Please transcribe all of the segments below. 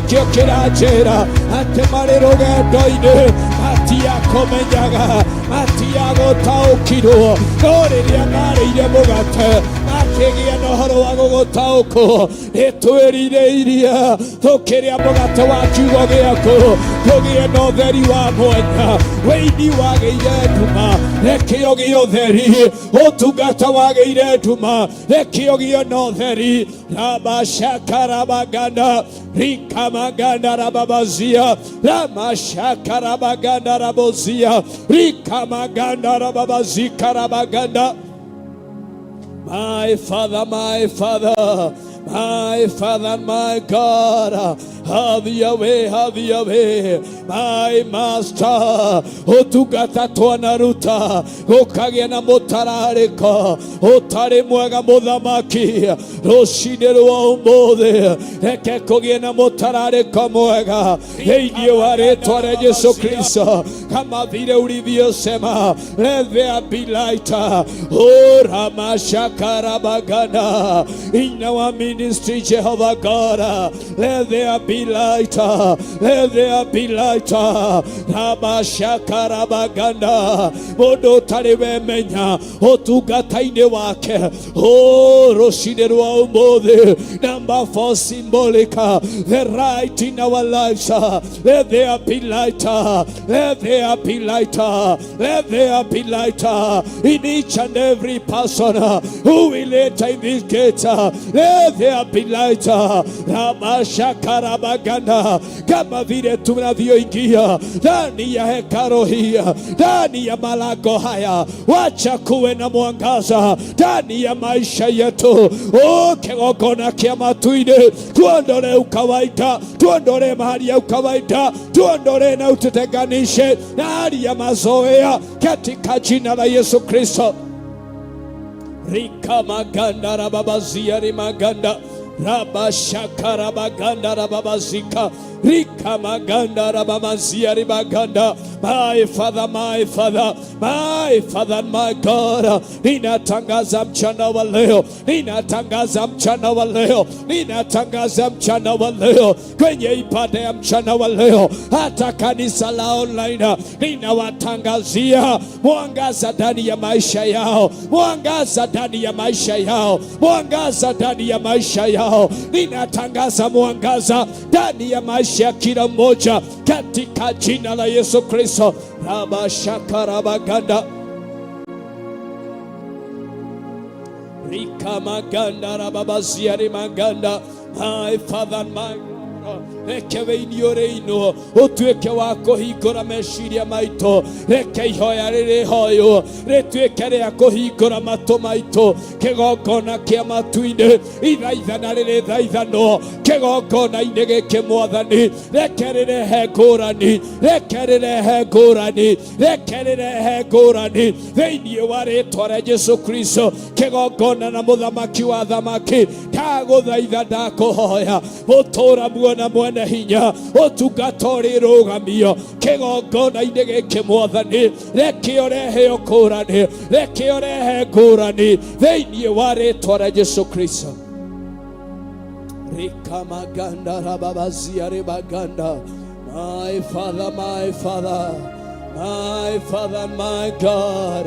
Nĩkĩo kĩranjĩra atĩ marĩ rũgendo-inĩ matiakũmenyaga, matiagũtaũkirwo, no rĩrĩa marĩire mũgate makĩgĩa na ũhoro wa gũgũtaũkwo. Nĩtwĩrirĩirie tũkĩrĩa mũgate wa kiugo gĩaku, tũgĩe na ũtheri wa mwanya. Wĩini wagĩire nduma, reke ũgĩe ũtheri. Ũtungata wagĩire nduma, reke ũgĩe na ũtheri. Rabashakarabaganda rikamaganda rababazia ramashakarabaganda rabozia rikamaganda rababazikarabaganda. My Father, my Father, my Father, my God, have your way, have your way, my Master. Ũtungata twanaruta gũkagĩa na mũtararĩko ũtarĩ mwega, mũthamaki, rũcinĩ rwa ũmũthĩ reke kũgĩe na mũtararĩko mwega thĩinĩ wa rĩtwa rĩa Jesu Kristo, kama vile ulivyosema, let there be light. Oh, Ramashakarabaganda, in our ministry, Jehovah God, let there be light, let there be light. Ramashakarabaganda, mũndũ ũtarĩ wemenya ũtungata-inĩ wake, oh, rũcinĩ rwa ũmũthĩ. Number four, symbolic, the right in our lives, let there be light, let there be light, let there be light in each and every person who will enter in this gate. Let there be light. Ramashakarabaganda, kama vile tunavyoingia ndani ya hekalu hii, ndani ya malango haya, wacha kuwe na mwangaza ndani ya maisha yetu. O kĩgongona kĩa matu-inĩ, tuondolee ukawaida, tuondolee mahali ya ukawaida, tuondolee na ututenganishe na hali ya mazoea katika jina la Yesu Kristo. Rikamaganda rababazia rimaganda rabashakarabaganda rababazika rikamaganda rabamazia ribaganda. My Father, my Father, my Father, my God, ninatangaza mchana wa leo, ninatangaza mchana wa leo, ninatangaza mchana wa leo, kwenye ibada ya mchana wa leo, hata kanisa la online, ninawatangazia mwangaza ndani ya maisha yao, mwangaza ndani ya maisha yao, mwangaza ndani ya maisha yao. Ninatangaza mwangaza ndani ya maisha ya kila mmoja katika jina la Yesu Kristo. Rabashakarabaganda rikamaganda rababaziari maganda. My Father, my God, reke wĩini ũrĩinwo ũtuĩke wa kũhingũra meciria maitũ. Reke ihoya rĩrĩhoywo rĩtuĩke rĩa kũhingũra matũ maitũ. Kĩgongona kĩa matu-inĩ, ithaithana rĩrĩthaithanwo kĩgongona-inĩ gĩkĩ, mwathani, reke rĩrehe ngũrani, reke rĩrehe ngũrani, reke rĩrehe ngũrani thĩinĩ wa rĩtwa rĩa Jesu Kristo. Kĩgongona na mũthamaki wa thamaki, ndagũthaitha, ndakũhoya, mũtũra muona mwene hinya, ũtungata ũrĩrũgamio kĩgongona-inĩ gĩkĩ, mwathani, reke ũrehe ũkũrani, reke ũrehe ngũrani thĩinĩ wa rĩtwa rĩa Jesu Kristo. Rikamaganda rababazia ribaganda. My Father, my Father, my Father, my God.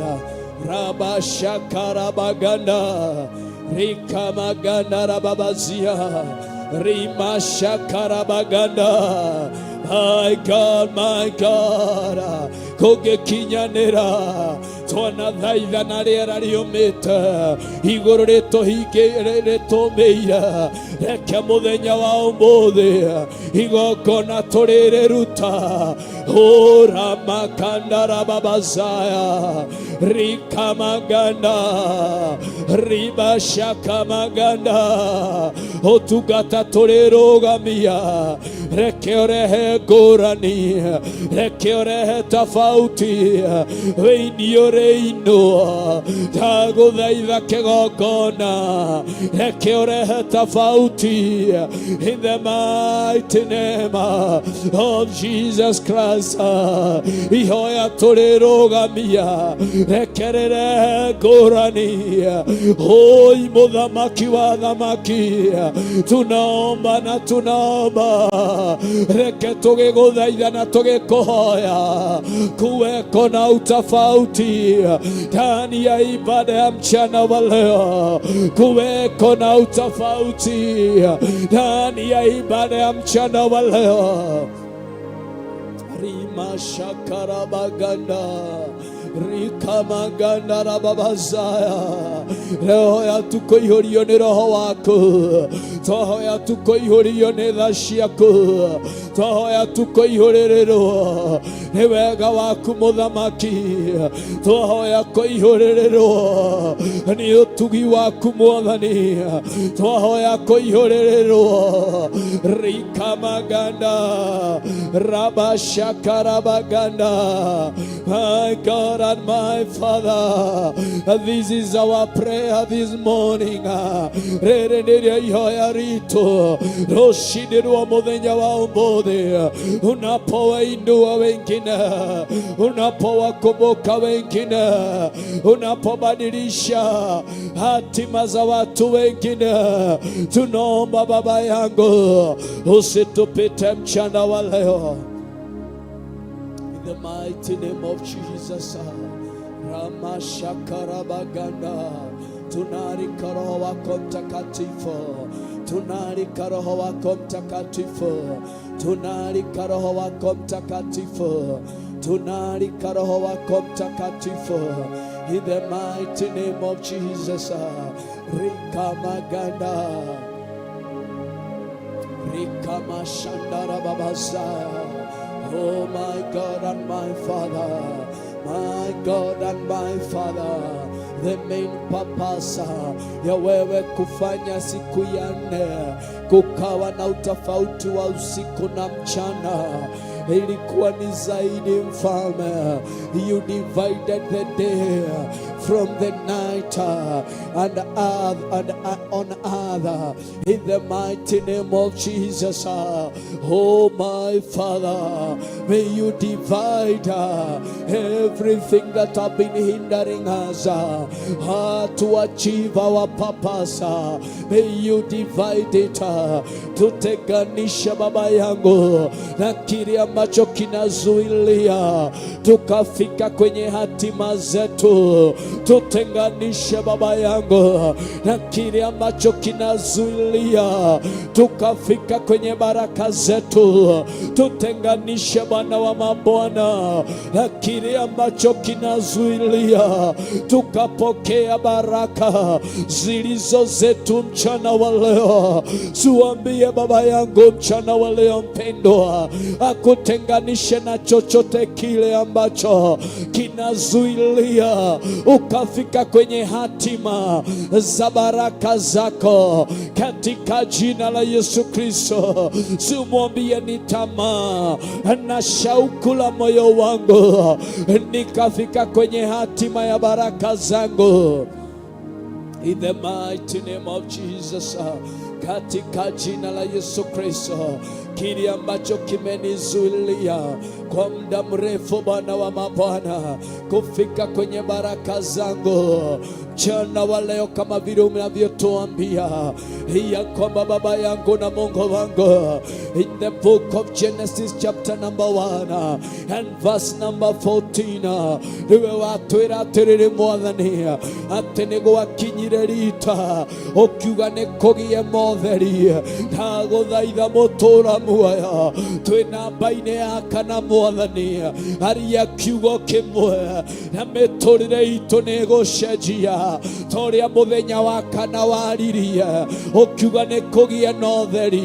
Rabashakarabaganda rikamaganda rababazia rimashakarabaganda. My God, my God, kũngĩkinyanĩra twanathaithana rĩera rĩũmĩte igũrũ rĩtũmĩire, reke mũthenya wa ũmũthĩ igongona tũrĩrĩruta. Uramakanda rababazaya rikamaganda ribashakamaganda. Ũtungata tũrĩrũgamia, reke ũrehe ngũrani, reke ũrehe tofauti wĩini ũrĩinwo. Ndagũthaitha kĩgongona, reke ũrehe tofauti in the mighty name of Jesus Christ. Ihoya tũrĩrũgamia, reke rĩrehe ngũrani. Hoi mũthamaki wa thamaki, tunaomba na tunaomba. Reke tũgĩgũthaitha na tũgĩkũhoya kuweko na utofauti ndani ya ibada ya mchana wa leo, kuweko na utofauti ndani ya ibada ya mchana wa leo. Rima shakarabaganda rikamaganda rababazaya roho tukoihorio nĩ roho waku, twahoya tukoihorio nĩ tha ciaku, twahoya tukoihũrĩrĩrwo nĩ wega waku mũthamaki, twahoya kũihũrĩrĩrwo nĩ ũtugi waku mwathani, twahoya kũihũrĩrĩrwo rikamaganda rabashakarabaganda. My God and my Father, this is our prayer this morning. Rĩrĩ nĩrĩo ihoya ritũ rũcinĩ rwa mũthenya wa ũmũthĩ. Unapowainua wengine, unapowakumbuka wengine, unapobadilisha hatima za watu wengine, tunaomba Baba yangu usitupite mchana wa leo. In the mighty name of Jesus. Ramashakarabaganda, tunaalika Roho wako Mtakatifu, tunaalika Roho wako Mtakatifu, tunaalika Roho wako Mtakatifu, tunaalika Roho wako Mtakatifu. In the mighty name of Jesus. Rikamaganda Rikamashandara Babasa. Oh my God and my Father, my God and my Father, the main purpose ya wewe kufanya siku ya nne kukawa na utofauti wa usiku na mchana ilikuwa ni zaidi, mfalme. You divided the day from the night and earth and on earth in the mighty name of Jesus. Oh my Father, may you divide everything that have been hindering us to achieve our purpose. May you divide it. Tutenganisha Baba yangu na kile ambacho kinazuilia tukafika kwenye hatima zetu. Tutenganishe Baba yangu na kile ambacho kinazuilia tukafika kwenye baraka zetu. Tutenganishe Bwana wa mabwana na kile ambacho kinazuilia tukapokea baraka zilizo zetu mchana wa leo. Suambie Baba yangu mchana wa leo mpendwa, akutenganishe na chochote kile ambacho kinazuilia ukafika kwenye hatima za baraka zako katika jina la Yesu Kristo. Simwambie ni tamaa na shauku la moyo wangu nikafika kwenye hatima ya baraka zangu. In the mighty name of Jesus, katika jina la Yesu Kristo, kile ambacho kimenizuilia kwa muda mrefu, Bwana wa mabwana, kufika kwenye baraka zangu mchana wa leo, kama vile unavyotuambia ya kwamba Baba yangu na Mungu wangu, in the book of Genesis chapter number 1 and verse number 14, niwe watwĩra atĩrĩrĩ Mwathani, atĩ nĩ gwakinyire rita ũkiuga nĩ kũgĩe motheri. Ndagũthaitha mũtũra muoyo, twĩ namba-inĩ ya kana Mwathani, aria kiugo kĩmwe na mĩtũrĩre itũ nĩ ĩgũcenjia ta ũrĩa mũthenya wa kana waririe ũkiuga nĩ kũgĩe na ũtheri.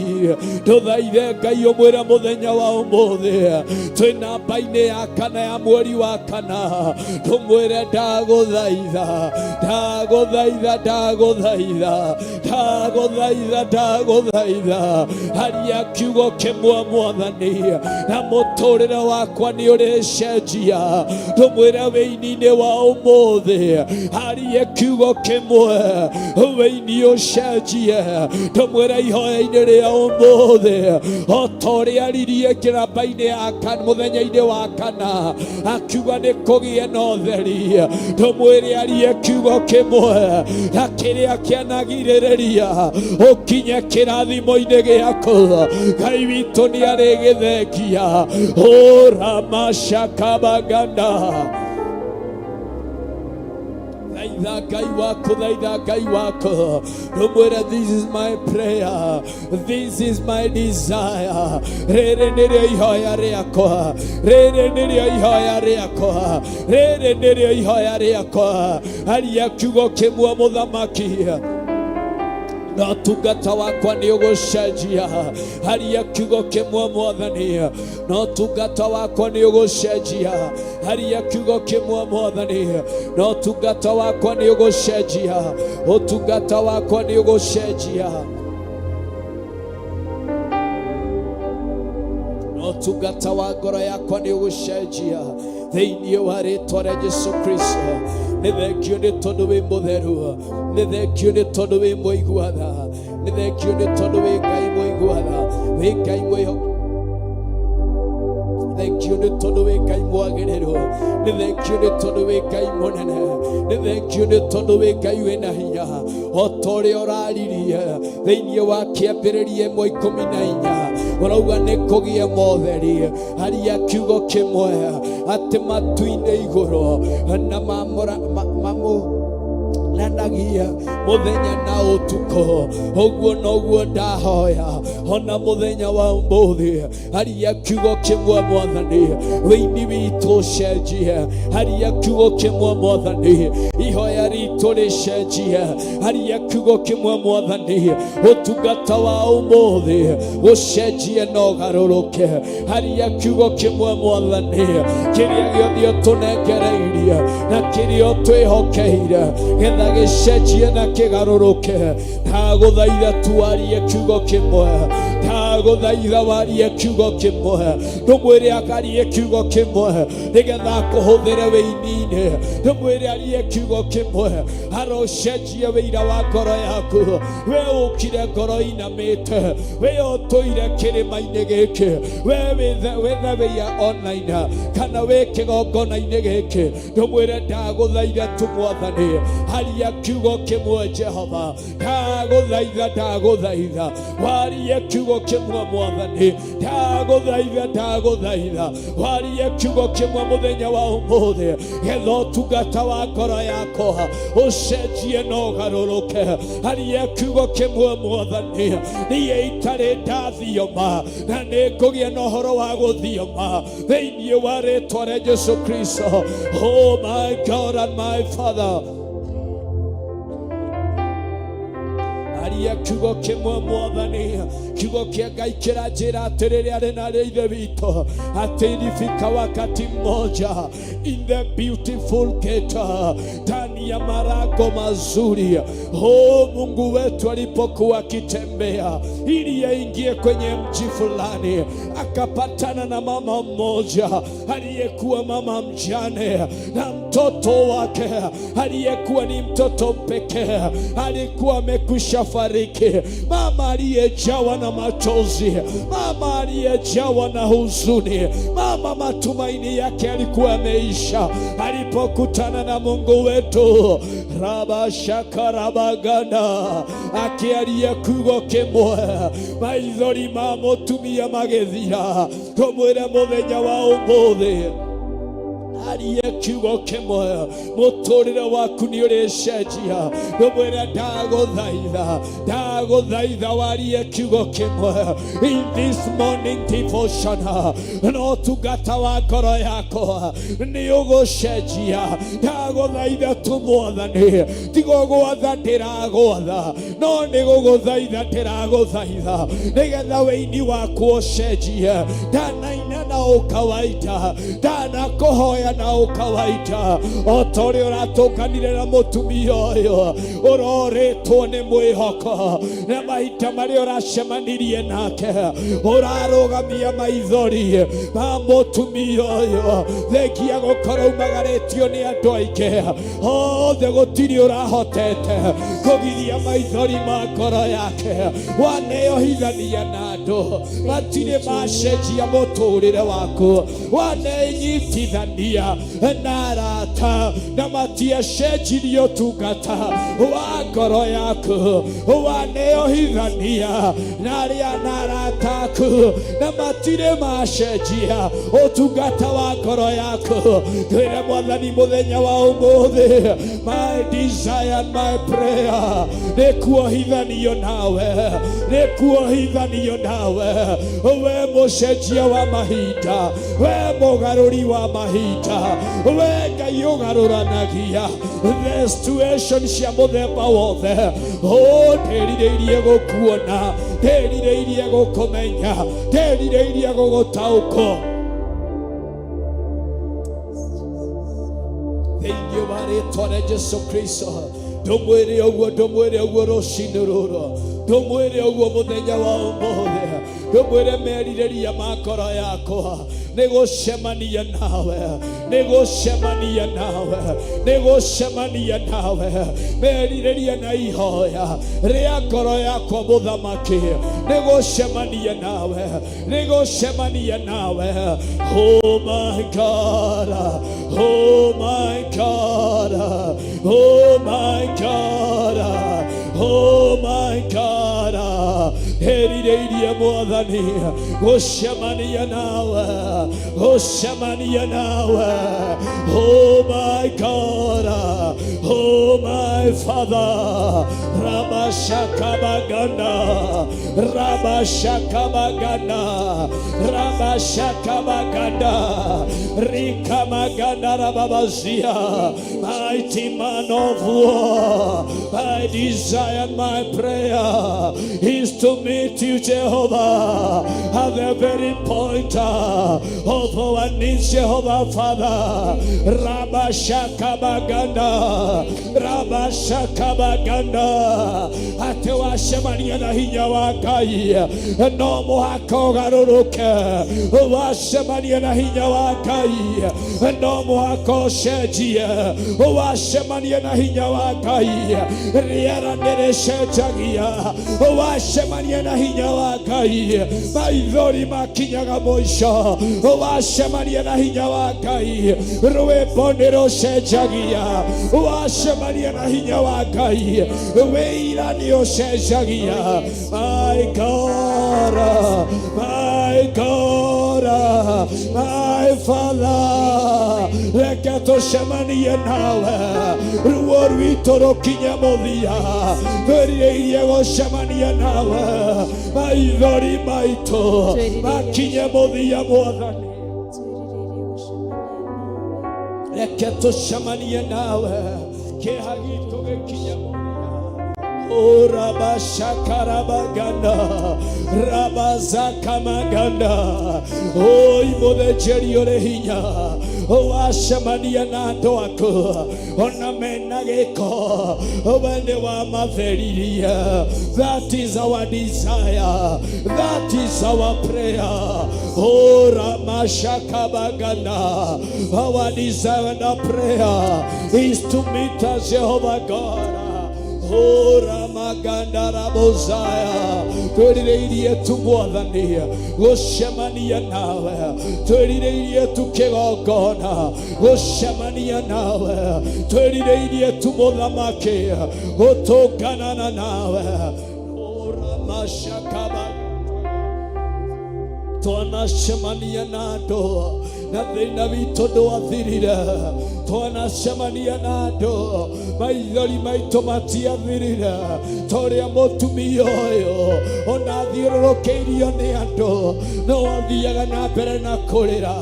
Ndũthaithe Ngai ũmwĩre mũthenya wa ũmũthĩ twĩ namba-inĩ ya kana ya mweri wa kana, tũmwĩre ndagũthaitha, ndagũthaitha, ndagũthaitha, ndagũthaitha, ndagũthaitha, aria kiugo kĩmwe Mwathani na mũtũrĩre wakwa nĩ ũrĩcenjia. Tũmwĩre wĩini-inĩ wa ũmũthĩ arie kiugo kĩmwe, wĩini ũcenjie. Tũmwĩre ihoya-inĩ rĩa ũmũthĩ o ta ũrĩa aririe kĩramba-inĩ ya kana mũthenya-inĩ wa kana akiuga nĩ kũgĩe na ũtheri, tũmwĩre arie kiugo kĩmwe na kĩrĩa kĩanagirĩrĩria ũkinye kĩrathimo-inĩ gĩaku. Ngai. Ngai witũ nĩ arĩ gĩthengia. Ũramacakabaganda. Thaitha Ngai waku, thaitha Ngai waku, ndũmwĩre this is my prayer, this is my desire. Rĩrĩ nĩrĩo ihoya rĩakwa, rĩrĩ nĩrĩo ihoya rĩakwa, rĩrĩ nĩrĩo ihoya rĩakwa. Aria kiugo kĩmwe mũthamaki, na ũtungata wakwa nĩ ũgũcenjia. Aria kiugo kĩmwe mwathani, na ũtungata wakwa nĩ ũgũcenjia. Aria kiugo kĩmwe mwathani, na ũtungata wakwa nĩ ũgũcenjia. Ũtungata wakwa nĩ ũgũcenjia. Na ũtungata wa ngoro yakwa nĩ ũgũcenjia thĩinĩ wa rĩtwa rĩa Jesu Kristo. Nĩ thengio nĩ tondũ wĩ mũtheru, nĩ thengio nĩ tondũ wĩ mũigua tha, nĩ thengio nĩ tondũ wĩ Ngai mũigua tha, wĩ Ngai mwĩhokeku. Thengio nĩ tondũ wĩ Ngai mwagĩrĩru, nĩ thengio nĩ tondũ wĩ Ngai mũnene, nĩ thengio nĩ tondũ wĩ Ngai wĩna hinya. O ta ũrĩa ũraririe thĩinĩ wa kĩambĩrĩria 1:14, ũrauga nĩ kũgĩe motheri. Aria kiugo kĩmwe atĩ matu-inĩ igũrũ na mamũra mamu nanagia mũthenya na ũtukũ. Ũguo noguo ndahoya ona mũthenya wa ũmũthĩ. Aria kiugo kĩmwe mwathani, wĩini witũ ũcenjie. Aria kiugo kĩmwe mwathani, ihoya ritũ rĩcenjie. Aria kiugo kĩmwe mwathani, ũtungata wa ũmũthĩ ũcenjie na ũgarũrũke. Aria kiugo kĩmwe mwathani, kĩrĩa gĩothe ũtũnengereirie na kĩrĩa ũtwĩhokeire, getha gĩcenjie na kĩgarũrũke. Ndagũthaitha tuarie kiugo kĩmwe, ndagũthaitha warie kiugo kĩmwe, ndũmwĩre akarie kiugo kĩmwe nĩgetha akũhũthĩre wĩini-inĩ. Ndũmwĩre arie kiugo kĩmwe arocenjie wĩira wa ngoro yaku. We ũkire ngoro inamĩte, we ũtũire kĩrĩma-inĩ gĩkĩ, we wĩthe wĩya online kana wĩ kĩgongona-inĩ gĩkĩ, ndũmwĩre ndagũthaitha tu mwathani, aria kiugo kĩmwe Jehova, ndagũthaitha, ndagũthaitha warie kiugo kĩmwe mwathani, ndagũthaitha, ndagũthaitha warie kiugo kĩmwe mũthenya wa ũmũthĩ, getha ũtungata wa ngoro yakwa ũcenjie na ũgarũrũke. Aria kiugo kĩmwe mwathani, niĩ itarĩ ndathioma na nĩ ngũgĩa na ũhoro wa gũthioma thĩinĩ wa rĩtwa rĩa Jesu Kristo. Oh my God and my Father, aria kiugo kĩmwe mwathani. Kiugo kĩa Ngai kĩranjĩra atĩrĩrĩ, arĩ na arĩ ithe witũ, atĩ ilifika wakati mmoja in the beautiful gate, ndani ya malango mazuri, oh, Mungu wetu alipokuwa akitembea ili aingie kwenye mji fulani, akapatana na mama mmoja aliyekuwa mama mjane na mtoto wake aliyekuwa ni mtoto pekee, alikuwa amekwisha fariki. Mama aliyejawa na machozi, mama aliyejawa na huzuni, mama matumaini yake alikuwa ameisha. Alipokutana na Mungu wetu rabashakarabagana, akiaria kiugo kĩmwe, maithori ma mũtumia magĩthira. Tũmwĩre mũthenya wa ũmũthĩ, arie kiugo kĩmwe, mũtũrĩre waku nĩ ũrĩcenjia. Ndũmwĩre ndagũthaitha, ndagũthaitha warie kiugo kĩmwe in this morning devotion, no tungata wa ngoro yakwa nĩ ũgũcenjia. Ndagũthaitha tu mwathani, tigũgwatha ndĩragwatha, no nĩ gũgũthaitha ndĩragũthaitha, nĩgetha wĩini waku ũcenjie. Ndanaina na ũkawaita, ndanakũhoya na ũkawaita, o ta ũrĩa ũratũnganire na mũtumia ũyũ ũrorĩtwo nĩ mwĩhoko, na mahinda marĩa ũracemanirie nake ũrarũgamia maithori ma mũtumia ũyũ. Thengia gũkorwo umagarĩtio nĩ andũ aingĩ othe, gũtirĩ ũrahotete. Kũgiria maithori ma ngoro yake. Waneohithania na andũ matirĩ macenjia mũtũrĩre waku. Wanenyitithania na arata na matiacenjirie ũtungata wa ngoro yaku. Waneohithania na arĩa na arata aku na matirĩ macenjia ũtungata wa ngoro yaku. Twĩre Mwathani mũthenya wa ũmũthĩ, my desire and my prayer nĩ kuohithanio nawe, nĩ kuohithanio nawe, we mũcenjia wa mahinda, we mũgarũri wa mahinda, we Ngai ũgarũranagia the situation cia mũthemba wothe. Oh, ndĩrirĩirie gũkuona, ndĩrirĩirie gũkũmenya, ndĩrirĩirie gũgũtaũkwo thĩinĩ wa rĩtwa rĩa Jesu Kristo. Ndũmwĩre ũguo, ndũmwĩre ũguo rũcinĩ rũrũ, ndũmwĩre ũguo mũthenya wa ũmũthĩ, ndũmwĩre merirĩria ma ngoro yakwa nĩ gũcemania nawe, nĩ gũcemania nawe, nĩ gũcemania nawe. Merirĩria na ihoya rĩa ngoro yakwa mũthamaki nĩ gũcemania nawe, nĩ gũcemania nawe. Oh my God, oh my God, oh my God, oh my God. Erirĩirie Mwathani gũcemania nawe, gũcemania nawe. Oh my God, oh my Father. Rabashakabaganda, Rabashakabaganda, Rabashakabaganda, Rikamaganda Rababazia. Mighty man of war, my desire and my prayer is to meet you, Jehovah, at the very point of our needs, Jehovah Father. Rabashakabaganda, Rabashakabaganda. Atĩ wacemania na hinya wa Ngai no mũhaka ũgarũrũke. Wacemania na hinya wa Ngai no mũhaka ũcenjie. Wacemania na hinya wa Ngai rĩera nĩ rĩcenjagia. Wacemania na hinya wa Ngai maithori makinyaga mũico. Wacemania na hinya wa Ngai rwĩmbo nĩ rũcenjagia. Wacemania na hinya wa Ngai wĩira nĩ ũcenjagia. My God, my God, my Father, reke tũcemanie nawe, ruo rwitũ rũkinye mũthia. Twĩrirĩirie gũcemania nawe, maithori maitũ makinye mũthia. Mwathani, reke tũcemanie nawe, kĩeha gitũ gĩkinye mũthia. Oh, Rabashakarabaganda, Rabazakamaganda. Oi, mũthĩnjĩri ũrĩ hinya, wacemania na andũ aku ona mena gĩko, we nĩ wamatheririe. That is our desire, that is our prayer. Oh, Ramashakabaganda, our desire and our prayer is to meet us, Jehovah God. Ora maganda rabozaya, twĩrirĩirie tu Mwathani gũcemania nawe, twĩrirĩirie tu kĩgongona gũcemania nawe, twĩrirĩirie tu mũthamaki gũtũnganana nawe. Ora mashakaba, twanacemania na andũ na thĩna witũ ndwathirire. Twanacemania na andũ maithori maitũ matiathirire, ta ũrĩa mũtumia ũyũ ona athiũrũrũkĩirio nĩ andũ no athiaga na mbere na kũrĩra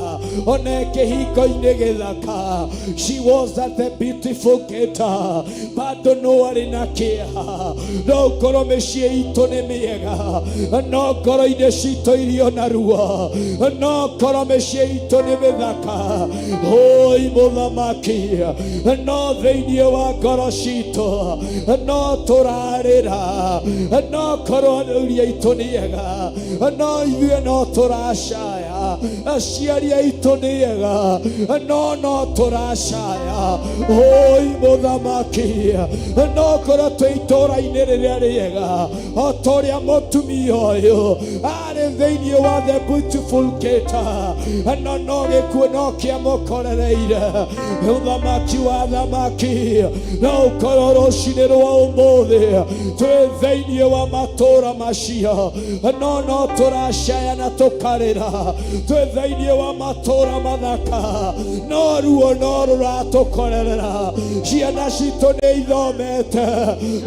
ona kĩhingo-inĩ gĩthaka. She was at the beautiful gate, bado no arĩ na kĩeha. No ngorwo mĩciĩ itũ nĩ mĩega, no ngoro-inĩ citũ irio na ruo. No ngorwo mĩciĩ itũ nĩ mĩthaka, oi mũthamaki, no thĩinĩ wa ngoro citũ no tũrarĩra. No korwo iria itũ nĩ ega, no ithuĩ no tũracaya. ega, aciari aitũ nĩ ega, no no tũracaya. Oi mũthamaki, no korwo twĩ itũũra-inĩ rĩrĩa rĩega, o ta ũrĩa mũtumia ũyũ arĩ thĩinĩ wa the beautiful gate, no no gĩkuũ no kĩamũkorereire. Mũthamaki wa thamaki, no ũkorwo rũcinĩ rwa ũmũthĩ twĩ thĩinĩ wa matũũra macio, no no tũracaya na tũkarĩra. Twĩ thĩinĩ wa matũũra mathaka, no ruo no rũratũkorerera. Ciana citũ nĩ ithomete,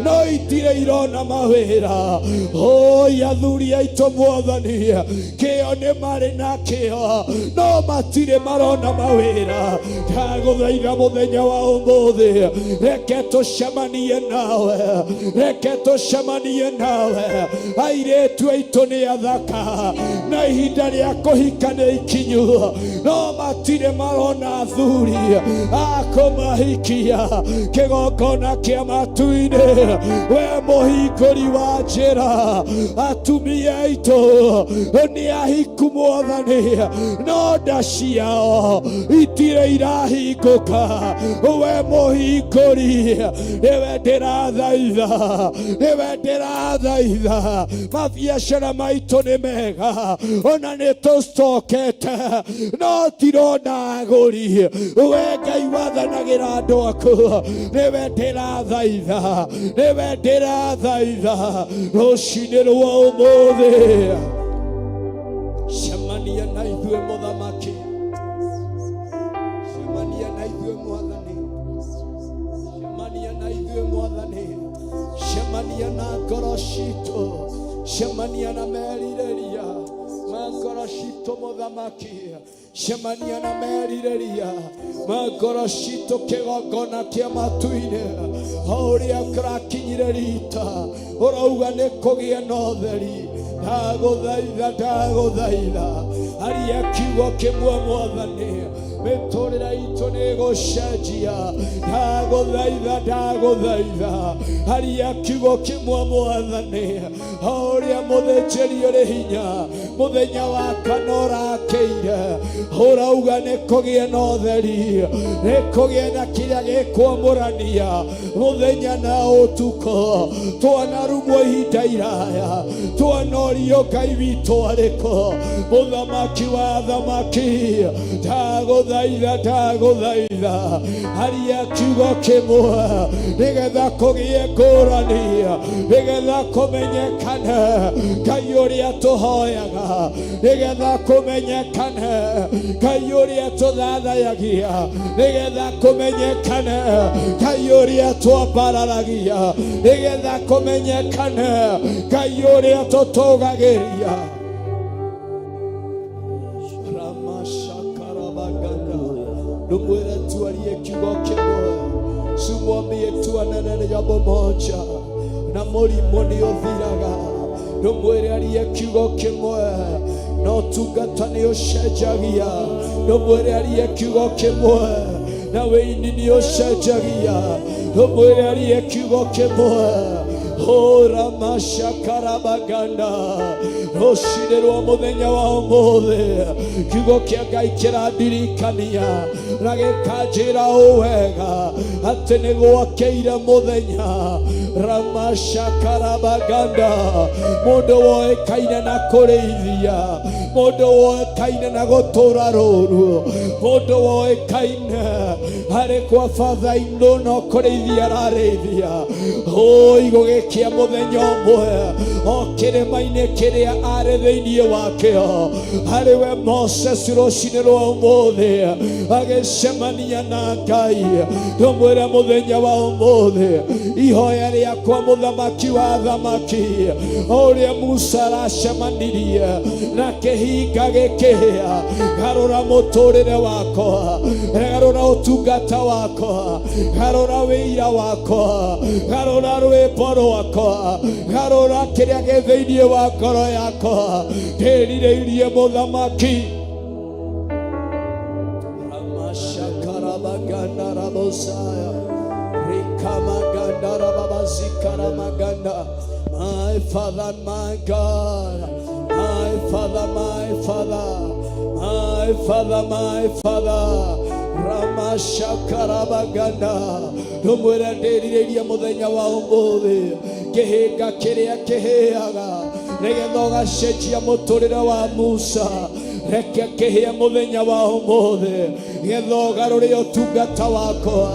no itirĩ irona mawĩra. Oi athuri aitũ mwathani, kĩo nĩ marĩ nakĩo, no matirĩ marona mawĩra. Ndagũthaitha mũthenya wa ũmũthĩ, reke tũcemanie nawe, reke tũcemanie nawe. Airĩtu aitũ nĩ athaka, na ihinda rĩa kũhika nĩ ikinyu, no matirĩ marona athuri a kũmahikia. Kĩgongona kĩa matu-inĩ, we mũhingũri wa njĩra, atumia aitũ nĩ ahiku mwathani, no nda ciao itirĩ irahingũka. We mũhingũri, nĩwe ndĩrathaitha, nĩwe ndĩrathaitha. Mabiacara maitũ nĩ mega, ona nĩ tũcokete, no tirona agũri. We Ngai wathanagĩra andũ aku, nĩwe ndĩrathaitha, nĩwe ndĩrathaitha rũcinĩ rwa ũmũthĩ. Cemania na ithuĩ mũthamaki, cemania na ithuĩ mwathani, cemania na ithuĩ mwathani, cemania na ngoro citũ, cemania na merirĩria ma ngoro citũ mũthamaki, cemania na merirĩria ma ngoro citũ. Kĩgongona kĩa matu-inĩ, o ũrĩa kũrakinyire rita ũrauga nĩ kũgĩe na ũtheri, ndagũthaitha, ndagũthaitha, aria kiugo kĩmwe mwathani, mĩtũrĩre itũ nĩ ĩgũcenjia. Ndagũthaitha, ndagũthaitha, aria kiugo kĩmwe mwathani, o ũrĩa mũthĩnjĩri ũrĩ hinya mũthenya wa kana ũrakĩire ũrauga nĩ kũgĩe na ũtheri, nĩ kũgĩe na kĩrĩa gĩkwamũrania mũthenya na ũtukũ. Twanarumwo ihinda iraya, twanorio Ngai witũ arĩkũ? Mũthamaki wa thamaki, ndagũthaitha, ndagũthaitha, aria kiugo kĩmwe nĩgetha kũgĩe ngũrani, nĩgetha kũmenyekane Ngai ũrĩa tũhoyaga, nĩgetha kũmenyekane Ngai ũrĩa tũthathayagia, nĩgetha kũmenyekane Ngai ũrĩa twambararagia, nĩgetha kũmenyekane Ngai ũrĩa tũtũgagĩria. Ramashakarabaganda, ndũmwĩre tuarie kiugo kĩmwe, sumwambie tuanene jambo moja na mũrimũ nĩ ũthiraga. Ndũmwĩre arie kiugo kĩmwe na ũtungata nĩ ũcenjagia. Ndũmwĩre arie kiugo kĩmwe na wĩini nĩ ũcenjagia. Ndũmwĩre arie kiugo kĩmwe. Horamashakarabaganda, rũcinĩ rwa mũthenya wa ũmũthĩ, kiugo kĩa Ngai kĩrandirikania na gĩkanjĩra ũ wega atĩ nĩ gwakĩire mũthenya. Ramashakarabaganda, mũndũ woĩkaine na kũrĩithia, mũndũ woĩkaine na gũtũra rũru, mũndũ woĩkaine harĩ kwa batha indo no kũrĩithia ararĩithia, ũi gũgĩkĩa mũthenya ũmwe o kĩrĩma-inĩ kĩrĩa arĩ thĩinĩ wakĩo, harĩ we Moses rũcinĩ rwa ũmũthĩ agĩcemania na Ngai. Ndũmwĩre mũthenya wa ũmũthĩ, ihoya rĩakwa mũthamaki wa thamaki, o ũrĩa Musa aracemanirie na kĩhinga gĩkĩhĩa, garũra mũtũrĩre wakwa, garũra ũtungata wakwa, garũra wĩira wakwa, garũra rwĩmbo rwakwa, garũra kĩrĩa gĩ thĩinĩ wa ngoro yakwa. Ndĩrirĩirie mũthamaki. Ramashakarabaganda rabosaya rikamaganda rababazikaramaganda. My Father, my God, my Father, my Father, My Father, my Father, Ramashakarabaganda, ndũmwĩre ndĩrirĩirie mũthenya wa ũmũthĩ kĩhĩnga kĩrĩa kĩhĩaga nĩgetha ũgacenjia mũtũrĩre wa Musa. Reke kĩhĩe mũthenya wa ũmũthĩ getha ũgarũre ũtungata wakwa,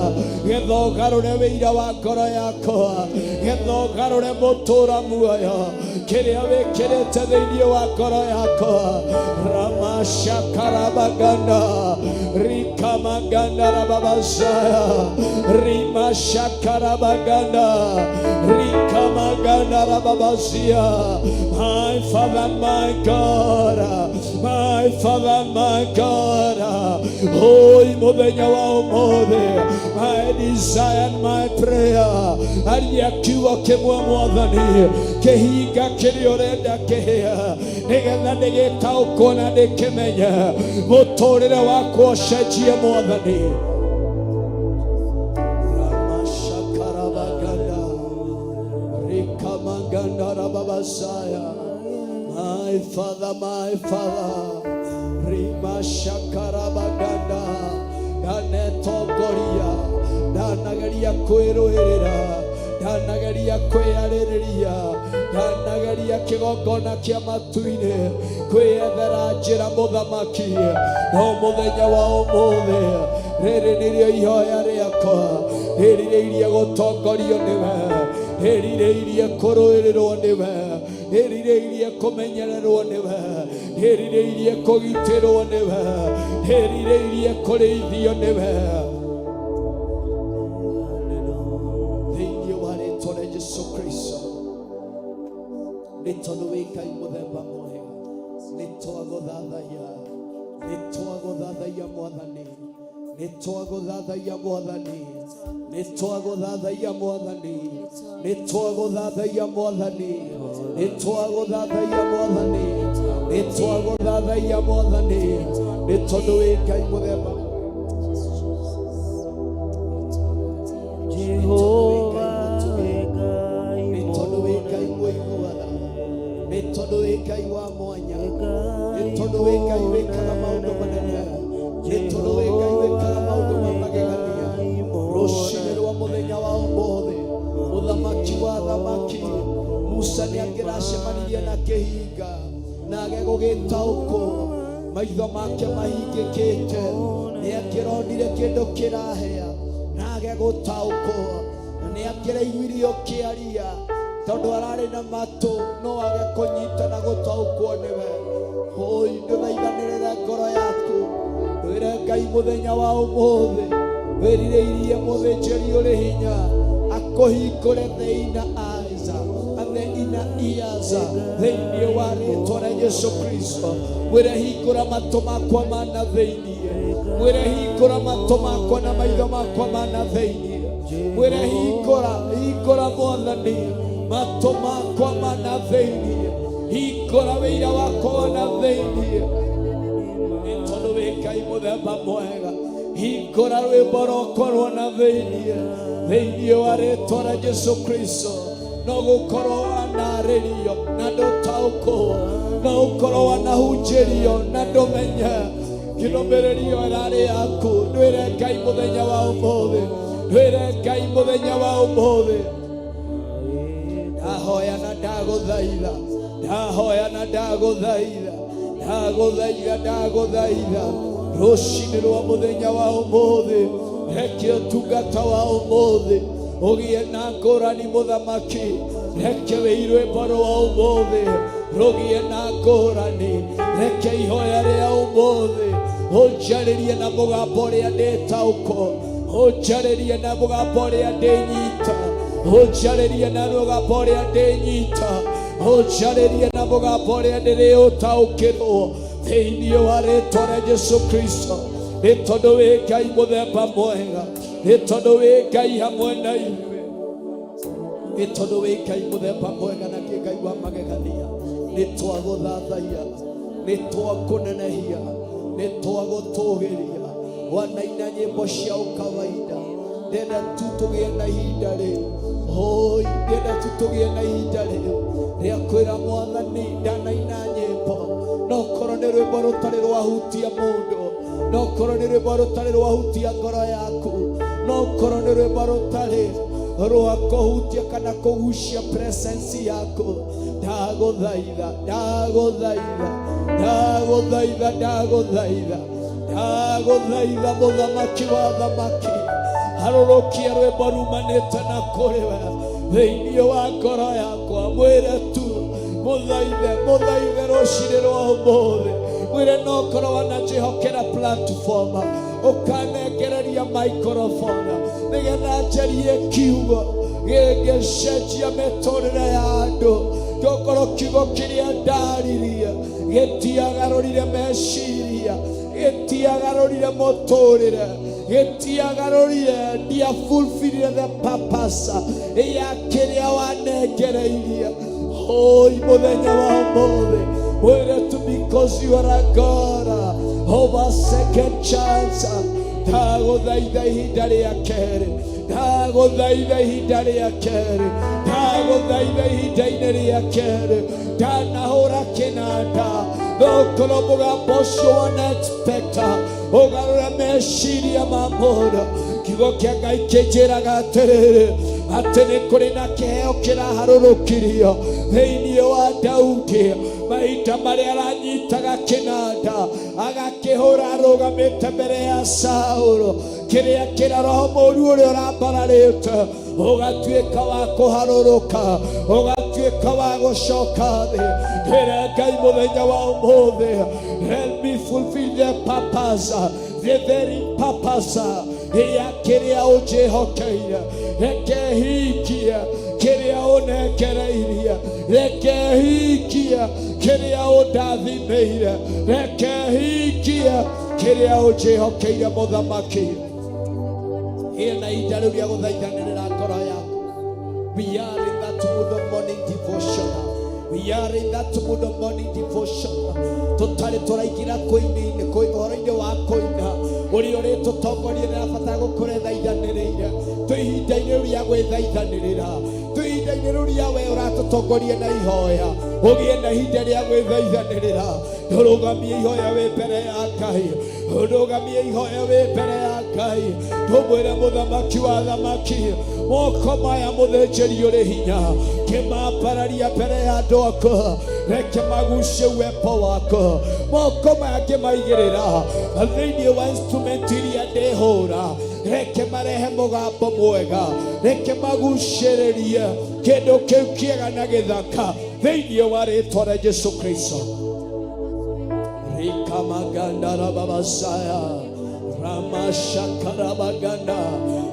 getha ũgarũre wĩira wa ngoro yakwa, getha ũgarũre mũtũra muoyo kĩrĩa wĩkĩrĩte thĩinĩ wa ngoro yakwa. Ramashakarabaganda rikamaganda rababasaya rimashakarabaganda rikamaganda rababasia. My Father, my God, my Father, my God, oi mũthenya wa ũmũthĩ, my desire and my prayer, aria kiugo kĩmwe, Mwathani, kĩhinga kĩrĩa ũrenda kĩhĩa nĩgetha ndĩgĩtaũkwo na ndĩkĩmenye mũtũrĩre wakwa ũcenjie, Mwathani. Ramashakarabaganda rikamaganda rababasaya. My Father, my Father, rimashakarabaganda. Ndanetongoria, ndanageria kwĩrũĩrĩra, ndanageria kwĩyarĩrĩria, ndanageria kĩgongona kĩa matu-inĩ kwĩyethera njĩra, mũthamaki, no mũthenya wa ũmũthĩ rĩrĩ nĩrĩo ihoya rĩakwa. Rĩrirĩirie gũtongorio nĩwe, rĩrirĩirie kũrũĩrĩrwo nĩwe, rĩrirĩirie kũmenyererwo nĩwe, rĩrirĩirie kũgitĩrwo nĩwe, rĩrirĩirie kũrĩithio nĩwe thĩinĩ wa rĩtwa rĩa Jesu Kristo. Nĩ tondũ wĩ Ngai mũthemba mwega, nĩ twagũthathaiya, nĩ twagũthathaiya, Mwathani, nĩ twagũthathaiya, Mwathani, nĩ twagũthathaiya, Mwathani, nĩ twagũthathaiya, Mwathani, nĩ twagũthathaiya, Mwathani, nĩ twagũthathaiya, Mwathani, nĩ tondũ wĩ Ngai mũthemba mwega. Jehova wĩ Ngai. Nĩ tondũ wĩ Ngai mũiguaga, nĩ tondũ wĩ Ngai wa mwanya, nĩ tondũ wĩ Ngai wĩkaga maũndũ manene, nĩ tondũ wĩ Ngai wĩkaga maũndũ ma magegania. Rũcinĩ rwa mũthenya wa ũmũthĩ, mũthamaki wa thamaki, Musa nĩ angĩracemanirie na kĩhinga na age gũgĩtaũkwo, maitho make mahingĩkĩte, nĩ angĩronire kĩndũ kĩrahĩa na age gũtaũkwo, na nĩ angĩraiguire ũkĩaria tondũ ararĩ na matũ no age kũnyita na gũtaũkwo nĩwe. Hũi, ndũthaithanĩrĩre ngoro yaku, wĩre Ngai mũthenya wa ũmũthĩ wĩrirĩirie mũthĩnjĩri ũrĩ hinya akũhingũre the inner eyes and the inner ears thĩinĩ wa rĩtwa rĩa Jesu Kristo. Mwĩre, hingũra matũ makwa mana thĩinĩ. Mwĩre, hingũra matũ makwa na maitho makwa mana thĩinĩ. Mwĩre, hingũra, hingũra, Mwathani, matũ makwa mana thĩinĩ, hingũra wĩira wakwa wana thĩinĩ, nĩ tondũ wĩ Ngai mũthemba mwega. Hingũra rwĩmbo rwakwa rwona thĩinĩ thĩinĩ wa rĩtwa rĩa Jesu Kristo. No gũkorwo wanarĩrio na ndũtaũkwo, no ũkorwo wanahunjĩrio na ndũmenye kĩrũmĩrĩrio ĩrarĩ yaku. Ndwĩre Ngai mũthenya wa ũmũthĩ, ndwĩre Ngai mũthenya wa ũmũthĩ, ndahoya na ndagũthaitha, ndahoya na ndagũthaitha, ndagũthaitha, ndagũthaitha, rũcinĩ rwa mũthenya wa ũmũthĩ, reke ũtungata wa ũmũthĩ ũgĩe na ngũrani. Mũthamaki, reke wĩ rwĩmbo rwa ũmũthĩ rũgĩe na ngũrani. Reke ihoya rĩa ũmũthĩ ũnjarĩrie na mũgambo ũrĩa ndĩtaũkwo, ũnjarĩrie na mũgambo ũrĩa ndĩnyita, ũnjarĩrie na mũgambo ũrĩa ndĩnyita, ũnjarĩrie na mũgambo ũrĩa ndĩrĩũtaũkĩrwo thĩinĩ wa rĩtwa rĩa Jesu Kristo. Nĩ tondũ wĩ Ngai mũthemba mwega, nĩ tondũ wĩ Ngai hamwe na ithuĩ, nĩ tondũ wĩ Ngai mũthemba mwega na kĩ Ngai wa magegania. Nĩ twagũthathaiya, nĩ twakũnenehia, nĩ twagũtũgĩria. Wanaina nyĩmbo cia ũkawaida, ndenda tu tũgĩe na ihinda rĩu. Hoi, ndenda tu tũgĩe na ihinda rĩu rĩa kwĩra Mwathani, ndanaina nyĩmbo no korwo. Korwo nĩ rwĩmbo rũtarĩ rwahutia mũndũ, no korwo nĩ rwĩmbo rũtarĩ rwahutia ngoro yaku, no korwo nĩ rwĩmbo rũtarĩ rwa kũhutia kana kũgucia presence yaku, ndagũthaitha, ndagũthaitha, ndagũthaitha, ndagũthaitha, ndagũthaitha, mũthamaki wa thamaki, harũrũkia rwĩmbo rumanĩte na kũrĩ we thĩinĩ wa ngoro yakwa. Mwĩre tu, mũthaithe, mũthaithe rũcinĩ rwa ũmũthĩ. Mwĩre no korwo wananjĩhokera platform, ũkanengereria microphone nĩgetha njarie kiugo gĩngĩcenjia mĩtũrĩre ya andũ. Tokorwo kiugo kĩrĩa ndaririe gĩtiagarũrire meciria, gĩtiagarũrire mũtũrĩre, gĩtiagarũrire, ndiafulfillire the purpose ya kĩrĩa wanengereirie. Hoi mũthenya wa ũmũthĩ mwĩre tu, because you are a God of a second chance, ndagũthaitha ihinda rĩa kerĩ, ndagũthaitha ihinda rĩa kerĩ, ndagũthaitha ihinda-inĩ rĩa kerĩ. Ndanahũra kĩnanda, nokorwo mũgambo ũcio wanaexpecta ũgarũra meciria ma mũndũ. Kiugo kĩa Ngai kĩnjĩraga atĩrĩrĩ, atĩ nĩ kũrĩ na kĩheo kĩraharũrũkirio thĩinĩ wa Daudi mahinda marĩa aranyitaga kĩnanda agakĩhũra arũgamĩte mbere ya Saũlũ. Kĩrĩa kĩra roho mũru ũrĩa ũrambararĩte ũgatuĩka wa kũharũrũka, ũgatuĩka wa gũcoka thĩ. Ndĩre Ngai mũthenya wa ũmũthĩ, let me fulfill the purpose, the very purpose ya kĩrĩa ũnjĩhokeire. Reke hingie kĩrĩa ũnengereirie, reke hingie kĩrĩa ũndathimĩire, reke hingie kĩrĩa ũnjĩhokeire. Mũthamaki, gĩa na ihinda rĩu rĩa gũthaithanĩrĩra ngoro yaku. We are in that mood of morning devotion. We are in that mood of morning devotion. Tũtarĩ tũraingĩra kũini-inĩ, ũhoro-inĩ wa kũina ũrĩa ũrĩtũtongoria. Nĩrabatara gũkũra ĩthaithanĩrĩire. Twĩ ihinda-inĩ rĩu rĩa gwĩthaithanĩrĩra, twĩ ihinda-inĩ rĩu rĩa we ũratũtongoria na ihoya. Ũgĩe na ihinda rĩa gwĩthaithanĩrĩra, ndũrũgamie ihoya wĩ mbere ya Ngai, ũrũgamie ihoya wĩ mbere ya Ngai. Ndũmwĩre mũthamaki wa thamaki, moko maya mũthĩnjĩri ũrĩ hinya kĩmambararia mbere ya andũ aku, reke magucie uwepo waku. Moko maya ngĩmaigĩrĩra thĩinĩ wa instrument iria ndĩhũra, reke marehe mũgambo mwega, reke magucĩrĩrie kĩndũ kĩu kĩega na gĩthaka thĩinĩ wa rĩtwa rĩa Jesu Kristo. Rikamaganda rababasaya ramashakarabaganda.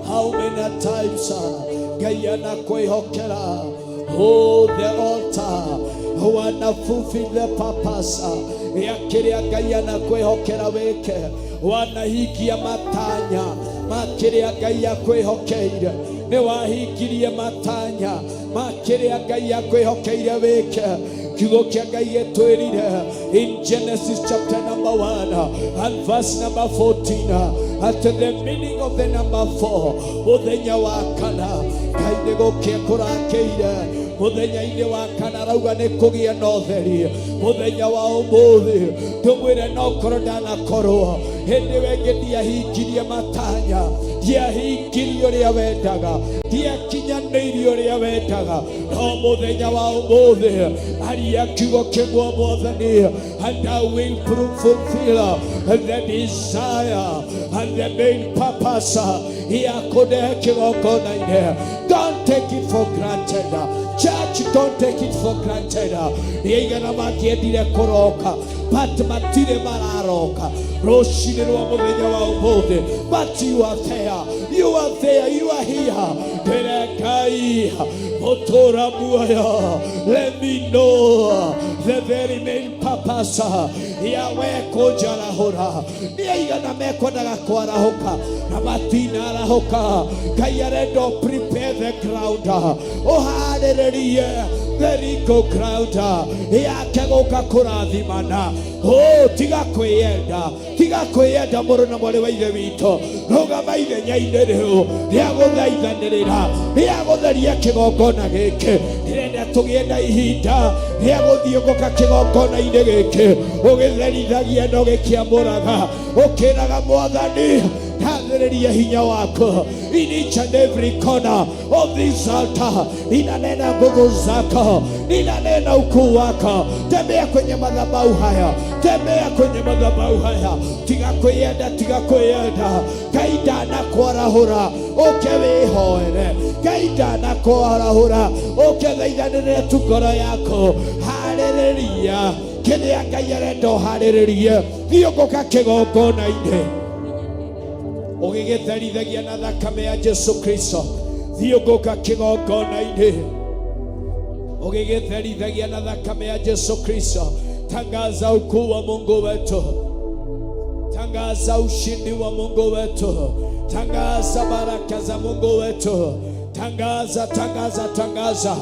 How many times Ngai anakwĩhokera? Oh, the altar wana fulfill the purpose ya kĩrĩa Ngai anakwĩhokera wĩke? Wanahingia matanya ma kĩrĩa Ngai akwĩhokeire? Nĩ wahingirie matanya ma kĩrĩa Ngai akwĩhokeire wĩke? Kiugo kĩa Ngai gĩtwĩrire in Genesis chapter number 1 and verse number 14 at the meaning of the number 4, mũthenya wa kana Ngai nĩ gũkĩa kũrakĩire. Mũthenya-inĩ wa kana arauga nĩ kũgĩa na ũtheri. Mũthenya wa ũmũthĩ ndũmwĩre, no korwo ndanakorwo hĩndĩ ĩyo ĩngĩ ndiahingirie matanya, ndiahingirie ũrĩa wendaga, ndiakinyanĩirie ũrĩa wendaga, no mũthenya wa ũmũthĩ aria kiugo kĩmwe, Mwathani, and I will fulfill the desire and the main purpose ya kũnehe kĩgongona-inĩ. Don't take it for granted, church. Don't take it for granted. Nĩaigana mangĩendire kũroka but matirĩ mararoka rũcinĩ rwa mũthenya wa ũmũthĩ, but you are there, you are there, you are here. Ndĩre Ngai mũtũra muoyo, let me know the very main purpose ya we kũnjarahũra. Nĩ aigana mekwendaga kwarahũka na matinarahũka? Ngai arenda ũ prepare the ground, ũharĩrĩrie the legal ground yake gũka kũrathimana. Oh, tiga kwĩyenda, tiga kwĩyenda, mũrũ na mwarĩ wa ithe witũ. Rũgama ithenya-inĩ rĩu rĩa gũthaithanĩrĩra, rĩa gũtheria kĩgongona gĩkĩ. Ndĩrenda tũgĩe na ihinda rĩa gũthiĩ gũka. Thiũngũka kĩgongona-inĩ gĩkĩ ũgĩtherithagia na ũgĩkĩamũraga, ũkĩraga Mwathani, ndathĩrĩria hinya wako in each and every corner of this altar. Ninanena nguvu zako, ninanena ukuu wako. Tembea kwenye madhabahu haya, tembea kwenye madhabahu haya. Tiga kwiyenda, tiga kwiyenda. Ngai ndanakwarahũra ũke wĩhoere, Ngai ndanakwarahũra ũke thaithanĩrĩre tu ngoro yako. Harĩrĩria kĩrĩa Ngai arenda ũharĩrĩrie. Thiũngũka kĩgongona-inĩ ũgĩgĩtherithagia na thakame ya Jesu Kristo. Thiũngũka kĩgongona-inĩ ũgĩgĩtherithagia na thakame ya Jesu Kristo. Tangaza ukuu wa Mungu wetu, tangaza ushindi wa Mungu wetu, tangaza baraka za Mungu wetu, tangaza, tangaza, tangaza.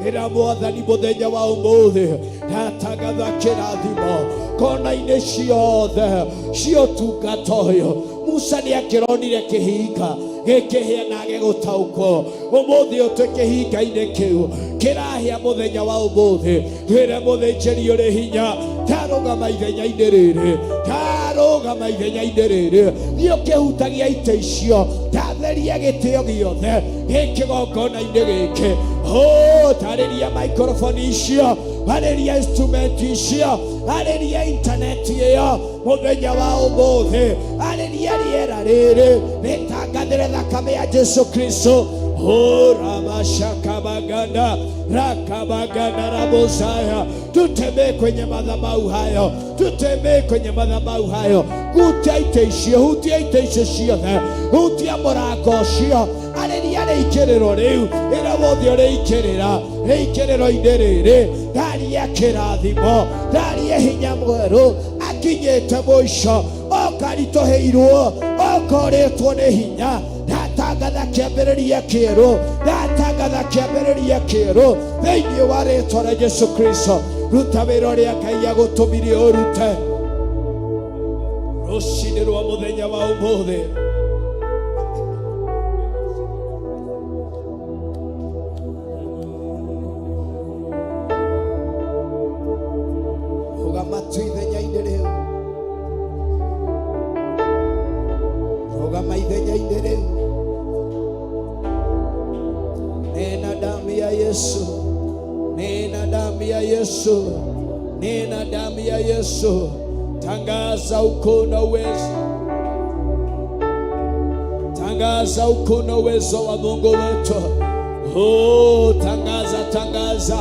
Ĩra Mwathani mũthenya wa ũmũthĩ ndatangatha kĩrathimo kona-inĩ ciothe cia ũtungata ũyũ. Musa nĩ akĩronire kĩhinga gĩkĩhĩa na agĩgũtaũkwo. Ũmũthĩ ũyũ twĩ kĩhinga-inĩ kĩu kĩrahĩa mũthenya wa ũmũthĩ. Twĩre mũthĩnjĩri ũrĩ hinya, ndarũgama ithenya-inĩ rĩrĩ, ndarũgama ithenya-inĩ rĩrĩ, thiĩ ũkĩhutagia itĩ icio, ndatheria gĩtĩo gĩothe gĩ kĩgongona-inĩ gĩkĩ. Oh, tarĩria microphone icio, arĩria instrument icio, arĩria intaneti ĩyo mũthenya wa ũmũthĩ, arĩria rĩera rĩrĩ rĩtangathĩre thakame ya Jesu Kristo. Oh, ramashakabaganda rakabaganda rabosaya. Tutembee kwenye madhabahu hayo, tutembee kwenye madhabahu hayo. Hutia itĩ icio, hutia itĩ icio ciothe, hutia mũrango ũcio, arĩria rĩingĩrĩro rĩu, ĩra wothe ũrĩingĩrĩra rĩingĩrĩro-inĩ rĩrĩ, ndaria kĩrathimo, ndaria hinya mwerũ, akinyĩte mũico, ũkaritũhĩirwo, ũkorĩtwo nĩ hinya, ndatangatha kĩambĩrĩria kĩerũ, ndatangatha kĩambĩrĩria kĩerũ thĩinĩ wa rĩtwa rĩa Jesu Kristo. Ruta wĩra ũrĩa Ngai agũtũmire ũrute rũcinĩ rwa mũthenya wa ũmũthĩ. Rũgama tu ithenya-inĩ rĩu, rũgama ithenya-inĩ rĩu. Nena damu ya Yesu, nena damu ya Yesu, nena damu ya Yesu. Tangaza ukuu na uwezo, tangaza ukuu na uwezo wa Mungu wetu. Oh, tangaza, tangaza.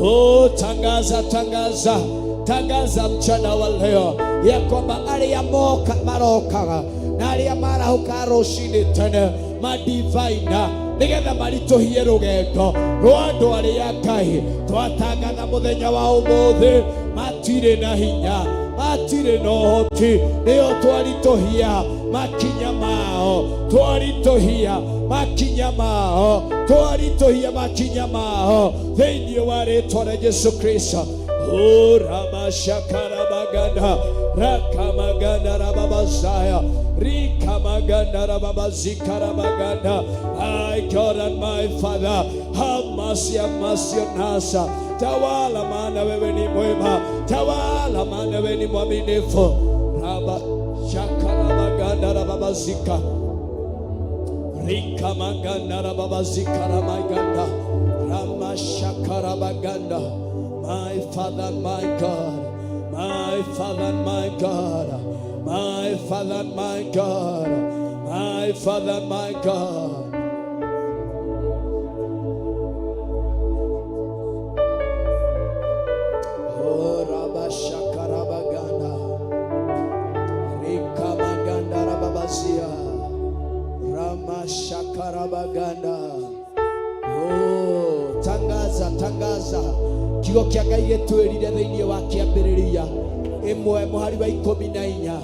Oh, tangaza, tangaza, tangaza mchana wa leo ya kwamba arĩa moka marokaga na arĩa marahũkaga rũcinĩ tene madivaina nĩgetha maritũhie rũgendo rwa andũ arĩa Ngai twatangatha mũthenya wa ũmũthĩ matirĩ na hinya, matirĩ na ũhoti, nĩo twaritũhia makinya mao, twaritũhia makinya mao, twaritũhia makinya mao thĩinĩ wa rĩtwa rĩa Jesu Kristo. Uramashakaramaganda rakamaganda rababazaya rikamaganda rababazikarabaganda. My God and my Father, have mercy, have mercy on us. Tawala, maana wewe ni mwema, tawala, maana wewe ni mwaminifu. Raba shakarabaganda rababazika rikamaganda rababazikaramaganda ramashakarabaganda. My Father, my God, my Father, my God, my Father, my God, my Father, my God. Oh, rabashakarabaganda rikamaganda rababazia ramashakarabaganda. Oh, tangaza, tangaza kiugo kĩa Ngai gĩtwĩrire thĩinĩ wa kĩambĩrĩria 1 mũhari wa 14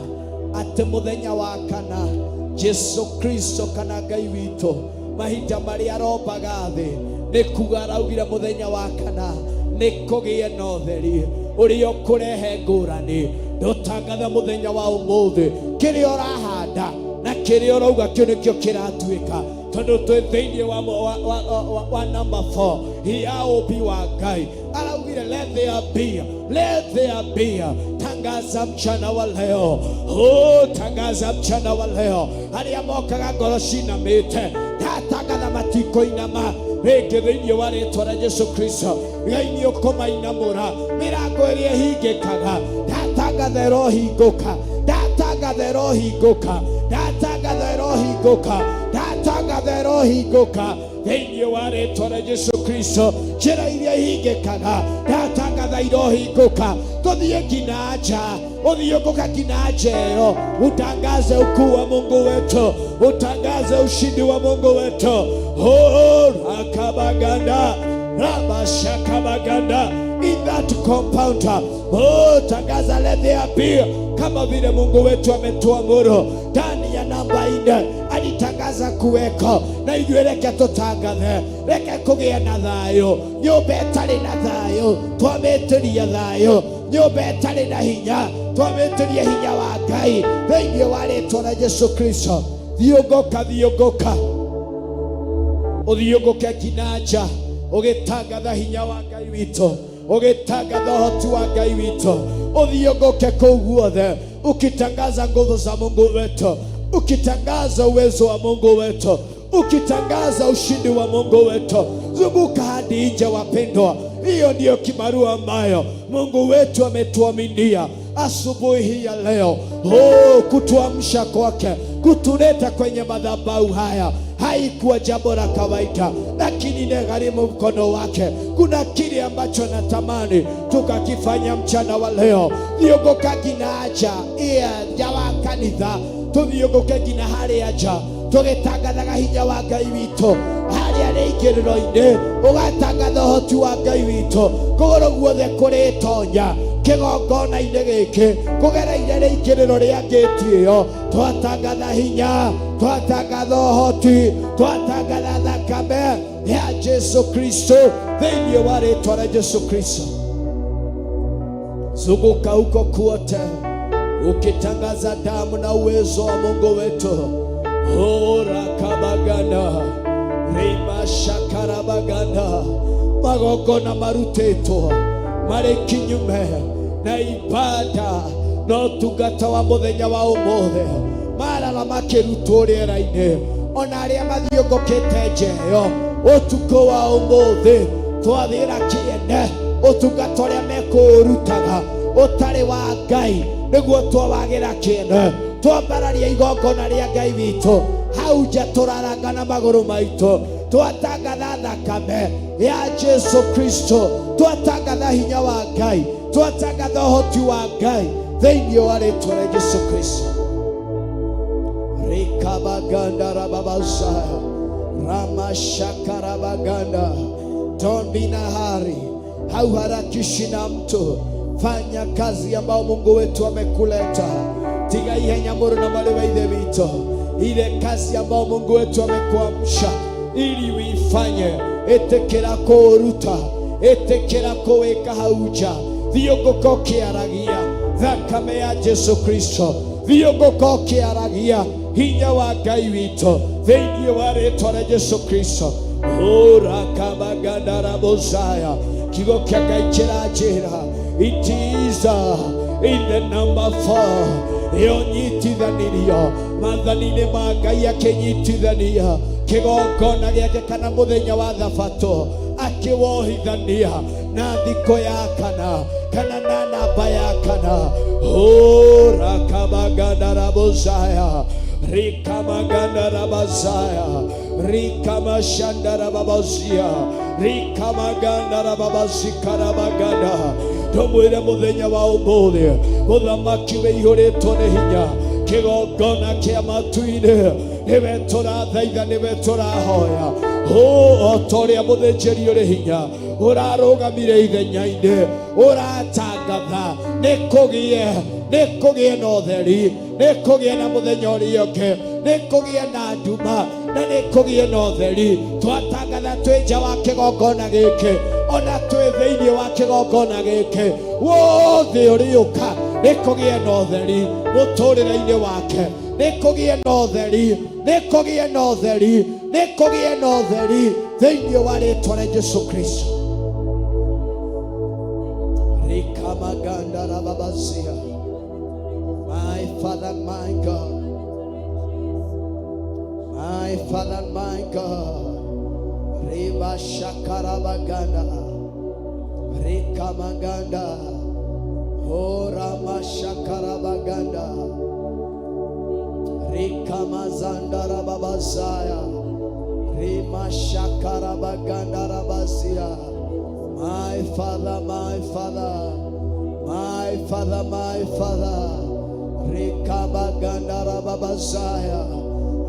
atĩ mũthenya wa kana Jesu Kristo kana Ngai witũ mahinda marĩa arombaga thĩ nĩ kuga araugire mũthenya wa kana nĩ kũgĩe na ũtheri ũrĩa ũkũrehe ngũrani. Ndũtangatha mũthenya wa ũmũthĩ kĩrĩa ũrahanda na kĩrĩa ũrauga kĩu nĩkĩo kĩratuĩka. Tondũ twĩ thĩinĩ wa, wa, wa, wa, wa number 4 ya ũmbi wa Ngai. Araugire let there be, let there be. Tangaza mchana wa leo, oh, tangaza mchana wa leo. Arĩa mokaga ngoro cinamĩte, ndatangatha matikoinama rĩngĩ thĩinĩ wa rĩtwa rĩa Jesu Kristo. Ngai nĩ ũkũmainamũra mĩrango ĩrĩa ĩhingĩkaga, ndatangatha ĩrohingũka, ndatangatha ĩrohingũka, ndatangatha ĩrohingũka, ndatangatha ĩrohingũka thĩinĩ wa rĩtwa rĩa Jesu Kristo. Njĩra iria ihingĩkaga, ndatangatha irohingũka. Tũthiĩ nginya nja, ũthiũngũka nginya nja ĩyo, utangaze ukuu wa Mungu wetu, utangaze ushindi wa Mungu wetu. Oh, rakabaganda rabashakabaganda in that compound. Oh, tangaza let there be, kama vile Mungu wetu ametuamuru ndani ya namba 4 alitangaza kuweko na ithuĩ, reke tũtangathe, reke kũgĩe na thayũ. Nyũmba ĩtarĩ na thayũ, twamĩtĩria thayũ. Nyũmba ĩtarĩ na hinya, twamĩtĩria hinya wa Ngai thĩinĩ wa rĩtwa rĩa Jesu Kristo. Thiũngũka, thiũngũka, ũthiũngũke nginya nja ũgĩtangatha hinya wa Ngai witũ, ũgĩtangatha ũhoti wa Ngai witũ. Ũthiũngũke kũu guothe ukitangaza nguvu za Mungu wetu, ukitangaza uwezo wa Mungu wetu, ukitangaza ushindi wa Mungu wetu. Zunguka hadi nje, wapendwa. Hiyo ndiyo kibarua ambayo Mungu wetu ametuaminia asubuhi hii ya leo. Oh, kutuamsha kwake, kutuleta kwenye madhabahu haya haikuwa jambo la kawaida, lakini inagharimu mkono wake. Kuna kile ambacho natamani tukakifanya mchana wa leo. Thiũngũka nginya nja iya nja wa kanitha, tũthiũngũke nginya harĩa nja tũgĩtangathaga hinya wa Ngai witũ harĩa rĩingĩrĩro-inĩ, ũgatangatha ũhoti wa Ngai witũ kũgũrũ guothe kũrĩtonya kĩgongona-inĩ gĩkĩ kũgereire rĩingĩrĩro rĩa ngĩti ĩyo. Twatangatha hinya, twatangatha ũhoti, twatangatha thakame ya Jesu Kristo thĩinĩ wa rĩtwa rĩa Jesu Kristo. Zunguka huko kote ukitangaza damu na uwezo wa Mungu wetu. Ora kabaganda rima shakarabaganda, magongona marutĩtwo marĩ kinyume na ibada na ũtungata wa mũthenya wa ũmũthĩ, marara makĩrutwo rĩera-inĩ. Ona arĩa mathiũngũkĩte nja ĩyo ũtukũ wa ũmũthĩ, twathĩra kĩene ũtungata ũrĩa mekũũrutaga ũtarĩ wa Ngai, nĩguo twawagĩra kĩene. Twambararia igongona rĩa Ngai witũ hau nja, tũraranga na magũrũ maitũ, twatangatha thakame ya Jesu Kristo, twatangatha hinya wa Ngai, twatangatha ũhoti wa Ngai thĩinĩ wa rĩtwa rĩa Jesu Kristo. Rikabaganda rababazaya ramashakarabaganda. Don't be in a hurry, hauharakishi na mtu. Fanya kazi ambayo Mungu wetu amekuleta. Tiga ihenya mũrũ na mwarĩ wa ithe witũ, ile kazi ambayo Mungu wetu amekuamsha ili uifanye. Ĩtĩkĩra kũũruta, ĩtĩkĩra kũwĩka hau nja. Thiũngũka ũkĩaragia thakame ya Jesu Kristo, thiũngũka ũkĩaragia hinya wa Ngai witũ thĩinĩ wa rĩtwa rĩa Jesu Kristo. Ũrakabagandarabozaya, kiugo kĩa Ngai kĩranjĩra it is in the number 4 ĩyo nyitithanirio maathani-inĩ ma Ngai, akĩnyitithania kĩgongona gĩake kana mũthenya wa thabatũ, akĩwohithania na thikũ ya kana kana na namba ya kana. Urakabagandarabozaya rikamagandarabazaya rikamashandarababazia rikamagandarababazikarabaga. Ndũmwĩre mũthenya wa ũmũthĩ, mũthamaki wĩihũrĩtwo nĩ hinya, kĩgongona kĩa matu-inĩ, nĩwe tũrathaitha, nĩwe tũrahoya. O ta ũrĩa mũthĩnjĩri ũrĩ hinya ũrarũgamire ithenya-inĩ, ũratangatha nĩ kũgĩe, nĩ kũgĩe na ũtheri, nĩ kũgĩe na mũthenya ũrĩa ũngĩ, nĩ kũgĩe na nduma na nĩ kũgĩe na ũtheri. Twatangatha twĩ nja wa kĩgongona gĩkĩ, ona twĩ thĩinĩ wa kĩgongona gĩkĩ, wothe ũrĩũka nĩ kũgĩe na ũtheri mũtũrĩre-inĩ wake. Nĩ kũgĩe na ũtheri, nĩ kũgĩe na ũtheri, nĩ kũgĩe na ũtheri thĩinĩ wa rĩtwa rĩa Jesu Kristo. Rikamaganda rababazia. My Father, my God. My Father, my God. Riba shakarabaganda. Rikamaganda. Ora mashakarabaganda. Rikamazanda rababazaya. Rima shakarabaganda rabazia. My Father, my Father. My Father, my Father. Rikabaganda rababazaya.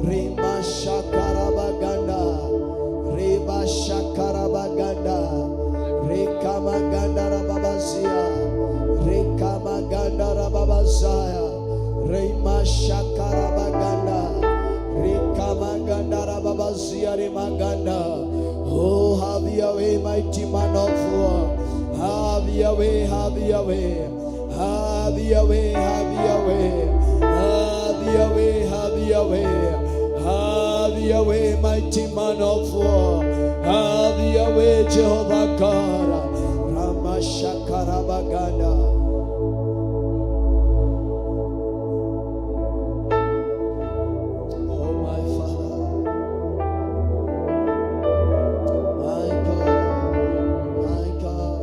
Rima shakarabaganda. Riba shakarabaganda. Rikamaganda rababazia. Rikamaganda rababazaya. Rima shakarabaganda. Rikamaganda rababazia rimaganda. Oh, have your way, mighty man of war. Have your way, have your way. Have your way, have your way. Have your way, have your way. Have your way, mighty man of war. Have your way, Jehovah God. Ramashakarabaganda. Oh, my Father, my God, my God.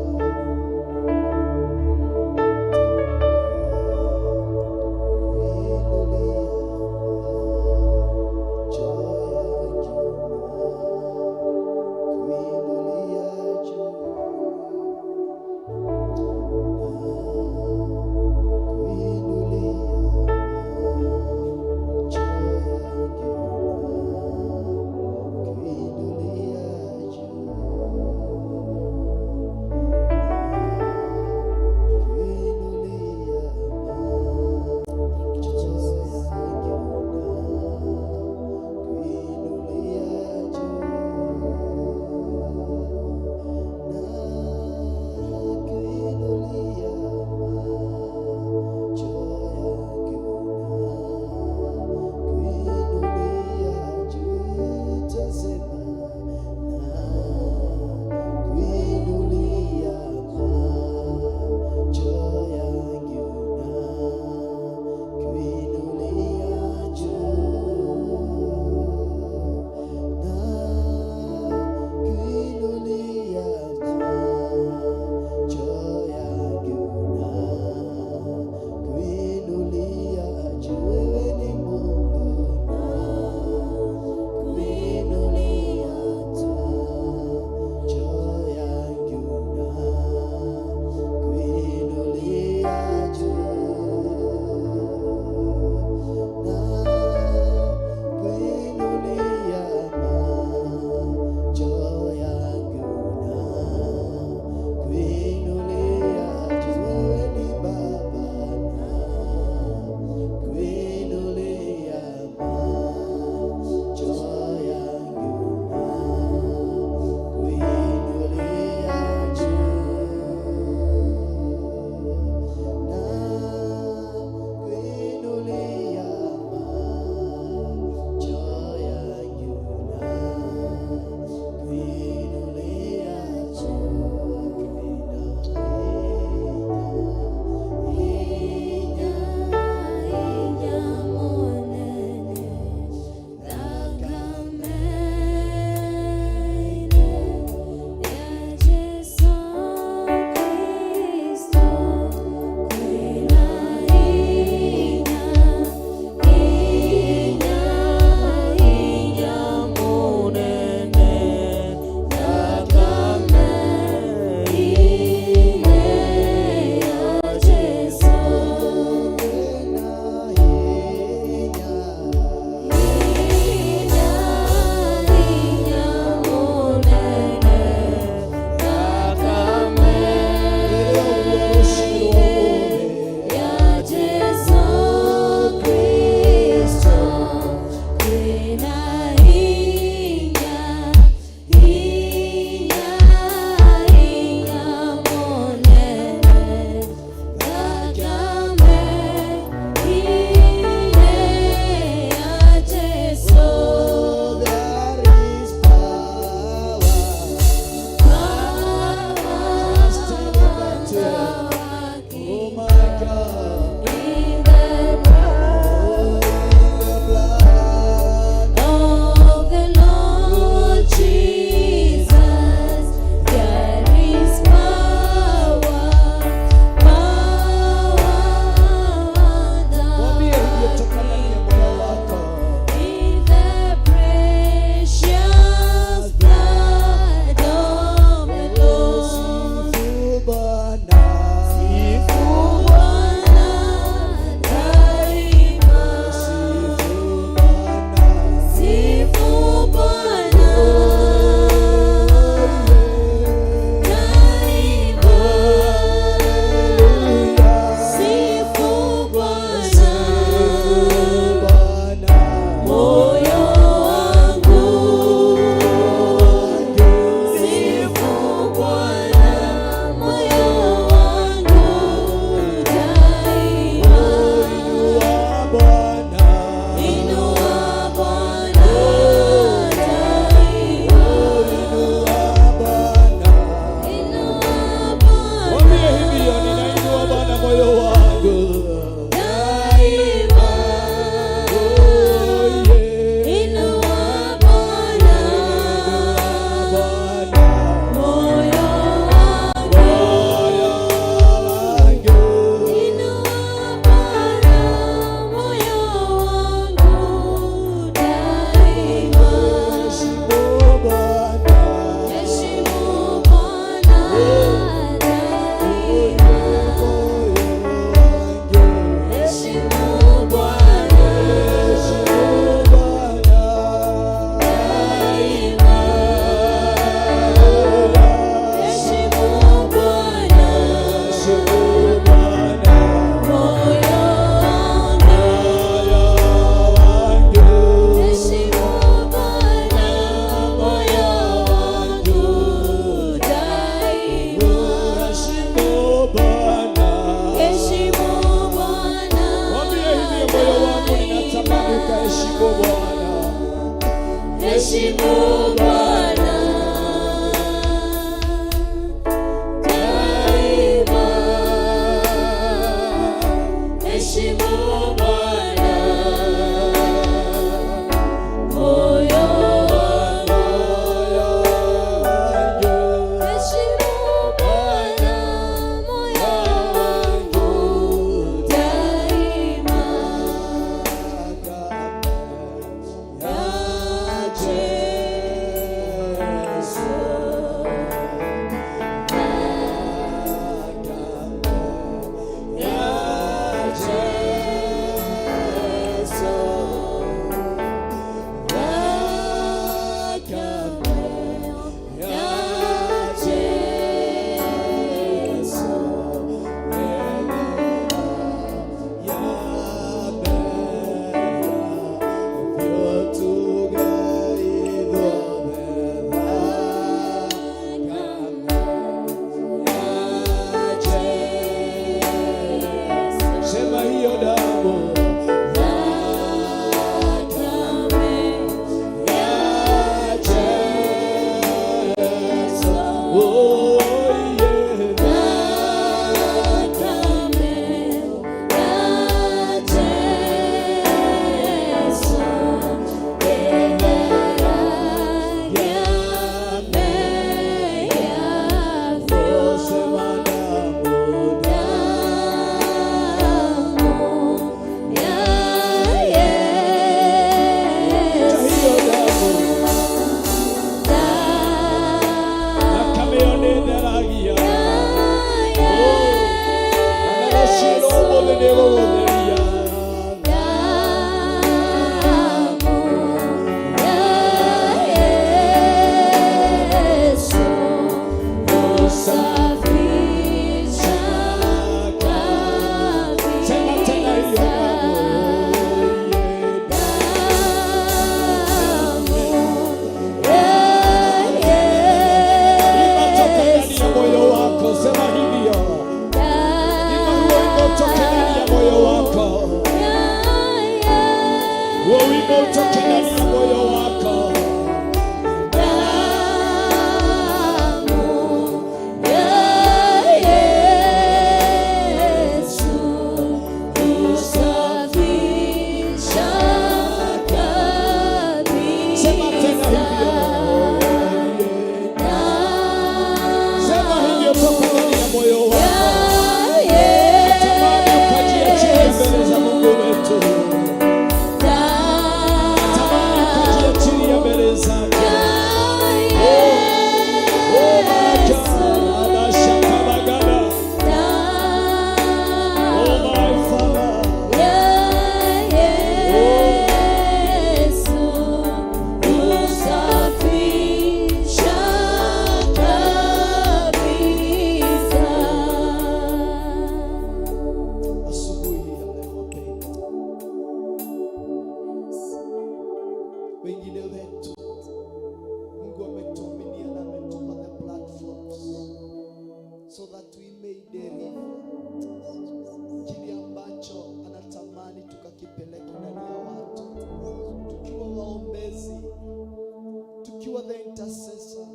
Intercessor,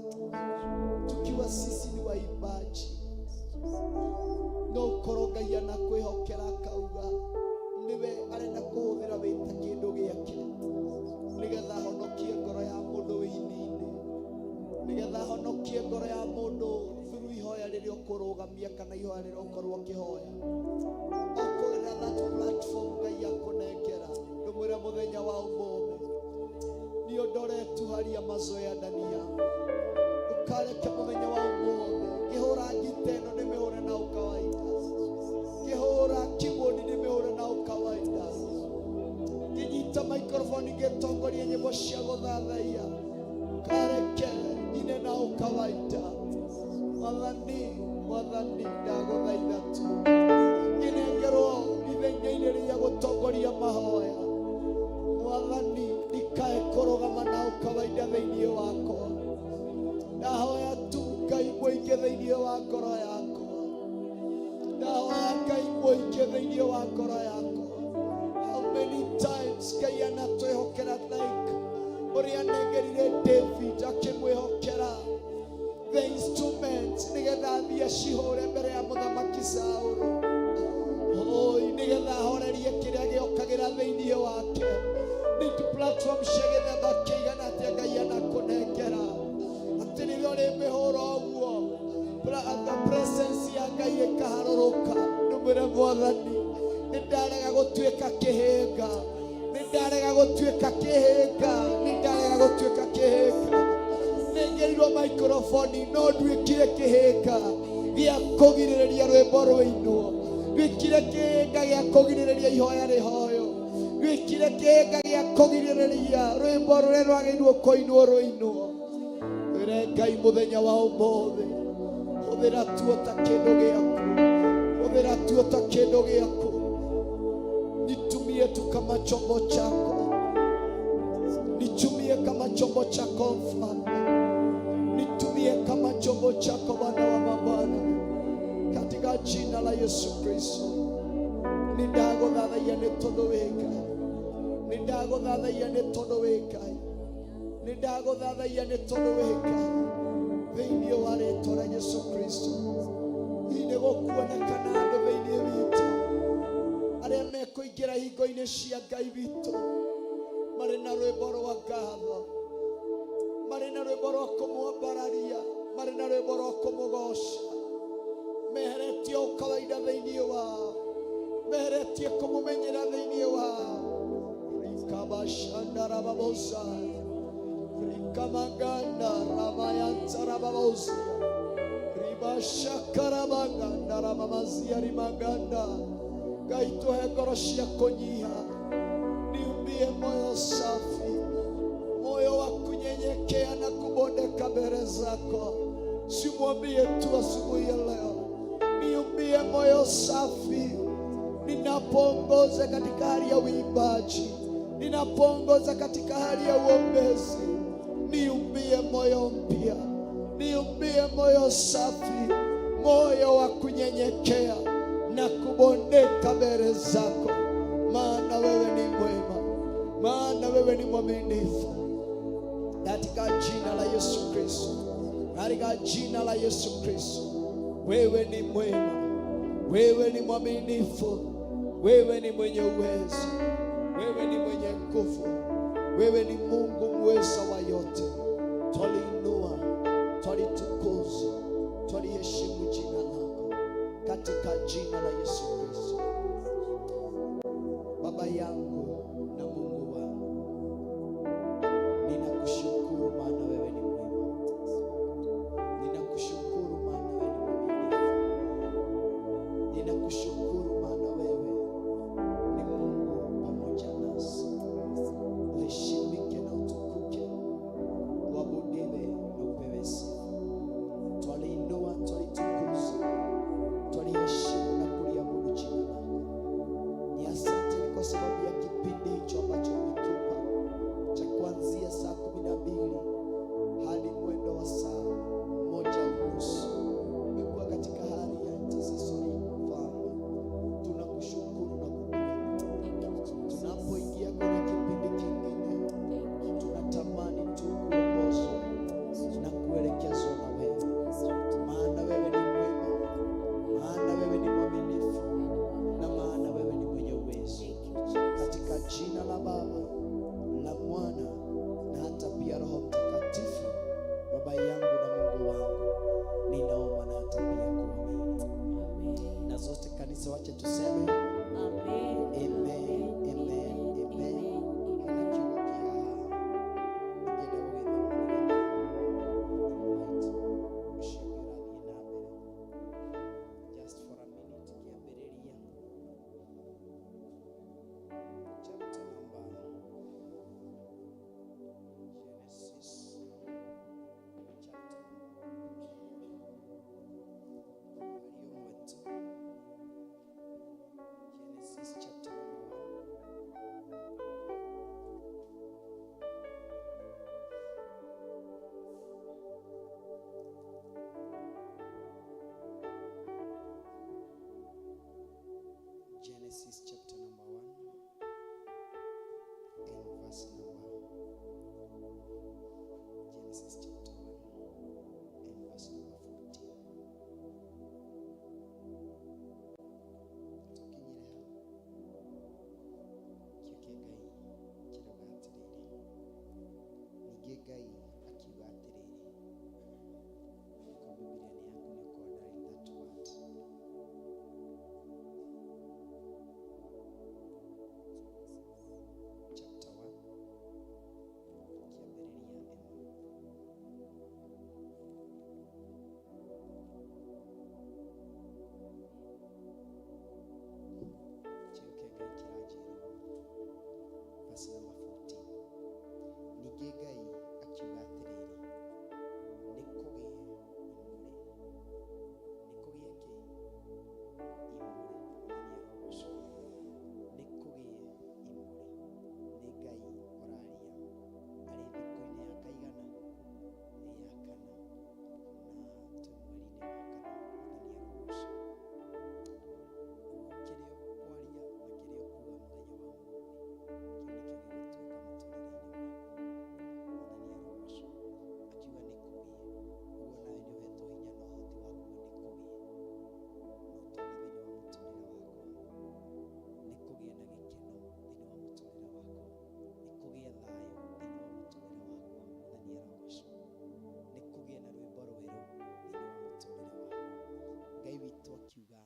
tukiwa sisi ni waimbaji, no ũkorwo Ngai anakwĩhokera akauga nĩwe arenda kũhũthĩra wĩ ta kĩndũ gĩake nĩgetha ahonokie ngoro ya mũndũ wĩini-inĩ, nĩgetha ahonokie ngoro ya mũndũ through ihoya rĩrĩa ũkũrũgamia kana ihoya rĩrĩa ũkorwo ũkĩhoya okũgerera that platform Ngai akũnengera. Ndũmwĩre mũthenya wa ũmũthĩ, niondolee tu hali ya mazoea ndani yangu. Ukareke mũthenya wa ũmũthĩ ngĩhũra ngita ĩno ndĩmĩhũre na ũkawaida, ngĩhũra keyboard ndĩmĩhũre na ũkawaida, ngĩnyita microphone ngĩtongoria nyĩmbo cia gũthathaiya, kareke ine na ũkawaida. Mwathani, Mwathani, ndagũthaitha tu ngĩnengerwo ithenya-inĩ rĩa gũtongoria mahoya. Mwathani, ndikae kũrũgama na ũkawaida thĩinĩ wakwa. Ndahoya tu Ngai mũingĩ thĩinĩ wa ngoro yakwa. Ndahoya Ngai mũingĩ thĩinĩ wa ngoro yakwa. How many times Ngai anatwĩhokera, like ũrĩa anengerire David akĩmwĩhokera the instrument nĩgetha athiĩ acihũre mbere ya Mũthamaki Saũlũ, oi, nĩgetha ahorerie kĩrĩa gĩokagĩra thĩinĩ wake. Nĩ platform cia gĩthemba kĩigana atĩa Ngai anakũnengera atĩ rĩrĩa ũrĩmĩhũra ũguo the presence ya Ngai ĩkaharũrũka? Ndũmwĩre Mwathani, nĩ ndarega gũtuĩka kĩhĩnga, nĩ ndarega gũtuĩka kĩhĩnga, nĩ ndarega gũtuĩka kĩhĩnga. Nengerirwo microphone no nduĩkire kĩhĩnga gĩa kũgirĩrĩria rwĩmbo rũinwo, nduĩkire kĩhĩnga gĩa kũgirĩrĩria ihoya rĩhoyo, nduĩkire kĩhĩnga gĩa kũgirĩrĩria rwĩmbo rũrĩa rwagĩrĩirwo kũinwo rũinwo. Twĩre Ngai mũthenya wa ũmũthĩ, hũthĩra tuo ta kĩndũ gĩaku, hũthĩra tuo ta kĩndũ gĩaku. Nitumie tu kama chombo chako, nitumie kama chombo chako Mfalme, nitumie kama chombo chako Bwana wa mabwana, katika jina la Yesu Kristo. Nindagũthathaiya nĩ tondũ wĩ Ngai, nĩndagũthathaiya nĩ tondũ wĩ Ngai, nĩndagũthathaiya nĩ tondũ wĩ Ngai, thĩinĩ wa rĩtwa rĩa Yesu Kristo. Hihi nĩ gũkuonekana andũ thĩinĩ witũ arĩa mekũingĩra hingo-inĩ cia Ngai witũ marĩ na rwĩmbo rwa ngatho, marĩ na rwĩmbo rwa kũmwambararia, marĩ na rwĩmbo rwa kũmũgoca, meheretie ũkawaida thĩinĩ wao, meheretie kũmũmenyera thĩinĩ wao? Rikabashandarababosa rikamaganda ramayantarababozia ribashakarabaganda ramamazia rimaganda. Ngai, tũhe ngoro cia kũnyiha. Niumbie moyo safi, moyo wa kunyenyekea na kubondeka mbele zako. Simwambie tu asubuhi ya leo, niumbie moyo safi ninapoongoza katika hali ya uimbaji, ninapoongoza katika hali ya uombezi, niumbie moyo mpya, niumbie moyo safi, moyo wa kunyenyekea na kubondeka mbele zako, maana wewe ni mwema, maana wewe ni mwaminifu. Katika jina la Yesu Kristo, katika jina la Yesu Kristo, wewe ni mwema, wewe ni mwaminifu, wewe ni mwenye uwezo, wewe ni mwenye nguvu, wewe ni Mungu muweza wa yote. Twaliinua, twalitukuza, twaliheshimu jina lako katika jina la Yesu Kristo. Baba yangu na Mungu wangu, ninakushukuru maana wewe ni mwema. Ninakushukuru maana wewe ni mwaminifu. Ninakushukuru maana wewe ni Mungu pamoja nasi. Uheshimike na utukuke, uabudiwe. Baba yangu na Mungu wangu, ninaomba na hata pia kuamini. Amen. Na zote kanisa, wache tuseme Amen. amen, amen, amen. Hena kiugo kĩa haha ingĩenda gũgĩthoma nĩgetha right ũcio ũngĩ ũrathiĩ na mbere. Just for a minute, Kĩambĩrĩria chapter number, Genesis chapter number 1, mweri ũmwe tu. Genesis chapter number 1. Genesis chapter number 1 and verse number, Genesis chapter 1 and verse number 14. Tukinyire hau. Kiugo kĩa Ngai kĩrauga atĩrĩrĩ, ningĩ Ngai akiuga atĩrĩrĩ, ko Bibilia nĩ yaku nĩ ũkũ that word. Chapter 1, Kĩambĩrĩria 1. Kiugo kĩa Ngai kĩranjĩra ũũ, verse number 14, ningĩ Ngai akiuga atĩrĩrĩ, nĩ kũgĩe imũrĩ, nĩ kũgĩe kĩ? Imũrĩ. Mwathani arogocwo. Nĩ kũgĩe imũrĩ. Nĩ Ngai ũraria arĩ thikũ-inĩ ya kaigana? Ya kana, na twĩ mweri-inĩ wa kana. Mwathani arogocwo. Ũguo kĩrĩa ũkwaria na kĩrĩa ũkuga mũthenya wa ũmũthĩ, kĩu nĩkĩo gĩgũtuĩka mũtũrĩre-inĩ waku. Mwathani arogocwo. Akiuga nĩ kũgĩe. Ũguo nawe nĩ ũhetwo hinya na ũhoti wa kuga nĩ kũgĩe, na ũtonga thĩinĩ wa mũtũrĩre wakwa, nĩ kũgĩe na gĩkeno thĩinĩ wa mũtũrĩre wakwa, nĩ kũgĩe thayũ thĩinĩ wa mũtũrĩre wakwa. Mwathani arogocwo. Nĩ kũgĩe na rwĩmbo rwerũ thĩinĩ wa mũtũrĩre wakwa. Ngai witũ akiuga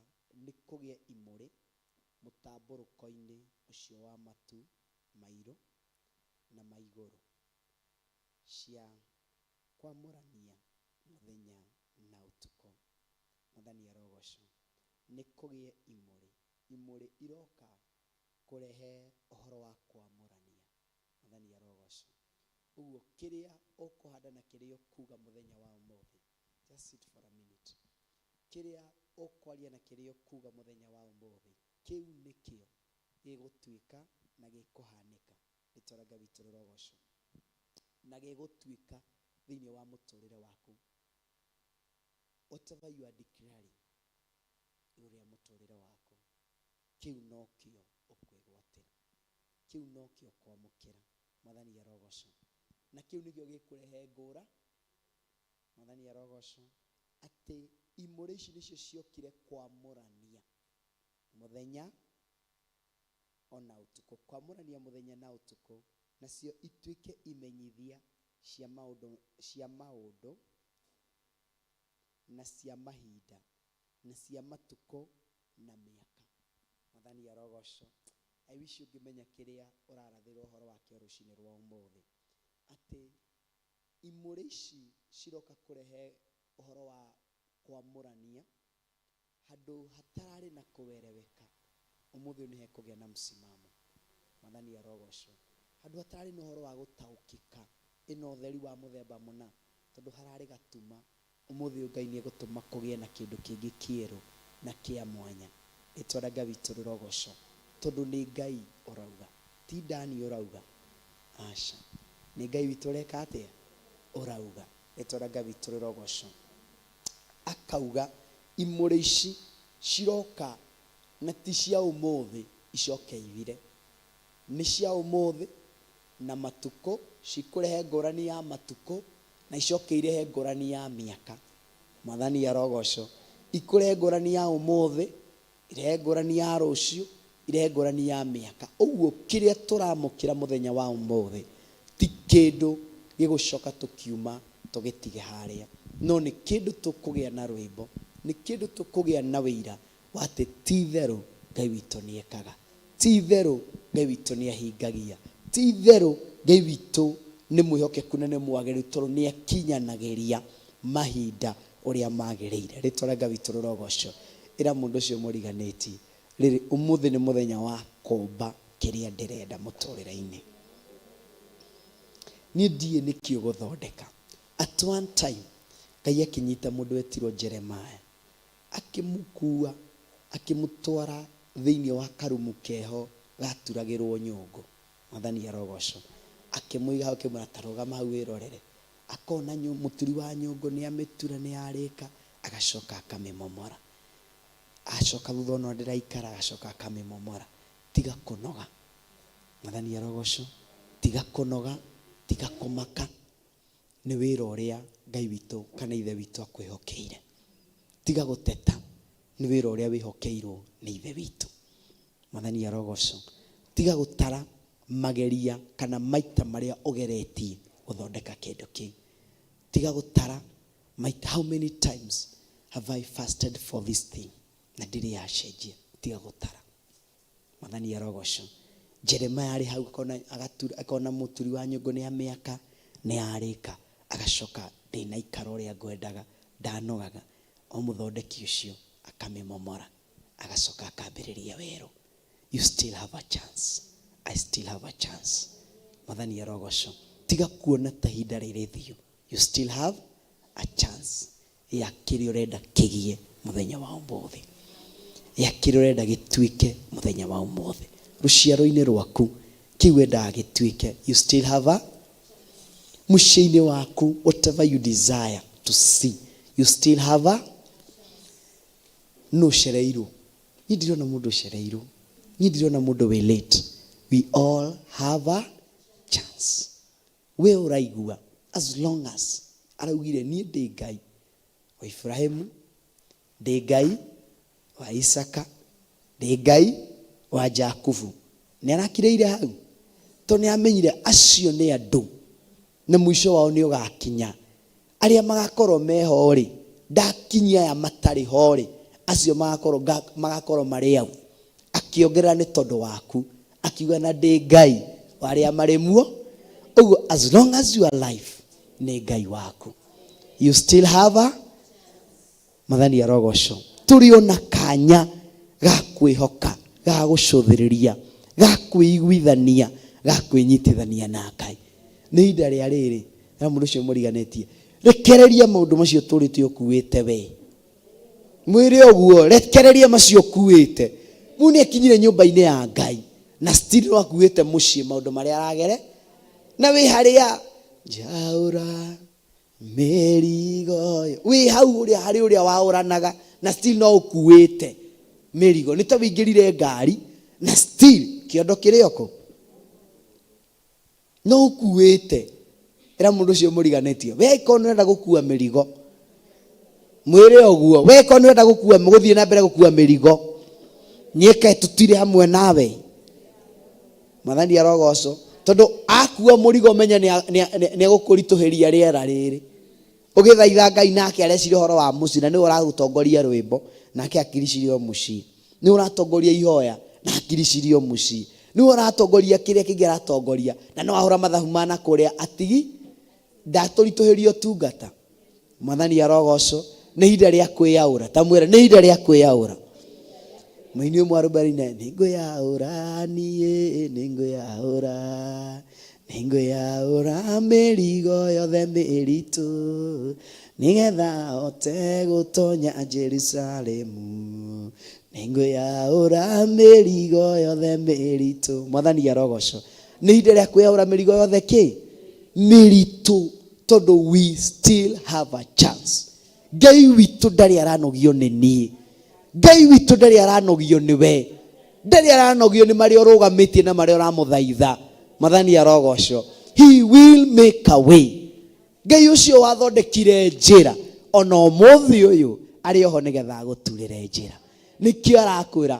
nĩ kũgĩe imũrĩ mũtambũrũko-inĩ ũcio wa matu mairũ na ma igũrũ, cia kwamũrania mũthenya na ũtukũ. Mwathani arogocwo. Nĩ kũgĩe imũrĩ. Imũrĩ iroka kũrehe ũhoro wa kwamũrania. Mwathani arogocwo. Ũguo kĩrĩa ũkũhanda na kĩrĩa ũkuga mũthenya wa ũmũthĩ, just sit for a minute, kĩrĩa ũkwaria na kĩrĩa ũkuga mũthenya wa ũmũthĩ, kĩu nĩkĩo gĩgũtuĩka na gĩkũhanĩka. Rĩtwa rĩa Ngai witũ rĩrogocwo. Na gĩgũtuĩka thĩinĩ wa mũtũrĩre waku. Whatever you are declaring igũrũ rĩa mũtũrĩre waku, kĩu nokĩo ũkwĩgwatĩra, kĩu nokĩo ũkwamũkĩra. Mwathani arogocwo. Na kĩu nĩkĩo gĩkũrehe ngũra. Mwathani arogocwo. Atĩ imũrĩ ici nĩcio ciokire kwamũrania mũthenya ona ũtukũ, kwamũrania mũthenya na ũtukũ, nacio ituĩke imenyithia cia maũndũ, cia maũndũ na cia mahinda na cia matukũ na mĩaka. Mwathani arogocwo. I wish ũngĩmenya kĩrĩa ũrarathĩrwo ũhoro wakĩo rũcinĩ rwa ũmũthĩ, atĩ imũrĩ ici ciroka kũrehe ũhoro wa kwamũrania handũ hatararĩ na kũwereweka. Ũmũthĩ ũyũ nĩ hekũgĩa na msimamo. Mwathani arogocwo. Handũ hatararĩ na ũhoro wa gũtaũkĩka, ĩno ũtheri wa mũthemba mũna, tondũ hararĩ gatuma, ũmũthĩ ũyũ Ngai nĩ egũtũma kũgĩe na kĩndũ kĩngĩ kĩerũ na kĩa mwanya. Rĩtwa rĩa Ngai witũ rĩrogocwo, tondũ nĩ Ngai ũrauga, ti Dani ũrauga, aca, nĩ Ngai witũ ũreka atĩa? Ũrauga. Rĩtwa rĩa Ngai witũ rĩrogocwo. Akauga imũrĩ ici ciroka na ti cia ũmũthĩ icoke ithire, nĩ cia ũmũthĩ na matukũ, cikũrehe ngũrani ya matukũ na icoke irehe ngũrani ya mĩaka. Mwathani arogocwo. Ikũrehe ngũrani ya ũmũthĩ, irehe ngũrani ya rũciũ, irehe ngũrani ya mĩaka. Ũguo kĩrĩa tũramũkĩra mũthenya wa ũmũthĩ ti kĩndũ gĩgũcoka tũkiuma Tũgĩtige harĩa. No nĩ kĩndũ tũkũgĩa na rwĩmbo, nĩ kĩndũ tũkũgĩa na wĩira wa atĩ ti itherũ Ngai witũ nĩ ekaga. Ti itherũ Ngai witũ nĩ ahingagia. Ti itherũ Ngai witũ nĩ mwĩhokeku na nĩ mwagĩrĩru tondũ nĩ akinyanagĩria mahinda ũrĩa magĩrĩire. Rĩtwa rĩa Ngai witũ rĩrogocwo. Ĩra mũndũ ũcio mũriganĩtie, rĩrĩ ũmũthĩ nĩ mũthenya wa kũmba kĩrĩa ndĩrenda mũtũrĩre-inĩ. Niĩ ndiũĩ nĩkĩ ũgũthondeka. At one time Ngai akĩnyita mũndũ wetirwo Jeremiah, akĩmũkua akĩmũtwara thĩinĩ wa karumu keho gaturagĩrwo nyũngũ. Mwathani arogocwo. Akĩmũiga hau akĩmwĩra ta rũgama hau wĩrorere. Akona mũturi wa nyũngũ nĩ amĩtura nĩ yarĩka, agacoka akamĩmomora. Acoka thutha ona ndĩraikara agacoka akamĩmomora. Tiga kũnoga. Mwathani arogocwo. Tiga kũnoga, tiga kũmaka. Nĩ wĩra ũrĩa Ngai witũ kana Ithe witũ akwĩhokeire. Tiga gũteta, nĩ wĩra ũrĩa wĩhokeirwo nĩ Ithe witũ. Mwathani arogocwo. Tiga gũtara mageria kana maita marĩa ũgeretie gũthondeka kĩndũ kĩu. Tiga gũtara maita, how many times have I fasted for this thing na ndirĩ yacenjia. Tiga gũtara. Mwathani arogocwo. Jeremiah arĩ hau akona, agatura, akona mũturi wa nyũngũ nĩ amĩaka, nĩ arĩka, agacoka ndĩnaikara ũrĩa ngwendaga, ndanogaga. O mũthondeki ũcio akamĩmomora, agacoka akambĩrĩria werũ. You still have a chance. I still have a chance. Mwathani arogocwo. Tiga kuona ta ihinda rĩrĩ thiũ. You still have a chance ya kĩrĩa ũrenda kĩgie mũthenya wa ũmũthĩ, ya kĩrĩa ũrenda gĩtuĩke mũthenya wa ũmũthĩ rũciaro-inĩ rwaku, kĩu wendaga gĩtuĩke, you still have a mũciĩ-inĩ waku, whatever you desire to see, you still have a no ũcereirwo. Niĩ ndirona mũndũ ũcereirwo, niĩ ndirona mũndũ wĩ late. We all have a chance. We ũraigua as long as araugire niĩ ndĩ Ngai wa Iburahĩmu, ndĩ Ngai wa Isaka, ndĩ Ngai wa Jakubu. Nĩ arakirĩire hau? Tondũ nĩ amenyire acio nĩ andũ na mũico wao nĩ ũgakinya. Arĩa magakorwo meho rĩ, ndakinyia aya matarĩ ho rĩ, acio magakorwo magakorwo marĩ au. Akĩongerera nĩ tondũ waku. Akiuga na ndĩ Ngai wa arĩa marĩ muo. Ũguo as long as you are alive, nĩ Ngai waku. You still have a Mwathani arogocwo. Tũrĩ o na kanya ga kwĩhoka, ga gũcũthĩrĩria, ga kwĩiguithania, ga kwĩnyitithania na Ngai. Nĩ ihinda rĩa rĩrĩ, na mũndũ ũcio mũriganĩtie, rekereria maũndũ macio ũtũrĩte ũkuĩte we. Mwĩre ũguo, rekereria macio ũkuĩte. Mũndũ nĩ akinyire nyũmba-inĩ ya Ngai, na still no akuĩte mũciĩ maũndũ marĩa aragere, na wĩ harĩa njaũra mĩrigo ĩyo. Wĩ hau ũrĩa harĩ ũrĩa waũranaga na still no ũkuĩte mĩrigo. Nĩ ta wĩingĩrire ngari na still kĩondo kĩrĩ o kũ? No ũkuĩte. Ĩra mũndũ ũcio mũriganĩtie, we angĩkorwo nĩ ũrenda gũkua mĩrigo, mwĩre ũguo, we angĩkorwo nĩ ũrenda gũkua, gũthiĩ na mbere gũkua mĩrigo, niĩ kaĩ tũtirĩ hamwe nawe. Mwathani arogocwo. Tondũ akua mũrigo menye nĩ egũkũritũhĩria rĩera rĩrĩ. Ũgĩthaitha Ngai nake areciria ũhoro wa mũciĩ na nĩwe ũragũtongoria rwĩmbo nake hakiri cirĩ o mũciĩ. Nĩwe ũratongoria ihoya na hakiri cirĩ o mũciĩ. Nĩwe ũratongoria kĩrĩa kĩngĩ aratongoria na no ahũra mathabu ma na kũrĩa atigi ndatũritũhĩria ũtungata. Mwathani arogocwo. Nĩ ihinda rĩa kwĩyaũra. Ta mwĩre nĩ ihinda rĩa kwĩyaũra. Mũini ũmwe arũmba-inĩ nĩ ngwĩyaũra niĩ nĩ ngwĩyaũra nĩ ngwĩyaũra mĩrigo yothe mĩritũ nĩgetha hote gũtonya Jerusalemu nĩ ngwĩyaũra mĩrigo yothe mĩritũ. Mwathani arogocwo. Nĩ ihinda rĩa kwĩyaũra mĩrigo yothe kĩ mĩritũ tondũ we still have a chance. Ngai witũ ndarĩ aranogio nĩ niĩ. Ngai witũ ndarĩ aranogio nĩ we. Ndarĩ aranogio nĩ marĩa ũrũgamĩtie na marĩa ũramũthaitha. Mwathani arogocwo. He will make a way. Ngai ũcio wathondekire njĩra ona ũmũthĩ ũyũ arĩ oho nĩgetha agũturĩre njĩra. Nĩkĩo arakwĩra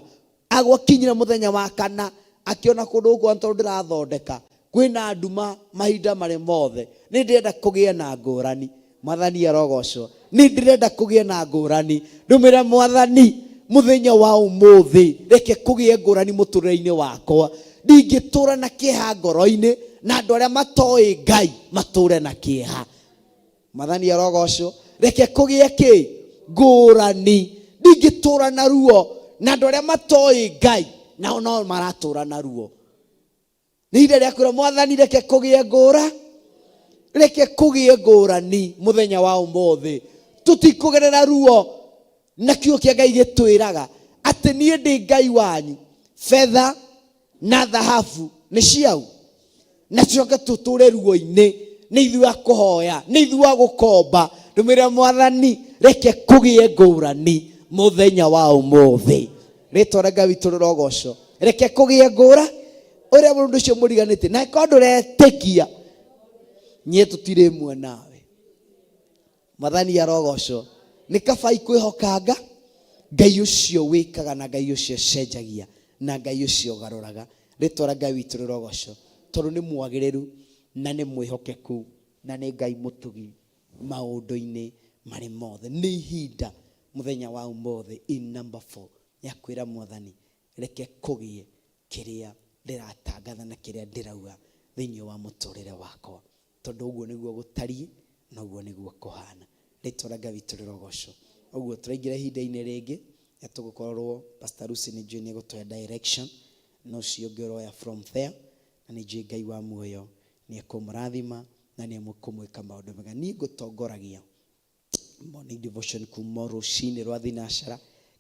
agwakinyire mũthenya wa kana akĩona kũndũ gũkũ tondũ ndĩrathondeka kwĩna nduma mahinda marĩ mothe nĩ ndĩrenda kũgĩe na ngũrani. Mwathani arogocwo. Nĩ ndĩrenda kũgĩe na ngũrani. Ndũmĩre Mwathani mũthenya wa ũmũthĩ, reke kũgĩe ngũrani mũtũrĩre-inĩ wakwa. Ndingĩtũra na kĩeha ngoro-inĩ, na andũ arĩa matoĩ Ngai matũre na kĩeha. Mwathani arogocwo. Reke kũgĩe kĩ? Ngũrani. Ndingĩtũra na ruo, na andũ arĩa matoĩ Ngai nao no maratũra na ruo. Nĩ ihinda rĩa kwĩra Mwathani, reke kũgĩe ngũra, reke kũgĩe ngũrani mũthenya wa ũmũthĩ. Tũtikũgerera ruo, na kiugo kĩa Ngai gĩtwĩraga atĩ niĩ ndĩ Ngai wanyu, betha na thahabu nĩ ciau, na tũcoke tũtũre ruo-inĩ. Nĩ ithuĩ a kũhoya, nĩ ithuĩ a gũkomba. Ndũmĩre Mwathani, reke kũgĩe ngũrani mũthenya wa ũmũthĩ. Rĩtwa rĩa Ngai witũ rĩrogocwo. Reke kũgĩe ngũra ũrĩa mũndũ ũcio mũriganĩtie na ĩkorwo ndũretĩkia, niĩ tũtirĩ ĩmwe nawe. Mwathani arogocwo. Nĩ kaba ikwĩhokanga Ngai ũcio wĩkaga na Ngai ũcio ũcenjagia na Ngai ũcio ũgarũraga. Rĩtwa rĩa Ngai witũ rĩrogocwo, tondũ nĩ mwagĩrĩru na nĩ mwĩhokeku na nĩ Ngai mũtugi maũndũ-inĩ marĩ mothe. Nĩ ihinda mũthenya wa ũmũthĩ in number 4 ya kwĩra Mwathani, reke kũgĩe kĩrĩa ndĩratangatha na kĩrĩa ndĩrauga thĩinĩ wa mũtũrĩre wakwa, tondũ ũguo nĩguo gũtariĩ na ũguo nĩguo kũhana. Rĩtwa rĩa Ngai witũ rĩrogocwo. Ũguo tũraingĩra ihinda-inĩ rĩngĩ na tũgũkorwo Pastor Lucy nĩ njũĩ nĩ egũtũhe direction, na ũcio ũngĩ ũroya from there, na nĩ njũĩ Ngai wa muoyo nĩ ekũmũrathima na nĩ ekũmwĩka maũndũ mega. Niĩ ngũtongoragia morning devotion kuma rũcinĩ rwa thinacara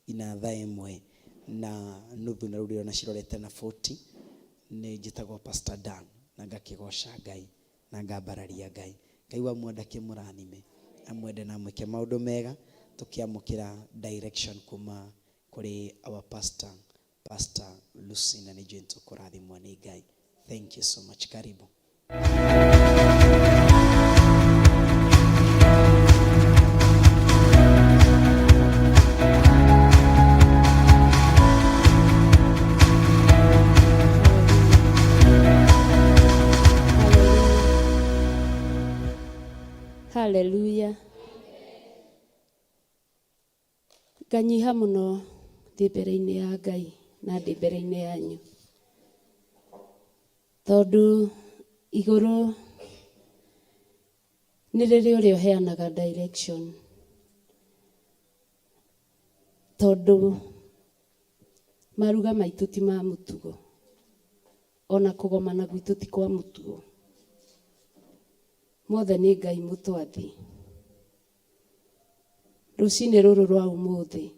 nginya thaa ĩmwe na nuthu, na rĩu ndĩrona cirorete na 40. Nĩ njĩtagwo Pastor Dan, na ngakĩgoca Ngai na ngambararia Ngai. Ngai wa muoyo ndakĩmũrathime, amwende na amwĩke maũndũ mega, tũkĩamũkĩra direction kuma kũrĩ our pastor, Pastor Lucy, na nĩ njũĩ nĩtũkũrathimwo nĩ Ngai. Thank you so much. Karibu. Haleluya. Nganyiha mũno ndĩ mbere-inĩ ya Ngai na ndĩ mbere-inĩ yanyu, tondũ igũrũ nĩ rĩrĩ ũrĩa ũheanaga direction, tondũ maruga maitũ ti ma mũtugo, ona kũgomana gwitũ ti kwa mũtugo, mothe nĩ Ngai mũtwathi. Rũcinĩ rũrũ rwa ũmũthĩ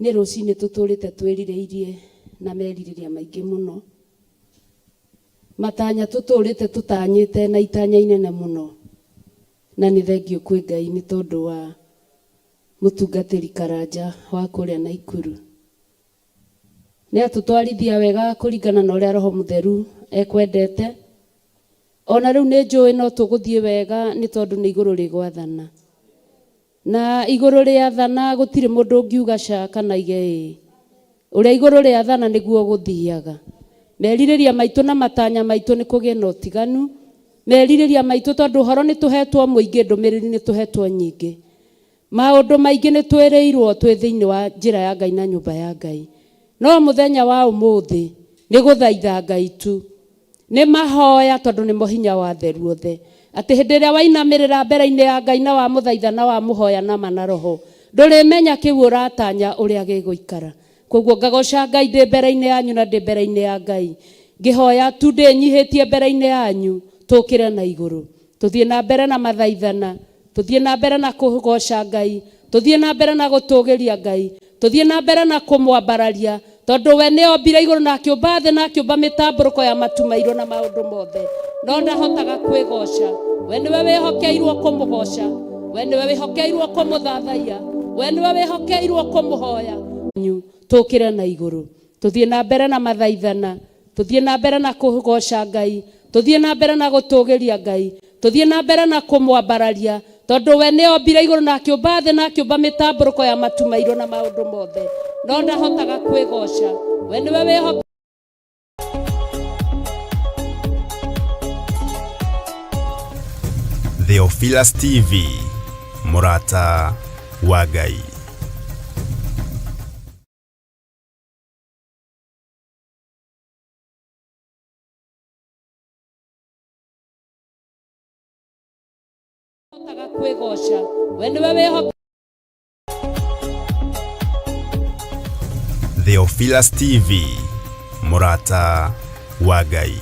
nĩ rũcinĩ tũtũrĩte twĩrirĩirie na merirĩria maingĩ mũno, matanya tũtũrĩte tũtanyĩte na itanya inene mũno, na nĩ thengiũ kwĩ Ngai nĩ tondũ wa mũtungatĩri Karanja wa kũrĩa Naikuru. Nĩ atũtwarithia wega kũringana na ũrĩa Roho Mũtheru ekwendete. Ona rĩu nĩ njũĩ no tũgũthiĩ wega nĩ tondũ nĩ igũrũ rĩgwathana. Na igũrũ rĩathana gũtirĩ mũndũ ũngiuga ca kana ige ĩĩ. Ũrĩa igũrũ rĩathana nĩguo gũthiaga. Merirĩria maitũ na matanya maitũ nĩ kũgĩe na ũtiganu. Merirĩria maitũ tondũ ũhoro nĩ tũhetwo mũingĩ, ndũmĩrĩri nĩ tũhetwo nyingĩ. Maũndũ maingĩ nĩ twĩrĩirwo twĩ thĩinĩ wa njĩra ya Ngai na nyũmba ya Ngai. No mũthenya wa ũmũthĩ nĩ gũthaitha Ngai tu. Nĩ mahoya tondũ nĩmo hinya wa theru othe. Atĩ hĩndĩ ĩrĩa wainamĩrĩra mbere-inĩ ya Ngai na wamũthaitha na wamũhoya na ma na roho, ndũrĩmenya kĩu ũratanya ũrĩa gĩgũikara. Kwoguo ngagoca Ngai ndĩ mbere-inĩ yanyu na ndĩ mbere-inĩ ya Ngai. Ngĩhoya tu ndĩnyihĩtie mbere-inĩ yanyu, tũkĩre na igũrũ. Tũthiĩ na mbere na mathaithana, tũthiĩ na mbere na kũgoca Ngai, tũthiĩ na mbere na gũtũgĩria Ngai, tũthiĩ na mbere na kũmwambararia, tondũ we nĩ ombire igũrũ na akĩũmba thĩ na akĩũmba mĩtambũrũko ya matu mairũ na maũndũ mothe, no ndahotaga kwĩgoca. We nĩwe wĩhokeirwo kũmũgoca, we nĩwe wĩhokeirwo kũmũthathaiya, we nĩwe wĩhokeirwo kũmũhoya. Tũkĩre na igũrũ, tũthiĩ na mbere na mathaithana, tũthiĩ na mbere na kũgoca Ngai, tũthiĩ na mbere na gũtũgĩria Ngai, tũthiĩ na mbere na kũmwambararia, tondũ we nĩ ombire igũrũ na akĩũmba thĩ na akĩũmba mĩtambũrũko ya matu mairũ na maũndũ mothe, no ndahotaga kwĩgoca. We nĩwe wĩho Theophilus TV, mũrata wa Ngai. Hotaga kwĩgoca we nĩwe wĩho. Theophilus TV, mũrata wa Ngai.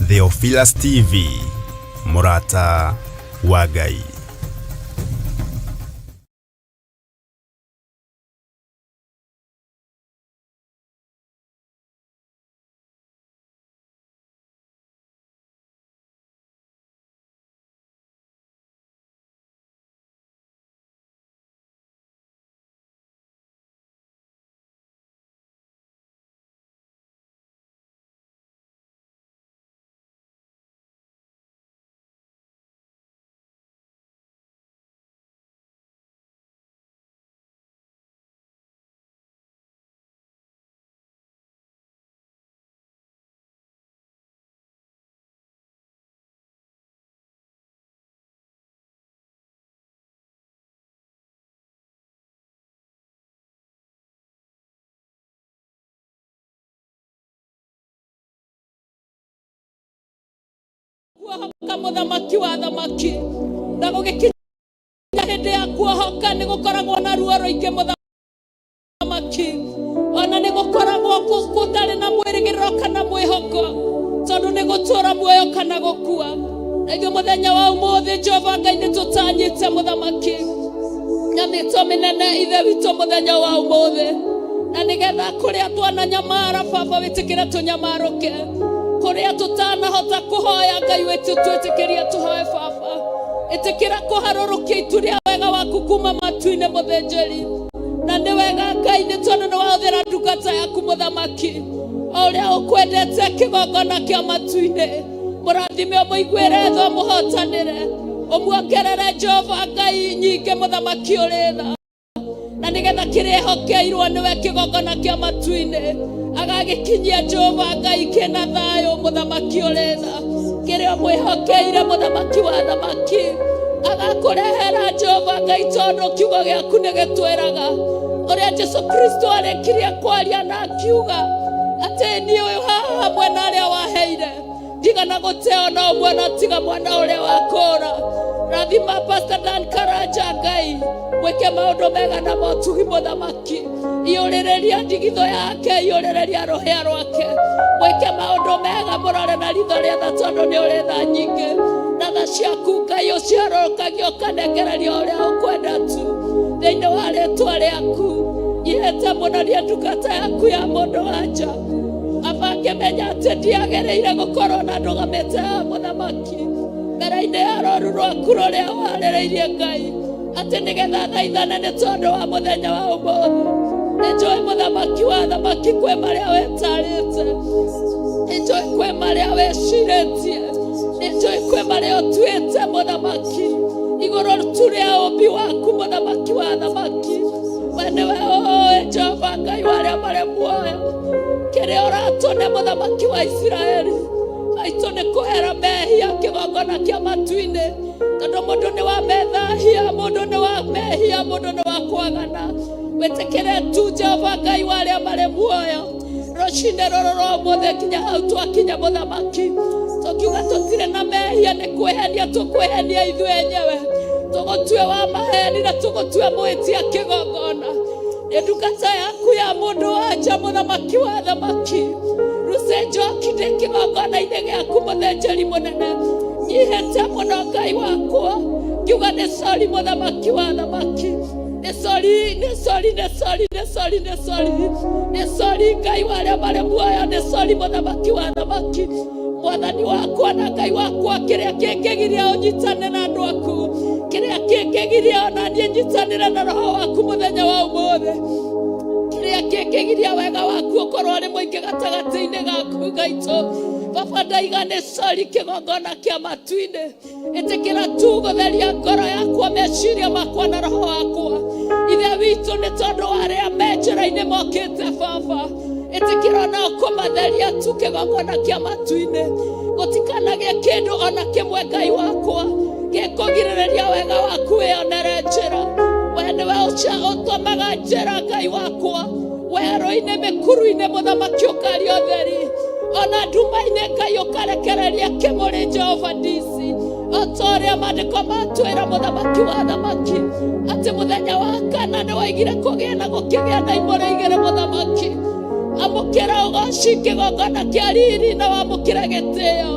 Theophilus TV, mũrata wa Ngai. Kuohoka mũthamaki wa thamaki na gũgĩkinya hĩndĩ ya kuohoka nĩ gũkoragwo na ruo rũingĩ mũthamaki, ona nĩ gũkoragwo gũtarĩ na mwĩrĩgĩrĩro kana mwĩhoko, tondũ nĩ gũtũra muoyo kana gũkua. Na ithuĩ mũthenya wa ũmũthĩ, Jehova Ngai, nĩ tũtanyĩte mũthamaki na mĩto mĩnene ithe witũ mũthenya wa ũmũthĩ, na nĩgetha kũrĩa twananyamara, baba, wĩtĩkĩre tũnyamarũke, kũrĩa tũtanahota kũhoya, Ngai witũ, twĩtĩkĩrie tũhoe. Baba, ĩtĩkĩra kũharũrũkia itu rĩa wega waku kuma matu-inĩ, mũthĩnjĩri, na nĩ wega, Ngai, nĩ tondũ nĩ wahũthĩra ndungata yaku mũthamaki o ũrĩa ũkwendete kĩgongona kĩa matu-inĩ. Mũrathime, ũmũiguĩre tha, ũmũhotanĩre, ũmuongerere, Jehova Ngai, nyingĩ, mũthamaki ũrĩ tha, na nĩgetha kĩrĩa ehokeirwo nĩwe kĩgongona kĩa matu-inĩ agagĩkinyia, Jehova Ngai, kĩna thayũ, mũthamaki ũrĩ tha. Kĩrĩa ũmwĩhokeire, mũthamaki wa thamaki, agakũrehera, Jehova Ngai, tondũ kiugo gĩaku nĩ gĩtwĩraga ũrĩa Jesu Kristo arĩkirie kwaria na akiuga atĩ niĩ ũyũ haha hamwe na arĩa waheire ndigana gũteo na ũmwe no tiga mwana ũrĩa wakũra. Rathima Pastor Dan Karanja, Ngai, mwĩke maũndũ mega na motugi, mũthamaki. Iyũrĩrĩria ndigithũ yake, iyũrĩrĩria rũhĩa rwake, mwĩke maũndũ mega, mũrore na ritho rĩa tha, tondũ nĩ ũrĩ tha nyingĩ, na tha ciaku, Ngai, ũciarũrũkagia ũkanengereria ũrĩa ũkwenda tu. Thĩinĩ wa rĩtwa rĩaku nyihĩte mũno niĩ ndungata yaku ya mũndũ wanja, aba ngĩmenya atĩ ndiagĩrĩire gũkorwo na ndũgamĩte haha, mũthamaki, mbere-inĩ ya rũru rwaku rũrĩa warĩrĩirie, Ngai, atĩ nĩgetha thaithane nĩ tondũ wa mũthenya wa ũmũthĩ. Nĩ njũĩ, mũthamaki wa thamaki, kwĩ marĩa wetarĩte, nĩ njũĩ kwĩ marĩa wecirĩtie, nĩ njũĩ kwĩ marĩa ũtuĩte, mũthamaki, igũrũ tu rĩa ũmbi waku, mũthamaki wa thamaki. We nĩwe ũĩ, Jehova Ngai wa arĩa marĩ muoyo, kĩrĩa ũratũne, mũthamaki wa Isiraeli, aitũ nĩ kũhera mehia kĩgongona kĩa matu-inĩ, tondũ mũndũ nĩ wa methahia, mũndũ nĩ wa mehia, mũndũ nĩ wa kwagana. Wĩtĩkĩre tu, Jehova Ngai wa arĩa marĩ muoyo, rũcinĩ rũrũ rwa ũmũthĩ nginya hau twakinya, mũthamaki, tũkiuga tũtirĩ na mehia nĩ kwĩhenia tũkwĩhenia ithuĩ enyewe, tũgũtue wa maheni na tũgũtue mwĩtia kĩgongona. Nĩ ndungata yaku ya mũndũ wanja, mũthamaki wa thamaki, Lucy Njoki, ndĩ kĩgongona-inĩ gĩaku, mũthĩnjĩri mũnene, nyihĩte mũno, Ngai wakwa, ngiuga nĩ sorry, mũthamaki wa thamaki, nĩ sorry, nĩ sorry, nĩ sorry, nĩ sorry, nĩ sorry, nĩ sorry, Ngai wa arĩa marĩ muoyo, nĩ sorry, mũthamaki wa thamaki, mwathani wakwa na Ngai wakwa. Kĩrĩa kĩngĩgiria ũnyitane na andũ aku, kĩrĩa kĩngĩgiria ona niĩ nyitanĩre na roho waku mũthenya wa ũmũthĩ, kĩrĩa kĩngĩ Kĩngĩgiria wega waku ũkorwo ũrĩ mũingĩ gatagatĩ-inĩ gaku gaitũ. Baba, ndaiga nĩ cori kĩgongona kĩa matu-inĩ. Ĩtĩkĩra tu gũtheria ngoro yakwa, meciria makwa na roho wakwa. Ithe witũ, nĩ tondũ wa arĩa me njĩra-inĩ mokĩte, Baba, ĩtĩkĩra onao kũmatheria tu kĩgongona kĩa matu-inĩ. Gũtikanagĩe kĩndũ ona kĩmwe, Ngai wakwa, gĩkũgirĩrĩria wega waku wĩonere njĩra. We nĩwe ũca ũtũmaga njĩra, Ngai wakwa, werũ-inĩ, mĩkuru-inĩ, mũthamaki, ũkaria ũtheri, ona nduma-inĩ, Ngai, ũkarekereria kĩmũrĩ, Jehova Disi, o ta ũrĩa maandĩko matwĩra, mũthamaki wa thamaki, atĩ mũthenya wa kana nĩ waigire kũgĩe na gũkĩgĩa na imũrĩ igĩrĩ. Mũthamaki, amũkĩra ũgoci, kĩgongona kĩa riri, na wamũkĩre gĩtĩo,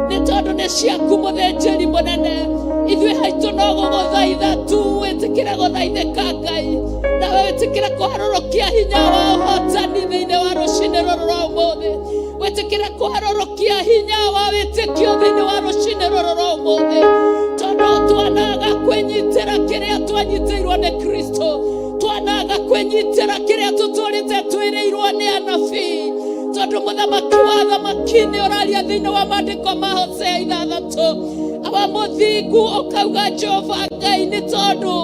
nĩ tondũ nĩ ciaku, mũthĩnjĩri mũnene. Ithuĩ haitũ no gũgũthaitha tu. Wĩtĩkĩre gũthaithĩka, Ngai, nawe wĩtĩkĩre kũharũrũkia hinya wa ũhotani thĩinĩ wa rũcinĩ rũrũ rwa ũmũthĩ. Wĩtĩkĩre kũharũrũkia hinya wa wĩtĩkio thĩinĩ wa rũcinĩ rũrũ rwa ũmũthĩ, tondũ twanaga kwĩnyitĩra kĩrĩa twanyitĩirwo nĩ Kristo, twanaga kwĩnyitĩra kĩrĩa tũtũrĩte twĩrĩirwo nĩ anabii, tondũ mũthamaki wa thamaki nĩ ũraria thĩinĩ wa maandĩko ma Hosea 6, awa mũthingu, ũkauga, Jehova Ngai, nĩ tondũ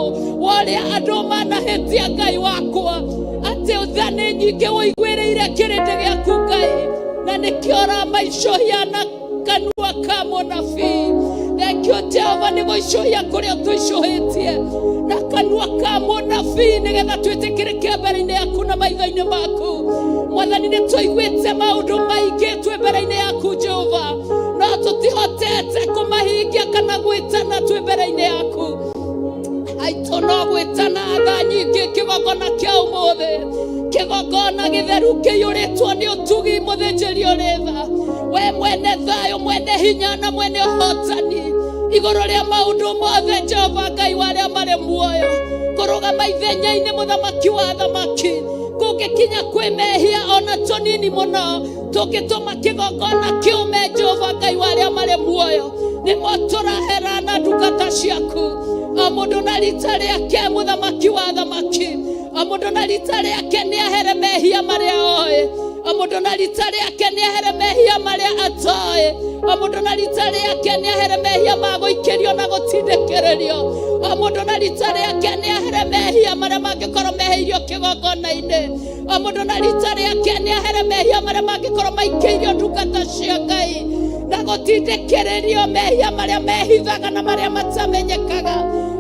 wa ũrĩa andũ manahĩtia, Ngai wakwa, atĩ tha nĩ nyingĩ ũiguĩrĩire kĩrĩndĩ gĩaku, Ngai, na nĩkĩo ũramaicũhia na kanua ka mũnabii. Thengio, Jehova, nĩ gũicũhia kũrĩa tũicũhĩtie na kanua ka mũnabii, nĩgetha twĩtĩkĩrĩke mbere-inĩ yaku na maitho-inĩ maku. Mwathani, nĩ tũiguĩte maũndũ maingĩ twĩ mbere-inĩ yaku, Jehova, no tũtihotete kũmahingia kana gwĩtana twĩ mbere-inĩ yaku. Aitũ no gwĩtana tha nyingĩ kĩgongona kĩa ũmũthĩ, kĩgongona gĩtheru kĩiyũrĩtwo nĩ ũtugi. Mũthĩnjĩri ũrĩ tha, we mwene thayũ, mwene hinya na mwene ũhotani igũrũ rĩa maũndũ mothe, Jehova Ngai wa arĩa marĩ muoyo, kũrũgama ithenya-inĩ, mũthamaki wa thamaki, kũngĩkinya kwĩ mehia ona tũnini mũno tũngĩtũma kĩgongona kĩũme, Jehova Ngai wa arĩa marĩ muoyo, nĩmo tũrahera na ndungata ciaku, o mũndũ na rita rĩake. Mũthamaki wa thamaki, o mũndũ na rita rĩake nĩ ahere mehia marĩa oĩ, o mũndũ na rita rĩake nĩ ahere mehia marĩa atoĩ, o mũndũ na rita rĩake nĩ ahere mehia ma gũikĩrio na gũtindĩkĩrĩrio, o mũndũ na rita rĩake nĩ ahere mehia marĩa mangĩkorwo meheirio kĩgongona-inĩ, o mũndũ na rita rĩake nĩ ahere mehia marĩa mangĩkorwo maikĩirio ndungata cia Ngai na gũtindĩkĩrĩrio, mehia marĩa mehithaga na marĩa matamenyekaga,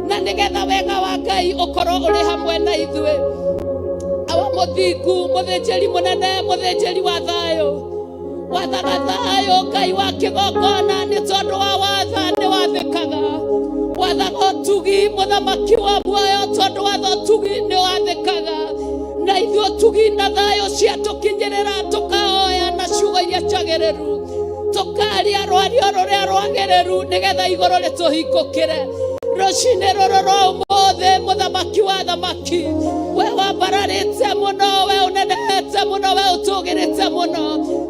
na nĩgetha wega wa Ngai ũkorwo ũrĩ hamwe na ithuĩ. Awa mũthingu, mũthĩnjĩri mũnene, mũthĩnjĩri wa thayũ, wathaga thayũ, Ngai wa kĩgongona, nĩ tondũ wa watha nĩ wathĩkaga. Wathaga ũtugi, mũthamaki wa muoyo, tondũ watha ũtugi nĩ wathĩkaga. Na ithuĩ ũtugi na thayũ ciatũkinyĩrĩra, tũkaoya na ciugo iria njagĩrĩru, tũkaria rwario rũrĩa rwagĩrĩru, nĩgetha igũrũ rĩtũhingũkĩre rũcinĩ rũrũ rwa ũmũthĩ. Mũthamaki wa thamaki, we wambararĩte mũno, we ũnenehete mũno, we ũtũgĩrĩte mũno,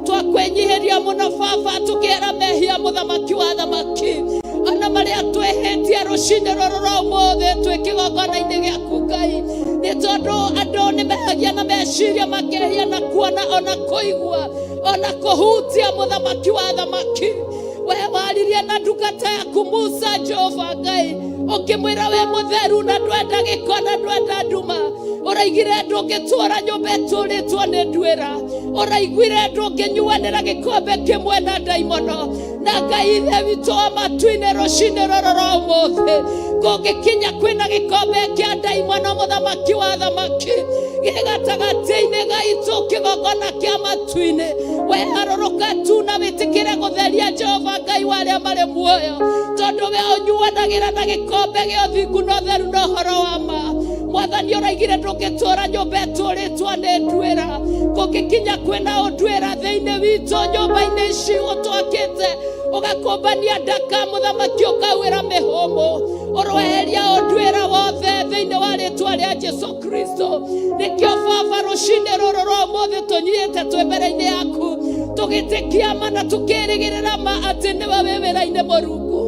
twakwĩnyihĩria mũno, Baba, tũkĩera mehia, mũthamaki wa thamaki, ona marĩa twĩhĩtie rũcinĩ rũrũ rwa ũmũthĩ twĩ kĩgongona-inĩ gĩaku, Ngai, nĩ tondũ andũ nĩ mehagia na meciria, makehia na kuona, ona kũigua, ona kũhutia. Mũthamaki wa thamaki, we waririe na ndungata yaku Musa, Jehova Ngai, ũkĩmwĩra we mũtheru na ndwenda gĩko na ndwenda nduma. Ũraigire ndũngĩtũra nyũmba ĩtũrĩtwo nĩ nduĩra. Ũraiguire ndũngĩnyuanĩra gĩkombe kĩmwe na ndaimono. Na Ngai Ithe witũ wa matu-inĩ, rũcinĩ rũrũ rwa ũmũthĩ, kũngĩkinya kwĩna gĩkombe kĩa ndaimono, mũthamaki wa thamaki, gĩ gatagatĩ-inĩ gaitũ kĩgongona kĩa matu-inĩ, we harũrũka tu na wĩtĩkĩre gũtheria, Jehova Ngai wa arĩa marĩ muoyo, tondũ we ũnyuanagĩra na gĩkombe gĩa ũthingu na ũtheru na ũhoro wa ma. Mwathani, ũraigire ndũngĩtũra nyũmba ĩtũrĩtwo nĩ nduĩra. Kũngĩkinya kwĩna ũnduĩra thĩinĩ witũ nyũmba-inĩ ici ũtwakĩte, ũgakũmbania ndaka, mũthamaki, ũkauĩra mĩhũmũ, ũrweheria ũnduĩra wothe thĩinĩ wa rĩtwa rĩa Jesu Kristo. Nĩkĩo, Baba, rũcinĩ rũrũ rwa ũmũthĩ tũnyihĩte twĩ mbere-inĩ yaku, tũgĩtĩkia ma na tũkĩrĩgĩrĩra ma atĩ nĩwe wĩ wĩra-inĩ, Mũrungu.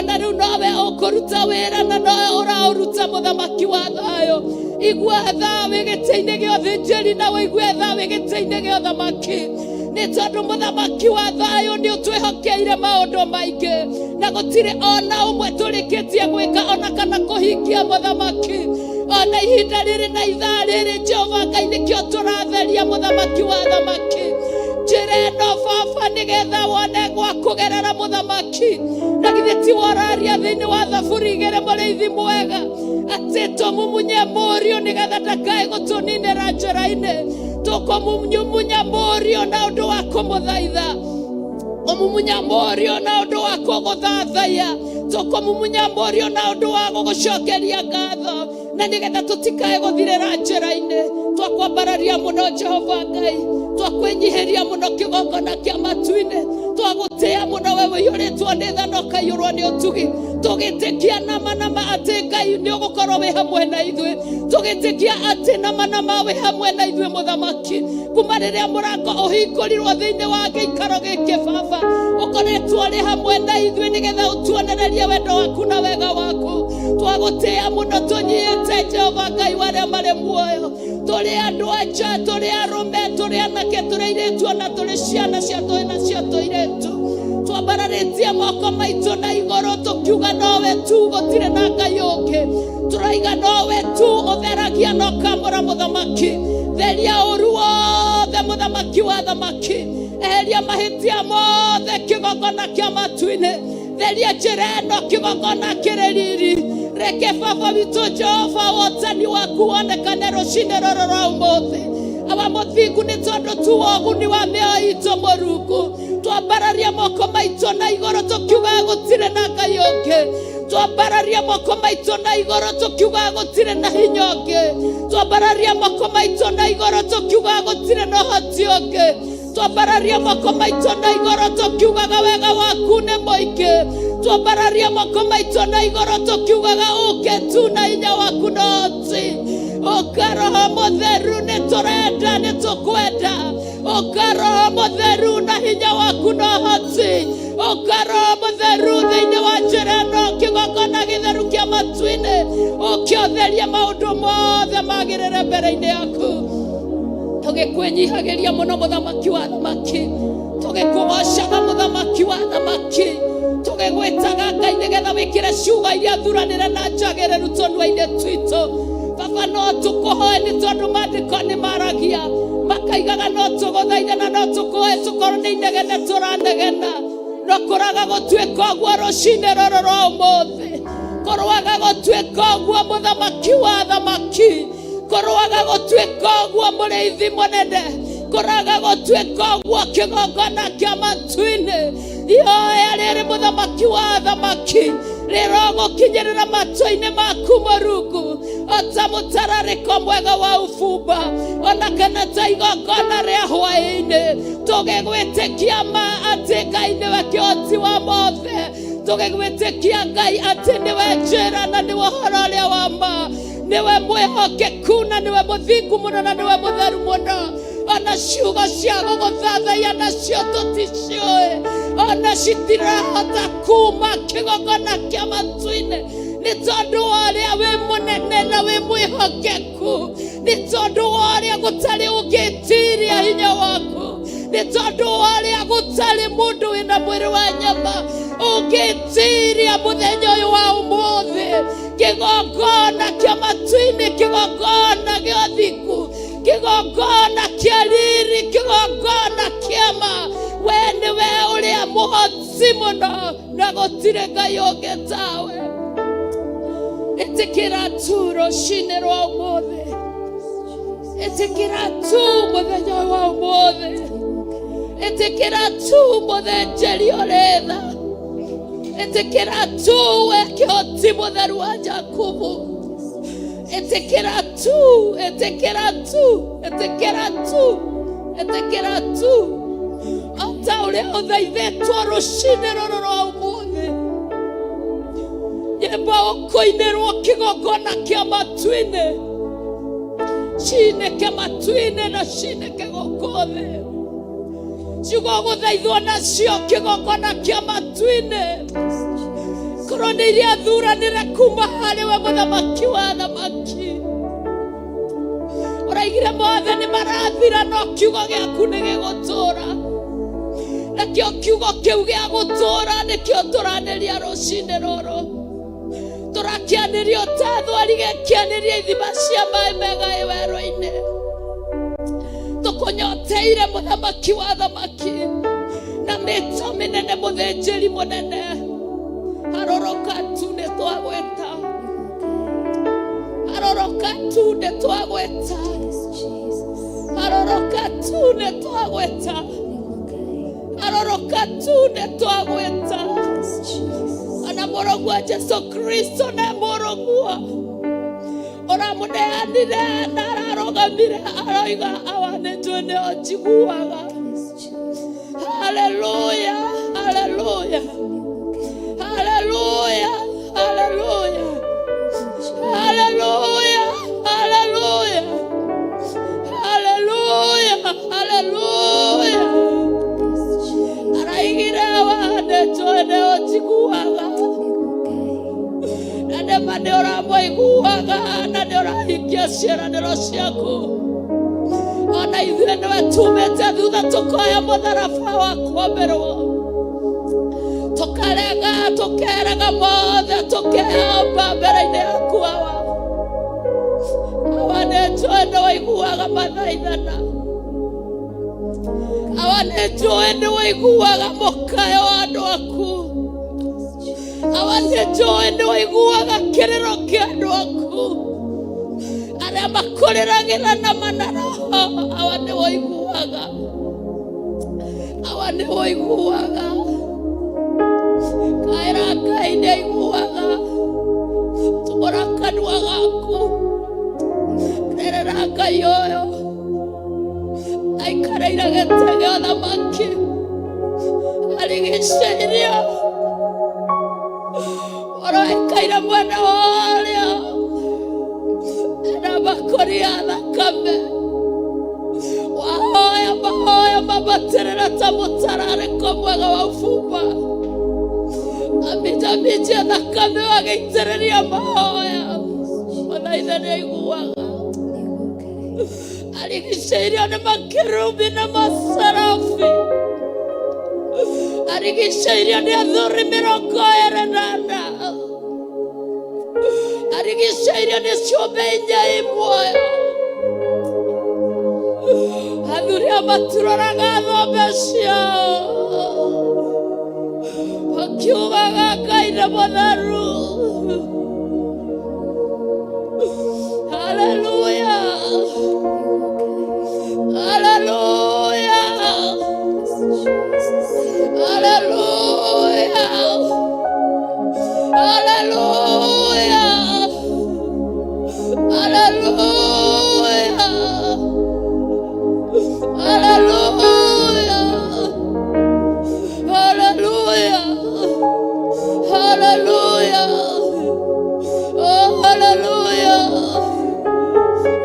Ona rĩu nowe ũkũruta wĩra na nowe ũraũruta, mũthamaki wa thayũ. Igua tha wĩ gĩtĩ-inĩ gĩa ũthĩnjĩri na ũigue tha wĩ gĩtĩ-inĩ gĩa ũthamaki, nĩ tondũ mũthamaki wa thayũ nĩ ũtwĩhokeire maũndũ maingĩ na gũtirĩ ona ũmwe tũrĩkĩtie gwĩka ona kana kũhingia, mũthamaki. Ona ihinda rĩrĩ na ithaa rĩrĩ, Jehova Ngai, nĩkĩo tũratheria, mũthamaki wa thamaki, njĩra ĩno, baba, nĩgetha wone gwa kũgerera, mũthamaki. Na githĩ ti woraria thĩinĩ wa Thaburi igĩrĩ, mũrĩithi mwega, atĩ tũmumunye mũriũ nĩgetha ndakae gũtũninĩra njĩra-inĩ? Tũkũmumunya mũriũ na ũndũ wa kũmũthaitha, kũmumunya mũriũ na ũndũ wa kũgũthathaiya, tũkũmumunya mũriũ na ũndũ wa gũgũcokeria ngatho, na nĩgetha tũtikae gũthirĩra njĩra-inĩ. Twakwambararia mũno, Jehova Ngai, twakwĩnyihĩria mũno kĩgongona kĩa matu-inĩ, twagũtĩĩa mũno we ũiyũrĩtwo nĩ tha na ũkaiyũrwo nĩ ũtugi, tũgĩtĩkia nama nama atĩ Ngai nĩ ũgũkorwo wĩ hamwe na ithuĩ, tũgĩtĩkia atĩ nama nama wĩ hamwe na ithuĩ, mũthamaki. Kuma rĩrĩa mũrango ũhingũrirwo thĩinĩ wa gĩikaro gĩkĩ, baba, ũkoretwo ũrĩ hamwe na ithuĩ nĩgetha ũtuonererie wendo waku na wega waku. Twagũtĩĩa mũno tũnyihĩte, Jehova Ngai wa arĩa marĩ muoyo. Tũrĩ andũ a nja, tũrĩ arũme, tũrĩ anake, tũrĩ airĩtu, ona tũrĩ ciana cia tũĩ na cia tũirĩtu, twambararĩtie moko maitũ na igũrũ tũkiuga nowe tu, gũtirĩ na Ngai ũngĩ. Tũraiga nowe tu ũtheragia na ũkamũra, mũthamaki. Theria ũru wothe, mũthamaki wa thamaki. Eheria mahĩtia mothe, kĩgongona kĩa matu-inĩ. Theria njĩra ĩno, kĩgongona kĩrĩ riri. Reke baba witũ Jehova wotani waku wonekane rũcinĩ rũrũ rwa ũmũthĩ, awa mũthingu, nĩ tondũ tu wa ũguni wa mĩoyo itũ. Mũrungu, twambararia moko maitũ na igũrũ tũkiuga gũtirĩ na Ngai ũngĩ. Twambararia moko maitũ na igũrũ tũkiuga gũtirĩ na hinya ũngĩ. Twambararia moko maitũ na igũrũ tũkiuga gũtirĩ na ũhoti ũngĩ. Twambararia moko maitũ na igũrũ tũkiugaga wega waku nĩ mũingĩ. Twambararia moko maitũ na igũrũ tũkiugaga ũke tu na hinya waku na ũhoti. Ũka, Roho Mũtheru, nĩ tũrenda, nĩ tũkwenda. Ũka, Roho Mũtheru, na hinya waku na ũhoti. Ũka, Roho Mũtheru, thĩinĩ wa njĩra ĩno, kĩgongona gĩtheru kĩa matu-inĩ. Ũke ũtherie maũndũ mothe magĩrĩre mbere-inĩ yaku. Tũgĩkwĩnyihagĩria mũno, mũthamaki wa thamaki, tũgĩkũgocaga, mũthamaki wa thamaki, tũgĩgwĩtaga Ngai nĩgetha wĩkĩre ciugo iria thuranĩre na njagĩrĩru tũnua-inĩ twitũ. Baba, no tũkũhoe nĩ tondũ maandĩko nĩ maragia makaigaga no tũgũthaithe na no tũkũhoe tũkorwo nĩ inegene tũranegena. No kũraga gũtuĩka ũguo rũcinĩ rũrũ rwa ũmũthĩ, kũrwaga gũtuĩka ũguo, mũthamaki wa thamaki, kũrwaga gũtuĩka ũguo, mũrĩithi mũnene, kũraga gũtuĩka ũguo, kĩgongona kĩa matu-inĩ. Ihoya rĩrĩ, mũthamaki wa thamaki, rĩrogũkinyĩrĩra matũ-inĩ maku, mũrungu, o ta mũtararĩko mwega wa ubumba ona kana ta igongona rĩa hwaĩ-inĩ, tũgĩgwĩtĩkia ma atĩ Ngai nĩwe kĩhoti wa mothe, tũgĩgwĩtĩkia Ngai atĩ nĩwe njĩra na nĩwe ũhoro ũrĩa wa ma, nĩwe mwĩhokeku na nĩwe mũthingu mũno na nĩwe mũtheru mũno. Ona ciugo cia gũgũthathaiya nacio tũticiũĩ, ona citirahota kuma kĩgongona kĩa matu-inĩ, nĩ tondũ wa ũrĩa wĩ mũnene na wĩ mwĩhokeku, nĩ tondũ wa ũrĩa gũtarĩ ũngĩtiria hinya waku, nĩ tondũ wa ũrĩa gũtarĩ mũndũ wĩna mwĩrĩ wa nyama ũngĩtiria mũthenya ũyũ wa ũmũthĩ, kĩgongona kĩa matu-inĩ, kĩgongona gĩa ũthingu, kĩgongona kĩa riri, kĩgongona kĩa ma. We nĩwe ũrĩa mũhoti mũno na gũtirĩ Ngai ũngĩ tawe. Ĩtĩkĩra tu rũcinĩ rwa ũmũthĩ, ĩtĩkĩra tu mũthenya ũyũ wa ũmũthĩ, ĩtĩkĩra tu mũthĩnjĩri ũrĩ tha, ĩtĩkĩra tu we kĩhoti mũtheru wa Jakubu. Ĩtĩkĩra tu, ĩtĩkĩra tu, ĩtĩkĩra tu, ĩtĩkĩra tu o ta ũrĩa ũthaithĩtwo rũcinĩ rũrũ rwa ũmũthĩ. Nyĩmbo ũkũinĩrwo kĩgongona kĩa matu-inĩ cinĩke matu-inĩ na cinĩke gũkũ thĩ. Ciugo gũthaithwo nacio kĩgongona kĩa matu-inĩ. Akorwo nĩ iria thuranĩre kuma harĩ we mũthamaki wa thamaki. Ũraigire mothe nĩ marathira no kiugo gĩaku nĩ gĩgũtũra. Nakĩo kiugo kĩu gĩa gũtũra nĩkĩo tũranĩria rũcinĩ rũrũ. Tũrakĩanĩria ta thwari gĩkĩanĩria ithima cia maĩ mega ĩ werũ-inĩ. Tũkũnyoteire mũthamaki wa thamaki na mĩto mĩnene mũthĩnjĩri mũnene. Harũrũka tu nĩ twagwĩta. Harũrũka tu nĩ twagwĩta. Harũrũka tu nĩ twagwĩta. Harũrũka tu nĩ twagwĩta. Ona mũrũguo Jesu Kristo nĩ mũrũguo ũramũneanire na ararũgamire aroiga awa nĩ njũĩ nĩo njiguaga. Haleluya, haleluya, haleluya, haleluya, haleluya, haleluya, haleluya, haleluya. Araigire awa nĩ njũĩ nĩo njiguaga na nĩma nĩ ũramũiguaga na nĩ ũrahingia ciĩranĩro ciaku. Ona ithuĩ nĩwe tumĩte thutha tũkoya mũtharaba wa kwambĩrwo tũkarega tũkerega mothe tũkehamba mbere-inĩ yaku awa. Awa nĩ njũĩ nĩ waiguaga mathaithana. Awa nĩ njũĩ nĩ waiguaga mũkayo wa andũ aku. Awa nĩ njũĩ nĩ waiguaga kĩrĩro kĩa andũ aku arĩa makũrĩragĩra na manaroho. Awa nĩ waiguaga. Awa nĩ waiguaga. Kaĩra Ngai nĩ aiguaga. Tumũra kanua gaku. Rĩrĩra Ngai ũyũ aikareire gĩtĩ gĩa ũthamaki arigicĩirio ũroikaire mwena wa ũrĩo ena mbakũri ya thakame wahoya mahoya mabatĩrĩra ta mũtararĩko mwega wa ũbumba aminjaminjia thakame wagĩitĩrĩria mahoya mũthaitha nĩ aiguaga arigicĩirio nĩ makerubi na maserafi arigicĩirio nĩ athuri mĩrongo ĩrĩ na ana arigicĩirio nĩ ciũmbe inya i muoyo athuri a maturoraga thombe ciao makiugaga Ngai nĩ mũtheru. Haleluya, haleluya, haleluya, haleluya, haleluya, haleluya, haleluya, haleluya, oh haleluya,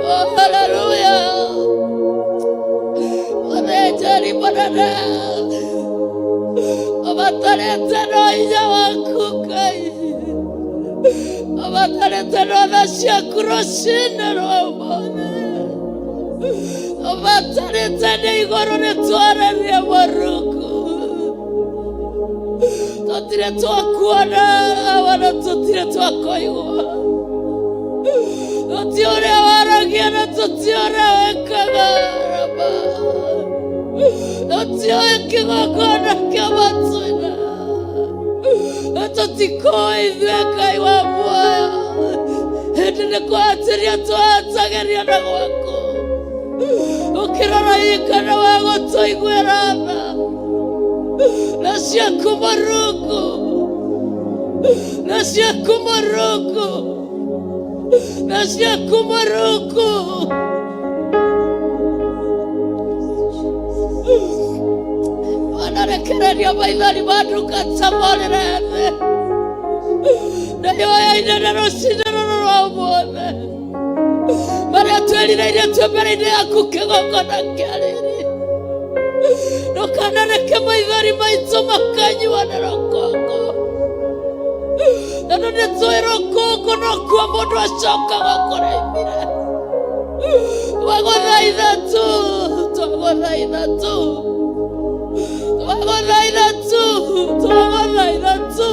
oh haleluya. Mũthĩnjĩri mũnene ũbatarĩte no hinya waku Ngai, ũbatarĩte no tha ciaku rũcinĩ rwa ũmũthĩ, ũbatarĩte nĩ igũrũ rĩtwarĩrie Mũrungu. Tũtirĩ twakuona awa na tũtirĩ twakũigua, tũtiĩ ũrĩa waragia na tũtiĩ ũrĩa wĩkaga raba, tũtiũĩ kĩgongona kĩa matu-inĩ, na tũtikũĩ ithuĩ Ngai wa muoyo, hĩndĩ nĩ kũhatĩria tũhatagĩria na gwaku ũkĩrora kana wa gũtũiguĩra tha na ciaku Mũrungu, na ciaku Mũrungu, na ciaku Mũrungu. Wanarekereria maithori ma ndungata morĩre thĩ na ihoya inene rũcinĩ rũrũ rwa ũmũthĩ marĩa twĩrirĩirie twĩ mbere-inĩ yaku kĩgongona kĩa rĩrĩ ndũkanareke maithori maitũ makanyua nĩ rũkũngũ. Tondũ nĩ tũĩ rũkũngũ nokuo mũndũ acokaga kũrĩa aumire. Twagũthaitha tu, twagũthaitha tu, twagũthaitha tu, twagũthaitha tu,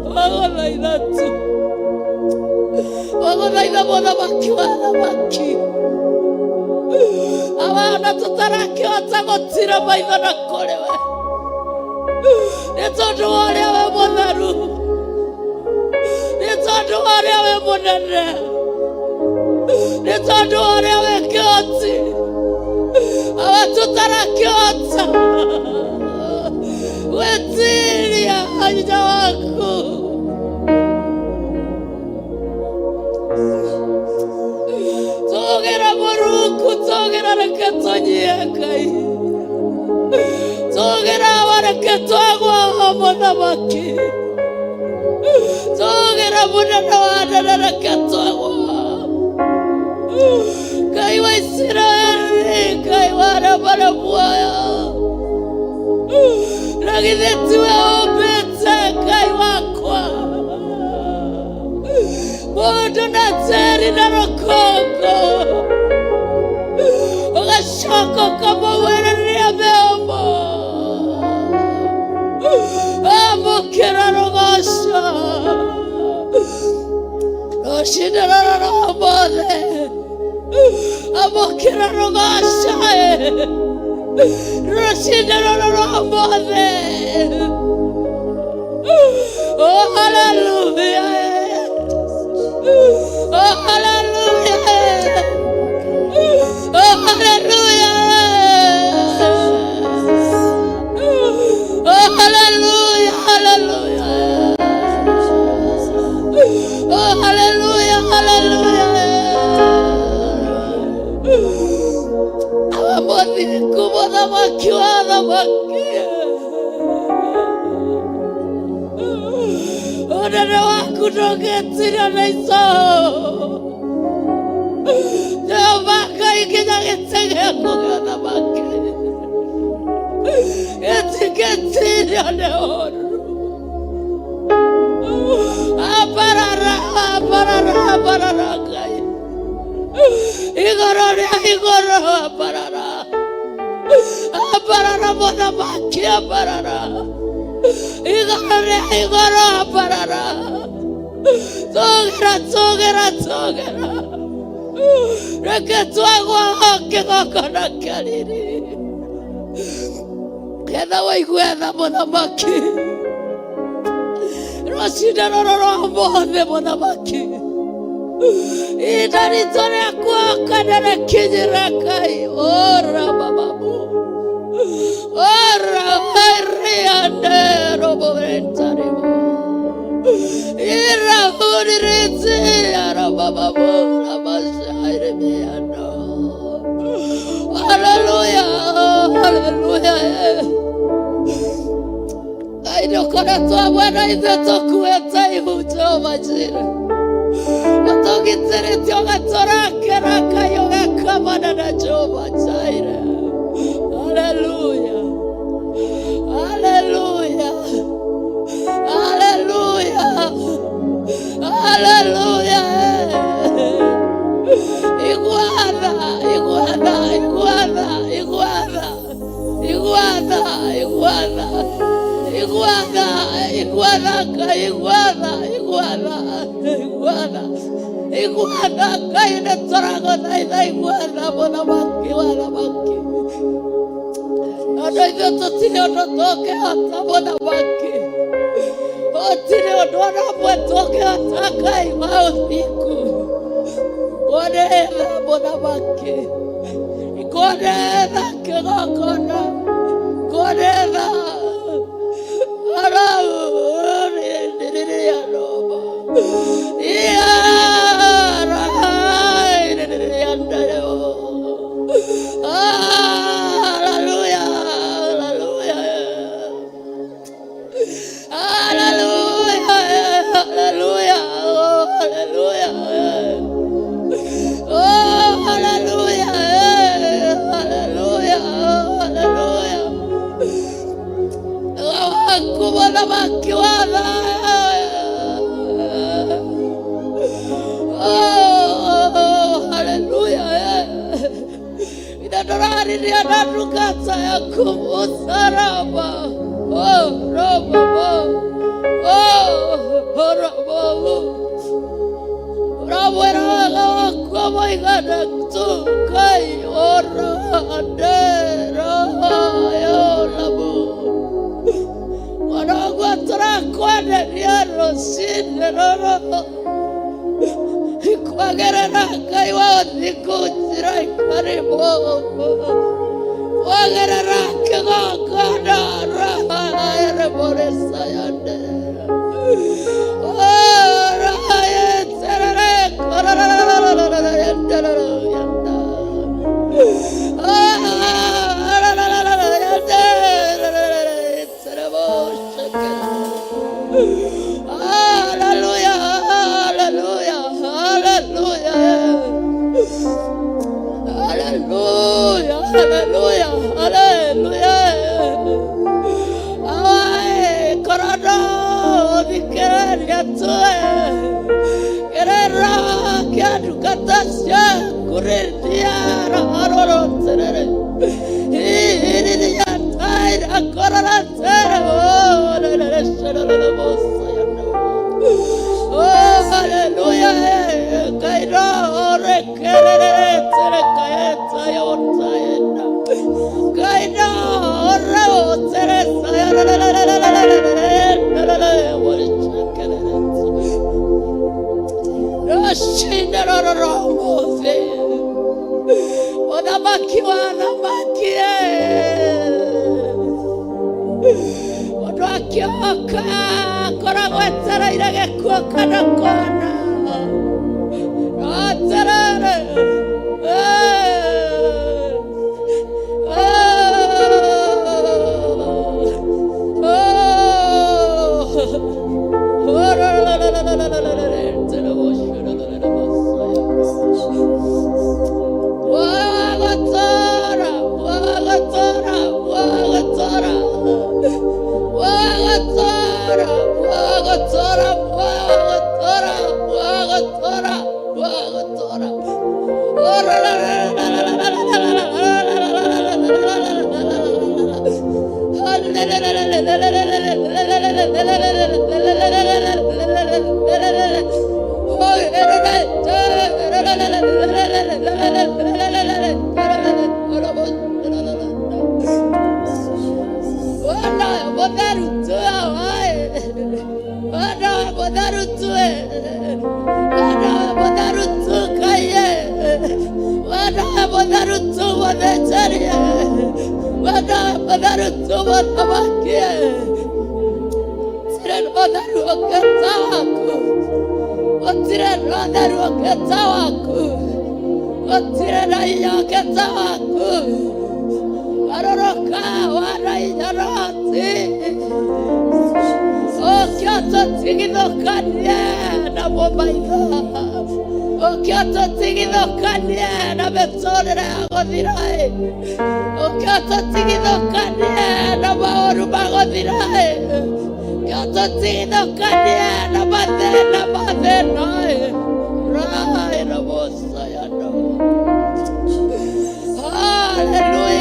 twagũthaitha tu, twagũthaitha mũthamaki wa thamaki. Abana tũtarakĩhota gũtira maitho na kũrĩ we nĩ tondũ wa ũrĩa wĩ mũtheru, nĩ tondũ wa ũrĩa wĩ mũnene, nĩ tondũ wa ũrĩa wĩ kĩhoti. Aba tũtarakĩhota gwĩtiria hinya waku. Tũgĩra Mũrungu, tũgĩra, reke tũnyie Ngai, tũgĩra, reke twagwa mũthamaki, tũgĩra mũnene wa nene, reke twagwa Ngai wa Isiraeli, Ngai wa arĩa marĩ muoyo. Na githĩ tiwe ũmbĩte Ngai wakwa mũndũ na tĩri na rũkũngũ, ũgacoka ũkamũgwĩrĩria mĩomo? Amũkĩra rũgoco rũcinĩ rũrũ rwa ũmũthĩ, amũkĩra rũgoco rũcinĩ rũrũ rwa ũmũthĩ. Oh, hallelujah. Oh, hallelujah. Oh, hallelujah. Oh, hallelujah. Hallelujah. Oh, hallelujah. Hallelujah. Awa mũthingu, mũthamaki wa thamaki, ũnene waku ndũngĩtirio nĩ ico. Jehova Ngai, nginya gĩtĩ gĩaku gĩa ũthamaki gĩtingĩtirio nĩ ũũru. Ambarara, ambarara, ambarara Ngai, igũrũ rĩa igũrũ, ambarara, ambarara mũthamaki, ambarara igũrũ rĩa igũrũ, ambarara, tũgĩra, tũgĩra, tũgĩra, reke twagwa kĩgongona kĩa riri ketha waigue tha mũthamaki rũcinĩ rũrũ rwa ũmũthĩ. Mũthamaki, ihinda ritũ rĩa kuoka nĩrĩkinyire. Ngai ora bababu ora riandero boventarimo irahuririzi arabababu ramashairimiano. Haleluya, haleluya. Ngai nĩ ũkoretwo hamwe na ithuĩ tũkuĩte ihu. Jehova Jire, ũtũgitĩrĩte, ũgatũrakĩra Ngai, ũgeka manene. Jehova Jire, haleluya, haleluya, haleluya, haleluya. Iguana, iguana, iguana, iguana, iguana, iguana, iguana, iguana Ngai, iguana, iguana, iguana, iguana. Ngai, nĩ tũragũthaitha, iguana mũthamaki wa thamaki, tondũ ithuĩ tũtirĩ ũndũ tũngĩhota. Mũthamaki, gũtirĩ ũndũ ona ũmwe tũngĩhota. Ngai wa ũthingu, kuonetha mũthamaki, kuonetha kĩgongona, kuonetha arau Hallelujah, hallelujah, hallelujah, hallelujah, oh, hallelujah, oh, hallelujah, hallelujah, hallelujah. Waku mũthamaki wa thayũ. Tũrakwenderia na ndungata yaku mũtharaba. Oh, robo, oh, robo. Ũramwĩra wega wakwa mũigana tu Ngai ũrandĩra yolamu. Ona ũguo tũrakwenderia rũcinĩ rũrũ kwagerera Ngai wa ũthingu njĩra ikarĩmwo kwagerera kĩgongona raeremũrĩcayane. Hallelujah, hallelujah, hallelujah. Hallelujah, hallelujah, hallelujah. Aye, korona, thikĩrĩria tue. Kĩrĩra kĩa ndungata ciaku rĩthiara arorotĩrĩrĩ. Iriria taira korora tere, oh, Oh, hallelujah. Kaira ore kerere tere kaeta yotaena. Kaira ore tere Mũthamaki wa athamaki mũndũ akĩoka akoragwo etereire gĩkuũ kana kona aterere. Wagatora, wagatora, wagatora, wagatora, wagatora, wagatora, wagatora, wagatora.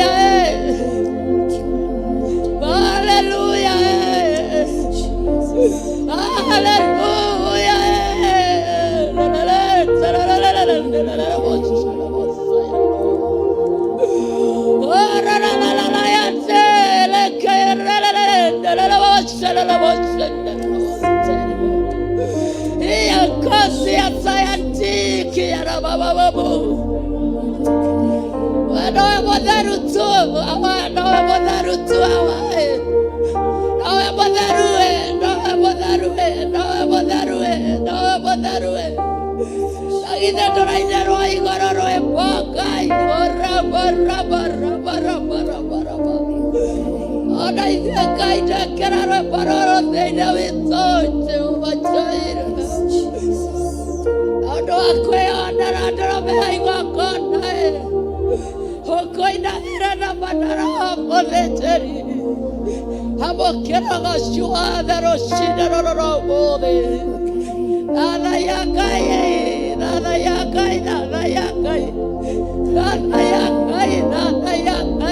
Hallelujah. Hallelujah. Hallelujah. Ona ithuĩ Ngai ndekera rwĩmbo rũrũ thĩinĩ witũ Jehova Jireh. Ũndũ wa kwĩyonera ndũrũme ya igongona ũkũinamĩra na manara mũthĩnjĩri amũkĩra ũgoci wothe rũcinĩ rũrũ rwa ũmũthĩ. Thathaiya Ngai, thathaiya Ngai, thathaiya Ngai, thathaiya Ngai, thathaiya Ngai.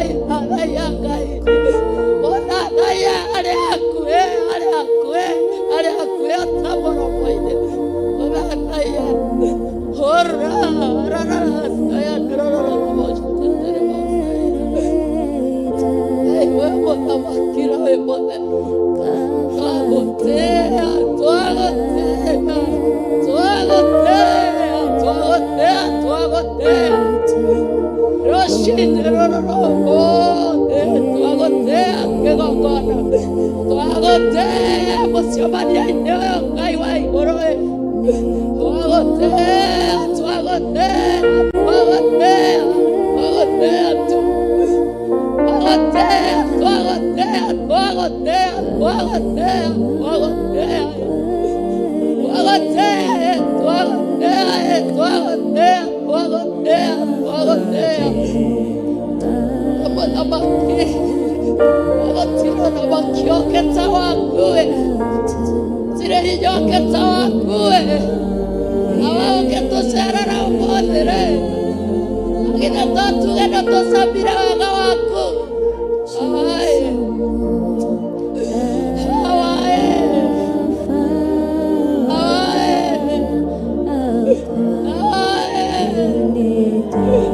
Mũcemanio-inĩ ũyũ Ngai wa igũrũ ĩ. Twagũtĩĩa, twagũtĩĩa, twagũtĩĩa, twagũtĩĩa tu. Twagũtĩĩa, twagũtĩĩa, twagũtĩĩa, twagũtĩĩa, twagũtĩĩa. Twagũtĩĩa, twagũtĩĩa, twagũtĩĩa, twagũtĩĩa, twagũtĩĩa. Mũthamaki, gũtirĩ ũthamaki ũngĩ ta waku ĩ. Gũtirĩ hinya ũngĩ ta waku ĩ. Awa ũngĩtũcerera ũmũthĩ rĩ, githĩ to tuge nĩ tũcamire wega waku. Awa ĩ. Awa ĩ. Awa ĩ. Awa ĩ.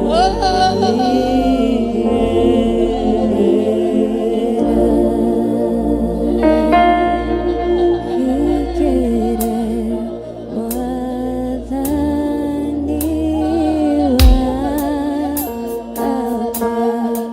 Mwathani wakwa.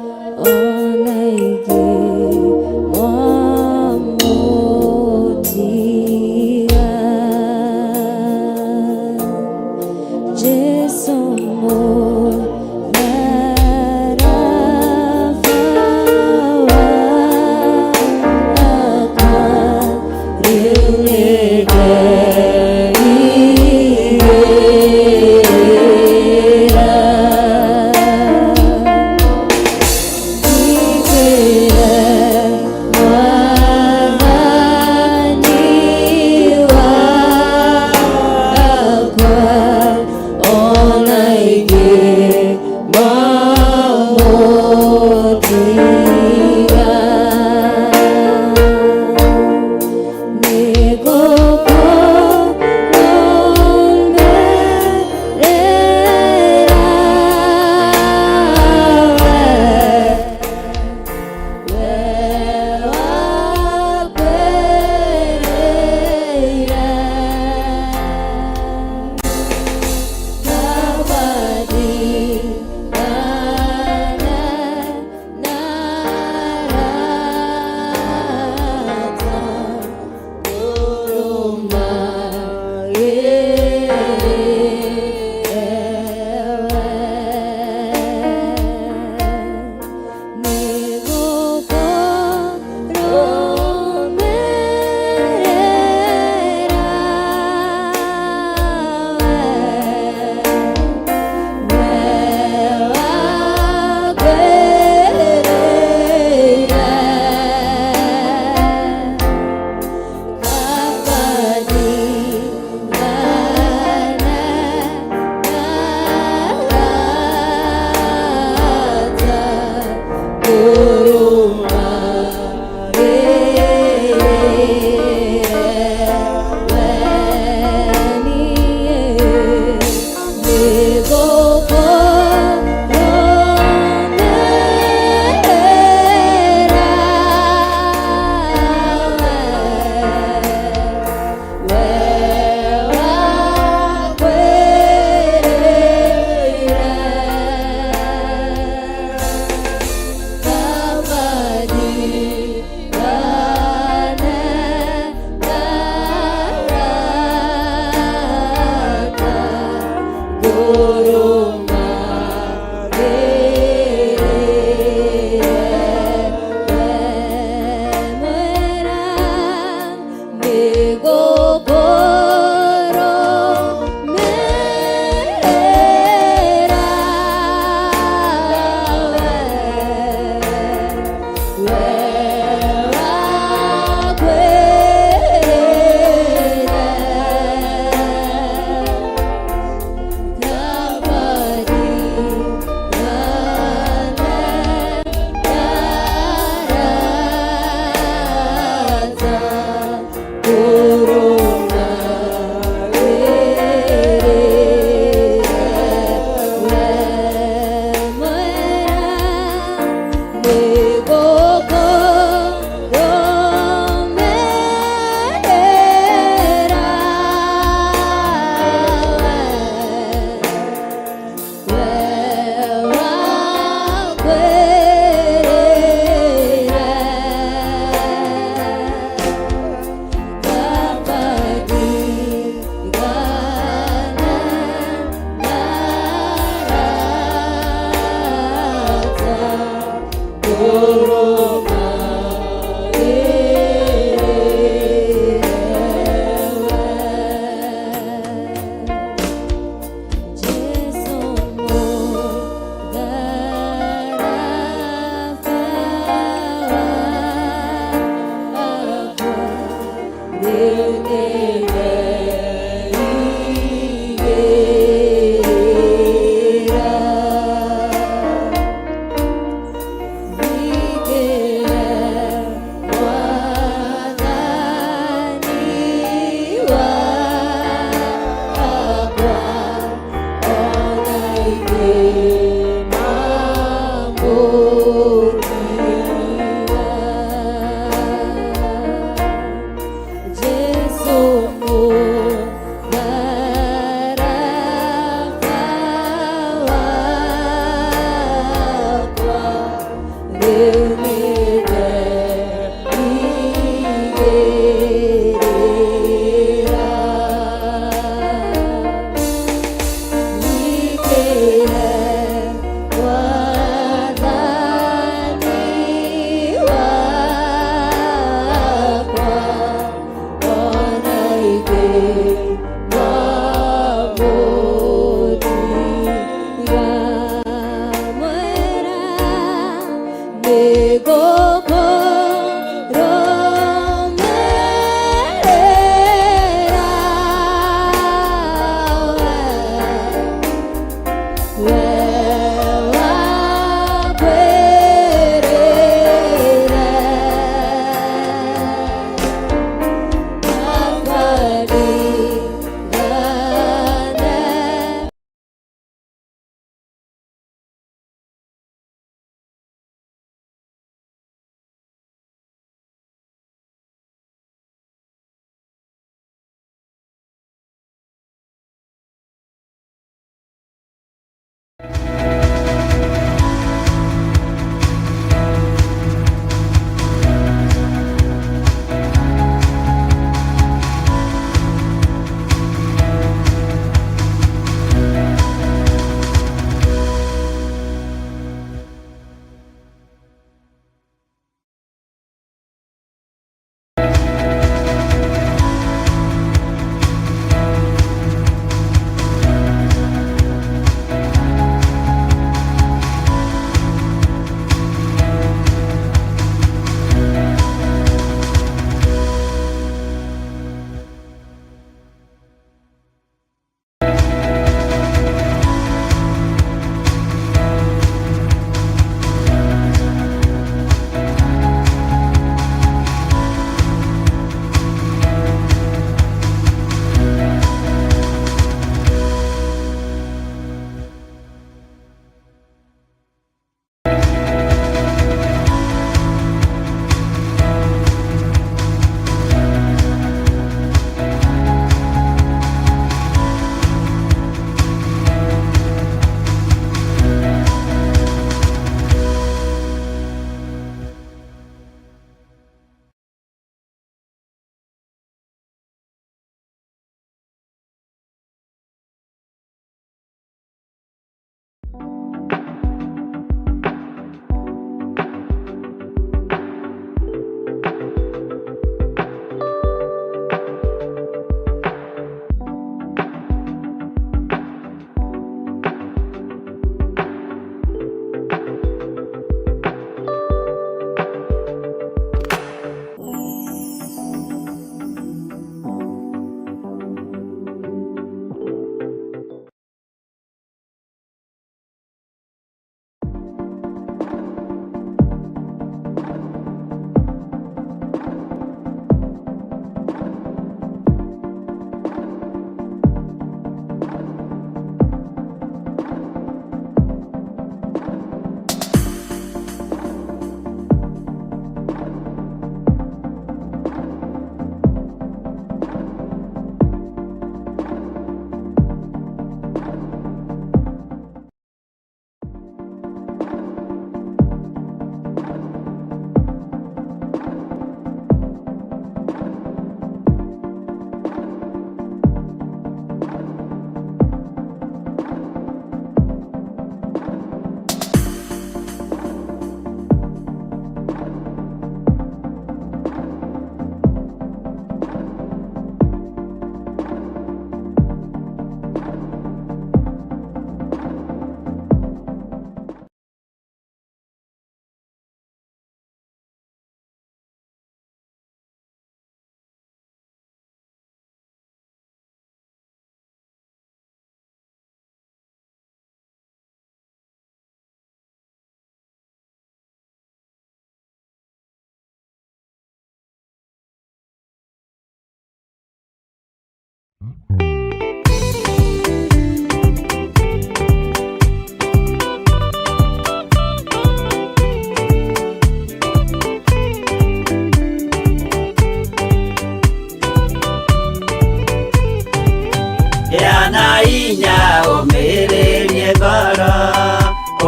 na hinya ũmĩrĩrie ngoro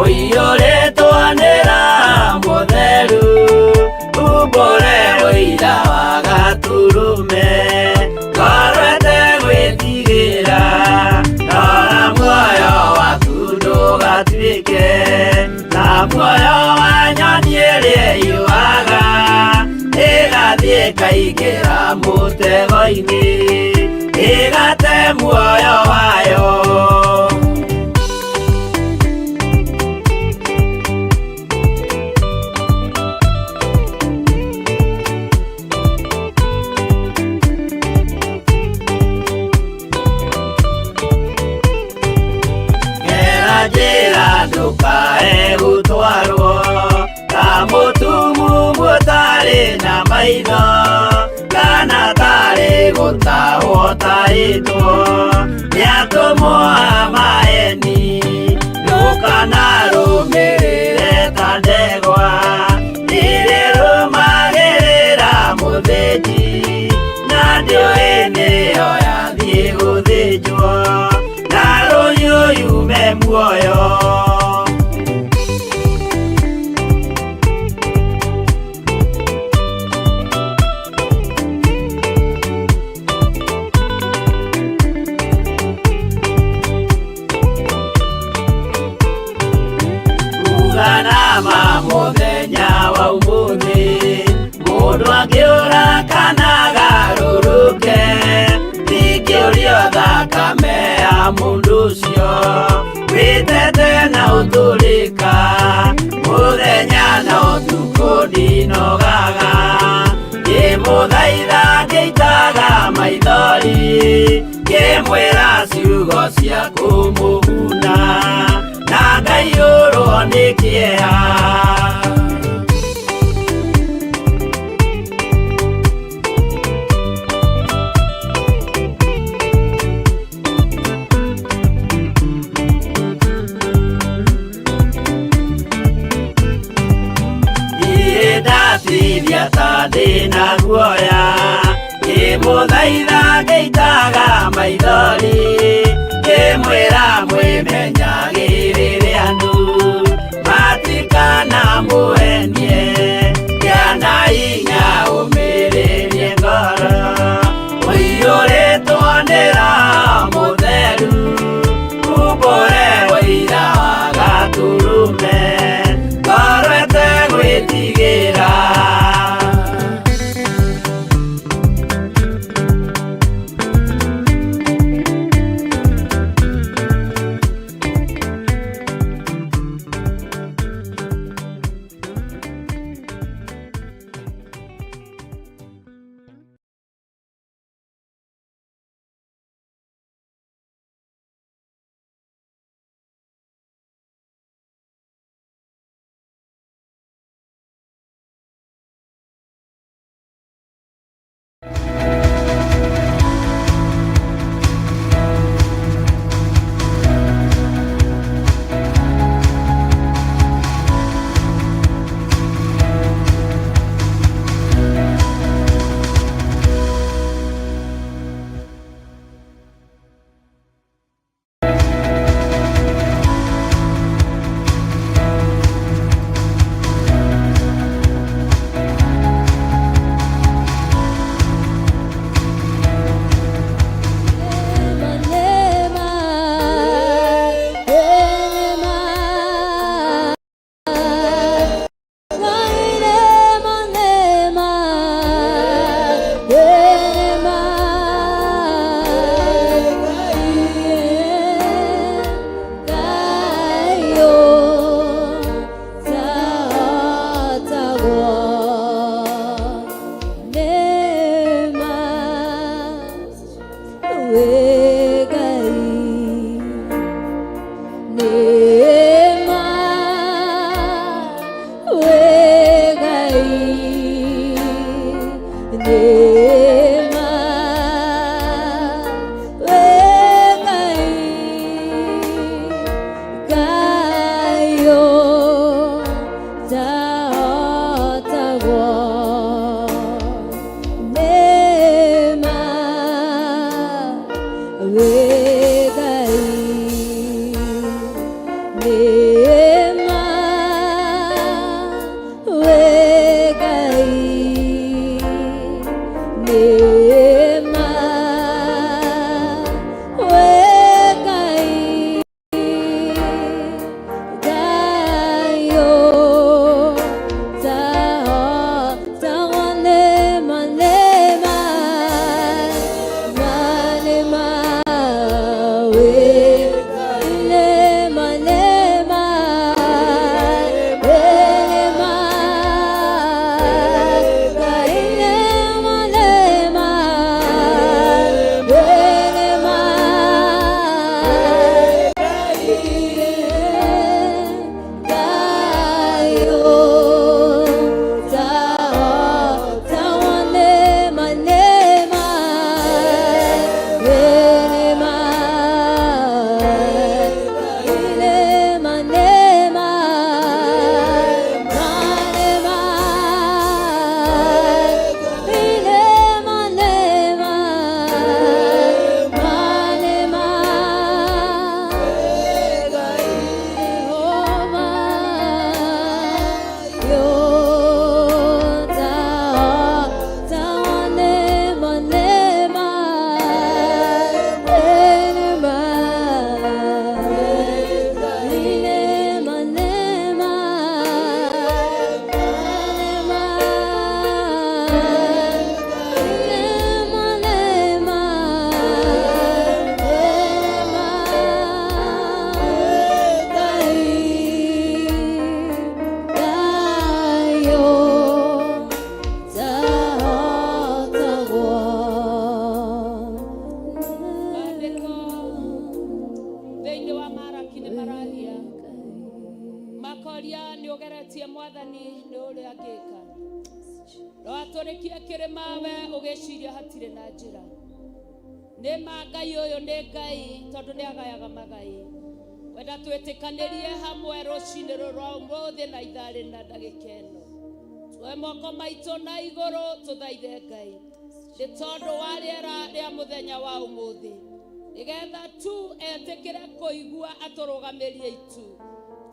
ũiyũrĩtwo nĩ Roho Mũtheru umbũre ũira wa Gatũrũme ngoro ĩtegwĩtigĩra rora muoyo waku ndũgatuĩke ta muoyo wa nyoni ĩrĩa ĩyũaga ĩgathiĩ ĩkaingĩra mũtego-inĩ ĩgate muoyo wayo. Gera njĩra ndũkae gũtwarwo ta mũtumumu ũtarĩ na maitho kana tarĩ gũtahwo tahĩtwo nĩ atũmwo a maeni ndũkanarũmĩrĩre ta ndegwa ĩrĩrũmagĩrĩra mũthĩnji na ndĩũĩ nĩyo yathiĩ gũthĩnjwo na rũhiũ yume muoyo. Uganama mũthenya wa ũmũthĩ mũndũ angĩũra kana agarũrũke ndingĩũrio thakame ya mũndũ ũcio wĩtete na ũtũrĩka mũthenya na ũtukũ ndinogaga ngĩmũthaitha ngĩitaga maithori ngĩmwĩra ciugo cia kũmũguna na ngaiyũrwo nĩ kĩeha. Niĩ ndatithia ta ndĩna guoya ngĩmũthaitha ngĩitaga maithori ngĩmwĩra mwĩmenyagĩrĩre andũ matikanamũhenie gĩa na hinya ũmĩrĩrie ngoro ũiyũrĩtwo nĩ Roho Mũtheru umbũre ũira wa Gatũrũme ngoro ĩtegwĩtigĩra. Ũngĩndoria nĩ ũgeretie mwathani nĩ ũrĩa angĩka. No atũrĩkie kĩrĩma we ũgĩciria hatirĩ na njĩra. Nĩ ma Ngai ũyũ nĩ Ngai tondũ nĩ agayaga magai. Wenda twĩtĩkanĩrie hamwe rũcinĩ rũrũ rwa ũmũthĩ na ithaa rĩna ndagĩka ĩno. Tuoe moko maitũ na igũrũ tũthaithe Ngai. Nĩ tondũ wa rĩera rĩa mũthenya wa ũmũthĩ. Nĩgetha tu etĩkĩre kũigua atũrũgamĩrie itu.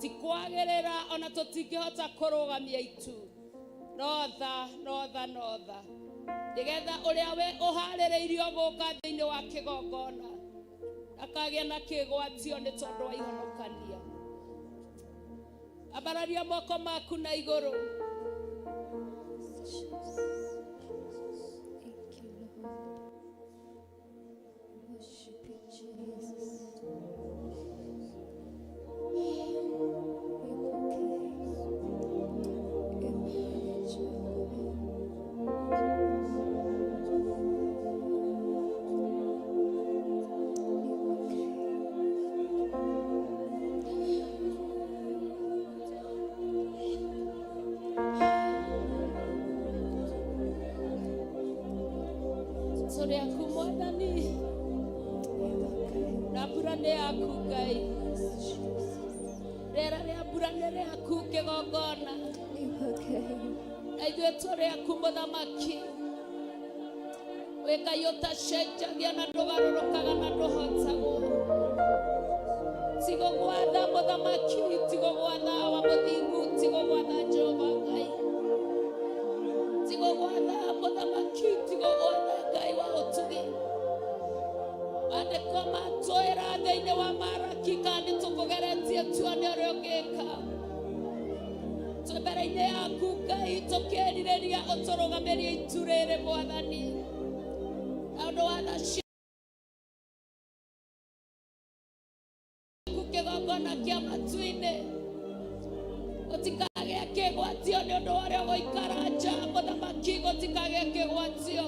Ti kwagĩrĩra ona tũtingĩhota kũrũgamia itu. No tha, no tha, no tha. Nĩgetha ũrĩa we ũharĩrĩirio gũka thĩinĩ wa kĩgongona akagĩa na kĩgwatio nĩ tondũ wa ihonokania. Ambararia moko maku na igũrũ. Thank you, Lord. Worship you, Jesus. Tũrĩ aku mwathani na mbura nĩ yaku Ngai. Rĩera rĩa mbura nĩ rĩaku kĩgongona. Na ithuĩ tũrĩ aku mũthamaki. Wĩ Ngai ũtacenjagia na ndũgarũrũkaga na ndũhotagwo. Tigũgwatha mũthamaki, tigũgwatha wa mũthingu, tigũgwatha Jehova Ngai. Tigũgwatha mũthamaki, tigũgwatha Ngai wa ũtugi. Maandĩko matwĩra thĩinĩ wa Maraki kana nĩ tũkũgeretie tuone ũrĩa ũngĩka. Twĩ mbere-inĩ yaku Ngai tũkĩrirĩria ũtũrũgamĩrie itu rĩrĩ mwathani. Na ũndũ wa tha ciaku kĩgongona kĩa matu-inĩ. Gũtikagĩe kĩgwatio nĩ ũndũ wa ũrĩa ũgũikara nja mũthamaki, gũtikagĩe kĩgwatio.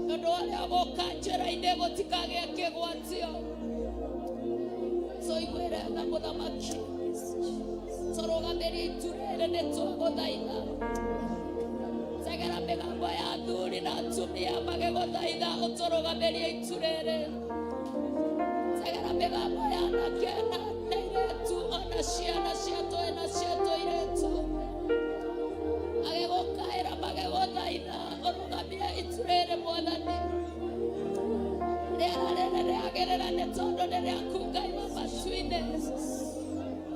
Nĩ ũndũ wa ũrĩa ũgũka njĩra-inĩ gũtikagĩe kĩgwatio. Tũiguĩre tha mũthamaki. Tũrũgamĩrie itu rĩrĩ nĩ twagũthaitha. Tegera mĩgambo ya athuri na atumia magĩgũthaitha ũtũrũgamĩrie itu rĩrĩ. Tegera mĩgambo ya anake na airĩtu ona ciana cia tũĩ na cia tũirĩtu. Magĩgũkaĩra magĩgũthaitha ũrũgamie itu rĩrĩ mwathani. Rĩera rĩrĩ rĩagĩrĩra nĩ tondũ nĩ rĩaku Ngai wa matu-inĩ.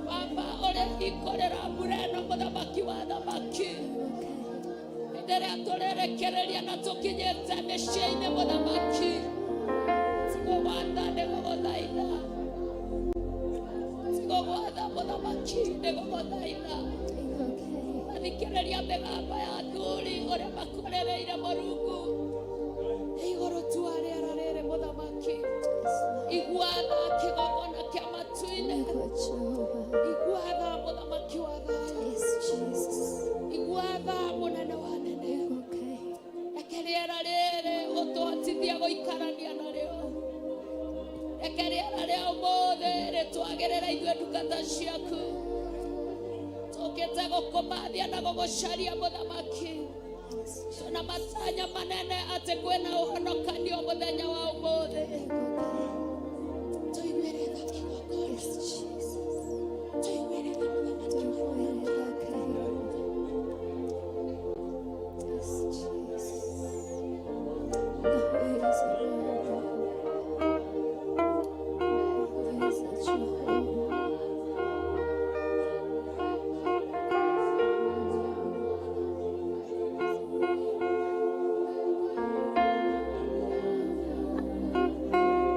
Baba ũrĩa ikorera mbura ĩno mũthamaki wa thamaki. Hĩndĩ ĩrĩa tũrĩrĩkĩrĩria na tũkinyĩte mĩciĩ-inĩ mũthamaki. Tigũgwatha nĩ gũgũthaitha. Tigũgwatha mũthamaki nĩ gũgũthaitha. Athikĩrĩria mĩgambo ya athuri ũrĩa makũrĩrĩire Mũrungu. Igũrũ tua rĩera rĩrĩ mũthamaki. Igua tha kĩgongona kĩa matu-inĩ. Igua tha mũthamaki wa thayũ. Igua tha mũnene wa nene. Reke rĩera rĩrĩ ũtũhotithie gũikarania narĩo. Reke rĩera rĩa ũmũthĩ rĩtwagĩrĩre ithuĩ ndungata ciaku. Tũkĩte gũkũmathia na gũgũcaria mũthamaki. Tuna matanya manene atĩ kwĩna ũhonokanio mũthenya wa ũmũthĩ. Tũiguĩre tha kĩgongona. Tũiguĩre tha mũthamaki wa Thank you.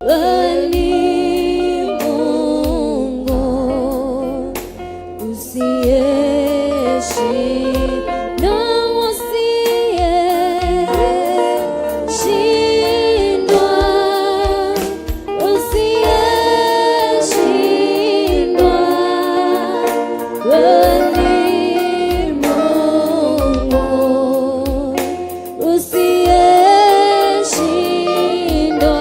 Wewe ni Mungu usiyeshindwa, usiyeshindwa, usiyeshindwa. Wewe ni Mungu usiyeshindwa.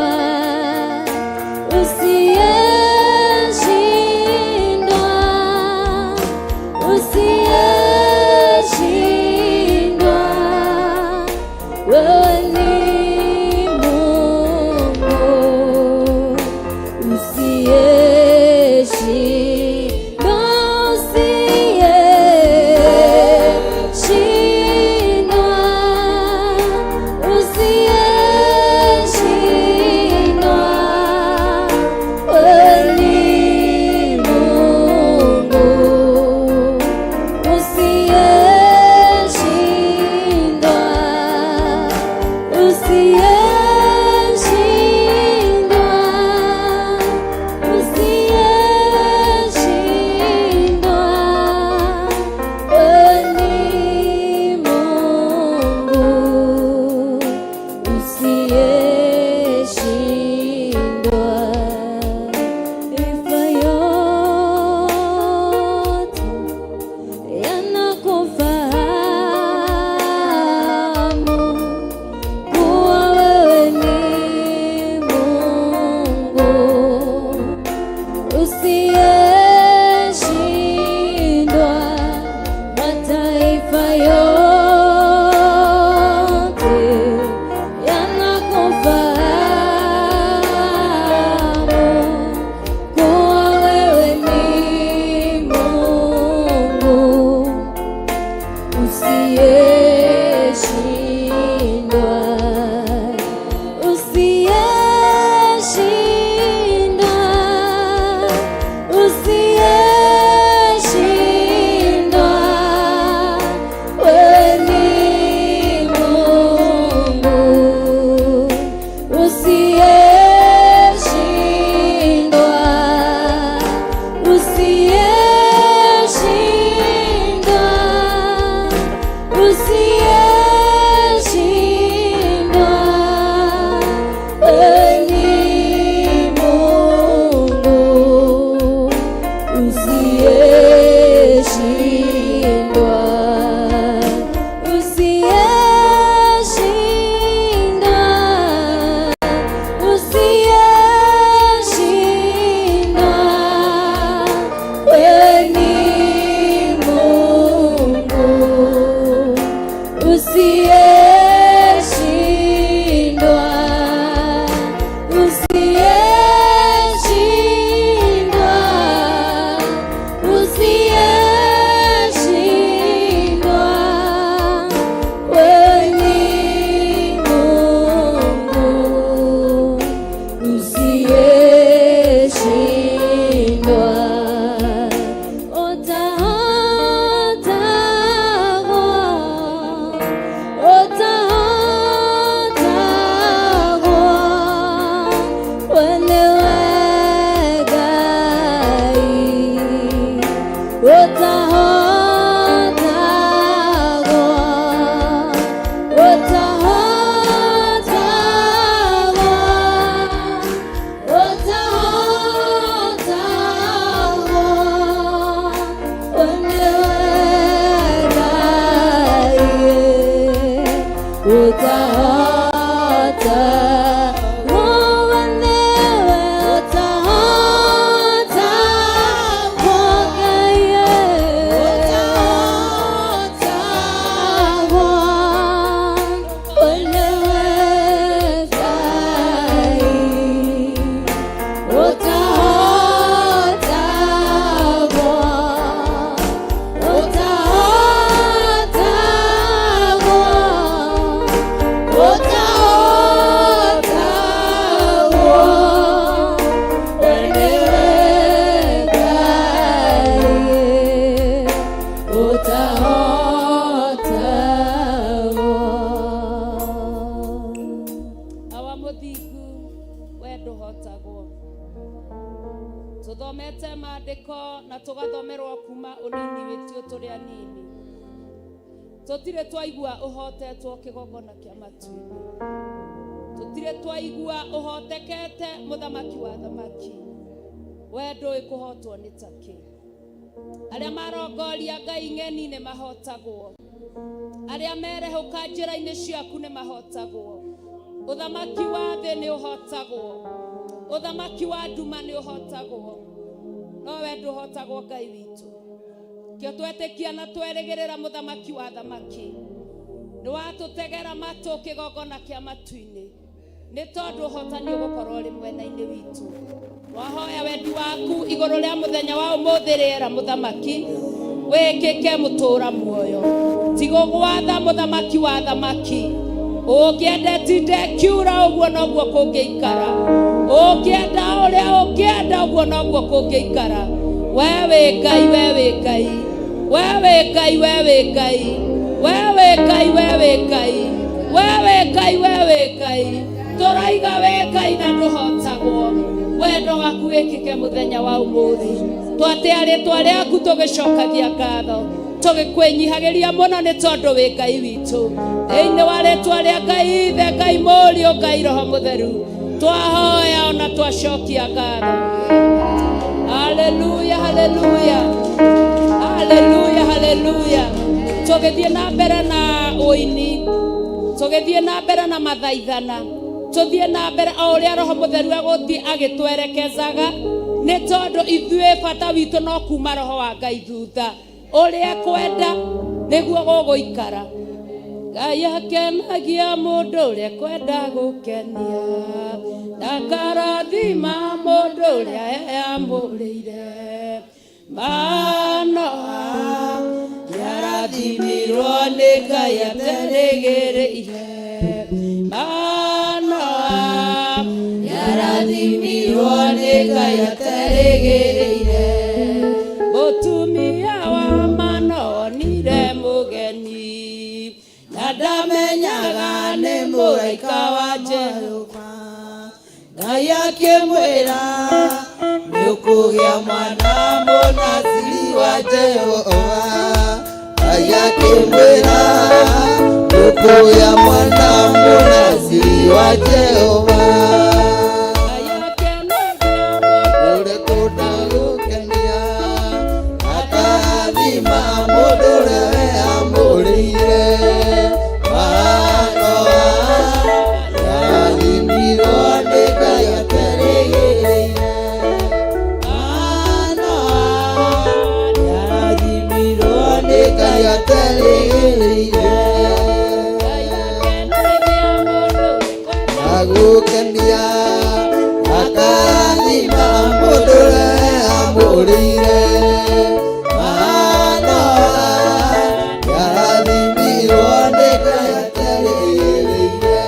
Ndũhotagwo. Tũthomete maandĩko na tũgathomerwo kuma ũnini witũ tũrĩ anini, tũtirĩ twaigua ũhotetwo kĩgongona kĩa matu-inĩ, tũtirĩ twaigua ũhotekete. Mũthamaki wa thamaki, we ndũĩ kũhotwo nĩ takĩ. Arĩa marongoria ngai ng'eni nĩ mahotagwo, arĩa merehũka njĩra-inĩ ciaku nĩ mahotagwo. Ũthamaki wa thĩ nĩ ũhotagwo, ũthamaki wa nduma nĩ ũhotagwo, no we ndũhotagwo, Ngai witũ. Kĩo twetĩkia na twerĩgĩrĩra, mũthamaki wa thamaki, nĩ watũtegera matũ kĩgongona kĩa matu-inĩ, nĩ tondũ ũhotani ũgũkorwo ũrĩ mwena-inĩ witũ. Wahoya wendi waku igũrũ rĩa mũthenya wa ũmũthĩ, rĩera mũthamaki wĩkĩke, mũtũra muoyo tigũgwatha. Mũthamaki wa thamaki, ũngĩenda tinde kiura ũguo noguo kũngĩikara, ũngĩenda ũrĩa ũngĩenda ũguo noguo kũngĩikara. We wĩ Ngai, we wĩ Ngai, we wĩ Ngai, we wĩ Ngai, we wĩ Ngai, we wĩ Ngai, we wĩ Ngai, we wĩ Ngai. Tũraiga wĩ Ngai na ndũhotagwo. Wendo waku wĩkĩke mũthenya wa ũmũthĩ. Twatĩa rĩtwa rĩaku, tũgĩcokagia ngatho, tũgĩkwĩnyihagĩria mũno, nĩ tondũ wĩ Ngai witũ. Thĩinĩ wa rĩtwa rĩa Ngai Ithe, Ngai Mũriũ, Ngai Roho Mũtheru, twahoya ona twacokia ngatho. Haleluya, haleluya, haleluya, haleluya. Tũgĩthiĩ na mbere na ũini, tũgĩthiĩ na mbere na mathaithana, tũthiĩ na mbere o ũrĩa Roho Mũtheru egũthiĩ agĩtwerekezaga, nĩ tondũ ithuĩ bata witũ no kuma Roho wa Ngai thutha, ũrĩa kwenda nĩguo gũgũikara. Ngai akenagia mũndũ ũrĩa kwenda gũkenia, ndakarathima mũndũ ũrĩa eyamũrĩire. Manoa nĩarathimirwo nĩ Ngai aterĩgĩrĩire. Manoa nĩarathimirwo nĩ Ngai aterĩgĩrĩire. Mũtumia wa Manoa onire mũgeni na ndamenyaga nĩ mũraika wa Jehova. Ngai akĩmwĩra, nĩũkũgĩa mwana mũnaziri wa Jehova. Ngai akĩmwĩra, nĩũkũgĩa mwana mũnaziri wa Jehova. Ngai akenagia mũndũ ũrĩa kũnda gũkenia, akarathima mũndũ ũrĩa weyamũrĩire. Manoa nĩarathimirwo nĩ Ngai aterĩgĩrĩire. Manoa nĩarathimirwo nĩ Ngai aterĩgĩrĩire. Ngai akenagia mũndũ Agũkenia, akarathima mũndũ ũrĩa weyamũrĩire. Manoa nĩarathimirwo nĩ Ngai aterĩgĩrĩire.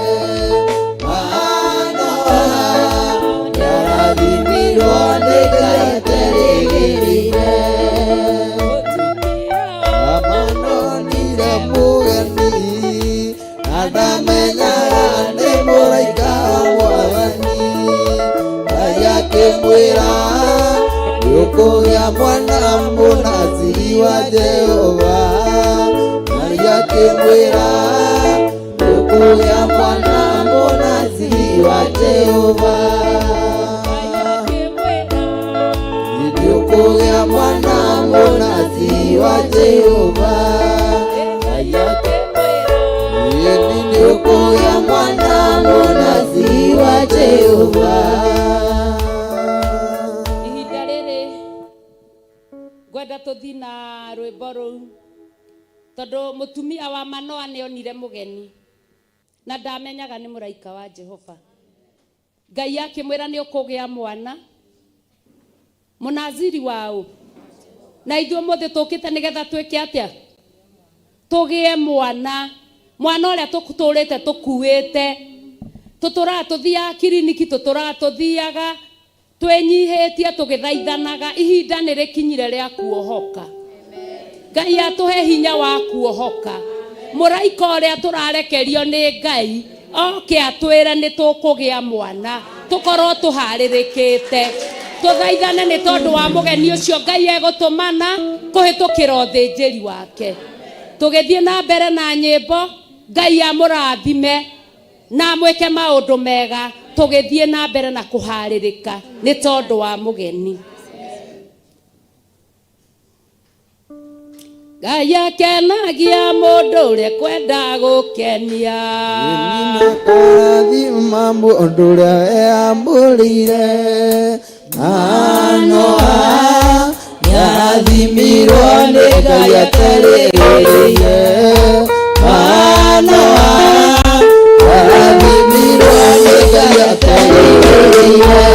Manoa nĩarathimirwo nĩ Ngai aterĩgĩrĩire. Mũtumia wa Amanonire mũgeni na ndamenyaga nĩ mũraika wa Mwathani. Ngai akĩmwĩra, nĩũkũgĩa mwana mũnaziri wa Jehova. Ngai akĩmwĩra, nĩũkũgĩa mwana mũnaziri wa Jehova. Ngai akĩmwĩra, Nĩũkũgĩa mwana mũnaziri wa Jehova. Ngai akĩmwĩra, Nĩũkũgĩa mwana mũnaziri wa Jehova. Ihinda rĩrĩ ngwenda tũthiĩ na rwĩmbo rũu, tondũ mũtumia wa Manoa nĩ onire mũgeni na ndamenyaga nĩ mũraika wa Jehova. Ngai akĩmwĩra, nĩ ũkũgĩa mwana mũnaziri waũ. Na ithuĩ ũmũthĩ tũkĩte nĩgetha twĩke atĩa? Tũgĩe mwana, mwana ũrĩa tũtũrĩte tũkuĩte, tũtũraga tũthiaga kiriniki, tũtũraga tũthiaga twĩnyihĩtie tũgĩthaithanaga. Ihinda nĩ rĩkinyire rĩa kuohoka. Ngai atũhe hinya wa kuohoka. Mũraika ũrĩa tũrarekerio nĩ Ngai oke atwĩre nĩ tũkũgĩa mwana. Tũkorwo tũharĩrĩkĩte. Tũthaithane nĩ tondũ wa mũgeni ũcio Ngai egũtũmana kũhĩtũkĩra ũthĩnjĩri wake. Tũgĩthiĩ na mbere na nyĩmbo, Ngai amũrathime na amwĩke maũndũ mega. Tũgĩthiĩ na mbere na kũharĩrĩka nĩ tondũ wa mũgeni. Ngai akenagia mũndũ ũrĩa kwenda gũkenia. Kũrathima mũndũ ũrĩa eamũrĩire. Manoa nĩarathimirwo nĩ Ngai aterĩrĩire. Manoa nĩarathimirwo nĩ Ngai aterĩrĩire.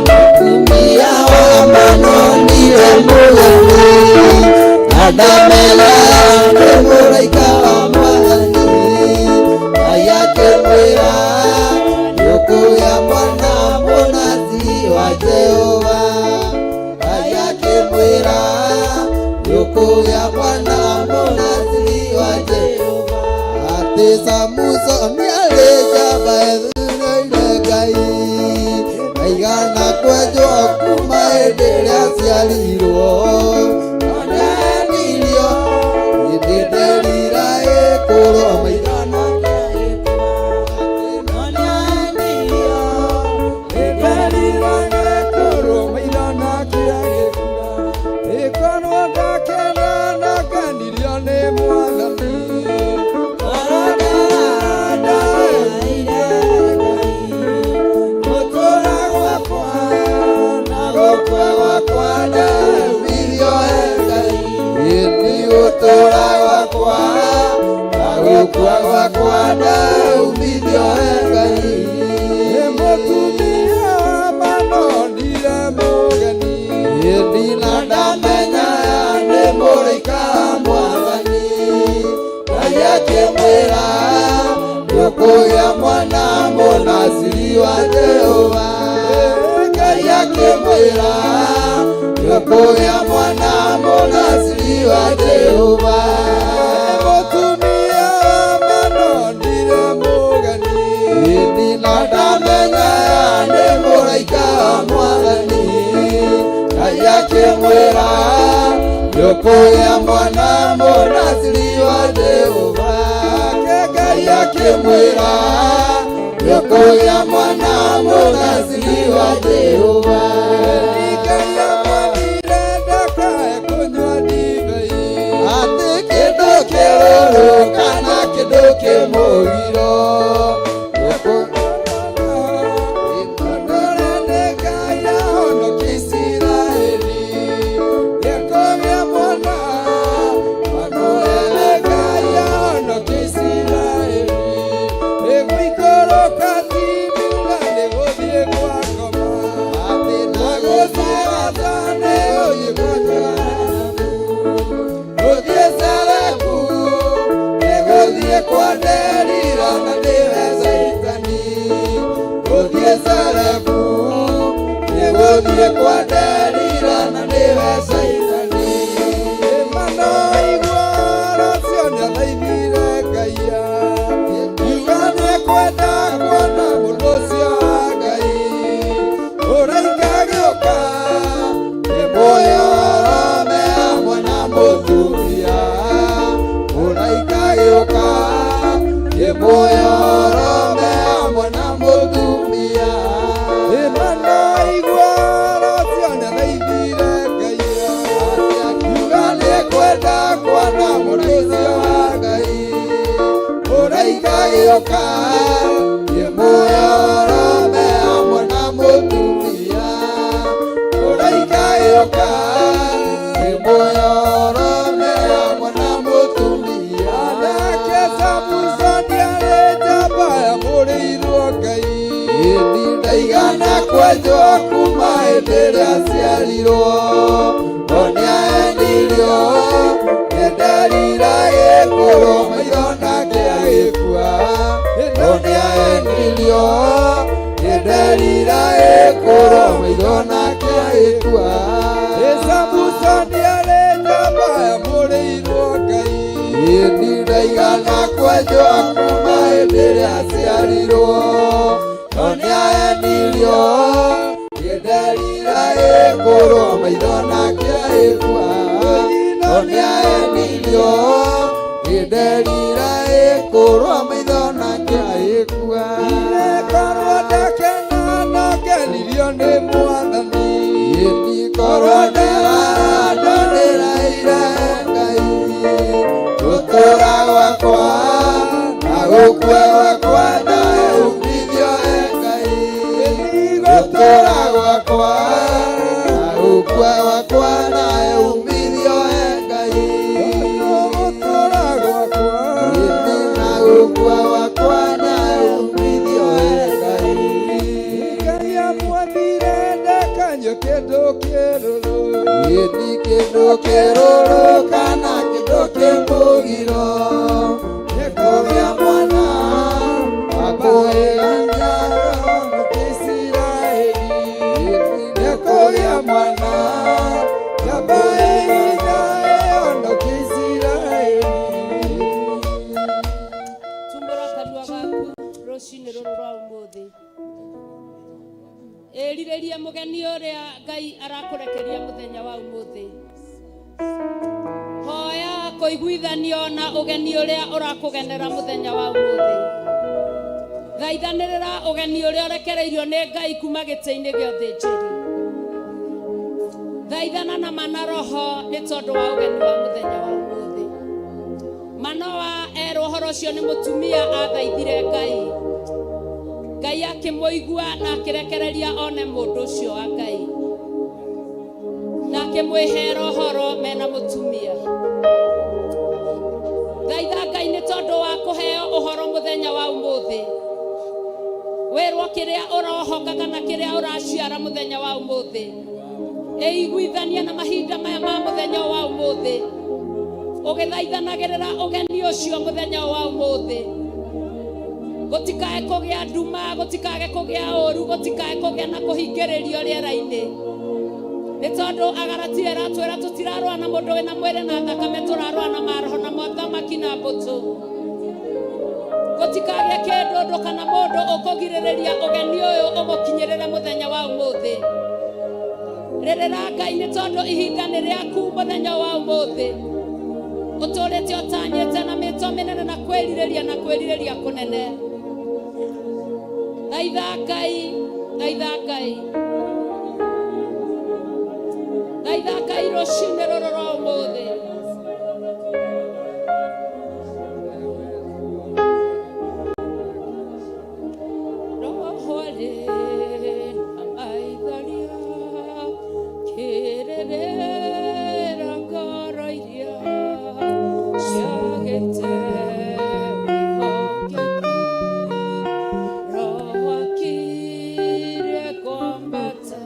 Mũtumia wa Manonire mũgeni, na ndamenya nĩ mũraika wa Mwathani. Ngai akĩmwĩra, nĩũkũgĩa mwana mũnabii wa Jehova. Ngai akĩmwĩra, nĩũkũgĩa mwana mũnabii wa Jehova. Atĩ Samusoni arĩ njamba ethurĩire Ngai, aigana kwenjwo kuma hĩndĩ ĩrĩa aciarirwo. Onanirio hĩndĩ nderira ĩkũrwo maigana. Gũtũra gwakwa na gũkua gwakwa ndaumithio he Ngai. Mũtumia manonire mũgeni. Ĩndi na ndamenya nĩ mũraika wa Mwathani. Ngai akĩmwĩra, nĩũkũgĩa mwana mũnaciri wa Jehova. Ngai akĩmwĩra, nĩũkũgĩa mwana mũnaciri wa Jehova. Mũtumia manonire mũgeni. Ĩndi na ndamenya nĩ mũraika wa Mwathani. Ngai akĩmwĩra, nĩũkũgĩa mwana mũnaciri wa Jehova. Ngai akĩmwĩra, nĩũkũgĩa mwana mũnaciri wa Jehova. Ngai amwathire ndakae kũnyua ndibei. Atĩ kĩndũ kĩrũrũ kana kĩndũ kĩmũgiro. Atĩ na gũthiĩ Gaza nĩ gũthiĩ gũthiĩ Seleku nĩ gũthiĩ kwa Delila na nĩwe Saitani. Gũthiĩ Seleku nĩ gũthiĩ kwa Delila na nĩwe Saitani. Kuona mũndũ ũcio wa Ngai ũraika agĩũka. Nĩmũyorome hamwe na mũtumia. Mũraika agĩũka, nĩmũyorome hamwe na mũtumia. Imana igua ũcio nĩathaithire Ngai Akiuga nĩekwenda kuona mũndũ ũcio wa Ngai. Mũraika agĩũka, nĩmũyorome hamwe na mũtumia. Mũraika agĩũka, nĩmũyorome hamwe na mũtumia. Nake Samusoni arĩ njamba yamũrĩirwo Ngai. Ĩndi ndaigana kwenjwo kuma hĩndĩ ĩrĩa aciarirwo. O nĩaenirio, nĩnderira gĩkũrwo maitho nake agĩkua. O nĩaenirio, nĩnderira gĩkũrwo maitho nake agĩkua. Samusoni arĩ njamba yamũrĩirwo Ngai. Ĩndi ndaigana kwenjwo kuma hĩndĩ ĩrĩa aciarirwo. O nĩaenirio, nĩaenirio nĩnderira ĩkũrwo maitho nake agĩkua no nĩaenirio nĩnderira ĩkũrwo maitho nake agĩkua korwo ndakena nokenirio nĩ mwathani korwo nderaranda ndĩraire Ngai gũtũra gwakwa na gũkua gwakwa nawe umithio e Ngai gũtũra gwakwa na gũkua gwakwa nawe umithio e Ngai gũtũra gwakwa na gũkua gwakwa nawe umithio e Ngai Ngai amwathire ndakanyue kĩndũ kĩrũrũ ĩni kĩndũ kĩrũrũ kana kĩndũ kĩmũgiro nĩ kũgĩa mwana wa kũhĩgania honoke Isiraeli nĩ kũgĩa mwana njamba ĩhinya ĩhonoke Isiraeli. Tumbũra kanua gaku rũcinĩ rũrũ rwa ũmũthĩ ĩrirĩrie mũgeni ũrĩa Ngai arakũrekeria mũthenya wa ũmũthĩ hoya kũiguithanio na ũgeni ũrĩa ũrakũgenera mũthenya wa ũmũthĩ thaithanĩrĩra ũgeni ũrĩa ũrekereirio nĩ Ngai kuma gĩtĩ-inĩ gĩa ũthĩnjĩri thaithana na mana roho nĩ tondũ wa ũgeni wa mũthenya wa ũmũthĩ Manoa erwo ũhoro ũcio nĩ mũtumia athaithire Ngai Ngai akĩmũigua na akĩrekereria one mũndũ ũcio wa Ngai na akĩmwĩhera ũhoro mena mũtumia thaitha Ngai nĩ tondũ wa kũheo ũhoro mũthenya wa ũmũthĩ wĩrwo kĩrĩa ũrohoka kana kĩrĩa ũraciara mũthenya wa ũmũthĩ ĩiguithanie na mahinda maya ma mũthenya wa ũmũthĩ ũgĩthaithanagĩrĩra ũgeni ũcio mũthenya wa ũmũthĩ gũtikae kũgĩa nduma gũtikae kũgĩa ũru gũtikae kũgĩa na kũhingĩrĩrio rĩera-inĩ nĩ tondũ agaratia ĩratwĩra tũtirarũa na mũndũ wĩna mwĩrĩ na thakame tũrarũa na maroho na mothamaki na mbũtũ gũtikagĩe kĩndũ ũndũ kana mũndũ ũkũgirĩrĩria ũgeni ũyũ ũgũkinyĩrĩre mũthenya wa ũmũthĩ rĩrĩra Ngai nĩ tondũ ihinda nĩ rĩaku mũthenya wa ũmũthĩ ũtũrĩte ũtanyĩte na mĩto mĩnene na kwĩrirĩria na kwĩrirĩria kũnene thaitha Ngai thaitha Ngai thaitha Ngai rũcinĩ rũrũ rwa ũmũthĩ Roho arĩ na maithoria kĩrĩrĩra ngoro iria ciagĩte wĩhokeku Roho akirie kwambata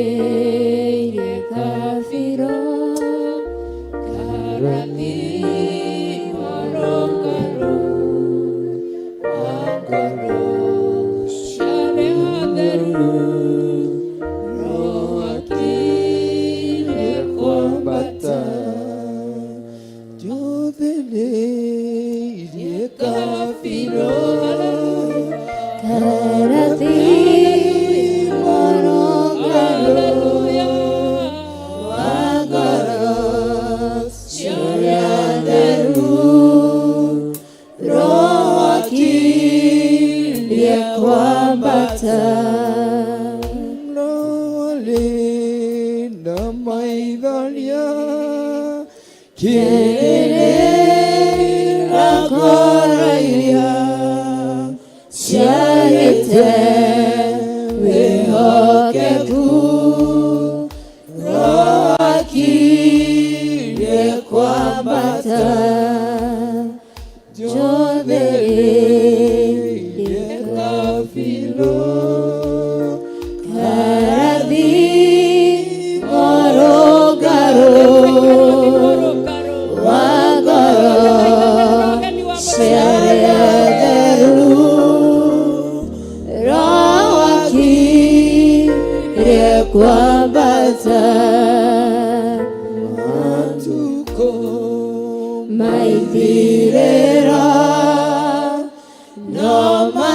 njothereirie kabiro karathimo rũngarũ wa ngoro ciarĩa theru Roho akirie kwambata Njothereirie kabiro Karathimo rũngarũ Hallelujah. wa ngoro ciarĩa theru Roho akirie kwambata Roho na maithoria kĩrĩrĩra ngoro iria ciagĩte wĩhokeku Roho akirie kwambata njothereirie kabiro karathimo rũngarũ wa ngoro ciarĩa theru Roho akirie kwambata matukũ maithirĩro no ma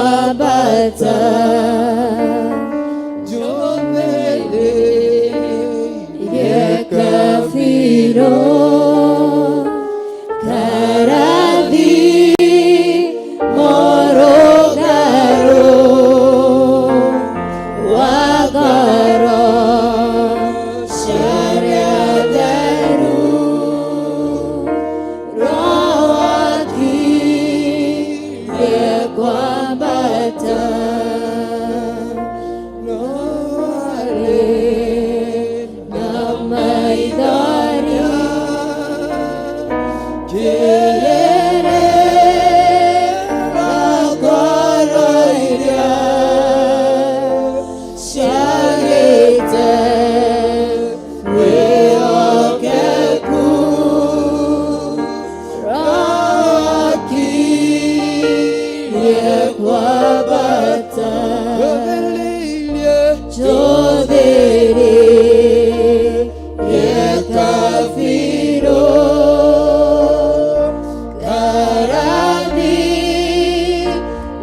Kwambata Yekafiro Karathi Morogaro Wagaro Shariadaru Roaki Yekwambata Jodere Yekafiro Karani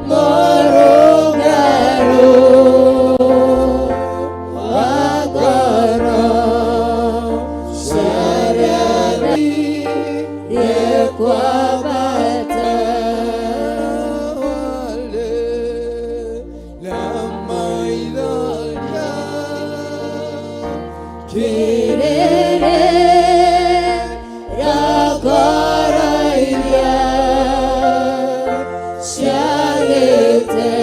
Morogaro Wagara Sharani Yekwabata Kirere Rakaraya Sharete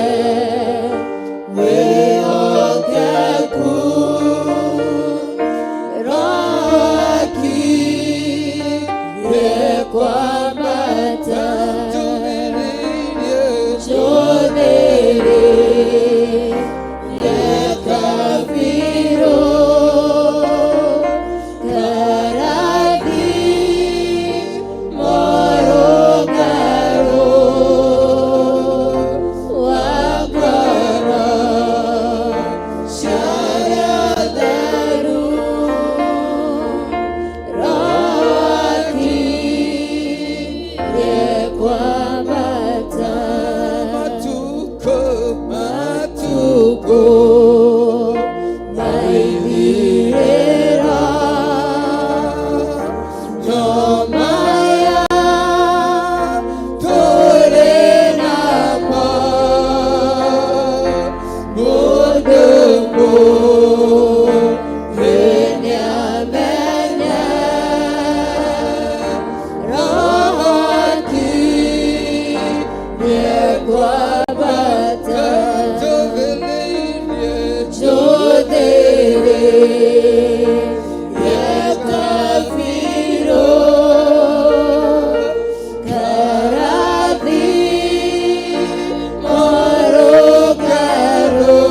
Weokaku Raki Yekwamata Jodere Yekafiro Karathi Morogaro Wagara Sharadaru Raki Yekwamata Matuko Maithirera Nomaya Torenama Mudumu Henyamenya Rahaki Yekwabata Jodere Yekafiro Karathi Morogaro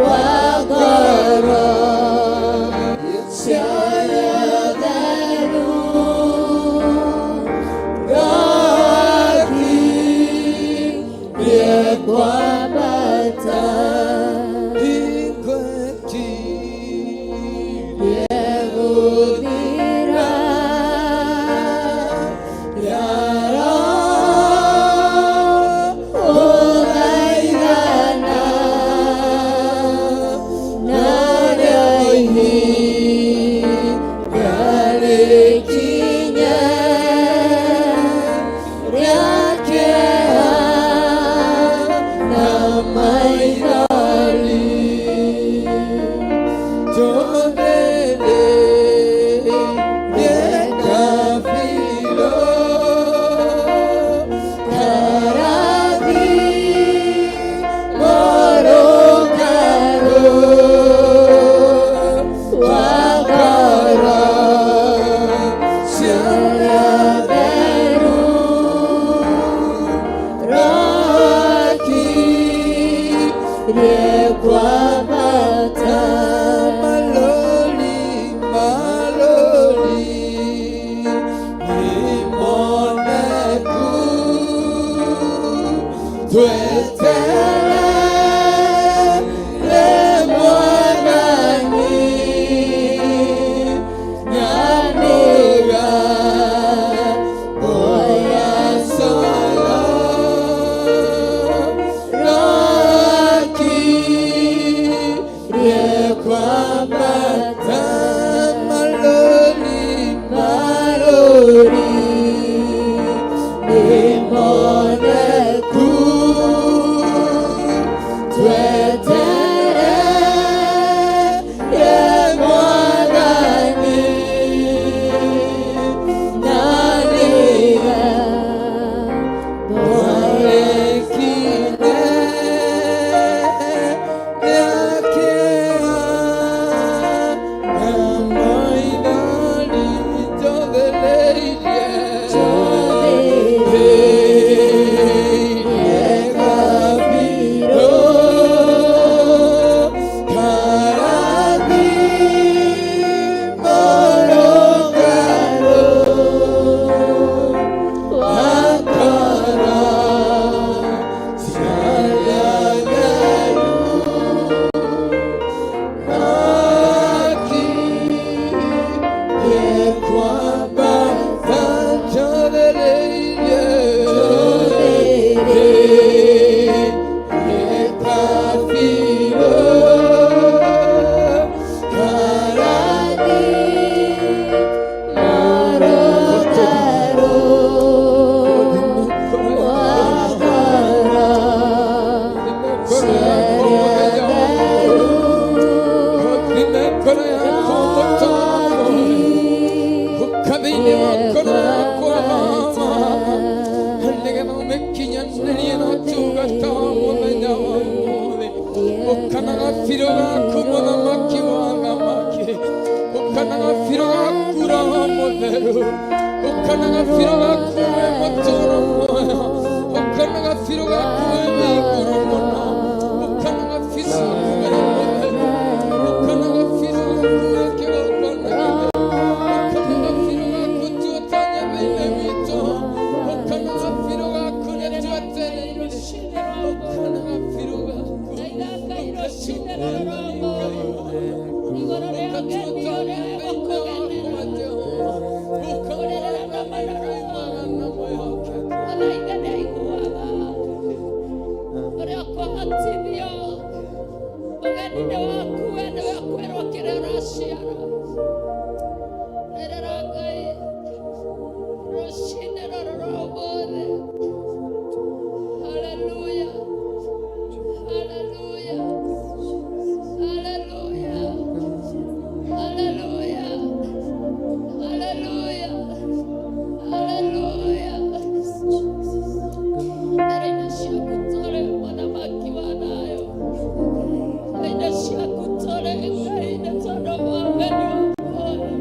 Wagara Shayadaru Raki Yekwabata Yegodira Yara Odairana Naraihi Yarekinya Ryakea Namaidari Karathi Morogaro Wagara Sharaveru Raki Rekwabata Ũkana gabirũ gaku mũthamaki wa athamaki. Ũkana gabirũ gaku Roho Mũtheru. Ũkana gabirũ gaku we mũtũũro muoyo. Ũkana gabirũ gaku we wĩ igũrũ mũno. Ũkana gabirũ gaku we mũtheru. Ũkana gabirũ gaku we kĩgongona gĩtheru. Ũkana gabirũ gaku tuotonye thĩinĩ witũ. Ũkana gabirũ gaku nĩ twetereire. Ũkana gabirũ gaku. Ũgeni-inĩ waku we nĩwe ũkwĩrwo kĩrĩa ũraciara. Rĩrĩra Ngai rũcinĩ rũrũ rwa ũmũthĩ. Haleluya, haleluya, haleluya, haleluya, haleluya, haleluya. Mbere-inĩ ciaku tũrĩ mũthamaki wa thayũ. Mbere-inĩ ciaku tũrĩ Ngai nĩ tondũ wa ũgeni waku.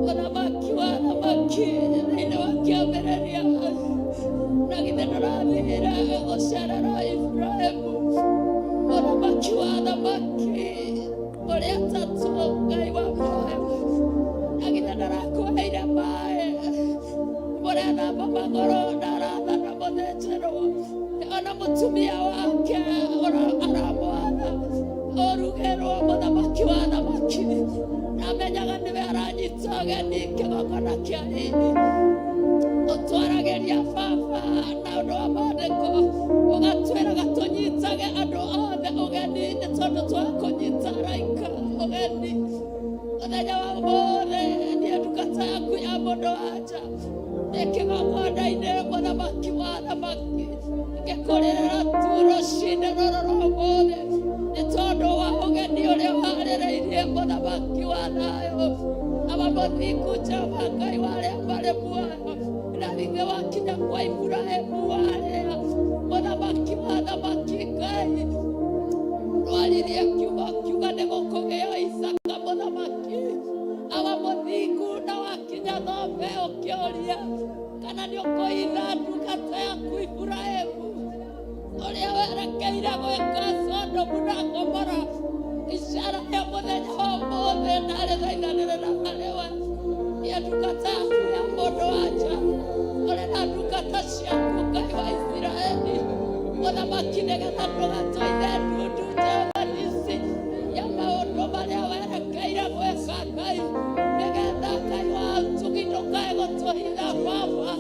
Mũthamaki wa athamaki thĩinĩ wa kĩambĩrĩria na githĩ ndũrathire gũcerera Iburahĩmu. Mũthamaki wa athamaki ũrĩa atatũ Ngai wa muoyo na githĩ ndarakũheire maĩ mũrethamba magũrũ na arathana mũthĩnjĩrwo ona mũtumia wake aramwatha ũrugĩrwo mũthamaki wa athamaki namenyaga nĩwe aranyita ũgeni kĩgongona kĩa ini ũtwaragĩria baba na ũndũ wa maandĩko ũgatwĩraga tũnyitage andũ othe ũgeni nĩ tondũ twakũnyita araika ũgeni mũthenya wa ũmũthĩ niĩ ndungata yaku ya mũndũ wanja ndĩ kĩgongona-inĩ mũthamaki wa athamaki ngĩkũrĩrĩra tu rũcinĩ rũrũ rwa ũmũthĩ nĩ tondũ wa ũgeni ũrĩa ũharĩrĩirie mũthamaki wa thayũ aba mũthingu Jehova Ngai wa arĩa marĩ muoyo na githĩ wakinya kwa Iburahĩmu warĩa mũthamaki wa athamaki Ngai rwaririe kiugo kiuga nĩ gũkũgĩa Isaka mũthamaki awa mũthingu na wakinya thome ũkĩũria kana nĩ ũkũitha ndungata yaku Iburahĩmu ũrĩa werekeire gwĩka Sodomu na Gomora icara ya mũthenya wa ũmũthĩ ndarĩ thaithanĩrĩra harĩ we niĩ ndungata yaku ya mũndũ wanja ũrĩ na ndungata ciaku Ngai wa Isiraeli mũthamaki nĩgetha ndũgatũithe ndundu Jehova Nisi ya maũndũ marĩa werekeire gwĩka Ngai nĩgetha Ngai wa ũtugi ndũkae gũtũhitha baba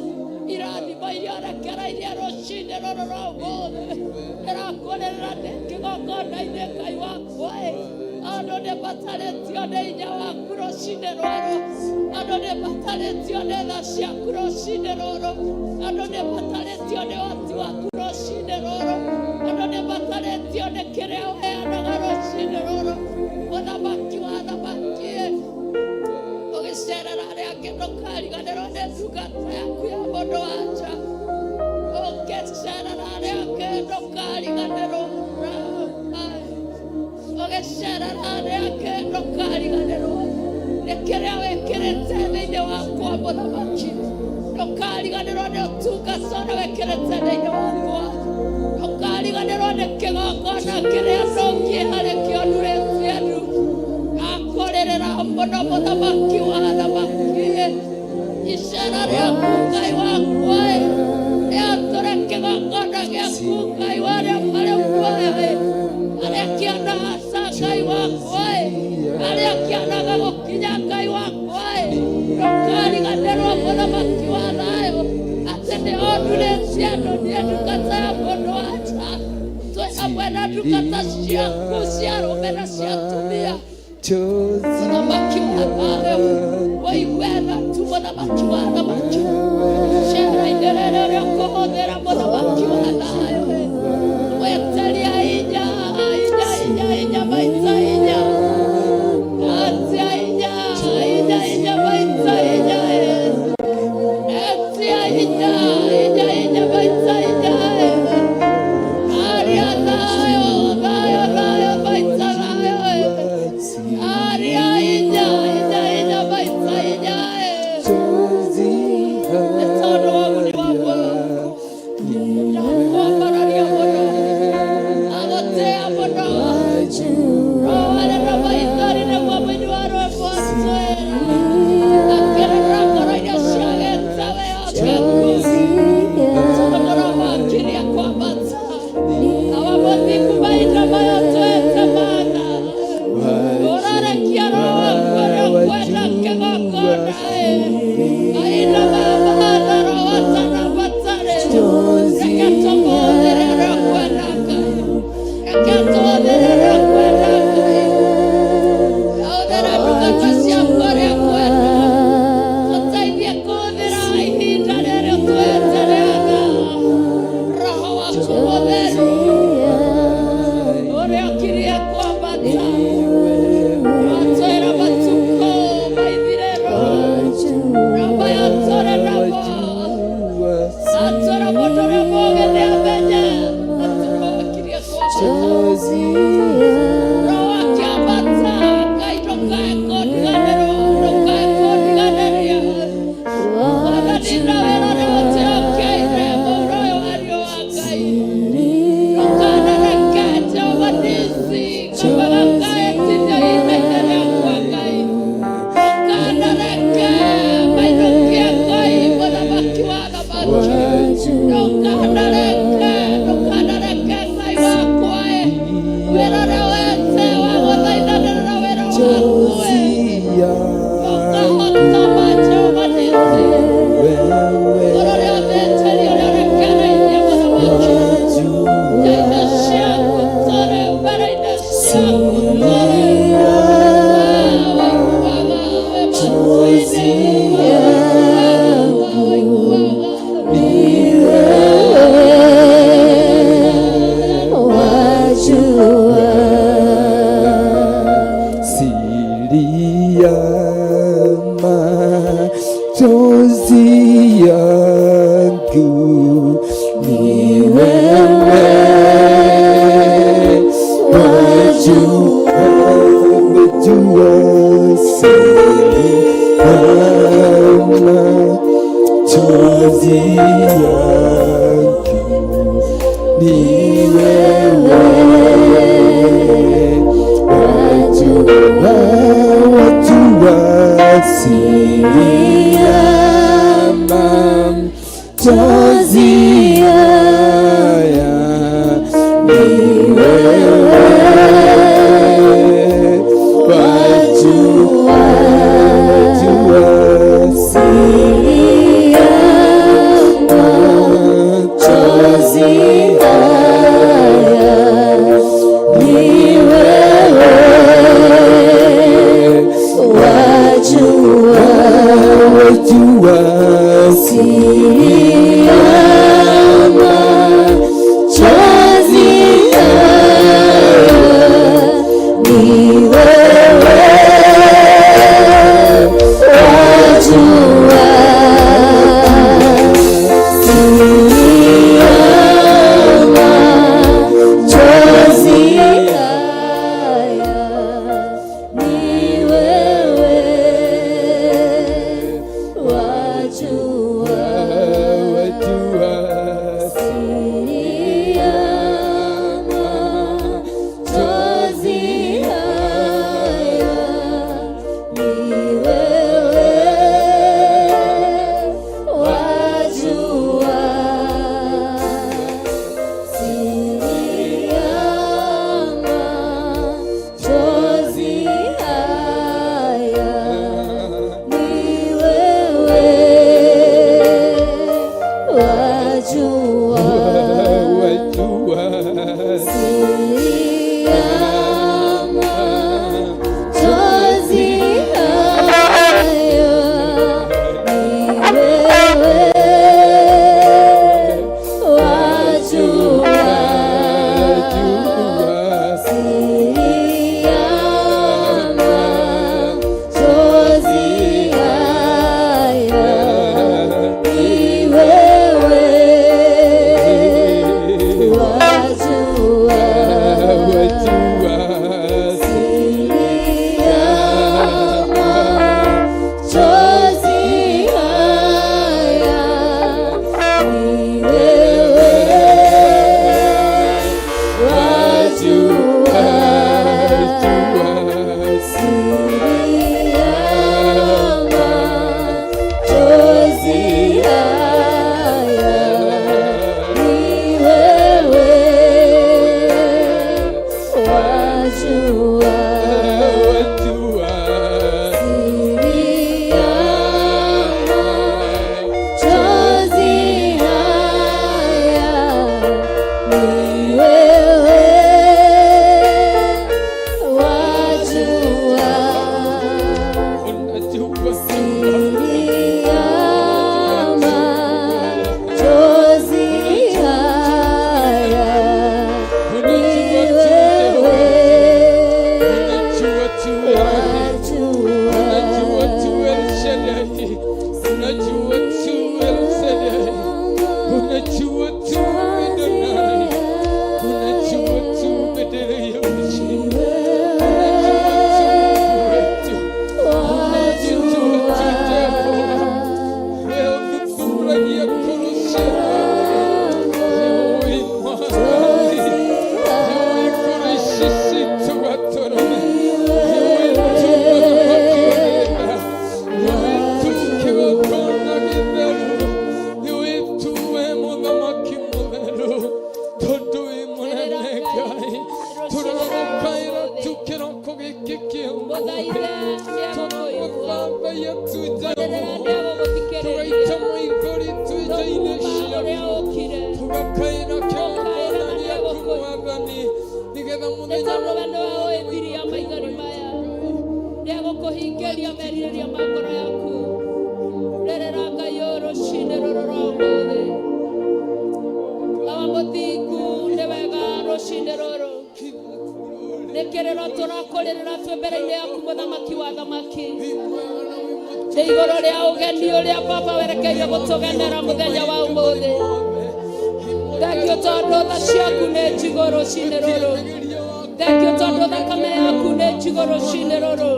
irathimo iria ũrekereirie rũcinĩ rũrũ rwa ũmũthĩ ndĩrakũrĩrĩra ndĩ kĩgongona-inĩ Ngai wakwa ĩ andũ nĩ matarĩtio nĩ hinya waku rũcinĩ rũrũ andũ nĩ matarĩtio nĩ tha ciaku rũcinĩ rũrũ andũ nĩ matarĩtio nĩ ũhoti waku rũcinĩ rũrũ andũ nĩ matarĩtio nĩ kĩrĩa ũheanaga rũcinĩ rũrũ mũthamaki wa athamaki ũgĩcerera arĩa angĩ ndũkariganĩrwo nĩ ndungata yaku ya mũndũ wanja ũgĩcerera arĩa angĩ ndũkariganĩrwo ũgĩcerera arĩa angĩ ndũkariganĩrwo nĩ kĩrĩa wĩkĩrĩte thĩinĩ wakwa mũthamaki ndũkariganĩrwo nĩ ũtungata ũrĩa wĩkĩrĩte thĩinĩ wakwa ndũkariganĩrwo nĩ kĩgongona kĩrĩa ndũngiĩ harĩ kĩo ndurĩtie ndu akũrĩrĩra mũno mũthamaki wa athamaki icera rĩaku Ngai wakwa ĩ rĩatũre kĩgongona gĩaku Ngai wa arĩa marĩ muoyo ĩ arĩa kĩanaga ca Ngai wakwa ĩ arĩa kĩanaga gũkinya Ngai wakwa ĩ ndũkariganĩrwo mũthamaki wa thayũ atĩ nĩ ondurĩtie andũ niĩ ndungata ya mũndũ wanja twĩ hamwe na ndungata ciaku cia arũme na cia atumia mũthamaki wa thayũ wĩigue tha tu mũthamaki wa athamaki cera-inĩ rĩrĩ ũrĩa ũkũhũthĩra mũthamaki wa thayũ wĩtĩria hinya hinya hinya hinya maita hinya atia hinya hinya hinya maita hinya etia hinya hinya hinya maita hinya aria thayũ thayũ thayũ Mũtheru ũrĩa ũkirie kwambata watwĩra matukũ maithirĩro namba yatũre namo atwĩra mũndũ ũrĩa mũũgĩ nĩ amenye atĩ Roho akirie kwambata. Roho akĩambata, Ngai ndũkae kũndiganĩrwo, ndũkae kũndiganĩria. Mwathani na wĩra ũrĩa ũtwĩhokeire mũhuro ũyũ wa riũa Ngai. Ndũkanareke Jehova Nisi ngamba gakaĩtinia ihinda-inĩ rĩakwa Ngai. Ndũkanareke mainũkie Ngai mũthamaki wa athamaki. Ndũkanareke, ndũkanareke Ngai wakwa ĩ. Wĩra ũrĩa wete wa gũthaithanĩrĩra wĩra waku ĩ. Ũkahotoma Jehova Nisi. Igũrũ rĩa athĩnjĩri ũrĩa ũrekereirie mũthamaki. Nja-inĩ ciaku tũrĩ, mbere-inĩ ciaku tũrĩ. Wee ũiguaga, wĩ matu-inĩ. Wee ũiguaga, Siri ya machozi yangu ni wewe, wajua, wajua siri ya machozi yangu ni wewe, wajua, wajua siri ya machozi haya ni wewe, wajua, wajua siri ya machozi haya ni wewe, wajua, wajua siri ya machozi haya. Rũcinĩ rũrũ nĩ kĩrĩro tũrakũrĩrĩra twĩ mbere-inĩ yaku, mũthamaki wa thamaki, nĩ igũrũ rĩa ũgeni ũrĩa baba werekeire gũtũgenera mũthenya wa ũmũthĩ. Thengiũ tondũ tha ciaku nĩ njigũ rũcinĩ rũrũ. Thengiũ tondũ thakame yaku nĩ njigũ rũcinĩ rũrũ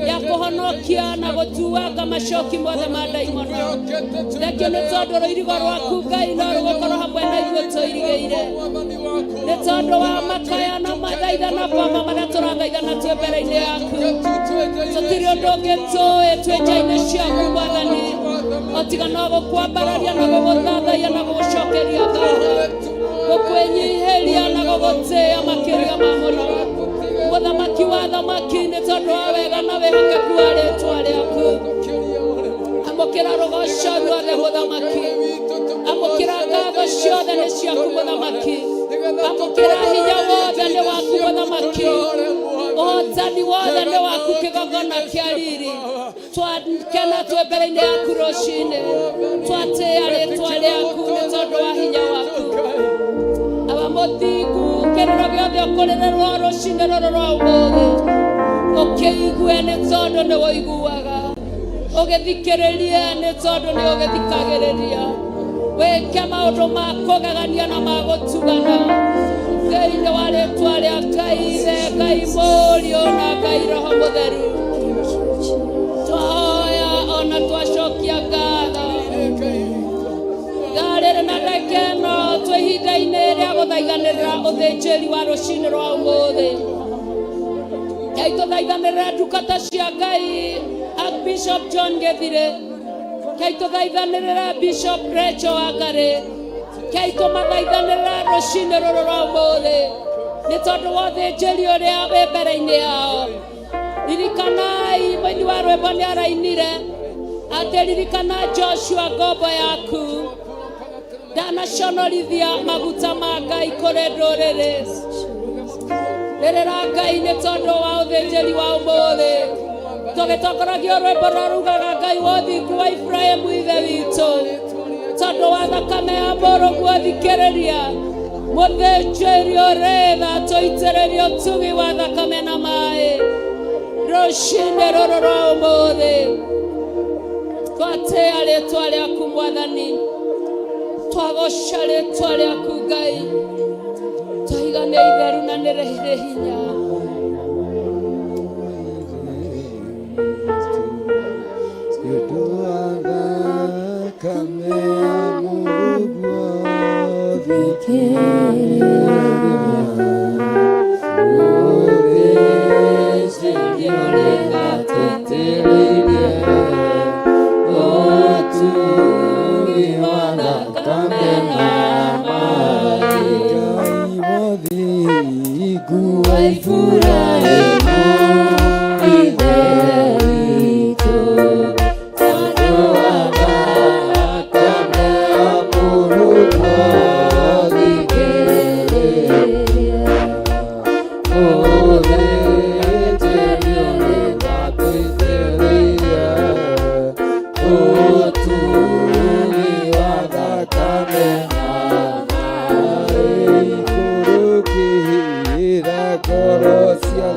ya kũhonokia na gũtuanga macoki mothe ma ndaimono. Thengiũ nĩ tondũ rũirigo rwaku, Ngai, no rũgũkorwo hamwe na ithuĩ tũirigĩire, nĩ tondũ wa makaya na mathaithana baba marĩa tũrathaithana twĩ mbere-inĩ yaku. Tũtirĩ ũndũ ũngĩ tũĩ twĩ nja-inĩ ciaku, Mwathani, o tiga no gũkwambararia na gũgũthathaiya na gũgũcokeria ngatho, gũkwĩnyihĩria na gũgũtĩĩa makĩria ma mũno, mũthamaki wa thamaki, nĩ tondũ wa wega na wĩhokeku wa rĩtwa rĩaku. Amũkĩra rũgoco ruothe, mũthamaki. Amũkĩra ngatho ciothe, nĩ ciaku, mũthamaki. Amũkĩra hinya wothe, nĩ waku, mũthamaki. Ũhotani wothe nĩ waku, kĩgongona kĩa riri. Twakena twĩ mbere-inĩ yaku rũcinĩ, twatĩĩa rĩtwa rĩaku nĩ tondũ wa hinya waku. Aba mũthingu, kĩrĩro gĩothe ũkũrĩrĩrwo rũcinĩ rũrũ rwa ũmũthĩ, ũkĩigue nĩ tondũ nĩ wũiguaga, ũgĩthikĩrĩrie nĩ tondũ nĩ ũgĩthikagĩrĩria. Wĩke maũndũ ma kũgegania na ma gũtugana thĩinĩ wa rĩtwa rĩa Ngai Ithe, Ngai Mũriũ na Ngai Roho Mũtheru. Twahoya ona twacokia ngatho. Thaa rĩrĩ na ndagĩka ĩno twĩ ihinda-inĩ rĩa gũthaithanĩrĩra ũthĩnjĩri wa rũcinĩ rwa ũmũthĩ. Ngai, tũthaithanĩrĩra ndungata cia Ngai, Archbishop John Gĩthire. Ngai, tũthaithanĩrĩra Bishop Rachel Wangari. Ngai, tũmathaithanĩrĩra rũcinĩ rũrũ rwa ũmũthĩ nĩ tondũ wa ũthĩnjĩri ũrĩa wĩ mbere-inĩ yao. Ririkanai mũini wa rwĩmbo nĩ arainire atĩ, "Ririkana Joshua ngombo yaku, ndanaconorithia maguta ma Ngai kũrĩ ndũrĩrĩ." Rĩrĩra Ngai nĩ tondũ wa ũthĩnjĩri wa ũmũthĩ, tũgĩtongoragio rwĩmbo rũrĩa rugaga, "Ngai wa ũthingu wa Ibrahimu ithe witũ, tondũ wa thakame ya mũrũguo thikĩrĩria mũthĩnjĩri ũrĩ tha, tũitĩrĩrie ũtugi wa thakame na maĩ." Rũcinĩ rũrũ rwa ũmũthĩ twatĩĩa rĩtwa rĩaku, Mwathani. Twagoca rĩtwa rĩaku, Ngai. Twaiga nĩ itheru na nĩ rĩrĩ hinya. Nĩ wa thakame ya mũrũguo thikĩrĩria mũthĩnjĩri ũrĩ tha, tũitĩrĩrie ũtugi wa thakame na maĩ. Ngai mũthingu wa Ibrahimu ithe witũ, tondũ wa thakame ya mũrũguo thikĩrĩria mũthĩnjĩri ũrĩ tha, tũitĩrĩrie ũtugi wa thakame na maĩ. Ikũrũkĩra ngoro cia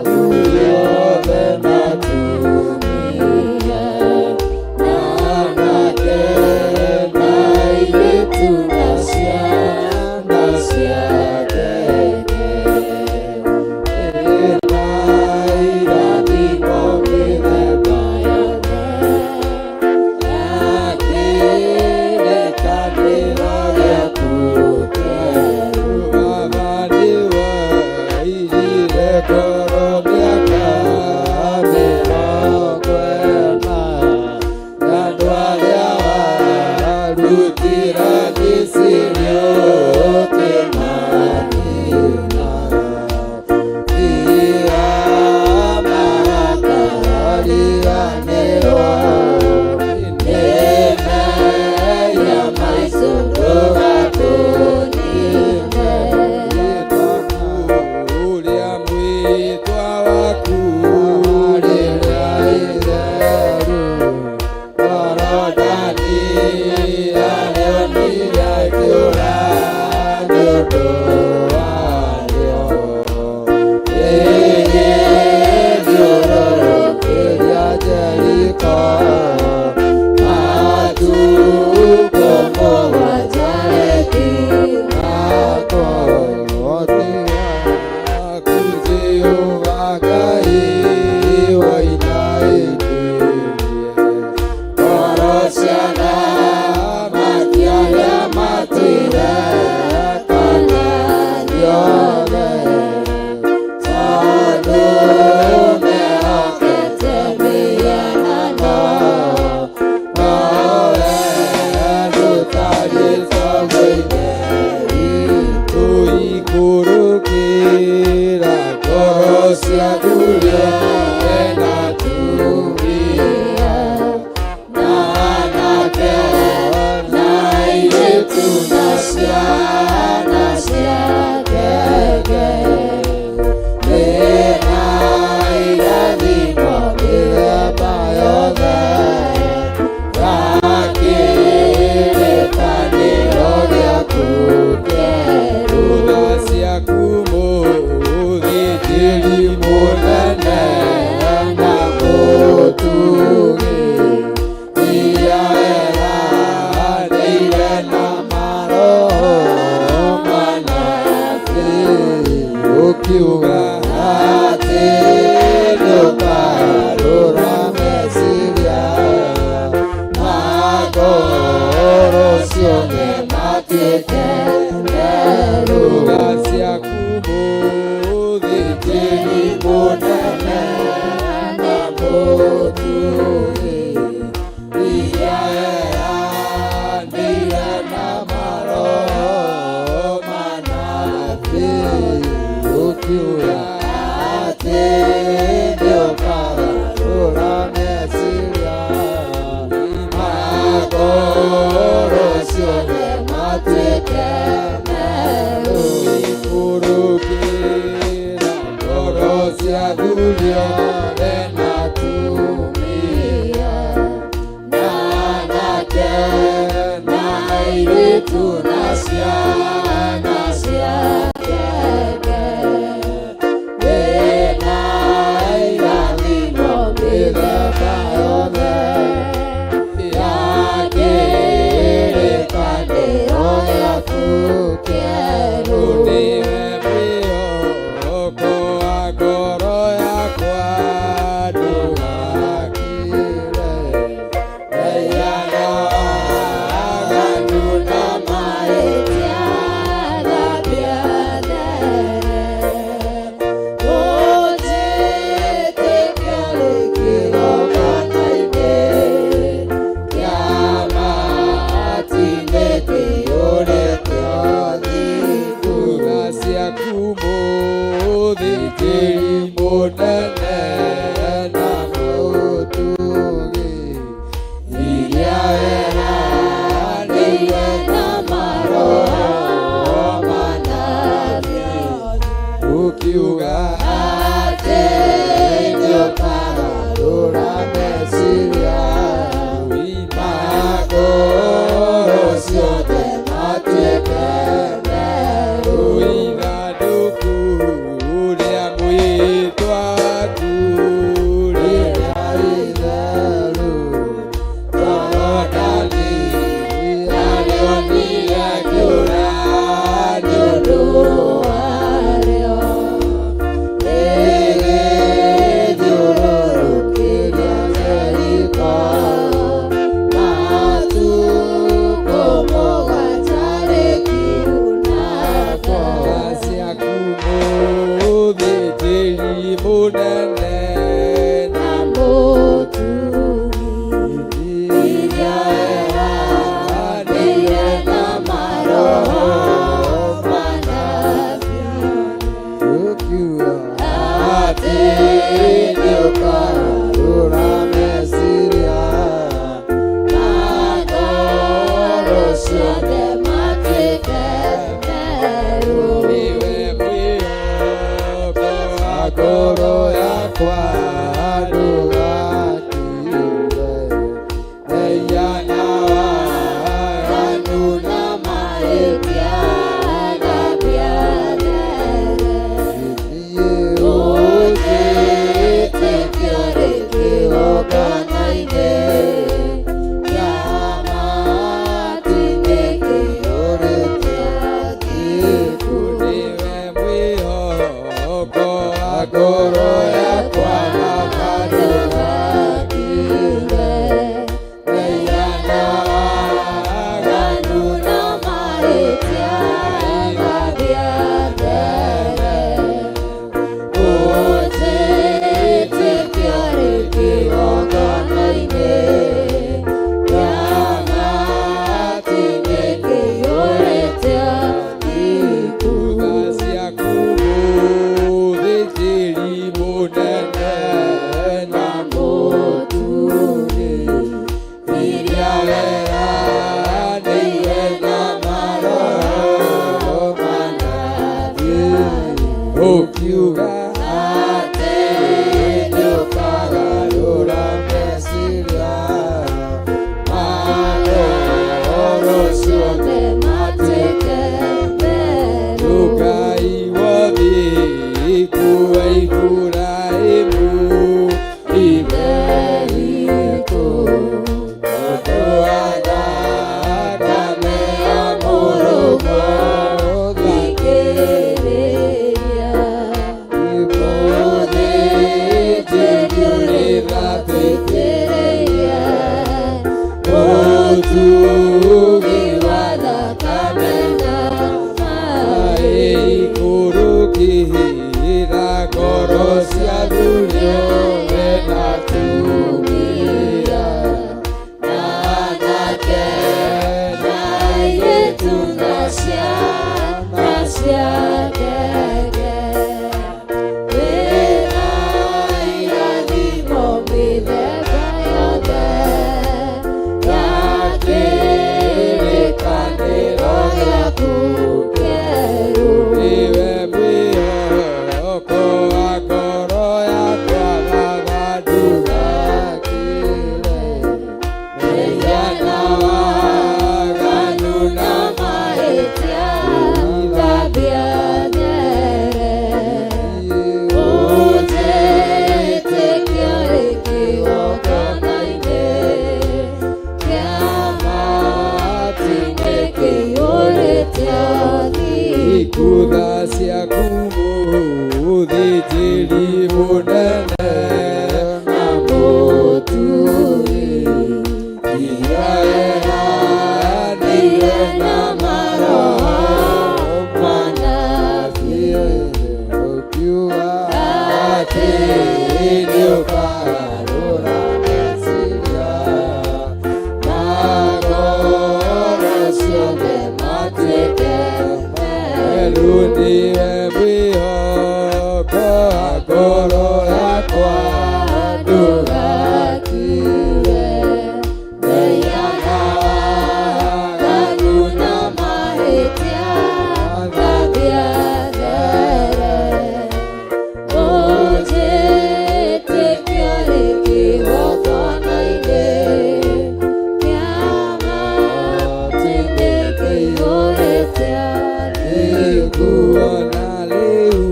ciothe, tondũ mehokete mĩhianano, nowe ndũtariĩ taguo Ithe witũ. Ikũrũkĩra ngoro cia athuri othe na atumia, na anake na airĩtu na ciana cia ngenge. Wĩna irathimo mĩthemba yothe ya kĩrĩkanĩro gĩaku kĩerũ. Tha ciaku mũthĩnjĩri mũnene na mũtugi, iria weranĩire na maroho manabii, ũkiuga atĩ nĩũkarũra meciria ma ngoro ciothe matuĩke merũ. Tha ciaku mũthĩnjĩri mũnene na mũtugi, iria weranĩire na maroho manabii, ũkiuga atĩ nĩũkarũra meciria ma ngoro ciothe matuĩke merũ. Ikũrũkĩra ngoro cia athuri othe na atumia, na anake na airĩtu na ciana cia ngenge. Wĩna irathimo mĩthemba yothe ya kĩrĩkanĩro gĩaku kĩerũ. Nĩwe mwĩhoko wa ngoro yakwa, ndũgakire mehia na waganu na mahĩtia, thambia there. Ũnjĩtĩkie kĩgongona-inĩ kĩa matu-inĩ kĩiyũrĩte ũthingu. Tha ciaku mũthĩnjĩri mũnene na mũtugi, iria weranĩire na maroho manabii, ũkiuga atĩ nĩũkagarũra meciria ma ngoro ciothe matuĩke merũ. Ithandũkũ rĩa mwĩhĩtwa waku rĩrĩa itheru, Jorodani narĩonire ngĩũra nĩ ũndũ warĩo. Rĩgĩthiũrũrũkĩria Jeriko matukũ mũgwanja rĩkiunanga. Tha ciaku mũthĩnjĩri mũnene na mũtugi, iria weranĩire na maroho manabii, ũkiuga atĩ nĩũkarũra meciria ma ngoro ciothe matuĩke merũ. Nĩwe mwĩhoko wa ngoro yakwa, ndũgakire mehia na waganu na mahĩtia, thambia there. Ũnjĩtĩkie kĩgongona-inĩ kĩa matu-inĩ kĩiyũrĩte ũthingu. Nĩwe mwĩhoko wa ngoro ciaku mũthĩnjĩri mũnene na mũturi Iraeranĩire na maroho manabii ũkiuga atĩ nĩũkagarũra meciria na ngoro ciothe matuĩke meru. Nĩwe mwĩhoko wa ngoro yakwa, ndũgatiwe mehia na waganu na mahĩtia, thambia there ũnjĩtĩkia kĩgongona-inĩ kĩa matu-inĩ kĩihũrĩte. Nĩnguona rĩu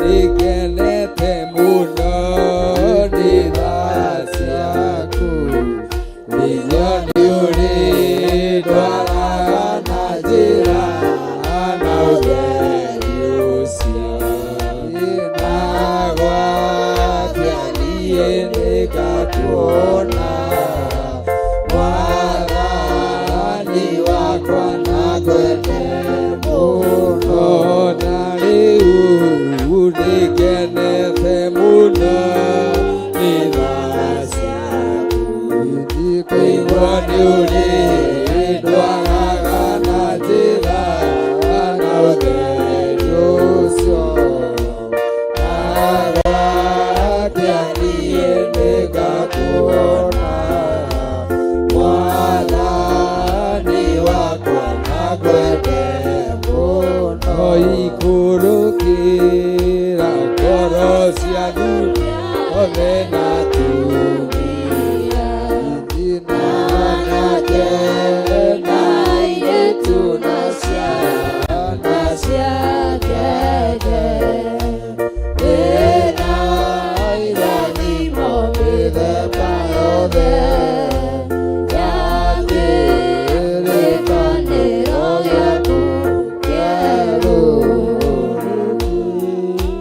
nĩngenete mũno nĩ tha ciaku, nĩguo nĩũrĩndwaraga na njĩra na ũtheri ũcio na gwakĩa niĩ nĩngakuona Mwathani wakwa na ngwende mũno. Na rĩu nĩngenete mũno nĩ tha ciaku, kũigua nĩũrĩndwaraga na njĩra na ũtheri ũcio na gwakĩa niĩ nĩngakuona Mwathani wakwa na ngwende mũno. Ikũrũkĩra ngoro cia athuri othe na atumia, na anake na airĩtu na ciana cia ngenge, ĩna irathimo mĩthemba yothe ya kĩrĩkanĩro gĩaku kĩerũ.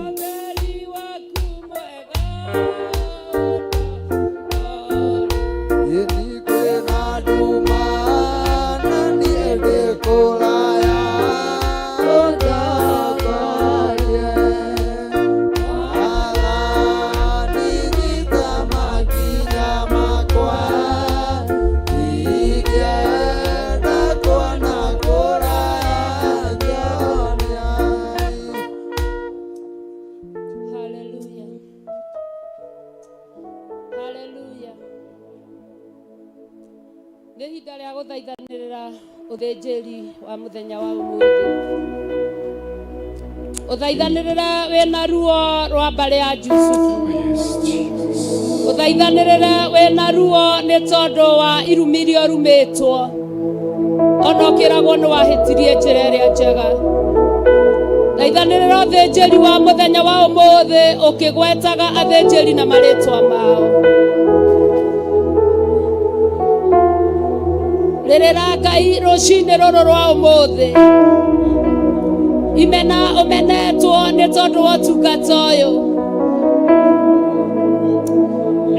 Ũtheri waku mwega. Ĩni kwĩna nduma na niĩ ndĩ kũraya, ũndongorie. Mwathani, nyita makinya makwa, ingĩenda kuona kũraya njonia. Haleluya. Haleluya. Nĩ ihinda rĩa gũthaithanĩrĩra ũthĩnjĩri wa mũthenya wa ũmũthĩ. Ũthaithanĩrĩre wĩna ruo rwa mbarĩ ya Jusufu. Ũthaithanĩrĩre wĩna ruo nĩ tondũ wa irumi iria ũrumĩtwo. Ona ũkĩragwo nĩ wahĩtirie njĩra ĩrĩa njega. Thaithanĩrĩra ũthĩnjĩri wa mũthenya wa ũmũthĩ ũkĩgwetaga athĩnjĩri na marĩtwa mao. Rĩrĩra Ngai rũcinĩ rũrũ rwa ũmũthĩ. Imena ũmenetwo nĩ tondũ wa ũtungata ũyũ.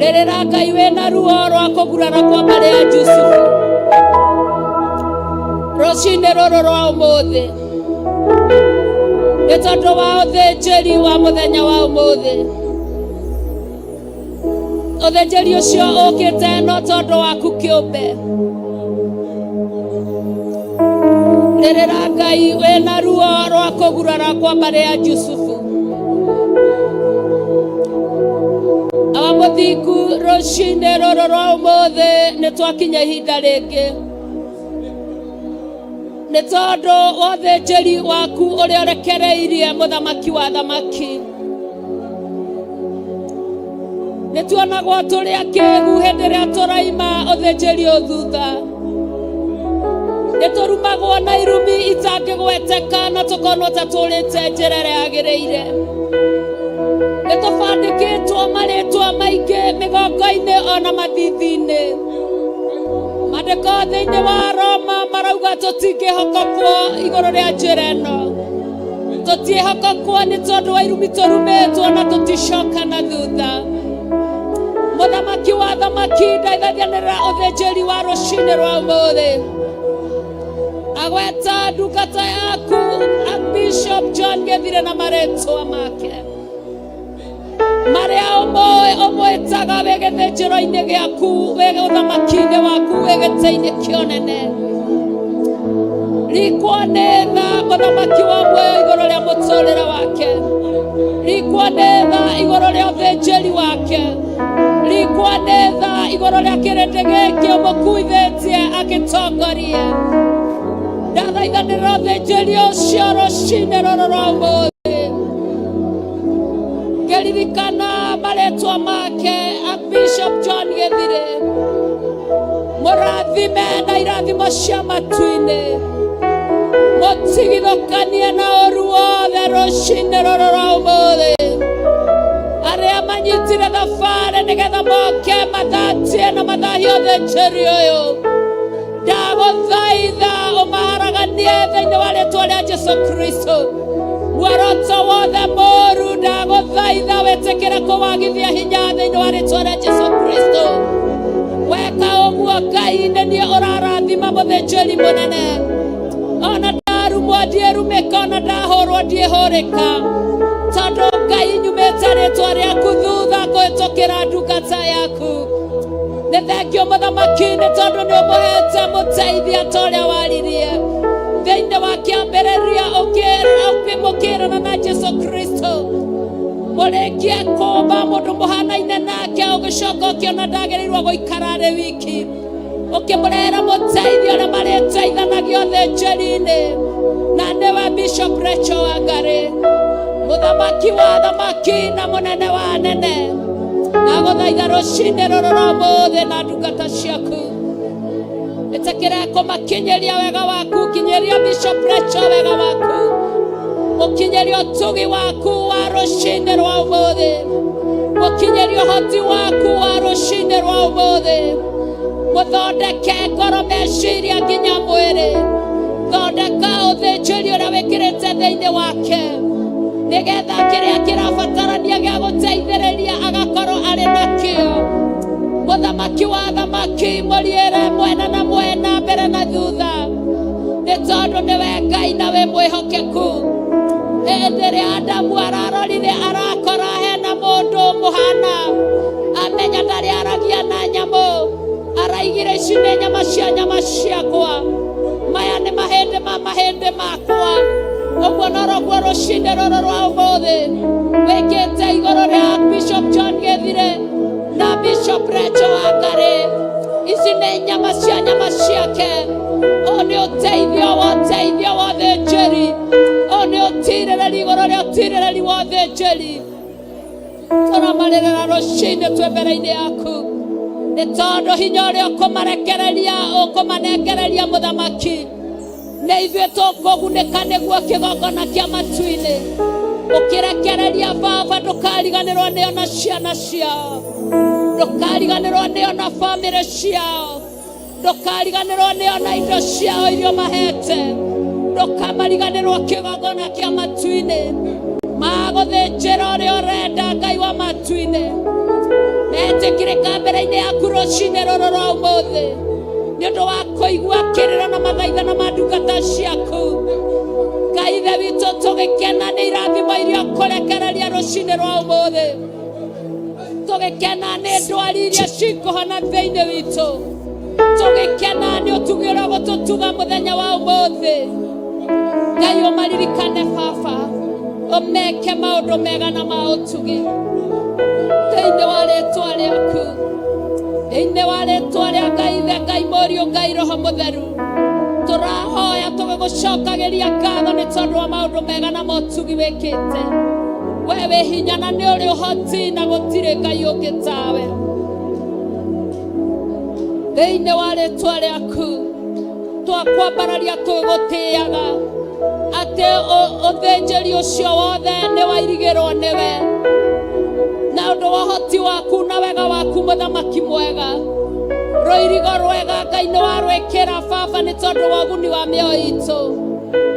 Rĩrĩra Ngai wĩna ruo rwa kũgurara kwa mbarĩ ya Jusufu. Rũcinĩ rũrũ rwa ũmũthĩ. Nĩ tondũ wa ũthĩnjĩri wa mũthenya wa ũmũthĩ. Ũthĩnjĩri ũcio ũkĩte no tondũ waku kĩũmbe. Rĩrĩra Ngai wĩna ruo rwa kũgurara kwa mbarĩ ya Jusufu. Awa mũthingu, rũcinĩ rũrũ rwa ũmũthĩ nĩ twakinya ihinda rĩngĩ nĩ tondũ wa ũthĩnjĩri waku ũrĩa ũrekereirie mũthamaki wa thamaki. Nĩ tuonagwo tũrĩ akĩgu hĩndĩ ĩrĩa tũraima ũthĩnjĩri ũyũ thutha. Nĩ tũrumagwo na irumi itangĩgweteka na tũkonwo ta tũrĩte njĩra ĩrĩa yagĩrĩire. Nĩ tũbandĩkĩtwo marĩtwa maingĩ mĩgongo-inĩ ona mathithi-inĩ. Maandĩko thĩinĩ wa Roma marauga tũtingĩhokokwo igũrũ rĩa njĩra ĩno. Tũtiĩhoka nĩ tondũ wa irumi tũrumĩtwo na tũticoka na thutha. Mũthamaki wa thamaki, ndaithathianĩrĩra ũthĩnjĩri wa rũcinĩ rwa ũmũthĩ. Agweta ndungata yaku Bishop John Gĩthire na marĩtwa make marĩa ũmũĩ ũmwĩtaga wĩ gĩthĩnjĩro-inĩ gĩaku, wĩ ũthamaki-inĩ waku, wĩ gĩtĩ-inĩ kĩa ũnene. Rikwo nĩ tha mũthamaki wa muoyo igũrũ rĩa mũtũrĩre wake, rikwo nĩ tha igũrũ rĩa ũthĩnjĩri wake, rikwo nĩ tha igũrũ rĩa kĩrĩndĩ gĩkĩ ũmũkuithĩtie agĩtongorie. Ndathaithanĩrĩra ũthĩnjĩri ũcio rũcinĩ rũrũ rwa ũmũthĩ, ngĩririkana marĩtwa make Bishop John Gĩthire. Mũrathime na irathimo cia matu-inĩ, mũtigithũkanie na ũru wothe rũcinĩ rũrũ rwa ũmũthĩ. Arĩa manyitire thabarĩ nĩgetha moke mathatie na mathahie ũthĩnjĩri ũyũ, ndagũthaitha ũmaharaganie thĩinĩ wa rĩtwa rĩa Jesu Kristo. Muoroto wothe mũru ndagũthaitha wĩtĩkĩre kũwagithia hinya thĩinĩ wa rĩtwa rĩa Jesu Kristo. Weka ũguo Ngai, nĩ niĩ ũrarathima mũthĩnjĩri mũnene. Ona ndarumwo ndiĩrumĩka, ona ndahũrwo ndiĩhũrĩka, tondũ Ngai nyumĩte rĩtwa rĩaku thutha kũhĩtũkĩra ndungata yaku. Nĩ thengio mũthamaki, nĩ tondũ nĩ ũmũhete mũteithia ta ũrĩa waririe thĩinĩ wa kĩambĩrĩria ũkĩmũkĩrana na Jesu Kristo. Mũrĩkie kũmba mũndũ mũhanaine nake, ũgĩcoka ũkĩona ndagĩrĩirwo gũikara arĩ wiki, ũkĩmũrehera mũteithio ũrĩa marĩteithanagia ũthĩnjĩri-inĩ, na nĩwe Bishop Rachel Wangari, mũthamaki wa thamaki na mũnene wa anene. Ndagũthaitha rũcinĩ rũrũ rwa ũmũthĩ na ndungata ciaku, ĩtĩkĩre kũmakinyĩria wega waku. Kinyĩria Bishop Rachel wega waku, mũkinyĩrie ũtugi waku wa rũcinĩ rwa ũmũthĩ, mũkinyĩrie ũhoti waku wa rũcinĩ rwa ũmũthĩ. Mũthondeke ngoro, meciria nginya mwĩrĩ. Thondeka ũthĩnjĩri ũrĩa wĩkĩrĩte thĩinĩ wake, nĩgetha kĩrĩa kĩrabatarania gĩa gũteithĩrĩria agakorwo arĩ nakĩo. Mũthamaki wa thamaki, mũriĩre mwena na mwena, mbere na thutha, nĩ tondũ nĩwe Ngai na wĩ mwĩhokeku. Hĩndĩ ĩrĩa Adamu ararorire arakora hena mũndũ mũhana, amenya ndarĩ aragia na nyamũ, araigire ici nĩ nyama cia nyama ciakwa, maya nĩ mahĩndĩ ma mahĩndĩ makwa. Ũguo noroguo rũcinĩ rũrũ rwa ũmũthĩ wĩkĩte igũrũ rĩa Bishop John Gĩthire na Bishop Rachel Wangari. Ici nĩ nyama cia nyama ciake. Ũyũ nĩ ũteithio wa ũteithio wa ũthĩnjĩri, ũyũ nĩ ũtirĩrĩri igũrũ rĩa ũtirĩrĩri wa ũthĩnjĩri. Tũramarĩrĩra rũcinĩ twĩ mbere-inĩ yaku, nĩ tondũ hinya ũrĩa ũkũmarekereria, ũkũmanengereria mũthamaki, nĩ ithuĩ tũkũgunĩka nĩguo kĩgongona kĩa matu-inĩ ũkĩrekereria. Baba, ndũkariganĩrwo nĩo na ciana ciao, ndũkariganĩrwo nĩo na bamĩrĩ ciao, ndũkariganĩrwo nĩo na indo ciao iria mahete, ndũkamariganĩrwo kĩgongona kĩa matu-inĩ magũthĩnjĩra ũrĩa ũrenda. Ngai wa matu-inĩ, metĩkĩrĩka mbere-inĩ yaku rũcinĩ rũrũ rwa ũmũthĩ nĩ ũndũ wa kũigua kĩrĩro na mathaithana ma ndungata ciaku. Ngai Ithe witũ, tũgĩkena nĩ irathimo iria ũkũrekereria rũcinĩ rwa ũmũthĩ, tũgĩkena nĩ ndwari iria cikũhona thĩinĩ witũ, tũgĩkena nĩ ũtugi ũrĩa ũgũtũtuga mũthenya wa ũmũthĩ. Ngai, ũmaririkane baba, ũmeke maũndũ mega na ma ũtugi thĩinĩ wa rĩtwa rĩaku, thĩinĩ wa rĩtwa rĩa Ngai Ithe, Ngai Mũriũ, Ngai Roho Mũtheru. Tũrahoya tũgĩgũcokagĩria ngatho nĩ tondũ wa maũndũ mega na motugi wĩkĩte. We wĩ hinya na nĩ ũrĩ ũhoti, na gũtirĩ Ngai ũngĩ tawe. Thĩinĩ wa rĩtwa rĩaku twakwambararia tũgũtĩaga atĩ ũthĩnjĩri ũcio wothe nĩ wairigĩrwo nĩwe na ũndũ wa ũhoti waku na wega waku. Mũthamaki mwega, rũirigo rwega Ngai nĩ warwĩkĩra baba nĩ tondũ wa ũguni wa mĩoyo itũ.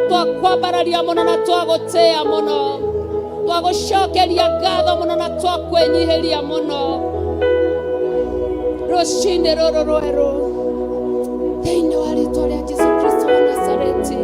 Twakwambararia mũno na twagũtĩa mũno, twagũcokeria ngatho mũno na twakwĩnyihĩria mũno rũcinĩ rũrũ rwerũ, thĩinĩ wa rĩtwa rĩa Jesu Kristo wa Nazareti.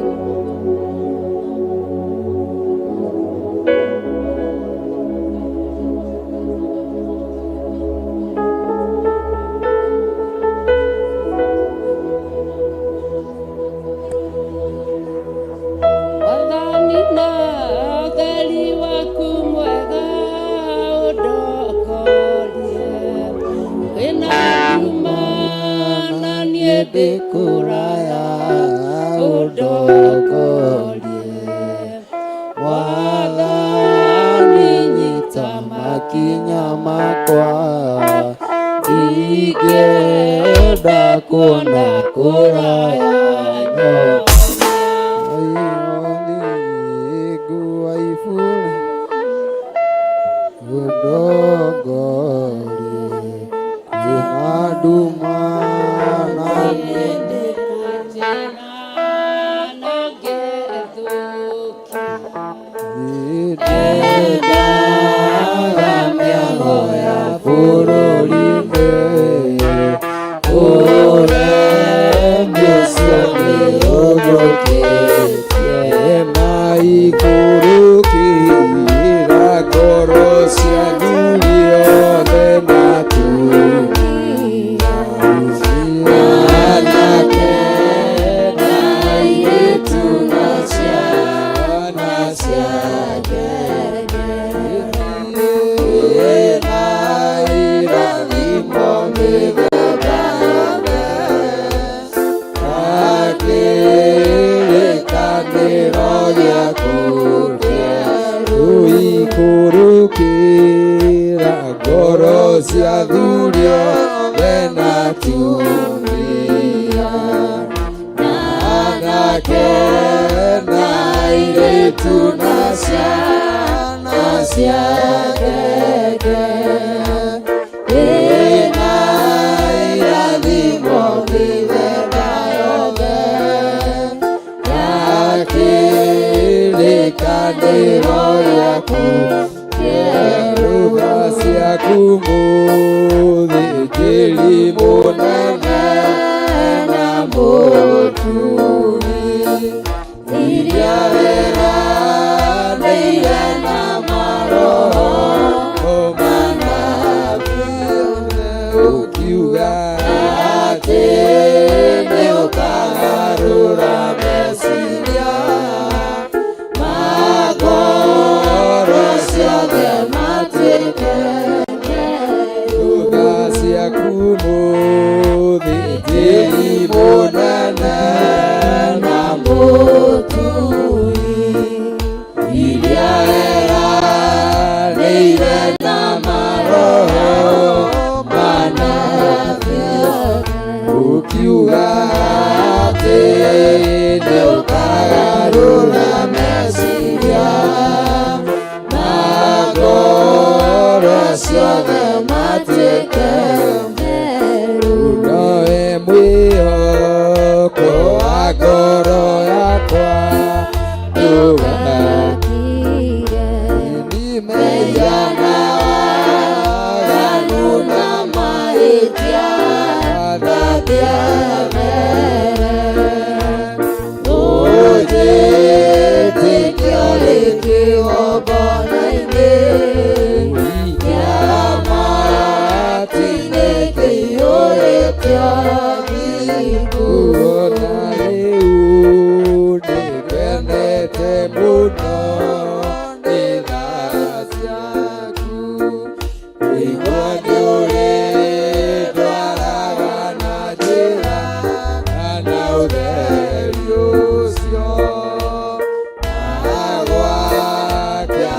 Wathani na ũtheri waku mwega ũndongorie, kwĩna nduma na niĩ ndĩ kũraya, ũndongorie. Mwathani, nyita makinya makwa, ndingĩenda kuona kũraya. Nyonia. Ngua iburi ũndongorie, kwĩna nduma na niĩ ndendaga mĩago ya bũrũri-inĩ, ũremi ũcio nĩ ũthũkĩtie. Na ikũrũkĩra ngoro cia athuri othe na atumia, anake na airĩtu na ciana cia ngenge, na irathimo mĩthemba yothe, na kĩrĩkanĩro gĩaku kĩerũ. Ikũrũkĩra ngoro cia athuri othe na atumia, anake na airĩtu na ciana cia ngenge, na irathimo mĩthemba yothe, na kĩrĩkanĩro gĩaku kĩerũ. Tha ciaku mũthĩnjĩri mũnene na mũturi, iria weranĩire na maroho manabii, ũkiuga atĩ nĩ ũkagarũra meciria ma ngoro ciothe matuĩke. Tha ciaku mũthĩnjĩri mũnene na mũturi, iria weranĩire na maroho manabii, ũkiuga atĩ nĩ ũkagarũra meciria ma ngoro ciothe matuĩke. Nowe mwĩhoko wa ngoro yakwa, ndũgakire mehia na waganu na mahĩtia, thambia mere ũnjĩtĩkie kĩgongona-inĩ kĩa matu-inĩ kĩiyũrĩte thingu. Ona rĩu nĩngenete mũno nĩ tha ciaku, kũigua nĩ ũrĩndwaraga na njĩra na ũtheri ũcio, na gwakĩa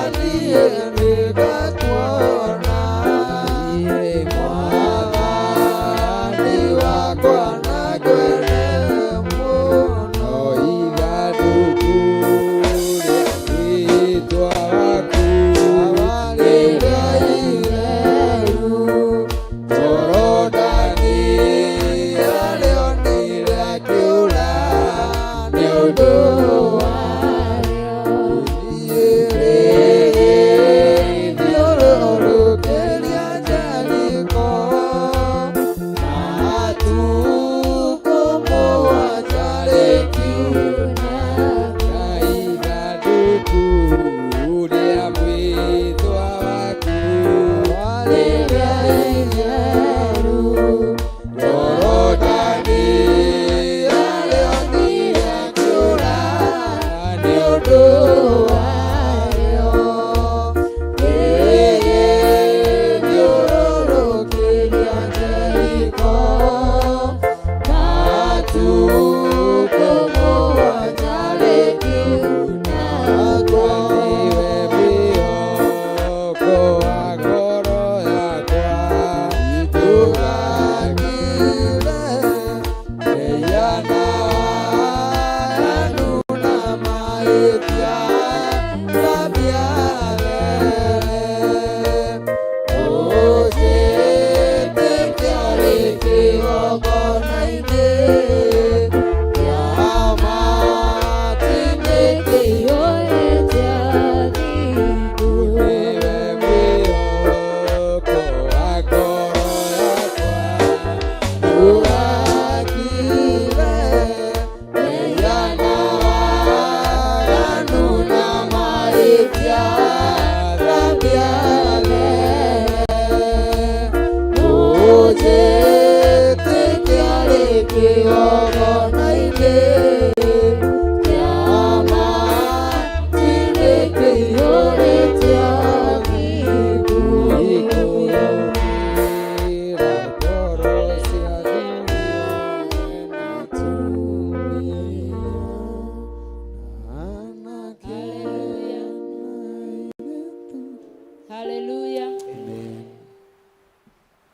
Haleluya.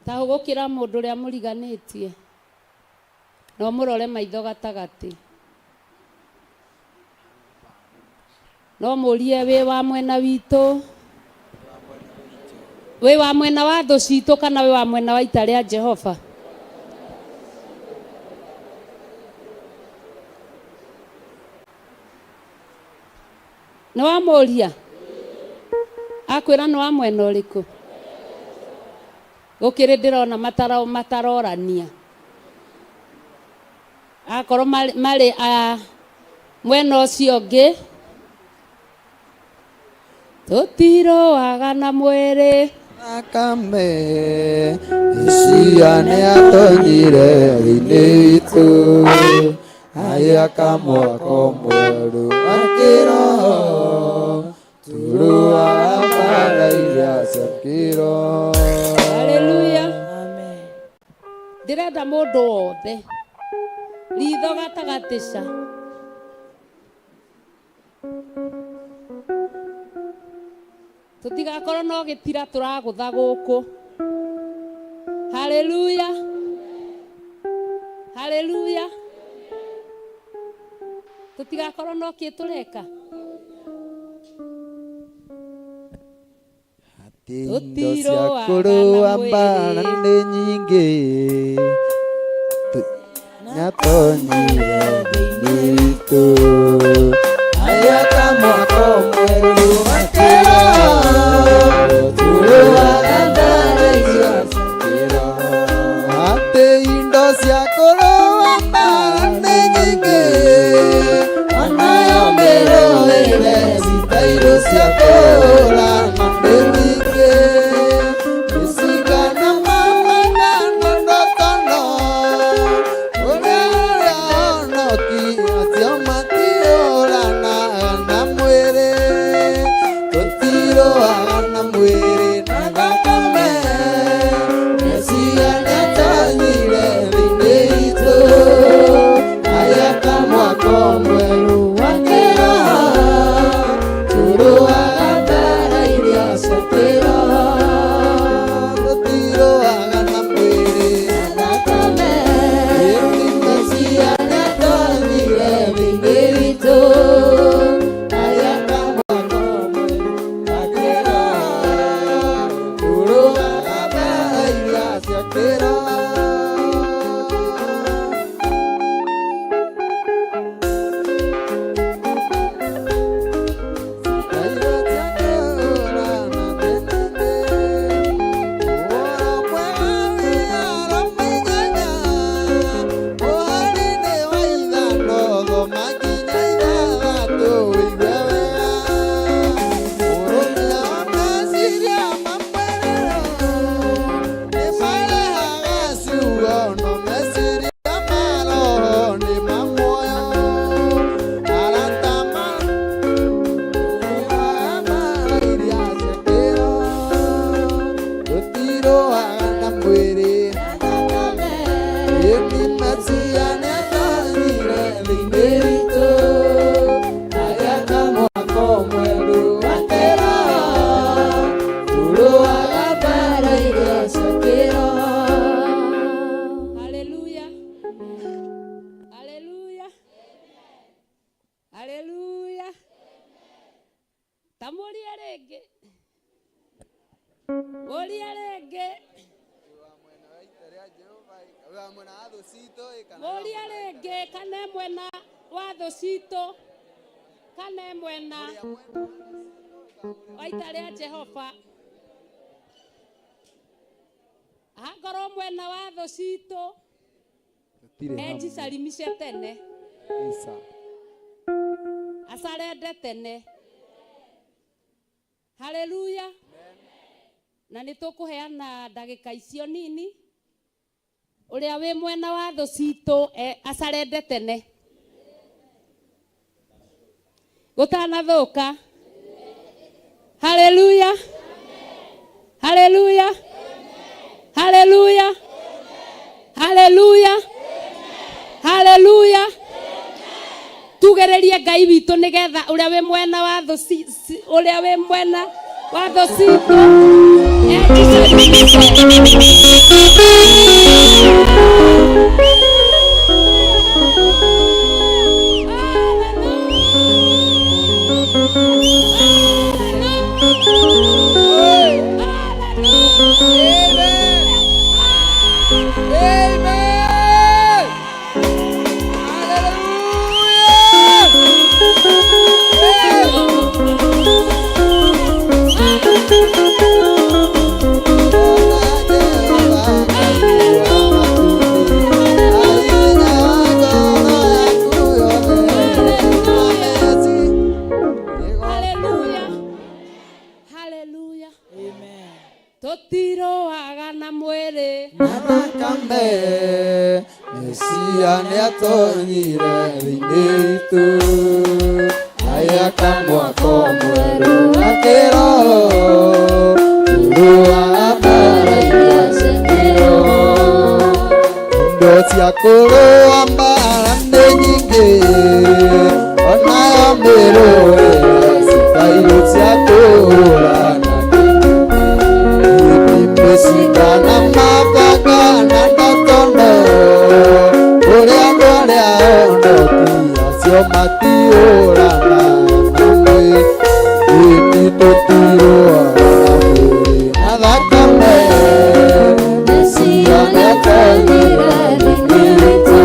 Ta hũgũkĩra mũndũ ũrĩa mũriganĩtie na ũmũrore maitho gatagatĩ. No mũrie wĩ wa mwena witũ, wĩ wa mwena wa thũ citũ kana wĩ wa mwena wa ita rĩa Jehova. Nĩ wamũria? Akwĩra nĩ wa mwena ũrĩkũ? Gũkĩrĩ ndĩrona matarorania. Akorwo marĩ a mwena ũcio ũngĩ, tũtirũaga na mwĩrĩ. Thakame Mesia nĩatonyire thĩinĩ witũ agĩaka mwako mwerũ wa kĩroho tũrũaga mbara iria cia kĩroho. Haleluya. Ndĩrenda mũndũ wothe ritho gatagatĩ ca Tũtigakorwo no gĩtira tũragũtha gũkũ. Haleluya. Haleluya. Tũtigakorwo no kĩ tũreka. Atĩ indo cia kũrũa mbara nĩ nyingĩ Nĩatonyire thĩinĩ witũ agĩaka mwako mwerũ wa kĩroho tũrũaga mbara icio cia kĩroho atĩ indo cia kũrũa mbara nĩ nyingĩ onayo mĩrũĩre citairũ cia kũhũrana nĩ nyingĩ mĩcinga na mamagana ndotono ũrĩa ũrĩa honoki acio matihũranaga na mwĩrĩ tũtirũaga na mwĩrĩ na thakame Mesia nĩatonyire thĩinĩ witũ agĩaka mwako mwerũ wa kĩroho tũrũaga mbara iria cia kĩroho tũtirũaga na mwĩrĩ na thakame Mesia nĩatonyire thĩinĩ witũ agĩaka mwako mwerũ wa kĩroho tũrũaga mbara iria cia kĩroho Haleluya. Haleluya. Haleluya. Tamũrie rĩngĩ. Mũrie rĩngĩ. Mũrie rĩngĩ kana e mwena wa thũ citũ kana e mwena wa ita rĩa Jehova. Akorwo mwena wa thũ citũ Gũtirĩ hamwe. enjicarimishe tene Isa. acarende tene. Haleluya. Na nĩ tũkũheana ndagĩka icio nini ũrĩa wĩ mwena wa thũ citũ acarende tene gũtanathũka. Haleluya. Haleluya. Haleluya. Haleluya. Haleluya. Tugĩrĩrie Ngai witũ nĩgetha ũrĩa wĩ mwena wa thũ ũrĩa wĩ mwena Watho citũ eh, Amen. Hallelujah. Haleluya. Haleluya. Tũtirũaga na mwĩrĩ. Thakame Mesia nĩatonyire thĩinĩ witũ agĩaka mwako mwerũ wa kĩroho ũrũa mbara iria cia kĩroho indo cia kũrũa mbara nĩ nyingĩ onayo mĩrũĩre citairũ cia kũhũrana Mĩcindana mabanga na ndatono Kũrĩ andũ arĩa onoki acio matiũranaga na mwĩrĩ Ithuĩ tũtirũaga na mwĩrĩ na thakame Mesia nĩatonyire thĩinĩ witũ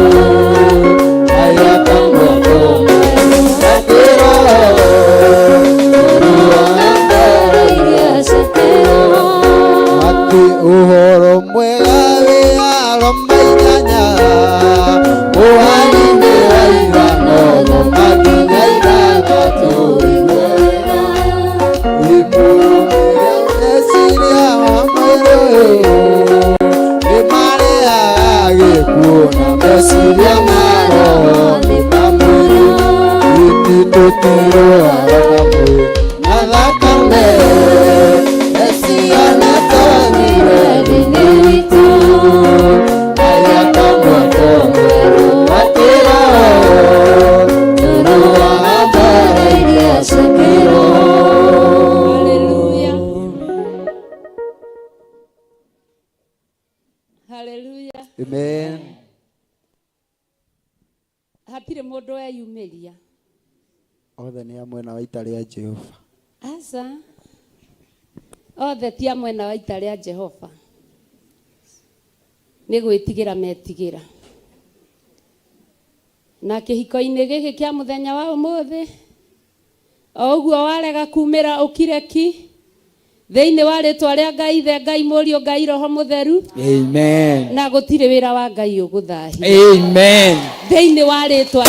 agĩaka mwako mwerũ wa kĩroho Kũrũa mbara iria cia kĩroho atĩ ũhoro mwega wĩ aroma inyanya mũhari-inĩ wa ithano thoma nginya ithathatũ ũigue wega ĩmũrũmĩrĩra meciria wa mwĩrĩ ũyũ nĩ marehaga gĩkuũ na meciria ma roho nĩ ma mwĩrĩ ithuĩ tũtirũaga na mwĩrĩ na thakame Mesia nĩatonyire thĩinĩ witũ agĩaka mwako mwerũ wa kĩroho tũrũaga mbara iria cia kĩroho Haleluya. Haleluya. Amen. Hatirĩ mũndũ weyumĩria. Othe nĩ a mwena wa ita rĩa Jehova. Aca. Othe ti a mwena wa ita rĩa Jehova. Nĩ gwĩtigĩra metigĩra. Na kĩhiko-inĩ gĩkĩ kĩa mũthenya wa ũmũthĩ, o ũguo warega kumĩra ũkire ki, thĩinĩ wa rĩtwa rĩa Ngai Ithe, Ngai Mũriũ, Ngai Roho Mũtheru, Amen. na gũtirĩ wĩra wa Ngai ũgũthahia. Amen. Thĩinĩ wa rĩtwa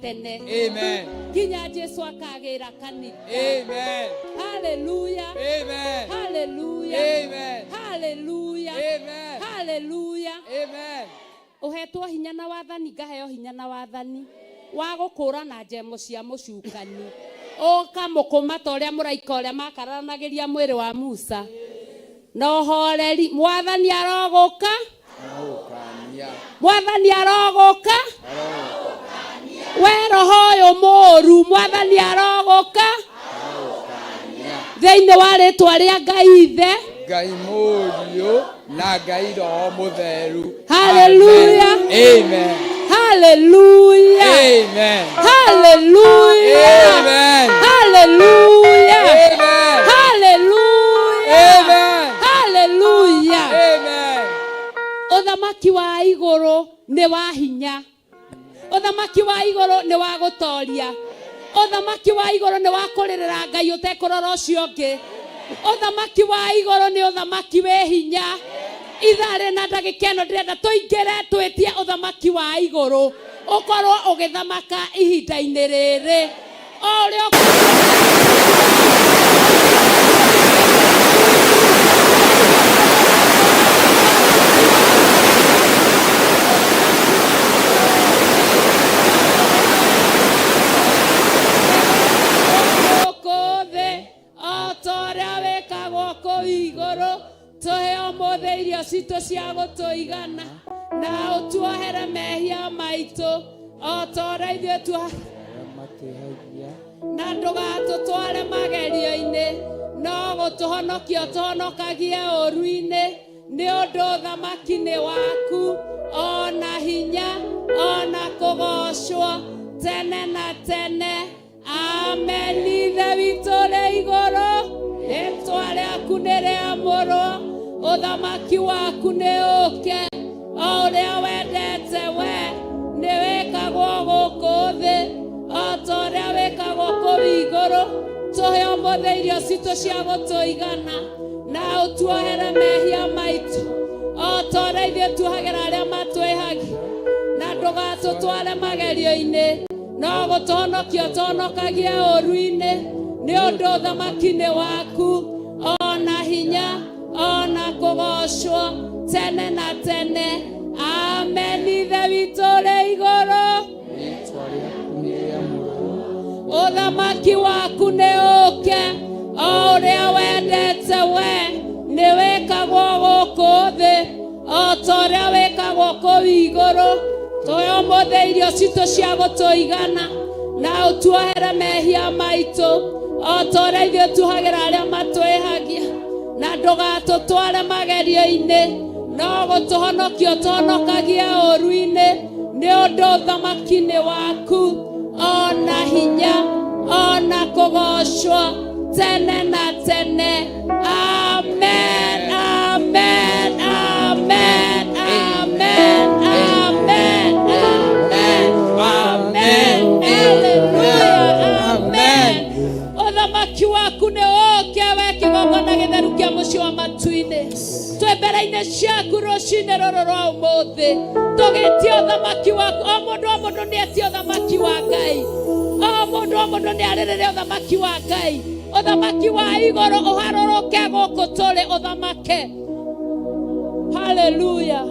tene Amen. nginya Jesu akagĩra kanitha. Amen. Haleluya. Amen. Haleluya. Amen. Haleluya. Amen. Haleluya. Amen. Ũhetwo hinya na wathani ngaheo hinya na wathani wa gũkũrana njemo cia mũcukani ũkamũkũma ta ũrĩa mũraika ũrĩa makararanagĩria mwĩrĩ wa Musa na ũhoreri mwathani arogũka mwathani arogũka we roho ũyũ mũũru mwathani arogũka thĩinĩ wa rĩtwa rĩa Ngai Ithe Ngai Mũriũ na Ngai Roho Mũtheru. Hallelujah. Amen. Haleluya. Amen. Haleluya. Amen. Haleluya. Amen. Haleluya. Amen. Haleluya. Amen. Ũthamaki wa igũrũ nĩ wa hinya. Ũthamaki wa igũrũ nĩ wa gũtoria. Ũthamaki wa igũrũ nĩ wa kũrĩrĩra Ngai ũtekũrora ũcio ũngĩ. Ũthamaki wa igũrũ nĩ ũthamaki wĩ hinya. Ithaa rĩna ndagĩka ĩno ndĩrenda tũingĩre twĩtie ũthamaki wa igũrũ ũkorwo ũgĩthamaka ihinda-inĩ rĩrĩ o ũrĩa gũkũ thĩ o ta ũrĩa wĩkagwo kũu igũrũ tũhe ũmũthĩ irio citũ cia gũtũiga. gũtũigana na ũtuohere mehia maitũ o ta ũrĩa ithuĩ Arĩa matwĩhagia na ndũgatũtware magerio-inĩ no gũtũhonokia ũtũhonokagie ũũru-inĩ nĩ ũndũ ũthamaki nĩ waku ona hinya ona kũgocwo tene na tene. Amen. Ithe witũ ũrĩ igũrũ, rĩtwa rĩaku nĩ rĩamũrwo, ũthamaki waku nĩ ũke, o ũrĩa wendete we nĩ wĩkagwo gũkũ thĩ o ta ũrĩa wĩkagwo kũu igũrũ. Tũhe ũmũthĩ irio citũ cia gũtũigana na ũtuohere mehia maitũ o ta ũrĩa ithuĩ tuohagĩra arĩa matwĩhagia na ndũgatũtware magerio-inĩ no gũtũhonokia ũtũhonokagie ũũru-inĩ nĩ ũndũ ũthamaki nĩ waku ona hinya ona kũgocwo tene na tene. Amen. Ithe witũ ũrĩ igũrũ, rĩtwa rĩaku nĩ rĩamũrwo ũthamaki waku nĩ ũke, o ũrĩa wendete we nĩ wĩkagwo gũkũ thĩ o ta ũrĩa wĩkagwo kũu igũrũ. Tũhe ũmũthĩ irio citũ cia gũtũigana na ũtuohere mehia maitũ o ta ũrĩa ithuĩ tuohagĩra arĩa matwĩhagia na ndũgatũtware magerio-inĩ no gũtũhonokia ũtũhonokagie ũũru-inĩ nĩ ũndũ ũthamaki nĩ waku ona hinya ona kũgocwo tene na tene. Amen, amen, amen, amen, amen, amen, amen. Hallelujah, amen. Ũthamaki waku nĩ ũke, we kĩgongona gĩtheru kĩa mũciĩ wa matu-inĩ. Twĩ mbere-inĩ ciaku rũcinĩ rũrũ rwa ũmũthĩ tũgĩtie ũthamaki waku. O mũndũ o mũndũ nĩ etie ũthamaki wa Ngai, o mũndũ o mũndũ nĩ arĩrĩre ũthamaki wa Ngai. Ũthamaki wa igũrũ ũharũrũke gũkũ tũrĩ, ũthamake. Haleluya.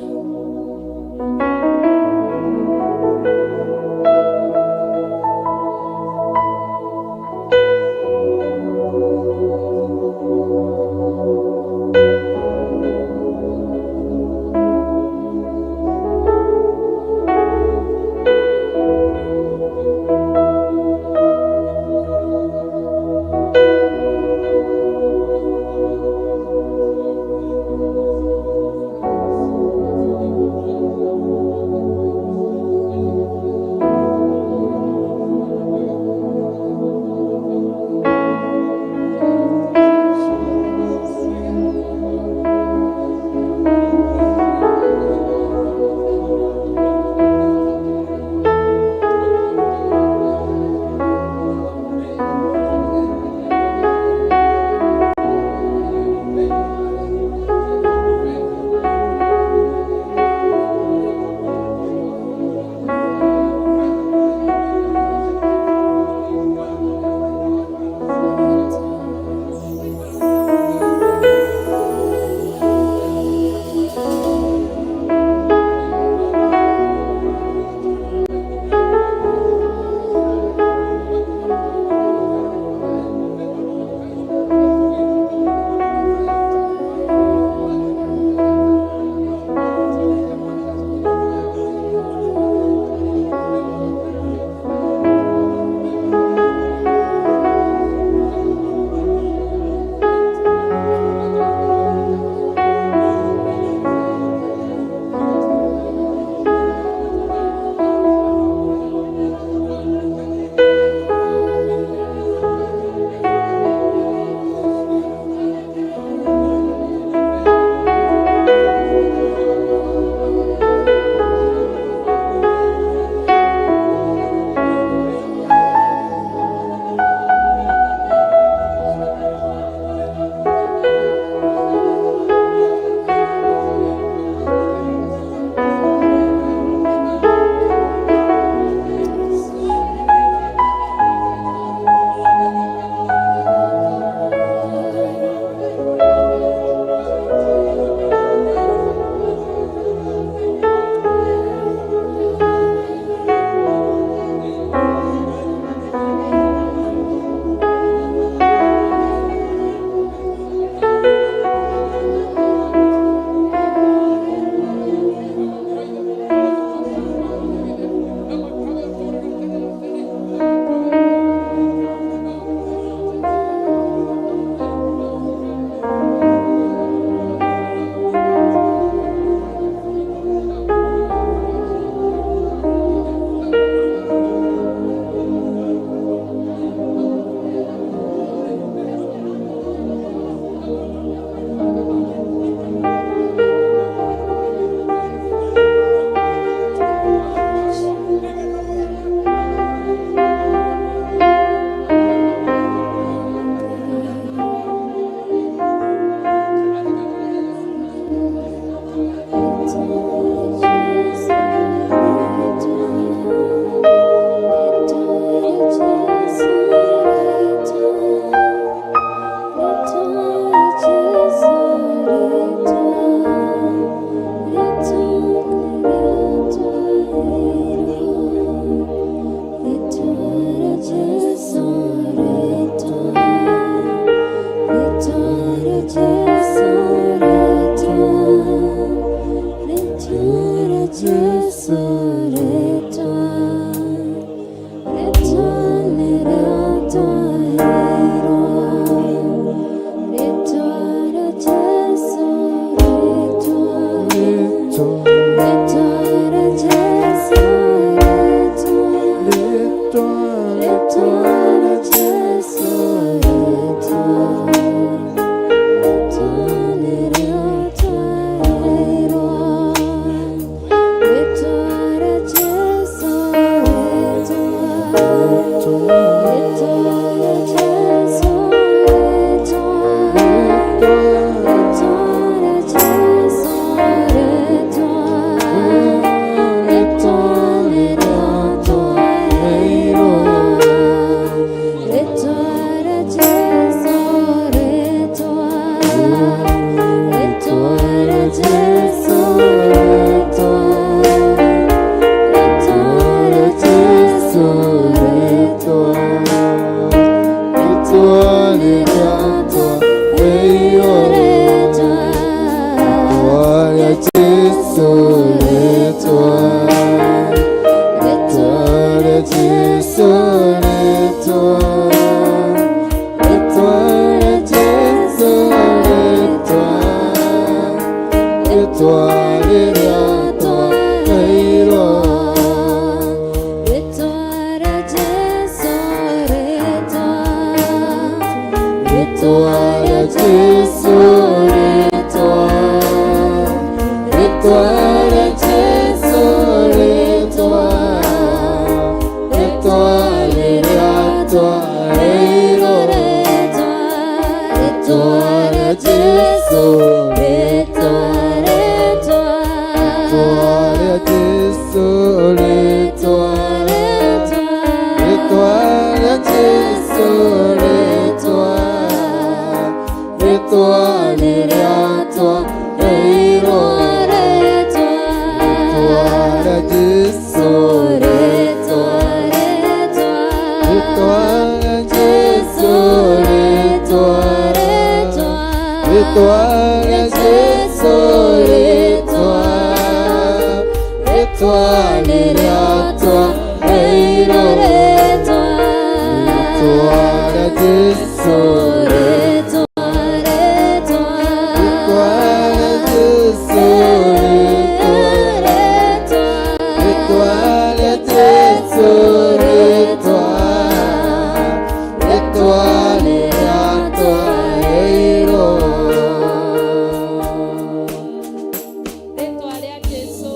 Rĩtwa rĩa Jesũ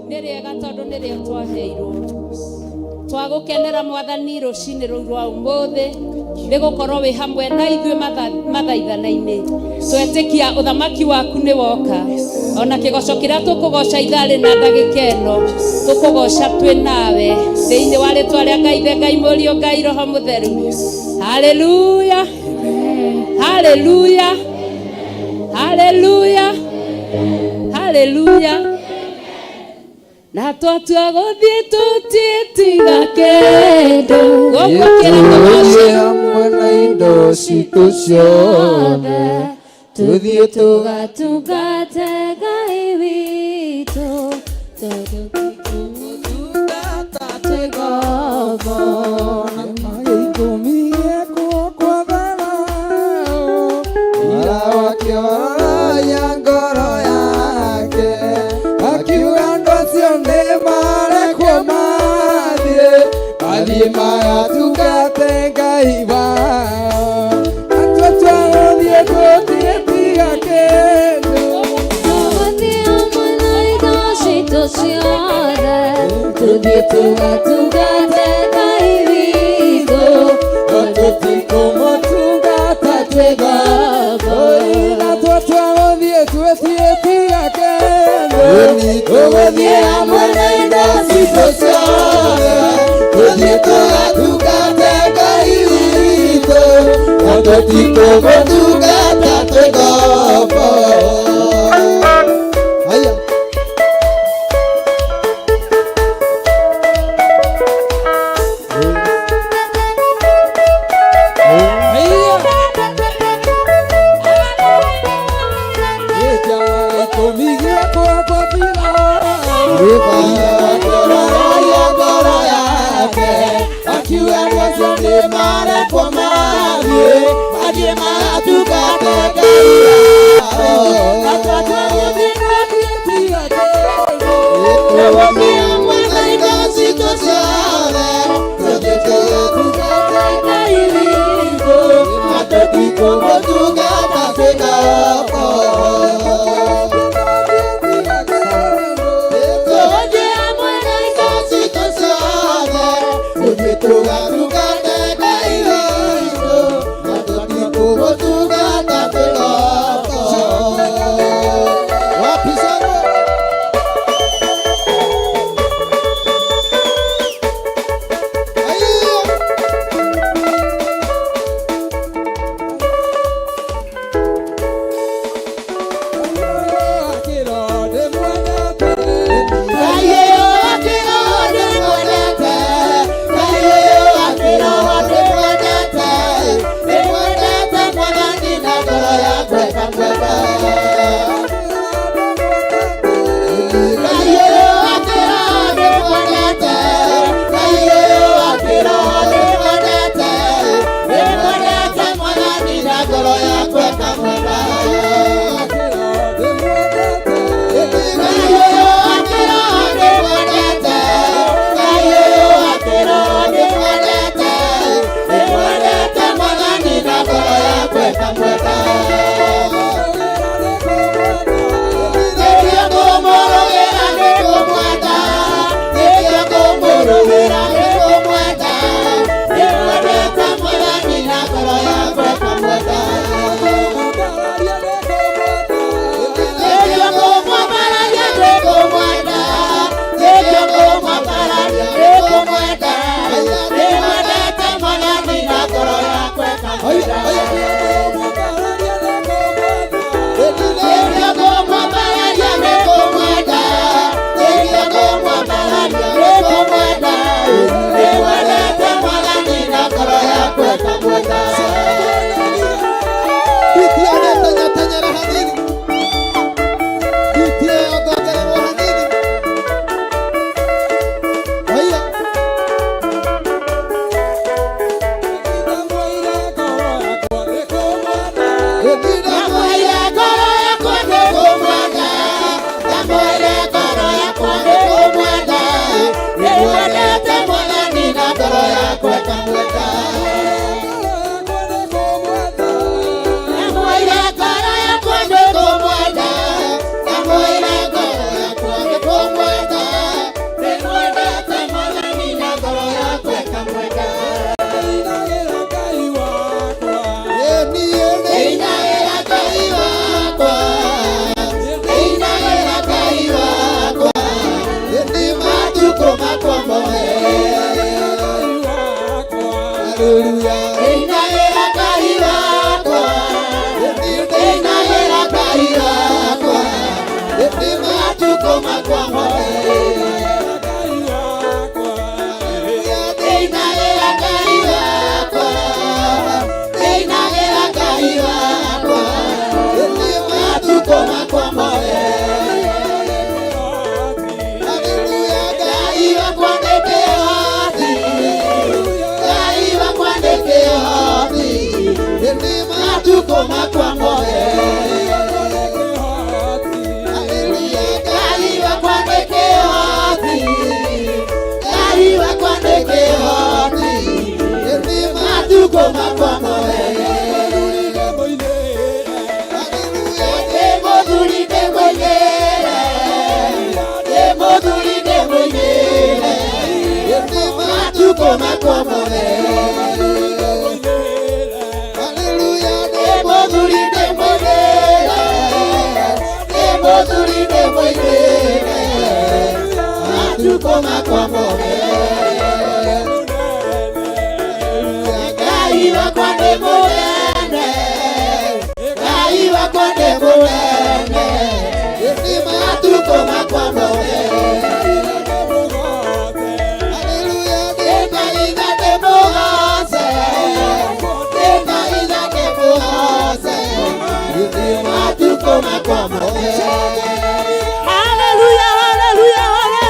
nĩ rĩega tondũ nĩrĩo twaheirwo. Twagũkenera Mwathani rũcinĩ rũu rwa ũmũthĩ nĩ gũkorwo wĩ hamwe na ithuĩ mathaithana-inĩ. Twetĩkia ũthamaki waku nĩ woka, ona kĩgoco kĩrĩa tũkũgoca ithaa rĩna ndagĩka ĩno tũkũgoca twĩ nawe thĩinĩ wa rĩtwa rĩa Ngai Ithe, Ngai Mũriũ, Ngai Roho Mũtheru. Haleluya, haleluya, haleluya, haleluya. Na twatua gũthiĩ tũtiĩtiga kĩndũ gũkũ kĩra Tũthiĩ hamwe na indo citũ ciothe, tũthiĩ tũgatungate Ngai witũ, tondũ tũmũtungata twĩ ngombo. Gĩkũmi gĩakwo kwa Farao, akĩoya ngoro yake, akiuga andũ acio nĩ marekwo mathiĩ, mathiĩ magatungate Ngai wao. Atua twagũthiĩ tũtiĩtiga kĩndũ. Tũgũthiĩ hamwe na indo citũ ciothe, tũthiĩ tũgatungate Ngai witũ, tondũ Tũtikũmũtungata twĩ ngombo. Atua twagũthiĩ tũtiĩtiga kĩndũ. Tũgũthiĩ hamwe na indo citũ ciothe, tũthiĩ tũgatungate Ngai witũ, na tũtikũmũtungata twĩ ngombo. Haya. Gĩkĩama gĩkũmi gĩakwa kwa Akĩroragia ngoro yake akiuga andũ acio nĩ marekwo mathiĩ mathiĩ matungate Ngai wao. Na twatũgũthiĩ hamwe na indo citũ ciothe tũthiĩ tũgatungate Ngai witũ na tũtikũmũtungata twĩ ngombo. Tũthiĩ hamwe na indo citũ ciothe tũthiĩ tũgatungate Ngai witũ na tũtikũmũtungata twĩ ngombo. Wapi shangwe? Aiyo! Hallelujah, hallelujah, hallelujah.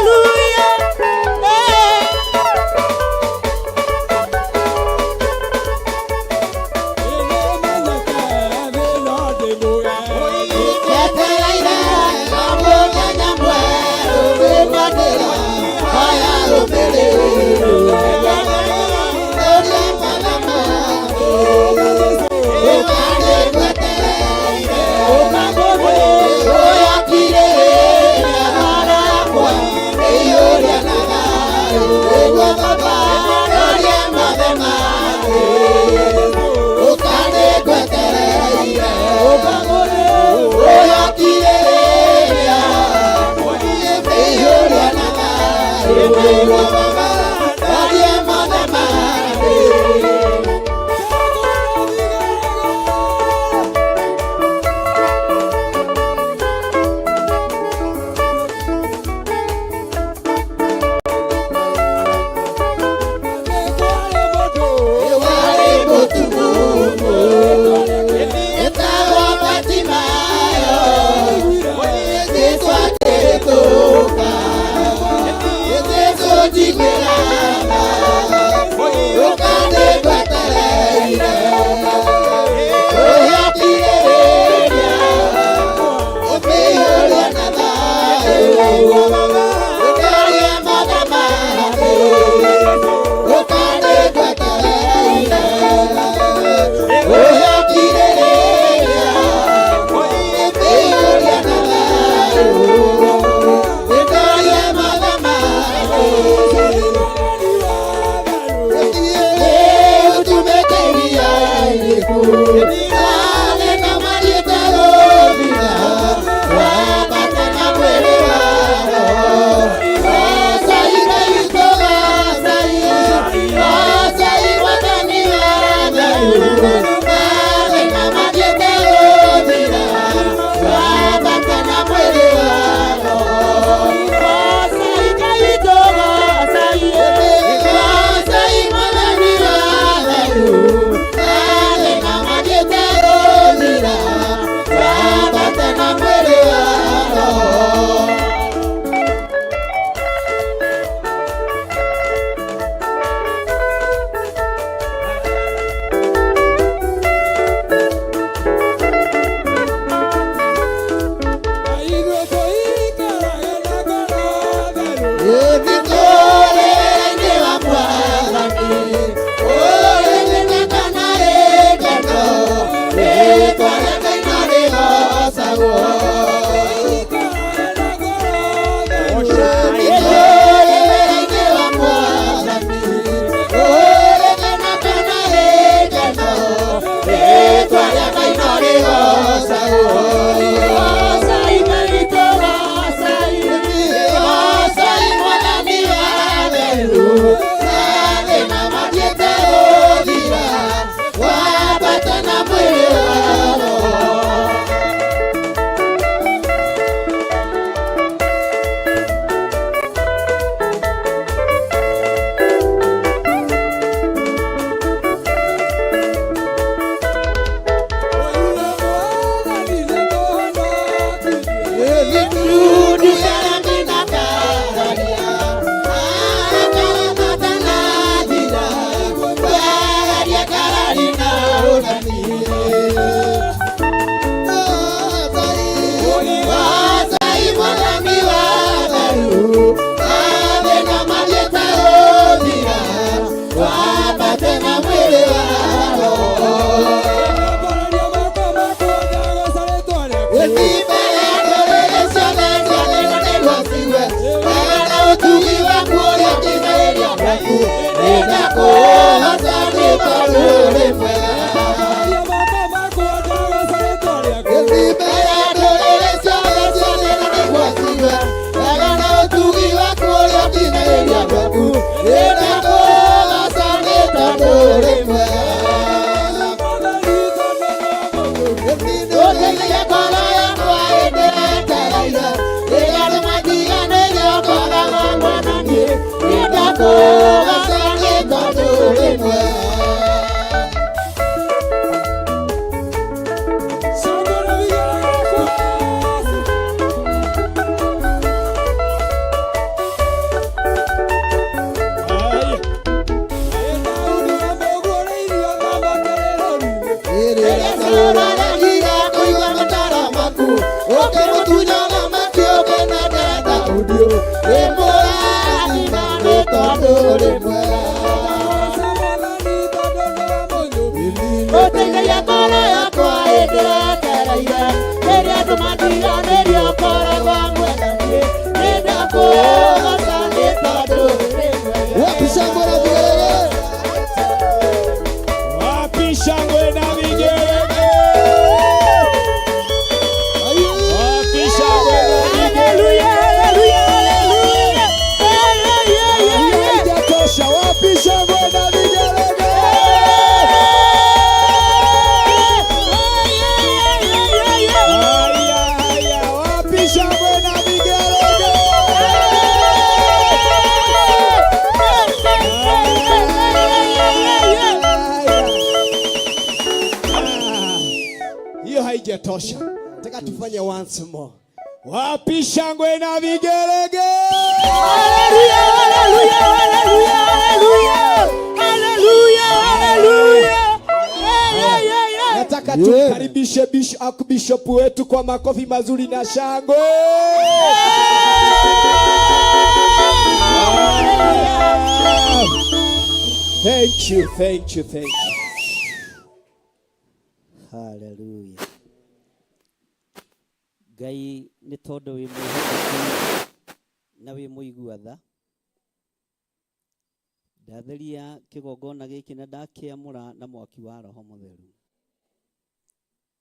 Imetosha. Nataka tufanye once more. Wapi shangwe na vigelegele? Haleluya, haleluya, haleluya, haleluya. Haleluya, haleluya. Yeah, yeah, yeah, yeah. Nataka tumkaribishe Bishop wetu kwa makofi mazuri na shangwe. Thank you, thank you, thank you. Hallelujah. Ngai nĩ tondũ wĩ mwĩhokeku na wĩ mũigua tha. Ndatheria kĩgongona gĩkĩ na ndakĩamũra na mwaki wa Roho Mũtheru.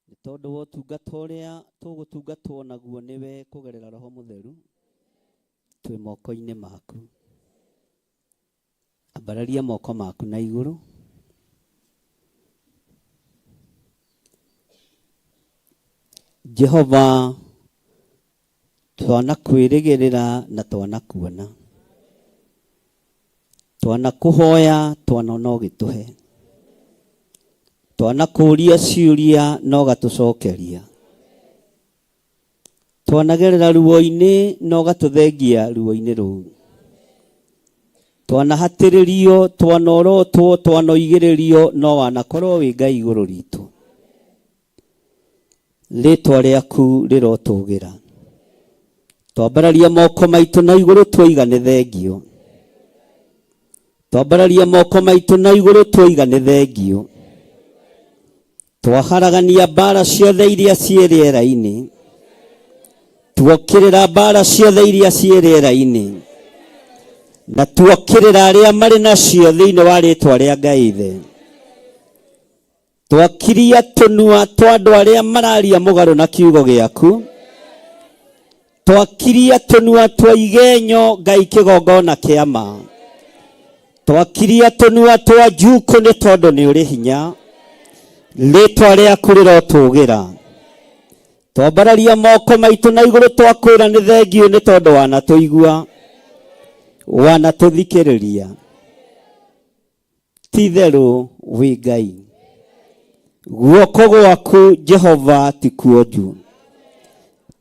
Nĩ tondũ wa ũtungata ũrĩa tũgũtungatwo naguo nĩwe kũgerera Roho Mũtheru, twĩ moko-inĩ maku. Ambararia moko maku na igũrũ. Jehova, twanakwĩrĩgĩrĩra na twanakuona, twanakũhoya twanona ũgĩtũhe, twanakũria ciũria no gatũcokeria, twanagerera ruo-inĩ no gatũthengia ruo-inĩ rũu, twanahatĩrĩrio, twanorotwo, twanoigĩrĩrio, no wanakorwo wĩ Ngai igũrũ ritũ. Rĩtwa rĩaku rĩrotũgĩra. Twambararia moko maitũ na igũrũ twoiga nĩ thengio. Twambararia moko maitũ na igũrũ twoiga nĩ thengio. Twaharagania mbara ciothe iria ciĩ rĩera-inĩ. Tuokĩrĩra mbara ciothe iria ciĩ rĩera-inĩ. Na tuokĩrĩra arĩa marĩ nacio thĩinĩ wa rĩtwa rĩa Ngai Ithe. Twakiria tũnua twa andũ arĩa mararia mũgarũ na kiugo gĩaku. Twakiria tũnua twa igenyo Ngai kĩgongona kĩa ma. Twakiria tũnua twa njukũ nĩ tondũ nĩ ũrĩ hinya. Rĩtwa rĩaku rĩrotũgĩra. Twambararia moko maitũ na igũrũ twakwĩra nĩ thengio nĩ tondũ wanatũigua, wanatũthikĩrĩria. Ti itherũ wĩ Ngai. Guoko gwaku Jehova ti kuonju.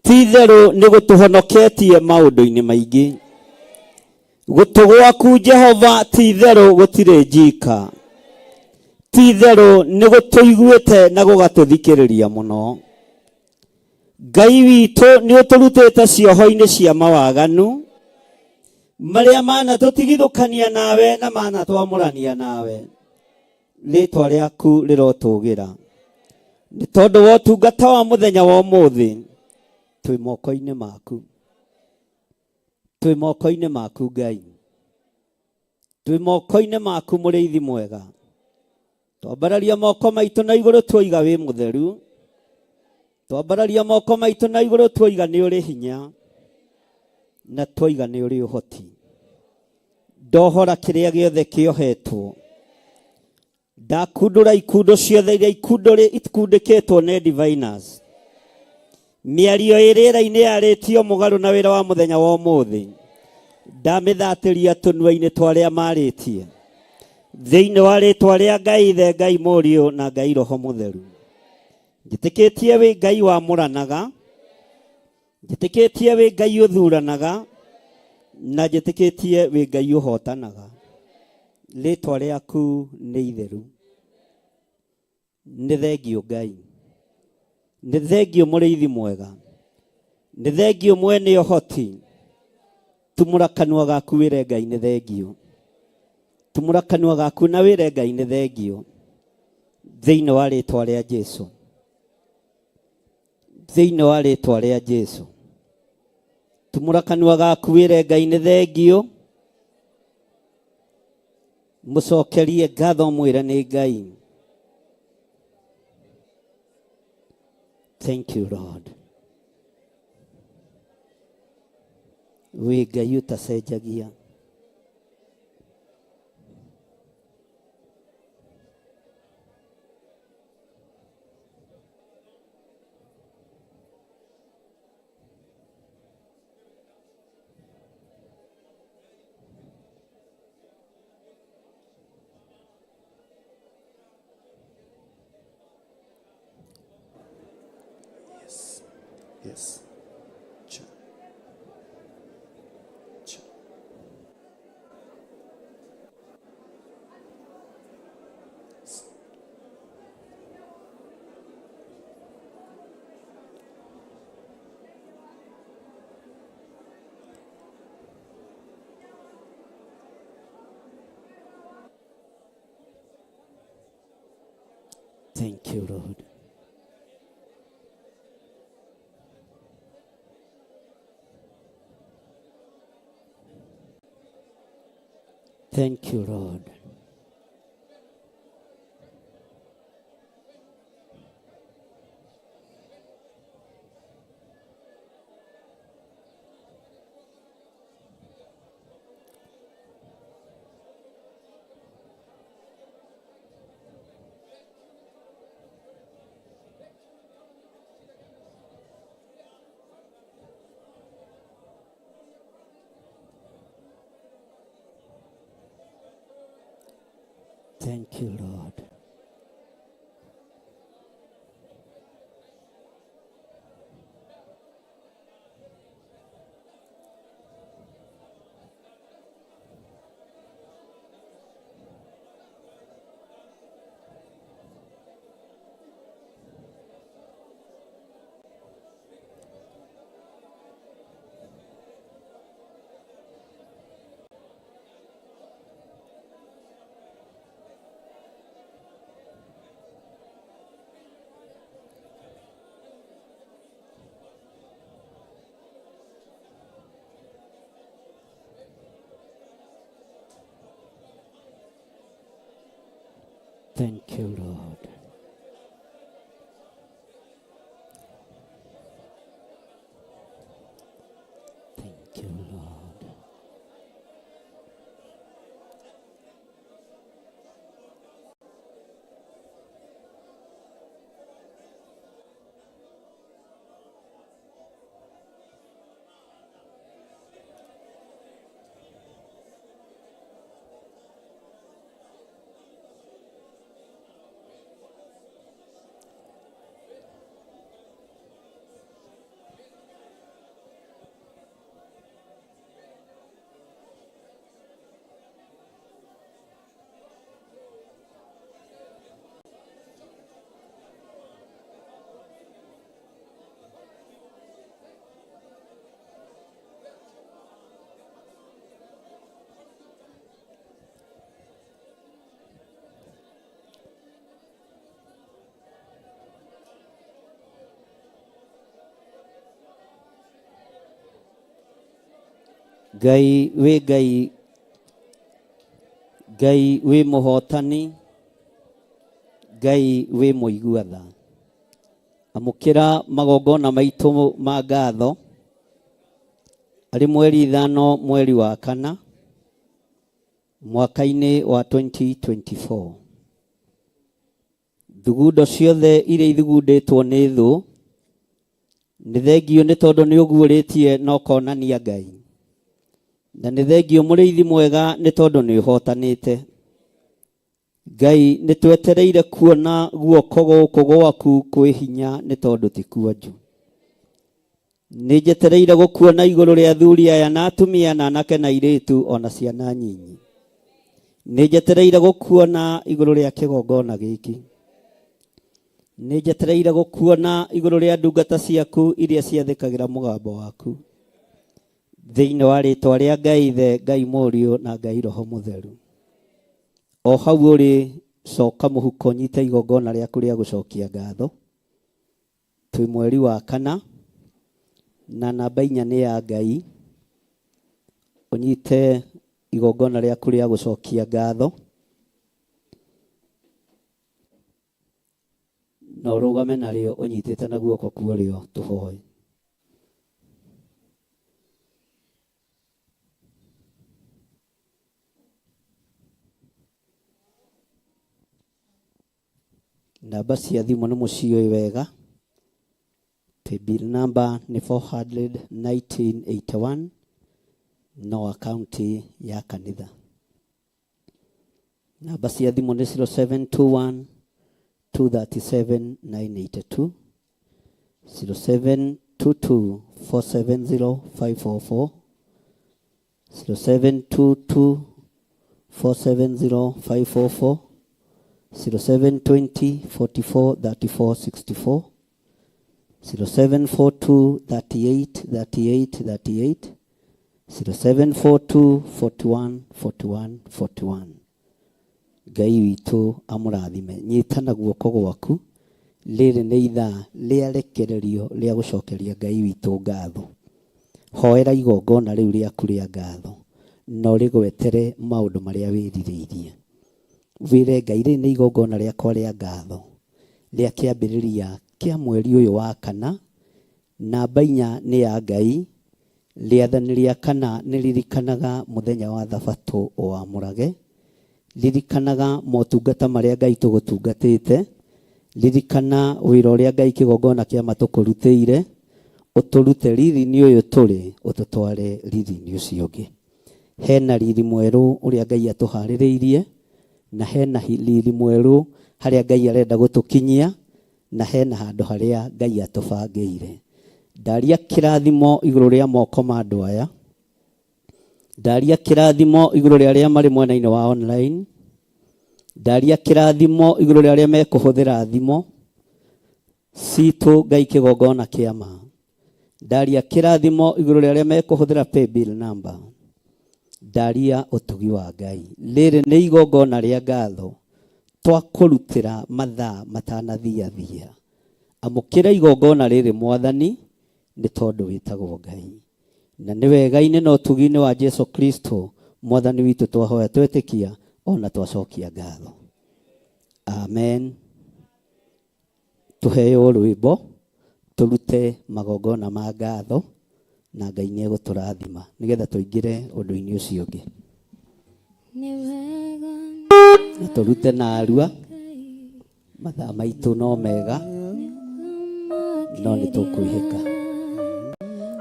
Ti itherũ nĩ gũtũhonoketie maũndũ-inĩ maingĩ. Gũtũ gwaku Jehova ti itherũ gũtirĩ njika. Ti itherũ nĩ gũtũiguĩte na gũgatũthikĩrĩria mũno. Ngai witũ nĩ ũtũrutĩte cioho-inĩ cia mawaganu marĩa manatũtigithũkania nawe na manatwamũrania nawe. Rĩtwa rĩaku rĩrotũgĩra. Nĩ tondũ wa ũtungata wa mũthenya wa ũmũthĩ, twĩ moko-inĩ maku. Twĩ moko-inĩ maku Ngai. Twĩ moko-inĩ maku mũrĩithi mwega. Twambararia moko maitũ na igũrũ twoiga wĩ mũtheru. Twambararia moko maitũ na igũrũ twoiga nĩ ũrĩ hinya. Na twoiga nĩ ũrĩ ũhoti. Ndohora kĩrĩa gĩothe kĩohetwo. Ndakundũra ikundo ciothe iria ikundĩkĩtwo nĩ diviners. Mĩario ĩ rĩera-inĩ yarĩtio mũgarũ na wĩra wa mũthenya wa ũmũthĩ. Ndamĩthatĩria tũnua-inĩ twa arĩa marĩtie. Thĩinĩ wa rĩtwa rĩa Ngai Ithe, Ngai Mũriũ na Ngai Roho Mũtheru. Njĩtĩkĩtie wĩ Ngai wamũranaga, njĩtĩkĩtie wĩ Ngai ũthuranaga, na njĩtĩkĩtie wĩ Ngai ũhotanaga. Rĩtwa rĩaku nĩ itheru. Nĩ thengio Ngai. Nĩ thengio mũrĩithi mwega. Nĩ thengio mwene ũhoti. Tumũra kanua gaku wĩre Ngai nĩ thengio. Tumũra kanua gaku na wĩre Ngai nĩ thengio. Thĩinĩ wa rĩtwa rĩa Jesu. Thĩinĩ wa rĩtwa rĩa Jesu. Tumũra kanua gaku wĩre Ngai nĩ thengio. Mũcokerie ngatho mwĩre nĩ Ngai. Thank you Lord. Wĩ Ngai ũtacenjagia. Thank you, Lord. Thank you, Lord. Thank you, Lord. Thank you, Lord. Thank you, Lord. Ngai wĩ Ngai, Ngai wĩ mũhotani, Ngai wĩ mũigua tha. Amũkĩra magongona maitũ ma ngatho arĩ mweri 5 mweri wa 4 mwaka-inĩ wa 2024. Thugundo ciothe iria ithugundĩtwo nĩ thũ nĩ thengio nĩ tondũ nĩ ũguũrĩtie na ũkonania Ngai, na nĩ thengio mũrĩithi mwega nĩ tondũ nĩ ũhotanĩte. Ngai nĩ twetereire kuona guoko gũkũ gwaku kwĩ hinya nĩ tondũ ti kuonju. Nĩ njetereire gũkuona igũrũ rĩa athuri aya na atumia na anake na airĩtu ona ciana nyinyi. Nĩ njetereire gũkuona igũrũ rĩa kĩgongona gĩkĩ. Nĩ njetereire gũkuona igũrũ rĩa ndungata ciaku iria ciathĩkagĩra mũgambo waku. Thĩinĩ wa rĩtwa rĩa Ngai Ithe, Ngai Mũriũ na Ngai Roho Mũtheru. O hau ũrĩ, coka mũhuko nyite igongona rĩaku rĩa gũcokia ngatho. Twĩ mweri wa 4 na namba 4 nĩ ya Ngai. Ũnyite igongona rĩaku rĩa gũcokia ngatho. Na ũrũgame narĩo ũnyitĩte na guoko kwa ũrĩo tũhoe. Namba cia thimũ nĩ mũciũĩ wega. Paybill number nĩ 41981 no akaunti ya kanitha. Namba cia thimũ nĩ 0721 237 982, 0722 470 544, 0722 470 544, 0720 44 34 64, 0742 38 38 38, 0742 41 41 41. Ngai witũ amũrathime. Nyita na guoko gwaku, rĩrĩ nĩ ithaa rĩa rekererio rĩa gũcokeria Ngai witũ ngatho. Hoera igongona rĩu rĩaku rĩa ngatho na ũrĩgwetere maũndũ marĩa wĩrirĩirie. Wĩre Ngai rĩrĩ nĩ igongona rĩakwa rĩa ngatho rĩa kĩambĩrĩria kĩa mweri ũyũ wa kana. Namba inya nĩ ya Ngai, rĩathani rĩa kana nĩ ririkanaga mũthenya wa thabatũ ũwamũrage. Ririkanaga motungata marĩa Ngai tũgũtungatĩte. Ririkana wĩra ũrĩa Ngai kĩgongona kĩa ma tũkũrutĩire. Ũtũrute riri-inĩ ũyũ tũrĩ ũtũtware riri-inĩ ũcio ũngĩ. Hena riri mwerũ ũrĩa Ngai atũharĩrĩirie, na hena riri mwerũ harĩa Ngai arenda gũtũkinyia, na hena handũ harĩa Ngai atũbangĩire. Ndaria kĩrathimo igũrũ rĩa moko ma andũ aya. Ndaria kĩrathimo igũrũ rĩa arĩa marĩ mwena-inĩ wa online. Ndaria kĩrathimo igũrũ rĩa arĩa mekũhũthĩra thimũ citũ Ngai kĩgongona kĩa ma. Ndaria kĩrathimo igũrũ rĩa arĩa mekũhũthĩra paybill number. Ndaria ũtugi wa Ngai. Rĩrĩ nĩ igongona rĩa ngatho twakũrutĩra mathaa matanathiathia. Amũkĩra igongona rĩrĩ Mwathani, nĩ tondũ wĩtagwo Ngai. Na nĩ wega-inĩ na ũtugi-inĩ wa Jesu Kristo Mwathani witũ twahoya twetĩkia ona twacokia ngatho. Amen. Tũheo rwĩmbo tũrute magongona ma ngatho na Ngai nĩ egũtũrathima nĩgetha tũingĩre ũndũ-inĩ ũcio ũngĩ. Na tũrute na arua mathaa maitũ no mega no nĩ tũkwĩhĩka.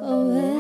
Amen.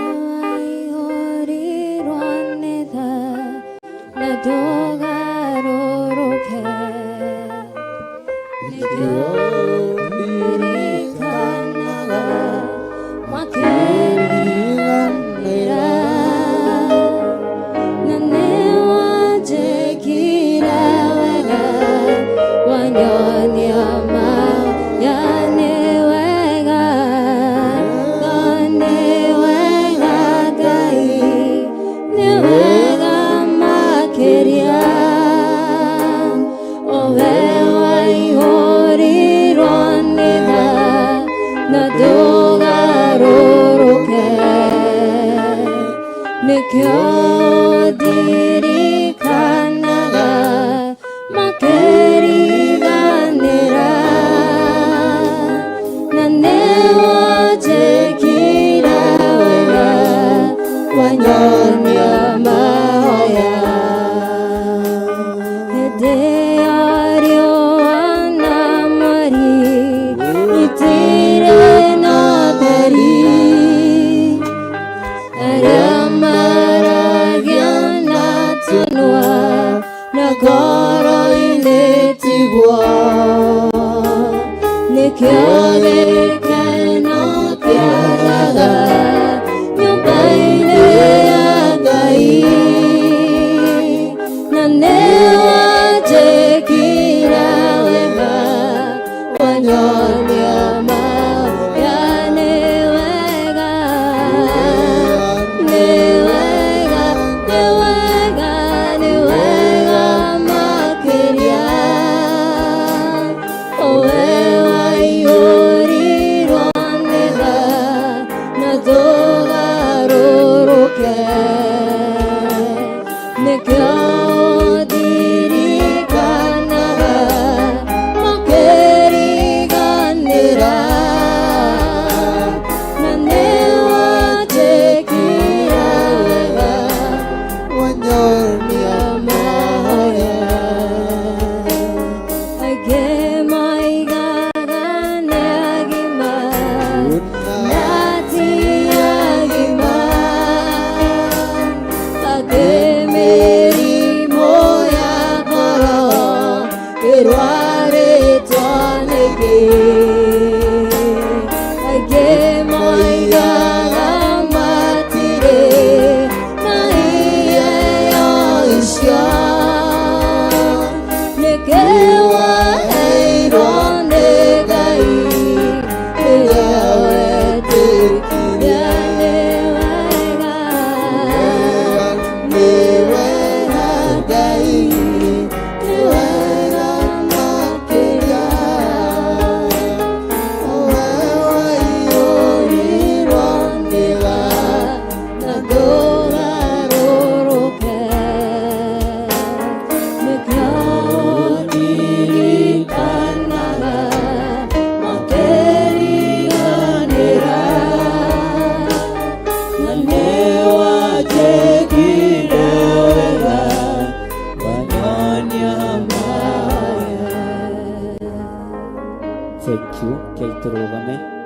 Tũrũgame.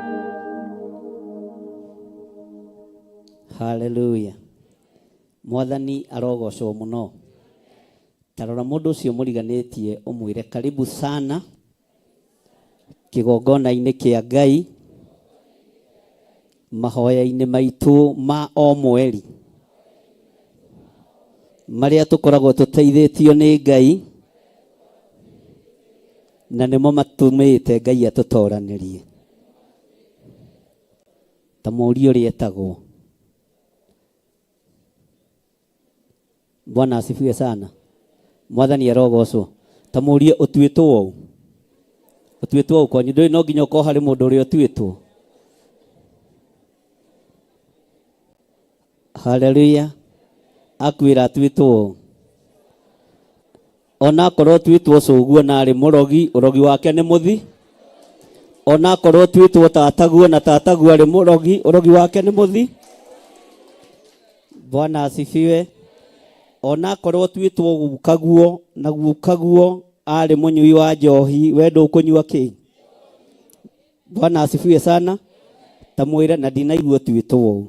Haleluya. Mwathani arogocwo mũno. Ta rora mũndũ ũcio mũriganĩtie ũmwĩre karibu sana kĩgongona-inĩ kĩa Ngai mahoya-inĩ maitũ ma o mweri marĩa tũkoragwo tũteithĩtio nĩ Ngai na nĩmo matũmĩte Ngai atũtoranĩrie. Ta mũrie ũrĩa etagwo. Bwana asifiwe sana. Mwathani arogocwo. Ta mũrie ũtuĩtwo ũũ. Ũtuĩtwo ũũ kwanyu ndũĩ no nginya ũkorwo harĩ mũndũ ũrĩa ũtuĩtwo. Haleluya. Akwĩra atuĩtwo ũũ. Ona akorwo ũtuĩtwo cũguo na arĩ mũrogi, ũrogi wake nĩ mũthi. Ona akorwo ũtuĩtwo tataguo na tataguo arĩ mũrogi, ũrogi wake nĩ mũthi. Bwana asifiwe. Ona akorwo ũtuĩtwo gukaguo na gukaguo arĩ mũnyui wa njohi, we ndũkũnyua kĩ? Bwana asifiwe sana. Ta mwĩre na ndinaigua ũtuĩtwo ũũ.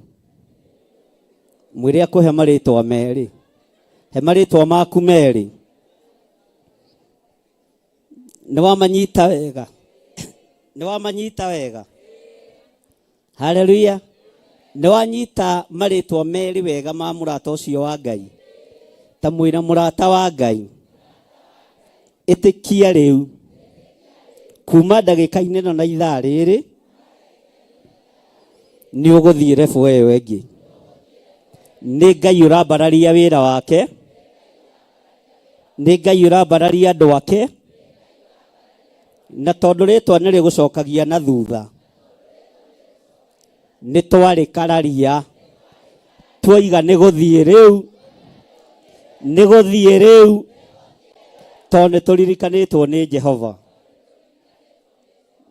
Mwĩre akũhe marĩtwa merĩ. He marĩtwa maku merĩ. Nĩ wamanyita wega. Nĩ wamanyita wega. Haleluya. Nĩ wanyita marĩtwa merĩ wega ma mũrata ũcio wa Ngai. Ta mwĩra mũrata wa Ngai. Ĩtĩkia rĩu. Kuma ndagĩka-inĩ ĩno na ithaa rĩrĩ nĩ ũgũthiĩ rebu ĩyo ĩngĩ. Nĩ Ngai ũrambararia wĩra wake, nĩ Ngai ũrambararia andũ ake, na tondũ rĩtwa nĩ rĩgũcokagia na thutha, nĩ twarĩkararia twoiga nĩ gũthiĩ rĩu, nĩ gũthiĩ rĩu, tondũ nĩ tũririkanĩtwo nĩ Jehova.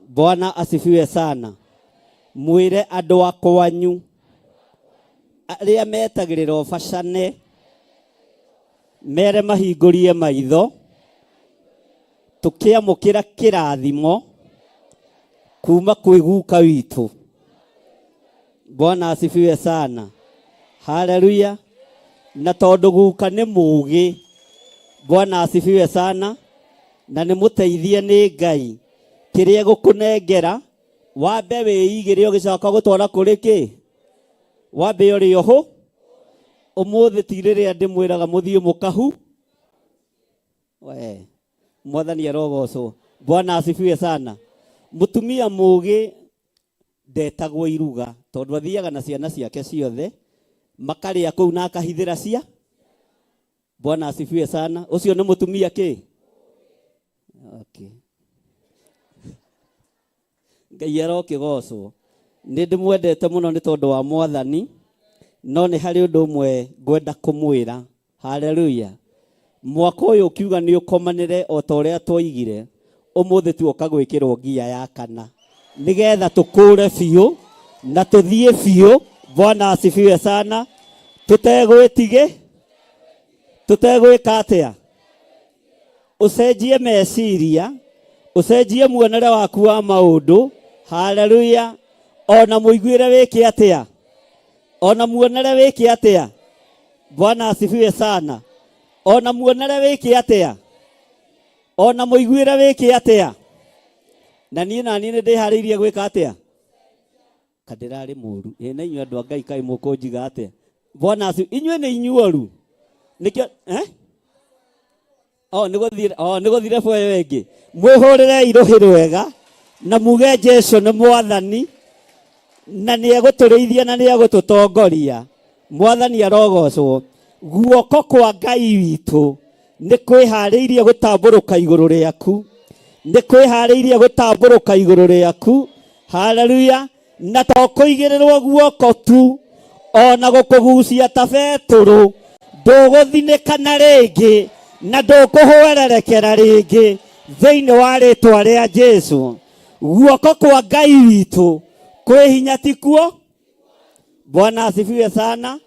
Bwana asifiwe sana. Mwĩre andũ a kwanyu arĩa metagĩrĩra ũbacane mere mahingũrie maitho tũkĩamũkĩra kĩrathimo kuma kwĩ guka witũ. Bwana asifiwe sana. Haleluya. Na tondũ guka nĩ mũũgĩ, Bwana asifiwe sana, na nĩ mũteithie nĩ Ngai, kĩrĩa egũkũnengera, wambe wĩigĩre ũgĩcoka gũtwara kũrĩ kĩ? Wambe ũrĩe ũhũ. Ũmũthĩ ti rĩrĩa ndĩmwĩraga mũthiĩ mũkahu. We, Mwathani arogocwo. Bwana asifiwe sana. Mũtumia mũũgĩ ndetagwo iruga tondũ athiaga na ciana ciake ciothe makarĩa kũu na akahithĩra cia. Bwana asifiwe sana. Ũcio nĩ mũtumia kĩ? Okay. Ngai arokĩgocwo. Nĩ ndĩmwendete mũno nĩ tondũ wa Mwathani, no nĩ harĩ ũndũ ũmwe ngwenda kũmwĩra. Haleluya. Mwaka ũyũ ũkiuga nĩ ũkomanĩre o ta ũrĩa twoigire, ũmũthĩ tuoka gwĩkĩrwo ngia ya kana nĩgetha tũkũre biũ na tũthiĩ biũ. Bwana asifiwe sana. Tũtegwĩtigĩ, tũtegwĩka atĩa? Ũcenjie meciria, ũcenjie muonere waku wa maũndũ. Haleluya. Ona mũiguĩre wĩke atĩa? Ona muonere wĩke atĩa? Bwana asifiwe sana. Ona muonere wĩke atĩa? Ona mũiguĩre wĩke atĩa? Na niĩ naniĩ nĩ ndĩharĩirie gwĩka atĩa? Ka ndĩrarĩ mũru. Ĩ na inyuĩ andũ a Ngai kaĩ mũkũnjiga atĩa? Bwana asifiwe. Inyuĩ nĩ inyuoru. Nĩkĩo eh? Oh, nĩ gũthire oh, nĩ gũthire bwe ĩyo ĩngĩ. Mwĩhũrĩrei rũhĩ rwega na muge Jesu nĩ mwathani na nĩ egũtũrĩithia na nĩ egũtũtongoria. Mwathani arogocwo. Guoko kwa Ngai witũ nĩ kwĩharĩirie gũtambũrũka igũrũ rĩaku. Nĩ kwĩharĩirie gũtambũrũka igũrũ rĩaku. Haleluya. Na to kũigĩrĩrwo guoko tu, ona gũkũgucia ta Betũrũ, ndũgũthinĩkana rĩngĩ na ndũkũhwererekera rĩngĩ thĩinĩ wa rĩtwa rĩa Jesu. Guoko kwa Ngai witũ kwĩ hinya tikuo? Bwana asifiwe sana.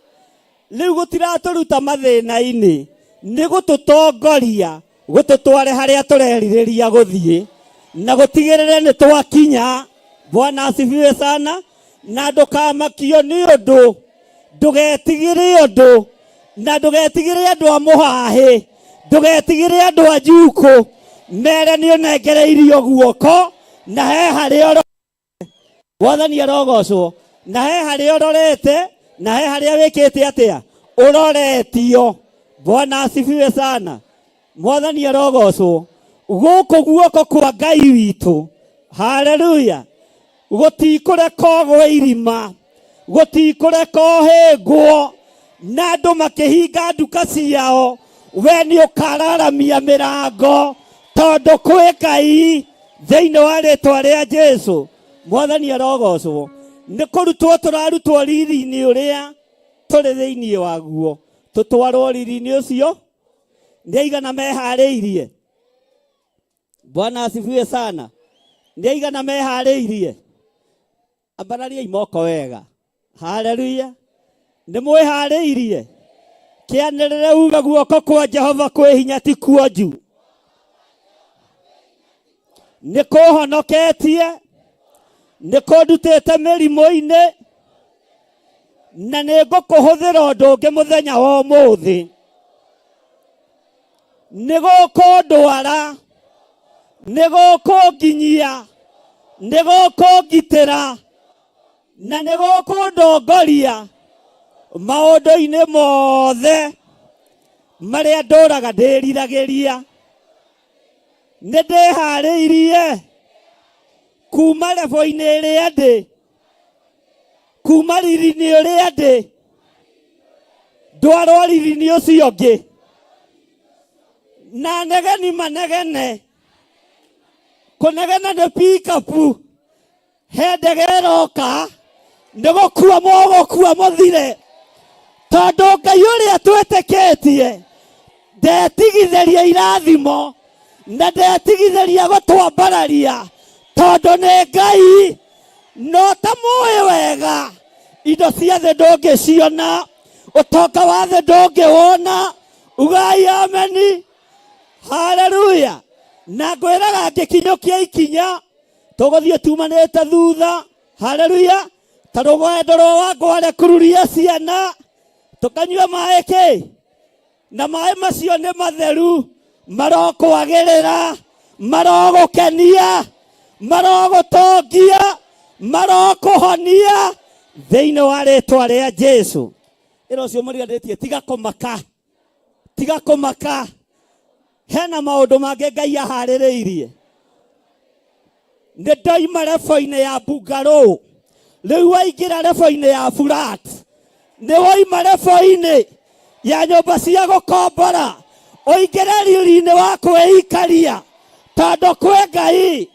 Rĩu gũtiratũruta mathĩna-inĩ, nĩ gũtũtongoria gũtũtware harĩa tũrerirĩria gũthiĩ na gũtigĩrĩre nĩ twakinya. Bwana asifiwe sana. Na ndũkamakio nĩ ũndũ, ndũgetigĩre ũndũ, na ndũgetigĩre andũ a mũhahĩ, ndũgetigĩre andũ a njukũ. Mere nĩ ũnengereirio guoko na he harĩa ũro Mwathani arogocwo. Na he harĩa ũrorete, na he harĩa wĩkĩte atĩa, ũroretio. Bwana asifiwe sana. Mwathani arogocwo. Gũkũ guoko kwa Ngai witũ, haleluya, gũtikũreka ũgwe irima, gũtikũreka ũhĩngwo, na andũ makĩhinga nduka ciao, we nĩ ũkararamia mĩrango, tondũ kwĩ Ngai thĩinĩ wa rĩtwa rĩa Jesu. Mwathani arogocwo. Nĩ kũrutwo tũrarutwo riri-inĩ ũrĩa tũrĩ thĩinĩ waguo, tũtwarwo riri-inĩ ũcio. Nĩ aigana meharĩirie? Bwana asifiwe sana. Nĩ aigana meharĩirie? Ambarariai moko wega. Haleluya. Nĩ mwĩharĩirie? Kĩanĩrĩre uge guoko kwa Jehova kwĩ hinya ti kuonju. Nĩ kũhonoketie, nĩ kũndutĩte mĩrimũ-inĩ, na nĩ ngũkũhũthĩra ũndũ ũngĩ mũthenya wa ũmũthĩ. Nĩ gũkũndwara, nĩ gũkũnginyia, nĩ gũkũngitĩra, na nĩ gũkũndongoria maũndũ-inĩ mothe marĩa ndũraga ndĩriragĩria. Nĩ ndĩharĩirie kuma rebo-inĩ ĩrĩa ndĩ, kuma riri-inĩ ũrĩa ndĩ, ndwarwo riri-inĩ ũcio ũngĩ, na negeni manegene. Kũnegena nĩ pikapu, he ndege ĩroka, nĩ gũkua mũgũkua mũthire, tondũ Ngai ũrĩa twĩtĩkĩtie ndetigithĩria irathimo na ndetigithĩria gũtwambararia, tondũ nĩ Ngai. No ta mũĩ wega, indo cia thĩ ndũngĩciona, ũtonga wa thĩ ndũngĩwona. Ugai ameni, haleluya. Na ngwĩraga ngĩkinyũkia ikinya, tũgũthiĩ tumanĩte thutha, haleluya, ta rũgendo rwa wangware kururia ciana, tũkanyua maĩ kĩ, na maĩ macio nĩ matheru, marokwagĩrĩra, marogũkenia, marogũtongia, marokũhonia thĩinĩ wa rĩtwa rĩa Jesu. Ĩra ũcio mũriganĩtie, tiga kũmaka, tiga kũmaka, hena maũndũ mangĩ Ngai aharĩrĩirie. Nĩ ndoima rebo-inĩ ya bungarũ, rĩu waingĩra rebo-inĩ ya flat. Nĩ woima rebo-inĩ ya nyũmba cia gũkombora, ũingĩre riri-inĩ wa kwĩikaria, tondũ kwĩ Ngai.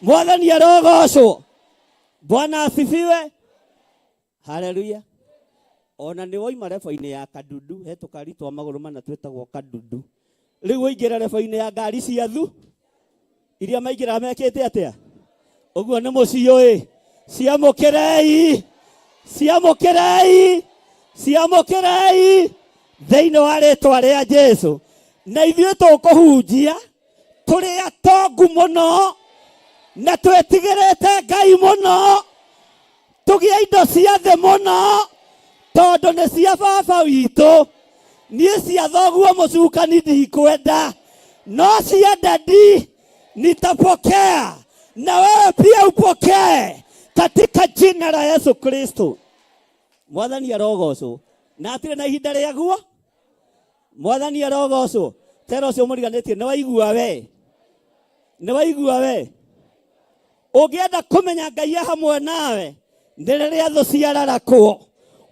Mwathani arogocwo. Bwana asifiwe. Haleluya. Ona nĩ woima rebo-inĩ ya kadudu, he tũkari twa magũrũ mana twĩtagwo kadudu. Rĩu ũingĩre rebo-inĩ ya ngari cia thu iria maingĩraga mekĩte atĩa? Ũguo nĩ mũciũĩ. Ciamũkĩrei, ciamũkĩrei, ciamũkĩrei thĩinĩ wa rĩtwa rĩa Jesu. Na ithuĩ tũkũhunjia tũrĩ atongu mũno na twĩtigĩrĩte Ngai mũno, tũgĩe indo cia thĩ mũno tondũ nĩ cia baba witũ. Niĩ cia thoguo mũcukani ndikwenda, no cia dadi nitapokea, na wewe pia upokee katika jina la Yesu Kristo. Mwathani arogocwo. Na atirĩ na ihinda rĩaguo. Mwathani arogocwo. Tera ũcio mũriganĩtie, nĩ waigua we, nĩ waigua we. Ũngĩenda kũmenya Ngai e hamwe nawe nĩ rĩrĩa thũ ciararakwo.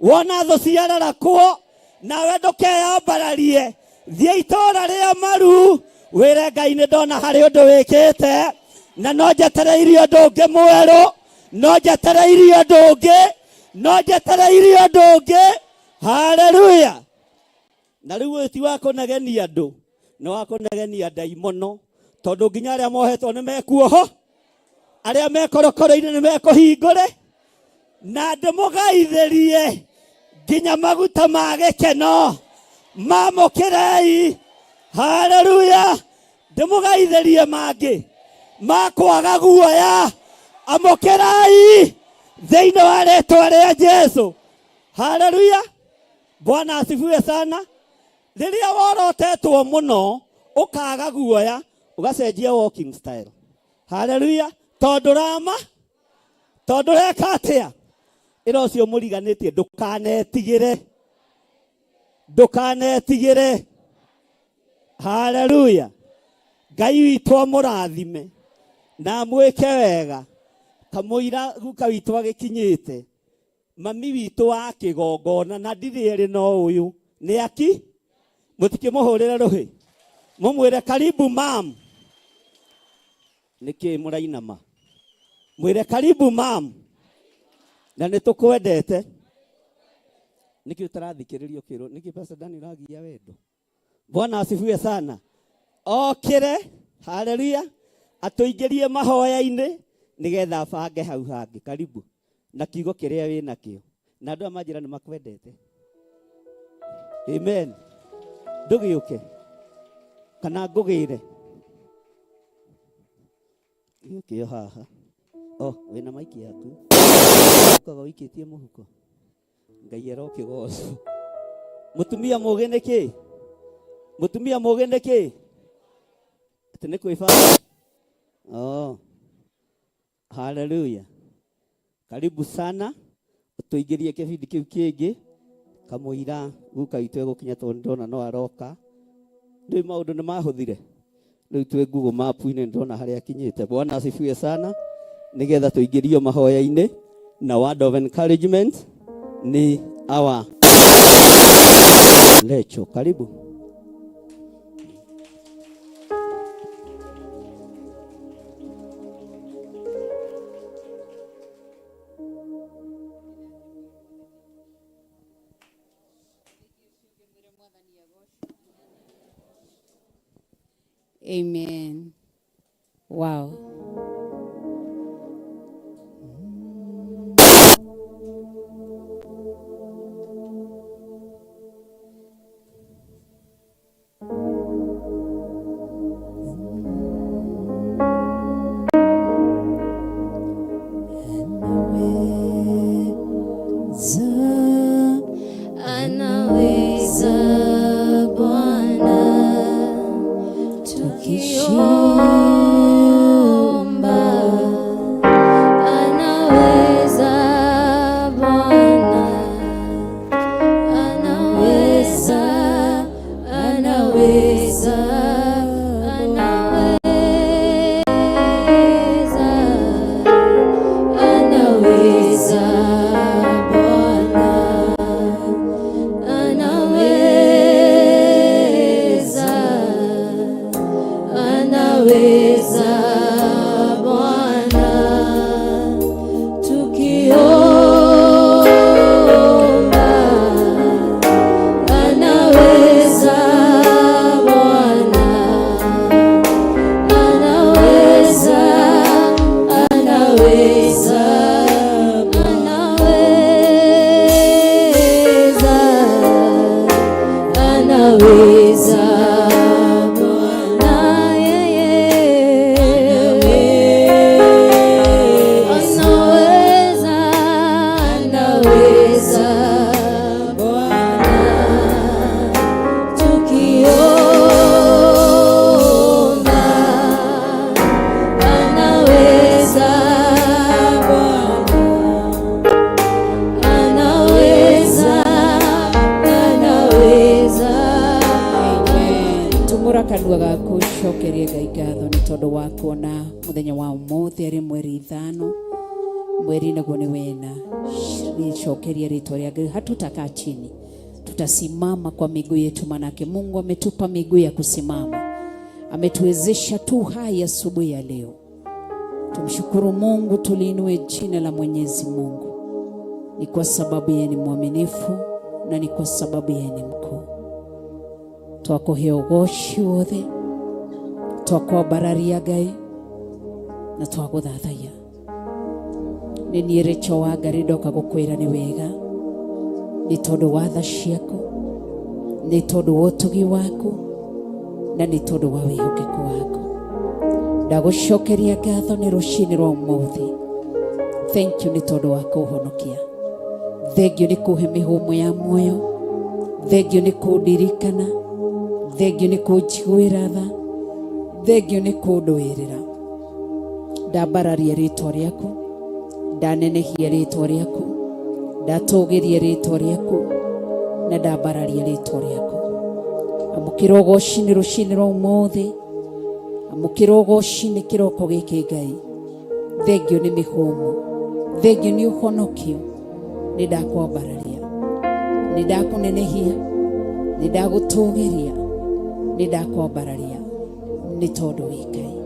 Wona thũ ciararakwo, nawe ndũkeyambararie, thiĩ itũũra rĩa maru wĩre Ngai nĩ ndona harĩ ũndũ wĩkĩte, na no njetereire ũndũ ũngĩ mwerũ, no njetereire ũndũ ũngĩ, no njetereire ũndũ ũngĩ. Haleluya. Na rĩu ũyũ ti wa kũnegenia andũ, nĩ wa kũnegenia ndaimono, tondũ nginya arĩa mohetwo nĩ mekuoho, arĩa mekorokoro-inĩ nĩ mekũhingũre, na ndĩmũgaithĩrie nginya maguta ma gĩkeno. Mamũkĩrei. Haleluya. Ndĩmũgaithĩrie mangĩ ma kwaga guoya. Amũkĩrai thĩinĩ wa rĩtwa rĩa Jesu. Haleluya. Bwana asifiwe sana. Rĩrĩa worotetwo mũno ũkaga guoya ũgacenjia walking style. Haleluya. Tondũ rama tondũ reka atĩa? Ĩra ũcio mũriganĩtie ndũkanetigĩre. Ndũkanetigĩre. Haleluya. Ngai witũ amũrathime na amwĩke wega. Kamũira guka witũ agĩkinyĩte mami witũ wa kĩgongona na ndirĩ erĩ no ũyũ nĩ aki mũtikĩmũhũrĩre rũhĩ mũmwĩre karibu mam. Nĩkĩ mũrainama? Mwĩre karibu mam na nĩ tũkwendete. Nĩkĩ ũtarathikĩrĩria ũkĩrwo? Nĩkĩ Pastor Daniel ũragia wendo? Bwana asifiwe sana. Okĩre, haleluya, atũingĩrie mahoya-inĩ nĩgetha abange hau hangĩ. Karibu na kiugo kĩrĩa wĩ nakĩo. Na andũ aya manjĩra nĩ makwendete. Amen. Ndũgĩũke kana ngũgĩre. Gĩũkĩo haha. Oh, wĩna maiki yaku. Ũkaga ũikĩtie mũhuko. Ngai arokĩgocwo. Mũtumia mũgĩ nĩ kĩ? Mũtumia mũgĩ nĩ kĩ? Atĩ nĩ kwĩbanga. Oh. Haleluya. Karibu sana. Ũtũingĩrie kĩbindi kĩu kĩngĩ kamũira guka witũ egũkinya tondũ ndona no aroka. Rĩu maũndũ nĩ mahũthire. Rĩu twĩ Google Map-inĩ ndona harĩa akinyĩte. Bwana asifiwe sana. Nĩgetha tũingĩrio mahoya-inĩ na word of encouragement nĩ our Lecho. Karibu. Amen. Wow. Anaweza Bwana tukiomba, anaweza Bwana, anaweza, anaweza, anaweza, anaweza Bwana, anaweza, anaweza Bwana, tukiomba, anaweza Bwana, anaweza, anaweza, anaweza, anaweza Bwana, yeye anaweza, anaweza Bwana, tukiomba, anaweza Bwana, anaweza, anaweza. Tumũra kanua gaku cokerie Ngai ngatho nĩ tondũ wa kuona mũthenya wa ũmũthĩ arĩ mweri 5 mweri naguo nĩ wena. Nicokerie rĩtwa rĩa Ngai. Hatutakaa chini, tutasimama kwa miguu yetu, manake Mungu ametupa miguu ya kusimama, ametuwezesha tu hai asubuhi ya leo. Tumshukuru Mungu, tuliinue jina la Mwenyezi Mungu, ni kwa sababu yeye ni mwaminifu na ni kwa sababu yeye ni mkuu. Twakũhe ũgoci wothe, twakwambararia Ngai na twagũthathaiya. Nĩ niĩ Rachel wa Ngai ndoka gũkwĩra nĩ wega, nĩ tondũ wa tha ciaku, nĩ tondũ wa ũtugi waku, na nĩ tondũ wa wĩhokeku waku. Ndagũcokeria ngatho nĩ rũcinĩ rwa ũmũthĩ. Thank you nĩ tondũ wa kũhonokia, thengio nĩ kũhe mĩhũmũ ya muoyo, thengio nĩ kũndirikana, thengio nĩ kũnjiguĩra tha, thengio nĩ kũndũĩrĩra. Ndambararia rĩtwa rĩaku, ndanenehia rĩtwa rĩaku, ndatũgĩria rĩtwa rĩaku, na ndambararia rĩtwa rĩaku. Amũkĩra ũgoci nĩ rũcinĩ rwa ũmũthĩ, amũkĩra ũgoci nĩ kĩroko gĩkĩ Ngai. Thengio nĩ mĩhũmũ, thengio nĩ ũhonokio. Nĩ ndakwambararia, nĩ ndakũnenehia, nĩ ndagũtũgĩria, nĩ ndakwambararia nĩ tondũ wĩ Ngai.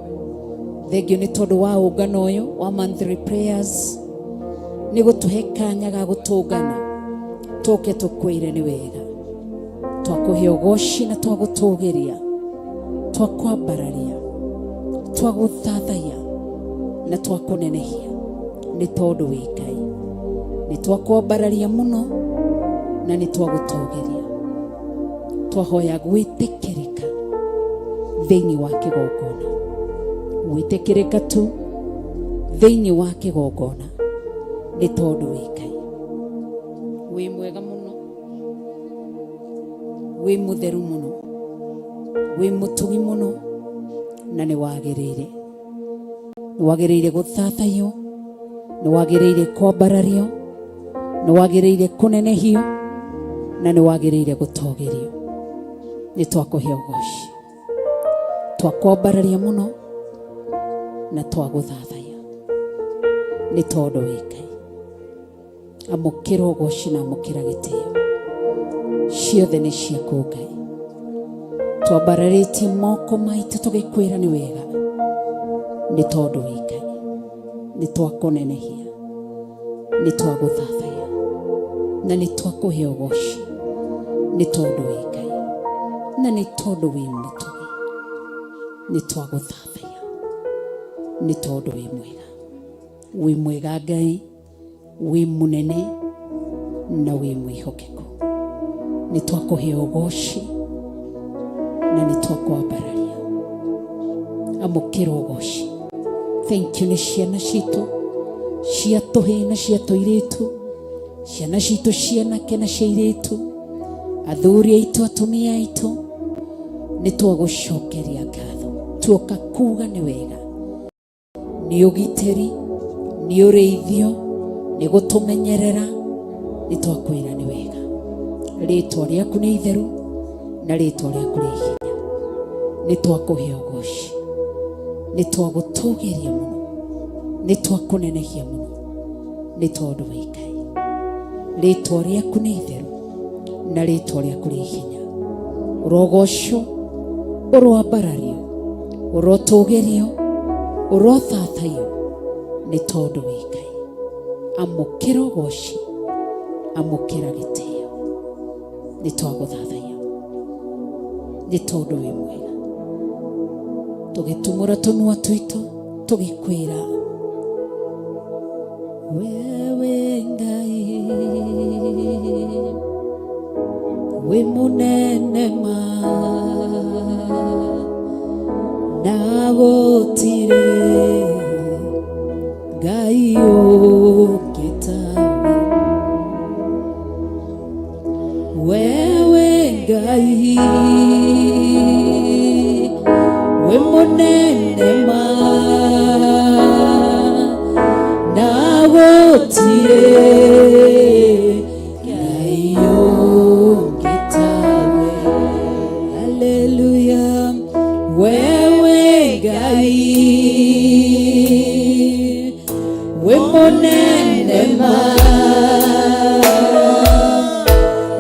Thengio nĩ tondũ wa ũngano ũyũ wa monthly prayers, nĩ gũtũhe kanya ga gũtũngana tũke tũkwĩre nĩ wega. Twakũhe ũgoci na twagũtũgĩria, twakwambararia, twagũthathaiya na twakũnenehia nĩ tondũ wĩ Ngai. Nĩ twakwambararia mũno na nĩ twagũtũgĩria. Twahoya gwĩtĩkĩrĩka thĩinĩ wa kĩgongona, gwĩtĩkĩrĩka tu thĩinĩ wa kĩgongona nĩ tondũ wĩ Ngai. Wĩ mwega mũno, wĩ mũtheru mũno, wĩ mũtugi mũno, na nĩ wagĩrĩire. Nĩ wagĩrĩire gũthathaiyo, nĩ wagĩrĩire kwambarario, nĩ wagĩrĩire kũnenehio, na nĩ wagĩrĩire gũtũgĩrio. Nĩ twakũhe ũgoci, twakwambararia mũno na twagũthathaiya nĩ tondũ wĩ Ngai. Amũkĩra ũgoci na amũkĩra gĩtĩo, ciothe nĩ ciaku Ngai. Twambararĩtie moko maitũ tũgĩkwĩra nĩ wega nĩ tondũ wĩ Ngai. Nĩ twakũnenehia, nĩ twagũthathaiya na nĩ twakũhe ũgoci nĩ tondũ wĩ Ngai na nĩ tondũ wĩ mũtugi. Nĩ twagũthathaiya nĩ tondũ wĩ mwega. Wĩ mwega Ngai, wĩ mũnene na wĩ mwĩhokeku. Nĩ twakũhe ũgoci na nĩ twakwambararia. Amũkĩra ũgoci. Thank you nĩ ciana citũ cia tũhĩĩ na cia tũirĩtu, ciana citũ cianake na cia airĩtu, athuri aitũ, atumia aitũ, nĩ twagũcokeria ngatho. Tuoka kuga nĩ wega, nĩ ũgitĩri, nĩ ũrĩithio, nĩ gũtũmenyerera, nĩ twakwĩra nĩ wega. Rĩtwa rĩaku nĩ itheru na rĩtwa rĩaku rĩ hinya. Nĩ twakũhe ũgoci, nĩ twagũtũgĩria mũno, nĩ twakũnenehia mũno nĩ tondũ wĩ Ngai. Rĩtwa rĩaku nĩ itheru na rĩtwa rĩaku rĩ hinya. Ũrogocwo, ũroambarario, ũrotũgĩrio, ũrothathaiyo nĩ tondũ wĩ Ngai. Amũkĩra ũgoci, amũkĩra gĩtĩo, nĩ twagũthathaiya nĩ tondũ wĩ mwega. Tũgĩtumũra tũnua twitũ tũgĩkwĩra wewe Ngai wĩ mũnene ma na gũtirĩ Ngai ũngĩ tawe. Wewe Ngai wĩ mũnene ma na gũtirĩ Ngai ũngĩ tawe. Haleluya, wewe Ngai wĩ mũnene ma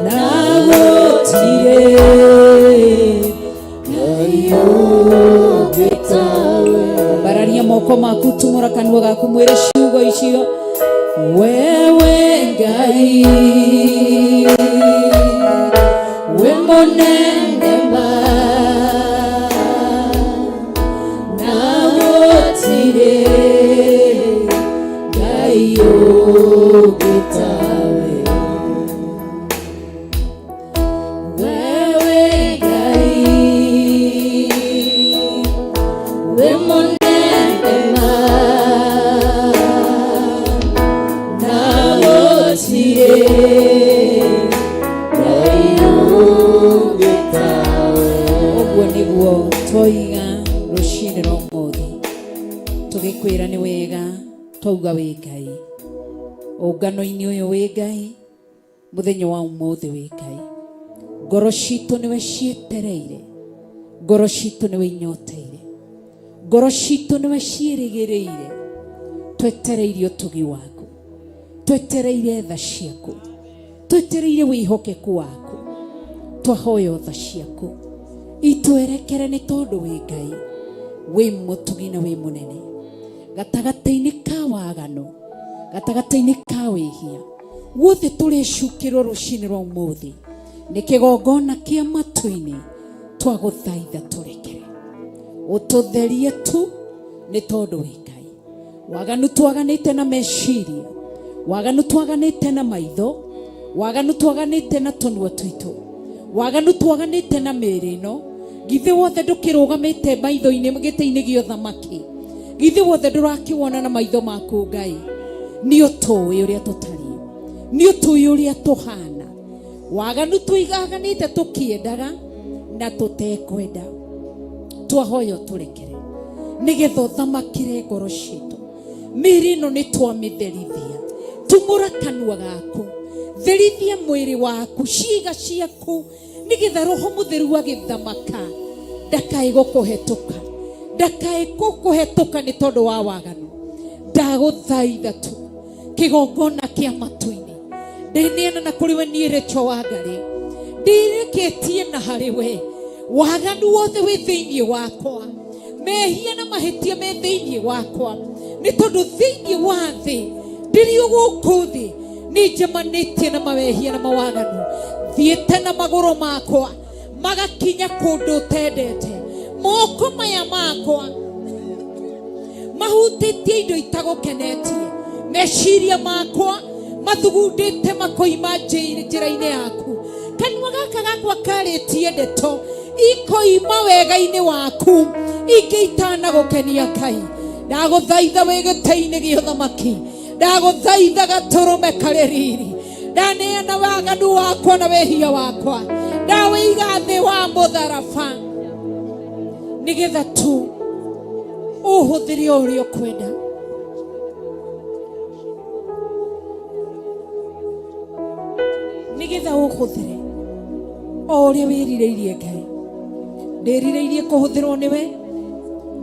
na gũtirĩ Ngai ũngĩ tawe. Bararia moko maku, tumũra kanua gaku, mwĩre ciugo icio. Wewe Ngai wĩ mũnene ma na gũtirĩ Ngai ũngĩ tawe. Wewe Ngai wĩ mũnene ma Nĩguo twoiga rũcinĩ rwa ũmũthĩ tũgĩkwĩra nĩ wega twauga wĩ Ngai ũngano-inĩ ũyũ wĩ Ngai mũthenya wa ũmũthĩ wĩ Ngai ngoro citũ nĩwe cietereire ngoro citũ nĩwe inyoteire ngoro citũ nĩwe ciĩrĩgĩrĩire twetereire ũtugi waku twetereire tha ciaku twetereire wĩhokeku waku twahoya tha ciaku itwerekere nĩ tondũ wĩ Ngai wĩ mũtugi na wĩ mũnene gatagatĩ-inĩ ka waganu gatagatĩ-inĩ ka wĩhia guothe tũrĩcukĩrwo rũcinĩ rwa ũmũthĩ nĩ kĩgongona kĩa matu-inĩ twagũthaitha tũrekere ũtũtherie tu nĩ tondũ wĩ Ngai waganu twaganĩte na meciria waganu twaganĩte na maitho waganu twaganĩte na tũnua twitũ waganu twaganĩte na mĩĩrĩ ĩno githĩ wothe ndũkĩrũgamĩte maitho-inĩ gĩtĩ-inĩ gĩa ũthamaki githĩ wothe ndũrakĩwona na maitho maku Ngai nĩ ũtũĩ ũrĩa tũtariĩ nĩ ũtũĩ ũrĩa tũhana waganu tũigaganĩte tũkĩendaga na tũtekwenda twahoya ũtũrekere nĩgetha ũthamakĩre ngoro citũ mĩĩrĩ ĩno nĩ twamĩtherithia tumũra kanua gaku therithia mwĩrĩ waku ciĩga ciaku nĩgetha roho mũtheru agĩthamaka ndakae gũkũhetũka ndakae gũkũhetũka nĩ tondũ wa waganu ndagũthaitha tu kĩgongona kĩa matu-inĩ ndĩneana na kũrĩ we niĩ Rachel Wangari ndĩrĩkĩtie na harĩ we waganu wothe wĩ thĩinĩ wakwa mehia na mahĩtia me thĩinĩ wakwa nĩ tondũ thĩinĩ wa thĩ ndĩrĩ o gũkũ thĩ nĩ njemanĩtie na mawehia na mawaganu thiĩte na magũrũ makwa magakinya kũndũ ũtendete moko maya makwa mahutĩtie indo itagũkenetie meciria makwa mathugundĩte makoima njĩra-inĩ yaku kanua gaka gakwa karĩtie ndeto ikoima wega-inĩ waku ingĩ itanagũkenia Ngai ndagũthaitha wĩ gĩtĩ-inĩ gĩa ũthamaki ndagũthaitha gatũrũme karĩ riri ndaneana waganu wakwa na wĩhia wakwa ndawĩiga thĩ wa mũtharaba nĩgetha tu ũhũthĩre o ũrĩa ũkwenda nĩgetha ũhũthĩre o ũrĩa wĩrirĩirie Ngai ndĩrirĩirie kũhũthĩrwo nĩwe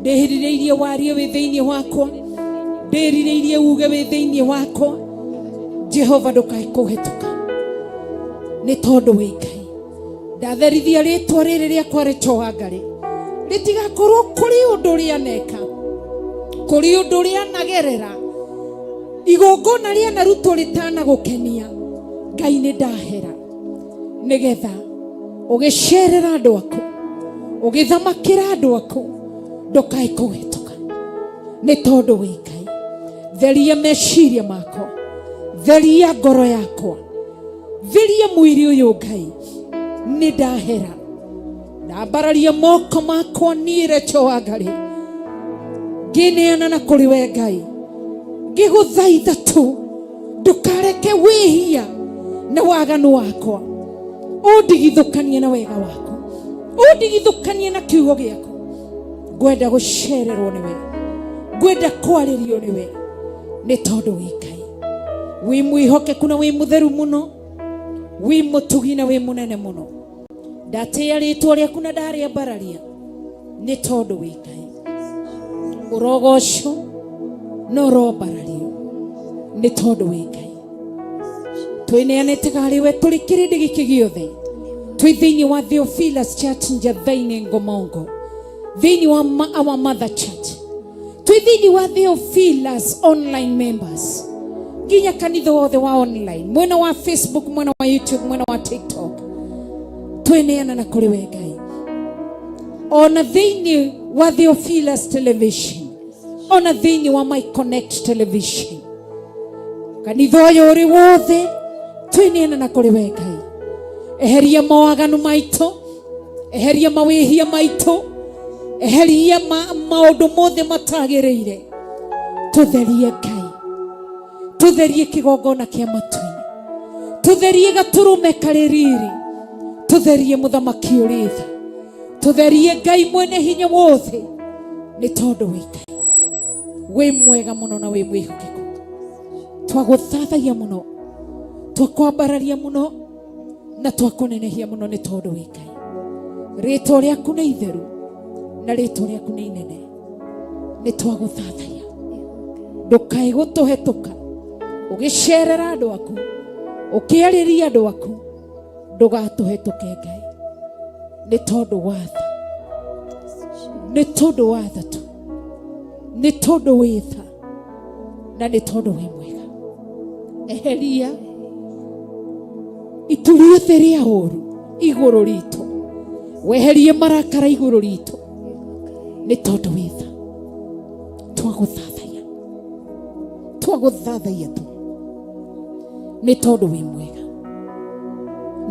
ndĩrirĩirie warie wĩ thĩinĩ wakwa ndĩrirĩirie uge wĩ thĩinĩ wakwa Jehova ndũkae kũhetũka nĩ tondũ wĩ Ngai ndatherithia rĩtwa rĩrĩ rĩakwa Rachel Wangari rĩtigakorwo kũrĩ ũndũ rĩaneka kũrĩ ũndũ rĩanagerera igongona rĩanarutwo rĩtanagũkenia Ngai nĩ ndahera nĩgetha ũgĩcerera andũ aku ũgĩthamakĩra andũ aku ndũkae kũhetũka nĩ tondũ wĩ Ngai theria meciria makwa theria ngoro yakwa theria mwĩrĩ ũyũ Ngai nĩ ndahera ndambararia moko makwa niĩ Rachel Wangari ngĩneana na kũrĩ we Ngai ngĩgũthaitha tu ndũkareke wĩhia na waganu wakwa ũndigithũkanie na wega waku ũndigithũkanie na kiugo gĩaku ngwenda gũcererwo nĩwe ngwenda kwarĩrio nĩwe nĩ tondũ wĩ Ngai wĩ mwĩhokeku na wĩ mũtheru mũno wĩ mũtugi na wĩ mũnene mũno ndatĩĩa rĩtwa rĩaku na ndarĩambararia nĩ tondũ wĩ Ngai ũrogocwo na ũrombarario nĩ tondũ wĩ Ngai twĩneanĩte harĩ we tũrĩ kĩrĩndĩ gĩkĩ gĩothe twĩ thĩinĩ wa Theophilus Church Njathainĩ Ngomongo thĩinĩ wa our mother church twĩ thĩinĩ wa Theophilus online members nginya kanitha wothe wa online mwena wa Facebook mwena wa YouTube mwena wa TikTok twĩneana na kũrĩ we Ngai ona thĩinĩ wa Theophilus television ona thĩinĩ wa My Connect television kanitha ũyũ ũrĩ wothe twĩneana na kũrĩ we Ngai eheria mawaganu maitũ eheria mawĩhia maitũ eheria maũndũ mothe matagĩrĩire tũtherie Ngai tũtherie kĩgongona kĩa matu-inĩ tũtherie gatũrũme karĩ riri tũtherie mũthamaki ũrĩ tha. Tũtherie Ngai mwene hinya wothe, nĩ tondũ wĩ Ngai wĩ mwega mũno na wĩ mwĩhokeku. Twagũthathaia mũno, twakwambararia mũno na twakũnenehia mũno, nĩ tondũ wĩ Ngai. Rĩtwa rĩaku nĩ itheru na rĩtwa rĩaku nĩ inene. Nĩ twagũthathaia, ndũkae gũtũhetũka ũgĩcerera andũ aku, ũkĩarĩria andũ aku, ndũgatũhetũke Ngai, nĩ tondũ wa tha, nĩ tondũ wa tha tu, nĩ tondũ wĩ tha na nĩ tondũ wĩ mwega. Eheria itu rĩothe rĩa ũru igũrũ ritũ, weherie marakara igũrũ ritũ, nĩ tondũ wĩ tha. Twagũthathaiya, twagũthathaiya tu, nĩ tondũ wĩ mwega,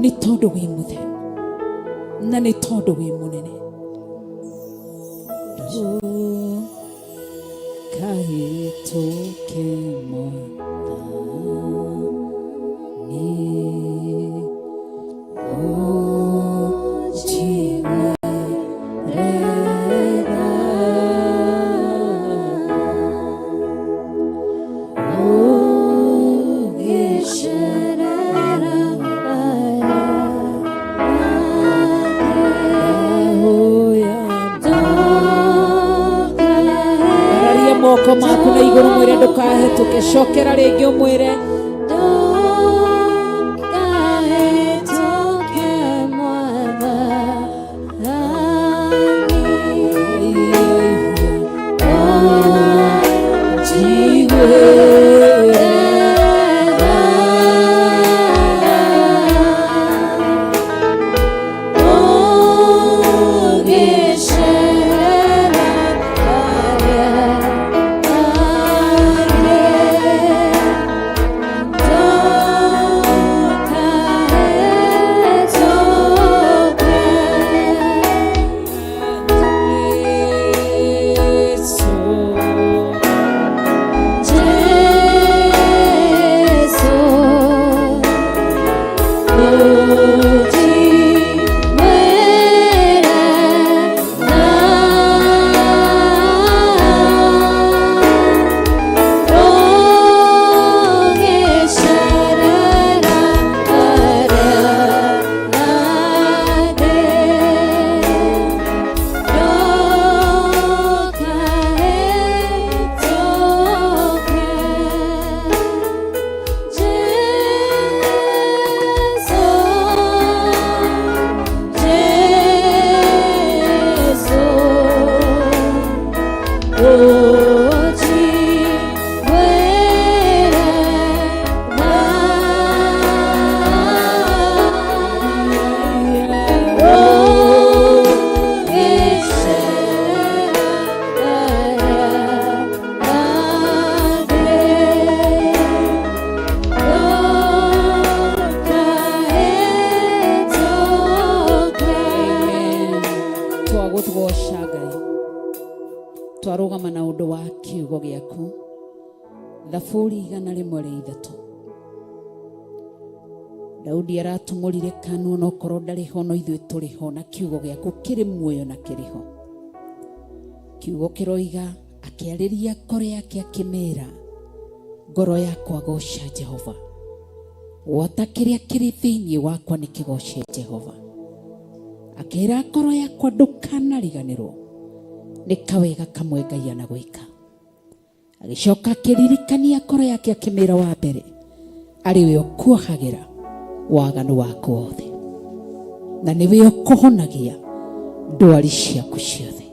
nĩ tondũ wĩ mũtheru na nĩ tondũ wĩ mũnene. Kahĩtũke Mwathani, ũnjiguĩre tha, ũngĩcerera aya Araria moko maku na igũrũ, mwĩre ndũkahĩtũke. Cokera rĩngĩ ũmwĩre. Ndũkahĩtũke Mwathani, ũnjiguĩre tha, ũngĩcerera arĩa angĩ, ndũkahĩtũke. Jesu, ũnjiguĩre tha, ũngĩcerera arĩa angĩ, ndũkahĩtũke. Jesu, Jesu, ũnjiguĩre tha, ũngĩcerera arĩa angĩ, ndũkahĩtũke. Twagũgoca Ngai, twarũgama na ũndũ wa kiugo gĩaku, Thaburi 103. Daudi aratumũrire kanua, na okorwo ndarĩ ho, no ithuĩ tũrĩ ho, na kiugo gĩaku kĩrĩ muoyo na kĩrĩ ho. Kiugo kĩroiga, akĩarĩria ngoro yake akĩmĩra, ngoro yakwa goca Jehova, gwata kĩrĩa kĩrĩ thĩinĩ wakwa nĩ kĩgoce Jehova. Akĩra ngoro yakwa, ndũkanariganĩrwo nĩ kawega kamwe Ngai anagwĩka. Agĩcoka akĩririkania ngoro yake akĩmĩra, wa mbere arĩ we ũkuohagĩra waganu waku wothe, na nĩwe ũkũhonagia ndwari ciaku ciothe.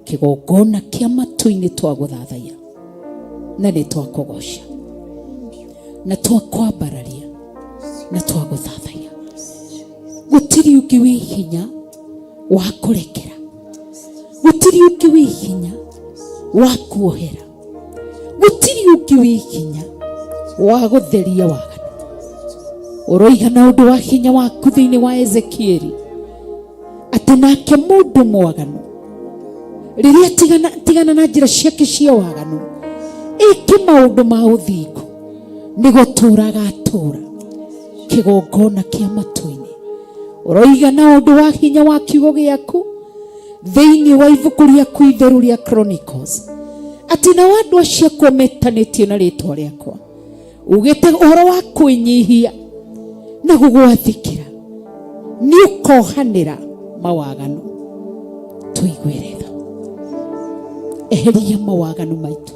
Kĩgongona kĩa matu-inĩ, twagũthathaiya na nĩ twakũgoca na twakwambararia na twagũthathaiya. Gũtirĩ ũngĩ wĩ hinya wa kũrekera, gũtirĩ ũngĩ wĩ hinya wa kuohera, gũtirĩ ũngĩ wĩ hinya wa gũtheria waganu. Ũroiga na ũndũ wa hinya waku thĩinĩ wa Ezekieli atĩ nake mũndũ mwaganu rĩrĩa tigana, tigana na njĩra ciake cia waganu, ĩke maũndũ ma ũthingu, nĩ gũtũra agatũra. Kĩgongona kĩa matu-inĩ, Ũroiga na ũndũ wa hinya wa kiugo gĩaku thĩinĩ wa ibuku rĩaku itheru rĩa Chronicles, atĩ nao andũ acio akwa metanĩtio na rĩtwa rĩakwa, ugĩte ũhoro wa kwĩnyihia na gũgwathĩkĩra, nĩ ũkohanĩra mawaganu. Tũiguĩre tha, eheria mawaganu maitũ.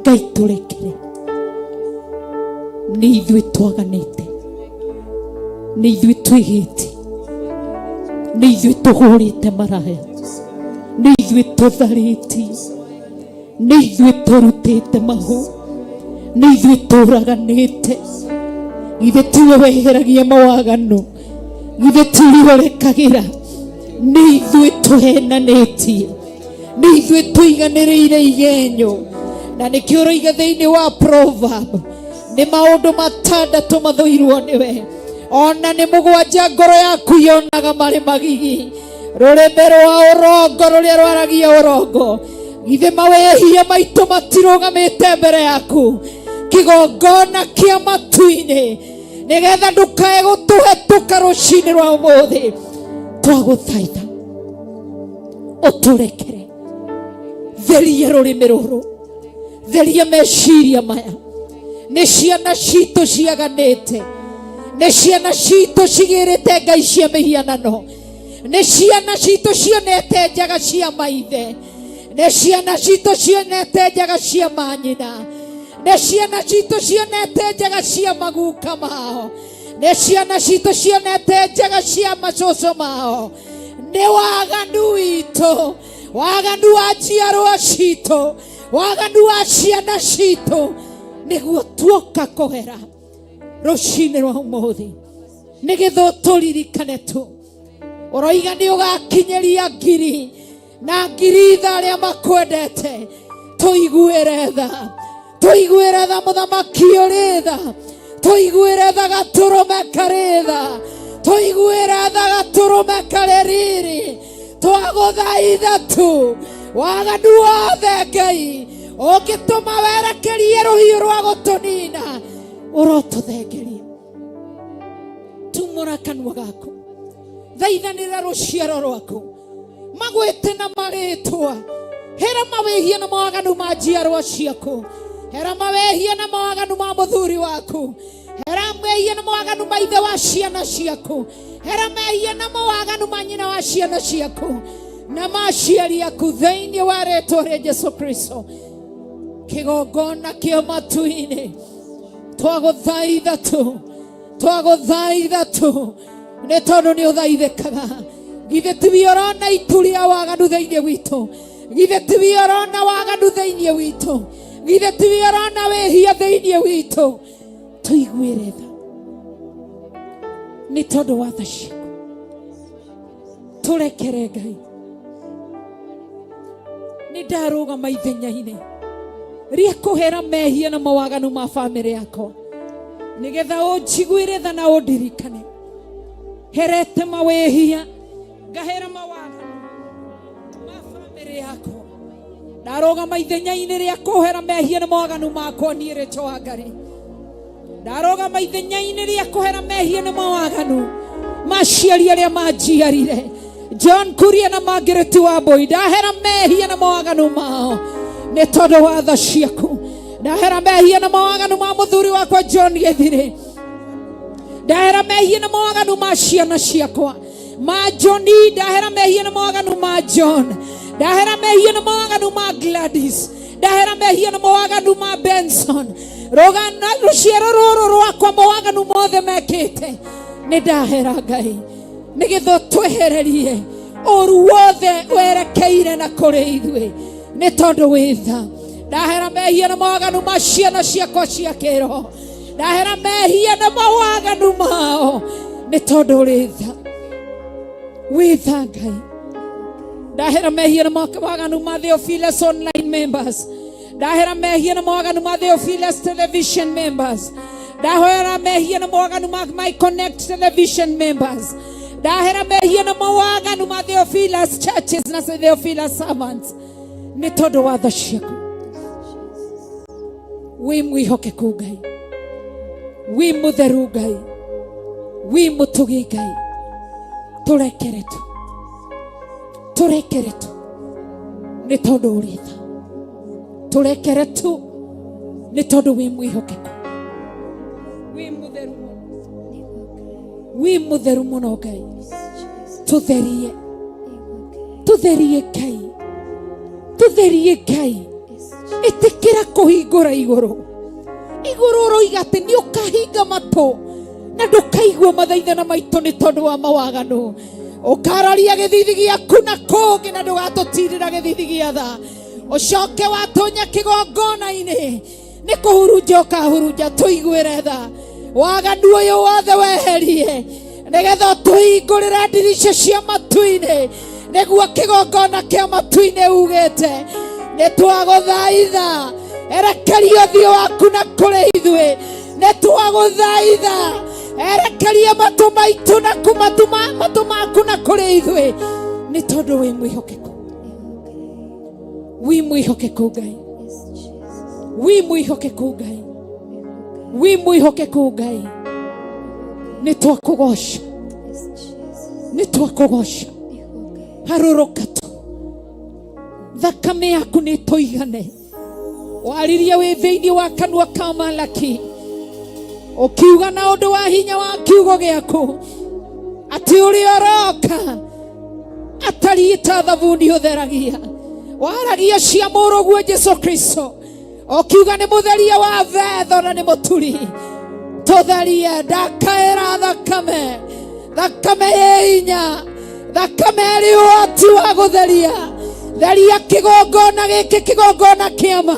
Ngai tũrekere, nĩ ithuĩ twaganĩte, nĩ ithuĩ twĩhĩtie, nĩ ithuĩ tũhũrĩte maraya, nĩ ithuĩ tũtharĩtie, nĩ ithuĩ tũrutĩte mahu, nĩ ithuĩ tũraganĩte. Githĩ tiwe weheragia mawaganu? Githĩ tiwe ũrekagĩra? Nĩ ithuĩ tũhenanĩtie, nĩ ithuĩ tũiganĩrĩire igenyo. Na nĩkĩo ũroiga thĩinĩ wa proverb, nĩ maũndũ matandatũ mathũirwo nĩwe, ona nĩ mũgwanja ngoro yaku yonaga marĩ magigi: rũrĩmĩ rwa ũrongo rũrĩa rwaragia ũrongo. Githĩ mawĩhia maitũ matirũgamĩte mbere yaku, kĩgongona kĩa matu-inĩ, nĩgetha ndũkae gũtũhetũka rũcinĩ rwa ũmũthĩ? Twagũthaitha ũtũrekere. Theria rũrĩmĩ rũrũ, theria meciria maya. Nĩ ciana citũ ciaganĩte, nĩ ciana citũ cigĩrĩte ngai cia mĩhianano, nĩ ciana citũ cionete njaga cia maithe, nĩ ciana citũ cionete njaga cia manyina, nĩ ciana citũ cionete njaga cia maguka mao, nĩ ciana citũ cionete njaga cia macũcũ mao. Nĩ waganu witũ, waganu wa njiarwa citũ, waganu wa ciana citũ, nĩguo tuoka kũhera rũcinĩ rwa ũmũthĩ, nĩgetha ũtũririkane tu. Ũroiga nĩ ũgakinyĩria ngiri na ngiri tha arĩa makwendete. Tũiguĩre tha, tũiguĩre tha, mũthamaki ũrĩ tha. Tũiguĩre tha, gatũrũme karĩ tha. Tũiguĩre tha, gatũrũme karĩ riri. Twagũthaitha tu, waganu wothe Ngai ũngĩtũma werekerie rũhiũ rwa gũtũnina, ũrotũthengeria. Tumũra kanua gaku, thaithanĩra rũciaro rwaku magwĩte na marĩtwa. Hera mawĩhia na mawaganu ma njiarwa ciaku, hera mawĩhia na mawaganu ma mũthuri waku, hera mehia na mawaganu ma ithe wa ciana ciaku, hera mehia na mawaganu ma nyina wa ciana ciaku na ma aciari aku, thĩinĩ wa rĩtwa rĩa Jesu Kristo. Kĩgongona kĩa matu-inĩ, twagũthaitha tu, twagũthaitha tu, nĩ tondũ nĩ ũthaithĩkaga. Githĩ tiwe ũrona itu rĩa waganu thĩinĩ witũ? Githĩ tiwe ũrona waganu thĩinĩ witũ? Githĩ tiwe ũrona wĩhia thĩinĩ witũ? Tũiguĩre tha nĩ tondũ wa tha ciaku. Tũrekere Ngai. Nĩ ndarũgama ithenya-inĩ rĩa kũhera mehia na mawaganu ma bamĩrĩ yakwa, nĩgetha ũnjiguĩre tha na ũndirikane. Herete mawĩhia, ngahera mawaganu ma bamĩrĩ yakwa. Ndarũgama ithenya-inĩ rĩa kũhera mehia na mawaganu makwa niĩ Rachel Wangari. Ndarũgama ithenya-inĩ rĩa kũhera mehia na mawaganu ma aciari arĩa manjiarire, John Kuria na Margaret Wambui. Ndahera mehia na mawaganu mao nĩ tondũ wa tha ciaku. Ndahera mehia na mawaganu ma mũthuri wakwa John Gĩthirĩ. Ndahera mehia na mawaganu ma ciana ciakwa, ma Johnny. Ndahera mehia na mawaganu ma John. Ndahera mehia na mawaganu ma Gladys. Ndahera mehia na mawaganu ma Benson. Rũgana rũciaro rũrũ rwakwa, mawaganu mothe mekĩte nĩ ndahera Ngai, nĩgetha twehererie ũru wothe werekeire na kũrĩ ithuĩ, nĩ tondũ wĩ tha. Ndahera mehia na mawaganu ma ciana ciakwa cia kĩroho. Ndahera mehia na mawaganu mao nĩ tondũ ũrĩ tha, wĩ tha Ngai. Ndahera mehia na mawaganu ma Theophilus online members. Ndahera mehia na mawaganu ma Theophilus television members. Ndahera mehia na mawaganu ma My Connect television members. Ndahera mehia na mawaganu ma Theophilus churches na Theophilus servants, nĩ tondũ wa tha ciaku. Wĩ mwĩhokeku Ngai, wĩ mũtheru Ngai, wĩ mũtugi Ngai. Tũrekere tu, tũrekere tu nĩ tondũ ũrĩ tha. Tũrekere tu nĩ tondũ wĩ mwĩhokeku, wĩ mũtheru mũno, wĩ mũtheru mũno Ngai. Tũtherie, tũtherie Ngai, tũtherie Ngai. Ĩtĩkĩra kũhingũra igũrũ. Igũrũ ũroiga atĩ nĩ ũkahinga matũ na ndũkaigua mathaithana maitũ nĩ tondũ wa mawaganu. Ũkararia gĩthithi gĩaku na kũngĩ na ndũgatũtirĩra gĩthithi gĩa tha. Ũcoke watũnya kĩgongona-inĩ nĩ kũhurunja ũkahurunja, tũiguĩre tha. Waganu ũyũ wothe weherie nĩgetha ũtũhingũrĩre ndirica cia matu-inĩ, nĩguo kĩgongona kĩa matu-inĩ ugĩte nĩ twagũthaitha. Erekeria ũthiũ waku na kũrĩ ithuĩ, nĩ twagũthaitha. Erekeria matũ maitũ na matũ maku na kũrĩ ithuĩ, nĩ tondũ wĩ mwĩhokeku, wĩ mwĩhokeku Ngai, wĩ mwĩhokeku Ngai, wĩ mwĩhokeku Ngai. Nĩ twakũgoca, nĩ twakũgoca. Harũrũka tu, thakame yaku nĩ tũigane. Waririe wĩ thĩinĩ wa kanua ka Malaki ũkiuga na ũndũ wa hinya wa kiugo gĩaku atĩ ũrĩa ũroka atariĩ ta thabuni ũtheragia. Waragia cia mũrũguo Jesu Kristo ũkiuga nĩ mũtheria wa betho na nĩ mũturi. Tũtherie, ndakaĩra thakame, thakame ĩ hinya, thakame ĩrĩ ũhoti wa gũtheria. Theria kĩgongona gĩkĩ, kĩgongona kĩama.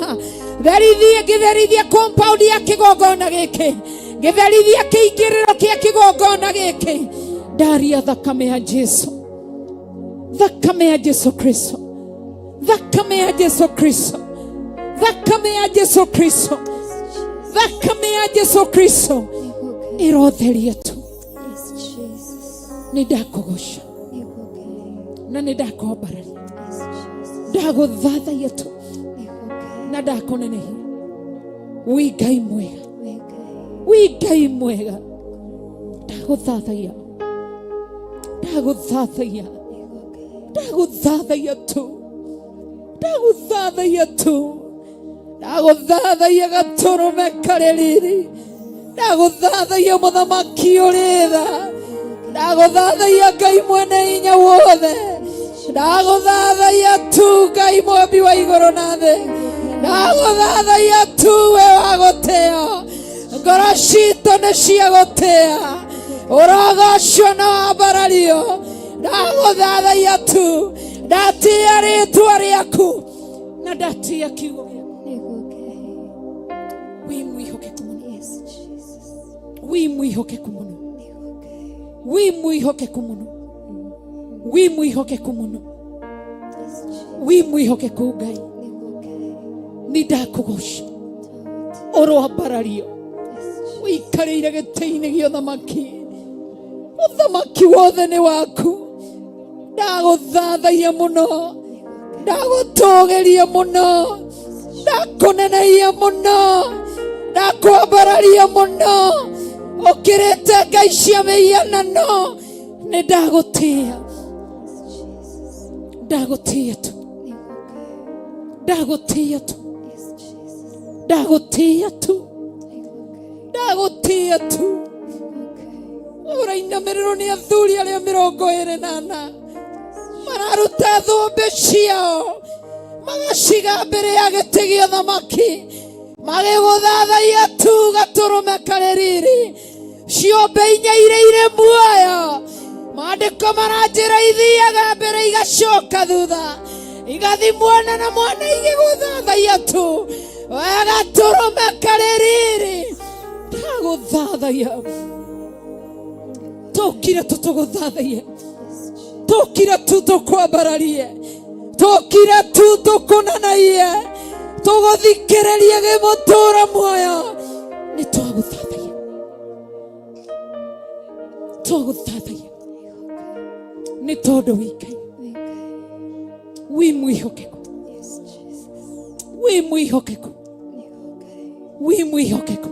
Therithie, ngĩtherithia compound ya kĩgongona gĩkĩ, ngĩtherithia kĩingĩrĩro kĩa kĩgongona gĩkĩ. Ndaria thakame ya Jesu, thakame ya Jesu Kristo, thakame ya Jesu Kristo, thakame ya Jesu Kristo, thakame ya Jesu Kristo ĩrotheria tu. Nĩ ndakũgoca na nĩ ndakwambararia, ndagũthathaiya tu na ndakũnenehia. Wĩ Ngai mwega, wĩ Ngai mwega. Ndagũthathaiya, ndagũthathaiya, ndagũthathaiya tu, ndagũthathaiya tu, ndagũthathaiya gatũrũme karĩ riri. Ndagũthathaiya mũthamaki ũrĩ tha, ndagũthathaiya Ngai mwene hinya wothe, ndagũthathaiya tu Ngai mũmbi wa igũrũ na thĩ, ndagũthathaiya tu we wa gũtĩo. Ngoro citũ nĩ cia gũtĩa, ũrogocwo na wambarario. Ndagũthathaiya tu, ndatĩa rĩtwa rĩaku na ndatĩa kiugo gĩaku. Wĩ mwĩhokeku mũno, wĩ mwĩhokeku mũno, wĩ mwĩhokeku mũno, wĩ mwĩhokeku mũno, wĩ mwĩhokeku Ngai. Nĩ ndakũgoca, ũroambarario, ũikarĩire gĩtĩ-inĩ gĩa ũthamaki. Ũthamaki wothe nĩ waku. Ndagũthathaiya mũno, ndagũtũgĩria mũno, ndakũnenehia mũno, ndakwambararia mũno. Ũkĩrĩte ngai cia mĩhianano. Nĩ ndagũtĩĩa, ndagũtĩĩa tu, ndagũtĩĩa tu, ndagũtĩĩa tu, ndagũtĩĩa tu. Ũrainamĩrĩrwo nĩ athuri arĩa 24 mararuta thũmbĩ ciao magaciga mbere ya gĩtĩ gĩa thamaki, magĩgũthathaiya tu gatũrũme karĩ riri. Ciũmbe inya iria irĩ muoyo, maandĩko maranjĩra ithiaga mbere igacoka thutha, igathiĩ mwena na mwena igĩgũthathaiya tu gatũrũme karĩ riri. Ndagũthathaiya, tũkire tu tũgũthathaiye, tũkire tu tũkwambararie, tũkire tu tũkũnanaie, tũgũthikĩrĩrie gĩmũtũra muoyo. Nĩ twagũthathaiya, twagũthathaiya nĩ tondũ wĩ Ngai, wĩ mwĩhokeku, wĩ mwĩhokeku, wĩ mwĩhokeku,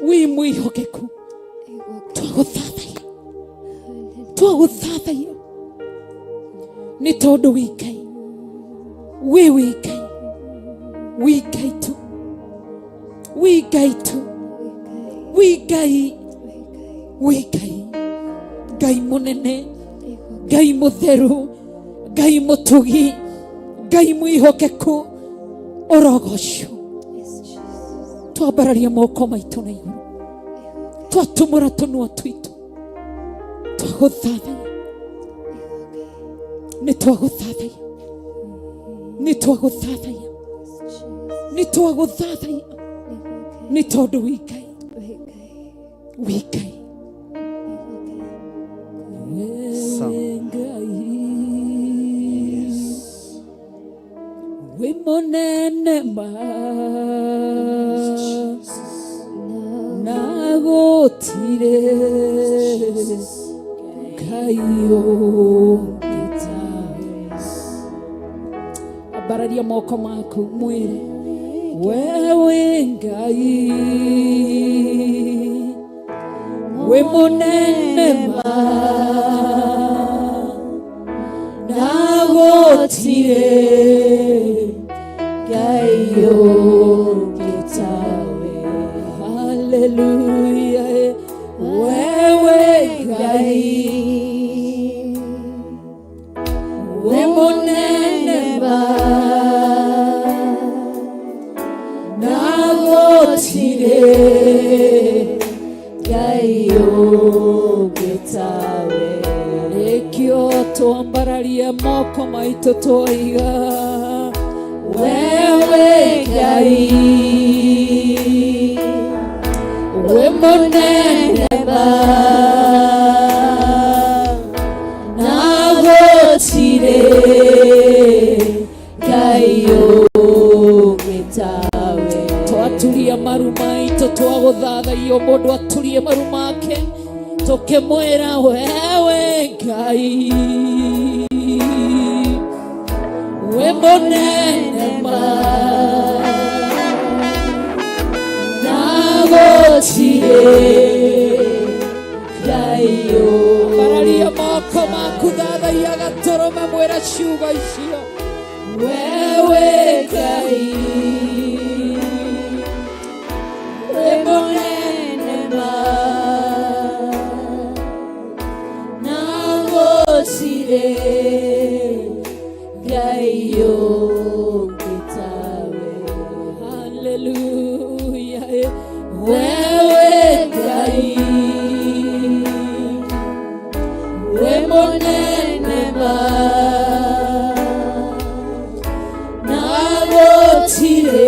wĩ mwĩhokeku. Twagũthathaiya. Twagũthathaiya nĩ tondũ wĩ Ngai, wĩ wĩ Ngai, wĩ Ngai tu, wĩ Ngai tu, wĩ Ngai, wĩ Ngai, Ngai mũnene, Ngai mũtheru, Ngai mũtugi, Ngai mwĩhokeku, ũrogocwo. Twambararia moko maitũ na igũrũ, twatumũra tũnua twitũ, twagũthathaiya, nĩ twagũthathaiya, nĩ twagũthathaiya, nĩ twagũthathaiya, nĩ tondũ wĩ Ngai, wĩ Ngai. Wewe Ngai wĩ mũnene ma na gũtirĩ Ngai ũngĩ tawe. Ambararia moko maku mwĩre we wĩ Ngai wĩ mũnene ma na gũtirĩ Ngai ũngĩ tawe. Haleluya, wewe Ngai wĩ mũnene ma na gũtirĩ Ngai ũngĩ tawe. Nĩkĩo twambararie moko maitũ twoiga wewe Ngai wĩ mũnene ma na gũtirĩ Ngai ũngĩ tawe. Twaturia maru maitũ twagũthathaiya, mũndũ aturie maru make tũkĩmwĩra wewe Ngai wĩ mũnene ma na gũtirĩ Ngai ũngĩ. Ambararia moko maku thathaiya gatũrũme mwĩre ciugo icio wewe Ngai wĩ mũnene ma na gũtirĩ Ngai ũngĩ tawe. Haleluya, wewe Ngai wĩ mũnene ma na gũtirĩ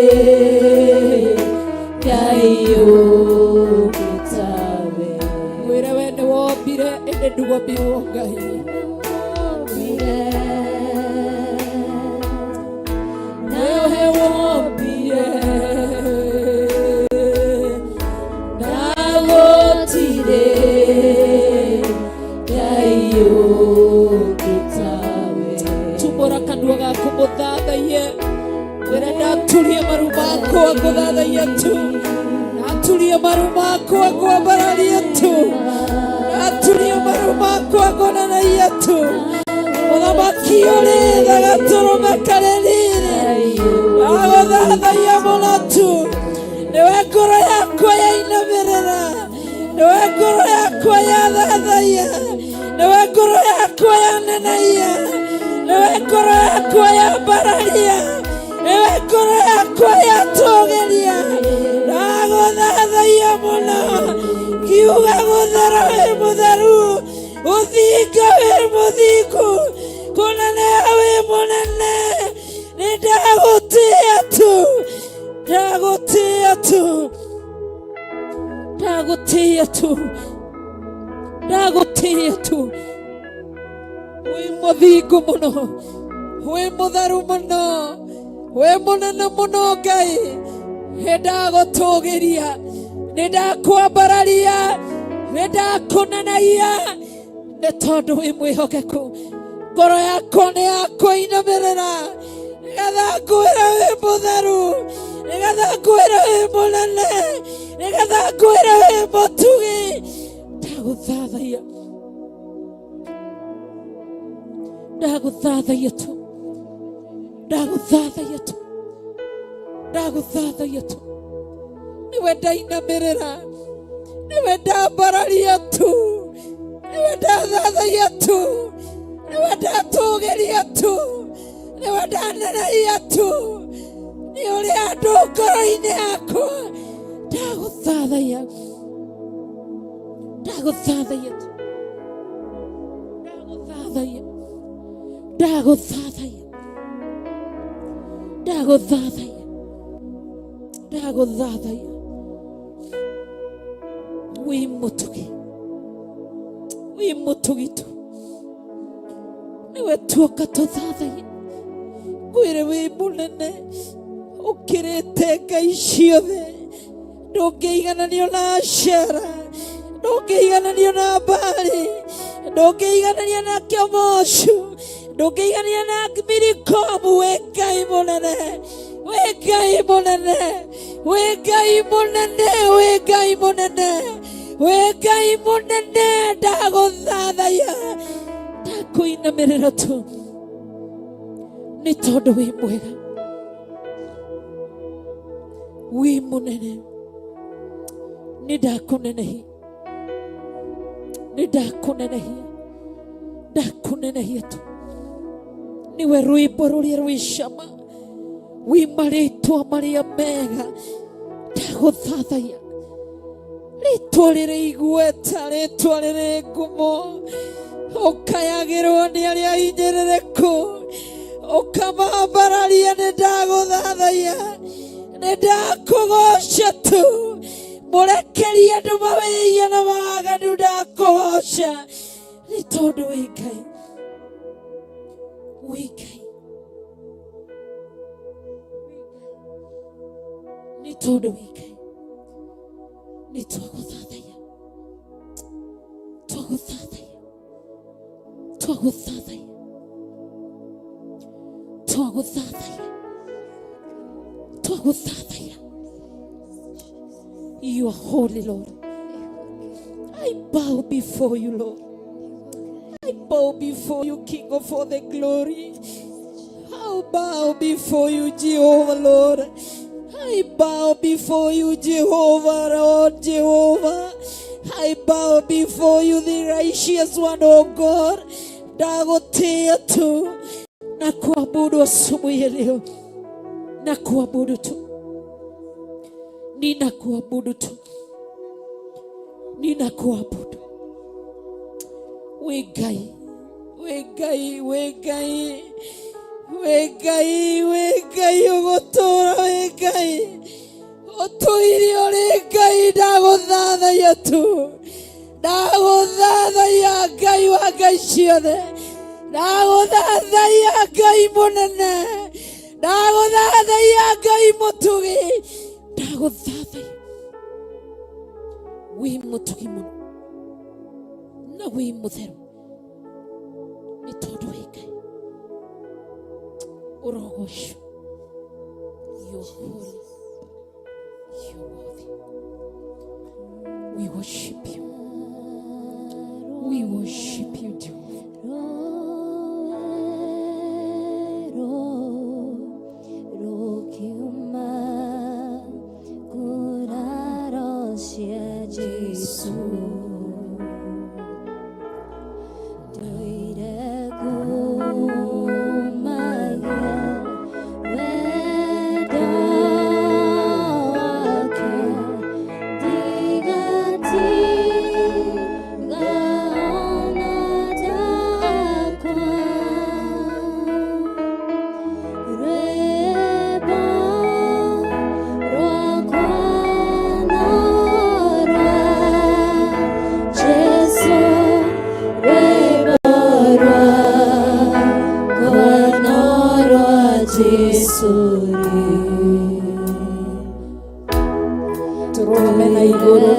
Ngai ũngĩ tawe. Mwĩre we nĩ wombire ĩndĩ ndwombirwo Ngai. Wewe wombire na gũtirĩ Ngai ũngĩ tawe. Tumũra kanua gaku mũthathaiye, wĩre ndaturie maru makwa ngũthathaiye tu, ndaturie maru makwa ngwambararie tu, ndaturie maru makwa ngonanaie tu. Mũthamaki ũrĩ tha gatũrũme karĩ riri, ndagũthathaiya mũno tu, nĩwe ngoro yakwa yainamĩrĩra, nĩwe ngoro yakwa yathathaiya, nĩwe ngoro yakwa yanenaia, nĩwe ngoro yakwa yambararia, nĩwe ngoro yakwa yatũgĩria. Ndagũthathaiya mũno, kiuga gũthera wĩ mũtheru, gũthinga wĩ mũthingu, kũneneha wĩ mũnene, nĩ ndagũtĩĩa tu, ndagũtĩĩa tu, ndagũtĩĩa tu, ndagũtĩĩa tu. Wĩ mũthingu mũno, wĩ mũtheru mũno, wĩ mũnene mũno Ngai, nĩ ndagũtũgĩria, nĩ ndakwambararia, nĩ ndakũnenaia, nĩ tondũ wĩ mwĩhokeku. Ngoro yakwa nĩ yakũinamĩrĩra, nĩgetha ngwĩre wĩ mũtheru, nĩgetha ngwĩre wĩ mũnene, nĩgetha ngwĩre wĩ mũtugi. Ndagũthathaiya. Ndagũthathaiya tu, ndagũthathaiya tu, ndagũthathaiya tu. Nĩwe ndainamĩrĩra, nĩwe ndambararia tu, nĩwe ndathathaiya tu, nĩwe ndatũgĩria tu, nĩwe ndanenehia tu. Nĩ ũrĩ andũ ngoro-inĩ yakwa. Ndagũthathaiya, ndagũthathaiya tu, ndagũthathaiya, ndagũthathaiya, ndagũthathaiya, ndagũthathaiya. Wĩ mũtugi, wĩ mũtugi tu, nĩwe tuoka tũthathaiye. Ngwĩre wĩ mũnene ũkĩrĩte ngai ciothe, ndũngĩigananio na Ashera, ndũngĩigananio na Baali, ndũngĩigananio na Kemoshu, ndũngĩigananio na Milikomu. Wĩ Ngai mũnene, wĩ Ngai mũnene, wĩ Ngai mũnene, wĩ Ngai mũnene, wĩ Ngai mũnene. Ndagũthathaiya, ndakũinamĩrĩra tu, nĩ tondũ wĩ mwega, wĩ mũnene. Nĩ ndakũnenehia, nĩ ndakũnenehia, ndakũnenehia tu. Nĩwe rwĩmbo rũrĩa rwĩ cama, wĩ marĩtwa marĩa mega. Ndagũthathaiya, rĩtwa rĩrĩ igweta, rĩtwa rĩrĩ ngumo, ũkayagĩrwo nĩ arĩa ahinyĩrĩrĩku, ũkamambararia. Nĩ ndagũthathaiya, nĩ ndakũgoca tu. Mũrekeria andũ mawĩia na waganu, ndakũgoca nĩ tondũ wĩ Ngai, wĩ Ngai, nĩ tondũ wĩ Ngai. Nĩ twagũthathaiya, twagũthathaiya, twagũthathaiya, twagũthathaiya, twagũthathaiya. You are holy, Lord. I bow before you, Lord. I bow before you, King of all the glory. I bow before you, Jehovah, Lord. I bow before you, Jehovah, Lord, Jehovah. I bow before you, the righteous one, oh God. Ndagũtĩĩa tu na kuabudu asubuhi ya leo, na kuabudu tu, ninakuabudu tu, ninakuabudu. Wĩ Ngai, wĩ Ngai, wĩ Ngai, wĩ Ngai, wĩ Ngai ũgũtũũra, wĩ Ngai ũtũire ũrĩ Ngai. Ndagũthathaiya tu, ndagũthathaiya, Ngai wa ngai ciothe. Ndagũthathaiya, Ngai mũnene. Ndagũthathaiya, Ngai mũtugi. Ndagũthathaiya, wĩ mũtugi mũno na wĩ mũtheru, nĩ tondũ wĩ Ngai. Ũrogocwo. You are holy, you are worthy. We worship you, we worship you, Jehovah. Rũkiuma nguraro cia Jesũ, ndũire ngumagia wendo wake, ndigatiga ona ndakwa. Rwĩmbo rwakwa no rwa Jesũ, rwĩmbo rwakwa no rwa Jesũ rĩ. Tũrũgame na igũrũ.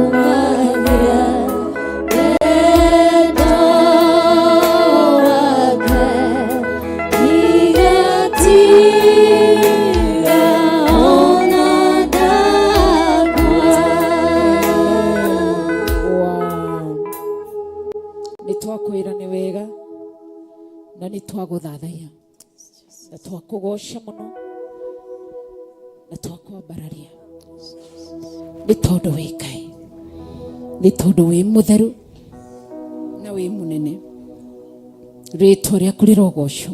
Ngumagia wendo wake, ndigatiga ona ndakwa. Wow. Nĩ twakwĩra nĩ wega na nĩ twagũthathaiya na twakũgoca mũno na twakwambararia nĩ tondũ wĩ Ngai, nĩ tondũ wĩ mũtheru na wĩ mũnene. Rĩtwa rĩaku rĩrogocwo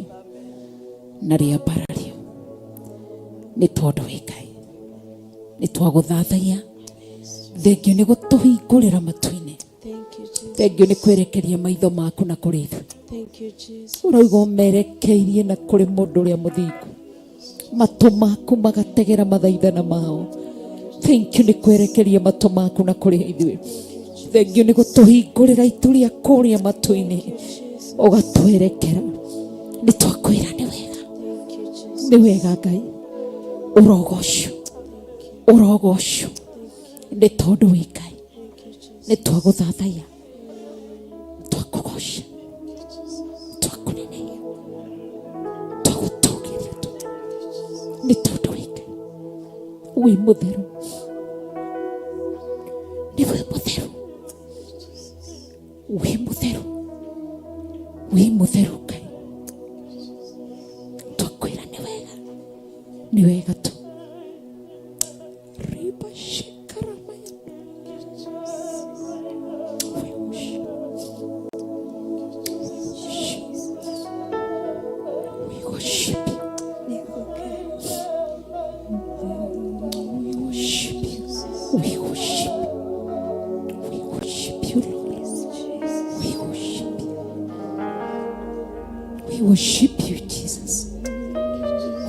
na rĩambarario nĩ tondũ wĩ Ngai. Nĩ twagũthathaiya, thengio nĩ gũtũhingũrĩra matu-inĩ, Thank you, Jesus. thengio nĩ kwerekeria maitho maku na kũrĩ ithuĩ. Thank you, Jesus. Ũrauga ũmerekeirie na kũrĩ mũndũ ũrĩa mũthingu, matũ maku magategera mathaithana mao. Thank you nĩ kwerekeria matũ maku na kũrĩ ithuĩ. Thengio nĩ gũtũhingũrĩra itu rĩa kũrĩa matu-inĩ ũgatwerekera. Nĩ twakwĩra nĩ wega, Thank you, Jesus. nĩ wega Ngai, ũrogocwo, ũrogocwo nĩ tondũ wĩ Ngai. Thank you, Jesus. Nĩ twagũthathaiya, twakũgoca, twakũnenehia, twagũtũgĩria tu nĩ tondũ wĩ Ngai, wĩ mũtheru, nĩ wĩ mũtheru, wĩ mũtheru, wĩ mũtheru Ngai. Twakwĩra nĩ wega, nĩ wega tu. Riba shikaramaya. We worship. We worship you. We worship you. We worship you. We worship you, Lord. We worship you. We worship you, Jesus.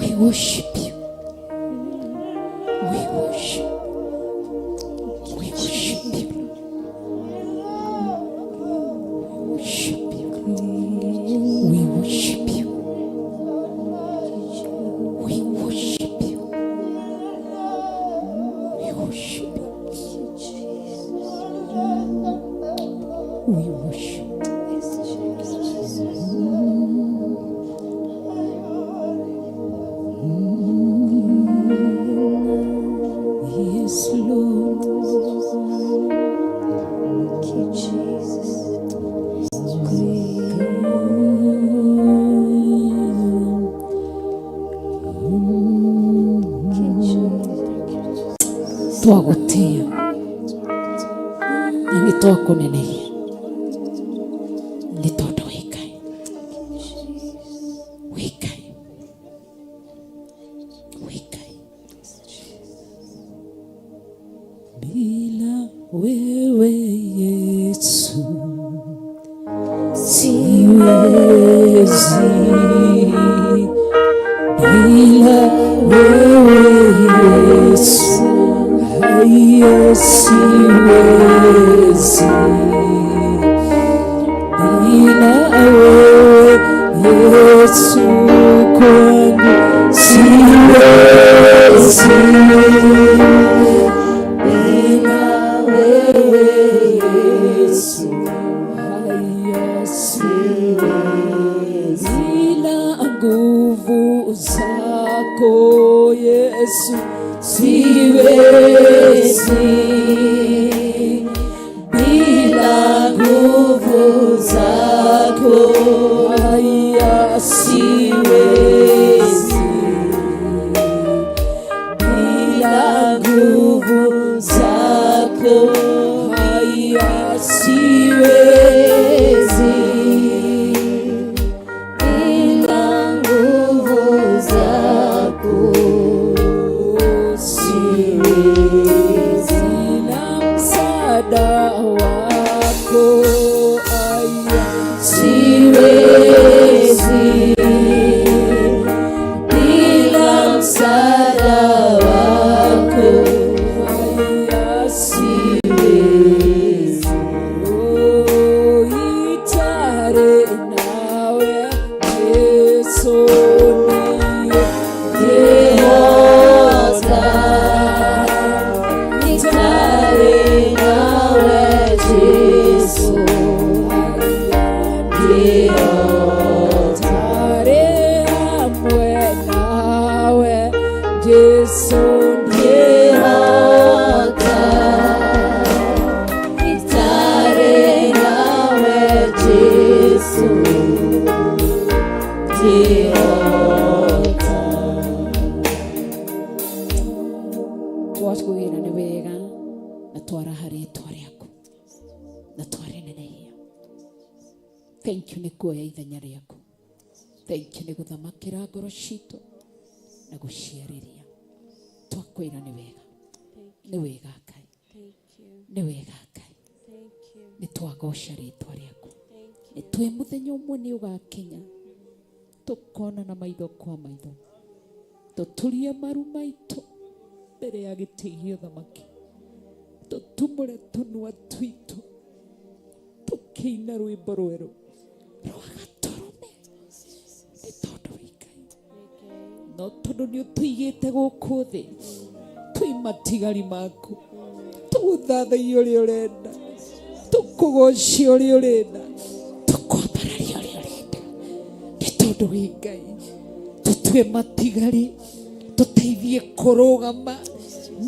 We worship you. We worship. We worship you. We worship you. We worship you. We worship you. We worship you. We worship. Yes, Jesus. Yes, Lord. Thank you, Jesus. Thank you, Jesus. Twagũtĩĩa na nĩ twakũnenehia nĩ tondũ wĩ Ngai, wĩ Ngai, wĩ Ngai. Bila wewe Yesu siwezi, bila wewe Yesu haya siwezi, bila wewe Yesu kwangu siwezi, bila wewe Yesu haya siwezi, bila nguvu zako Yesu siwezi, bila nguvu zako haya siwezi, bila nguvu zako haya siwezi, Bila nguvu zako siwezi, na msaada wako aya siwezi, bila msaada wako haya siwezi. Oh, itare nawe Yesu niye Ngĩhota, itare nawe Jesu ngĩhota. Tare hamwe nawe Jesu Ngĩhota, itare nawe Ndingĩhota. Twakwĩra nĩ wega na twaraha rĩtwa rĩaku na twarĩnenehia. Thank you nĩ kuoya ithenya rĩaku. Thank you nĩ gũthamakĩra ngoro citũ na gũciarĩria. Twakwĩra nĩ wega, nĩ wega Ngai, nĩ wega Ngai, nĩ twagoca rĩtwa rĩaku. Nĩ twĩ mũthenya ũmwe nĩ ũgakinya tũkonana maitho kwa maitho, tũturie maru maitũ mbere ya gĩtĩ gĩa ũthamaki, tũtumũre tũnua twitũ tũkĩina rwĩmbo rwerũ rwa gatũrũme. Nĩ tondũ wĩ Ngai, no tondũ nĩ ũtũigĩte gũkũ thĩ twĩ matigari maku, tũgũthathaiye ũrĩa ũrenda, tũkũgocie ũrĩa ũrenda, tũkwambararia ũrĩa ũrenda. Nĩ tondũ wĩ Ngai, tũtue matigari, tũteithie kũrũgama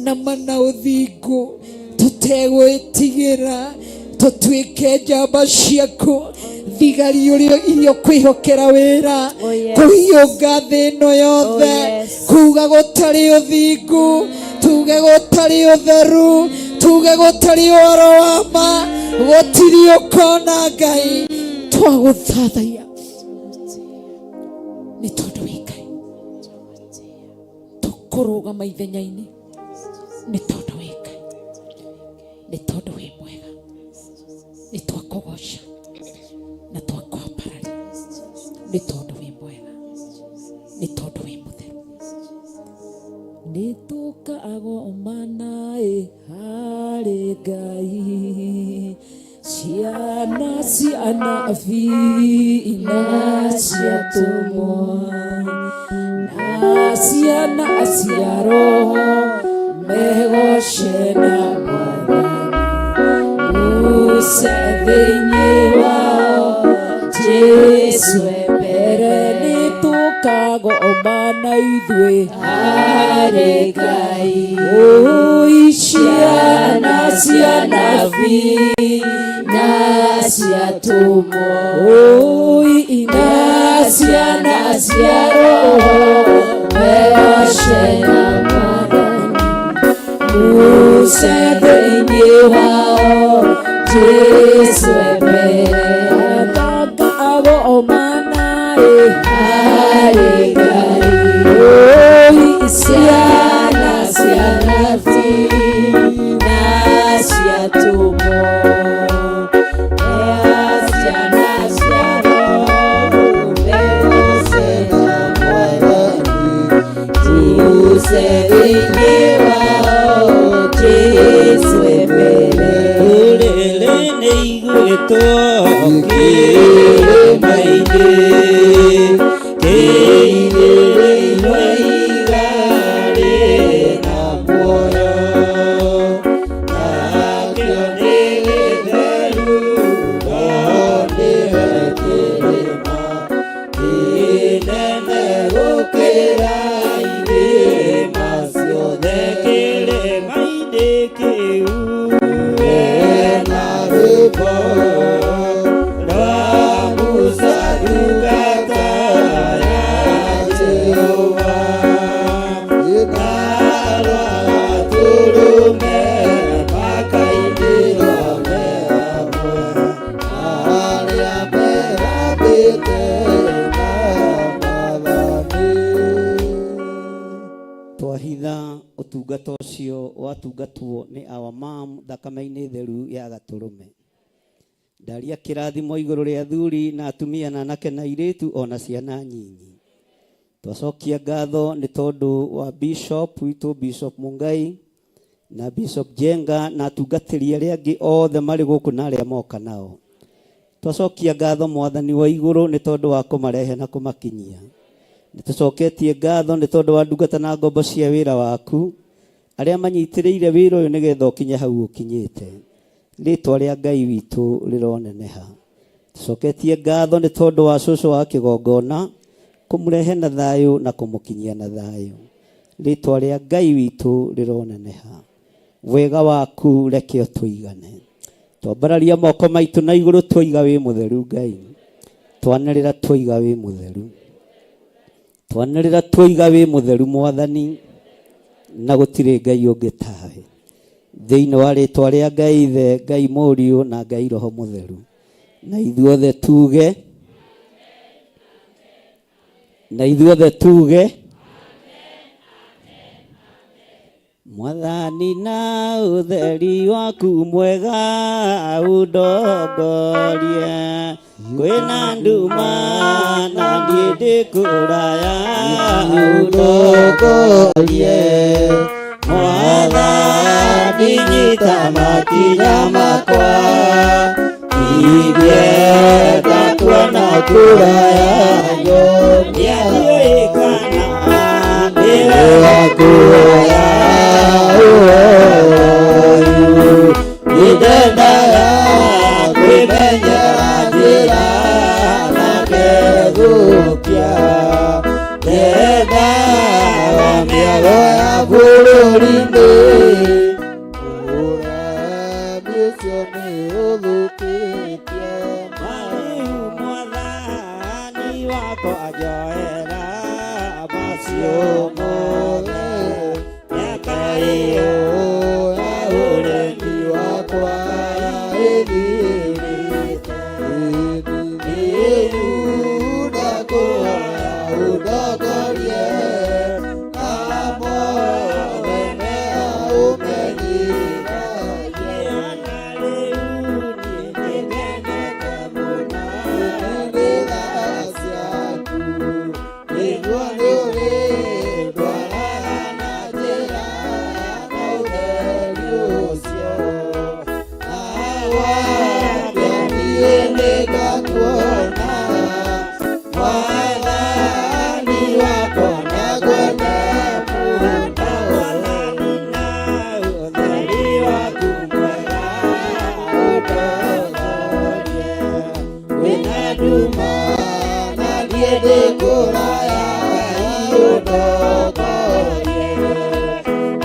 na mana ũthingu, tũtegwĩtigĩra, tũtuĩke njamba ciaku, thigari ũrĩa iria ũkwĩhokera wĩra. Oh, yes. Kũhiũnga thĩ ĩno yothe. Oh, yes. Kuga gũtarĩ ũthingu, tuge gũtarĩ ũtheru, tuge gũtarĩ ũhoro wa ma, gũtirĩ ũkona Ngai. Twagũthathaiya nĩ tondũ wĩ Ngai, tũkũrũgama ithenya-inĩ nĩ tondũ wĩ Ngai, nĩ tondũ wĩ mwega. Nĩ twakũgoca na twakwambararia nĩ tondũ wĩ mwega, nĩ tondũ wĩ mũtheru. Nĩ tũkagomana ĩ harĩ Ngai, ciana cia anabii na ciatũmwo na ciana cia roho megoce na Mwathani Musa thĩinĩ wao Jesu mbere. Nĩ tũkagomana ithuĩ harĩ Ngai, ũi ciana cia nabii na ciatũmwo, ũi na ciana cia roho megoce na Mwathani Musa thĩinĩ wao Jesu mbere. Tũkagomana ĩ harĩ Ngai, ũi ciana cia nabii na ciatũmwo na ciana cia roho megoce na Mwathani Musa thĩinĩ wao Jesu mbere. Rũrĩrĩ nĩ igwĩtwo kĩrĩma-inĩ kĩigĩrĩirwo ihiga rĩna muoyo, nakĩo nĩ gĩtheru, no nĩwe kĩrĩma kĩnene gũkĩra irĩma ciothe. Kĩrĩma-inĩ kĩu hena rwĩmbo rwa Musa ndungata ya Jehova, na rwa Gatũrũme, makainĩrwo me hamwe arĩa merambĩte na Mwathani. Twahitha ũtungata ũcio watungatwo nĩ our mom thakame-inĩ theru ya gatũrũme. Ndaria kĩrathimo igũrũ rĩa athuri na atumia na anake na airĩtu ona ciana nyinyi. Twacokia ngatho nĩ tondũ wa bishop witũ, Bishop Mungai na Bishop Jenga na atungatĩri arĩa angĩ othe marĩ gũkũ na arĩa moka nao. Twacokia ngatho Mwathani wa igũrũ nĩ tondũ wa kũmarehe na kũmakinyia. Nĩ tũcoketie ngatho nĩ tondũ wa ndungata na ngombo cia wĩra waku arĩa manyitĩrĩire wĩra ũyũ nĩgetha ũkinye hau ũkinyĩte. Rĩtwa rĩa Ngai witũ rĩroneneha. Tũcoketie ngatho nĩ tondũ wa cũcũ wa kĩgongona kũmũrehe na thayũ na kũmũkinyia na thayũ. Rĩtwa rĩa Ngai witũ rĩroneneha. Wega waku reke ũtũigane. Twambararia moko maitũ na igũrũ, twoiga wĩ mũtheru Ngai. Twanĩrĩra twoiga wĩ mũtheru. Twanĩrĩra twoiga wĩ mũtheru Mwathani, na gũtirĩ Ngai ũngĩ tawe. Thĩinĩ wa rĩtwa rĩa Ngai Ithe, Ngai Mũriũ na Ngai Roho Mũtheru. Na ithuothe tuge, na ithuothe tuge, Mwathani na ũtheri waku mwega ũndongorie. Kwĩna nduma na niĩ ndĩ kũraya ũndongorie. Mwathani nyita makinya makwa, ingĩenda kuona kũraya nyonia ndiũĩ kana nĩ wega kuoya ũhoro ũyũ. Nĩndendaga kwĩmenyera njĩra na ngethũkia, ndendaga mĩago ya bũrũri-inĩ. Ũremi ũcio nĩ ũthũkĩtie. Rĩu Mwathani wakwa njoera macio mothe, mĩaka ĩyo ya ũremi wakwa ĩthirĩte. Rĩu ndakũhoya ũndongorie na mothe mega ũmenyithagie. Na rĩu niĩ nĩngenete mũno. Nĩ tha ciaku nĩguo nĩũrĩndwaraga na njĩra na ũtheri ũcio. Na gwake niĩ nĩngakuona, Mwathani wakwa nakwenda mũno. Mwathani na ũtheri waku mwega ũndongorie. Kwĩna nduma na niĩ ndĩ kũraya ũndongorie.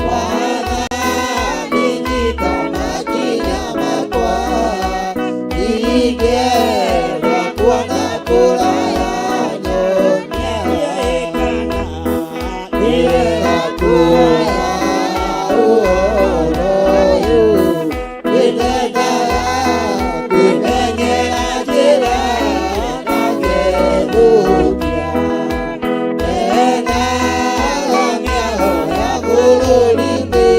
Mwathani nyita makinya makwa, ingĩenda kuona kũraya nyonia. Ndiũĩ kana Nĩ wega kuoya ũhoro ũyũ, nĩndendaga kwĩmenyera njĩra na ngethũkia. Ndendaga mĩago ya bũrũri-inĩ,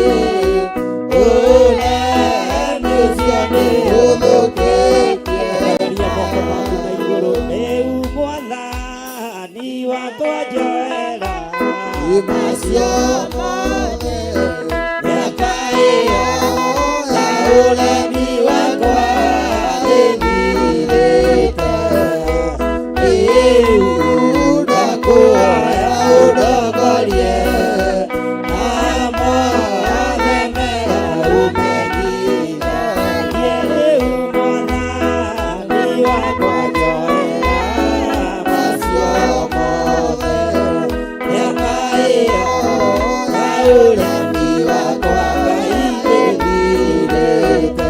ũremi ũcio nĩ ũthũkĩtie. Theria moko maku na igũrũ. Rĩu Mwathani wakwa njoera Macio mothe mĩaka ĩyo ya ũremi wakwa ĩthirĩte. Rĩu ndakũhoya ũndongorie na mothe mega ũmenyithagie. Rĩu Mwathani wakwa njoera Macio mothe mĩaka ĩyo ya ũremi wakwa ĩthirĩte.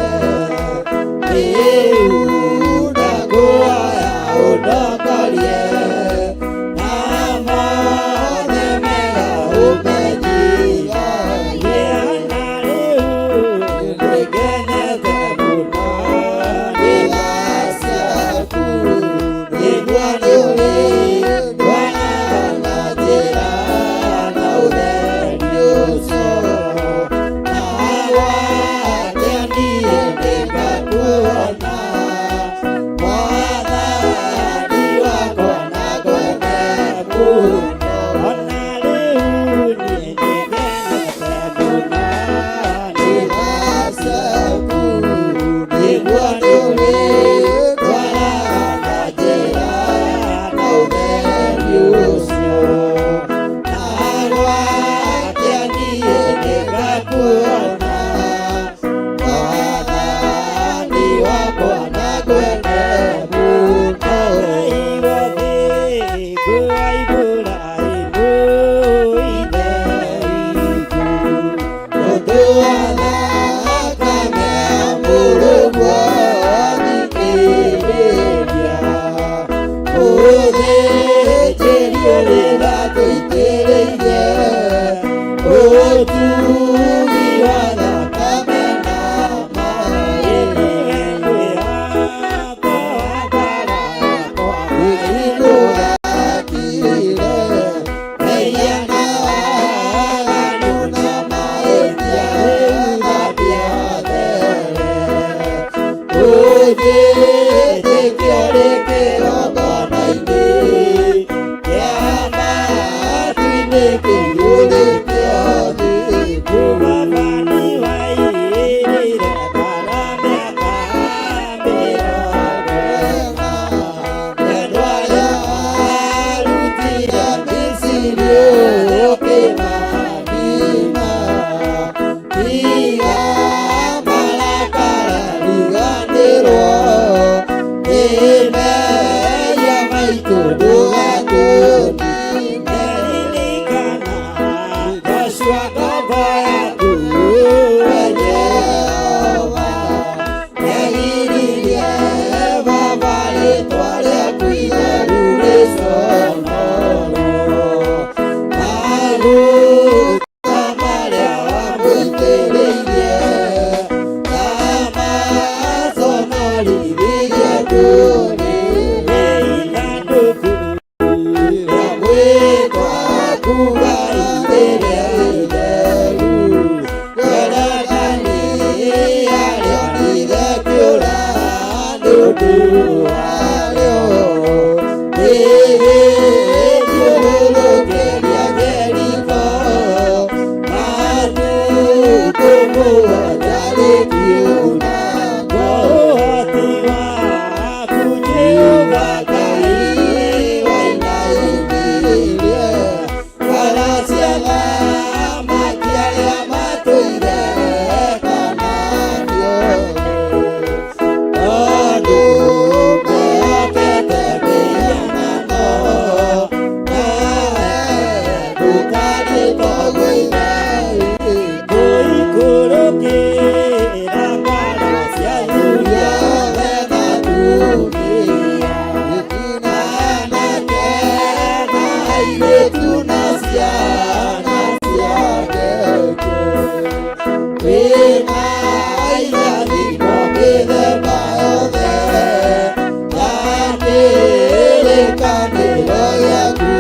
Kĩrĩkanĩro gĩaku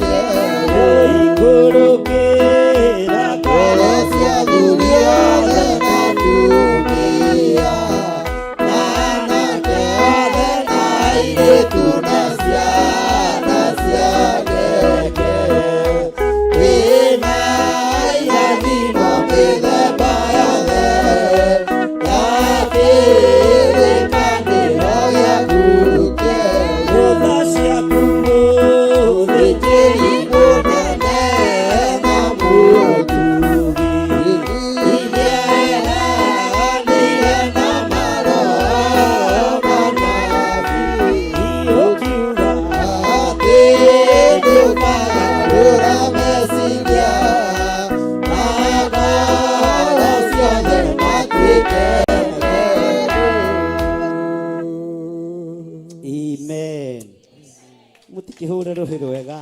kĩerũ. Igũrũkĩra Ngoro cia athuri othe na atumia, na anake othe na airĩtu na ciana cia ngenge. Wĩna irathimo mĩthemba yothe ya kĩrĩkanĩro gĩaku kĩerũ. Tha ciaku Mũthĩnjĩri mũnene na mũtugi, iria eranĩire na maroho manabii, ũkiuga atĩ nĩũkagarũra meciria na ngoro ciothe matuĩke merũ. Amen. Mutikihũre rũhĩ rwega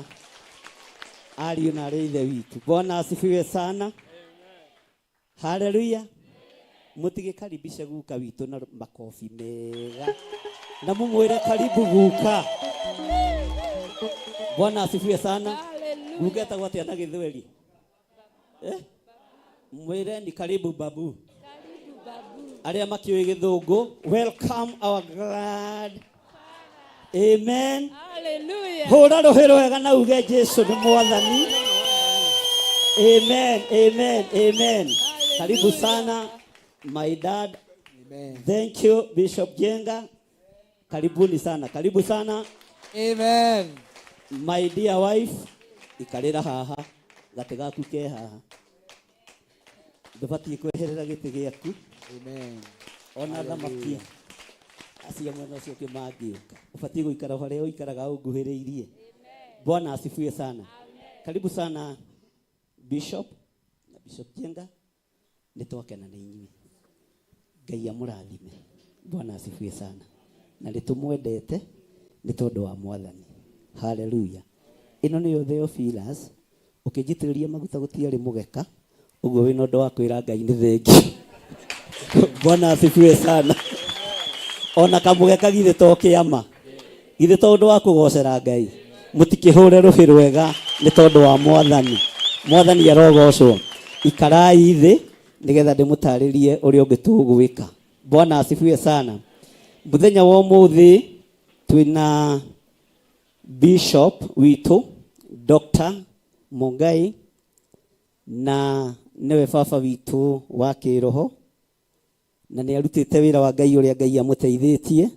ariũ na arĩ ithe witũ. Bwana asifiwe sana. Haleluya. Mutigĩkaribishe guka witũ na makobi mega na mumwĩre karibu guka. Bwana asifiwe sana. Guka etagwo atĩa na gĩthweri? Eh? Mwĩre ni karibu babu. Arĩa makĩũĩ gĩthũngũ, welcome our glad. Amen. Hallelujah. Hũra rũhĩ rwega na uge Jesu nĩ mwathani. Amen, amen, amen. Karibu sana my dad. Amen. Thank you Bishop Jenga. Karibuni sana, karibu sana Amen. my dear wife. Ikarĩra haha, gatĩ gaku ke haha. Ndũbatiĩ kweherera gĩtĩ gĩaku Amen. ona thamaki acio mwena ũcio ũngĩ mangĩũka. Ũbatiĩ gũikara harĩa ũikaraga ũnguhĩrĩirie. Bwana asifiwe sana. Karibu sana Bishop na Bishop Jenga, nĩ twakena nĩ inyuĩ. Ngai amũrathime. Bwana asifiwe sana. Na nĩ tũmwendete nĩ tondũ wa Mwathani. Haleluya. Ĩno nĩyo Theophilus. Ũkĩnjitĩrĩria maguta gũtiarĩ mũgeka, ũguo wĩna ũndũ wa kwĩra Ngai nĩ thengiũ. Bwana asifiwe sana. Ona kamũgeka githĩ to kĩama, githĩ to ũndũ wa kũgocera Ngai. Mũtikĩhũre rũhĩ rwega nĩ tondũ wa Mwathani. Mwathani arogocwo. Ikarai thĩ nĩgetha ndĩmũtarĩrie ũrĩa ũngĩ tũgwĩka. Bwana asifiwe sana. Mũthenya wa ũmũthĩ twĩna Bishop witũ Dr. Mungai na nĩwe baba witũ wa kĩroho na nĩ arutĩte wĩra wa Ngai ũrĩa Ngai amũteithĩtie.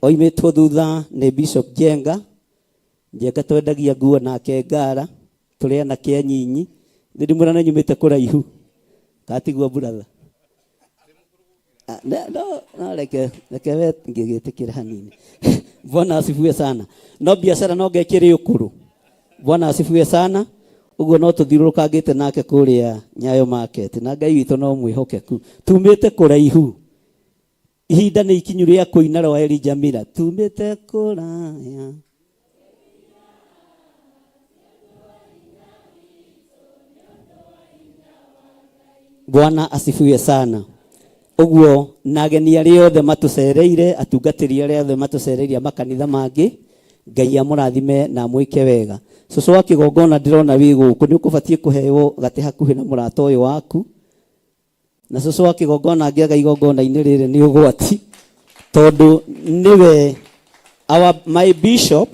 Oimĩtwo thutha nĩ Bishop Jenga. Njenga twendagia nguo nake ngara, tũrĩ anake anyinyi. Nĩ ndĩmwĩra nĩ nyumĩte kũraihu. Katiguo brother? No, no, reke reke we ngĩgĩtĩkĩra hanini. Bwana asifiwe sana. No biacara no ngekĩrĩ ũkũrũ. Bwana asifiwe sana. Ũguo no tũthiũrũrũkangĩte nake kũrĩa Nyayo Market na Ngai witũ no mwĩhokeku. Tumĩte kũraihu. Ihinda nĩ ikinyu rĩa kũina rwa Elijah Miller. Tumĩte kũraya. Bwana asifiwe sana. Ũguo na ageni arĩa othe matũcereire, atungatĩri arĩa othe matũcereire a makanitha mangĩ, Ngai amũrathime na amwĩke wega. Cũcũ wa kĩgongona ndĩrona wĩ gũkũ, nĩ ũkũbatiĩ kũheo gatĩ hakuhĩ na mũrata ũyũ waku. Na cũcũ wa kĩgongona angĩaga igongona-inĩ rĩrĩ nĩ ũgwati, tondũ nĩwe our, my bishop,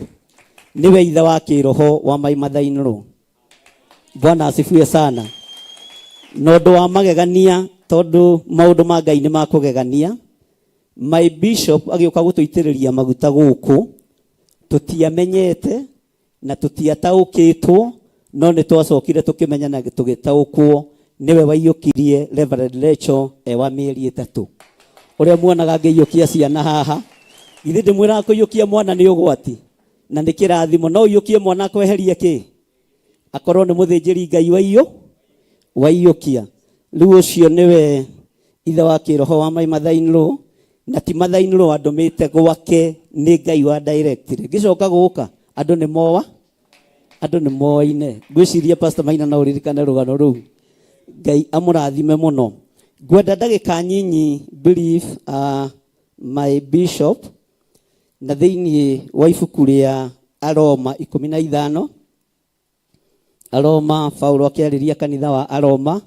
nĩwe ithe wa kĩroho wa my mother-in-law. Bwana asifiwe sana. Na ũndũ wa magegania, tondũ maũndũ ma Ngai nĩ ma kũgegania, my bishop agĩũka gũtũitĩrĩria maguta gũkũ, tũtiamenyete na tũtiataũkĩtwo, no nĩ twacokire tũkĩmenya na tũgĩtaũkwo nĩwe waiyũkirie Reverend Rachel e wa mĩeri 3. Ũrĩa muonaga ngĩiyũkia ciana haha, githĩ ndĩmwĩraga kũiyũkia mwana nĩ ũgwati na nĩ kĩrathimo, no ũiyũkie mwana akweherie kĩ? Akorwo nĩ mũthĩnjĩri Ngai waiyũkia. Rĩu ũcio nĩwe ithe wa kĩroho wa my mother-in-law, na ti mother-in-law andũmĩte gwake nĩ Ngai wa directly. Ngĩcoka gũka andũ nĩ moa, andũ nĩ moaine. Ngwĩciria Pastor Maina no ũririkane rũgano rũu. Ngai amũrathime mũno. Ngwenda ndagĩka nyinyi brief my bishop Na thĩinĩ wa ibuku rĩa Aroma 15, Aroma, Paulo akĩarĩria kanitha wa Aroma,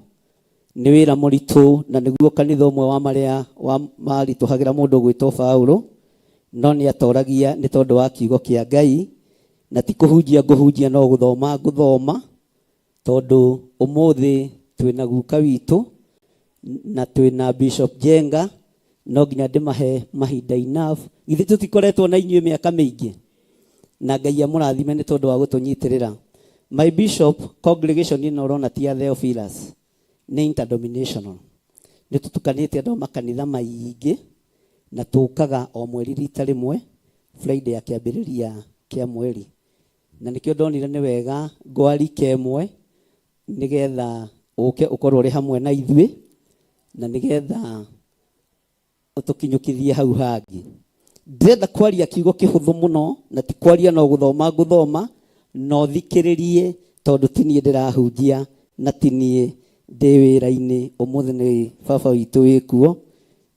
nĩ wĩra mũritũ na nĩguo kanitha ũmwe wa marĩa maritũhagĩra mũndũ gwĩtwo Paulo, no nĩ atoragia nĩ tondũ wa kiugo kĩa Ngai, na ti kũhunjia ngũhunjia no gũthoma ngũthoma, tondũ ũmũthĩ twĩna guka witũ na twĩna Bishop Jenga, no nginya ndĩmahe mahinda enough. Githĩ tũtikoretwo na inyuĩ mĩaka mĩingĩ? Na Ngai amũrathime nĩ tondũ wa gũtũnyitĩrĩra. My bishop, congregation ĩno ũrona ti ya Theophilus, nĩ interdenominational. Nĩ tũtukanĩte andũ a makanitha maingĩ na tũkaga o mweri rita rĩmwe, Friday ya kĩambĩrĩria kĩa mweri. Na nĩkĩo ndonire nĩ wega ngwarike ĩmwe nĩgetha ũke ũkorwo ũrĩ hamwe na ithuĩ, na nĩgetha ũtũkinyũkithie hau hangĩ. Ndĩrenda kwaria kiugo kĩhũthũ mũno, na ti kwaria no gũthoma ngũthoma, na ũthikĩrĩrie tondũ ti niĩ ndĩrahunjia na ti niĩ ndĩ wĩra-inĩ. Ũmũthĩ nĩ baba witũ wĩkuo,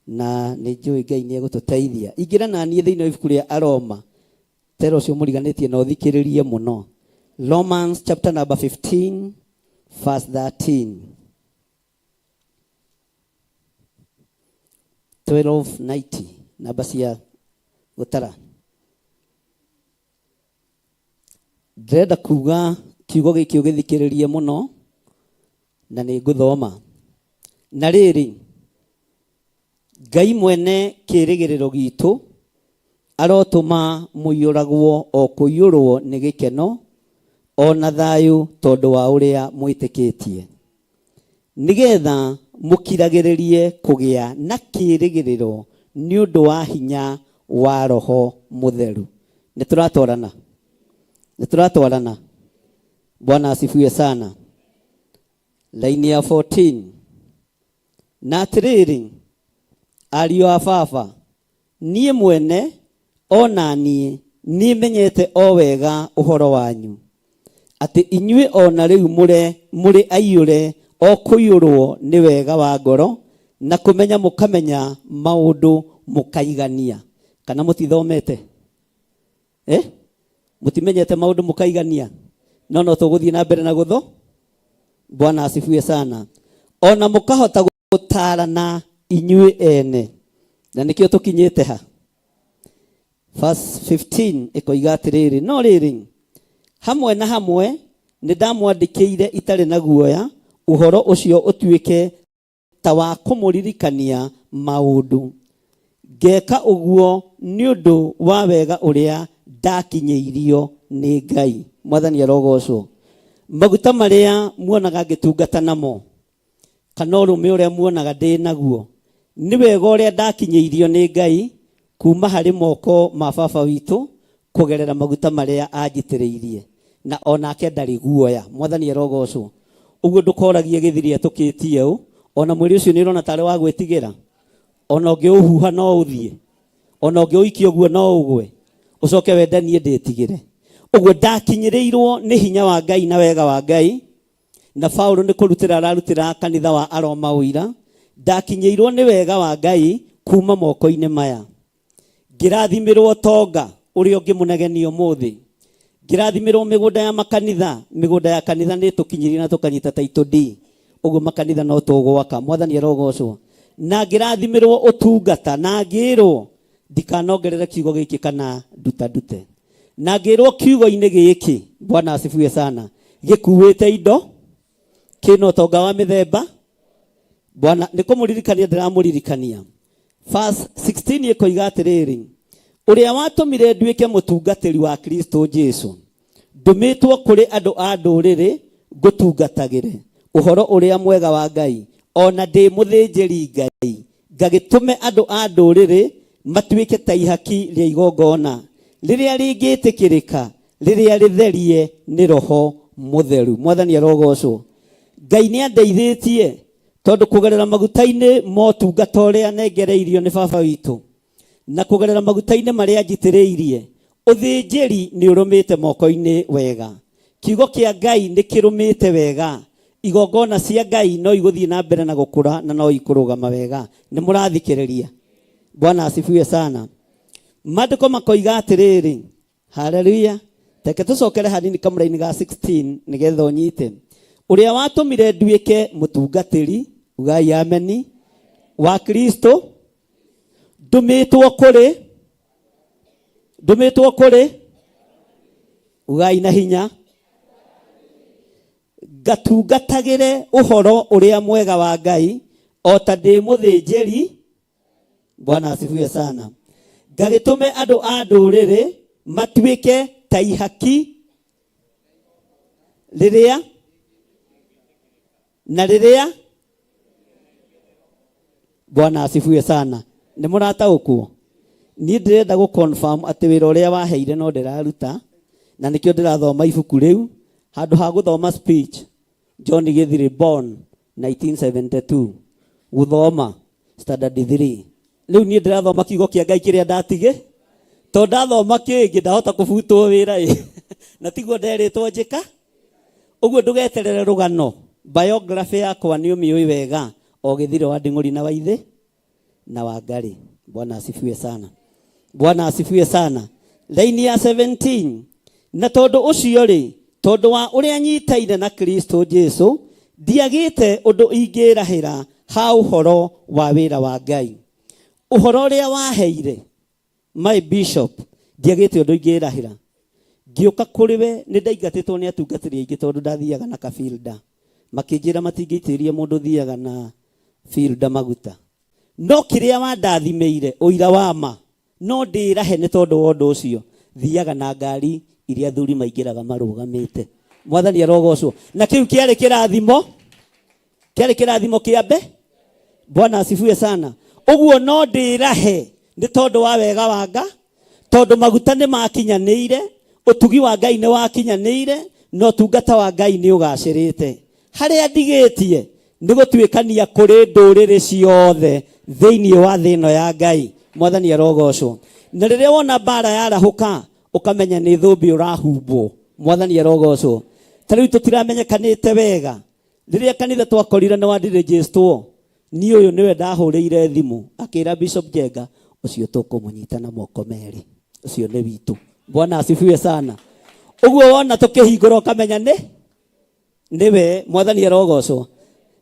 na nĩ njũĩ Ngai nĩ egũtũteithia. Ingĩra na niĩ thĩinĩ wa ibuku rĩa Aroma, tera ũcio mũriganĩtie na ũthikĩrĩrie mũno. Romans chapter number 15 verse 13. 1290 namba cia gũtara. Ndĩrenda kuga kiugo gĩkĩ ũgĩthikĩrĩrie mũno, na nĩ ngũthoma. Na rĩrĩ, Ngai mwene kĩĩrĩgĩrĩro gitũ arotũma mũiyũragwo o kũiyũrwo nĩ gĩkeno o na thayũ tondũ wa ũrĩa mwĩtĩkĩtie, nĩgetha mũkiragĩrĩrie kũgĩa na kĩĩrĩgĩrĩro nĩ ũndũ wa hinya wa Roho Mũtheru. Nĩ tũratwarana? Nĩ tũratwarana? Bwana asifiwe sana. Laini ya 14. Na atĩrĩrĩ, ariũ a baba, niĩ mwene o na niĩ nĩmenyete o wega ũhoro wanyu, atĩ inyuĩ o na rĩu mũrĩ aiyũre o kũiyũrwo nĩ wega wa ngoro, na kũmenya mũkamenya maũndũ mũkaigania. Kana mũtithomete? Mũtimenyete maũndũ mũkaigania? No no tũgũthiĩ na mbere na gũtho. Bwana asifiwe sana. Ona mũkahota gũtarana inyuĩ ene. Na nĩkĩo tũkinyĩte ha. Verse 15 ĩkoiga atĩrĩrĩ, no rĩrĩ, hamwe na hamwe nĩ ndamwandĩkĩire itarĩ na guoya, ũhoro ũcio ũtuĩke ta wa kũmũririkania maũndũ. Ngeka ũguo nĩ ũndũ wa wega ũrĩa ndakinyĩirio nĩ Ngai. Mwathani arogocwo. Maguta marĩa muonaga ngĩtungata namo, kana ũrũme ũrĩa muonaga ndĩ naguo, nĩ wega ũrĩa ndakinyĩirio nĩ Ngai kuma harĩ moko ma baba witũ kũgerera maguta marĩa anjitĩrĩirie, na onake ndarĩ guoya. Mwathani arogocwo. Ũguo ndũkoragie gĩthiri atũkĩtie ũ, ona mwĩrĩ ũcio nĩ ũrona tarĩ wa gwĩtigĩra, ona ũngĩũhuha no ũthiĩ, ona ũngĩũikia ũguo no ũgwe, ũcoke wende niĩ ndĩtigĩre. Ũguo ndakinyĩrĩirwo nĩ hinya wa Ngai na wega wa Ngai, na Paulo nĩ kũrutĩra ararutĩra kanitha wa Aroma ũira, ndakinyĩirwo nĩ wega wa Ngai kuma moko-inĩ maya. Ngĩrathimĩrwo tonga ũrĩa ũngĩmũnegenia ũmũthĩ, ngĩrathimĩrwo mĩgũnda ya makanitha, mĩgũnda ya kanitha nĩ tũkinyĩrie na tũkanyita title D, ũguo makanitha no tũgwaka. Mwathani arogocwo. Na ngĩrathimĩrwo ũtungata, na ngĩrwo ndikanongerere kiugo gĩkĩ kana nduta ndute, na ngĩrwo kiugo-inĩ gĩkĩ, Bwana asifiwe sana, gĩkuĩte indo kĩna ũtonga wa mĩthemba. Bwana nĩ kũmũririkania ndĩramũririkania. Verse 16 ĩkoiga atĩrĩrĩ, ũrĩa watũmire nduĩke mũtungatĩri wa Kristo Jesu, ndũmĩtwo kũrĩ andũ a ndũrĩrĩ ngũtungatagĩre ũhoro ũrĩa mwega wa Ngai, ona ndĩ mũthĩnjĩri Ngai, ngagĩtũme andũ a ndũrĩrĩ matuĩke ta ihaki rĩa igongona rĩrĩa rĩngĩtĩkĩrĩka, rĩrĩa rĩtherie nĩ Roho Mũtheru. Mwathani arogocwo. Ngai nĩ andeithĩtie tondũ kũgerera maguta-inĩ motungata ũrĩa nengereirio nĩ baba witũ, na kũgerera maguta-inĩ marĩa njitĩrĩirie, ũthĩnjĩri nĩ ũrũmĩte moko-inĩ wega. Kiugo kĩa Ngai nĩ kĩrũmĩte wega. Igongona cia Ngai no igũthiĩ na mbere na gũkũra na no ikũrũgama wega. Nĩ mũrathikĩrĩria? Bwana asifiwe sana. Maandĩko makoiga atĩrĩrĩ, haleluya. Reke tũcokere hanini kamũra-inĩ ga 16 nĩgetha ũnyite. Ũrĩa watũmire nduĩke mũtungatĩri, ugai ameni, wa Kristo, ndũmĩtwo kũrĩ, ndũmĩtwo kũrĩ, ugai na hinya, ngatungatagĩre ũhoro ũrĩa mwega wa Ngai o ta ndĩ mũthĩnjĩri. Bwana asifiwe sana. Ngagĩtũme andũ a ndũrĩrĩ matuĩke ta ihaki rĩrĩa na rĩrĩa. Bwana asifiwe sana. Nĩ mũrataũkwo? Niĩ ndĩrenda gũ confirm atĩ wĩra ũrĩa waheire no ndĩraruta, na nĩkĩo ndĩrathoma ibuku rĩu handũ ha gũthoma speech John Githiri born 1972 gũthoma standard 3. Rĩu niĩ ndĩrathoma kiugo kĩa Ngai kĩrĩa ndatige, tondũ ndathoma kĩngĩ ndahota kũbutwo wĩra ĩ na tiguo nderĩtwo njĩka ũguo. Ndũgeterere rũgano, biography yakwa nĩ ũmĩũĩ wega, o Gĩthiro wa Nding'ũri na Waithĩ na Wangari. Bwana asifiwe sana. Bwana asifiwe sana. Laini ya 17, na tondũ ũcio rĩ, tondũ wa ũrĩa nyitaine na Kristo Jesu, ndiagĩte ũndũ ingĩrahĩra ha ũhoro wa wĩra wa Ngai. Ũhoro ũrĩa waheire my bishop, ndiagĩte ũndũ ingĩrahĩra. Ngĩũka kũrĩ we nĩ ndaingatĩtwo nĩ atungatĩri aingĩ tondũ ndathiaga na kabilda, makĩnjĩra matingĩitĩrĩria mũndũ ũthiaga na bilda maguta. No kĩrĩa wandathimĩire ũira wa ma, no ndĩrahe nĩ tondũ wa ũndũ ũcio. Thiaga na ngari iria athuri maingĩraga marũgamĩte. Mwathani arogocwo. Na kĩu kĩarĩ kĩrathimo, kĩarĩ kĩrathimo kĩa mbe. Bwana asifiwe sana. Ũguo no ndĩrahe nĩ tondũ wa wega wa Nga, tondũ maguta nĩ makinyanĩire, ũtugi wa Ngai nĩ wakinyanĩire, na ũtungata wa Ngai nĩ ũgacĩrĩte. Harĩa ndigĩtie nĩ gũtuĩkania kũrĩ ndũrĩrĩ ciothe thĩinĩ wa thĩ ĩno ya Ngai. Mwathani arogocwo. Na rĩrĩa wona mbara yarahũka, ũkamenya nĩ thũmbĩ ũrahumbwo. Mwathani arogocwo. Ta rĩu tũtiramenyekanĩte wega. Rĩrĩa kanitha twakorire nĩ wandirĩnjĩstwo, niĩ ũyũ nĩwe ndahũrĩire thimũ akĩra Bishop Njenga, ũcio tũkũmũnyita na moko merĩ, ũcio nĩ witũ. Bwana asifiwe sana. Ũguo wona tũkĩhingũra ũkamenya nĩ nĩwe. Mwathani arogocwo,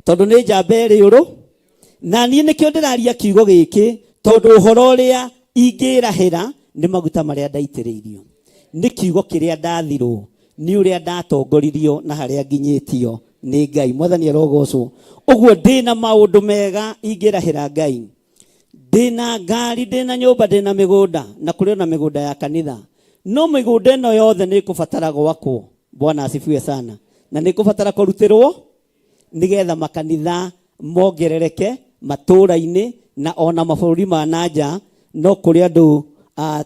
tondũ nĩ njamba ĩrĩ ũrũ. Na niĩ nĩkĩo ndĩraria kiugo gĩkĩ, tondũ ũhoro ũrĩa ingĩrahĩra nĩ maguta marĩa ndaitĩrĩirio, nĩ kiugo kĩrĩa ndathirwo, nĩ ũrĩa ndatongoririo na harĩa nginyĩtio nĩ Ngai. Mwathani arogocwo. Ũguo ndĩna maũndũ mega ingĩrahĩra Ngai. Ndĩna ngari, ndĩna nyũmba, ndĩna mĩgũnda, na kũrĩ ona mĩgũnda ya kanitha. No mĩgũnda ĩno yothe nĩ ĩkũbatara gwakwo. Bwana asifiwe sana. Na nĩ ĩkũbatara kũrutĩrwo nĩgetha makanitha mongerereke matũũra-inĩ na ona mabũrũri ma na nja. No kũrĩ andũ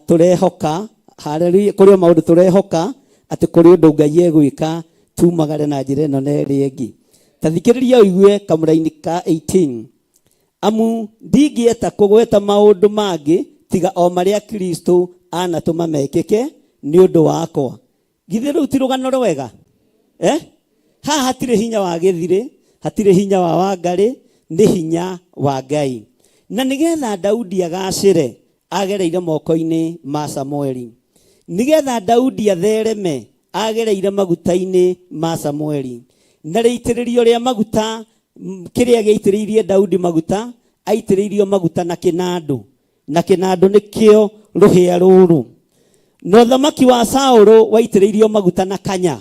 tũrehoka, haleluya, kũrĩ o maũndũ tũrehoka atĩ kũrĩ ũndũ Ngai egwĩka tumagare na njĩra ĩno na ĩrĩa ĩngĩ. Ta thikĩrĩria ũigue kamũraini ka 18, amu ndingĩeta kũgweta maũndũ mangĩ tiga o marĩa Kristo anatũma mekĩke nĩ ũndũ wakwa. Githĩ rũu ti rũgano rwega, eh? Haha hatirĩ hinya wa Gĩthirĩ, hatirĩ hinya wa Wangarĩ, nĩ hinya wa Ngai. Na nĩgetha Daudi agacĩre, agereire moko-inĩ ma Samueli. Nĩgetha Daudi athereme, agereire maguta-inĩ ma Samueli. Na rĩitĩrĩrio rĩa maguta, kĩrĩa gĩaitĩrĩirie Daudi maguta, aitĩrĩirio maguta na kĩnandũ. Na kĩnandũ nĩkĩo rũhĩa rũrũ. Na ũthamaki wa Saũlũ waitĩrĩirio maguta na kanya.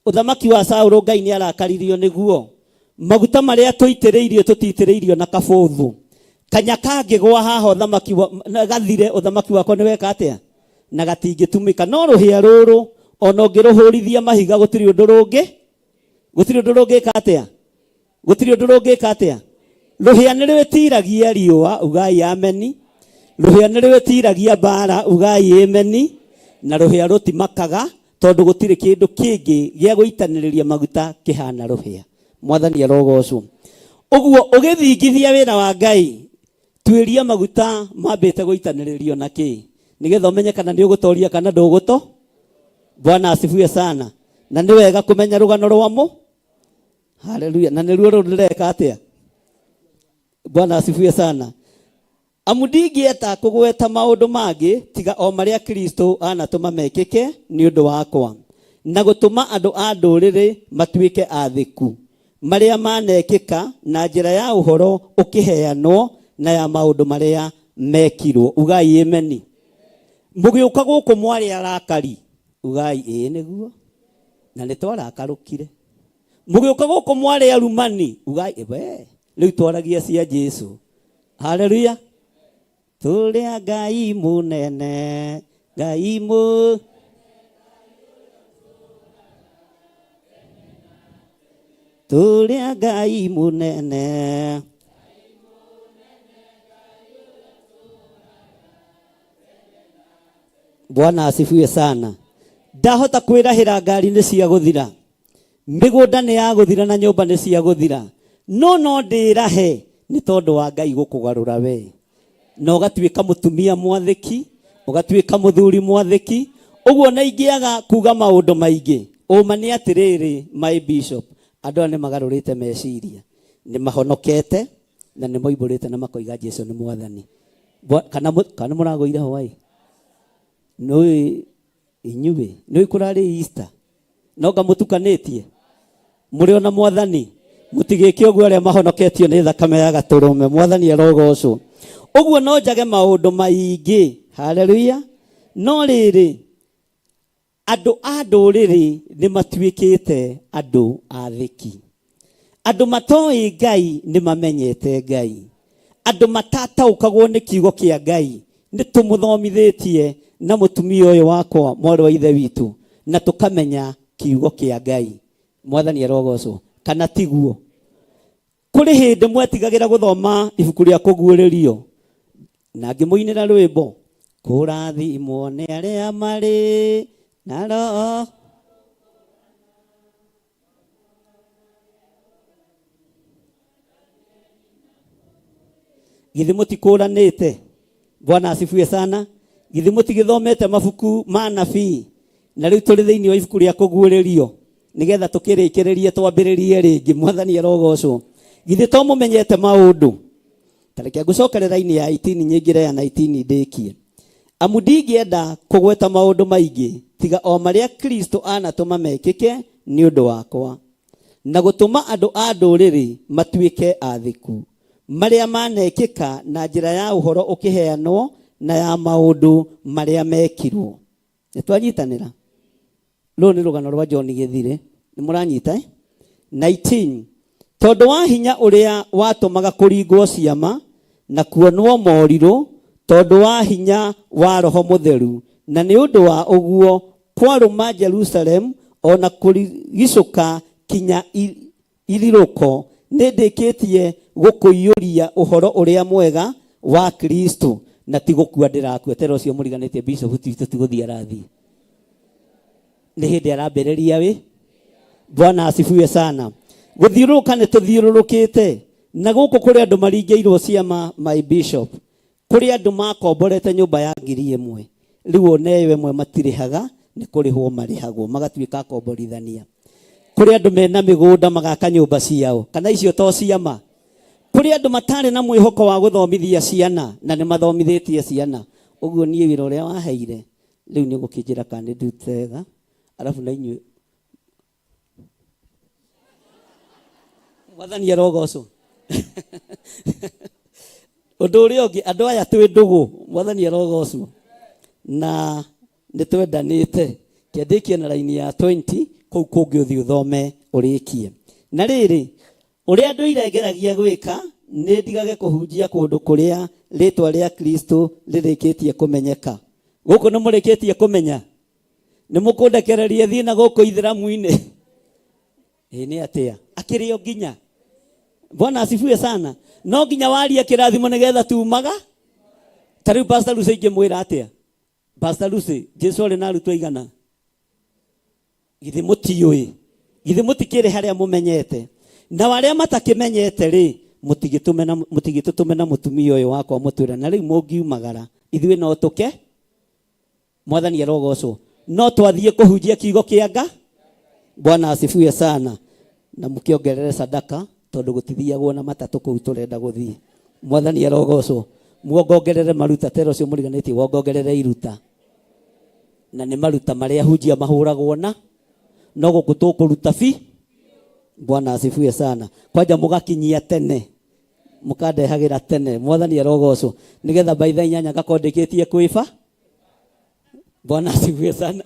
Ũthamaki wa Saũlũ Ngai nĩ arakaririo nĩguo. Maguta marĩa tũitĩrĩirio tũtitĩrĩirio na kabũthũ. Kanya kangĩgwa haha ũthamaki wa, na gathire, ũthamaki wakwa nĩ weka atĩa? Na gatingĩtumĩka. No rũhĩa rũrũ ona ũngĩrũhũrithia mahiga gũtirĩ ũndũ rũngĩ, gũtirĩ ũndũ rũngĩka atĩa? Gũtirĩ ũndũ rũngĩka atĩa? Rũhĩa nĩ rwĩtiragia riũa, ugai ameni. Rũhĩa nĩ rwĩtiragia mbara, ugai ameni. Na rũhĩa rũtimakaga, tondũ gũtirĩ kĩndũ kĩngĩ gĩa gũitanĩrĩria maguta kĩhana rũhĩa. Mwathani arogocwo. Ũguo ũgĩthingithia wĩra wa Ngai, tuĩria maguta mambĩte gũitanĩrĩrio na kĩ, nĩgetha ũmenye kana nĩ ũgũtoria kana ndũgũto. Bwana asifiwe sana. Na nĩ wega kũmenya rũgano rwa mũ. Haleluya. Na nĩruo rũrũ ndĩreka atĩa? Bwana asifiwe sana. Amu ndingĩeta kũgweta maũndũ mangĩ tiga o marĩa Kristo anatũma mekĩke nĩ ũndũ wakwa, na gũtũma andũ a ndũrĩrĩ matuĩke athĩku, marĩa manekĩka na njĩra ya ũhoro ũkĩheanwo na ya maũndũ marĩa mekirwo. Ugai ameni. Mũgĩũka gũkũ mwarĩ arakari. Ugai ĩĩ nĩguo. Na nĩ twarakarũkire. Mũgĩũka gũkũ mwarĩ arumani. Ugai we rĩu twaragia cia Jesu. Haleluya. Tũrĩa Ngai mũnene, Ngai mũ Tũrĩa Ngai mũnene. Bwana asifiwe sana. Ndahota kwĩrahĩra ngari nĩ cia gũthira, mĩgũnda nĩ ya gũthira na nyũmba nĩ cia gũthira, no no ndĩrahe nĩ tondũ wa Ngai gũkũgarũra we na ũgatuĩka mũtumia mwathĩki, ũgatuĩka mũthuri mwathĩki. Ũguo na ingĩaga kuga maũndũ maingĩ, ũma nĩ atĩrĩrĩ, my bishop, andũ aya nĩ magarũrĩte meciria, nĩ mahonokete na nĩ moimbũrĩte na makoiga Jesu nĩ mwathani. Kana kana mũragũire hwaĩ? Nĩũĩ inyuĩ nĩũĩ kũrarĩ Easter no ngamũtukanĩtie mũrĩ ona mwathani mũtigĩke ũguo arĩa mahonoketio nĩ thakame ya gatũrũme mwathani arogocwo. Ũguo no njage maũndũ maingĩ, haleluya. No rĩrĩ, andũ a ndũrĩrĩ nĩ matuĩkĩte andũ athĩki. Andũ matoĩ Ngai nĩ mamenyete Ngai. Andũ matataũkagwo nĩ kiugo kĩa Ngai nĩ tũmũthomithĩtie na mũtumia ũyũ wakwa mwarĩ wa ithe witũ, na tũkamenya kiugo kĩa Ngai. Mwathani arogocwo. Kana tiguo? Kũrĩ hĩndĩ mwetigagĩra gũthoma ibuku rĩa kũguũrĩrio, na ngĩmũinĩra rwĩmbo, kũrathimwo nĩ arĩa marĩ na roho. Githĩ mũtikũranĩte? Bwana asifiwe sana. Githĩ mũtigĩthomete mabuku ma nabii? Na rĩu tũrĩ thĩinĩ wa ibuku rĩa kũguũrĩrio, nĩgetha tũkĩrĩkĩrĩrie twambĩrĩrie rĩngĩ. Mwathani arogocwo. Githĩ to mũmenyete maũndũ? Ta reke ngũcokere raini ya 18 nyingĩre ya 19 ndĩkie. Amu ndingĩenda kũgweta maũndũ maingĩ tiga o marĩa Kristo anatũma mekĩke nĩ ũndũ wakwa, na gũtũma andũ a ndũrĩrĩ matuĩke athĩku, marĩa manekĩka na njĩra ya ũhoro ũkĩheanwo na ya maũndũ marĩa mekirwo. Nĩ twanyitanĩra? Rũrũ nĩ rũgano rwa John Gĩthire. Nĩ mũranyita, eh? 19 tondũ wa hinya ũrĩa watũmaga kũringwo ciama na kuonwo morirũ, tondũ wa hinya wa Roho Mũtheru, na nĩ ũndũ wa ũguo kwarũma Jerusalem o na kũrigicũka kinya Ilirũko, nĩ ndĩkĩtie gũkũiyũria ũhoro ũrĩa mwega wa Kristo, na ti gũkua ndĩrakua. Tera ũcio mũriganĩtie bishop witũ ti gũthiĩ arathiĩ, nĩ hĩndĩ arambĩrĩria wĩ. Bwana asifiwe sana. Gũthiũrũrũka nĩ tũthiũrũrũkĩte na gũkũ kũrĩ andũ maringĩirwo ciama, my bishop. Kũrĩ andũ makomborete nyũmba ya 1000, rĩu ona ĩyo ĩmwe matirĩhaga, nĩ kũrĩhwo marĩhagwo, magatuĩka akomborithania. Kũrĩ andũ mena mĩgũnda magaka nyũmba ciao, kana icio to ciama? Kũrĩ andũ matarĩ na mwĩhoko wa gũthomithia ciana, na nĩ mathomithĩtie ciana. Ũguo niĩ wĩra ũrĩa waheire, rĩu nĩ ũgũkĩnjĩra kana nĩ ndute wega, arabu na inyuĩ Mwathani arogocwo. Ũndũ ũrĩa ũngĩ, andũ aya twĩ ndũgũ, Mwathani arogocwo, na nĩ twendanĩte. Kĩandĩkie na raini ya 20 kũu kũngĩ ũthiĩ ũthome ũrĩkie. Na rĩrĩ, ũrĩa ndũire ngeragia gwĩka nĩ ndigage kũhunjia kũndũ kũrĩa rĩtwa rĩa Kristo rĩrĩkĩtie kũmenyeka. Gũkũ nĩ mũrĩkĩtie kũmenya? Nĩ mũkũndekereria thiĩ na gũkũ ithĩramu-inĩ? Ĩ nĩ atĩa? Akĩrĩ o nginya. Bwana asifiwe sana. No nginya warie kĩrathimo nĩgetha tumaga. Ta rĩu Pastor Lucy ingĩmwĩra atĩa? Pastor Lucy, Jesu arĩ na arutwo aigana? Githĩ mũtiũĩ? Githĩ mũtikĩrĩ harĩa mũmenyete? Nao arĩa matakĩmenyete rĩ, mũtigĩtũtũme na mũtumia ũyũ wakwa mũtwĩre, na rĩu mũngiumagara, ithuĩ no tũke? Mwathani arogocwo. No twathiĩ kũhunjia kiugo kĩa Nga. Bwana asifiwe sana. Na mũkĩongerere sadaka tondũ gũtithiagwo na matatũ kũu tũrenda gũthiĩ. Mwathani arogocwo. Muongongerere maruta tera ũcio mũriganĩtie wongongerere iruta. Na nĩ maruta marĩa hunjia mahũragwo na no gũkũ tũkũruta bi. Bwana asifiwe sana. Kwanja mũgakinyia tene mũkandehagira tene mwathani arogocwo nigetha by thaa inyanya ngakorwo ndĩkĩtie kwĩba. Bwana asifiwe sana.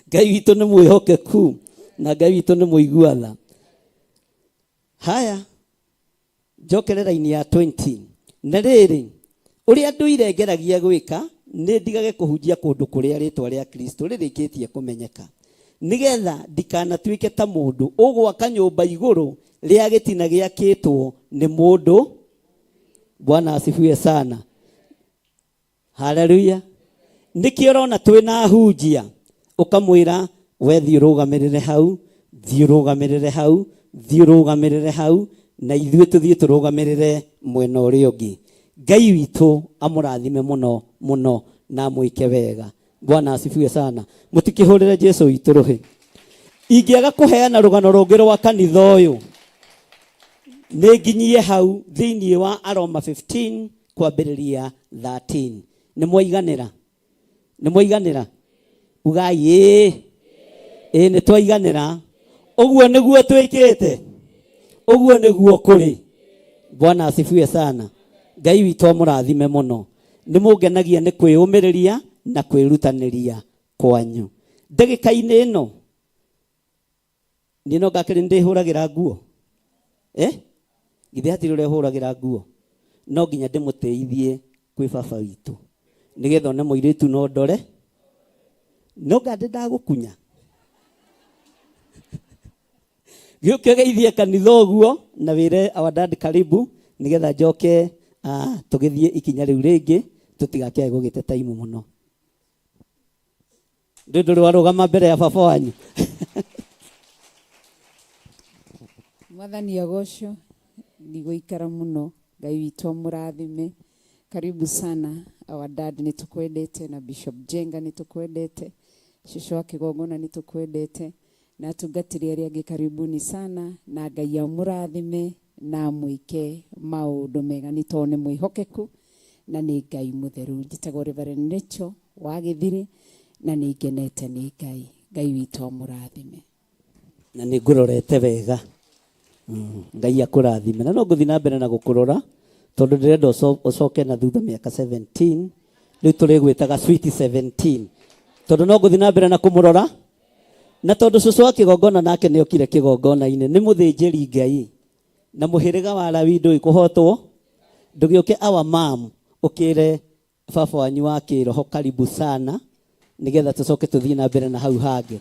Ngai witũ nĩ mwĩhokeku na Ngai witũ nĩ mũigua tha. Haya, njokere raini ya 20. Na rĩrĩ, ũrĩa ndũire ngeragia gwĩka nĩ ndigage kũhunjia kũndũ kũrĩa rĩtwa rĩa Kristo rĩrĩkĩtie kũmenyeka, nĩgetha ndikanatuĩke ta mũndũ ũgwaka nyũmba igũrũ rĩa gĩtina gĩakĩtwo nĩ mũndũ. Bwana asifiwe sana. Haleluya. Nĩkĩo ũrona twĩna hunjia ũkamwĩra we thiĩ ũrũgamĩrĩre hau, thiĩ ũrũgamĩrĩre hau, thiĩ ũrũgamĩrĩre hau, na ithuĩ tũthiĩ tũrũgamĩrĩre mwena ũrĩa ũngĩ. Ngai witũ amũrathime mũno mũno na amwĩke wega. Bwana asifiwe sana. Mũtikĩhũrĩre Jesu witũ rũhĩ. Ingĩaga kũheana rũgano rũngĩ rwa kanitha ũyũ, nĩ nginyie hau thĩinĩ wa Aroma 15 kwambĩrĩria 13. Nĩ mwaiganĩra? Nĩ mwaiganĩra? Ugai ĩĩ. Ĩĩ nĩ twaiganĩra. Ũguo nĩguo twĩkĩte. Ũguo nĩguo kũrĩ. Bwana asifiwe sana. Ngai witũ amũrathime mũno. Nĩ mũngenagia nĩ kwĩyũmĩrĩria na kwĩrutanĩria kwanyu. Ndagĩka-inĩ ĩno niĩ no ngakĩrĩ ndĩhũragĩra nguo. Githĩ hatirĩ ũrĩa ũhũragĩra nguo? No nginya ndĩmũteithie kwĩ baba witũ nĩgetha one mũirĩtu no ndore no ngandĩ ndagũkunya gĩũke geithie kanitha ũguo na wĩre our dad karibu nĩgetha njoke tũgĩthiĩ ikinya rĩu rĩngĩ tũtigakĩage gũgĩte time mũno. Ndĩ ndũrĩ warũgama mbere ya baba wanyu. Mwathani agocwo, ndigũikara mũno. Ngai witũ amũrathime. Karibu sana our dad, nĩ tũkwendete, na Bishop Jenga nĩ tũkwendete, cũcũ wa kĩgongona nĩ tũkwendete, na atungatĩri arĩa angĩ karibuni sana, na Ngai amũrathime na amwĩke maũndũ mega nĩ tondũ nĩ mwĩhokeku na nĩ Ngai mũtheru. Njĩtagwo Reverend Rachel wa Gĩthiri na nĩ ngenete nĩ Ngai. Ngai witũ amũrathime. Na nĩ ngũrorete wega. Ngai akũrathime. Na no ngũthiĩ na mbere na gũkũrora tondũ ndĩrenda ũcoke na thutha mĩaka 17. Rĩu tũrĩgwĩtaga sweet 17. Tondũ no ngũthiĩ na mbere na kũmũrora. Na tondũ cũcũ wa kĩgongona nake nĩ okire kĩgongona-inĩ, nĩ mũthĩnjĩri Ngai. Na mũhĩrĩga wa Lawi ndũĩ kũhotwo. Ndũgĩũke our mom ũkĩre baba wanyu wa kĩroho karibu sana nĩgetha tũcoke tũthiĩ na mbere na hau hangĩ.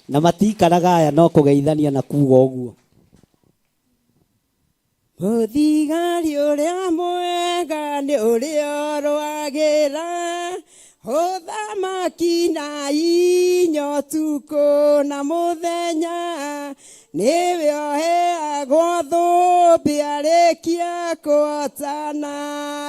Na matikaraga aya no kũgeithania na kuga ũguo. Mũthigari ũrĩa mwega nĩ ũrĩa ũrũagĩra ũthamaki na inya ũtukũ na mũthenya, nĩwe ũheagwo thũmbĩ arĩkia kũhotana.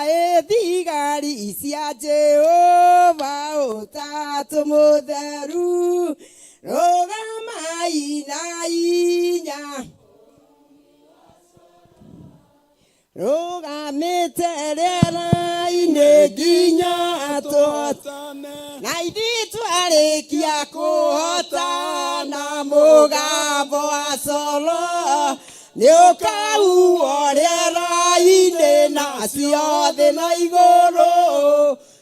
Ĩ thigari cia Jehova ũtatũ mũtheru, rũgamai na inya, rũgamĩte rĩera-inĩ nginya tũhotane. Na ithuĩ twarĩkia kũhotana, mũgambo wa coro nĩ ũkauo rĩera-inĩ, nacio thĩ na igũrũ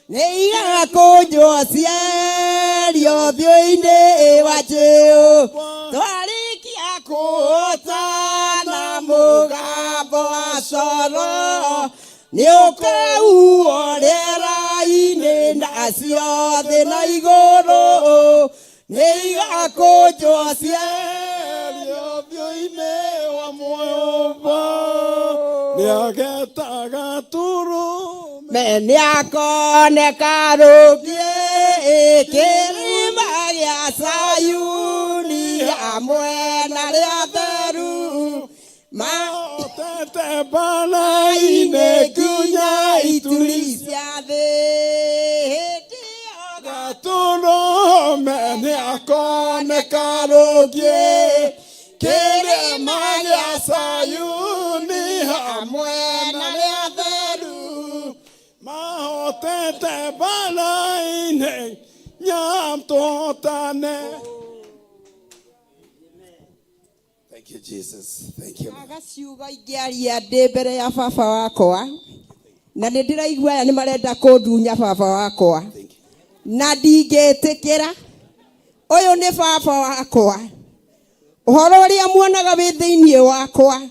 nĩ igakũnjwo cierio ũthiũ-inĩ wa Jehova. Twarĩkia kũhotana, mũgambo wa coro nĩ ũkauo rĩera-inĩ, nacio thĩ na igũrũ nĩ igakũnjwo cierio ũthiũ-inĩ wa Jehova. Nĩagetaga tũrũme, nĩakoneka rũngĩ kĩrĩma gĩa Sayuni hamwe na arĩa atheru mahotete mbara-inĩ nginya ituri cia thĩ. Hĩndĩ ĩyo gatũrũme nĩakoneka rũngĩ kĩrĩma gĩa Sayuni hamwe na arĩa atheru. Nyamtotane. Thank you, Jesus. Thank you. Aga ciugo ingĩaria ndĩ mbere ya baba wakwa na nĩ ndĩraigua aya nĩ marenda kũndunya baba wakwa na ndingĩtĩkĩra ũyũ nĩ baba wakwa ũhoro ũrĩa muonaga wĩ thĩinĩ wakwa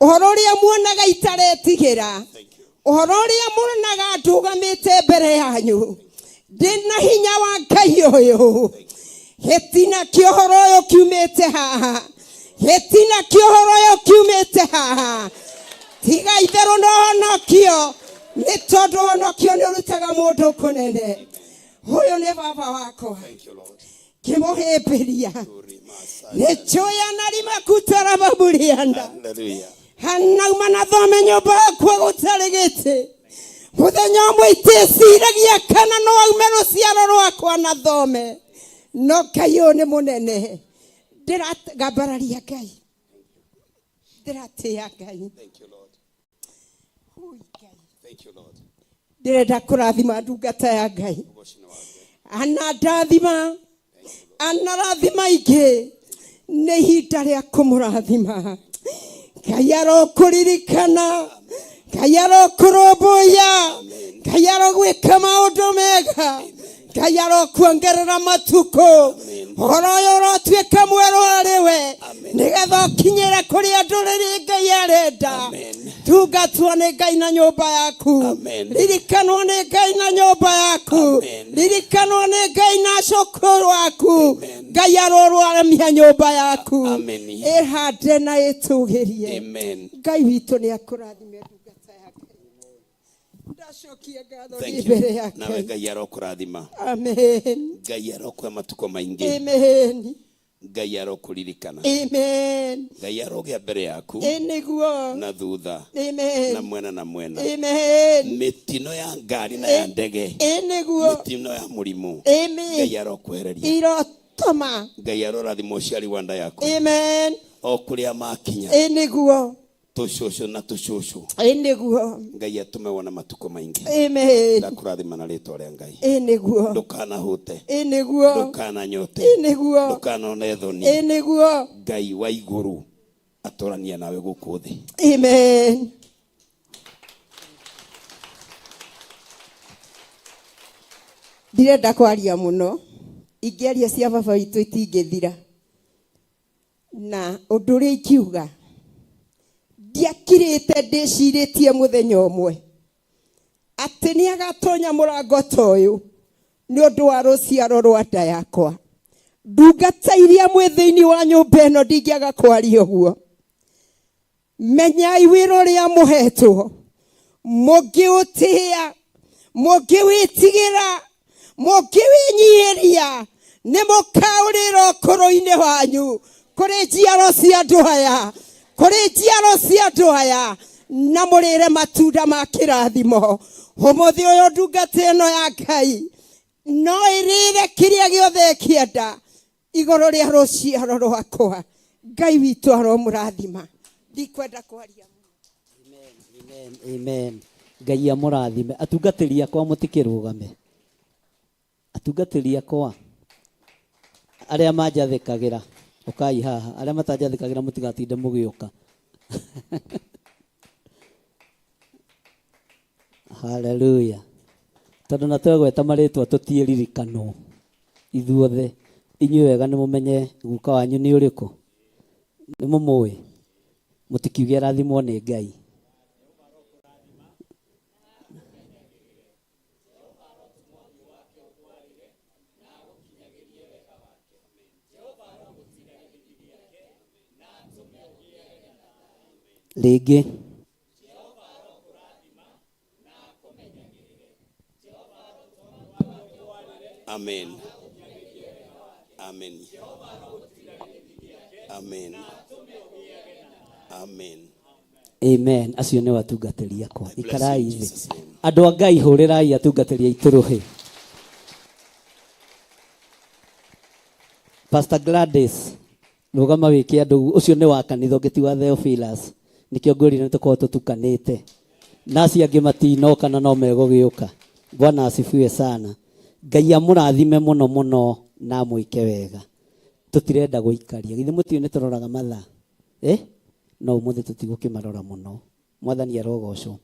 ũhoro ũrĩa muonaga itaretigĩra ũhoro ũrĩa muonaga ndũgamĩte mbere yanyu ndĩ na hinya wa Ngai ũyũ gĩtina kĩa ũhoro ũyũ kiumĩte haha gĩtina kĩa ũhoro ũyũ kiumĩte haha tiga itherũ na ũhonokio nĩ tondũ ũhonokio nĩ ũrutaga mũndũ kũnene ũyũ nĩ baba wakwa kĩmũhĩmbĩria nĩ njũya na rimakutara maburianda Hallelujah. hanauma na thome nyũmba yakwa gũtarĩ gĩtĩ mũthenya ũmwe itĩciragia kana no aume rũciaro rwakwa na thome no Ngai ũyũ nĩ mũnene ndĩragambararia Ngai ndĩratĩĩa Ngai Thank you, Lord. Thank you, Lord. ndĩrenda kũrathima ndungata ya Ngai ana ndathima anarathima ingĩ nĩ ihinda rĩa kũmũrathima Ngai arokũririkana Ngai arokũrũmbũiya Ngai arogwĩka maũndũ mega Ngai arokuongerera matukũ ũhoro ũyũ ũrotuĩka mwerũ harĩ we nĩgetha ũkinyĩre kũrĩa ndũrĩrĩ Ngai arenda tungatwo nĩ Ngai na nyũmba yaku ririkanwo nĩ Ngai na nyũmba yaku ririkanwo nĩ Ngai na cũkũrũ waku Ngai arorwaramia nyũmba yaku ĩhande na ĩtũgĩrie Amen. Ngai witũ nĩ akũrathime ndungata ya Ngai ndacokia ngatho Thank nĩ you. mbere ya Nawe Ngai Ngai arokũrathima. amen Ngai arokũhe matukũ maingĩ. amen Ngai arokũririkana. amen Ngai arogĩa mbere yaku ĩ nĩguo na thutha amen na mwena na mwena. amen Mĩtino ya ngari na ya ndege. ĩ nĩguo Mĩtino ya mũrimũ. amen Ngai arokwehereria. irotoma Ngai arorathima ũciari wa nda yaku. amen O kũrĩa makinya. ĩ nĩguo Tũcũcũ na tũcũcũ. ĩ nĩguo Ngai atũme wone matukũ maingĩ. amen Ndakũrathima na rĩtwa rĩa Ngai. ĩ nĩguo Ndũkanahũte. ĩ nĩguo Ndũkananyote. ĩ nĩguo Ndũkanone thoni. ĩ nĩguo Ngai wa igũrũ atũranie nawe gũkũ thĩ. amen ndirenda kwaria mũno ingĩaria cia baba witũ itingĩthira na ũndũ ũrĩa ingiuga ndiakirĩte ndĩcirĩtie mũthenya ũmwe atĩ nĩ agatonya mũrango ta ũyũ nĩ ũndũ wa rũciaro rwa nda yakwa ndungata iria mwĩ thĩinĩ wa nyũmba ĩno ndingĩaga kwaria ũguo menyai wĩra ũrĩa mũhetwo mũngĩũtĩĩa mũngĩwĩtigĩra mũngĩwĩnyihĩria nĩ mũkaũrĩra ũkũrũ-inĩ wanyu kũrĩ njiaro cia andũ aya kũrĩ njiaro cia andũ aya na mũrĩre matunda ma kĩrathimo ũmũthĩ ũyũ ndungata ĩno ya Ngai no ĩrĩre kĩrĩa gĩothe ĩkĩenda igũrũ rĩa rũciaro rwakwa Ngai witũ aromũrathima ndikwenda kwaria Amen, amen. Ngai amũrathime atungatĩri akwa mũtikĩrũgame atungatĩri akwa arĩa manjathĩkagĩra ũkai haha arĩa matanjathĩkagĩra mũtigatinde mũgĩũka haleluya tondũ na twegweta marĩtwa tũtiĩririkanwo ithuothe inyuĩ wega nĩ mũmenye guka wanyu nĩ ũrĩkũ nĩ mũmũĩ mũtikiuge arathimwo nĩ Ngai rĩngĩ Amen. Amen. Amen. Amen. amen acio nĩ atungatĩri akwa ikarai thĩ andũ a Ngai hũrĩrai atungatĩri aitũ rũhĩ Pastor Gladys rũgama wĩke andũ ũcio nĩ wa kanitha ũngĩ ti wa Theophilus nĩkĩo ngwĩrire nĩ tũkorwo tũtukanĩte na acio angĩ matinoka na no megũgĩũka Bwana asifiwe sana Ngai amũrathime mũno mũno na amwĩke wega. Tũtirenda gũikaria. Githĩ mũtiũĩ nĩ tũroraga mathaa? Eh? No ũmũthĩ tũtigũkĩmarora mũno. Mwathani arogocwo.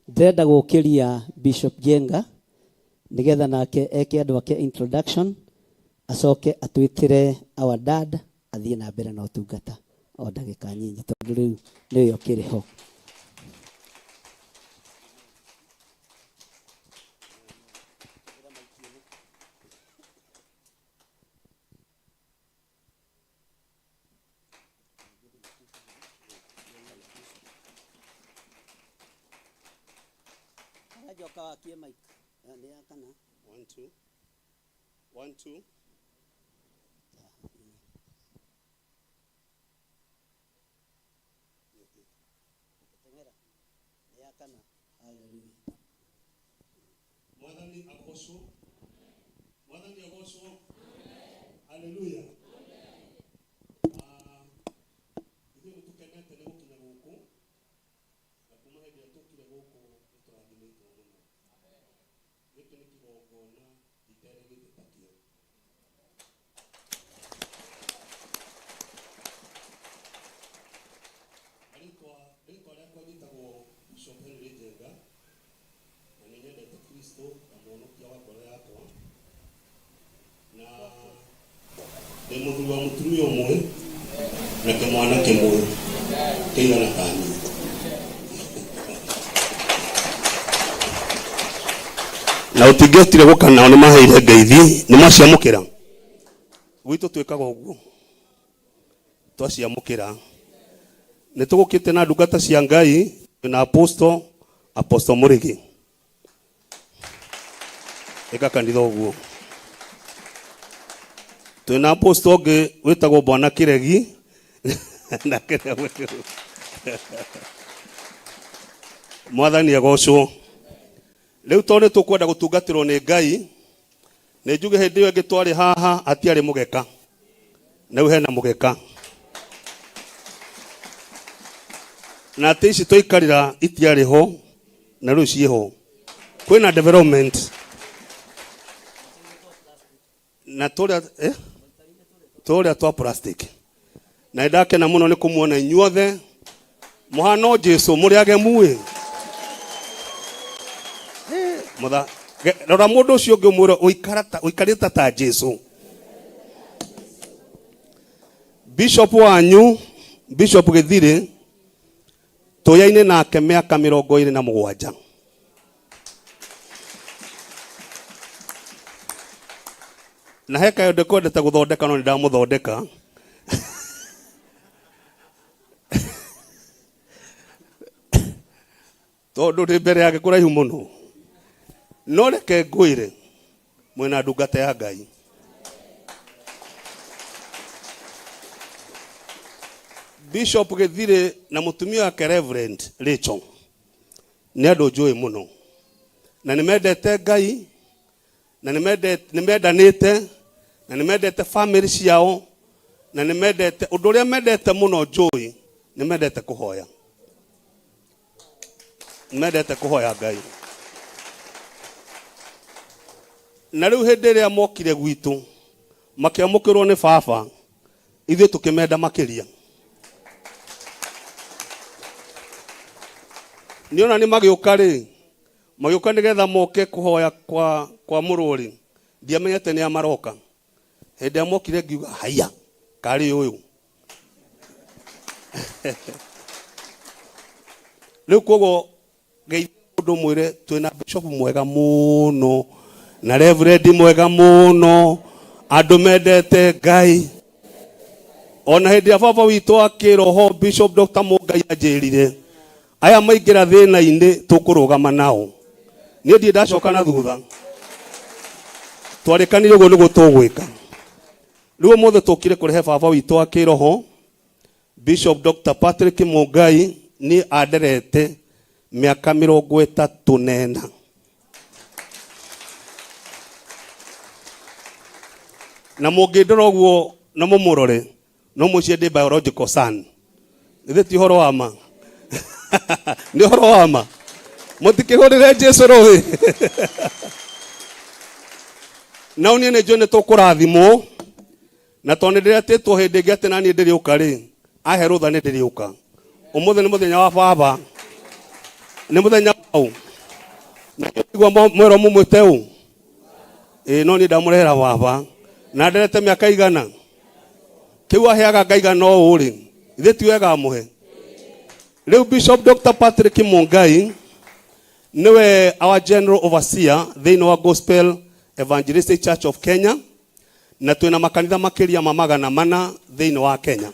Ndĩrenda gũkĩria Bishop Jenga nĩgetha nake eke andũ ake introduction acoke atwĩtĩre our dad athiĩ na mbere na ũtungata o ndagĩka nyinyi tondũ rĩu nĩwe ũkĩrĩ ho. Aranjoka wakie mic. Nĩ ya kana? One, two. One, two. Teng'era. Nĩ ya kana? Hallelujah. Mwathani agocwo. Mwathani agocwo. Haleluya. Ah, ithuĩ nĩ tũkenete nĩ gũkinya gũkũ na kuma hĩndĩ ĩrĩa tũkire gũkũ nĩ tũrathimĩtwo mũno. Gĩkĩ nĩ kĩgongona iterĩgĩte takĩo. Na rĩtwa rĩtwa rĩakwa njĩtagwo Bishop Henry Njenga na nĩ nyendete Kristo ta mũhonokia wa ngoro yakwa na ndĩ mũthuri wa mũtumia ũmwe na kĩmwana kĩmwe kĩigana ta niĩ. Na ũtingĩhotire gũka nao nĩ maheire ngeithi nĩ mwaciamũkĩra. Gwitũ twĩkaga ũguo twaciamũkĩra. Nĩ tũgũkĩte na ndungata cia Ngai na apostle apostle Mũrĩgĩ. Ĩka kanitha ũguo. Twĩna apostle ũngĩ wĩtagwo Bwana Kĩregi na Mwathani agocwo. Rĩu tondũ nĩ tũkwenda gũtungatĩrwo nĩ Ngai, nĩ njuge hĩndĩ ĩyo ĩngĩ twarĩ haha hatiarĩ mũgeka, na rĩu hena mũgeka. Na atĩ ici twaikarĩra itiarĩ ho, na rĩu ciĩho. Kwĩna development. Na tũrĩa eh? Tũrĩa twa plastic. Na nĩ ndakena mũno nĩ kũmuona inyuothe mũhano Jesu mũrĩ agemu ĩ. Mũtha rora mũndũ ũcio ũngĩ ũmwĩre ũikarĩte ta Jesu. Bishop wanyu Bishop Gĩthirĩ tũyaine nake mĩaka 27. Na he kayo ndĩkwendete gũthondeka no nĩ ndamũthondeka. Tondũ ndĩ mbere yake kũraihu mũno. No reke ngwĩre mwĩna ndungata ya Ngai. Bishop Gĩthirĩ na mũtumia wake Reverend Rachel nĩ andũ njũĩ mũno na nĩ mendete Ngai na nĩ mendanĩte na nĩ mendete family ciao na nĩ mendete ũndũ ũrĩa mendete mũno njũĩ nĩ mendete kũhoya. Nĩ mendete kũhoya Ngai. Na rĩu hĩndĩ ĩrĩa mokire gwitũ makĩamũkĩrwo nĩ baba ithuĩ tũkĩmenda makĩria. Nĩ ona nĩ magĩũka rĩ, magĩũka nĩgetha moke kũhoya kwa, kwa mũrũ rĩ, ndiamenyete nĩ a maroka. Hĩndĩ ĩrĩa mokire ngiuga haiya, karĩ ũyũ. Rĩu koguo geithia mũndũ mwĩre twĩna bishop mwega mũno na reverend mwega mũno, andũ mendete Ngai. Ona hĩndĩ ya baba witũ wa kĩroho Bishop Dr. Mũngai anjĩrire aya maingĩra thĩna-inĩ tũkũrũgama nao. Niĩ ndirĩ ndacoka na thutha, twarĩkanire ũguo nĩguo tũgwĩka. Rĩu ũmũthĩ tũkire kũrehe baba witũ wa kĩroho Bishop Dr. Patrick Mũngai. Niĩ anderete mĩaka 34. Na mũngĩndora ũguo na mũmũrore no mũcie ndĩ biological son. Githĩ ti ũhoro wa ma? Nĩ ũhoro wa ma. Mũtikĩhũrĩre Jesu rũĩ. Na niĩ nĩ njũĩ nĩ tũkũrathimwo na tondũ nĩ ndĩretĩtwo hĩndĩ ĩngĩ atĩ naniĩ ndĩrĩũka rĩ ahe rũtha nĩ ndĩrĩũka ũmũthĩ nĩ mũthenya wa baba nĩ mũthenya waũ na igua mwerwo mũmwĩte ũ ĩĩ no niĩ ndamũrehera baba na nderete mĩaka igana kĩu aheaga ngaiga no ũũ rĩ ithuĩ ti wega amũhe rĩu Bishop Dr. Patrick Mungai niwe our general overseer thĩinĩ wa Gospel Evangelistic Church of Kenya na twĩna makanitha makĩria ma 400 thĩinĩ wa Kenya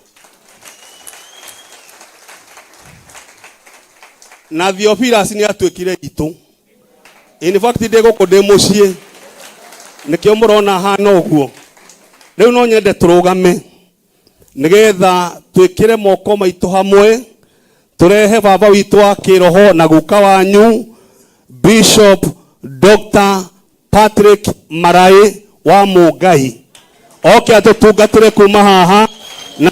na Theophilus nĩ atuĩkire itũ in fact ndĩ gũkũ ndĩ mũciĩ nĩkĩo mũrona hana ũguo rĩu no nyende tũrũgame nĩgetha twĩkĩre moko maitũ hamwe tũrehe baba witũ wa kĩroho na guka wanyu Bishop Dr. Patrick Marai wa Mũngai oke atũtungatĩre kuma haha na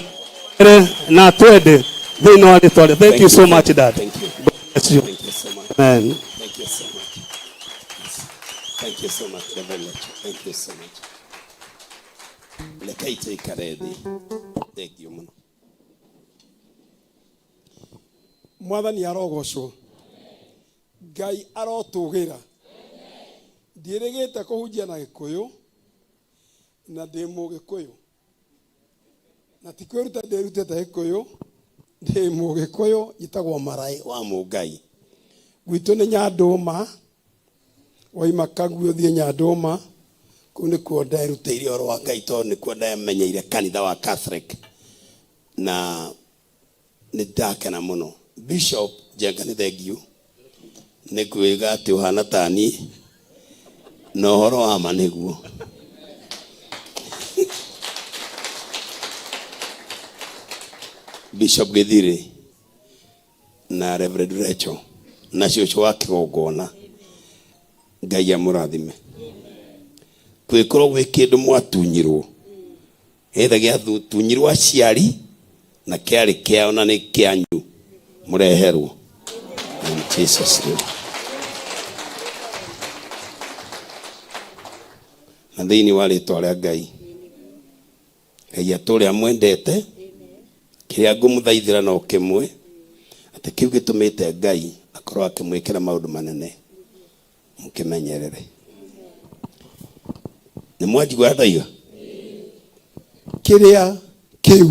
na twende thĩinĩ wa rĩtwa rĩa thank you so much dad. Thank you. God bless you. Thank you so much. Amen. Thank you so much. Thank you so much, Reverend Lecho. Thank you so much. Rekei tũikare thĩ. Thank you mũno. Mwathani arogocwo. Ngai arotũgĩra. Ndiĩrĩgĩte kũhunjia na Gĩkũyũ na ndĩ Mũgĩkũyũ. Na ti kwĩruta ndĩrutĩte Gĩkũyũ, ndĩ Mũgĩkũyũ njĩtagwo Marai wa Mũngai. Gwitũ nĩ Nyandũma, waima Kagui ũthiĩ Nyandũma, kũu nĩkuo nderutĩire ũhoro wa Ngai tondũ nĩkuo ndamenyeire kanitha wa Catholic. Na nĩ ndakena mũno. Bishop Njenga nĩ thengiũ nĩ kwĩga atĩ ũhana ta niĩ na ũhoro wa ma nĩguo. Bishop Gĩthirĩ na Reverend Rachel na cũcũ wa kĩgongona Ngai amũrathime. Kwĩkorwo gwĩ kĩndũ mwatunyirwo getha gĩatunyirwo aciari na kĩarĩ kĩao na nĩ kĩanyu mũreherwo in Jesus name. Na thĩinĩ wa rĩtwa rĩa Ngai Ngai atũũre amwendete kĩrĩa ngũmũthaithĩra no kĩmwe atĩ kĩu gĩtũmĩte Ngai akorwo akĩmwĩkĩra maũndũ manene mũkĩmenyerere. Nĩ mwanjigua ndoiga Kĩrĩa kĩu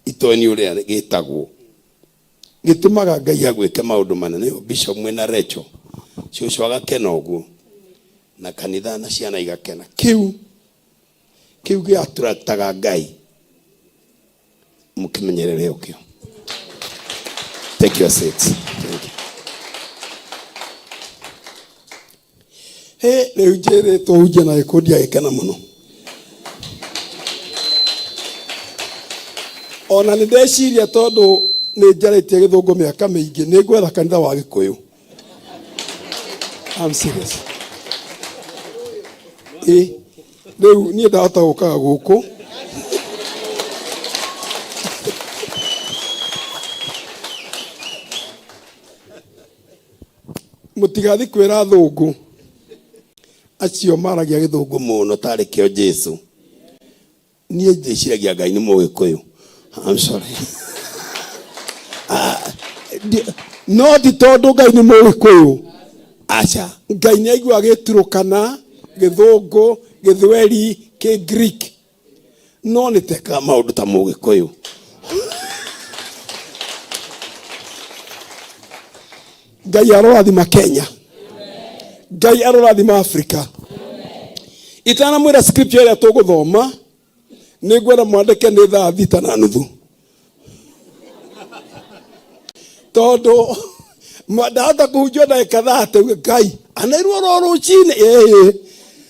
itoĩ nĩ ũrĩa gĩtagwo gĩtũmaga Ngai agwĩke maũndũ manene. Bishop mwĩna Rachel cũcũ agakena ũguo na kanitha na ciana igakena. Kĩu kĩu gĩatũrataga Ngai mũkĩmenyerere ũkĩo. Take your seats. Thank you. Hĩ, rĩu njĩrĩtwo hunjie na gĩkũyũ ndiagĩkena mũno. Ona nĩ ndeciria tondũ nĩ njarĩtie gĩthũngũ mĩaka mĩingĩ nĩ ngwetha kanitha wa gĩkũyũ. I'm serious. Ĩ, rĩu niĩ ndahota gũkaga gũkũ. Mũtigathi kwĩra athũngũ acio maragia gĩthũngũ mũno tarĩ kĩo Jesu. Niĩ ndĩciragia Ngai nĩ Mũgĩkũyũ. I'm sorry. No ti tondũ Ngai nĩ Mũgĩkũyũ. Aca. Ngai nĩ aiguaga gĩturũkana, gĩthũngũ, gĩthweri, kĩ Greek. No nĩ tekaga maũndũ ta Mũgĩkũyũ. Ngai arorathima Kenya. Ngai arorathima Afrika. Itanamwĩra scripture ĩrĩa tũgũthoma nĩ ngwenda mwandĩke nĩ thaa 6:30 tondũ ndahota kũhunjia ndagĩka thaa tauge Ngai anairwo oro rũcinĩ ĩĩ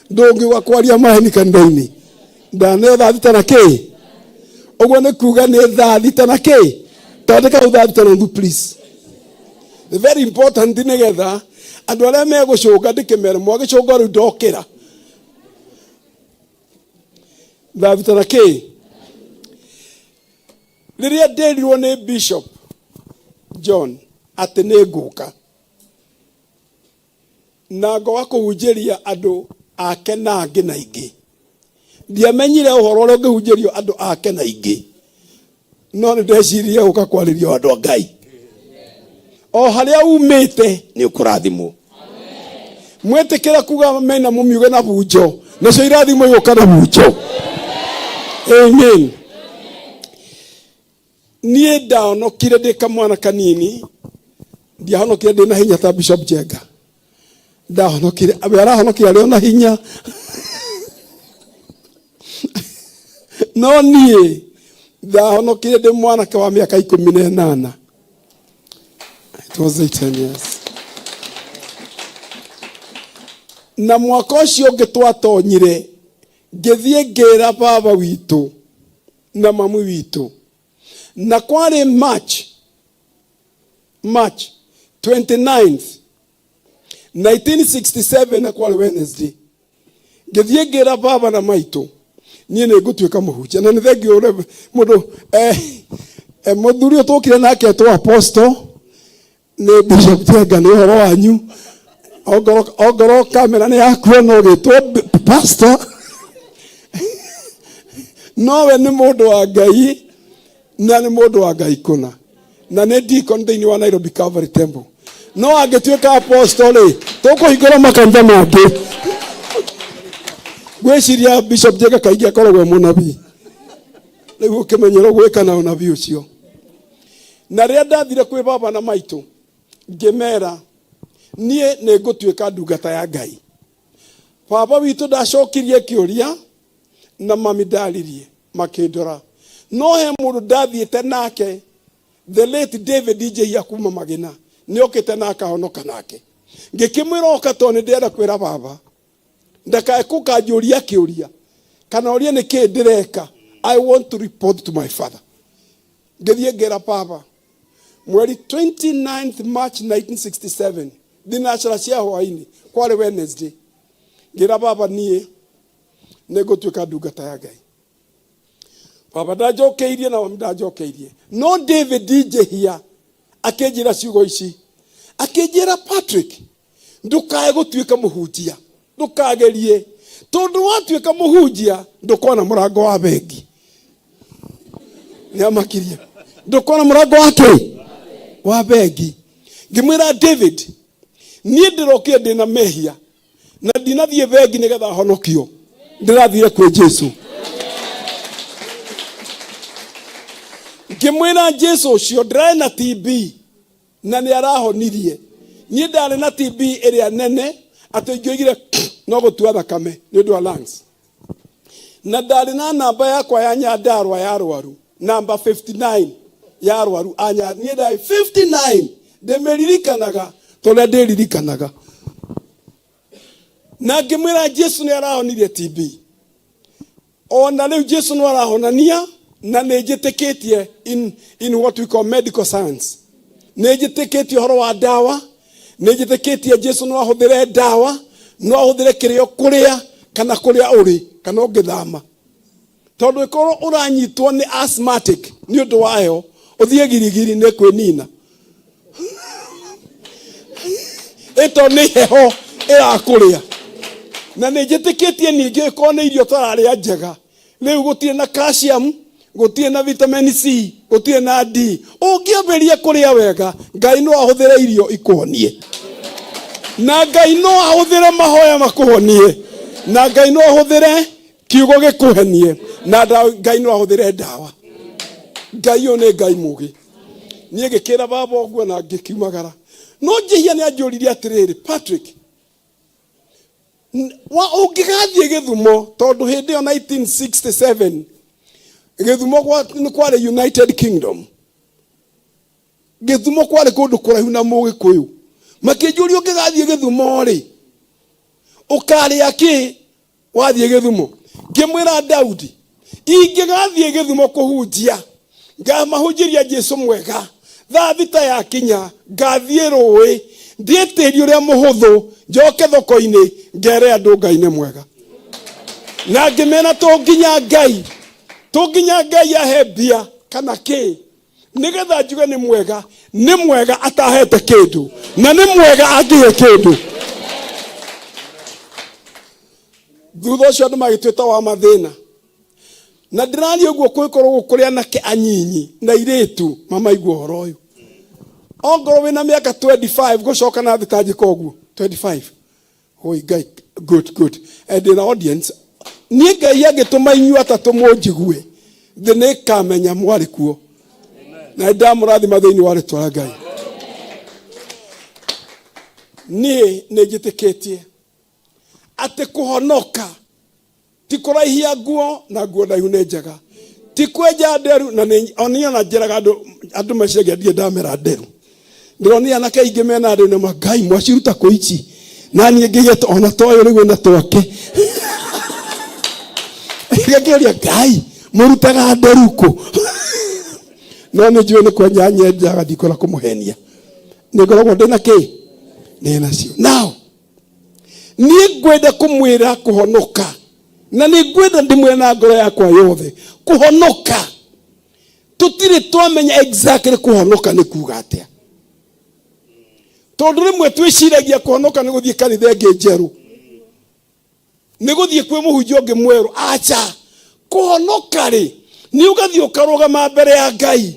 ndũngiuga kwaria maheni kanitha-inĩ ndaneo thaa thita na kĩ ũguo nĩ kuga nĩ thaa thita na kĩ tandĩka hau thaa 6:30 please. The very important nĩgetha andũ arĩa megũcũnga ndĩkĩmere mwagĩcũnga rĩu ndokĩra thaa thita na kĩ. Rĩrĩa ndĩrirwo nĩ Bishop John atĩ nĩ ngũka na ngoga kũhunjĩria andũ ake na angĩ na ingĩ. Ndiamenyire ũhoro ũrĩa ũngĩhunjĩrio andũ ake na ingĩ, no nĩ ndeciririe gũka kwarĩrio andũ a Ngai. O harĩa umĩte nĩ ũkũrathimwo. Mwĩtĩkĩra kuga mena mũmiuge na bunjo, nacio irathimo igũka na bunjo. Amen. Niĩ ndahonokire ndĩ kamwana kanini, ndiahonokire ndĩ na hinya ta Bishop Njenga. Ndahonokire, we arahonokire arĩ o na hinya, no niĩ ndahonokire ndĩ mwanake wa mĩaka 18. It was 18 years. Na mwaka ũcio ũngĩ twatonyire, ngĩthiĩ ngĩra baba witũ na mami witũ, na kwarĩ March 29th 1967, na kwarĩ Wednesday. Ngĩthiĩ ngĩra baba na maitũ niĩ nĩ ngũtuĩka mũhunjia. Na nĩ thengiũ ũrĩa mũndũ mũthuri ũyũ tũkire nake etwo apostle nĩ Bishop Njenga, nĩ ũhoro wanyu. Ongorwo kamera nĩ yakuona ũgĩtwo pastor, nowe nĩ mũndũ wa Ngai, na nĩ mũndũ wa Ngai kũna, na nĩ deacon thĩinĩ wa Nairobi Calvary Temple. No angĩtuĩka apostle rĩ, tũkũhingũra makanitha mangĩ. Ngwĩciria Bishop Njenga kaingĩ akoragwo e mũnabii, rĩu ũkĩmenyerwo gwĩka na ũnabii ũcio. Na rĩrĩa ndathire kwĩ baba na maitũ, ngĩmera niĩ nĩ ngũtuĩka ndungata ya Ngai, baba witũ ndacokirie kĩũria na mami ndaririe, makĩndora. No he mũndũ ndathiĩte nake, the late David Njehia kuma Magina, nĩ okĩte na akahonoka nake. Ngĩkĩmwĩra oka, tondũ nĩ ndĩrenda kwĩra baba ndakae kũkanjũria kĩũria kana ũrie nĩ kĩĩ ndĩreka. I want to report to my father. Ngĩthiĩ ngĩra baba mweri 29th March 1967, thinacara cia hwainĩ, kwarĩ Wednesday. Ngĩra baba niĩ nĩ ngũtuĩka ndungata ya Ngai. Baba ndanjokeirie na mami ndanjokeirie, no David Njehia akĩnjĩra ciugo ici, akĩnjĩra, "Patrick, ndũkae gũtuĩka mũhunjia, ndũkagerie, tondũ watuĩka mũhunjia ndũkona mũrango wa bengi." Nĩ amakirie, ndũkona mũrango wa kĩ wa bengi. Ngĩmwĩra, "David, niĩ ndĩrokire ndĩna mehia na ndinathiĩ bengi nĩgetha honokio, ndĩrathire kwĩ Jesu." Ngĩmwĩra Jesu ũcio ndĩrarĩ na TB na nĩ arahonirie. Niĩ ndarĩ na TB ĩrĩa nene atĩ ingĩoigire no gũtua thakame nĩ ũndũ wa lungs, na ndarĩ na namba yakwa ya Nyandarua ya arwaru, namba 59 ya arwaru a niĩ ndarĩ 59, ndĩmĩririkanaga tondũ ndĩririkanaga. Na ngĩmwĩra Jesu nĩ arahonirie TB, ona rĩu Jesu no arahonania, na nĩ njĩtĩkĩtie in what we call medical science. Nĩ njĩtĩkĩtie ũhoro wa ndawa, nĩ njĩtĩkĩtie Jesu no ahũthĩre ndawa, no ahũthĩre kĩrĩa ũkũrĩa kana kũrĩa ũrĩ kana ũngĩthama, tondũ ĩkorwo ũranyitwo nĩ asthmatic nĩ ũndũ wa heho, ũthiĩ Girigiri nĩ kwĩnina ĩto nĩ heho ĩrakũrĩa. Na nĩ njĩtĩkĩtie ningĩ ĩkorwo nĩ irio tũrarĩa njega rĩu, gũtirĩ na calcium, gũtirĩ na vitamin C, gũtirĩ na D, ũngĩambĩrĩria kũrĩa wega, Ngai no ahũthĩre irio ikũhonie, na Ngai no ahũthĩre mahoya makũhonie, na Ngai no ahũthĩre kiugo gĩkũhenie, na Ngai no ahũthĩre ndawa. Ngai ũyũ nĩ Ngai mũgĩ. Niĩ ngĩkĩra baba ũguo na ngĩkiumagara, no Njĩhia nĩ anjũririe atĩrĩrĩ, "Patrick, wa ũngĩgathiĩ Gĩthumo," tondũ hĩndĩ ĩyo 1967 Gĩthumo nĩ kwarĩ United Kingdom, Gĩthumo kwarĩ kũndũ kũraihu na Mũgĩkũyũ. Makĩnjũria, "Ũngĩgathiĩ Gĩthumo rĩ, ũkarĩa kĩ wathiĩ Gĩthumo?" Ngĩmwĩra, "Daudi, ingĩgathiĩ Gĩthumo kũhunjia, ngamahunjĩria Jesu mwega. Thaa 6 yakinya, ngathiĩ rũĩ ndĩe tĩri ũrĩa mũhũthũ, njoke thoko-inĩ ngere andũ Ngai nĩ mwega." Na ngĩmera to nginya Ngai ahe mbia kana kĩ nigetha njuge nĩ mwega. Nĩ mwega atahete kĩndũ, na nĩ mwega angĩhe kĩndũ. Thutha ũcio andũ magĩtuĩta wa mathĩna. Na ndĩraria ũguo kwĩkorwo kũrĩ anake anyinyi na airĩtu mamaigua ũhoro ũyũ. Ongorwo wĩna mĩaka 25 gũcoka na thĩ ta njĩka ũguo 25. Oi Ngai, good good. And ndĩna audience. Niĩ Ngai angĩtũma inyuĩ atatũ mũnjigue, thĩ nĩ ĩkamenya mwarĩ kuo. Na nĩndamũrathima thĩinĩ wa rĩtwa rĩa Ngai. Niĩ nĩ njĩtĩkĩtie atĩ kũhonoka ti kũraihia nguo na nguo ndaihu nĩ njega ti kwenja nderu na nĩ- o niĩ ona njĩraga andũ andũ meciragia ndirĩ ndamera nderu ndĩronire anake aingĩ mena nderu na ma ngai mwaciruta kũ ici na niĩ ngĩgĩa ona toyũ rĩu ĩna twake ngakĩũria ngai mũrutaga nderu kũ no nĩ njũĩ nĩ kwenja nyenjaga ndikwenda kũmũhenia nĩ ngoragwo ndĩ na kĩ ndĩ nacio now niĩ ngwenda kũmwĩra kũhonoka na nĩ ngwenda ndĩmwĩra na ngoro yakwa yothe kũhonoka tũtirĩ twamenya exactly kũhonoka nĩ kuga atĩa tondũ rĩmwe twĩciragia kũhonoka nĩ gũthiĩ kanitha ĩngĩ njerũ nĩ gũthiĩ kwĩ mũhunjia ũngĩ mwerũ aca kũhonoka rĩ nĩ ũgathiĩ ũkarũgama mbere ya ngai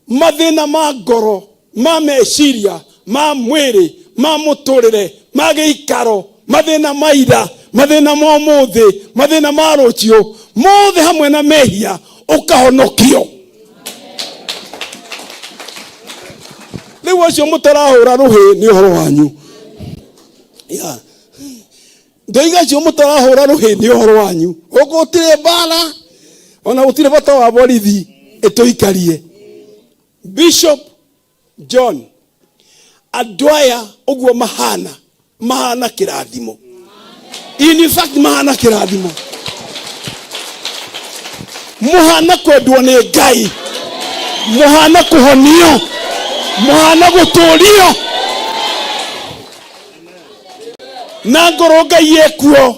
mathĩna ma ngoro ma meciria ma mwĩrĩ ma mũtũrĩre ma gĩikaro mathĩna ma ira mathĩna ma ũmũthĩ mathĩna ma rũciũ mothe hamwe na mehia ũkahonokio rĩu acio mũtarahũra rũhĩ nĩ ũhoro wanyu yeah. Ndoiga acio mũtarahũra rũhĩ nĩ ũhoro wanyu. Gũkũ gũtirĩ mbara ona gũtirĩ bata wa borithi ĩtũikarie. Bishop John, andũ aya ũguo mahana mahana kĩrathimo. In fact mahana kĩrathimo. Mũhana kwendwo nĩ Ngai, mũhana kũhonio, mũhana gũtũrio. Na ngorwo Ngai ekuo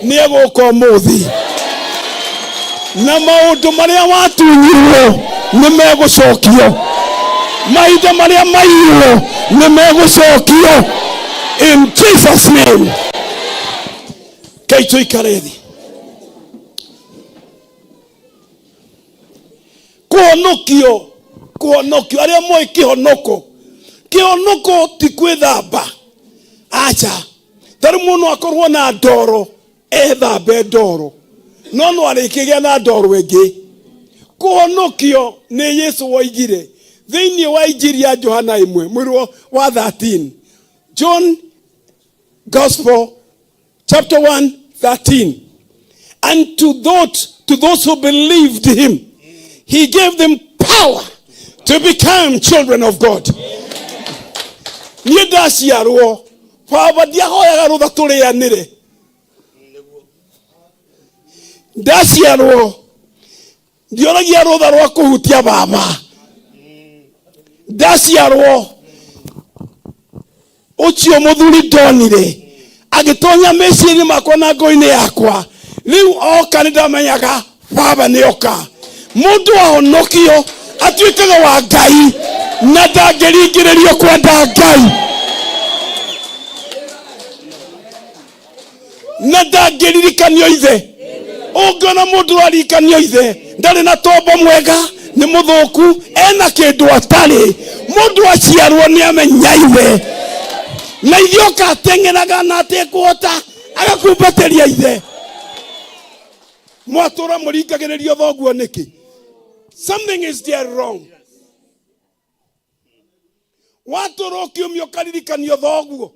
nĩ egũka ũmũthĩ na maũndũ marĩa watunyirwo nĩ megũcokio mahinda marĩa maiywo nĩ megũcokio in Jesus name. Ngai tũikare thĩ Kũhonokio, kũhonokio, arĩa moĩ kĩhonoko, kĩhonoko ti kwĩthamba, aca. Ta rĩu mũndũ akorwo na ndoro, ethambe ndoro, no no arĩkĩgĩa na ndoro ĩngĩ. Kũhonokio nĩ Yesu woigire thĩinĩ wa Injiri ya Johana ĩmwe mũhari wa 13, John Gospel chapter 1 13 and to those, to those who believed him he gave them power to become children of God. Niĩ ndaciarwo baba ndiahoyaga rũtha tũrĩanĩre ndaciarwo ndioragia rũtha rwa kũhutia baba ndaciarwo ũcio mũthuri ndonire agĩtonya meciria makwa na ngoro-inĩ yakwa rĩu oka nĩ ndamenyaga baba nĩ oka mũndũ ahonokio atuĩkaga wa ngai na ndangĩringĩrĩrio kwenda ngai Na ndangĩririkanio ithe. Ũngĩona mũndũ aririkanio ithe ndarĩ na tombo mwega, nĩ mũthũku, ena kĩndũ atarĩ. Mũndũ aciarwo nĩ amenya ithe, na ithe oka ateng'eraga na atekũhota agakumbatĩria ithe. Mwatũra mũringagĩrĩrio thoguo nĩkĩ? Something is there wrong. Watũra ũkiumia ũkaririkanio thoguo,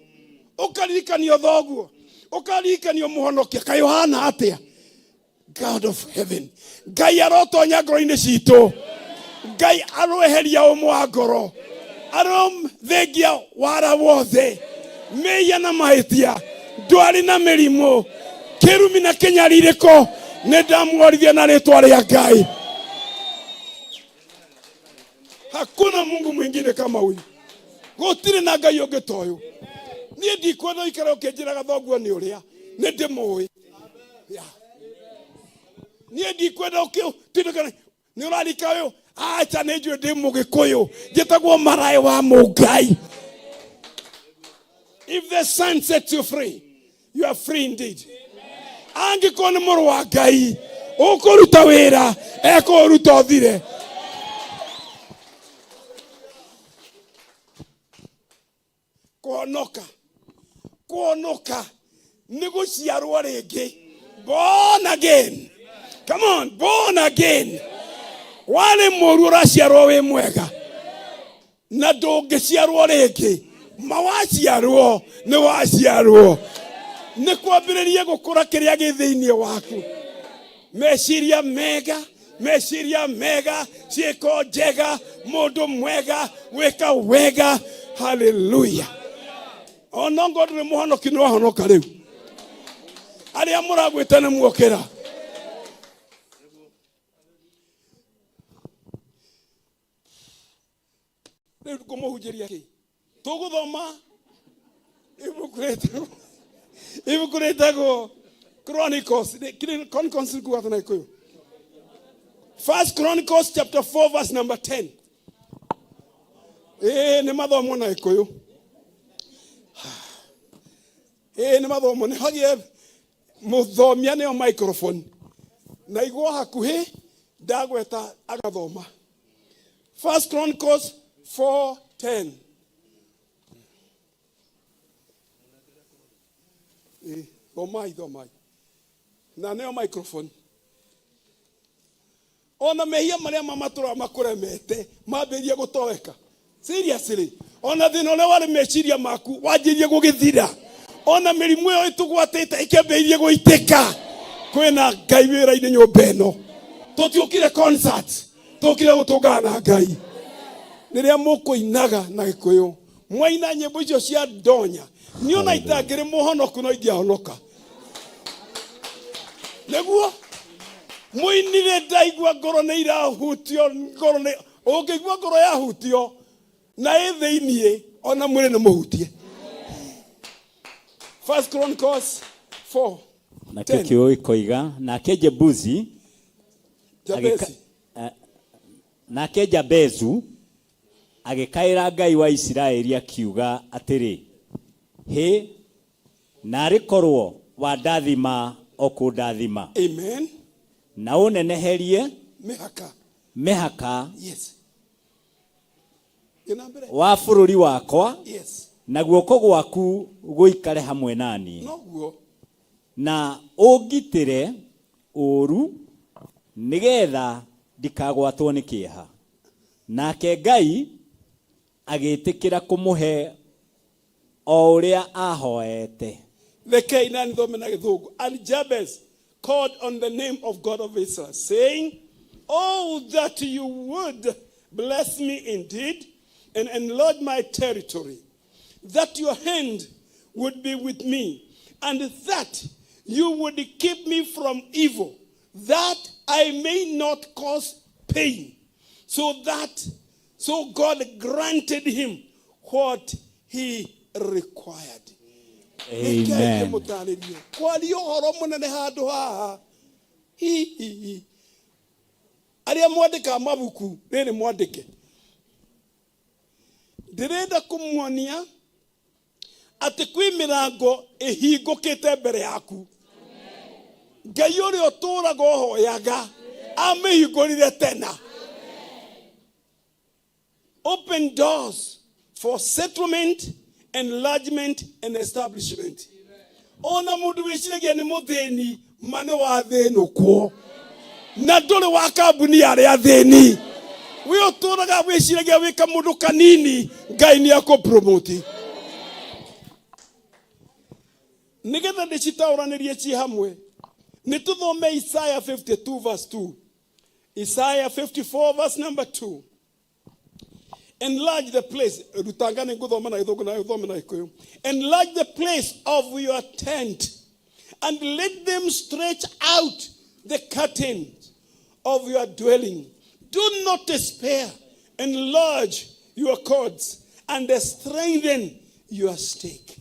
ũkaririkanio thoguo, ũkaririkanio mũhonokia. Kaĩ ũhana atĩa? God of heaven, Ngai arotonya ngoro-inĩ citũ. Ngai aroeheria ũmũ wa ngoro, arothengia wara wothe, mehia na mahĩtia, ndwari na mĩrimũ, kĩrumi na kĩnyarirĩko. Nĩ ndamworithia na rĩtwa rĩa Ngai. Hakuna Mungu mwingine kama huyu. Gũtirĩ na Ngai ũngĩ ta ũyũ. Niĩ ndikwenda ũikare ũkĩnjĩraga thoguo nĩ ũrĩa, nĩ ndĩmũĩ. Yeah. Niĩ ndikwenda ũkĩtindĩkana nĩ ũrarika ũyũ. Aca, nĩ njũĩ ndĩ Mũgĩkũyũ, njĩtagwo Maraĩ wa Mũngai. If the Son sets you free, you are free indeed. Angĩkorwo nĩ mũrũ wa Ngai ũkũruta wĩra, ekũũruta ũthire. Kũhonoka, kũhonoka nĩ gũciarwo rĩngĩ, born again. Come on, born again. Warĩ mũru, ũraciarwo wĩ mwega, na ndũngĩciarwo rĩngĩ. Ma waciarwo nĩ waciarwo, nĩ kwambĩrĩrie gũkũra kĩrĩa gĩ thĩinĩ waku. Meciria mega, meciria mega, ciĩko njega, mũndũ mwega, gwĩka wega. Haleluya! Ona ngorwo ndũrĩ mũhonoki, nĩ wahonoka rĩu. Arĩa mũragwĩta nĩ muokĩra. Rĩu ngũmũhunjĩria kĩ? Tũgũthoma ibuku rĩtagwo, ibuku rĩtagwo Chronicles. Chronicles nĩ kuga atĩa na Gĩkũyũ? First Chronicles chapter 4 verse number 10. Ĩĩ, nĩ mathomwo na Gĩkũyũ. Ĩĩ, nĩ mathomwo. Nĩ hagĩe mũthomia nĩyo microphone na igwo hakuhĩ, ndagweta agathoma. First Chronicles 4:10. Ĩĩ, thomai, thomai na nĩyo microphone. Ona mehia marĩa mamatũraga makũremete mambĩrĩrie gũtoweka. Seriously, ona thĩna ũrĩa warĩ meciria maku wanjĩrĩrie gũgĩthira, ona mĩrimũ ĩyo ĩtũgwatĩte ĩkĩambĩrĩrie gũitĩka. Kwĩna Ngai wĩra-inĩ nyũmba ĩno. Tũtiũkire concert, tũkire gũtũngana na Ngai. Rĩrĩa mũkũinaga na Gĩkũyũ, mwaina nyĩmbo icio cia ndonya, niĩ ona itangĩrĩ mũhonoku no ingĩahonoka. Nĩguo mũinire, ndaigua ngoro nĩ irahutio. Ngoro nĩ ũngĩigua ngoro yahutio na ĩ thĩiniĩ, ona mwĩrĩ nĩ mũhutie. First Chronicles 4. Nakĩo kiugo gĩkoiga, nake Jebusi Jabezi. Nake Jabezu agĩkaĩra Ngai wa Isiraeli akiuga atĩrĩ, Hĩ, naarĩ korwo wandathima o kũndathima, Amen. na ũneneherie mĩhaka, mĩhaka Yes. Thiĩ na mbere. wa bũrũri wakwa, na guoko gwaku gũikare hamwe na niĩ, Noguo. na ũngitĩre ũũru, nĩgeetha ndikagwatwo nĩ kĩeha. Nake Ngai agĩĩtĩkĩra kũmũhe o ũrĩa aahoete. Rekei na nithome na Gĩthũngũ. And Jabez called on the name of God of Israel, saying, Oh, that you would bless me indeed and enlarge my territory, that your hand would be with me, and that you would keep me from evil, that I may not cause pain. So God granted him what he required. Amen. Mũtarĩrie kwaria ũhoro mũnene handũ haha. Hihi arĩa mwandĩkaga mabuku rĩrĩ, mwandĩke. Ndĩrenda kũmuonia atĩ kwĩ mĩrango ĩhingũkĩte mbere yaku. Ngai ũrĩa ũtũũraga ũhoyaga amĩhingũrire tena. Open doors for settlement, enlargement and establishment. Ona mũndũ wĩciragia nĩ mũthĩni, ma nĩ wathĩnũkwo na ndũrĩ wa kambuni ya arĩa athĩni. Wĩ ũtũraga wĩciragia wĩ kamũndũ kanini, Ngai nĩ akũpromoti. Nĩgetha ndĩcitaũranĩrie ci hamwe, nĩ tũthome Isaiah 52 verse 2, Isaiah 54 verse number 2. Enlarge the place. Rutanga nĩ ngũthoma na Gĩthũngũ na gũthome na Gĩkũyũ. Enlarge the place of your tent and let them stretch out the curtains of your dwelling. Do not despair. Enlarge your cords and strengthen your stake.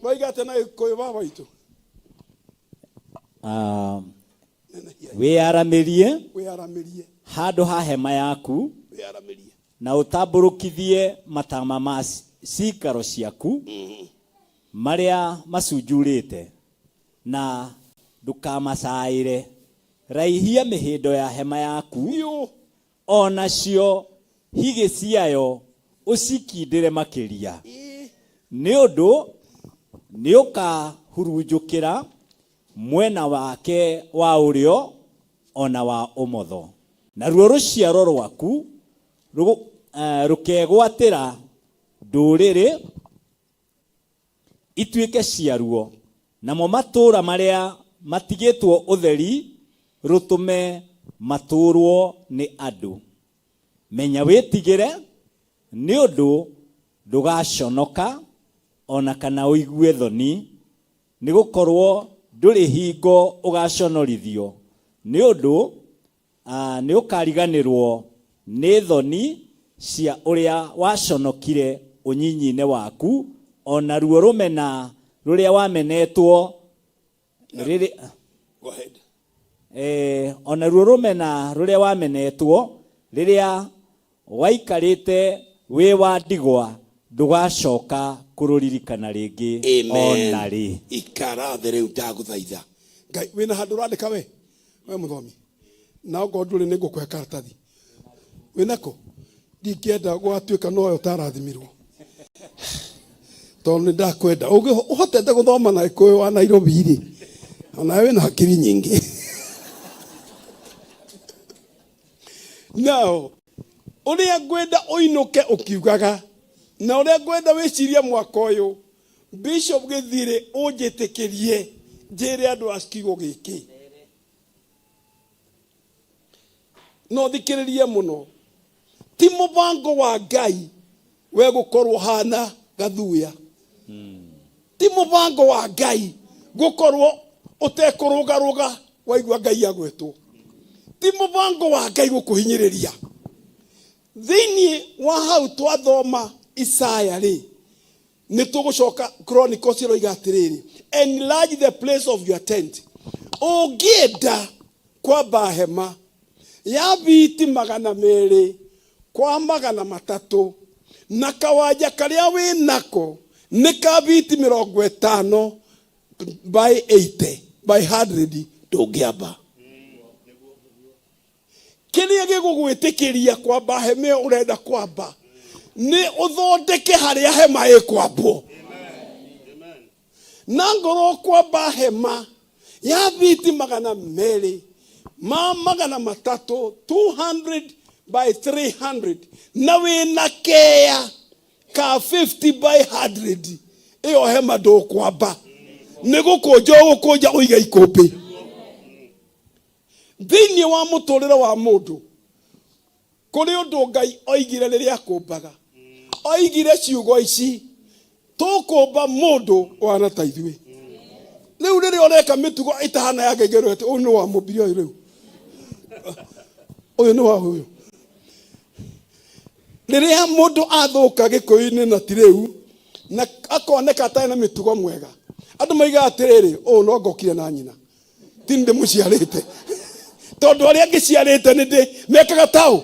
Waiga atĩa na Gĩkũyũ, baba witũ? Ah, wĩyaramĩrie Wĩyaramĩrie. handũ ha hema yaku, Wĩyaramĩrie. na ũtambũrũkithie matama ma cikaro ciaku marĩa macunjurĩte, na Ndũkamacaĩre. Raihia mĩhĩndo ya hema yaku, o nacio higĩ ciayo ũcikindĩre makĩria, nĩ ũndũ nĩũkahurunjũkĩra mwena wake wa ũrĩo o na wa ũmotho, naruo rũciaro rwaku rũkegwatĩra ndũrĩrĩ ituĩke ciaruo, namo matũũra marĩa matigĩtwo ũtheri rũtũme matũũrwo nĩ andũ. Menya wĩtigĩre, nĩ ũndũ ndũgaconoka o na kana ũigue thoni, nĩ gũkorwo ndũrĩ hingo ũgaconorithio, nĩ ũndũ nĩ ũkariganĩrwo nĩ thoni cia ũrĩa waconokire ũnyinyi-inĩ waku, o naruo rũmena rũrĩa wamenetwo rĩrĩ, Go ahead. O naruo rũmena rũrĩa wamenetwo rĩrĩa waikarĩte wĩ wa ndigwa ndũgacoka kũrũririkana rĩngĩ o Amen. na rĩ. Ikara thĩ rĩu ndagũthaitha. Ngai wĩna handũ ũrandĩka we we mũthomi na okorwo ndũrĩ nĩ ngũkũhe karatathi wĩnako ndingĩenda gwatuĩka nowe ũtarathimirwo tondũ nĩ ndakwenda ũhotete gũthoma na gĩkũyũ wa Nairobi rĩ onawe wĩna hakiri nyingĩ. Now ũrĩa ngwenda ũinũke ũkiugaga na ũrĩa ngwenda wĩcirie mwaka ũyũ, Bishop Gĩthirĩ, ũnjĩtĩkĩrie njĩre andũ a kiugo gĩkĩ no thikĩrĩrie mũno. Ti mũbango wa Ngai we gũkorwo hana gathuya, ti mũbango wa Ngai gũkorwo ũtekũrũgarũga waigua Ngai agwetwo, ti mũbango wa Ngai gũkũhinyĩrĩria. Thĩinĩ wa hau twathoma Isaya rĩ, nĩ tũgũcoka Chronicles ĩroiga atĩrĩrĩ, enlarge the place of your tent. Ũngĩenda kwamba hema ya biti 200 kwa 300 na kawanja karĩa wĩ nako nĩ ka biti 50 by 80 by 100, ndũngĩamba. Kĩrĩa gĩgũgwĩtĩkĩria kwamba hema ĩyo ũrenda kwamba nĩ ũthondeke harĩa hema ĩkwambwo. Na ngorwo kwamba hema ya biti 200 ma 300, 200 by 300, na wĩna keya ka 50 by 100, ĩyo hema ndũkwamba, nĩ gũkũnja ũgũkũnja ũige ikũmbĩ. Thĩinĩ wa mũtũrĩre wa mũndũ kũrĩ ũndũ Ngai oigire rĩrĩa akũmbaga. Oigire ciugo ici, tũkũmba mũndũ wana ta ithuĩ. Rĩu rĩrĩa ũreka mĩtugo ĩtahana ya Ngai, Ngai atĩ ũyũ nĩ wa mũmbire ũyũ, rĩu ũyũ nĩ wa ũyũ. Rĩrĩa mũndũ athũka gĩkũyũ-inĩ na ti rĩu na akoneka atarĩ na mĩtugo mwega, andũ maigaga atĩrĩrĩ, ũyũ no ngokire na nyina, ti nĩ ndĩmũciarĩte, tondũ arĩa ngĩciarĩte nĩ ndĩ mekaga taũ.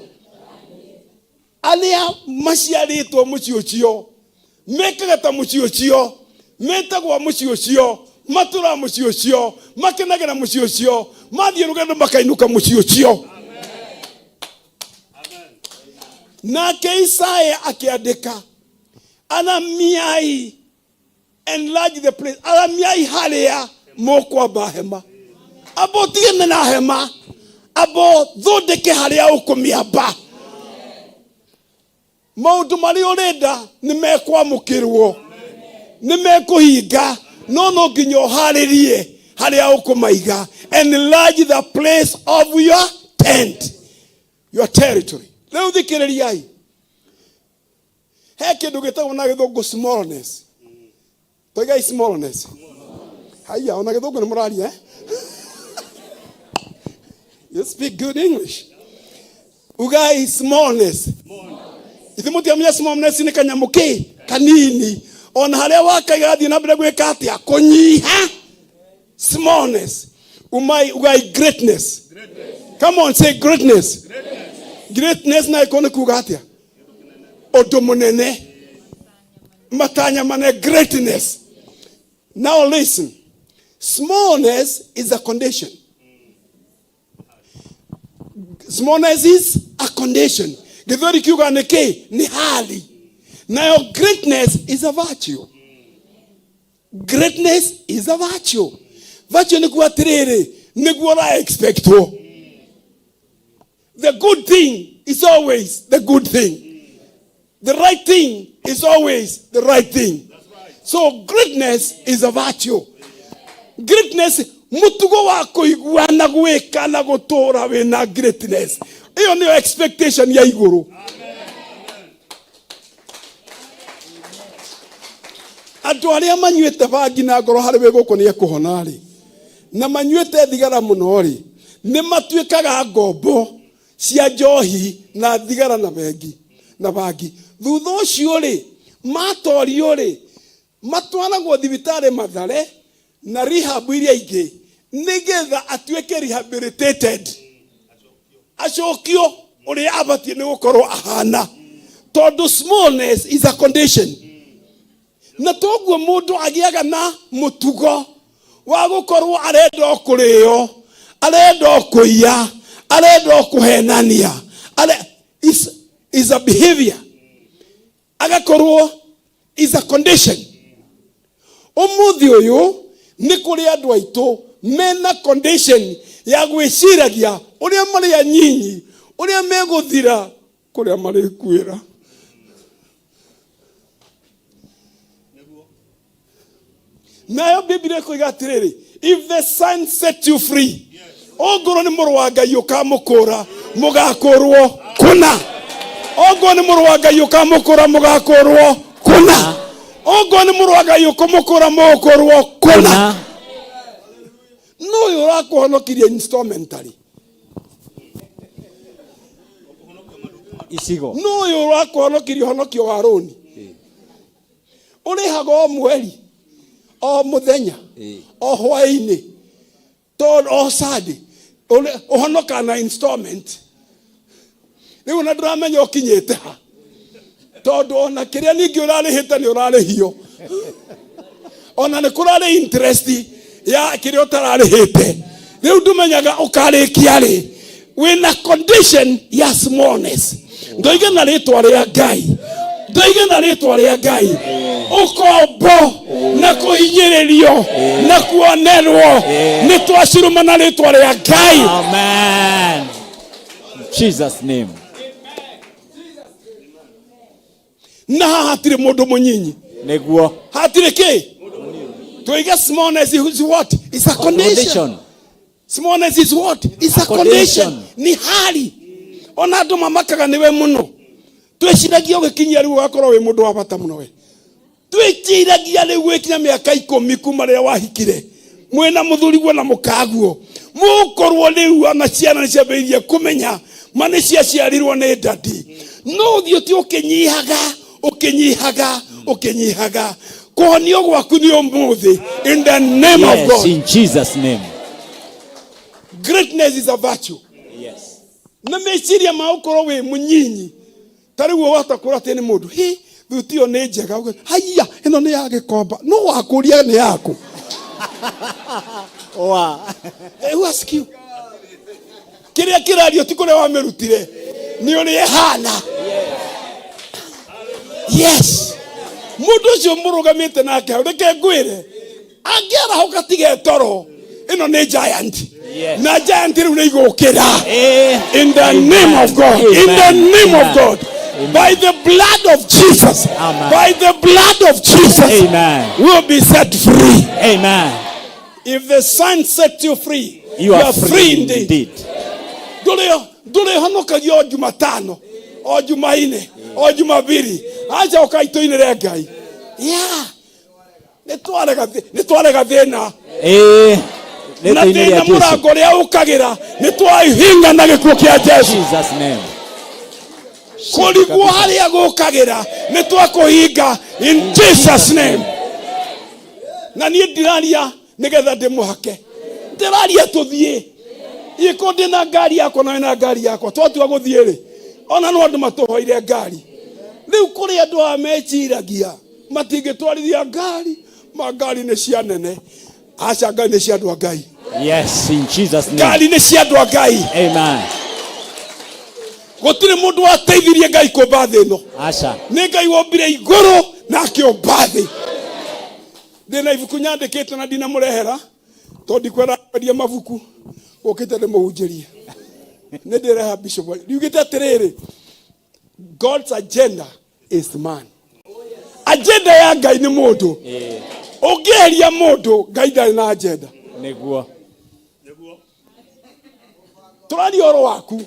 Arĩa maciarĩtwo mũciĩ ũcio mekaga ta mũciĩ ũcio, metagwo mũciĩ ũcio, matũraga mũciĩ ũcio, makenagĩra mũciĩ ũcio, mathiĩ rũgendo makainũka mũciĩ ũcio. Nake Isaya akĩandĩka, aramiai, enlarge the place, aramiai harĩa mũkwamba hema. Amba ũtigane na hema, amba ũthondeke harĩa ũkũmĩamba. Maũndũ marĩa ũrenda nĩ mekwamũkĩrwo, nĩ mekũhinga, no no nginya ũharĩrie harĩa ũkũmaiga. Enlarge the place of your tent, your territory. Rĩu thikĩrĩriai, he kĩndũ gĩtagwo na gĩthũngũ smallness. Toigai smallness. Haiya, ona gĩthũngũ nĩ mũraria, eh? You speak good English. Ugai smallness. Ithe mũtiamenya smallness nĩ kanyamũ kĩ kanini, ona harĩa wakaiga gathiĩ na mbere gwĩka atĩa? Kũnyiha. Smallness. Umai, ugai greatness. Come on, say greatness. Greatness na ĩkorwo nĩ kuga atĩa? Ũndũ mũnene, matanya mane, greatness. Now listen. Smallness is a condition. Smallness is a condition. Gĩthweri kiuga nĩ kĩ? Nĩ hali. Nayo greatness is a virtue. Greatness is a virtue. Virtue nĩ kuga atĩrĩrĩ, nĩguo ũra expectwo. The good thing is always the good thing. The right thing is always the right thing. So greatness is a virtue. Greatness mutugo wa kũigua na gwĩka na gũtũũra wĩna greatness. Ĩyo nĩyo expectation ya igũrũ. Andũ arĩa manyuĩte bangi na ngoro harĩ wĩ gũkũ nĩ ekũhona rĩ, na manyuĩte thigara mũno rĩ, nĩ matuĩkaga ngombo cia njohi na thigara na bengi na bangi. Thutha ũcio rĩ, matorio rĩ, matwaragwo thibitarĩ Mathare na rehab iria ingĩ nĩgetha atuĩke rehabilitated, acokio ũrĩa abatiĩ nĩ gũkorwo ahana, tondũ smallness is a condition. Na toguo mũndũ agĩaga na mũtugo wa gũkorwo arenda o kũrĩo, arenda o kũiya, arenda o kũhenania, is a behavior, agakorwo is a condition. Ũmũthĩ ũyũ nĩ kũrĩ andũ aitũ mena condition ya gwĩciragia ũrĩa marĩ anyinyi, ũrĩa megũthira, kũrĩa marĩkuĩra. Nayo Biblia ĩkoiga atĩrĩrĩ, if the Son set you free, ongorwo nĩ mũrũ wa Ngai ũkamũkũra, mũgakũrwo kũna. Ongorwo nĩ mũrũ wa Ngai ũkamũkũra, mũgakũrwo kũna. Ongorwo nĩ mũrũ wa Ngai ũkũmũkũra, mũgũkũrwo kũna. No ũyũ ũrakũhonokirie installmentally. Icigo. No ũyũ ũrakũhonokirie ũhonokio wa rũni. Ũrĩhaga o mweri, o mũthenya, o hwaĩ-inĩ, tondũ o Sunday ũhonokaga na installment. Rĩu ona ndũramenya ũkinyĩte ha, tondũ ona kĩrĩa ningĩ ũrarĩhĩte nĩ ũrarĩhio, ona nĩ kũrarĩ interest ya kĩrĩa ũtararĩhĩte. Rĩu ndũmenyaga ũkarĩkia rĩ. Wĩna condition ya smallness. Ndoige na rĩtwa rĩa Ngai, ndoige na rĩtwa rĩa Ngai, ũkombo na kũhinyĩrĩrio na kuonerwo nĩ twacirũma na rĩtwa rĩa Ngai. Amen. Jesus name. Na haha hatirĩ mũndũ mũnyinyi. Nĩguo. Hatirĩ kĩ tũige. Smallness is what? Is a condition. Condition. Smallness is what? Is a condition. Condition. Nĩ hali ona andũ mamakaga nĩwe mũno. Twĩciragia ũgĩkinyia rĩu ũgakorwo wĩ mũndũ wa bata mũno. We twĩciragia rĩu gwĩkinya mĩaka 10 kuma rĩrĩa wahikire mwĩna mũthuriguo na mũkaguo, mũkorwo rĩu ona ciana nĩ ciambĩrĩirie kũmenya ma nĩ ciaciarirwo nĩ ndadi. No ũthiĩ ti ũkĩnyihaga, ũkĩnyihaga, ũkĩnyihaga. Kũhonio gwaku nĩ ũmũthĩ, in the name of Yes, God. in Jesus name. Greatness is a virtue. Yes. Na meciria ma ũkorwo wĩ mũnyinyi, ta rĩu wahota kũra atĩ nĩ mũndũ hi thuti ĩyo nĩ njega. Ũge, haiya, ĩno nĩ ya gĩkomba. No wakũria nĩ yaku? Wa. Who ask you? Kĩrĩa kĩrario ti kũrĩa wamĩrutire, nĩ ũrĩa ĩhana. Yes, mũndũ ũcio mũrũgamĩte nake hau, reke ngwĩre, angĩarahũka tiga toro, ĩno nĩ giant. Yes. Na giant rĩu nĩ igũkĩra. In the Amen. name of God. In the Amen. name of Amen. God. By the blood of Jesus. Amen. By the blood of Jesus. Amen. We'll be set free. Amen. If the Son set you free, You are free indeed. Ndũrĩhonokagio o Jumatano, o Jumaine, o Jumapili. Aca ũkaitũinĩre Ngai. Yeah. Nĩ twarega thĩna. Na Rĩtwa-inĩ thĩna rĩa Jesu. mũrango ũrĩa ũkagĩra nĩ twahinga na gĩkuũ kĩa Jesu. Jesus name. Kũrigwo harĩa gũkagĩra nĩ twakũhinga in Jesus name. Na niĩ ndiraria nĩgetha ndĩmũhake, ndĩraria tũthiĩ iko. Ndĩ na ngari yakwa nawe na ngari yakwa, twatua gũthiĩ rĩ, ona no andũ matũhoire ngari. Rĩu kũrĩ andũ aya meciragia matingĩtwarithia ngari, ma ngari nĩ cia nene. Aca, ngari nĩ cia andũ a Ngai. Yes, in Jesus' name. Ngari nĩ cia andũ a Ngai. Amen. Gũtirĩ mũndũ wateithirie Ngai kũmba thĩ ĩno. Aca. Nĩ Ngai wombire igũrũ na akĩũmba thĩ. Ndĩna ibuku nyandĩkĩte na ndinamũrehera tondũ ndikwenda kwendia mabuku, ũkĩte ndĩmũhunjĩrie. Nĩ ndĩreha bishop riugĩte atĩrĩrĩ, God's agenda is man. Agenda ya Ngai nĩ mũndũ. Ũngĩeheria mũndũ, Ngai ndarĩ na agenda. Nĩguo. Tũraria ũhoro waku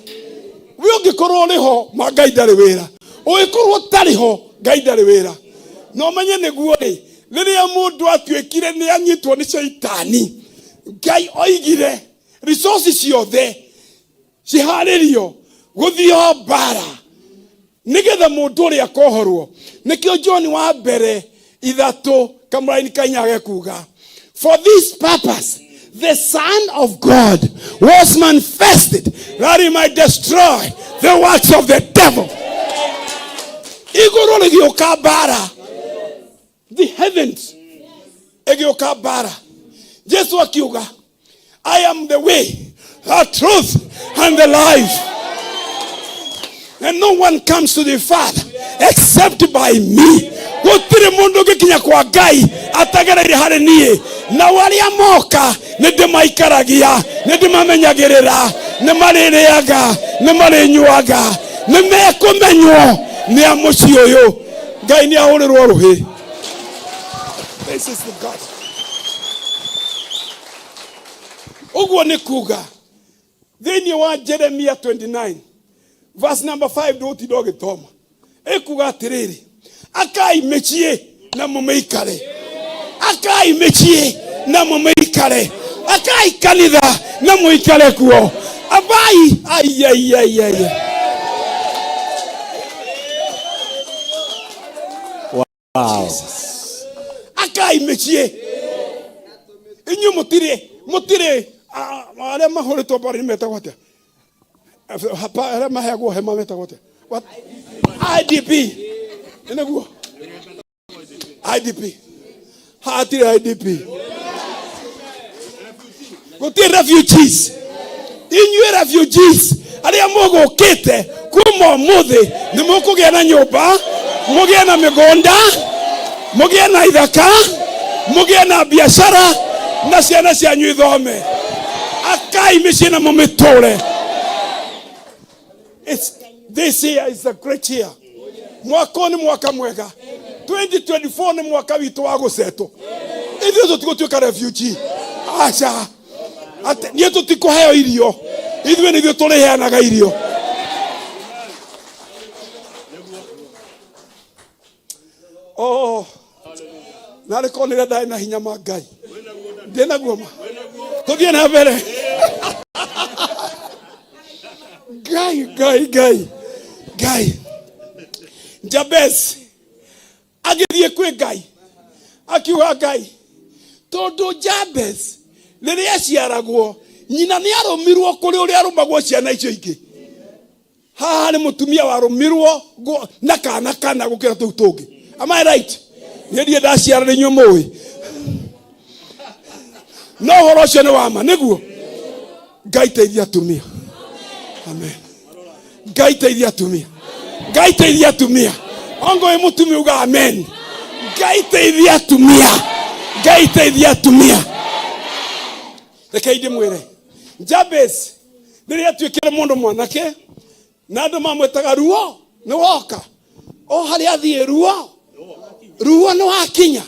we, ũngĩkorwo ũrĩ ho ma Ngai ndarĩ wĩra, ũngĩkorwo ũtarĩ ho Ngai ndarĩ wĩra. Na ũmenye nĩguo rĩ, rĩrĩa mũndũ atuĩkire nĩ anyitwo nĩ caitani, Ngai oigire resources ciothe ciharĩrio gũthiĩ o mbara nĩgetha mũndũ ũrĩa akohorwo. Nĩkĩo John wa mbere 3 kamũraini ka 4 gekuga, "For this purpose the Son of God was manifested, that he might destroy the works of the devil." Igũrũ rĩgĩũka mbara, the heavens ĩgĩũka mbara. Jesu akiuga, "I am the way, the truth and the life, and no one comes to the Father except by me." Gũtirĩ mũndũ ũngĩkinya kwa Ngai atagereire harĩ niĩ. Nao arĩa moka nĩ ndĩmaikaragia, nĩ ndĩmamenyagĩrĩra, nĩ marĩrĩaga, nĩ marĩnyuaga, nĩ mekũmenywo nĩ a mũciĩ ũyũ. Ngai nĩ ahũrĩrwo rũhĩ. This is the God. Ũguo nĩ kuga thĩinĩ wa Jeremia 29 verse number 5, ndũgũtinda ũgĩthoma, ĩkuga atĩrĩrĩ, akai mĩciĩ na mũmĩikare, akai mĩciĩ na mũmĩikare, akai kanitha na mũikare kuo, abai aiaiaiai. Wow. Akai mĩciĩ. Inyuĩ mũtirĩ arĩa mahũrĩtwo mbara nĩ metagwo atĩa? Arĩa maheagwo hema metagwo atĩa? What? IDP. Nĩ nĩguo IDP. Hatirĩ IDP, gũtirĩ refugees. Inyuĩ refugees arĩa mũgũkĩte, kuma ũmũthĩ nĩ mũkũgĩa na nyũmba, mũgĩe na mĩgũnda, mũgĩe na ithaka, mũgĩe na biacara, na ciana cianyu ithome. Akai mĩciĩ na mũmĩtũre. This year is a great year. Mwaka ũyũ nĩ mwaka mwega. 2024 nĩ mwaka witũ wa gũcetwo. Ithuĩ tũtigũtuĩka refugee, aca. Atĩ niĩ tũtikũheo irio, ithuĩ nĩ ithuĩ tũrĩheanaga irio. Oh, narĩ korwo nĩrĩa ndarĩ na hinya ma Ngai ndĩ naguo ma tũthiĩ na mbere. Ngai, Ngai, Ngai, Ngai. Jabez agĩthiĩ kwĩ Ngai akiuga, Ngai, tondũ Jabez rĩrĩa aciaragwo nyina nĩ arũmirwo kũrĩ ũrĩa arũmagwo ciana icio ingĩ. Haha nĩ mũtumia warũmirwo na kana kana gũkĩra tũu tũngĩ. Am I right? Niĩ ndirĩ ndaciara, nĩ inyuĩ mũĩ, no ũhoro ũcio nĩ wama. Nĩguo Ngai teithia atumia. Amen. Ngai teithia atumia, Ngai teithia atumia. Ongo wĩ mũtumia uga amen. Ngai teithia atumia, Ngai teithia atumia. Reke ndĩmwĩre, Jabez rĩrĩa atuĩkire mũndũ mwanake na andũ mamwĩtaga ruo nĩ woka o harĩa athiĩ, ruo ruo nĩ wakinya,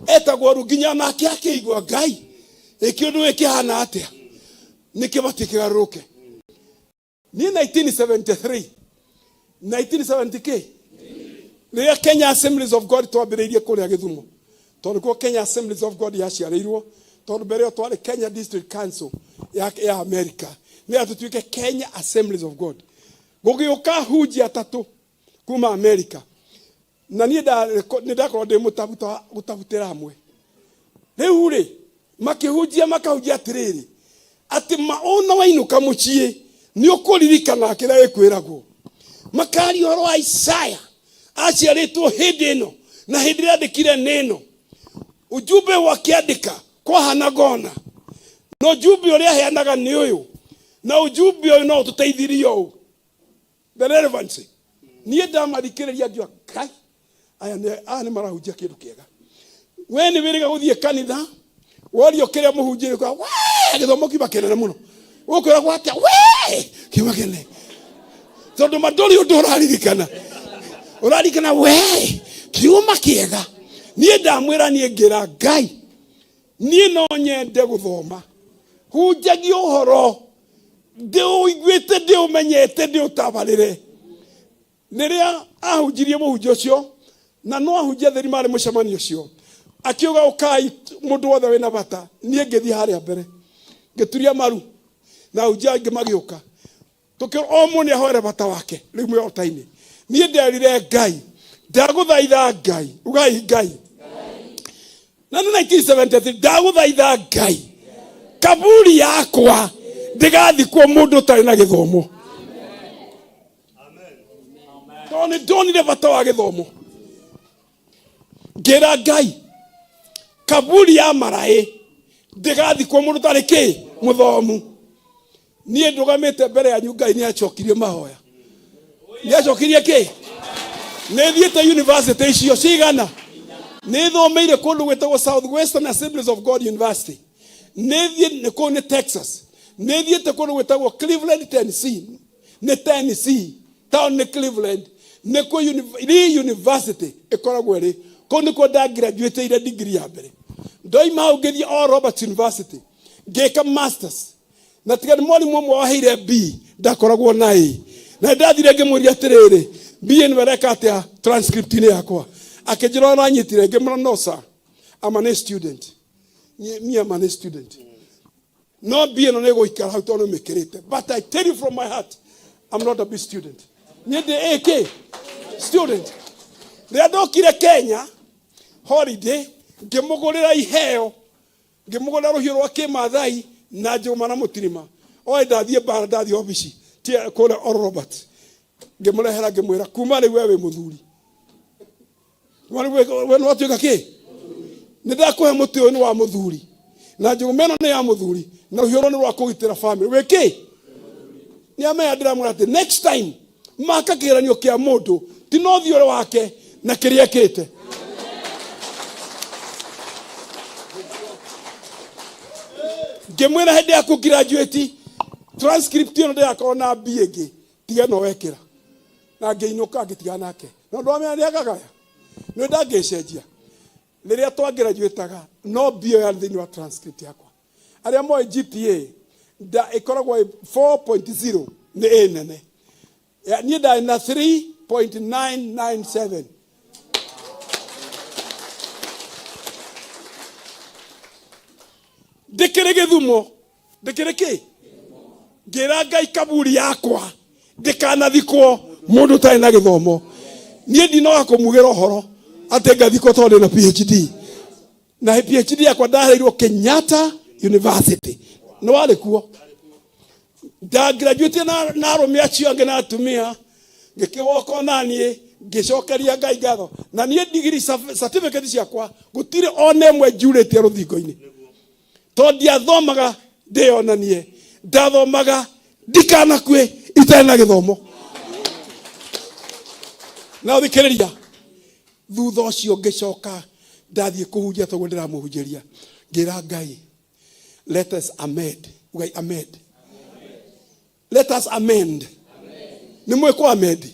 etagwo ru nginya nake akĩigua, Ngai, ĩkĩ ũndũ ĩkĩhana atĩa? Nĩ kĩbatiĩ kĩgarũrũke. Niĩ 1973, 1970 k rĩrĩa Kenya Assemblies of God twambĩrĩirie kũrĩa Gĩthumo, tondũ kuo Kenya Assemblies of God yaciarĩirwo, tondũ mbere ĩyo twarĩ Kenya District Council ya America, nĩgetha tũtuĩke Kenya Assemblies of God, gũgĩũka hunji atatũ kuma America, na niĩ nĩ ndakorwo ndĩ mũtabuta gũtabutĩra hamwe. Rĩu rĩ, makĩhunjia, makahunjia atĩrĩrĩ, atĩ ma ona wainũka mũciĩ nĩ ũkũririkana kĩrĩa gĩkwĩragwo. Makaria ũhoro wa Isaya aciarĩtwo hĩndĩ ĩno na hĩndĩ ĩrĩa andĩkire nĩ ĩno ujumbe wakiandĩka. Kwahana ngona. Na ujumbe ũrĩa aheanaga nĩ ũyũ. Na ujumbe ũyũ no ũtũteithirie ũũ. The relevancy. Niĩ ndamathikĩrĩria ngiuga Ngai aya nĩ aya nĩ marahunjia kĩndũ kĩega. We nĩ wĩrĩga gũthiĩ kanitha worio kĩrĩa mũhunjĩrie ũkauga we gĩthomo kiuma kĩnene mũno. Ũkwĩragwo atĩa we kiuma kĩnene. Tondũ ma ndũrĩ ũndũ ũraririkana. Ũraririkana we kiuma kĩega. Niĩ ndamwĩra niĩ ngĩra Ngai niĩ no nyende gũthoma hunjagia ũhoro ndĩũiguĩte ndĩũmenyete ndĩũtabarĩre rĩrĩa ahunjirie mũhunjia ũcio na no ahunjia theri marĩ mũcemanio ũcio akiuga ũkai mũndũ wothe wĩna bata niĩ ngĩthiĩ harĩa mbere ngĩturia maru na ahunjia angĩ magĩũka tũkĩ o mũndũ nĩahoere bata wake rĩu mwĩ ota-inĩ niĩ nderire ngai ndagũthaitha ngai ugai ngai na nĩ 1973 ndagũthaitha ngai kaburi yakwa ndĩgathikwo mũndũ ũtarĩ na gĩthomo tondũ nĩ ndonire bata wa gĩthomo ngĩra ngai kaburi ya maraĩ ndĩgathikwo mũndũ ũtarĩ kĩ mũthomu niĩ ndũgamĩte mbere yanyu ngai nĩ acokirie mahoya nĩ acokirie kĩ nĩ thiĩte university icio cigana nĩ thomeire kũndũ gwĩtagwo South Western Assemblies of God University nĩ thiĩ nĩ kũu nĩ Texas nĩ thiĩte kũndũ gwĩtagwo Cleveland Tennessee nĩ Tennessee town nĩ Cleveland nĩ kuo Lee University ĩkoragwo ĩrĩ kũu nĩkuo ndagraduateire degree ya mbere ndoima hau ngĩthiĩ Oral Roberts University ngĩka masters na tiga nĩ mwarimũ ũmwe waheire B ndakoragwo na A na ndathire ngĩmũria atĩrĩrĩ B ĩno ĩreka atĩa transcript-inĩ yakwa akĩnjĩra ũranyitire ngĩmũra no sir I'm an A student me I'm an A student no B ĩno nĩ ĩgũikara hau tondũ nĩmĩkĩrĩte but I tell you from my heart I'm not a B student niĩ ndĩ A K student rĩrĩa ndokire Kenya holiday ngĩmũgũrĩra iheo ngĩmũgũrĩra rũhiũ rwa kĩmathai na njũma na mũtirima oĩ ndathiĩ mbara ndathiĩ obici kũrĩa Oral Robert ngĩmũrehera ngĩmwĩra kuma rĩu we wĩ mũthuri we nĩwatuĩka kĩ nĩ ndakũhe mũtĩ ũyũ nĩ wa mũthuri na njũgũma ĩno nĩ ya mũthuri na rũhiũ rũrũ nĩ rwa kũgitĩra family wĩ kĩ nĩ amenya ndĩramwĩra atĩ next time maka kĩgeranio kĩa mũndũ ti na ũthiũ ũrĩa wake na kĩrĩa ekĩte ngĩmwĩra hĩndĩ ya kũ graduate transcript ĩno ndĩrakorwo na B ĩngĩ tiga ĩno wekĩra na ngĩinũka ngĩtigana nake no ndwamenya nĩ akagaya nĩ ndangĩcenjia rĩrĩa twagraduataga no B ĩyo yarĩ thĩinĩ wa transcript yakwa arĩa moĩ GPA nda ĩkoragwo ĩ 4.0 nĩ A nene Ya, niĩ ndarĩ na 3.997 ndĩkĩrĩ gĩthumo ndĩkĩrĩ kĩ ngĩra ngai kaburi yakwa ndĩkanathikwo mũndũ ũtarĩ na gĩthomo niĩ ndinoga kũmugĩra ũhoro atĩ ngathikwo tondũ ndĩ na phd na phd yakwa ndaheirwo Kenyatta University nĩ warĩ kuo ndagraduate na na arũme acio angĩ na atumia ngĩkĩwoka ona niĩ ngĩcokeria ngai ngatho na niĩ degree certificate ciakwa gũtirĩ ona ĩmwe njurĩtie rũthingo-inĩ tondũ ndiathomaga ndĩyonanie ndathomaga ndikanakue itarĩ na gĩthomo na thikĩrĩria thutha ũcio ngĩcoka ndathiĩ kũhunjia toguo ndĩramũhunjĩria ngĩra ngai let us amend ugai amend let us amend nĩ mwĩ kũ amend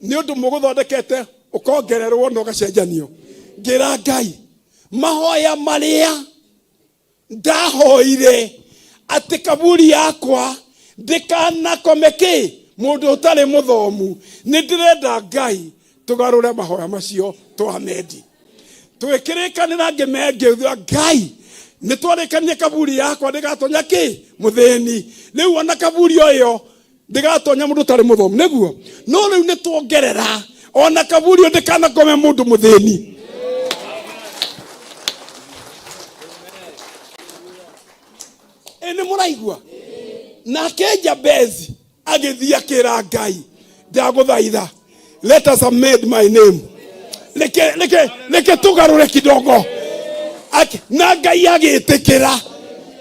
nĩ ũndũ mũgũthondekete ũkongererwo na ũgacenjanio ngĩra ngai mahoya marĩa ndahoire atĩ kaburi yakwa ndĩkanakome kĩ mũndũ ũtarĩ mũthomu nĩ ndĩrenda ngai tũgarũre mahoya macio twamendi twĩkĩrĩkanĩra ngĩmengĩthua ngai nĩ twarĩkanie kaburi yakwa ndĩgatonya kĩ mũthĩni rĩu ona kaburi o ĩyo ndĩgatonya mũndũ ũtarĩ mũthomu nĩguo no rĩu nĩ tuongerera ona kaburi ĩyo ndĩkanakome mũndũ mũthĩni ĩ nĩ mũraigua nake jabezi agĩthiĩ akĩra ngai ndagũthaitha let us amend my name reke reke reke tũgarũre kidogo Na Ngai agĩtĩkĩra.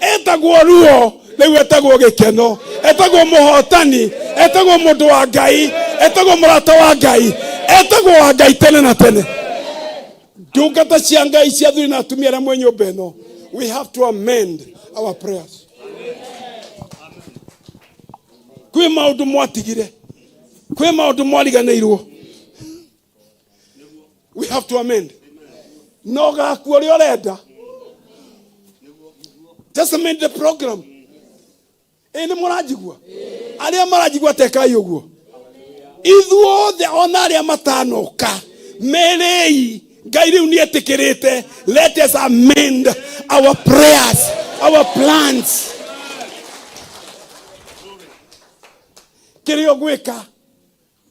Etagwo ruo, rĩu etagwo gĩkeno, etagwo mũhotani, etagwo mũndũ wa Ngai, etagwo mũrata wa Ngai, etagwo wa Ngai tene na tene. Ndungata cia Ngai cia athuri na atumia arĩa mwĩ nyũmba ĩno, we have to amend our prayers. Kwĩ maũndũ mwatigire, kwĩ maũndũ mwariganĩirwo. We have to amend. No gakua ũrĩa ũrenda, just amend the program. Ĩ nĩ mũranjigua? Arĩa maranjigua tekai ũguo. Ithuothe ona arĩa matanoka merei Ngai rĩu nĩ etĩkĩrĩte. Let us amend our prayers, our plans. Kĩrĩa ũgwĩka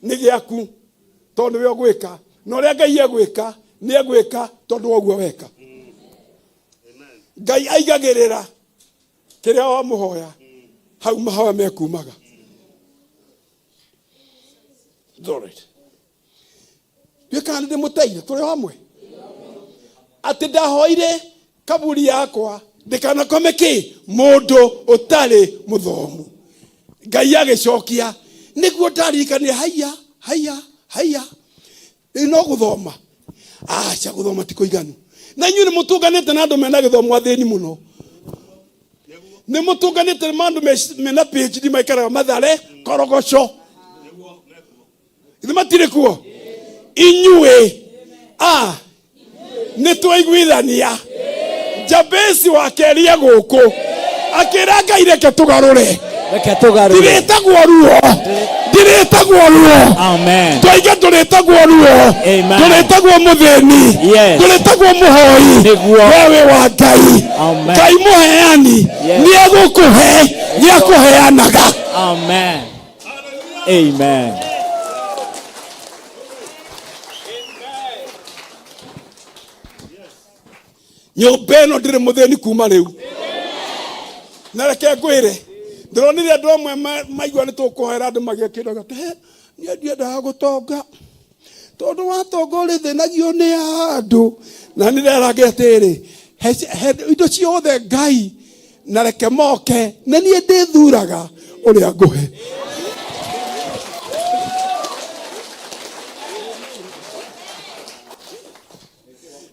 nĩ gĩaku tondũ nĩwe ũgwĩka, na ũrĩa Ngai egwĩka nĩ egwĩka tondũ wa ũguo weka. Ngai aigagĩrĩra kĩrĩa wamũhoya, hau mahoya mekumaga. It's all right. Ndiũĩ kana nĩ ndĩmũteire tũrĩ o hamwe atĩ ndahoire kaburi yakwa ndĩkanakome kĩ mũndũ ũtarĩ mũthomu. Ngai agĩcokia nĩguo ndaririkanire, haiya haiya haiya, rĩu no gũthoma. Aca, gũthoma ti kũiganu. Na inyuĩ nĩ mũtũnganĩte na andũ mena gĩthomo athĩni mũno. Nĩ mũtũnganĩte na andũ mena PhD maikaraga Mathare Korogoco. Ithe matirĩ kuo? Inyuĩ a nĩ twaiguithania. Jabesi wa kerĩ e gũkũ akĩra Ngai, reke tũgarũre. Reke tũgarũre. Ndirĩtagwo ruo, ndirĩtagwo ruo. Amen. Twaige ndũrĩtagwo ruo. Amen. Ndũrĩtagwo mũthĩni. Yes. Ndũrĩtagwo mũhoi. Nĩguo. We wĩ wa Ngai. Amen. Ngai mũheani. Yes. Nĩ egũkũhe, nĩ akũheanaga. Amen. Amen. Nyũmba ĩno ndĩrĩ mũthĩni kuma rĩu. Na reke ngwĩre, ndĩronire andũ amwe maigua nĩ tũkũhoera andũ magĩe kĩndũ gĩake. He, niĩ ndiendaga gũtonga tondũ watonga ũrĩthĩnagio nĩ andũ. Na nĩ nderaga atĩrĩ, he indo ciothe Ngai na reke moke, na niĩ ndĩthuraga ũrĩa ngũhe.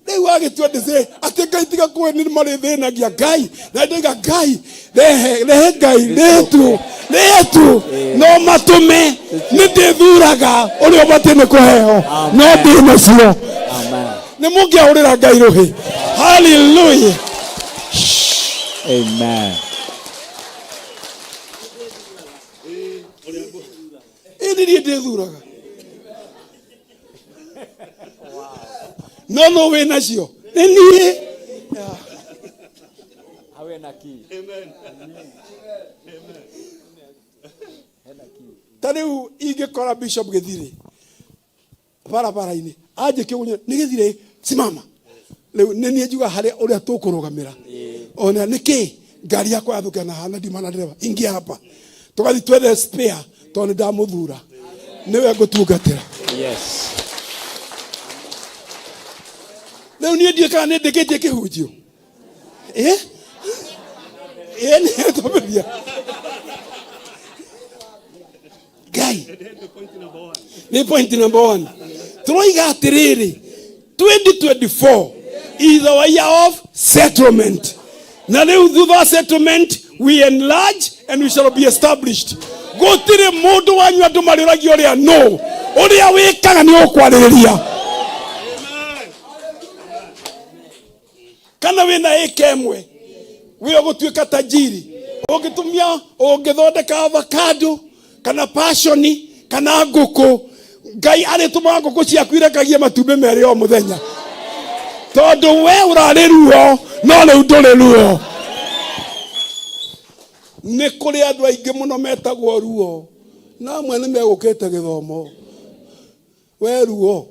Rĩu agĩtua ndĩcĩ atĩ Ngai tiga kũhe nĩ marĩthĩnagia Ngai. Na ndaiga Ngai rehe, rehe Ngai rĩtu rĩtu no matũme nĩ ndĩthuraga ũrĩa ũbatiĩ nĩ kũheo no ndĩ nacio. Amen. Nĩ mũngĩahũrĩra Ngai rũhĩ. Hallelujah. Amen. Ĩ nĩ niĩ ndĩthuraga no no wĩ nacio nĩ niĩ. Awe na key. Ta rĩu ingĩkora Bishop Gĩthirĩ barabara-inĩ anjĩke ũguo, nĩ Gĩthirĩ simama, rĩu nĩ niĩ njuga harĩa ũrĩa tũkũrũgamĩra ona nĩkĩ ngari yakwa yathũkĩra na hana ndima na ndereba ingia hapa tũgathiĩ twethe spare tondũ nĩ ndamũthura nĩwe ngũtungatĩra. Yes. Rĩu niĩ ndiũĩ kana nĩ ndĩkĩtie kĩhunjio. Ĩ ĩ nĩ twambĩrĩria Ngai nĩ point number one. Tũroiga atĩrĩrĩ, 2024 is our year of settlement. Na rĩu thutha wa settlement we enlarge and we shall be established. Gũtirĩ mũndũ wanyu andũ marĩũragia ũrĩa no ũrĩa wĩkaga nĩ ũkwarĩrĩria kana wĩna ĩka ĩmwe wĩ ũgũtuĩka tajiri ũngĩtumia ũngĩthondeka avocado kana pashoni kana ngũkũ. Ngai arĩtũmaga ngũkũ ciaku irekagie matumbĩ merĩ o mũthenya tondũ we ũrarĩ ruo no rĩu ndũrĩ ruo. Nĩ kũrĩ andũ aingĩ mũno metagwo ruo na amwe nĩ megũkĩte gĩthomo. We ruo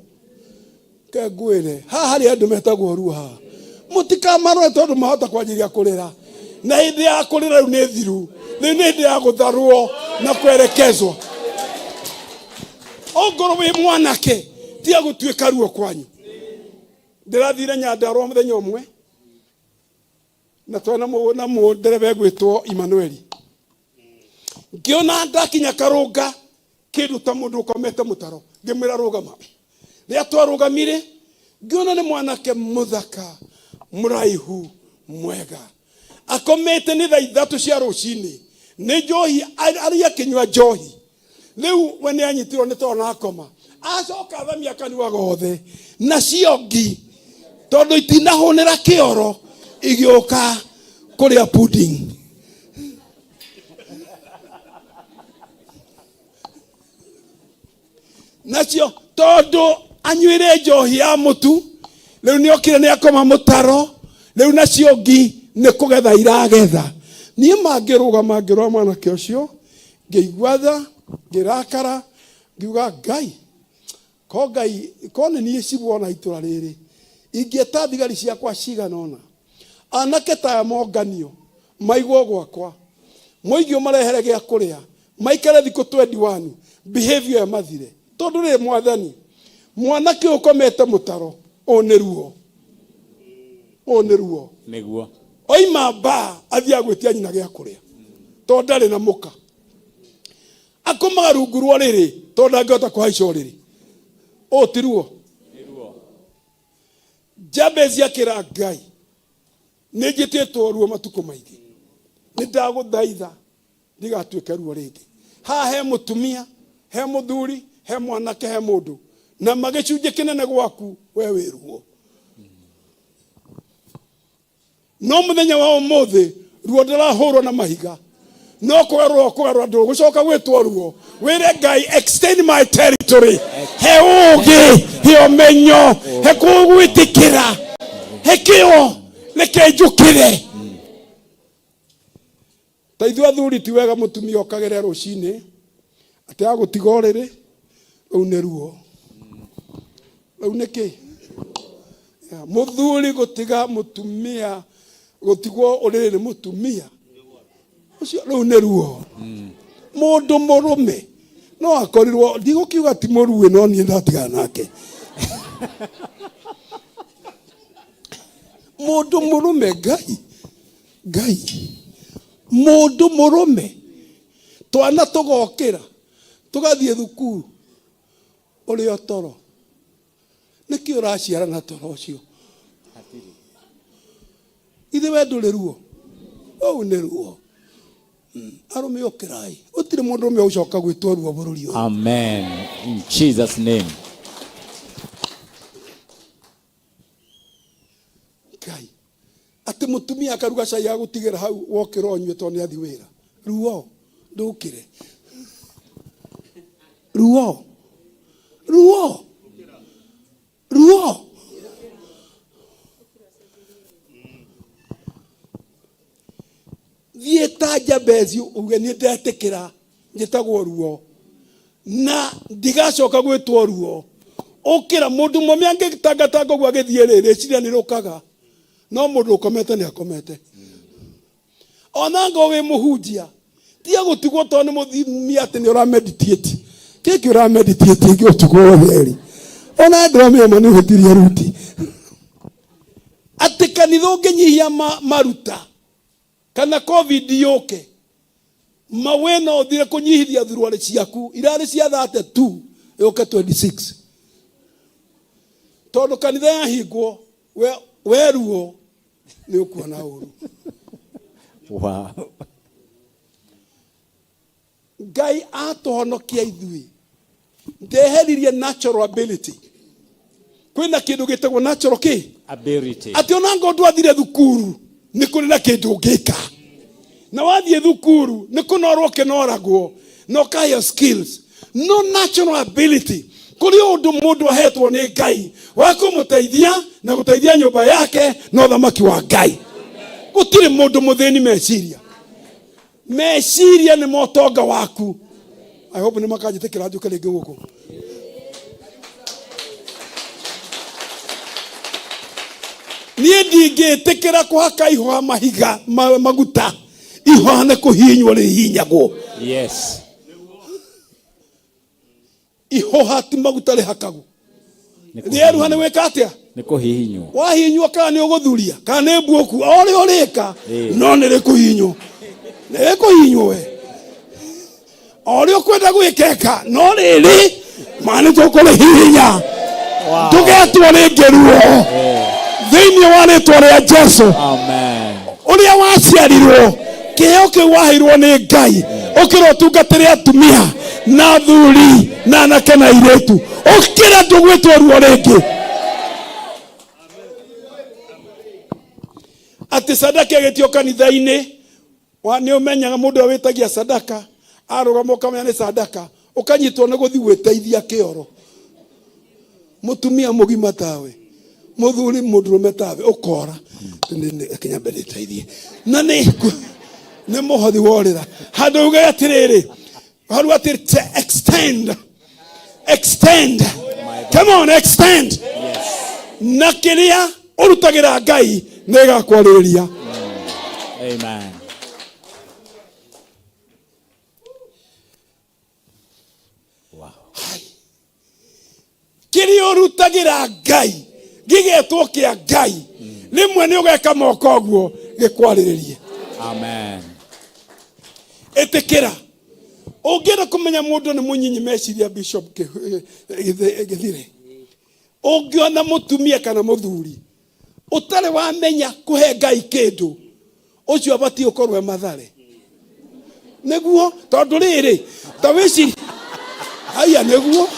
ke ngwĩre, haha harĩ andũ metagwo ruo haha, mũtikamarore tondũ mahota kwanjĩrĩria kũrĩra, na hĩndĩ ya kũrĩra rĩu nĩ thiru, rĩu nĩ hĩndĩ ya gũtharwo na kwerekezwo. Ongorwo wĩ mwanake tiga gũtuĩka ruo kwanyu. Ndĩrathire Nyandarũa mũthenya ũmwe. Na twarĩ na na mũndereba egwĩtwo Emmanueli. Ngĩona ndakinya karũnga kĩndũ ta mũndũ ũkomete mũtaro, ngĩmwĩra rũgama. Rĩrĩa twarũgamire, ngĩona nĩ mwanake mũthaka, mũraihu, mwega. Akomete nĩ thaa 3 cia rũcinĩ, nĩ njohi, arĩ akĩnyua njohi. Rĩu we nĩ anyitirwo nĩ toro na akoma. Acoka athamia kanua gothe, nacio ngi, tondũ itinahũnĩra kĩoro, igĩũka kũrĩa pudding. Nacio tondũ anyuire njohi ya mũtu, rĩu nĩ okire nĩ akoma mũtaro, rĩu nacio ngi nĩ kũgetha iragetha. Niĩ mangĩrũgama ngĩrora mwanake ũcio, ngĩigua tha, ngĩrakara, ngiuga Ngai, ko Ngai, ko nĩ niĩ cibũ ona itũra rĩrĩ, ingĩeta thigari ciakwa cigana ũna, anake ta aya monganio, maigwo gwakwa, mũingĩ ũmarehere gĩa kũrĩa, maikare thikũ 21, behavior ya mathire. Tondũ rĩrĩ mwathani, mwanake ũyũ ũkomete mũtaro, ũyũ nĩ ruo. Ũyũ nĩ ruo. Nĩguo. Oima mbaa, athiaga gwĩtia nyina gĩa kũrĩa. Tondũ ndarĩ na mũka. Akomaga rungu rwa ũrĩrĩ, tondũ ndangĩhota kũhaica ũrĩrĩ. Ũyũ ti ruo. Jabez akĩra Ngai, nĩ njĩtĩtwo ruo matukũ maingĩ, nĩ ndagũthaitha ndigatuĩke ruo rĩngĩ. Haha he mũtumia, he mũthuri, he mwanake, he mũndũ, na magĩcunjĩ kĩnene gwaku we wĩ ruo. No mũthenya wa ũmũthĩ ruo ndũrahũrwo na mahiga, no kũgarũra kũgarũra ndũgũcoka gwĩtwo ruo. Wĩre Ngai, extend my territory, he ũũgĩ, he ũmenyo, he kũgwĩtĩkĩra, he kĩo, reke njũkĩre. Ta ithuĩ athuri ti wega mũtumia okagĩre rũcinĩ atĩ agũtiga ũrĩrĩ, rũu nĩ ruo. Rũu nĩ kĩ? Mũthuri gũtiga mũtumia, gũtigwo ũrĩrĩ nĩ mũtumia ũcio, rũu nĩ ruo. Mũndũ mũrũme no akorirwo, ndigũkiuga ti mũruĩ, no niĩ ndatigana nake. Mũndũ mũrũme, Ngai, Ngai, mũndũ mũrũme, twana tũgokĩra, tũgathiĩ thukuru, ũrĩ o toro. Nĩkĩ ũraciara na toro ũcio? Ithe we ndũrĩ ruo? Ũu nĩ ruo. Arũme ũkĩrai. Gũtirĩ mũndũ ũmwe ũcoka gwĩtwo ruo bũrũri ũyũ. Amen. In Jesus name. Ngai. Atĩ mũtumia akaruga cai agũtigĩra hau wokĩra ũnyue tondũ nĩ athiĩ wĩra. Ruo, ndũkĩre. Ruo. Ruo. Ruo. Thiĩ ta Jabezi uge niĩ ndetĩkĩra njĩtagwo ruo na ndigacoka gwĩtwo ruo. Ũkĩra mũndũ mũme angĩtangatanga ũguo agĩthiĩ rĩ, rĩciria nĩ rĩũkaga, no mũndũ ũkomete nĩ akomete. Ona ngo wĩ mũhunjia, tiga gũtigwo tondũ nĩ mũthimi atĩ nĩ ũrameditate. Kĩkĩ ũrameditate ĩngĩ ũtukũ wothe rĩ? Ona ngĩramenya ma nĩ ũhĩtirie ruti. Atĩ kanitha ũngĩnyihia maruta kana COVID yũke, mawe no ũthire kũnyihithia thuruarĩ ciaku irarĩ cia 32 yũke 26. Tondũ kanitha yahingwo, we ruo nĩ ũkuona ũru. Wow. Ngai atũhonokia ithuĩ, ndeheririe natural ability. Kwĩna kĩndũ gĩtagwo natural kĩ? Ability. Atĩ ona ngo ndwathire thukuru, nĩ kũrĩ na kĩndũ ũngĩka. Na wathiĩ thukuru, nĩ kũnorwo ũkĩnoragwo, na ũkaheo skills. No natural ability, kũrĩ ũndũ mũndũ ahetwo nĩ Ngai wa kũmũteithia na gũteithia nyũmba yake na ũthamaki wa Ngai. Gũtirĩ mũndũ mũthĩni meciria. Meciria nĩ motonga waku. I hope nĩ makanjĩtĩkĩra njũke rĩngĩ gũkũ. Niĩ ndingĩtĩkĩra kũhaka ihũha mahiga maguta, ihũha nĩ kũhihinywo rĩhihinyagwo. Yes. Ihũha ti maguta rĩhakagwo. Rĩeruha nĩ gwĩka atĩa? Nĩ kũhihinywo. Wahihinywo kana nĩ ũgũthuria kana nĩ mbuoku, o ũrĩa ũrĩka, no nĩ rĩkũhihinywo, nĩ rĩkũhihinywo we. O ũrĩa ũkwenda gwĩkeka, no rĩrĩ ma nĩ tũkũrĩhihinya. Ndũgetwo rĩngĩ ruo thĩinĩ wa rĩtwa rĩa Jesu. Amen. Ũrĩa waciarirwo, kĩheo kĩu waheirwo nĩ Ngai, ũkĩra ũtungatĩre atumia na athuri na anake na airĩtu, ũkĩra, ndũgwĩtwo ruo rĩngĩ. Atĩ sadaka ĩgĩtio kanitha-inĩ wa nĩ ũmenyaga mũndũ ũrĩa wĩtagia sadaka arũgama ũkamenya nĩ sadaka, ũkanyitwo nĩ gũthiĩ gwĩteithia kĩoro. Mũtumia mũgima tawe, mũthuri mũndũrũme tawe, ũkora kinya mbere ĩteithie na nĩ nĩ mũhothi worĩra handũ uge atĩrĩrĩ hau atĩ extend, extend, come on, extend. Na kĩrĩa ũrutagĩra Ngai nĩ ĩgakwarĩrĩria. Amen. Wow. Kĩrĩa ũrutagĩra Ngai gĩgetwo kĩa Ngai, rĩmwe nĩ ũgeka moko ũguo gĩkwarĩrĩrie. Amen. Ĩtĩkĩra. Ũngĩenda kũmenya mũndũ nĩ mũnyinyi meciria, Bishop Gĩthire, ũngĩona mũtumia kana mũthuri ũtarĩ wamenya kũhe Ngai kĩndũ, ũcio abatiĩ ũkorwo e Mathare nĩguo, tondũ rĩrĩ ta wĩci haiya nĩguo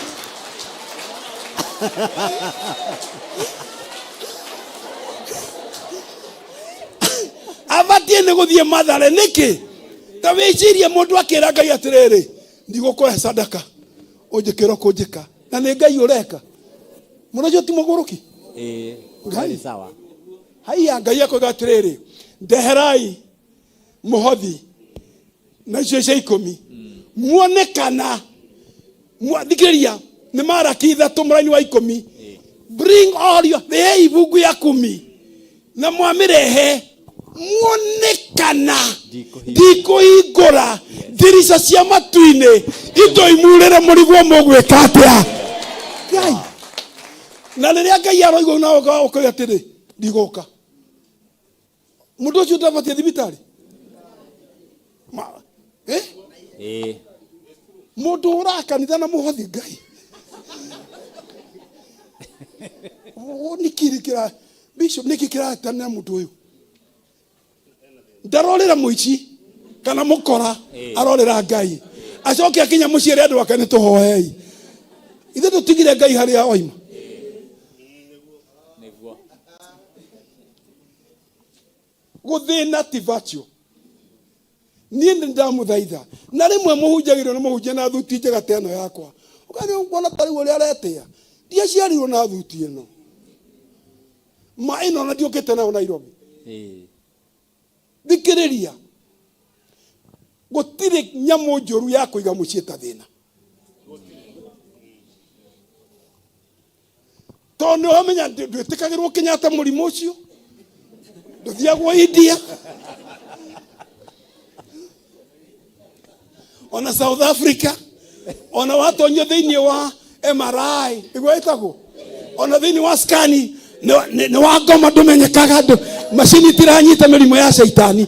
abatiĩ nĩ gũthiĩ Mathare nĩkĩ? Ta wĩcirie mũndũ akĩra Ngai atĩrĩrĩ, ndigũkũhe sadaka ũnjĩkĩra ũkũnjĩka, na nĩ Ngai ũreka mũno, ũcio ti mũgũrũki. Ĩĩ. Ngai. Nĩ sawa. Haiya, Ngai akoiga atĩrĩrĩ, ndeherai mũhothi na icio cia ikũmi muone kana thikĩrĩria, nĩ Maraki 3 mũraini wa 10. Bring all your, rehei ibungu ya kumi na mwamĩrehe muone kana ndikũhingũra ndirica cia matu-inĩ indo imurĩre mũrigwo mũgwĩka atĩa. Ngai, na rĩrĩa Ngai aroigwo na ũkoiga atĩrĩ, ndigũka, mũndũ ũcio ndabatie thibitarĩ. Eh? Ĩĩ. Mũndũ ũraga kanitha na mũhothi, Ngai nĩkĩ kĩra bishop, nĩkĩ kĩratanĩra mũndũ ũyũ? Ndarorĩra mũici kana mũkora, arorĩra Ngai. Acoke akinya mũciĩ rĩa andũ ake nĩ tũhoei, ithuĩ tũtigire Ngai harĩa oima. Nĩguo. Gũthĩna ti virtue. Niĩ nĩ ndamũthaitha, na rĩmwe mũhunjagĩrio nĩ mũhunjia na thuti njega ta ĩno yakwa, ũgathiĩ kuona ta rĩu ũrĩa aretĩa, ndiaciarirwo na thuti ĩno ma ĩno na ndiũkĩte nayo Nairobi. Ĩĩ. Thikĩrĩria, gũtirĩ nyamũ njũru ya kũiga mũciĩ ta thĩna, tondũ nĩ ũramenya ndwĩtĩkagĩrwo Kenyatta, mũrimũ ũcio ndũthiagwo India ona South Africa, ona watonyio thĩinĩ wa MRI nĩguo ĩtagwo, ona thĩinĩ wa skani nĩ wa ngoma, ndũmenyekaga, macini itiranyita mĩrimũ ya caitani.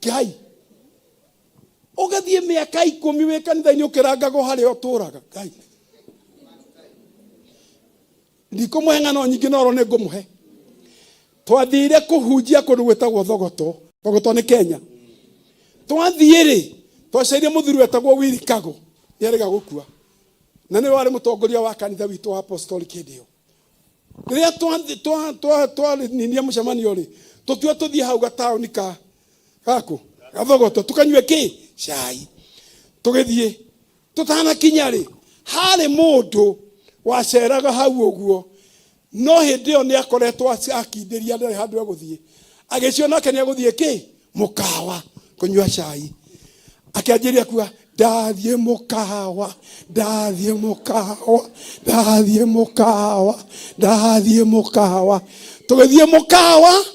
Ngai, ũgathiĩ mĩaka 10 wĩ kanitha-inĩ ũkĩrangagwo harĩa ũtũraga. Ngai, ndikũmũhe ng'ano nyingĩ, noro nĩ ngũmũhe. Twathire kũhunjia kũndũ gwĩtagwo Thogoto. Thogoto nĩ Kenya. Twathiĩ rĩ, twacaire mũthuri wetagwo Willy Kago, nĩ arĩga gũkua, na nĩwe warĩ mũtongoria wa kanitha witũ wa apostolic hĩndĩ ĩyo. Rĩrĩa twaninia mũcemanio rĩ, tũkiuga tũthiĩ hau gataũni ka gaku Gathogoto tukanyue kĩ cai. Tũgĩthiĩ, tũtanakinya rĩ, harĩ mũndũ waceraga hau ũguo, no hĩndĩ ĩyo nĩ akoretwo akindĩria, ndarĩ handũ egũthiĩ. Agĩciona nake nĩ egũthiĩ kĩ mũkawa kũnyua cai, akĩanjĩrĩria kuga, ndathiĩ mũkawa, ndathiĩ mũkawa, ndathiĩ mũkawa, ndathiĩ mũkawa. Tũgĩthiĩ mũkawa,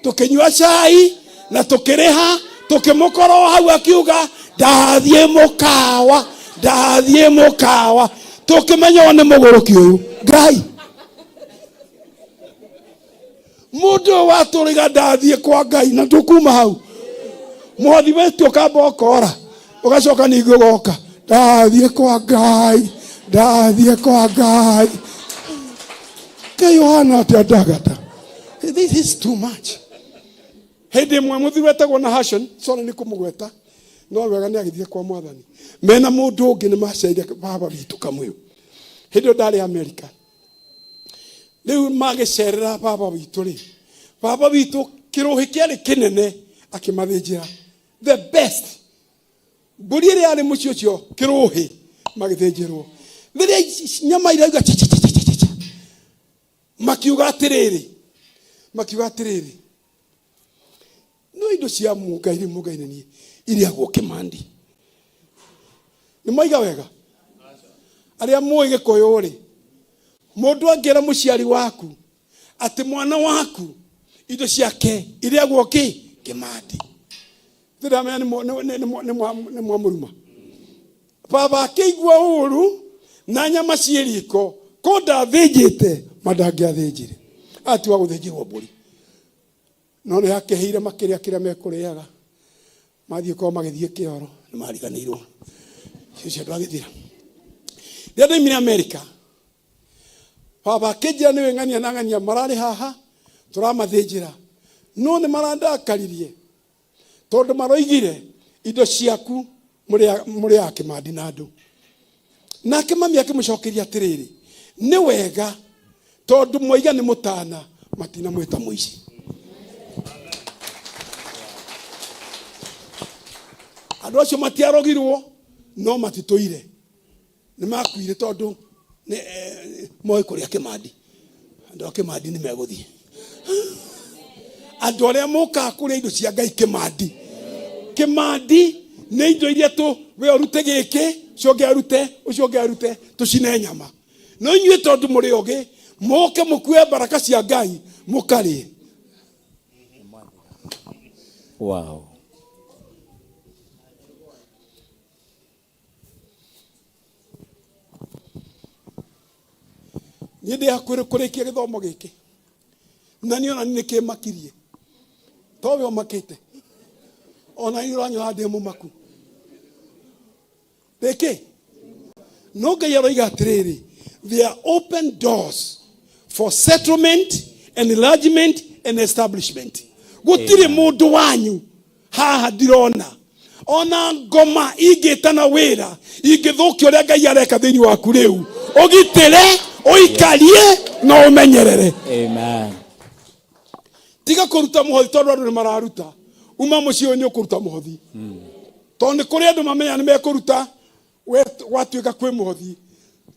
tũkĩnyua cai na tũkĩrĩha, tũkĩmũkorwo hau akiuga, ndathiĩ mũkawa, Ndathiĩ mũkawa tũkĩmenya ũyũ nĩ mũgũrũki ũyũ. Ngai mũndũ ũyũ watũrĩga ndathiĩ kwa Ngai na tũkuma hau mũhothi wetu ũkamba ũkora ũgacoka ningĩ ũgoka ndathiĩ kwa Ngai, ndathiĩ kwa Ngai. Ngai ũhana atĩa ndagata? This is too much. Hĩndĩ ĩmwe mũthuri wetagwo na Hashon, sorry nĩ kũmũgweta, no wega nĩ agĩthiĩ kwa mwathani. Mena mũndũ ũngĩ nĩ maceire baba witũ Kamũyũ. Hĩndĩ ĩyo ndarĩ Amerika. Rĩu magĩcerera baba witũ rĩ, baba witũ kĩrũhĩ kĩarĩ kĩnene akĩmathĩnjĩra the best mbũri ĩrĩa yarĩ mũciĩ ũcio kĩrũhĩ magĩthĩnjĩrwo. Rĩrĩa nyama irauga cha cha cha cha cha cha, makiuga atĩrĩrĩ, makiuga atĩrĩrĩ, no indo cia mũngai rĩ, mũngai nĩ niĩ irĩagwo kĩmandi. Nĩ mwaiga wega arĩa mũĩ gĩkũyũ rĩ, mũndũ angĩra mũciari waku atĩ mwana waku indo ciake irĩagwo kĩ kĩmandi, ndĩramenya nĩ mwamũruma. Baba akĩigua ũru na nyama ciĩ riko ko ndathĩnjĩte ma ndangĩathĩnjire, atiwa gũthĩnjĩrwo mbũri, no nĩ akĩhĩire makĩrĩa kĩrĩa mekũrĩaga, mathiĩ kwao magĩthiĩ kĩoro nĩ mariganĩirwo ũcio ndwagĩthira. Rĩrĩa ndaimire Amerika, baba akĩnjĩra nĩwe ng'ania na ng'ania mararĩ haha tũramathĩnjĩra, no nĩ marandakaririe tondũ maroigire indo ciaku mũrĩaga kĩmandi na andũ. Nake mami akĩmũcokeria atĩrĩrĩ, nĩ wega tondũ mwaiga nĩ mũtana, matinamwĩta mũici. Andũ acio matiarogirwo no matitũire, nĩ makuire tondũ moĩ kũrĩa kĩmandi. Andũ a kĩmandi nĩ megũthiĩ. Andũ arĩa mokaga kũrĩa indo cia Ngai kĩmandi, kĩmandi nĩ indo iria tũ we ũrute gĩkĩ, ũcio ũngĩ arute, ũcio ũngĩ arute, tũcine nyama. No inyuĩ tondũ mũrĩ ogĩ, mũke mũkue baraka cia Ngai mũkarĩe. Wow. Niĩ ndĩ hakuhĩ kũrĩkia gĩthomo gĩkĩ, na niĩ ona nĩ kĩmakirie to we ũmakĩte, ona niĩ ũranyona ndĩ mũmaku rĩkĩ. No Ngai aroiga atĩrĩrĩ, there are open doors for settlement, enlargement and establishment. Gũtirĩ mũndũ wanyu haha ndirona ona ngoma ingĩtana wĩra ingĩthũkia ũrĩa Ngai areka thĩinĩ waku rĩu. Ũgitĩre, ũikarie na ũmenyerere. Amen. Tiga kũruta mũhothi tondũ andũ nĩ mararuta. Uma mũciĩ ũyũ nĩ ũkũruta mũhothi, tondũ nĩ kũrĩ andũ mamenya nĩ mekũruta gwatuĩka kwĩ mũhothi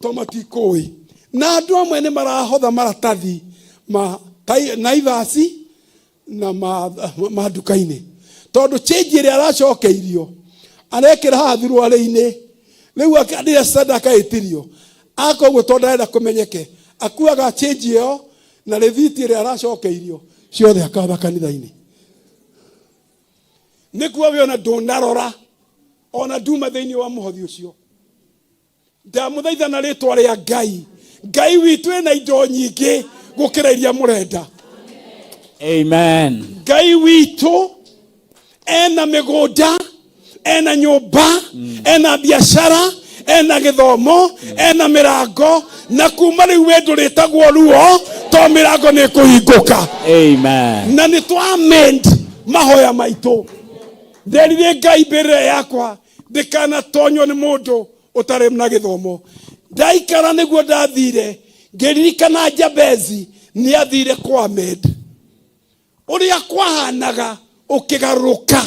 to matikũĩ. Na andũ amwe nĩ marahotha maratathi ma Naivasi na ma nduka-inĩ, tondũ change ĩrĩa aracokeirio arekĩra haha thuruarĩ-inĩ. Rĩu rĩrĩa sadaka ĩtirio aka ũguo, tondũ ndarenda kũmenyeke, akuaga change ĩyo na rĩthiti ĩrĩa aracokeirio ciothe akatha kanitha-inĩ. Nĩkuo we ona ndũnarora ona nduma thĩinĩ wa mũhothi ũcio. Ndamũthaitha na rĩtwa rĩa Ngai, Ngai witũ ĩna indo nyingĩ gũkĩra iria mũrenda. Amen. Ngai witũ ena mĩgũnda, ena nyũmba, ena biacara, ena gĩthomo, ena mĩrango, na kuma rĩu we ndũrĩtagwo ruo to mĩrango nĩ ĩkũhingũka. Amen. Na nĩ twa amend mahoya maitũ. Nderire Ngai mbĩrĩra yakwa ndĩkanatonywo nĩ mũndũ ũtarĩ na gĩthomo. Ndaikara nĩguo ndathire ngĩririkana Jabezi nĩ athire kwa Ahmed, ũrĩa kwahanaga ũkĩgarũrũka.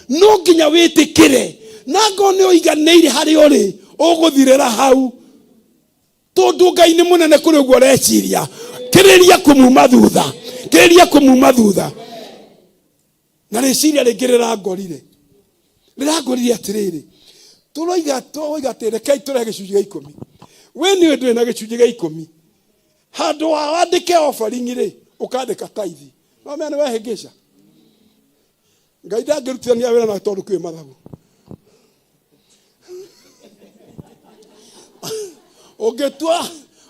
No nginya wĩtĩkĩre na ngoo nĩ ũiganĩire harĩa ũrĩ, ũgũthirĩra hau, tondũ Ngai nĩ mũnene kũrĩ ũguo ũreciria. Kĩrĩria kũmuma thutha, kĩrĩria kũmuma thutha. Na rĩciria rĩngĩ rĩrangorire, rĩrangorire atĩrĩrĩ, tũroiga tũroiga atĩ rekei tũrehe gĩcunjĩ gĩa ikũmi. We nĩwe ndũrĩ na gĩcunjĩ gĩa ikũmi, handũ ha wandĩke offering rĩ, ũkandĩka tithe. No menya nĩ wehĩngĩca. Ngai ndangĩrutithania wĩra na tondũ kwĩ mathabu. Ũngĩtua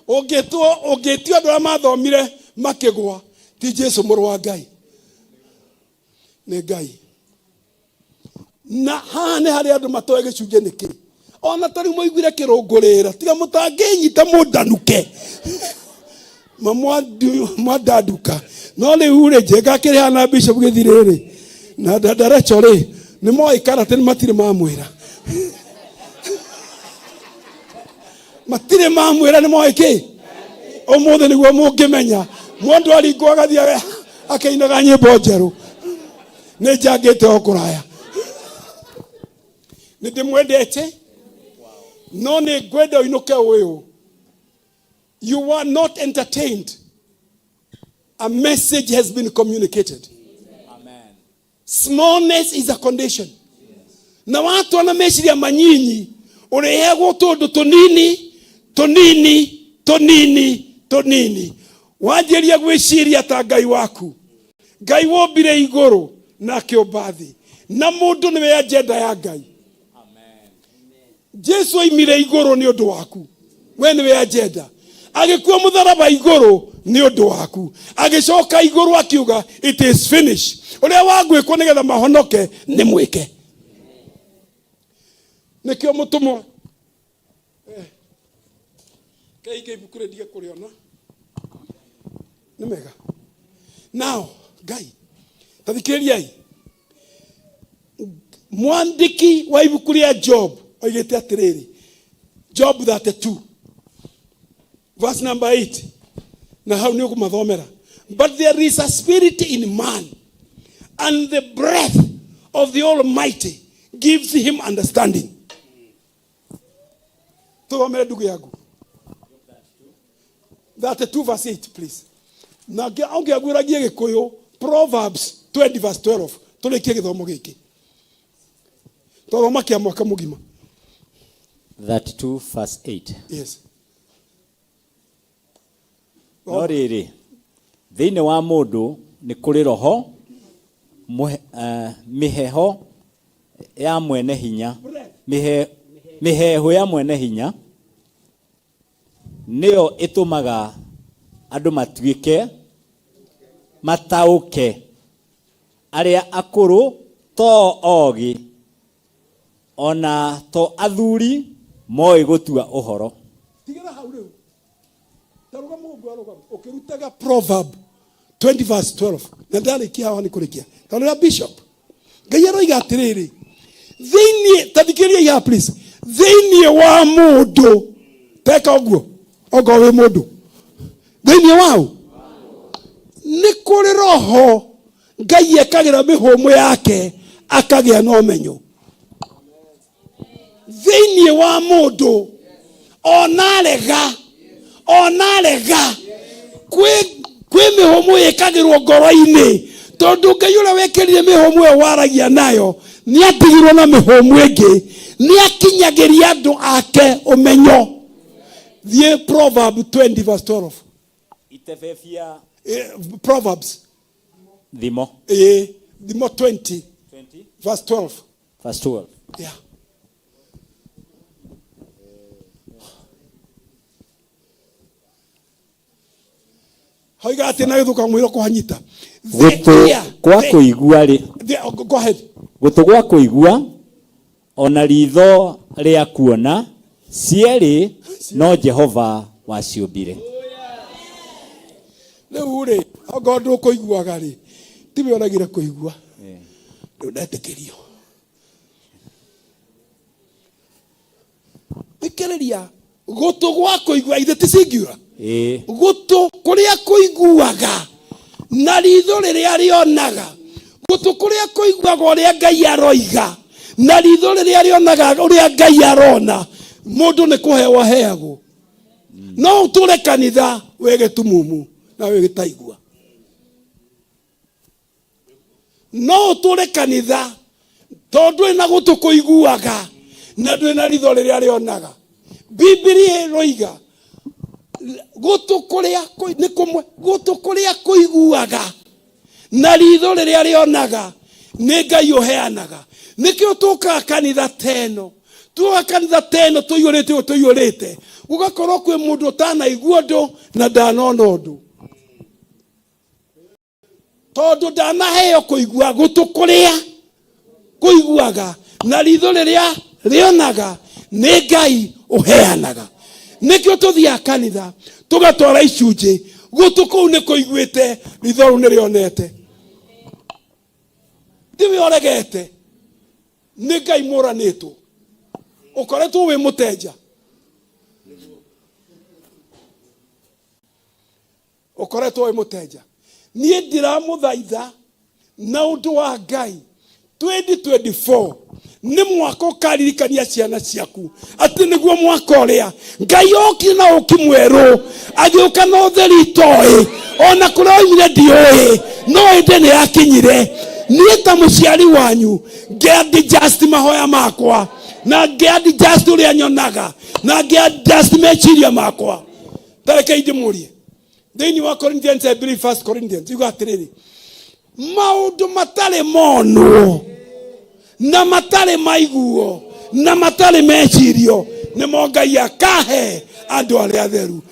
ũngĩtua ũngĩtua andũ arĩa mathomire makĩgwa ti Jesu mũrũ wa Ngai nĩ Ngai. Na haha nĩ harĩ andũ matoĩ gĩcunjĩ nĩ kĩ ona ta rĩu mũiguire kĩrũngũrĩra tiga mũtangĩnyita mũndanuke ma mwandanduka no rĩu rĩ njenga akĩrĩ haha na bishop gĩthirĩ rĩ na dadarecho rĩ nĩ moĩ karate nĩ matirĩ mamwĩra matirĩ mamwĩra nĩ moĩ kĩ ũmũthĩ nĩguo mũngĩmenya mũndũ aringwo agathiĩ akĩinaga nyĩmbo njerũ nĩ njangĩte o kũraya nĩ ndĩmwendete no nĩ ngwenda ũinũke ũyũ. You are not entertained, a message has been communicated. Smallness is a condition. Na watwa na meciria manyinyi ũrĩheagwo tũndũ tũnini tũnini tũnini tũnini wanjĩria gwĩciria ta Ngai waku. Ngai wombire igũrũ na akĩũmba thĩ na mũndũ nĩwe agenda ya Ngai. Jesu oimire igũrũ nĩ ũndũ waku, we nĩwe agenda. Agĩkua mũtharaba igũrũ nĩ ũndũ waku, agĩcoka igũrũ akiuga it is finished. Ũrĩa wagwĩkwo nĩgetha mahonoke nĩ mwĩke. Nĩkĩo mũtũmwo kainge ibuku rĩndige kũrĩona nĩ mega. Now Ngai ta thikĩrĩriai, mwandĩki wa ibuku rĩa Job oigĩte atĩrĩrĩ, Job 32 verse number 8, na hau nĩ ũkũmathomera. But there is a spirit in man, and the breath of the Almighty gives him understanding. Tũthomere ndugu yangu 32 verse 8 please. Na ũngĩaguũragie Gĩkũyũ Proverbs 20 verse 12 tũrĩkie gĩthomo gĩkĩ. Twathoma kĩa mwaka mũgima. 32 verse 8. Yes. No rĩrĩ, thĩinĩ wa mũndũ nĩ kũrĩ roho, mĩheho ya mwene hinya, mĩheehũ ya mwene hinya, nĩyo ĩtũmaga andũ matuĩke mataũke. Arĩa akũrũ to ogĩ, o na to athuri moĩ gũtua ũhoro. Tigĩra hau rĩu. Ta rũgama ũguo arũgama ũkĩrutaga Proverb 20 verse 12 na ndarĩkia haha nĩ kũrĩkia. Tondũ rĩa bishop Ngai aroiga atĩrĩrĩ, thĩinĩ, ta thikĩrĩriai haha please, thĩinĩ wa mũndũ, teka ũguo ongorwo wĩ mũndũ, thĩinĩ wao nĩ kũrĩ roho Ngai ekagĩra mĩhũmũ yake akagĩa na ũmenyo. Thĩinĩ wa mũndũ ona arega, ona arega, kwĩ mĩhũmũ ĩkagĩrwo ngoro-inĩ, tondũ Ngai ũrĩa wekĩrire mĩhũmũ ĩyo waragia nayo nĩ atigirwo na mĩhũmũ ĩngĩ, nĩ akinyagĩria andũ ake ũmenyo. Thiĩ Proverb 20 verse 12. Itebebia. Proverbs. Thimo. Thimo 20 verse 12. Verse 12. Yeah. Hoiga atĩ na gĩthũka mwĩro kũhanyita. Gũtũ kwa kũigua rĩ. Oh, go ahead. Gũtũ gwa kũigua ona ritho rĩa kuona cierĩ no Jehova waciũmbire. Rĩu rĩ, ongorwo ndũkũiguaga rĩ, tiwe ũregire kũigua. Rĩu ndetĩkĩrio. Thikĩrĩria, gũtũ gwa kũigua ithe ti singular. Gũtũ kũrĩa kũiguaga na ritho rĩrĩa rĩonaga, gũtũ kũrĩa kũiguaga ũrĩa Ngai aroiga na ritho rĩrĩa rĩonaga ũrĩa Ngai arona, mũndũ nĩ kũheo aheagwo. No ũtũre kanitha wĩ gĩtumumu na wĩ gĩtaigua. No ũtũre kanitha tondũ ndũrĩ na gũtũ kũiguaga na ndũrĩ na ritho rĩrĩa rĩonaga. Bibilia ĩroiga gũtũ kũrĩa nĩ kũmwe, gũtũ kũrĩa kũiguaga na ritho rĩrĩa rĩonaga nĩ Ngai ũheanaga. Nĩkĩo tũkaga kanitha ta ĩno, Tuoka kanitha ta ĩno tũiyũrĩte ũũ tũiyũrĩte, gũgakorwo kwĩ mũndũ ũtanaigua ũndũ na ndanona ũndũ, tondũ ndanaheo kũigua gũtũ kũrĩa kũiguaga na ritho rĩrĩa rĩonaga. Nĩ Ngai ũheanaga. Nĩkĩo tũthiaga kanitha tũgatwara icunjĩ. Gũtũ kũu nĩ kũiguĩte, ritho rĩu nĩ rĩonete. Tiwe ũregete, nĩ Ngai mũranĩtwo ũkoretwo wĩ mũtenja, ũkoretwo wĩ mũtenja. Niĩ ndiramũthaitha na ũndũ wa Ngai, 2024 nĩ mwaka ũkaririkania ciana ciaku atĩ nĩguo mwaka ũrĩa Ngai okire na ũki mwerũ, agĩũka na ũtheri itoĩ ona kũrĩa oimire ndiũĩ, no ĩndĩ nĩ akinyire. Niĩ ta mũciari wanyu ngĩadjust mahoya makwa na ngĩadjust ũrĩa nyonaga na ngĩadjust meciria makwa. Tareke ndĩmũrie, thĩinĩ wa Corinthians, I believe First Corinthians, yuga atĩrĩrĩ, maũndũ matarĩ monwo na matarĩ maiguo na matarĩ mecirio nĩmo Ngai akahe andũ arĩa atheru.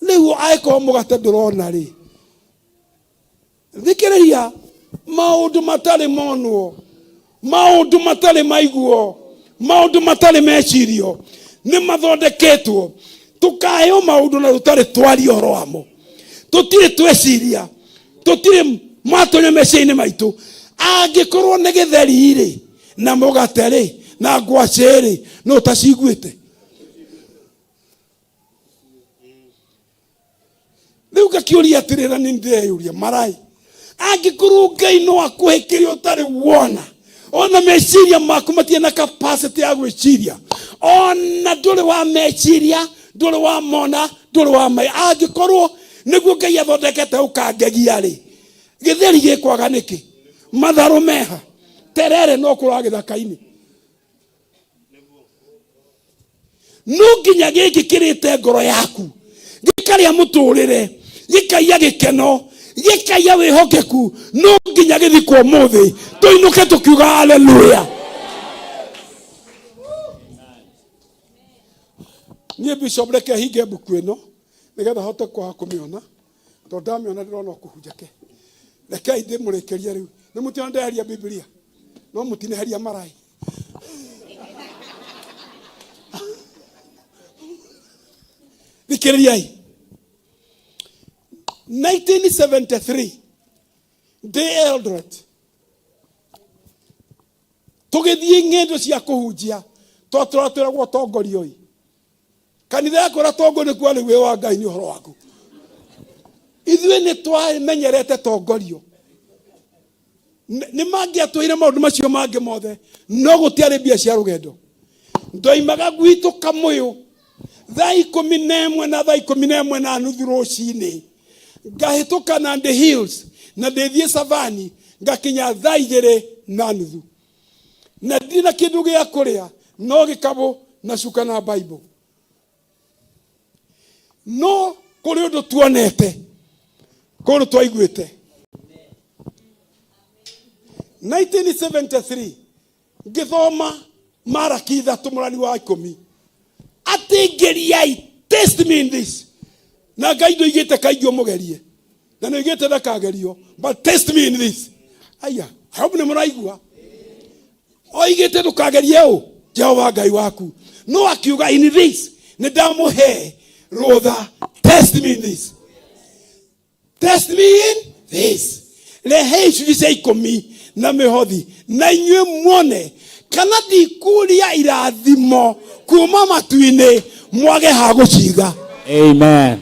Rĩu angĩkorwo mũgate ndũrona rĩ, thikĩrĩria, maũndũ matarĩ monwo, maũndũ matarĩ maiguo, maũndũ matarĩ mecirio nĩ mathondeketwo. Tũkaheo maũndũ na tũtarĩ twaria ũhoro wamo, tũtirĩ tweciria, tũtirĩ matonya meciria-inĩ maitũ. Angĩkorwo nĩ gĩtheri rĩ, na mũgate rĩ, na ngwacĩ rĩ, no ũtaciguĩte. Rĩu ngakĩũria atĩrĩ, na nĩ ndĩreyũria marai, angĩkorwo Ngai no akũhe kĩrĩa ũtarĩ wona, ona meciria maku matirĩ na capacity ya gwĩciria, ona ndũrĩ wa meciria, ndũrĩ wa mona, ndũrĩ wa mai, angĩkorwo nĩguo Ngai athondekete ũkangegia rĩ, gĩtheri gĩkwaga nĩkĩ? Matharũ meha? Terere no kũraga gĩthaka-inĩ. No nginya gĩkĩ kĩrĩte ngoro yaku, gĩkarĩa mũtũrĩre, gĩkaiya gĩkeno, gĩkaiya wĩhokeku, no nginya gĩthikwo ũmũthĩ, tũinũke tũkiuga haleluya. Niĩ bishop, reke hinge mbuku ĩno nĩgetha hote kwaga kũmĩona, tondũ ndamĩona ndĩrona ũkũhunja ke. Rekei ndĩmũrĩkĩrie rĩu. Nĩ mũtiona ndeheria Bibilia, no mũtineheria marai. Thikĩrĩriai, 1973 ndĩ Eldoret, tũgĩthiĩ ng'endo cia kũhunjia, twatũra twĩragwo tongorio ĩ kanitha yakwa tongo nĩ kuo rĩu wĩ wa Ngai nĩ ũhoro waku. Ithuĩ nĩ twamenyerete tongorio. Nĩ mangĩatwĩire maũndũ macio mangĩ mothe, no gũtiarĩ mbia cia rũgendo. Ndoimaga gwitũ Kamũyũ thaa 11 na thaa 11:30 rũcinĩ, ngahĩtũka Nandi Hills na ndĩthiĩ Savani, ngakinya thaa 2:30, na ndirĩ na kĩndũ gĩa kũrĩa no gĩkabũ na cuka na Bible. No kũrĩ ũndũ tuonete, kũrĩ ũndũ twaiguĩte. 1973 ngĩthoma Maraki 3 mũrani wa 10, atĩ ngeriai, test me in this. Na Ngai ndoigĩte kaingĩ ũmũgerie, na nĩoigĩte ndakagerio, but test me in this. Aya, I hope nĩ mũraigua. Oigĩte ndũkagerie ũ Jehova Ngai waku, no akiuga in this nĩ ndamũhe rũtha, test me in this, test me in this. Rehe icunjĩ cia ikũmi na mĩhothi na inyuĩ muone kana ndikuria irathimo kuma matu-inĩ mwage ha gũciga. Amen.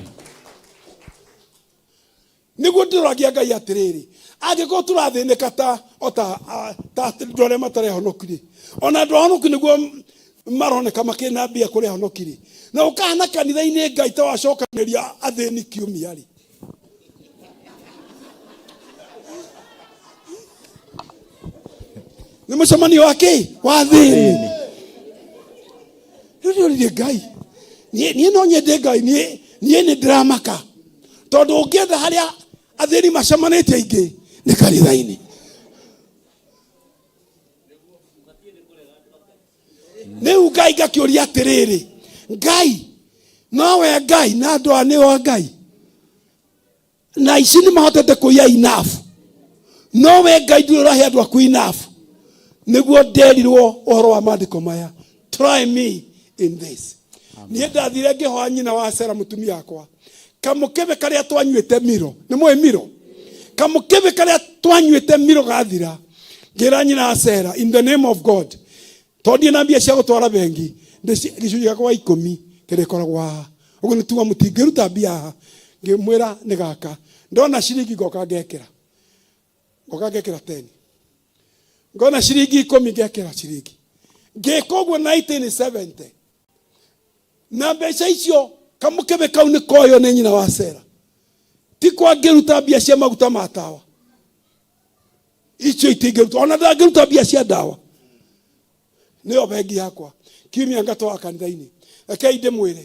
Nĩguo ndĩroragia Ngai atĩrĩrĩ, angĩkorwo tũrathĩnĩka ta o ta ta andũ arĩa matarĩ ahonoku-rĩ, ona andũ ahonoku nĩguo maroneka makĩna mbia kũrĩ ahonoki-rĩ, na ũkahana kanitha-inĩ Ngai ta wacokanĩria athĩni kiumia-rĩ, nĩ mũcemanio wa kĩ wa athĩni. Rĩu ndĩroririe Ngai, niĩ no nyende Ngai, niĩ nĩ ndĩramaka tondũ ũngĩenda harĩa athĩni macemanĩtie aingĩ nĩ kanitha-inĩ. Rĩu Ngai ngakĩũria atĩrĩrĩ, Ngai nowe Ngai na andũ aya nĩo a Ngai na ici nĩ mahotete kũiya enough, no we Ngai ndũrĩ ũrahe andũ aku enough. Nĩguo nderirwo ũhoro wa maandĩko maya, try me in this. Niĩ ndathire ngĩhoya nyina wa Sera mũtumia wakwa kamũkebe karĩa twanyuĩte miro, nĩ mũĩ miro, kamũkebe karĩa twanyuĩte miro gathira, ngĩra nyina wa Sera, in the name of God, tondũ ndirĩ na mbia cia gũtwara bengi, gĩcunjĩ gĩakwa gĩa ikũmi kĩrĩkoragwo haha. Ũguo nĩ tuga mũtingĩruta mbia haha. Ngĩmwĩra nĩ gaka, ndona ciringi ngoka ngekĩra, ngoka ngekĩra 10, ngona ciringi ikũmi ngekĩra ciringi. Ngĩka ũguo 1970 na mbeca icio kamũkebe kau nĩ koywo nĩ nyina wa Sera. Ti kwa ngĩruta mbia cia maguta ma tawa, icio itingĩruta, ona ndangĩruta mbia cia ndawa. Nĩyo bengi yakwa kiumia ngatwara kanitha-inĩ. Rekei ndĩmwĩre,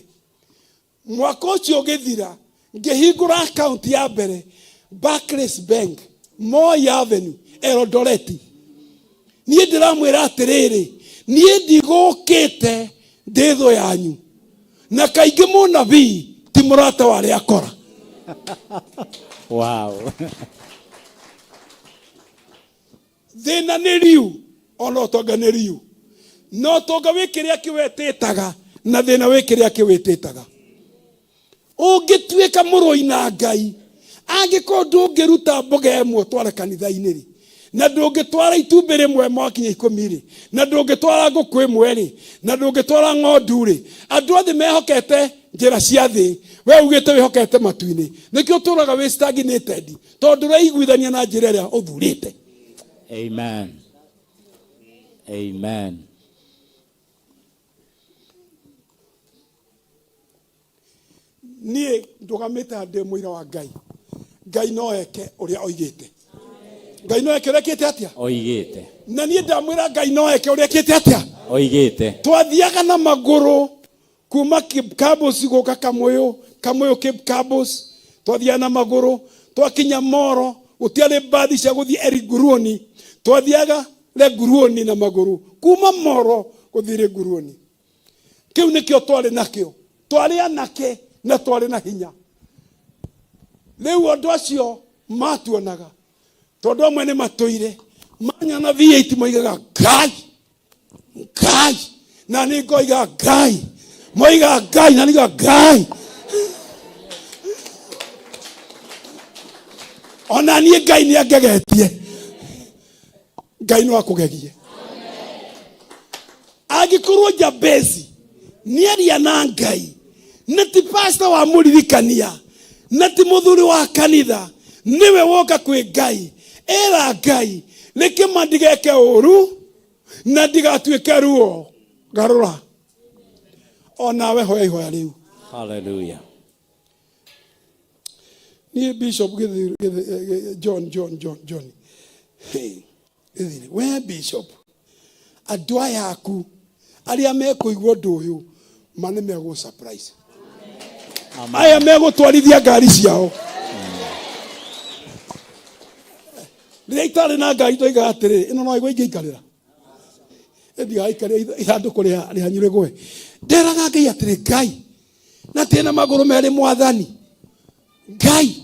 mwaka ũcio ũgĩthira ngĩhingũra akaunti ya mbere Barclays Bank, Moi Avenue, Eldoret. Niĩ ndĩramwĩra atĩrĩrĩ, niĩ ndigũkĩte ndĩ thũ yanyu, na kaingĩ mũnabii ti mũrata wa arĩa akora. Wow. Thĩna nĩ riu, ona ũtonga nĩ riu, na ũtonga wĩ kĩrĩa kĩwetĩtaga, na thĩna wĩ kĩrĩa kĩwĩtĩtaga. Ũngĩtuĩka mũrũi na Ngai, angĩkorwo ndũngĩruta mboga ĩmwe ũtware kanitha-inĩ rĩ, na ndũngĩtwara itumbĩ rĩmwe mwakinya ikũmi rĩ, na ndũngĩtwara ngũkũ ĩmwe rĩ, na ndũngĩtwara ng'ondu rĩ, andũ othe mehokete njĩra cia thĩ, we ugĩte wĩhokete matu-inĩ. Nĩkĩo ũtũraga wĩ stagnated, tondũ ndũreiguithania na njĩra ĩrĩa ũthurĩte. Amen. Amen. Niĩ ndũgamĩte haha ndĩ mũira wa Ngai. Ngai no eke ũrĩa oigĩte. Ngai no eke ũrĩa ekĩte atĩa? Oigĩte. Na niĩ ndamwĩra Ngai no eke ũrĩa ekĩte atĩa? Oigĩte. Twathiaga na magũrũ kuma Kibkabus gũka Kamũyũ, Kamũyũ Kibkabus, twathiaga na magũrũ, twakinya Moro, gũtiarĩ mbathi cia gũthiĩ Eriguruoni, twathiaga Lenguruoni na magũrũ, kuma Moro gũthiĩ Lenguruoni. Kĩu nĩkĩo twarĩ nakĩo, twarĩ anake na twarĩ na hinya. Rĩu andũ acio matuonaga, tondũ amwe nĩ matũire manyona V8 moigaga Ngai, Ngai, na nĩ ngoiga Ngai, moiga Ngai na nĩ ngoiga Ngai. Ona niĩ Ngai nĩ angegetie. Ngai no akũgegie. Angĩkorwo Jabezi nĩaria na Ngai, na ti pastor wa mũririkania, na ti mũthuri wa kanitha, nĩwe woka kwĩ Ngai, era Ngai nĩkĩma ndigeke ũru na ndigatuĩke ruo. Garũra onawe hoya ihoya rĩu. Hallelujah. Niĩ Bishop John, John, John, John. Hey, Gĩthiri, we Bishop, andũ aya aku arĩa mekũigua ũndũ ũyũ ma nĩ megũ surprise. Aya megũtwarithia ngari ciao. Rĩrĩa itarĩ na ngari ndoigaga atĩrĩrĩ, ĩno no ĩgwe ingĩikarĩra. Ndigaikarĩra ithandũkũ rĩanyu rĩgwe. Nderaga Ngai atĩrĩ, Ngai, na tĩ na magũrũ merĩ mwathani. Ngai,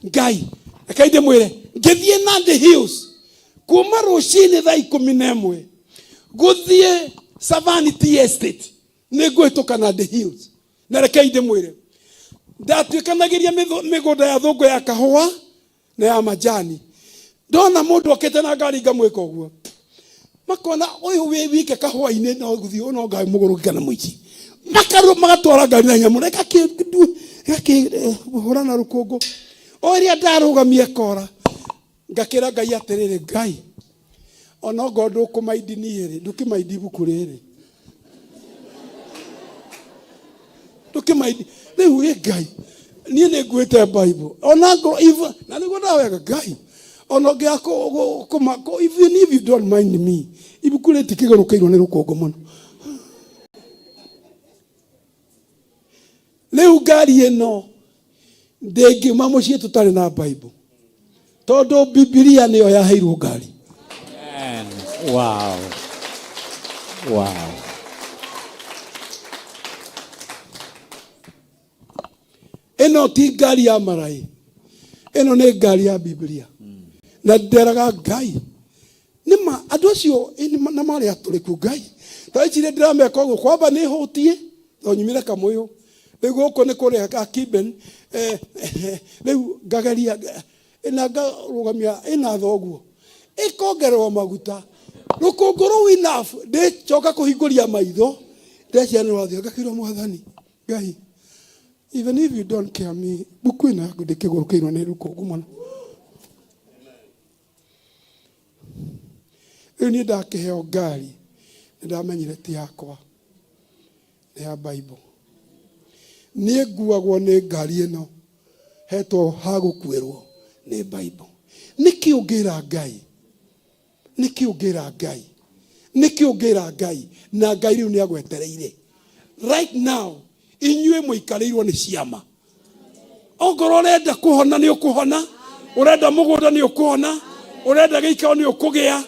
Ngai, rekei ndĩmwĩre, ngĩthiĩ Nandi Hills kuma rũcinĩ thaa ikũmi na ĩmwe gũthiĩ Savani Tea Estate, nĩ ngũhĩtũka Nandi Hills. Na rekei ndĩmwĩre, ndatuĩkanagĩria mĩgũnda ya thũngũ ya kahũa na ya majani. Ndona mũndũ okĩte na ngari ngamwĩka ũguo, makona ũyũ wĩ wike kahũa-inĩ no gũthiĩ no ngari mũgũrũki kana mũici. Makarũ magatwara ngari na nyamũ ĩgakĩhũra na rũkũngũ. O ĩrĩa ndarũgamie kora, ngakĩra Ngai atĩrĩrĩ, Ngai, ona ongorwo ndũkũmaindi niĩ rĩ, ndũkĩmaindi ibuku rĩrĩ. Ndũkĩmaindi. Rĩu ĩ Ngai, niĩ nĩ nguĩte Bible. Ona ngorwo if, na nĩguo ndahoyaga Ngai, ona ũngĩaga kũma, even if you don't mind me, ibuku rĩtikĩgũrũkĩirwo nĩ rũkũngũ mũno. Rĩu ngari ĩno ndĩngiuma mũciĩ tũtarĩ na Bible, tondũ Bibilia nĩyo yaheirwo ngari. Amen. Wow. Wow. Ĩno ti ngari ya maraĩ, ĩno nĩ ngari ya Biblia. Na nderaga Ngai nĩma andũ acio ĩ, na marĩ atũrĩku Ngai ta iciria ndĩrameka ũguo kwamba nĩ hũtie tondũ nyumire Kamũyũ, rĩu gũkũ nĩ kũrĩa Gakiben, rĩu ngageria na ngarũgamia ĩna thoguo ĩkongererwo maguta rũkũngũ rũu enough ndĩcoka kũhingũria maitho ndeciria nĩ rwathiĩ ngakĩrwo Mwathani Ngai, even if you don't care me, mbuku ĩno yaku ndĩkĩgũrũkĩirwo nĩ rũkũngũ mũno. Rĩu niĩ ndakĩheo ngari nĩ ndamenyire ti yakwa, nĩ ya Bible. Niĩ nguagwo nĩ ngari ĩno hetwo ha gũkuĩrwo nĩ Bible. Nĩkĩ ũngĩra Ngai? Nĩkĩ ũngĩra Ngai? Nĩkĩ ũngĩra Ngai? Na Ngai rĩu nĩ agwetereire. Right now, inyuĩ mũikarĩirwo nĩ ciama. Ongorwo ũrenda kũhona nĩ ũkũhona, ũrenda mũgũnda nĩ ũkũhona, ũrenda gĩikaro nĩ ũkũgĩa,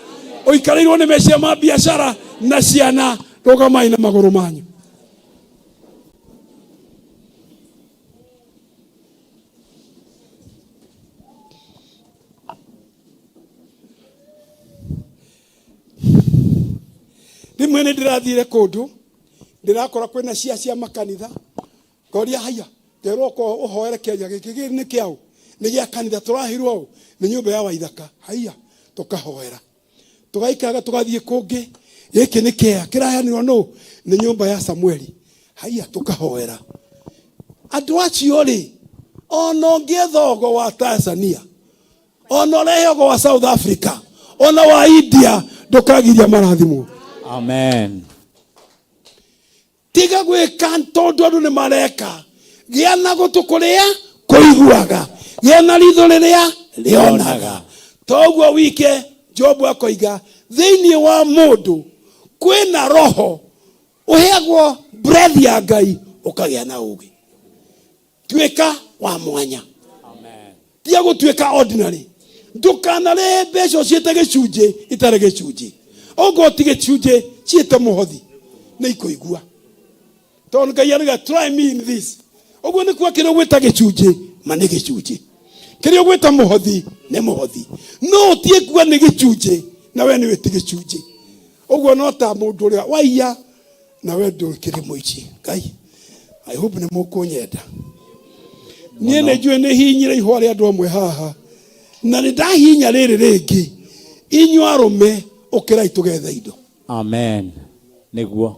ũikarĩirwo nĩ meciria ma biacara na ciana, rũgamai na magũrũ manyu. Rĩmwe nĩ ndĩrathire kũndũ ndĩrakora kwĩna cia cia makanitha, ngoria haiya, ngerwo ko ũhoere kĩanya gĩkĩ, gĩkĩ nĩ kĩaũ? Nĩ gĩa kanitha, tũraheirwo ũũ nĩ nyũmba ya Waithaka. Haiya, tũkahoera, tũgaikaraga, tũgathiĩ kũngĩ, gĩkĩ nĩ kĩa kĩraheanirwo nũ? Nĩ nyũmba ya Samueli. Haiya, tũkahoera. Andũ acio rĩ, ona ũngĩetha ũgo wa Tanzania, ona ũrehe ũgo wa South Africa, ona wa India, ndũkagiria marathimwo. Amen. Tiga gwĩka tondũ andũ nĩ mareka. Gĩa na gũtũ kũrĩa kũiguaga, gĩa na ritho rĩrĩa rĩonaga. Toguo wike Jobu akoiga thĩinĩ wa mũndũ kwĩna roho ũheagwo breath ya Ngai ũkagĩa na ũũgĩ. Tuĩka wa mwanya, tiga gũtuĩka ordinary. Ndũkanarehe mbeca ũciĩte gĩcunjĩ itarĩ gĩcunjĩ. Ongorwo ti gĩcunjĩ ciĩte mũhothi, nĩ ikũigua. Tondũ Ngai arauga try me in this. Ũguo nĩ kuga kĩrĩa ũgwĩta gĩcunjĩ ma nĩ gĩcunjĩ, kĩrĩa ũgwĩta mũhothi nĩ mũhothi. No ũtige kuga nĩ gĩcunjĩ na we nĩwe ti gĩcunjĩ. Ũguo no ta mũndũ ũrĩa waiya na we ndũkĩrĩ mũici. Ngai, I hope nĩ mũkũnyenda. Niĩ nĩ njũĩ nĩ hinyire ihũa rĩa andũ amwe haha, na nĩ ndahinya rĩrĩ rĩngĩ. Inyuĩ arũme, ũkĩrai tũgethe indo. Amen. Nĩguo.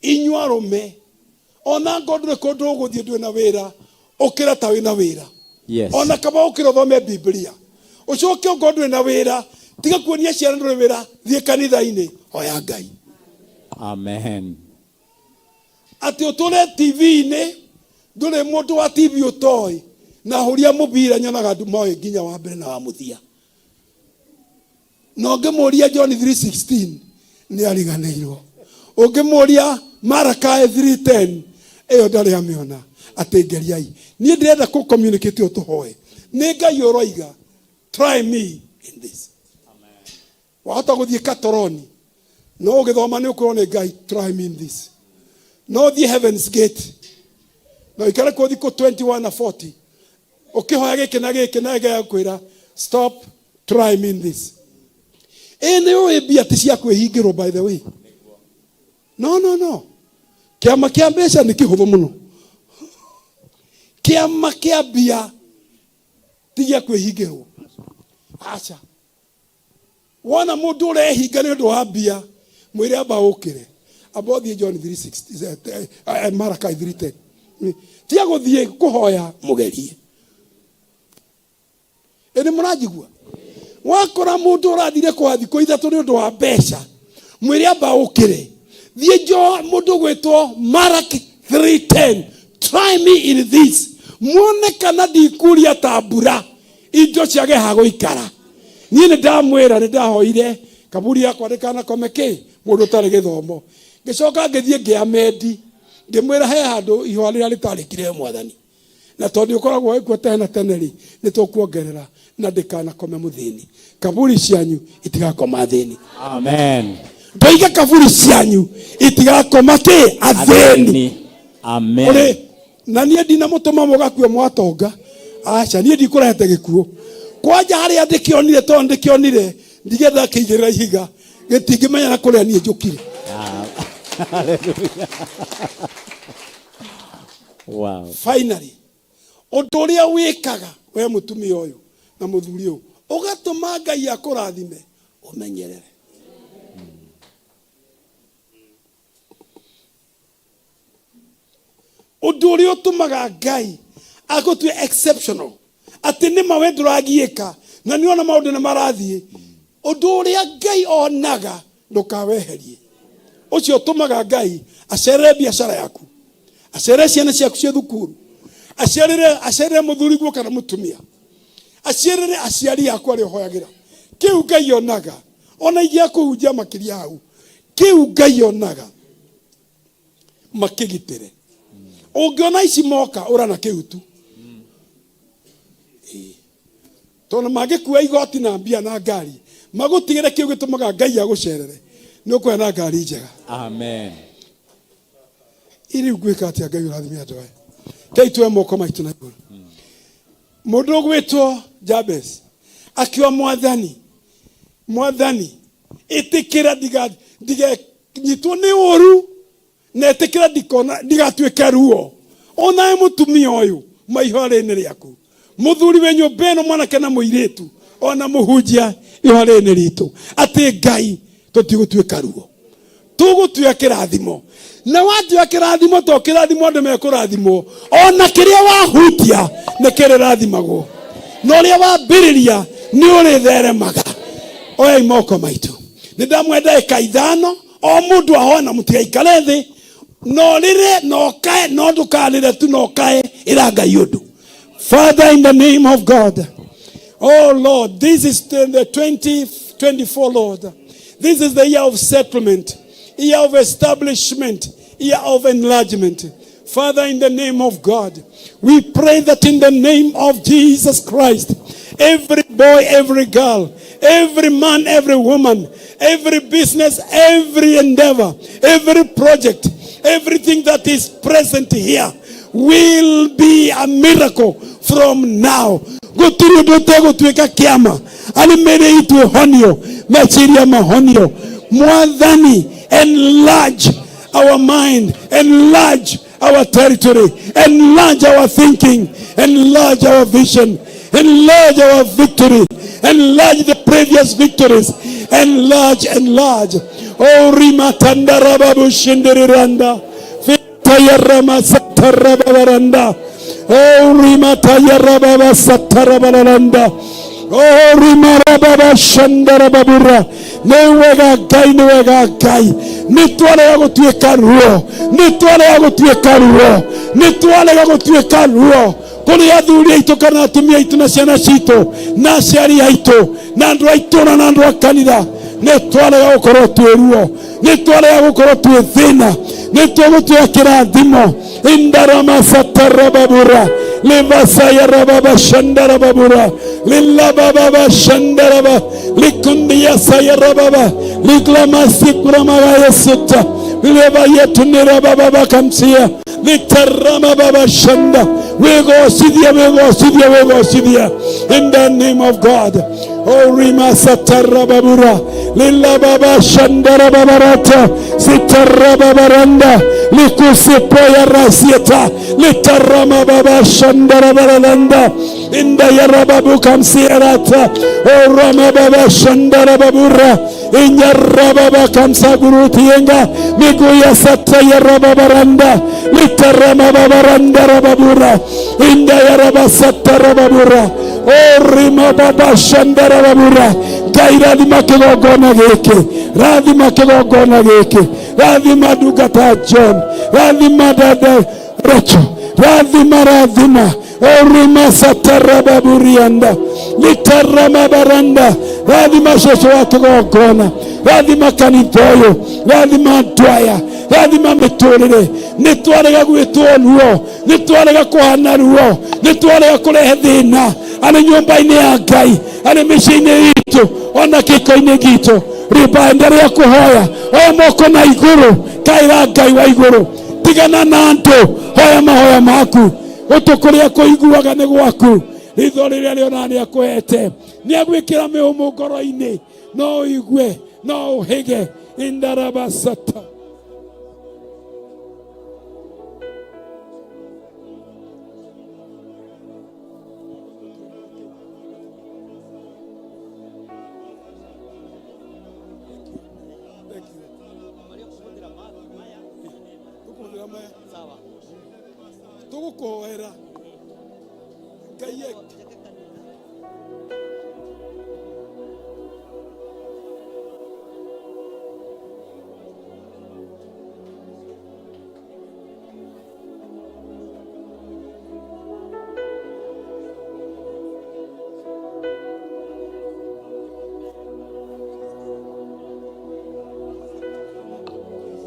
Inyuĩ arũme, ona ngorwo ndũrĩ kũndũ ũgũthiĩ ndũrĩ na wĩra, ũkĩra ta wĩna wĩra. Yes. Ona kaba ũkĩra ũthome Biblia. Ũcoke ongorwo ndũrĩ na wĩra, tiga kuonia ciana ndũrĩ wĩra, thiĩ kanitha-inĩ, hoya Ngai. Amen. Atĩ ũtũre TV-inĩ, ndũrĩ mũndũ wa TV ũtoĩ, na ahũri a mũbira nyonaga andũ moĩ nginya wa mbere na wa mũthia. Na ũngĩmũria John 3:16 nĩ ariganĩirwo. Ũngĩmũria Malachi 3:10 ĩyo ndarĩ amĩona. Atĩ ngeriai. Niĩ ndĩrenda kũ communicate ũũ tũhoe. Nĩ Ngai ũroiga try me in this. Wahota gũthiĩ Katoroni no ũgĩthoma nĩ ũkwĩrwo nĩ Ngai try me in this. No ũthiĩ Heaven's Gate na ũikare kuo thikũ 21 na 40 ũkĩhoya gĩkĩ na gĩkĩ na Ngai akwĩra stop, try me in this. Ĩ nĩ ũĩ mbia ti cia kwĩhingĩrwo by the way. No, no, no. Kĩama kĩa mbeca nĩ kĩhũthũ mũno. Kĩama kĩa mbia ti gĩa kwĩhingĩrwo. Aca. Wona mũndũ ũrehinga nĩ ũndũ wa mbia, mwĩre amba ũkĩre. Amba ũthiĩ John 3:60, Malachi 3:10. Tiga gũthiĩ kũhoya mũgerie. Ĩ nĩ mũranjigua? Wakora mũndũ ũrathire kwa thikũ ithatũ nĩ ũndũ wa mbeca, mwĩre amba ũkĩre. Thiĩ njo mũndũ gwĩtwo Malaki 3:10. Try me in this. Muone kana ndikuria ta mbura indo ciage ha gũikara. Niĩ nĩ ndamwĩra nĩ ndahoire kaburi yakwa ndĩkanakome kĩ mũndũ ũtarĩ gĩthomo. Ngĩcoka ngĩthiĩ ngĩamendi ngĩmwĩra he handũ ihũa rĩrĩa rĩtarĩkire Mwathani. Na tondũ ũkoragwo wĩ kuo tene na tene rĩ, nĩ tũkuongerera na ndĩkanakome mũthĩni. Kaburi cianyu itigakoma athĩni. Amen. Ndoiga kaburi cianyu itigakoma kĩ? Athĩni. Amen. Ũrĩ Na niĩ ndinamũtũma mũgakue mwatonga, aca, niĩ ndikũrehete gĩkuũ. Kwanja harĩa ndĩkĩonire, tondũ ndĩkĩonire ndigenda kĩigĩrĩra ihiga, gĩtingĩmenya na kũrĩa niĩ njũkire. Hallelujah. Wow. Finally, ũndũ ũrĩa wĩkaga we mũtumia ũyũ na mũthuri ũyũ ũgatũma Ngai akũrathime, ũmenyerere. Ũndũ ũrĩa ũtũmaga Ngai agũtue exceptional, atĩ nĩ ma we ndũragiĩka na nĩ ona maũndũ nĩ marathiĩ, ũndũ ũrĩa Ngai onaga ndũkaweherie, ũcio ũtũmaga Ngai acerere biacara yaku, acerere ciana ciaku cia thukuru, acerere mũthuriguo kana mũtumia, acerere aciari aku arĩa ũhoyagĩra. Kĩu Ngai onaga, ona ingĩakũhunjia makĩria hau, kĩu Ngai onaga makĩgitĩre. Ũngĩona ici moka ũra na kĩu tu. Ĩĩ. Tondũ mangĩkua igoti na mbia na ngari magũtigĩre kĩu gĩtũmaga Ngai agũcerere, nĩ ũkũgĩa na ngari njega. Amen. Iriu ngwĩka atĩa? Ngai ũrathime andũ aya. Ngai, tuoe moko maitũ na igũrũ. Mũndũ ũgwĩtwo Jabez akiuga, Mwathani, Mwathani, ĩtĩkĩra ndiganyitwo nĩ ũru, na ĩtĩkĩra ndikona ndigatuĩke ruo. Onawe mũtumia ũyũ maihoya-inĩ rĩaku, mũthuri wĩ nyũmba ĩno, mwanake na mũirĩtu, ona mũhunjia ihoya-inĩ ritũ, atĩ Ngai, tũtigũtuĩka ruo, tũgũtuĩka kĩrathimo. Na watuĩka kĩrathimo, to kĩrathimo andũ mekũrathimwo, ona kĩrĩa wahutia nĩ kĩrĩrathimagwo, na ũrĩa wambĩrĩria nĩ ũrĩtheremaga. Oyai moko maitũ. Nĩ ndamwe ndagĩka 5, o mũndũ ahoe, na mũtigaikare thĩ, no rĩre no kae, no ndũkarĩre tu, no kae, ĩra Ngai ũndũ. Father, in the name of God, oh Lord, this is the 2024, Lord. This is the year of settlement, year of establishment, year of enlargement. Father, in the name of God, we pray that in the name of Jesus Christ, every boy, every girl, every man, every woman, every business, every endeavor, every project, everything that is present here will be a miracle from now. Gũtirĩ ũndũ ũtegũtuĩka kĩama arĩ mĩrĩ itũ ĩhonio, meciria mahonio. Mwathani, enlarge our mind, enlarge our territory, enlarge our thinking, enlarge our vision, enlarge our victory, enlarge the previous victories, enlarge, enlarge. Oh, rimatandarababu shindiriranda, fitayarama satarababaranda. Oh, rimatayarababa satarabaranda. Oh, rimarababa shandarababura. Nĩ wega Ngai, nĩ wega Ngai. Nĩ twarega gũtuĩka ruo, nĩ twarega gũtuĩka ruo, nĩ twarega gũtuĩka ruo kũrĩ athuri aitũ kana atumia aitũ na ciana citũ na aciari aitũ na andũ a itũra na andũ a kanitha. Nĩ twarega gũkorwo twĩ ruo, nĩ twarega gũkorwo twĩ thĩna, nĩ tũgũtuĩka kĩrathimo. Indaramasatarababura livasayarababa shandarababura lilabababa shandaraba likundiyasayarababa liklamasikuramagayasuta lilevayetunirabababa kamsia litaramababa shanda. Wĩgocithia, wĩgocithia, wĩgocithia in the name of God. Oh, rimasatarababura lilababa shandarababarata sitarababaranda likusipoya rasieta litaramababa shandarabaralanda indayarababu kamsierata. Oh, ramababa shandarababura inyarababa kamsagurutienga miguya satayarababaranda litaramababaranda indayarabasattarababura. Oh, rimababa shandarababura. Ngai, rathima kĩgongona gĩkĩ, rathima kĩgongona gĩkĩ, rathima ndungata John, rathima dada Rachel, rathima, rathima. Orima satarababurianda litaramabaranda. Rathima cũcũ wa kĩgongona, rathima kanitha ũyũ, rathima andũ aya, rathima mĩtũrĩre. Nĩ twarega gwĩtwo ruo, nĩ twarega kũhana ruo, nĩ twarega kũrehe thĩna arĩ nyũmba-inĩ ya Ngai, arĩ mĩciĩ-inĩ itũ, ona kĩko-inĩ gitũ. Rĩmba endelea kũhoya, oya moko na igũrũ, kaĩra Ngai wa igũrũ. Tigana na andũ, hoya mahoya maku. Gũtũ kũrĩa kũiguaga nĩ gwaku, ritho rĩrĩa rĩonaga nĩ akũhete, nĩ agwĩkĩra mĩhũmũ ngoro-inĩ, no ũigue, no ũhĩge. Indarabasata. Tũgũkũhoera Ngai eke.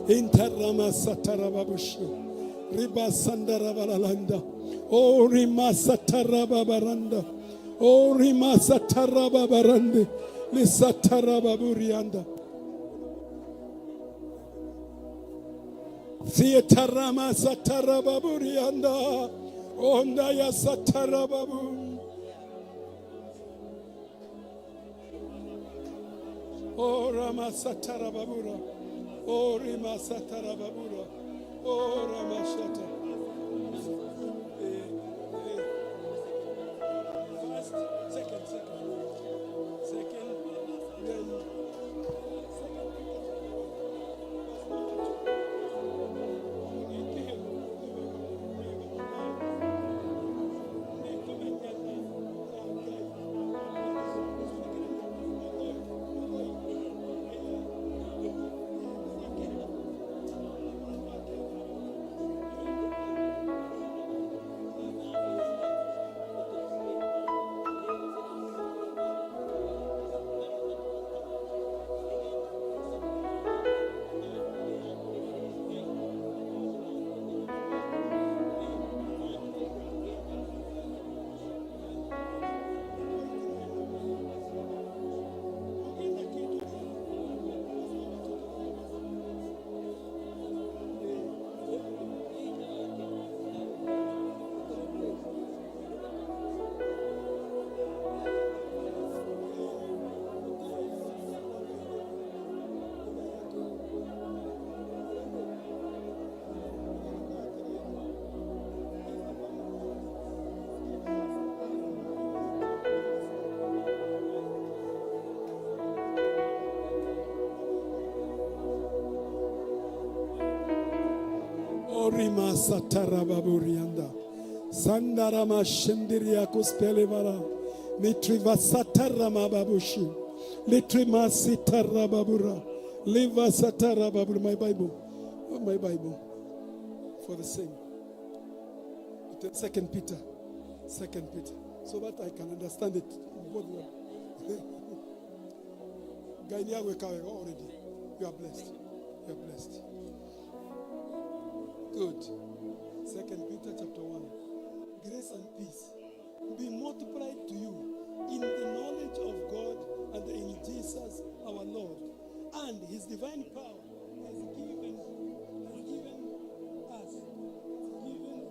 Intaramasatarababushu. Ribasandarabalalanda. O rimasatarababaranda. O rimasatarababarande. Lisatarababurianda. Thietarama satarababurianda. Onda ya satarababu. O rama satarababura. O rima satarababura. O rama shata. First, second, second. Second, then. Orima satarababurianda. Sandarama shendiria kuspelevara. Mitriva satarama babushu. Litrima sitarababura. Liva satarababura. My Bible. Oh, my Bible. For the same. It is 2 Peter. 2 Peter. So that I can understand it. Both well. Ngai nĩ agwĩka wega already. You are blessed. You are blessed. Good. 2 Peter chapter 1. Grace and peace be multiplied to you in the knowledge of God and in Jesus our Lord. And his divine power has given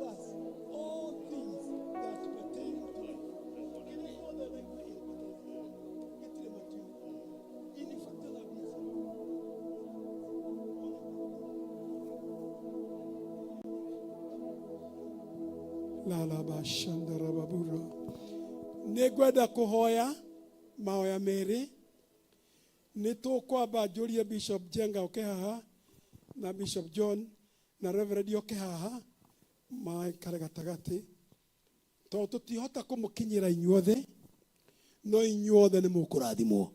us all things that pertain to life. Can I know that I pray? In fact, lalabashandarababura. Nĩngwenda kũhoya mahoya merĩ. Nĩ tũkwamba njũrie Bishop Jenga oke haha na Bishop John na Reverend oke haha maikare gatagatĩ, tondũ tũtihota kũmũkinyĩra inyuothe, no inyuothe nĩ mũkũrathimwo.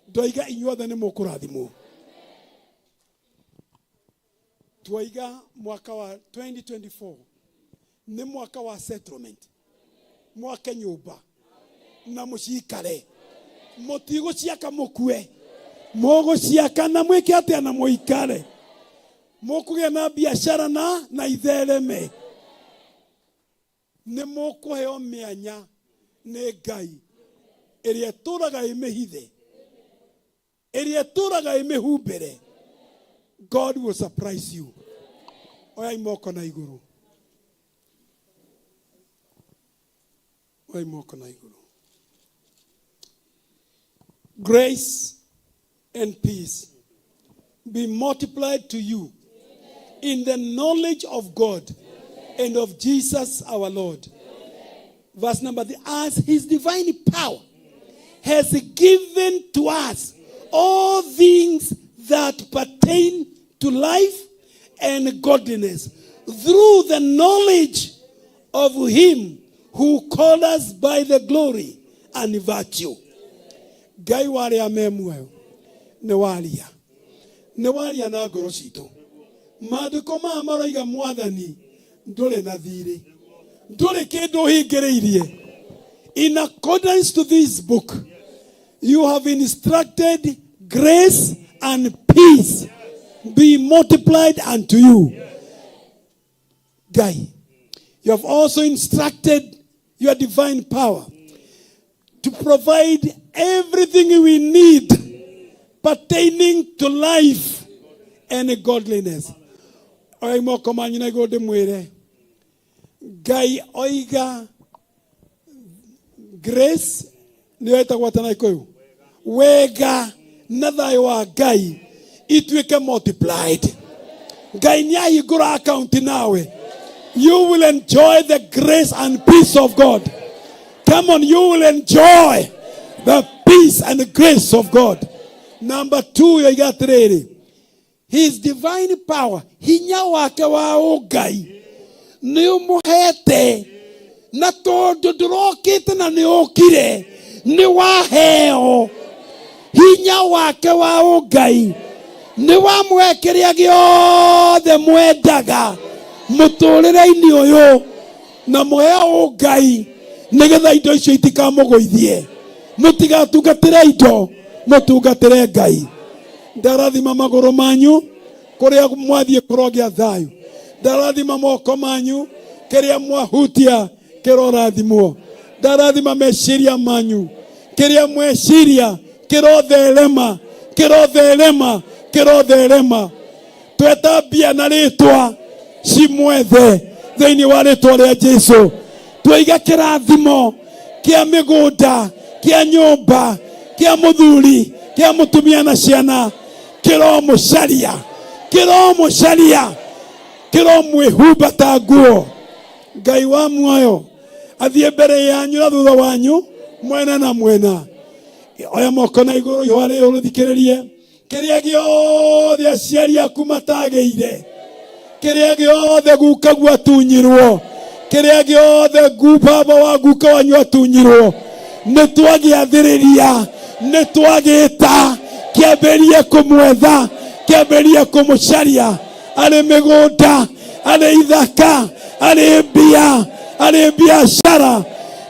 Ndoiga inyuothe nĩ mũkũrathimwo. Twaiga mwaka wa 2024 nĩ mwaka wa settlement. Mwake nyũmba na mũciikare, mũtigũciaka mũkue, mũgũciaka na mwĩke atĩa? Na mũikare. Mũkũgĩa na biacara na ithereme. Nĩ mũkũheo mĩanya nĩ Ngai ĩrĩa ĩtũraga ĩmĩhithe, ĩrĩa ĩtũraga ĩmĩhumbĩre. God will surprise you. Oyai moko na igũrũ. Oyai moko na igũrũ. Grace and peace be multiplied to you in the knowledge of God and of Jesus our Lord. Verse number 3. As his divine power has given to us all things that pertain to life and godliness through the knowledge of him who called us by the glory and virtue. Ngai wa arĩa me muoyo nĩ waria nĩ waria na ngoro citũ. Maandĩko maya maroiga mwathani ndũrĩ na thirĩ, ndũrĩ kĩndũ ũhingĩrĩirie. In accordance to this book, you have instructed grace and peace be multiplied unto you. Ngai, you have also instructed your divine power to provide everything we need pertaining to life and godliness. Oya moko manyu na igũrũ ndĩmwĩre Ngai oiga grace nĩyo ĩtagwo atĩa na Gĩkũyũ wega na thayũ wa Ngai ituĩke multiplied. Ngai nĩ ahingũra account nawe. You will enjoy the grace and peace of God. Come on, you will enjoy the peace and the grace of God. Number 2 yoiga atĩrĩrĩ, his divine power, hinya wake wa ũngai nĩ ũmũhete, na tondũ ndũrokĩte na nĩ ũkire nĩ waheo hinya wake wa ũngai nĩ wamũhe kĩrĩa gĩothe mwendaga mũtũrĩre-inĩ ũyũ, na mũheo ũngai nĩgetha indo icio itikamũgũithie. Mũtigatungatĩre indo, mũtungatĩre Ngai. Ndarathima magũrũ manyu kũrĩa mwathiĩ kũrogĩa thayũ. Ndarathima moko manyu kĩrĩa mwahutia kĩrorathimwo. Ndarathima meciria manyu kĩrĩa mweciria kĩrotherema, kĩrotherema, kĩrotherema. Tweta mbia na rĩtwa cimwethe thĩinĩ wa rĩtwa rĩa Jesu. Twaiga kĩrathimo kĩa mĩgũnda, kĩa nyũmba, kĩa mũthuri, kĩa mũtumia na ciana, kĩromũcaria, kĩromũcaria, kĩromwĩhumba ta nguo. Ngai wa muoyo athiĩ mbere yanyu na thutha wanyu, mwena na mwena. Oya moko na igũrũ ihũa rĩrĩ ũthikĩrĩrie. Kĩrĩa gĩothe aciari aku matagĩire, kĩrĩa gĩothe gukaguo atunyirwo, kĩrĩa gĩothe baba wa guka wanyu atunyirwo, nĩ twagĩathĩrĩria, nĩ twagĩta, kĩambĩrĩrie kũmwetha, kĩambĩrĩrie kũmũcaria, arĩ mĩgũnda, arĩ ithaka, arĩ mbia, arĩ biacara,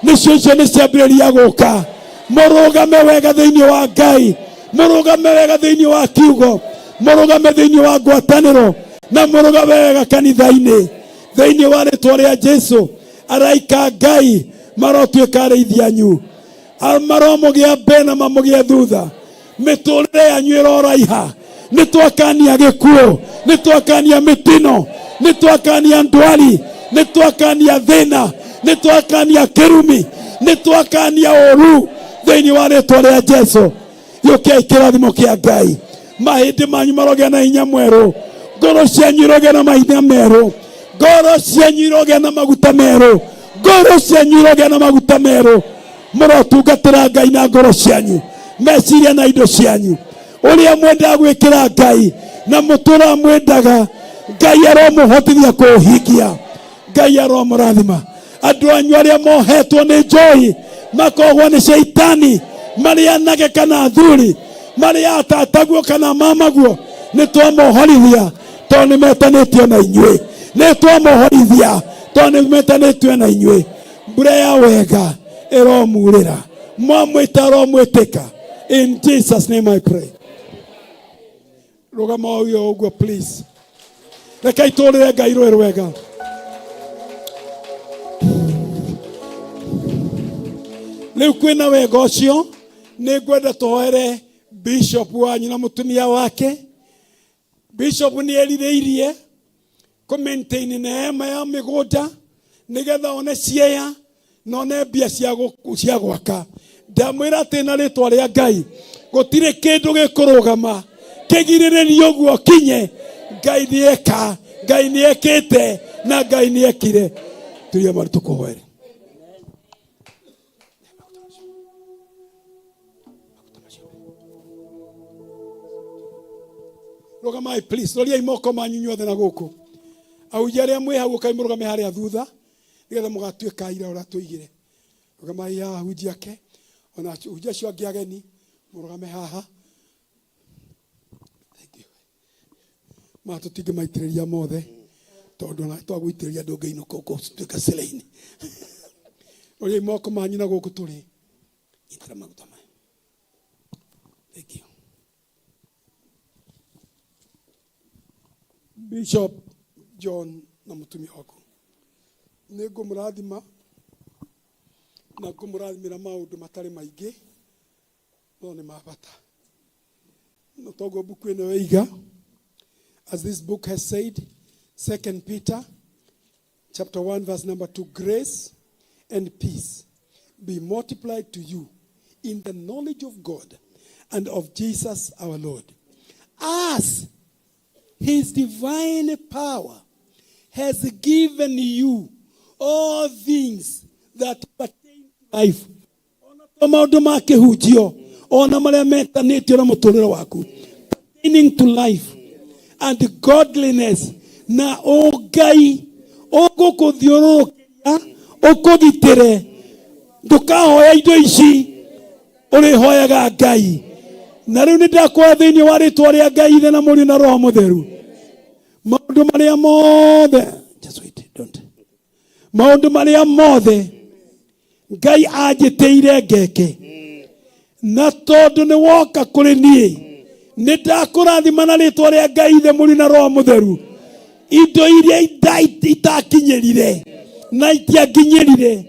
nĩcio icio nĩ ciambĩrĩria gũka. Mũrũgame wega thĩinĩ wa Ngai, mũrũgame wega thĩinĩ wa kiugo, mũrũgame thĩinĩ wa ngwatanĩro, na mũrũgame wega kanitha-inĩ. Thĩinĩ wa rĩtwa rĩa Jesu, araika Ngai marotuĩka arĩithi anyu, maromũgĩa mbere na mamũgĩe thutha. Mĩtũrĩre yanyu ĩroraiha. Nĩ twakania gĩkuũ, nĩ twakania mĩtino, nĩ twakania ndwari, nĩ twakania thĩna, nĩ twakania kĩrumi, nĩ twakania ũru thĩinĩ wa rĩtwa rĩa Jesu. Yũkiai kĩrathimo kĩa Ngai. Mahĩndĩ manyu marogĩa na hinya mwerũ, ngoro cianyu irogĩa na mahinya merũ, ngoro cianyu irogĩa na maguta merũ, ngoro cianyu irogĩa na maguta merũ. Mũrotungatĩra Ngai na ngoro cianyu, meciria na indo cianyu. Ũrĩa mwendaga gwĩkĩra Ngai na mũtũraga mwendaga, Ngai aromũhotithia kũũhingia. Ngai aromũrathima. Andũ anyu arĩa mohetwo nĩ njohi, makohwo nĩ caitani, marĩ anake kana athuri, marĩ atataguo kana mamaguo, nĩ twamohorithia tondũ nĩ metanĩtio na inyuĩ. Nĩ twamohorithia tondũ nĩ metanĩtio na inyuĩ. Mbura ya wega ĩromurĩra, mwamwĩta aromwĩtĩka. In Jesus name I pray. Rũgama ũguo ũguo please. Reke itũrĩre Ngai rũĩ rwega. Rĩu kwĩna wega ũcio, nĩ ngwenda tũhoere bishop wanyu na mũtumia wake. Bishop nĩ erirĩirie Kũ maintain neema ya mĩgũnda nĩgetha one ciea na one mbia cia cia gwaka. Ndamwĩra atĩ na rĩtwa rĩa Ngai gũtirĩ kĩndũ gĩkũrũgama kĩgirĩrĩrie ũguo kinye. Ngai nĩeka, Ngai nĩekĩte na Ngai nĩekire. Turia maru tũkũhoere. Rũgamai please, roriai moko manyu inyuothe na gũkũ. Ahunjia arĩa mwĩ hau ũkai mũrũgame harĩa thutha nĩgetha mũgatuĩka aira ũrĩa tũigire. Rũgamai haha ahunjia ake, ona ahunjia acio angĩ ageni mũrũgame haha. Thank you. Ma tũtingĩmaitĩrĩria mothe tondũ ona twagũitĩrĩria ndũngĩinũka ũgũtuĩka cĩrĩ-inĩ. Roriai moko manyu na gũkũ tũrĩ. Nyitĩra maguta maya. Thank you. Bishop John na mũtumia waku nĩ ngũmũrathima na ngũmũrathimĩra maũndũ matarĩ maingĩ no nĩ ma bata. No toguo mbuku ĩno yoiga, as this book has said, 2 Peter chapter 1 verse number 2, grace and peace be multiplied to you in the knowledge of God and of Jesus our Lord, as his divine power has given you all things that pertain to life. To maũndũ ma kĩhunjio ona marĩa metanĩtio na mũtũrĩre waku, pertaining to life and godliness, na ũngai ũgũkũthiũrũrũkĩria ũkũgitĩre. Ndũkahoya indo ici, ũrĩhoyaga Ngai. Na rĩu nĩ ndakũhoya thĩinĩ wa rĩtwa rĩa Ngai Ithe na Mũriũ na Roho Mũtheru, maũndũ marĩa mothe, just wait, don't, maũndũ marĩa mothe Ngai anjĩtĩire ngeke, na tondũ nĩ woka kũrĩ niĩ, nĩ ndakũrathima na rĩtwa rĩa Ngai Ithe, Mũriũ na Roho Mũtheru. Indo iria itakinyĩrire na itianginyĩrire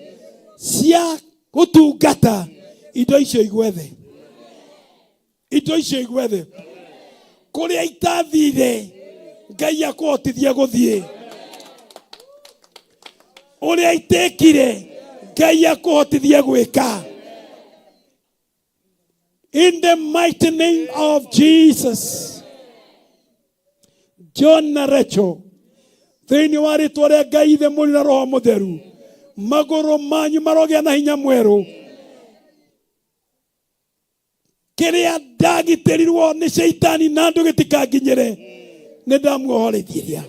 cia gũtungata, indo icio igwethe, indo icio igwethe. Kũrĩa itathire, Ngai akũhotithie gũthiĩ. Ũrĩa itekire, Ngai akũhotithie gwĩka. In the mighty name of Jesus. John na Rachel, thĩinĩ wa rĩtwa rĩa Ngai Ithe, Mũriũ na Roho Mũtheru, magũrũ manyu marogĩa na hinya mwerũ. Kĩrĩa ndagitĩrirwo nĩ caitani na andũ gĩtikanginyĩre, nĩ ndamuohorithiria,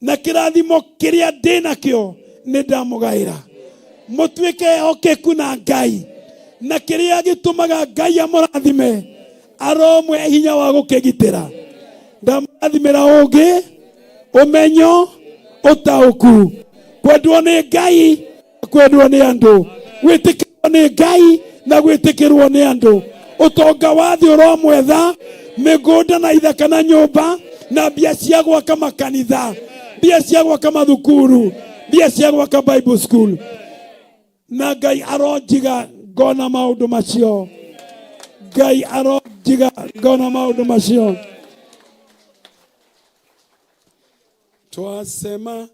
na kĩrathimo kĩrĩa ndĩ nakĩo nĩ ndamũgaĩra. Mũtuĩke ehokeku na Ngai, na kĩrĩa gĩtũmaga Ngai amũrathime aromwe hinya wa gũkĩgitĩra. Ndamũrathimĩra ũngĩ, ũmenyo, ũtaũku, kwendwo nĩ Ngai, kwendwo nĩ andũ, gwĩtĩkĩrwo nĩ Ngai na gwĩtĩkĩrwo nĩ andũ. Ũtonga wa thĩ ũromwetha, mĩgũnda na ithaka na nyũmba na mbia cia gwaka makanitha, mbia cia gwaka mathukuru, mbia cia gwaka Bible school, na Ngai aronjiga ngona maũndũ macio. Ngai aronjiga ngona maũndũ macio. Twasema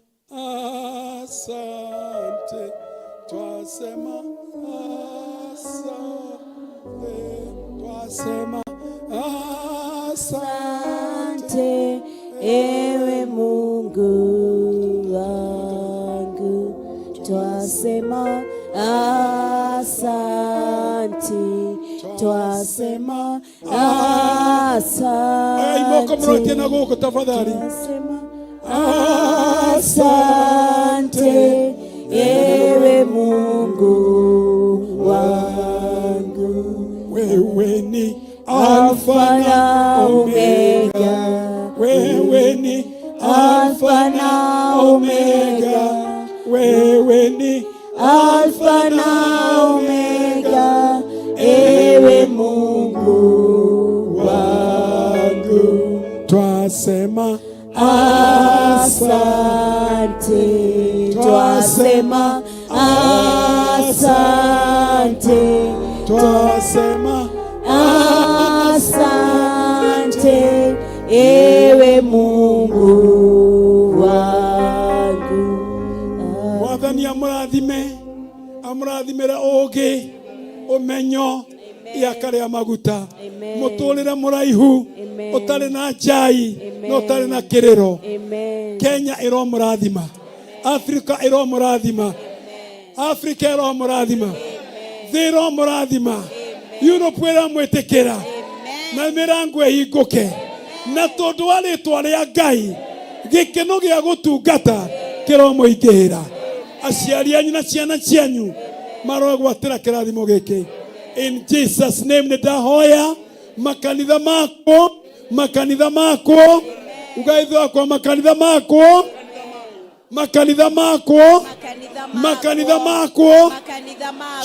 asante, twasema asante, twasema asante. Asante ewe Mungu wangu, twasema asante, twasema Aya imoko mũrotie na asante, gũkũ tafadhali. Twasema asante ewe Mungu wangu, Wewe ni Alfa Alfa na na Omega, Omega, wewe ni Alfa na Omega, wewe ni Alfa na Omega, ewe Mungu wangu, twasema asante, twasema asante, twasema asante, ewe Mungu wangu. Amũrathimĩre ũũgĩ, ũmenyo, ihaka rĩa maguta, Amen. mũtũrĩre mũraihu Amen. ũtarĩ na njai Amen. na ũtarĩ na kĩrĩro. Amen. Kenya ĩromũrathima, Afrika ĩromũrathima, Afrika ĩromũrathima, thĩ ĩromũrathima, Europe ĩramwĩtĩkĩra, na mĩrango ĩhingũke, na tondũ wa rĩtwa rĩa Ngai gĩkeno gĩa gũtungata kĩromũingĩhĩra. Aciari anyu na ciana cianyu marogwatĩra kĩrathimo gĩkĩ in Jesus name. Nĩ ndahoya makanitha makwo, makanitha makwo, ugaithĩ wakwa, makanitha makwo, makanitha makwo, makanitha makwo,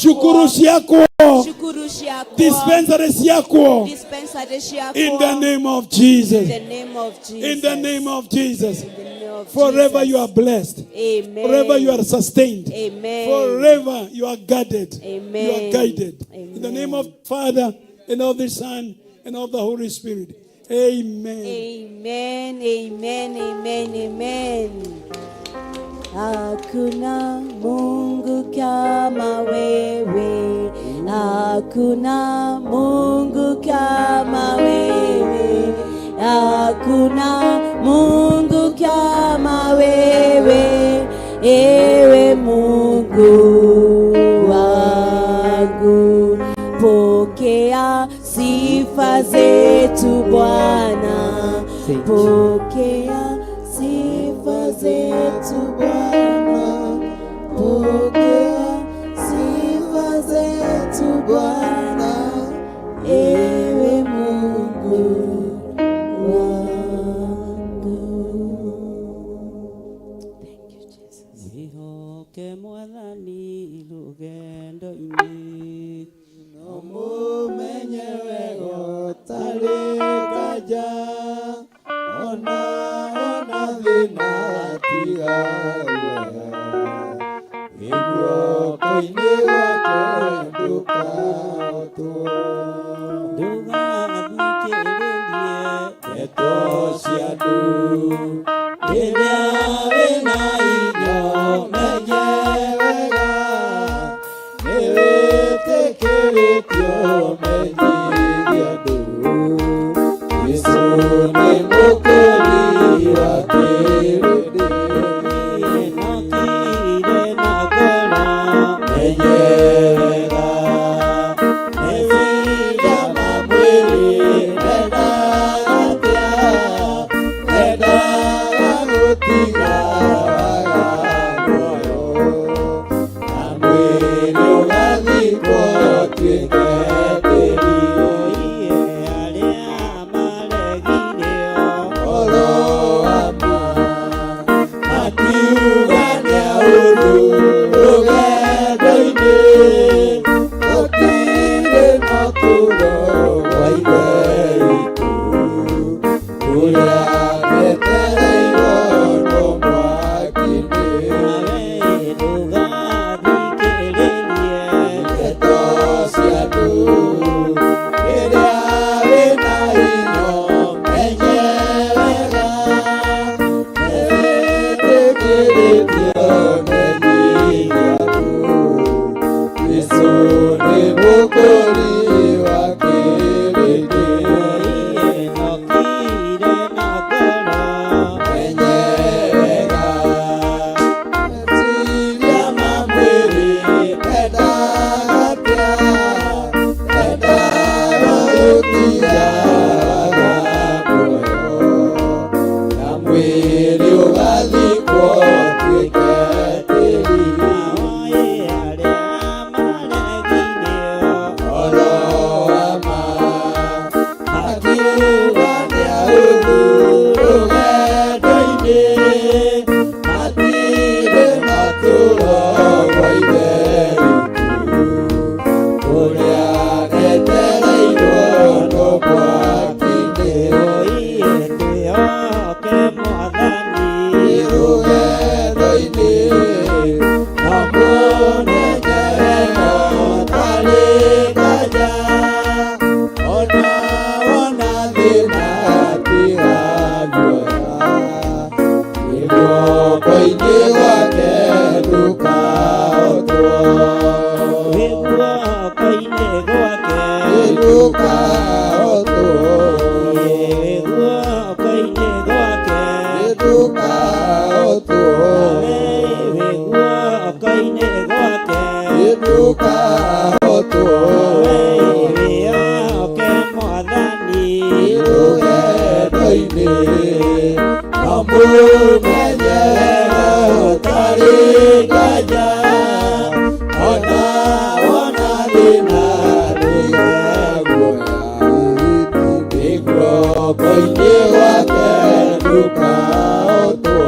cukuru ciakwo, Cukuru ciakwo, dispensary ciakwo, dispensary ciakwo, in the name of Jesus. In the name of Jesus. In the name of Jesus. In the name of Forever Jesus. you are blessed. Amen. Forever you are sustained. Amen. Forever you are guarded. You are Amen. guided. In the name of Father and of the Son and of the Holy Spirit. Amen. Amen, amen, amen, amen. Hakuna Mungu kama wewe, hakuna Mungu kama wewe, hakuna Mungu kama wewe, ewe Mungu wangu. Pokea sifa zetu Bwana, pokea sifa zetu Bwana, pokea sifa zetu Bwana, ewe Mungu wangu. Mwĩhoke Mwathani rũgendo-inĩ, no mũmenye wega ũtarĩ nganja, ona ona thĩna tiga guoya, wĩ guoko-inĩ gwake ndũkahotwo. Ndũgathikĩrĩrie ndeto cia andũ, rĩrĩa wĩna indo menye wega, nĩwĩtĩkĩrĩtio menyithie andũ, Jesũ nĩ mũkũri wa kĩrĩndĩ. Nokire na ngoro, menye wega, meciria ma mwĩrĩ mendaga atĩa, mendaga gũtiga waganu. Rũgendo-inĩ no mũmenye ũtarĩ nganja ona wona thĩna ndũige guoya nĩ guoko-inĩ gwake ndũkaotwo.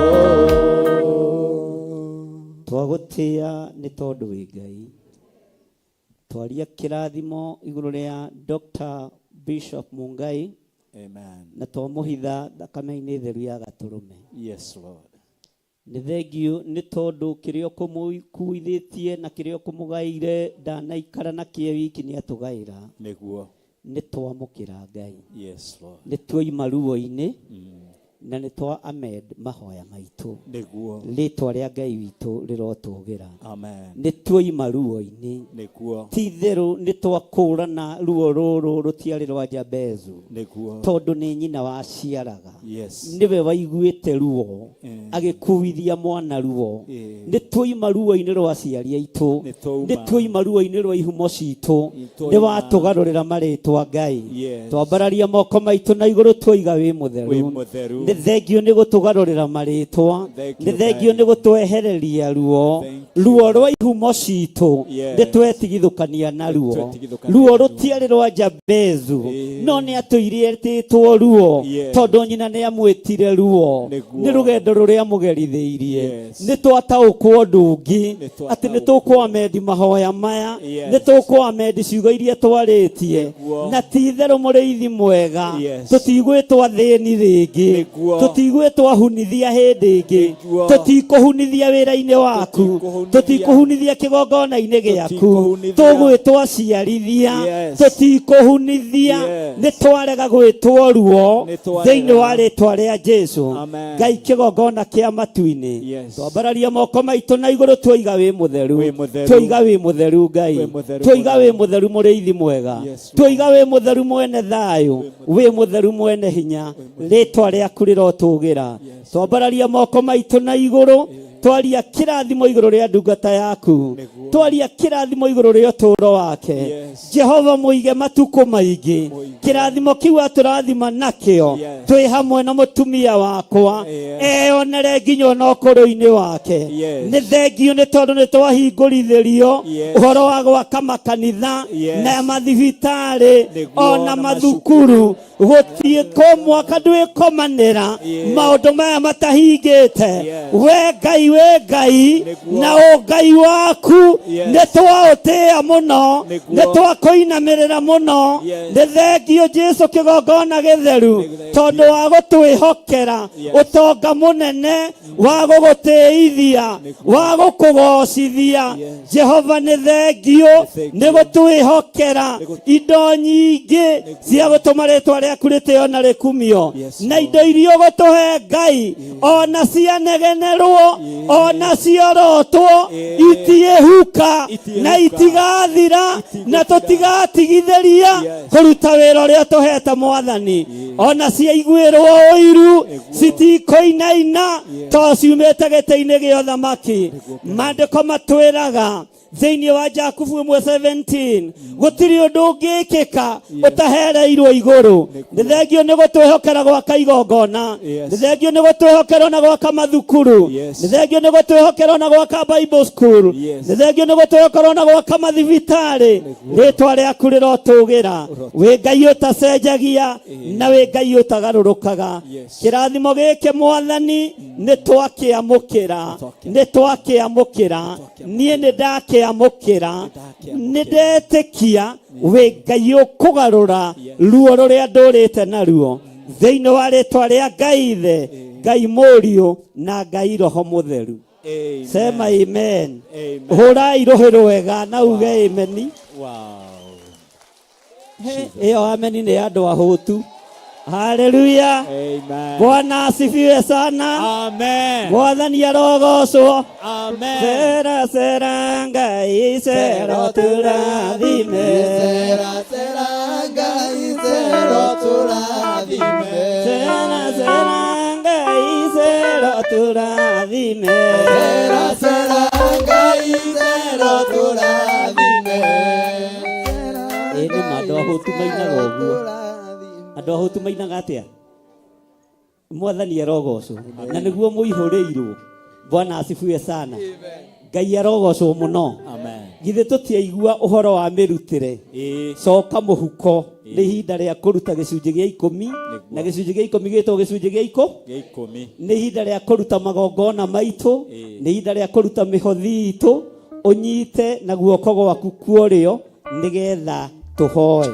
Twagũtĩa nĩ tondũ wĩ Ngai. Twaria kĩrathimo igũrũ rĩa Dr. Bishop Mungai. Amen. Na twamũhitha thakame-inĩ theru ya gatũrũme. Yes, Lord. Nĩ thengiũ nĩ tondũ kĩrĩa ũkũmũkuithĩtie na kĩrĩa ũkũmũgaĩire ndanaikara nakĩo wiki nĩ atũgaĩra. Nĩguo. Nĩ twamũkĩra Ngai. Yes, Lord. Nĩ tuoima ruo-inĩ na nĩ twa amend mahoya maitũ. Nĩguo. Rĩtwa rĩa Ngai witũ rĩrotũgĩra. Amen. Nĩ tuoima ruo-inĩ. Nĩguo. Ti itherũ nĩ twakũrana ruo rũrũ rũtiarĩ rwa Jabezu. Nĩguo. Tondũ nĩ nyina waciaraga. Yes. Nĩwe waiguĩte ruo agĩkuithia mwana ruo. Nĩ tuoima ruo-inĩ rwa aciari aitũ. Nĩ twauma. Nĩ tuoima ruo-inĩ rwa ihumo citũ. Nĩ Nĩ watũgarũrĩra marĩtwa Ngai. Yes. Twambararia moko maitũ na igũrũ twoiga wĩ mũtheru. Wĩ mũtheru. Nĩ thengio nĩ gũtũgarũrĩra marĩtwa. Thank Nĩ you, thengio Ngai. nĩ gũtwehereria ruo. Thank you. Ruo rwa ihumo citũ. Yes. Nĩ twetigithũkania na ruo. Twetigithũkania Ruo na ruo. rũtiarĩ rwa Jabezu. No nĩ atũire etĩtwo ruo. Yes. Tondũ nyina nĩ amwĩtire ruo. Nĩguo. Nĩ rũgendo rũrĩa mũgerithĩirie. Yes. Nĩ twataũkwo ũndũ ũngĩ. Nĩ Atĩ nĩ twataũkwo. tũkũamendi mahoya maya. Yes. Nĩ tũkũamendi ciugo iria twarĩtie. Nĩguo. Na ti itherũ mũrĩithi mwega. Yes. Tũtigwĩtwo athĩni rĩngĩ. Nĩguo. Tũtigwĩtwo ahunithia hĩndĩ ĩngĩ. Nĩguo. Tũtikũhunithia wĩra-inĩ waku. Tũtikũhunithia. Tũtikũhunithia kĩgongona-inĩ gĩaku. Tũtikũhunithia. Tũgwĩtwo aciarithia. Yes. Tũtikũhunithia. Yes. Nĩ twarega gwĩtwo ruo Nĩ twarega. thĩinĩ wa rĩtwa rĩa Jesu. Amen. Ngai kĩgongona kĩa matu-inĩ. Yes. Twambararia moko maitũ na igũrũ twoiga wĩ mũtheru. Wĩ mũtheru. Twoiga wĩ mũtheru Ngai. Wĩ mũtheru Twoiga mũno. wĩ mũtheru mũrĩithi mwega. Yes, Lord. Twoiga wĩ mũtheru mwene thayũ. Wĩ mũtheru mwene hinya. Rĩtwa rĩaku rĩrotũgĩra. Twambararia moko maitũ na igũrũ. Twaria kĩrathimo igũrũ rĩa ndungata yaku. Twaria kĩrathimo igũrũ rĩa ũtũũro wake. Yes. Jehova mũige matukũ maingĩ. Kĩrathimo kĩu atũrathima nakĩo. Yes. Twĩ hamwe na mũtumia wakwa. Yes. Eyonere nginya ona ũkũrũ-inĩ wake. Yes. Nĩ thengio nĩ tondũ nĩ twahingũrithĩrio Yes. ũhoro wa gwaka makanitha Yes. na mathibitarĩ Nĩguo, ona na mathukuru gũtiĩ kũ mwaka ndwĩkomanĩra Yes. maũndũ maya matahingĩte. Yes. We Ngai wĩ Ngai Nĩguo. na ũngai waku Yes. nĩ twaũtĩĩa mũno Nĩguo. nĩ twakũinamĩrĩra mũno. Yes. Nĩ thengio Jesu kĩgongona gĩtheru Nĩ tondũ wa gũtwĩhokera Yes. ũtonga mũnene wa gũgũtĩithia wa gũkũgocithia. Yes. Jehova nĩ thengio Nĩ nĩ gũtwĩhokera indo nyingĩ cia gũtũma rĩtwa rĩaku rĩtĩo na rĩkumio. Yes, Na Lord. indo iria ũgũtũhe Ngai ona cianegenerwo ona ciorotwo itiĩhuka na Itiĩhuka. itigathira na tũtigatigithĩria Yes. kũruta wĩra ũrĩa ũtũhete Mwathani. Ona ciaiguĩrwo ũiru citikũinaina to ciumĩte gĩtĩ-inĩ gĩa ũthamaki. Maandĩko matwĩraga thĩinĩ wa Jakubu 1:17 gũtirĩ ũndũ ũngĩkĩka ũtahereirwo igũrũ. Nĩ thengio nĩ gũtwĩhokera gwaka igongona. Yes. Nĩ thengio nĩ gũtwĩhokera ona gwaka mathukuru. Yes. Nĩ thengio nĩ gũtwĩhokera ona gwaka Bible school. Yes. Nĩ thengio nĩ gũtwĩhokera ona gwaka mathibitarĩ. Rĩtwa rĩaku rĩrotũgĩra. Wĩ Ngai ũtacenjagia na wĩ Ngai ũtagarũrũkaga. Yes. Kĩrathimo gĩkĩ Mwathani nĩ twakĩamũkĩra. Nĩ twakĩamũkĩra. Niĩ nĩ ndakĩamũkĩra. Nĩ ndetĩkia wĩ Ngai ũkũgarũra ruo rũrĩa ndũrĩte naruo thĩinĩ wa rĩtwa rĩa Ngai Ithe, Ngai Mũriũ na Ngai Roho Mũtheru. Amen. Sema amen. Amen. Hũrai rũhĩ rwega na uge ameni. Wow. Ĩyo ameni nĩ ya andũ ahũtu. Haleluya. Amen. Bwana asifiwe sana. Amen. Mwathani arogocwo. Amen. Sera sera Ngai sera tũrathime. Sera sera Ngai sera tũrathime. Sera sera Ngai sera tũrathime. Sera sera Ngai sera tũrathime. Ĩ nĩ ma andũ ahũtu mainaga ũguo. Andũ Andũ ahũtu mainaga atĩa? Mwathani arogocwo. Na nĩguo mũihũrĩirwo. Bwana asifiwe sana. Ngai arogocwo mũno. Amen. Githĩ tũtiaigua ũhoro wa mĩrutĩre? Coka mũhuko. Nĩ ihinda rĩa kũruta gĩcunjĩ gĩa ikũmi. Na gĩcunjĩ gĩa ikũmi gĩtagwo gĩcunjĩ gĩa ikũ? Gĩa ikũmi. Nĩ ihinda rĩa kũruta magongona maitũ. Nĩ ihinda rĩa kũruta mĩhothi itũ. Ũnyite na guoko gwaku kwa ũrĩo nĩgetha tũhoe.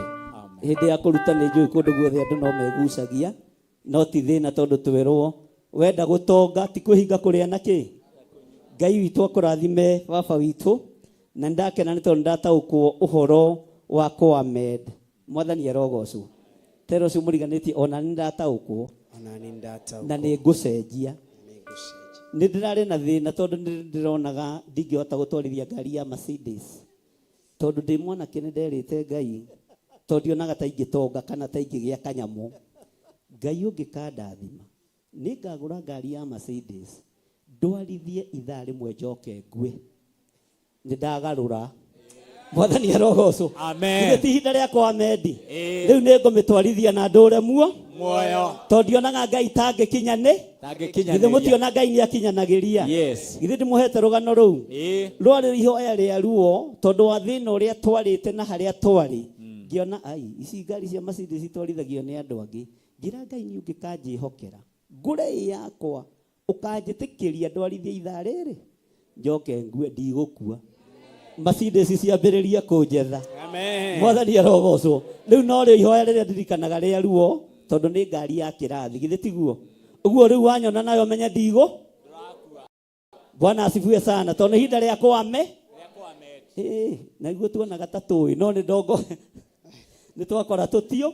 Hĩndĩ ya kũruta nĩ njũĩ kũndũ guothe andũ no megucagia, no ti thĩna tondũ twerwo wenda gũtonga ti kwĩhinga kũrĩa na kĩ. Ngai witũ akũrathime baba witũ, na nĩndakena nĩ tondũ nĩndataũkwo ũhoro wa kũamed. Mwathani arogocwo. Tera ũcio mũriganĩtie ona nĩndataũkwo. Ona nĩ ndataũkwo. Na nĩ ngũcenjia. Nĩ ndĩrarĩ na thĩna tondũ nĩ ndĩronaga ndingĩhota gũtwarithia ngari ya Mercedes. Tondũ ndĩ mwanake nĩ nderĩte Ngai, tondũ ndionaga ta ingĩtonga kana ta ingĩgĩa kanyamũ. Ngai ũngĩkandathima, nĩ ngagũra ngari ya Mercedes, ndwarithie ithaa rĩmwe njoke ngue. Nĩ ndagarũra. Mwathani arogocwo. Amen. Githĩ ti ihinda rĩa kwamendi? Rĩu nĩ ngũmĩtwarithia na ndũre muo. Muoyo. Tondũ ndionaga Ngai tangĩkinya nĩ? Tangĩkinyanĩria. Githĩ mũtiona Ngai nĩ akinyanagĩria? Yes. Githĩ ndĩmũhete rũgano rũu? Rwarĩ ihoya rĩa ruo tondũ wa thĩna ũrĩa twarĩte na harĩa twarĩ. Ngĩona ai, ici ngari cia Mercedes itwarithagio nĩ andũ angĩ. Ngĩra Ngai niĩ ũngĩkanjĩhokera, ngũre ĩ yakwa, ũkanjĩtĩkĩria ndwarithie ithaa rĩrĩ, njoke ngue, ndigũkua. Mercedes ciambĩrĩria kũnjetha. Amen. Mwathani arogocwo. Rĩu no rĩo ihoya rĩrĩa ndirikanaga rĩa ruo tondũ nĩ ngari ya kĩrathi, githĩ tiguo? Ũguo rĩu wanyona nayo menye ndigũ. Bwana asifiwe sana. Tondũ nĩ ihinda rĩa kwame. Ĩĩ, na niguo tuonaga ta tũĩ, no nĩ ndongo. Nĩ twakora tũtio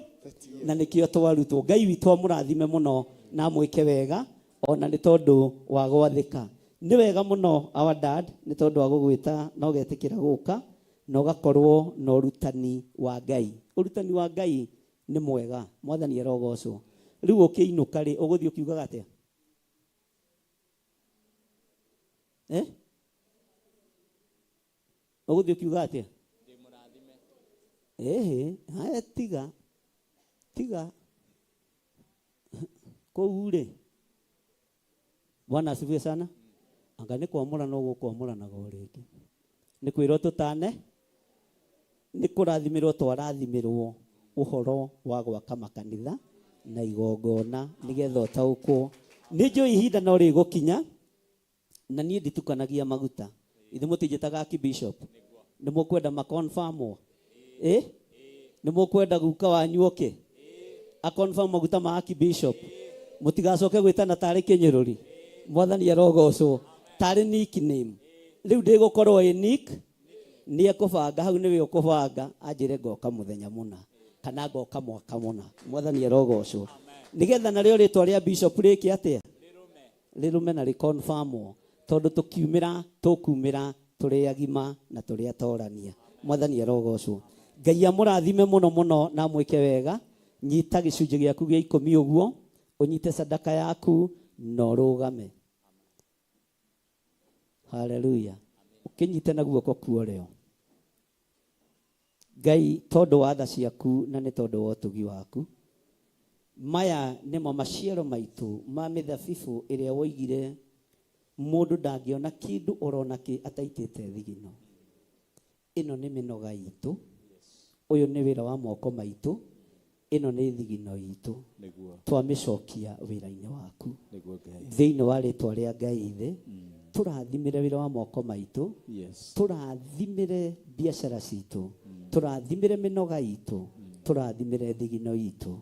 na nĩkĩo twarutwo. Ngai witũ amũrathime mũno na amwĩke wega ona nĩ tondũ wa gwathĩka. Nĩ wega mũno our dad nĩ tondũ wa gũgwĩta na ũgetĩkĩra gũka na ũgakorwo na ũrutani wa Ngai. Ũrutani wa Ngai nĩ mwega. Mwathani arogocwo. Rĩu ũkĩinũka rĩ, ũgũthiĩ ũkiugaga atĩa? Ũgũthiĩ ũkiuga atĩa? Ĩhĩ, haya tiga. Tiga. Kũu rĩ. Bwana asifiwe sana. Anga nĩ kwamũrana ũgũkwamũranaga o rĩngĩ. Nĩ kwĩrwo tũtane, nĩ kũrathimĩrwo twarathimĩrwo ũhoro wa gwaka makanitha na igongona nĩgetha ũtaũkwo. Nĩ njũĩ ihinda no rĩgũkinya na niĩ nditukanagia maguta. Ithuĩ mũtinjĩtaga Archbishop. Nĩ mũkwenda maconfirmwo? Nĩ mũkwenda guka wanyu oke? Aconfirm maguta ma Archbishop. Mũtigacoke gwĩtana tarĩ kĩnyũrũri. Mwathani arogocwo. Tarĩ nickname. Rĩu ndĩgũkorwo ĩ nick, nĩ ekũbanga hau nĩwe ũkũbanga anjĩre ngoka mũthenya mũna kana ngoka mwaka mũna. Mwathani arogocwo. Nĩgetha narĩo rĩtwa rĩa bishop rĩke atĩa? Rĩrũme na rĩconfirmwo. Tondũ tũkiumĩra tũkumĩra tũrĩ agima na tũrĩ atorania. Mwathani arogocwo. Ngai amũrathime mũno mũno na amwĩke wega. Nyita gĩcunjĩ gĩaku gĩa ikũmi ũguo, ũnyite sadaka yaku na ũrũgame. Hallelujah. Ũkĩnyite na guoko kwa ũrĩo. Ngai tondũ wa tha ciaku na nĩ tondũ wa ũtugi waku, maya nĩmo maciaro maitũ ma mĩthabibũ ĩrĩa woigire mũndũ ndangĩona kĩndũ orona kĩ ataitĩte thigino. Ĩno nĩ mĩnoga itũ, ũyũ nĩ wĩra wa moko maitũ, ĩno nĩ thigino itũ. Twamĩcokia wĩra-inĩ waku. Thĩinĩ wa rĩtwa rĩa Ngai Ithe, tũrathimĩre wĩra wa moko maitũ, tũrathimĩre biacara citũ, tũrathimĩre mĩnoga itũ, tũrathimĩre thigino itũ.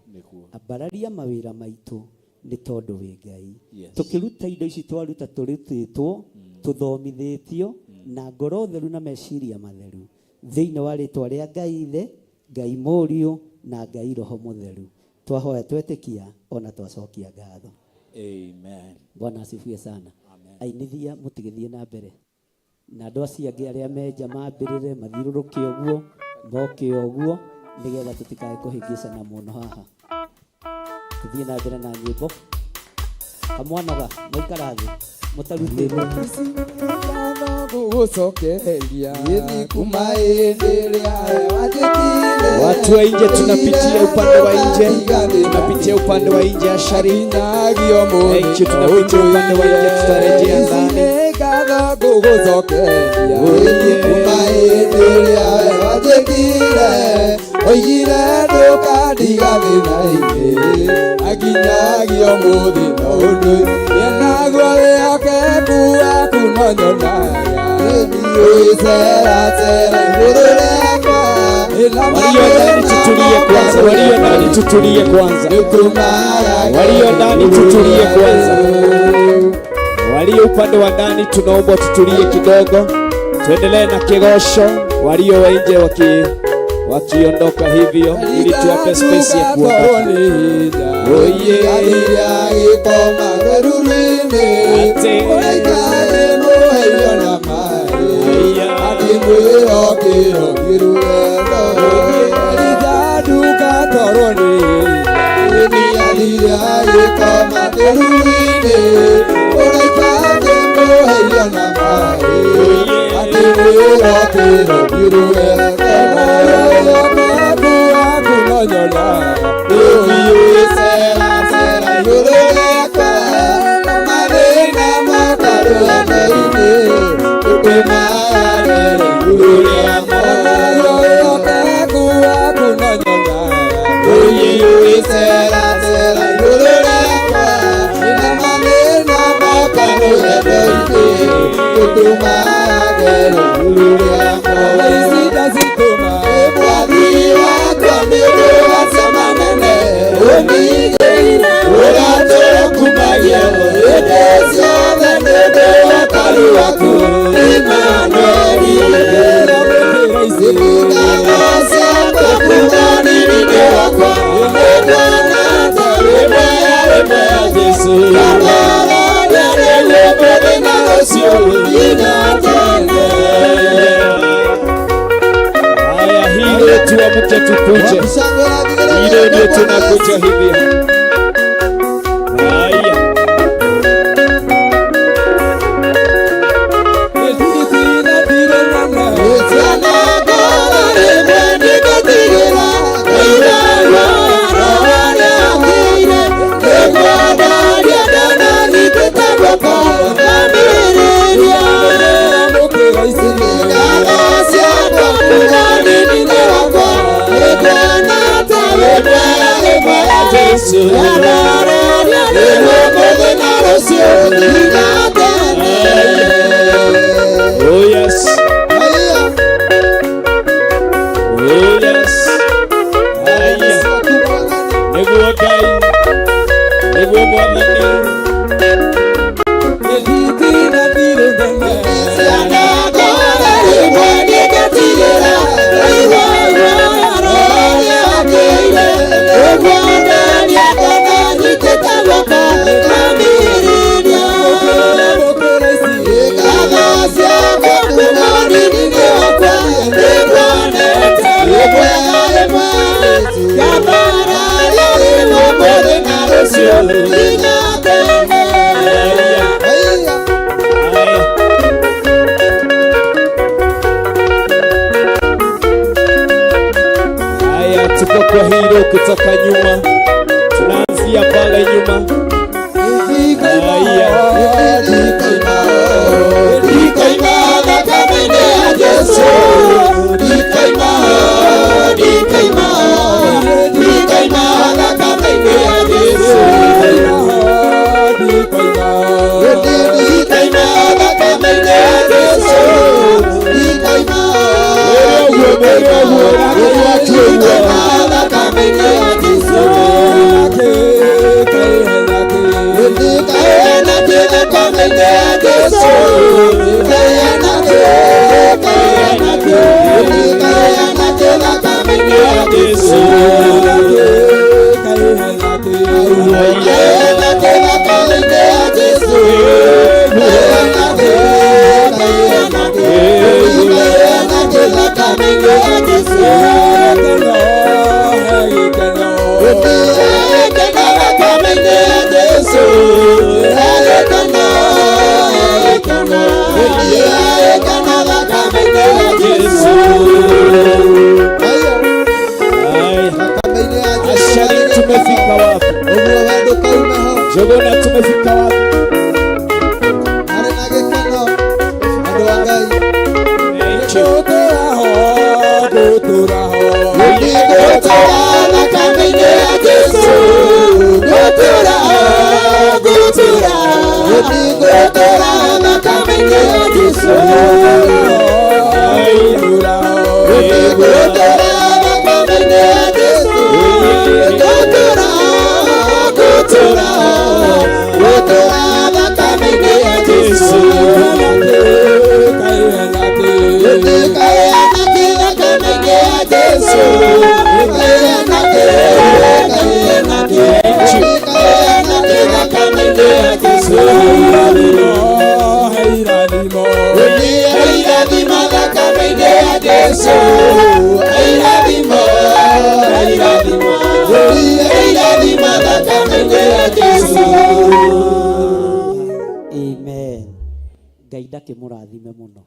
Ambararia mawĩra maitũ nĩ tondũ wĩ Ngai. Tũkĩruta indo ici twaruta tũrutĩtwo, tũthomithĩtio na ngoro theru na meciria matheru. Thĩinĩ wa rĩtwa rĩa Ngai Ithe, Ngai Mũriũ na Ngai Roho Mũtheru. Twahoya twetĩkia ona twacokia ngatho. Amen. Bwana asifiwe sana. Ainithia mũtigĩthiĩ na mbere. Na andũ acio angĩ arĩa menja mambĩrĩre mathiũrũrũke ũguo, moke ũguo, nĩgetha tũtikae kũhĩngĩcana mũno haha. Tũthiĩ na mbere na nyĩmbo. Kamwanoga, mũikara thĩ, mũtarutĩte. Ngũgũcokeria kuma hĩndĩ ĩrĩa wanjĩkire. Watu wa nje tunapitia upande wa nje, tunapitia upande wa nje ashari. Thank you, tunapitia upande wa nje, tutarejea ndani. Ngatho ngũgũcokeria kuma hĩndĩ ĩrĩa wanjĩkire. Oigire ndũkandiga thĩna-inĩ, akinyagia ũmũthĩ no ũndũ naguo wĩhokeku waku no nyonaga. Ũgĩceracera igũrũ rĩakwa. Walio ndani tutulie kwanza, walio ndani tutulie kwanza, walio ndani tutulie kwanza, walio upande wa ndani tunaomba tutulie kidogo, tuendelee na kigosho. Walio wa nje wakiondoka hivyo, ili tuwape space ya kuondoka. Oye, Haya, hilo tuamke tukuje, hilo ndio tunakuja hivi. Haya, Oh yes. Oh yes. Haya. Nĩguo Ngai. Nĩguo Mwathani. Haya, tuko kwa hilo kutoka nyuma, tunaanzia pale nyuma. Haya. Yeah. wapi? Ũguo we ndũkaume ho. Njuguna tumefika wapi? Arĩ na gĩkeno andũ a Ngai. Thank you. Gũtũra ho, gũtũra ho. Gũtũra thakame-inĩ ya Jesũ. Gũtũra, gũtũra. Gũtũra thakame-inĩ ya Jesũ. Gũtũra thakame-inĩ ya Jesũ. Gũtũra, gũtũra. Gũtũra thakame-inĩ ya Jesũ. Amen. Ngai ndakĩmũrathime mũno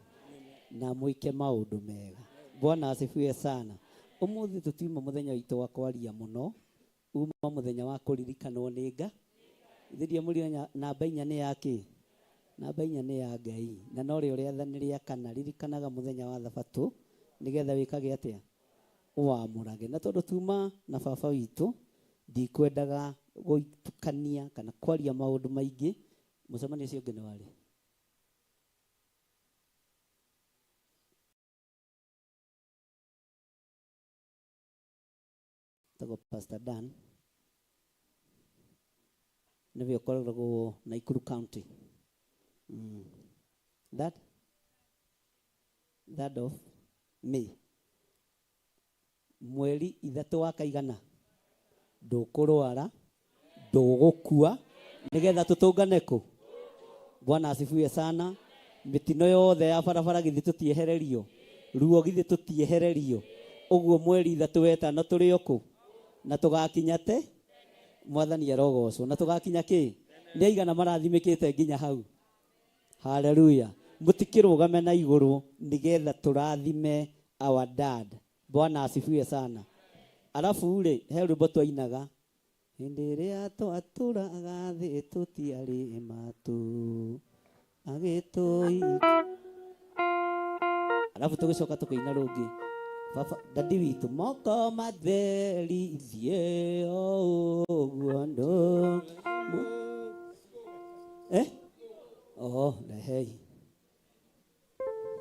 na mwĩke maũndũ mega. Bwana asifiwe sana. Ũmũthĩ tũtiuma mũthenya witũ wa kwaria mũno, uma mũthenya wa kũririkanwo nĩ Nga. Ithuĩ mũrĩ namba inya nĩ ya kĩ? Namba inya nĩ ya Ngai na norĩo rĩathani rĩa kana. Ririkanaga mũthenya wa thabatũ nĩgetha wĩkage atĩa? Ũwamũrage. Na tondũ tuma na baba witũ, ndikwendaga gũitukania kana kwaria maũndũ maingĩ. Mũcemanio ũcio ũngĩ nĩ warĩ? Tagwo Pastor Dan nĩwe ũkoragwo Nakuru County. That third of May, mweri ithatũ wa kaigana, ndũkũrwara, ndũgũkua, nĩgetha tũtũngane kũ? Bwana asifiwe sana. Mĩtino yothe ya barabara githĩ tũtiehererio, ruo githĩ tũtiehererio. Ũguo mweri ithatũ wetano tũrĩ o kũ? Na tũgakinya te Mwathani arogocwo. Na tũgakinya kĩ? Nĩ aigana marathimĩkĩte nginya hau? Haleluya. Mũtikĩrũgame na igũrũ nĩgetha tũrathime our dad. Bwana asifiwe sana. Arabu rĩ, he rwĩmbo twainaga, hĩndĩ ĩrĩa twatũraga thĩ tũtiarĩ matũ, agĩtũiga. Arabu tũgĩcoka tũkĩina rũngĩ, baba dadi witũ moko matheri ithiĩ o ũguo ndũ. Oho, rehei.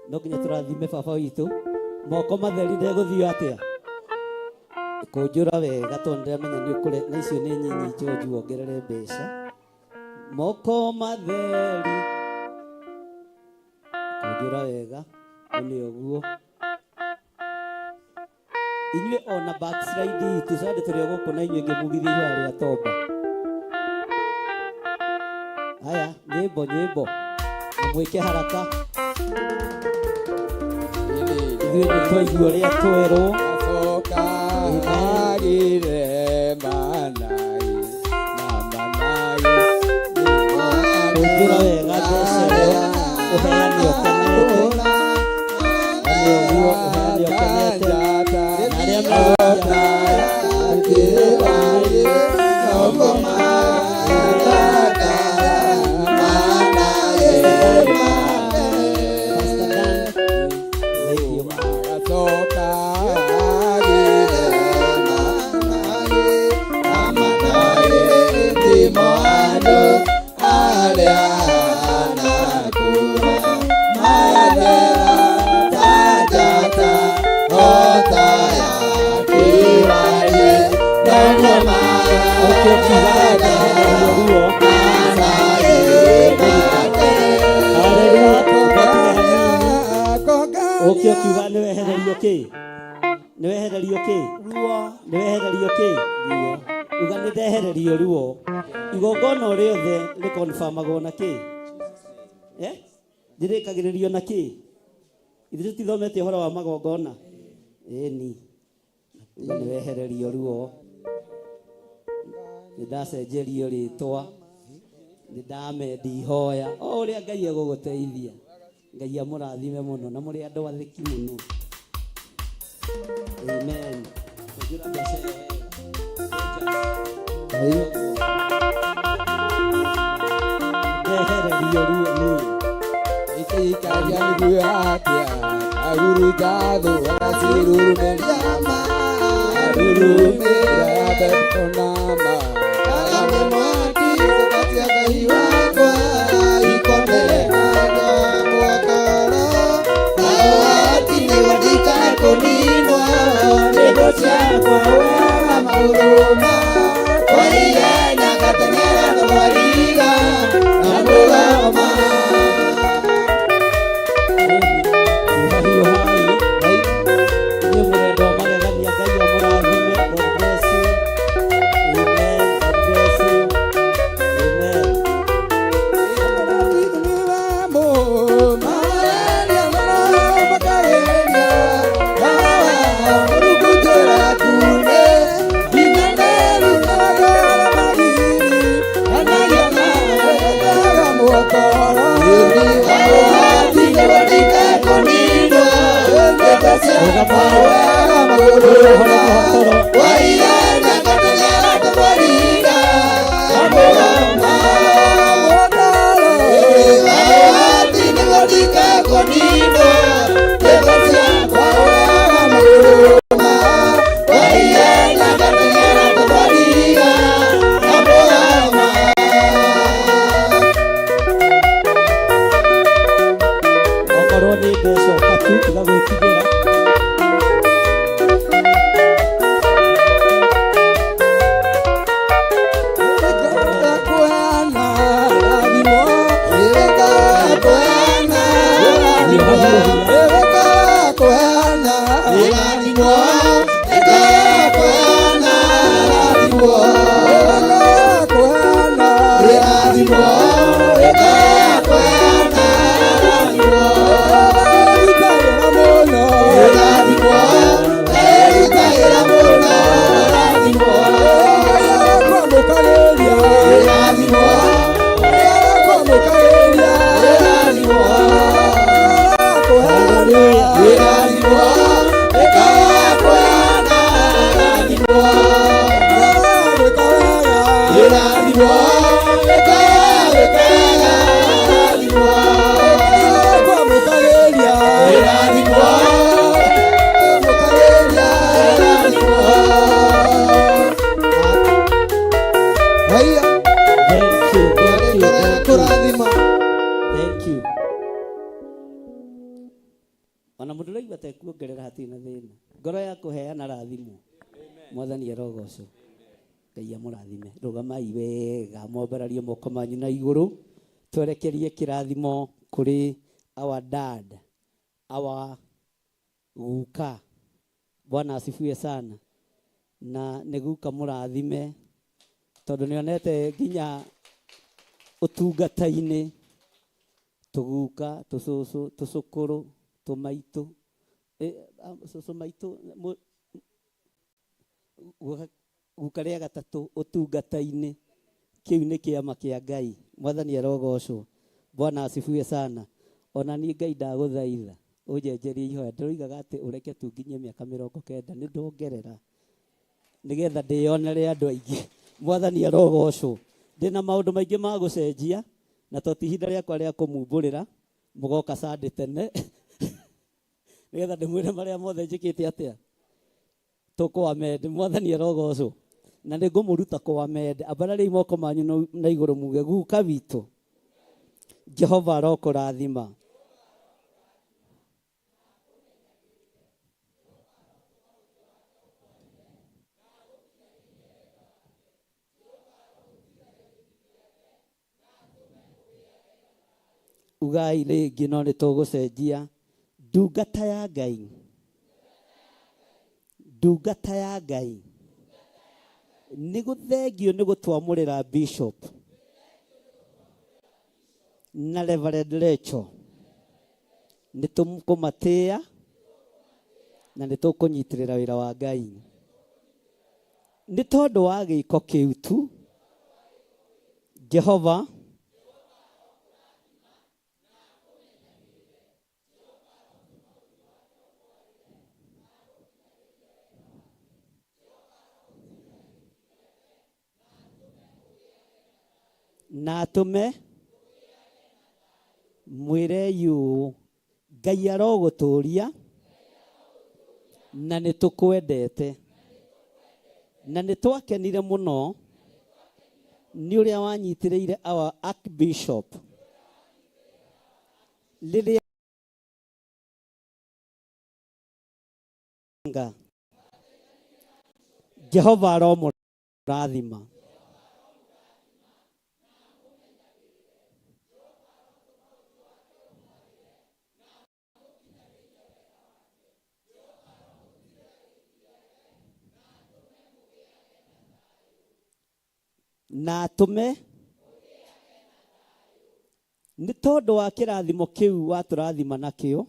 No nginya tũrathime baba witũ moko matheri ndegũthiĩ atĩa? Kũnjũra wega tondũ ndĩramenya nĩ ũkũre na icio nĩ nyinyi George wongerere mbeca. Moko matheri kũnjũra wega nĩ ũguo. Inyuĩ ona backslide itũ cande tũrĩ o gũkũ na inyuĩ ngĩmugithia ihoya rĩa tomba. Haya, nyĩmbo nyĩmbo na mwĩke haraka. Ithuĩ nĩ twaigua ũrĩa twerwo. Kũnjũra wega mbeca ĩyo ũheane ũkenete. Na ũguo ũheane ũkenete. Na arĩa Ũkĩ ũkiuga nĩ wehererio kĩ? Nĩ wehererio kĩ? Nĩ wehererio kĩ? Uga nĩ ndehererio ruo. Igongona o rĩothe rĩkonfamagwo na kĩ? Rĩrĩkagĩrĩrio na kĩ? Ithuĩ tũtithomete ũhoro wa magongona. Ĩni. Uga nĩ wehererio ruo. Nĩ ndacenjerio rĩtwa. Nĩ ndamendi ihoya. O ũrĩa Ngai egũgũteithia. Ngai amũrathime mũno na mũrĩ andũ athĩki mũno. Amen. Kũnjũra mbeca ĩyo wega. Ndehererio ruo niĩ. Ikaikaria mĩguĩ atĩa aguruta thũ acirurumeria ma arurumĩra bekonama Arame mwaki zakatia Ngai wakwa ikombe kando mwakoro Awati nĩguo ndikae kũninwo nĩguo ciakwa wega maũrũma Oiye ngateng'era ndwariga na mũroma. Hiũhai inyuĩ mũrenda magegania Ngai amũrathime. God bless you. Amen. God bless you. Amen. Okorwo nĩ mbeca ũka tu tiga gwĩtigĩra. Thank you, thank you, thank you. Thank you. Ona mũndũ ũraigua ta ekuongerera hatirĩ na thĩna. Ngoro ya kũheana rathimwo. Mwathani arogocwo. Ngai amũrathime. Rũgamai wega, mwambararie moko manyu na igũrũ. Twerekerie kĩrathimo kũrĩ our dad, our guka. Bwana asifiwe sana. Na nĩ guka mũrathime tondũ nĩonete nginya ũtungata-inĩ tũguka, tũcũcũ, tũcũkũrũ, tũmaitũ. Cũcũ maitũ guka rĩa gatatũ ũtungata-inĩ kĩu nĩ kĩama kĩa Ngai. Mwathani arogocwo. Bwana asifiwe sana. Ona niĩ Ngai ndagũthaitha ũnjenjerie ihoya. Ndĩroigaga atĩ ũreke tu nginyie mĩaka 90 nĩ ndongerera nĩgetha ndĩyonere andũ aingĩ. Mwathani arogocwo. Ndĩna maũndũ maingĩ ma gũcenjia na to ti ihinda rĩakwa rĩa kũmumbũrĩra mũgoka Sunday tene nĩgetha ndĩmwĩre marĩa mothe njĩkĩte atĩa tũkũamende. Mwathani arogocwo. Na nĩ ngũmũruta kũamende. Ambarariai moko manyu na igũrũ muge guka witũ Jehova arokũrathima. Ugai rĩngĩ no nĩ tũgũcenjia. Ndungata ya Ngai, ndungata ya Ngai nĩ gũthengio nĩ gũtwamũrĩra bishop na Reverend Rachel. Nĩ tũkũmatĩĩa na nĩ tũkũnyitĩrĩra wĩra wa Ngai. Nĩ tondũ wa gĩko kĩu tu Jehova Na atũme mwĩrei ũũ, Ngai arogũtũũria na nĩ tũkwendete na nĩ twakenire mũno nĩ ũrĩa wanyitĩrĩire our archbishop rĩrĩa nga Jehova aromũrathima. Na atũme nĩ tondũ wa kĩrathimo kĩu watũrathima nakĩo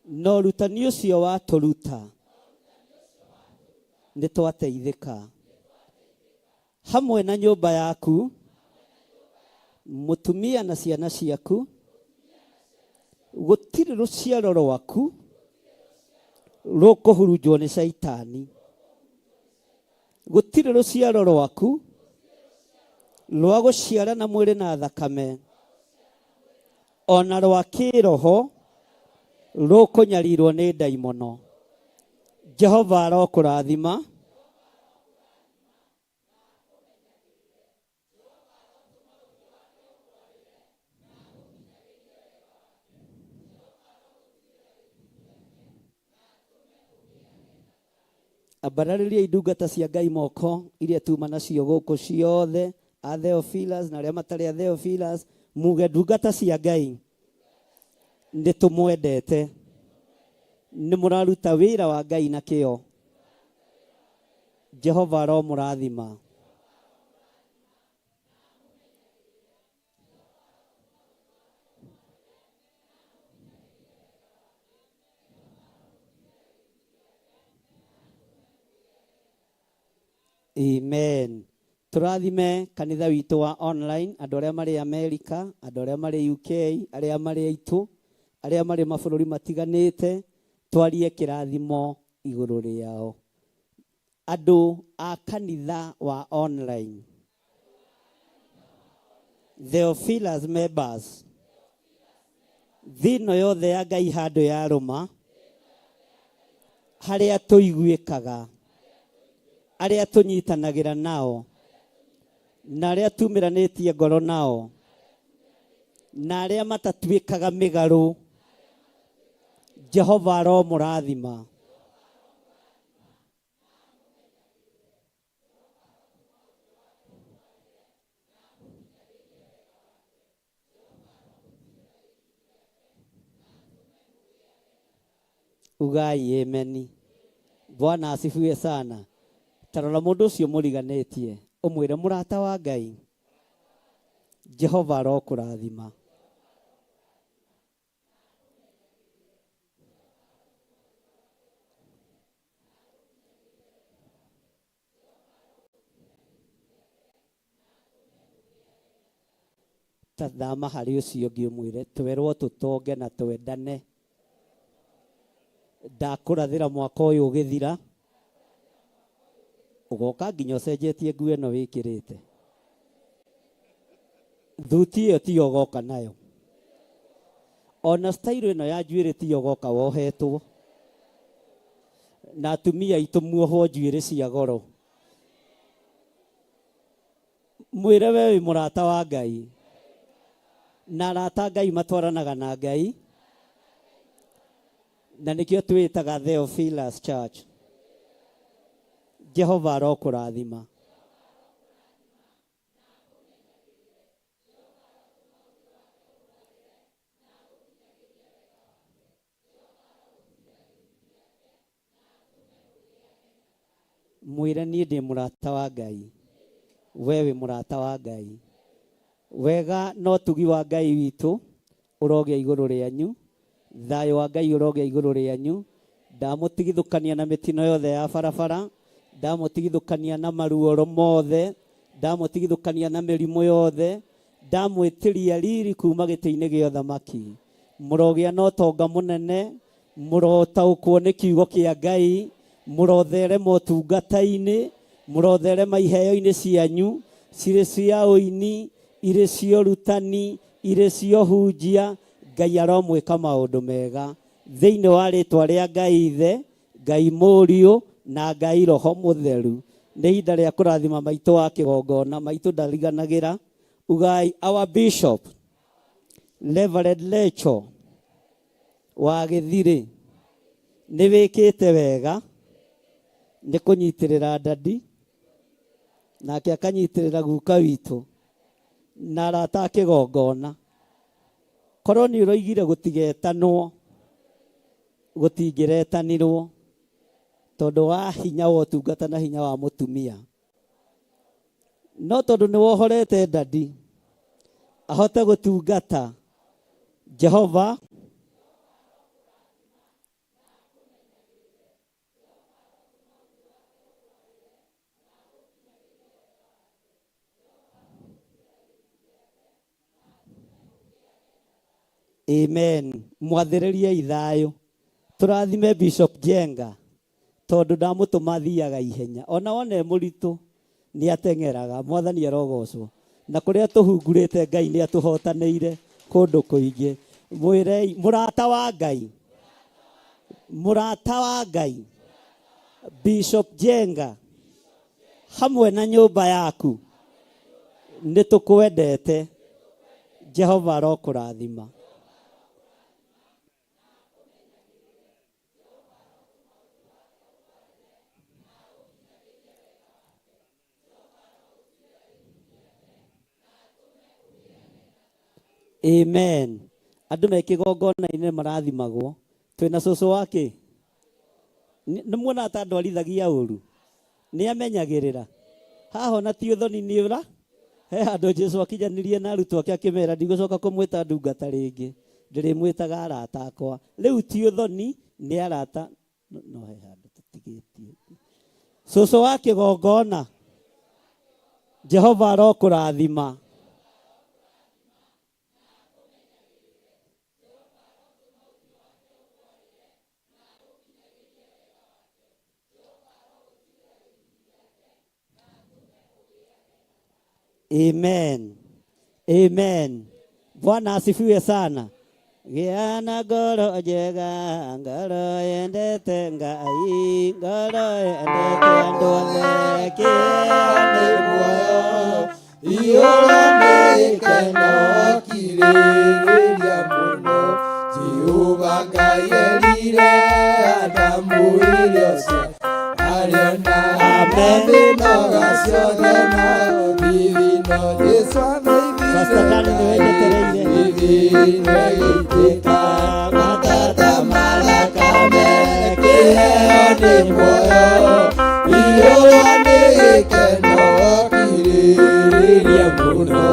na ũrutani ũcio watũruta nĩ twateithĩka hamwe na nyũmba yaku mũtumia na ciana ciaku gũtirĩ rũciaro rwaku rũkũhurunjwo nĩ caitani gũtirĩ rũciaro rwaku rwa gũciara na mwĩrĩ na thakame ona rwa kĩroho rũkũnyarirwo nĩ ndaimono. Jehova arokũrathima. Ambararĩriai ndungata cia Ngai moko iria tuma nacio gũkũ ciothe, a Theophilus na arĩa matarĩ a Theophilus, muge ndungata cia Ngai nĩ tũmwendete, nĩ mũraruta wĩra wa Ngai na kĩyo. Jehova aromũrathima. Amen. Tũrathime kanitha witũ wa online, andũ arĩa marĩ America, andũ arĩa marĩ UK, arĩa marĩ aitũ, arĩa marĩ mabũrũri matiganĩte, twarie kĩrathimo igũrũ rĩao. Andũ a kanitha wa online. Theophilus members. Thĩ ĩno yothe ya Ngai handũ yarũma, harĩa tũiguĩkaga, arĩa tũnyitanagĩra nao, na arĩa tumĩranĩtie ngoro nao, na arĩa matatuĩkaga mĩgarũ, Jehova aromũrathima. Ugai ameni. Bwana asifiwe sana. Tarora mũndũ ũcio mũriganĩtie ũmwĩre mũrata wa Ngai, Jehova arokũrathima. Ta thama harĩ ũcio ũngĩ ũmwĩre twerwo tũtonge na twendane. Ndakũrathĩra mwaka ũyũ ũgĩthira ũgoka nginya ũcenjetie nguo ĩno wĩkĩrĩte. Thuti ĩyo tiyo ũgoka nayo. Ona style ĩno ya njuĩrĩ tiyo ũgoka wohetwo. Na atumia aitũ muohwo njuĩrĩ cia goro. Mwĩre we wĩ mũrata wa Ngai. Na arata a Ngai matwaranaga na Ngai. Na nĩkĩo twĩtaga Theophilus Church. Jehova arokũrathima. Mwĩre niĩ ndĩ mũrata wa Ngai. We wĩ mũrata wa Ngai. Wega na ũtugi wa Ngai witũ ũrogĩa igũrũ rĩanyu. Thayũ wa Ngai ũrogĩa igũrũ rĩanyu. Ndamũtigithũkania na mĩtino yothe ya barabara. Ndamũtigithũkania na maruoro mothe. Ndamũtigithũkania na mĩrimũ yothe. Ndamwĩtĩria riri kuma gĩtĩ-inĩ gĩa ũthamaki. Mũrogĩa na ũtonga mũnene. Mũrotaũkwo nĩ kiugo kĩa Ngai. Mũrotherema ũtungata-inĩ. Mũrotherema iheo-inĩ cianyu. Cirĩ cia ũini, irĩ cia ũrutani, irĩ cia ũhunjia, Ngai aromwĩka maũndũ mega. Thĩinĩ wa rĩtwa rĩa Ngai Ithe, Ngai Mũriũ, na Ngai Roho Mũtheru. Nĩ ihinda rĩa kũrathima maitũ wa kĩgongona. Maitũ ndariganagĩra. Ugai, our bishop, Reverend Rachel wa Gĩthirĩ, nĩ wĩkĩte wega nĩ kũnyitĩrĩra dadi, nake akanyitĩrĩra guka witũ na arata a kĩgongona. Korwo nĩ ũroigire gũtigetanwo, gũtingĩretanirwo tondũ wa hinya wa ũtungata na hinya wa mũtumia. No tondũ nĩ wohorete dadi ahote gũtungata Jehova. Amen. Mwathĩrĩrie ithayũ. Tũrathime Bishop Jenga tondũ ndamũtũma athiaga ihenya. Ona wona e mũritũ nĩ ateng'eraga. Mwathani arogocwo. Na kũrĩa tũhungurĩte Ngai nĩ atũhotanĩire kũndũ kũingĩ. Mwĩrei mũrata wa Ngai. Mũrata wa Ngai. Bishop Jenga hamwe na nyũmba yaku nĩ tũkwendete. Jehova arokũrathima. Amen. Andũ me kĩgongona-inĩ marathimagwo. Twĩna cũcũ wa kĩ? Nĩ muonaga ta ndwarithagia ũru? Nĩ amenyagĩrĩra. Haha ona ti ũthoni nĩ ũra. He handũ Jesu akinyanirie na arutwo ake akĩmera ndigũcoka kũmwĩta ndungata rĩngĩ. Ndĩrĩmwĩtaga arata akwa. Rĩu ti ũthoni nĩ arata. No he handũ tũtigĩtie. Cũcũ wa kĩgongona. Jehova arokũrathima. Amen. Amen. Bwana asifiwe sana. Gĩa na ngoro njega, ngoro yendete Ngai, ngoro yendete andũ othe, kĩheo nĩ muoyo, Iyũrwo nĩ gĩkeno kirĩrĩria mũno. Jehova Ngai erire Adamu irio cia arĩo na mĩnoga ciothe na thithino. Jesu Pastor Dani nĩwe njetereire. Thithino ĩgĩitĩka matata ma thakame, kĩheo nĩ muoyo, iyũrwo nĩ gĩkeno kirĩrĩria mũno.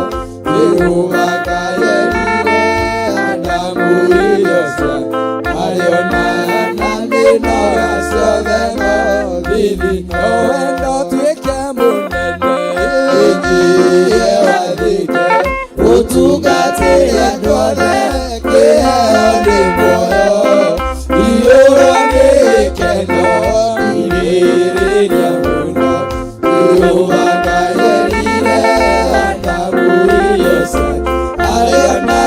Jehova Ngai erire Adamu irio cia arĩo na mĩnoga ciothe na thithino. Wendo tuĩke mũnene, ĩnyiie wathĩke, ũtungatĩre andũ othe, kĩheo nĩ muoyo, iyũrwo nĩ gĩkeno kirĩrĩria mũno. Jehova Ngai erire Adamu irio cia arĩo na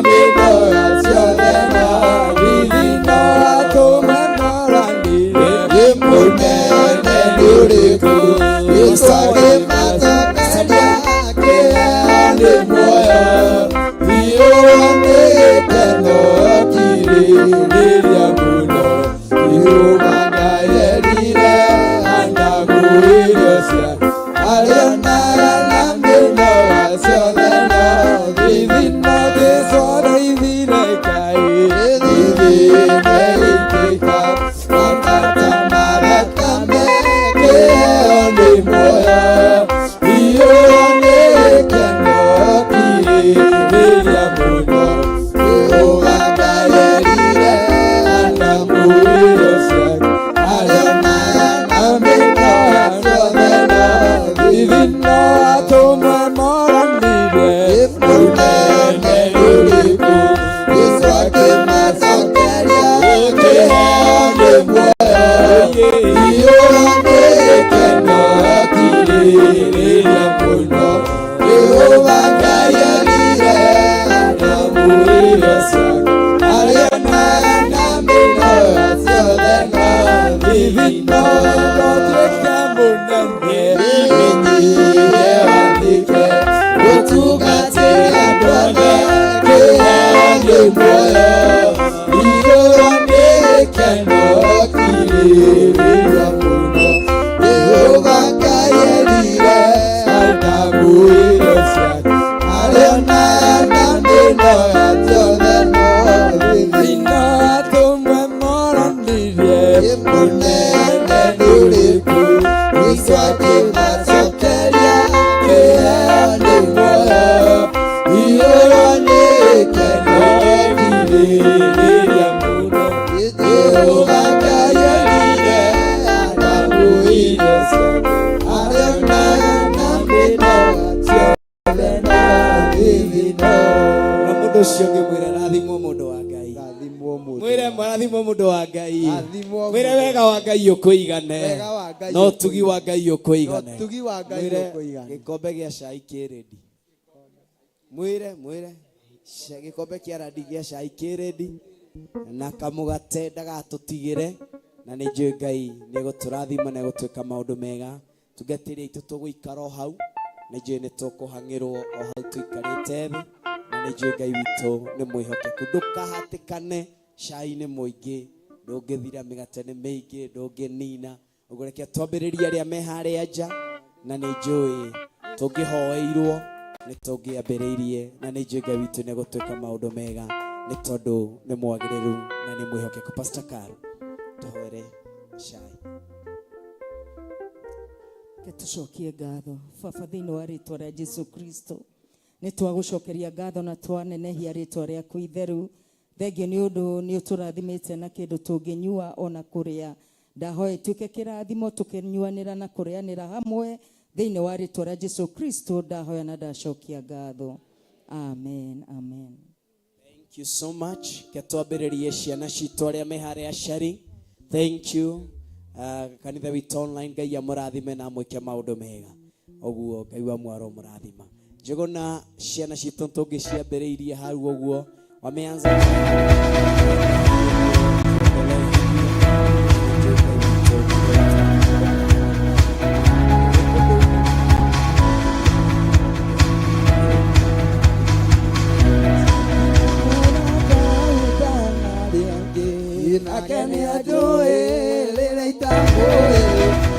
mĩnoga ciothe na thithino. Atũme moranire nĩ mũnene nĩ ũrĩkũ? Jesu akĩmacokeria kĩheo nĩ muoyo, iyũrwo nĩ gĩkeno kirĩrĩria mũno. Jehova Ngai erire Adamu irio cia arĩo na mĩnoga ciothe na thithino. Jesu athaithire Ngai, thithino ĩgĩitĩka matata ma thakame, kĩheo nĩ muoyo, iyũrwo nĩ gĩkeno kirĩrĩria mũno. Jehova Ngai erire Adamu irio cia arĩo na mĩnoga ciothe na thithino. Atũmwe moranire mũnene nĩ ũrĩkũ? Jesu akĩmacokeria kĩheo nĩ muoyo, iyũrwo nĩ gĩkeno kirĩrĩria mũno. Ũcio ũngĩ mwĩre rathimwo mũndũ wa Ngai. Rathimwo mũndũ. Mwĩre rathimwo mũndũ wa Ngai. Rathimwo Mwĩre mũndũ. wega wa Ngai ũkũigane. Wega wa Ngai Na ũtugi wa Ngai ũkũigane. Na ũtugi wa Ngai Mwĩre ũkũigane. Gĩkombe gĩa cai kĩ ready. Mwĩre mwĩre gĩkombe kĩa randi gĩa cai kĩ ready na kamũgate ndagatũtigĩre na nĩ njũĩ Ngai nĩ egũtũrathima na egũtwĩka maũndũ mega. Tungatĩri aitũ tũgũikara o hau nĩ njũĩ nĩ tũkũhang'ĩrwo o hau tũikarĩte thĩ na nĩ njũĩ Ngai witũ nĩ mwĩhokeku. Ndũkahatĩkane, cai nĩ mũingĩ, ndũngĩthira, mĩgate nĩ mĩingĩ, ndũngĩnina. Ũguo reke twambĩrĩrie arĩa me harĩa nja na nĩ njũĩ tũngĩhoeirwo nĩ tũngĩambĩrĩirie na nĩ njũĩ Ngai witũ nĩ egũtwĩka maũndũ mega nĩ tondũ nĩ mwagĩrĩru na nĩ mwĩhokeku. Pastor Caro, tũhoere cai. Reke tũcokie ngatho baba thĩinĩ wa rĩtwa rĩa Jesu Kristo. Nĩ twagũcokeria ngatho na twanenehia rĩtwa rĩaku itheru. Thengio nĩ ũndũ nĩ ũtũrathimĩte na kĩndũ tũngĩnyua ona kũrĩa. Ndahoya ituĩke kĩrathimo tũkĩnyuanĩra na kũrĩanĩra hamwe thĩinĩ wa rĩtwa rĩa Jesu Kristo. Ndahoya na ndacokia ngatho. Amen, amen. Thank you so much. Ke twambĩrĩrie ciana citũ arĩa me harĩa sharing. Thank you. Kanitha witũ online Ngai amũrathime na amwĩke maũndũ mega. Ũguo Ngai wa mwaro mũrathima. Njũgũna ciana citũ tũngĩciambĩrĩirie hau ũguo wameanza. Nake nĩ anjũĩ rĩrĩa itamũĩ.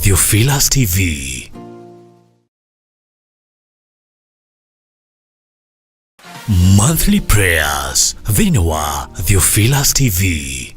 Theophilus TV. Monthly Prayers thĩinĩ wa Theophilus TV.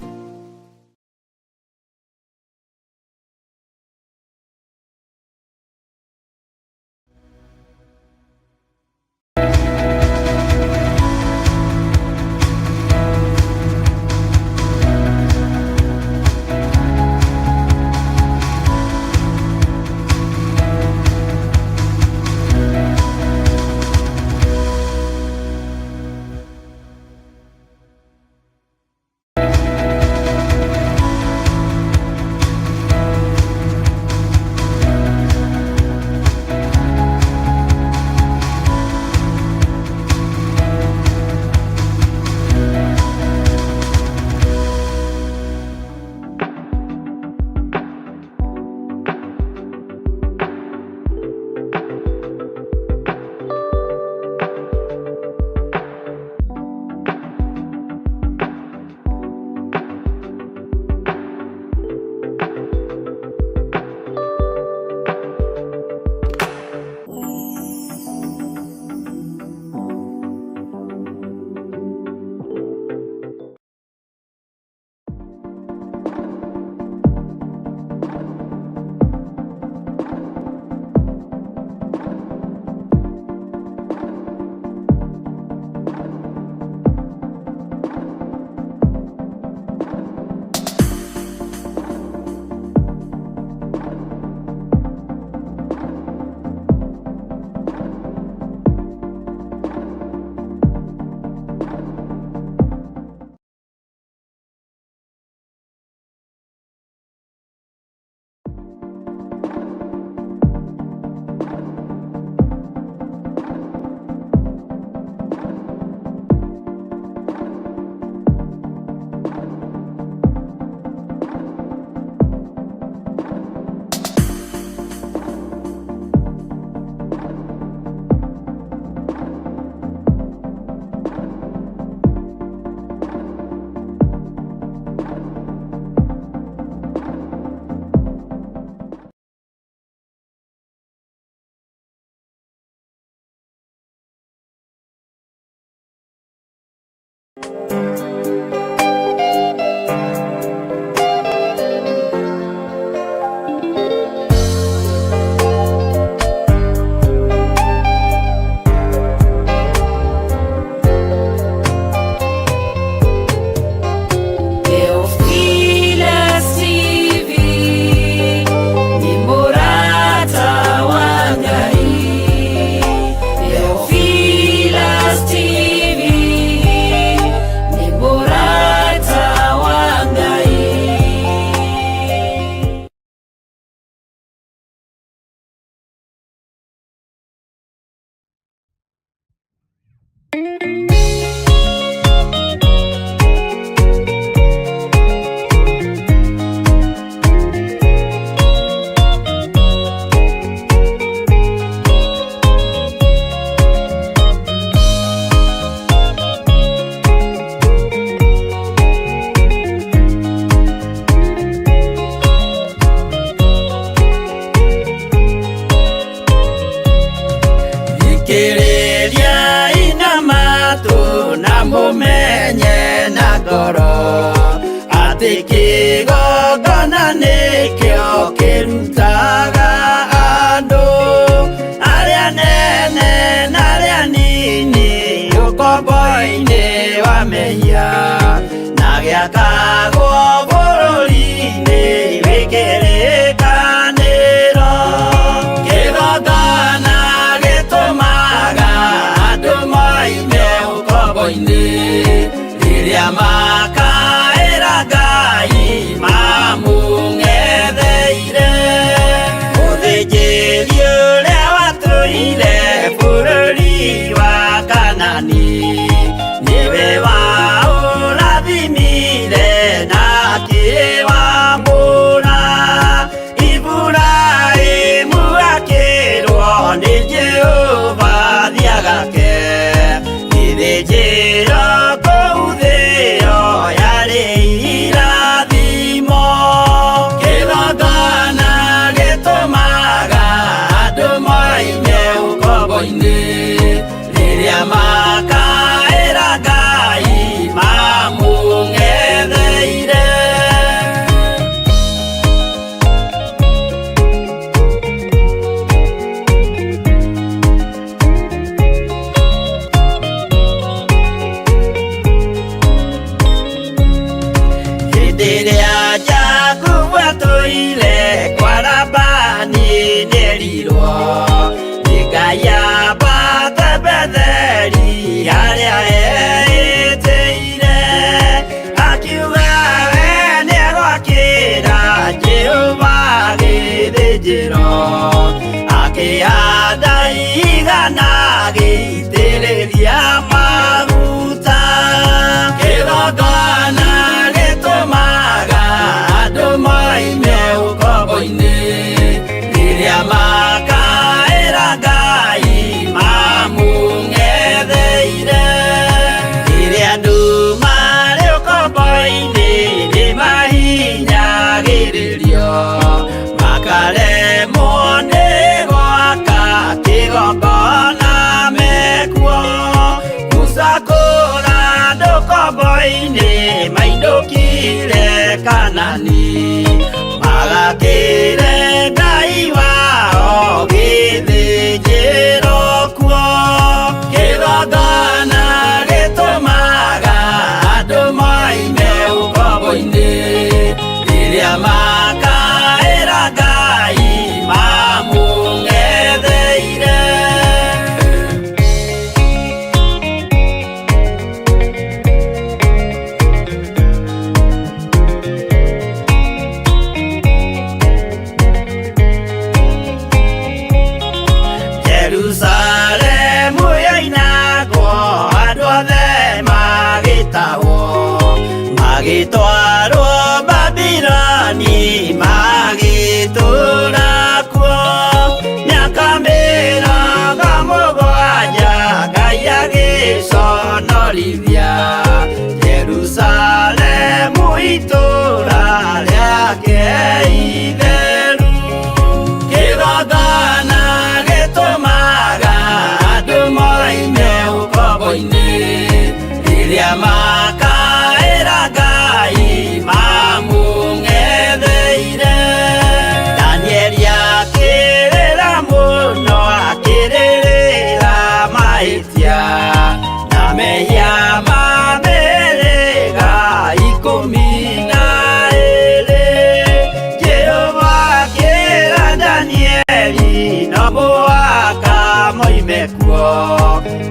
Kĩrutaga andũ arĩa nene na arĩa nini ũkombo-inĩ wa mehia na gĩakagwo bũrũri-inĩ wĩ kĩrĩkanĩro. Kĩgongona gĩtũmaga andũ moime ũkombo-inĩ rĩrĩa makaĩra Ngai mamũng'etheire. Mũthĩnjĩri ũrĩa watũire bũrũri wa Kanani nĩwe waũrathimire na akĩwamũra. Iburahĩmu akĩrwo nĩ Jehova thiagake gĩthĩnjĩro kũu thĩo yarĩ irathimo. Kĩgongona gĩtũmaga andũ moime ũkombo-inĩ rĩrĩa makaĩra Ngai mamũng'etheire. Hĩndĩ ĩrĩa Jakubu atũire kwa Labani nĩerirwo nĩ Ngai ambate Betheli harĩa eĩtĩire. Akiuga we nĩegwakĩra Jehova gĩthĩnjĩro, akĩhanda igana agĩitĩrĩria maguta. Kĩgongona gĩtũmaga andũ moime ũkombo-inĩ rĩrĩa makaĩra Ngai mamũng'etheire. Rĩrĩa andũ marĩ ũkombo-inĩ nĩmahinyagĩrĩrio makaremwo nĩ gwaka kĩgongona mekuo. Musa kũra andũ ũkombo-inĩ mainũkire Kanani magakĩre Ngai wao gĩthĩnjĩro kuo. Kĩgongona gĩtũmaga andũ moime ũkombo-inĩ rĩrĩa makaĩra Ngai mamũng'etheire. Jerusalemu yoinagwo andũ othe magĩtahwo magĩtwarwo Babiloni magĩtũũra kuo. Mĩaka 70 Ngai agĩconorithia Jerusalemu itũũra rĩake itheru. Kĩgongona gĩtũmaga andũ moime ũkombo-inĩ rĩrĩa makaĩra Ngai mamũng'etheire. Danieli akĩrĩra mũno akĩrĩrĩra mahĩtia na mehia ma mĩhĩrĩga 12. Jehova akĩra Danieli no mũhaka moime kuo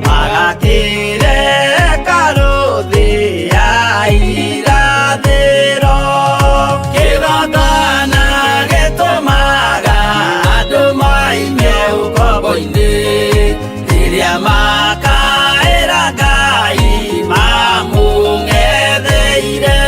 magakĩre hekarũ thĩ ya irathĩro. Kĩgongona gĩtũmaga andũ moime ũkombo-inĩ rĩrĩa makaĩra Ngai mamũng'etheire.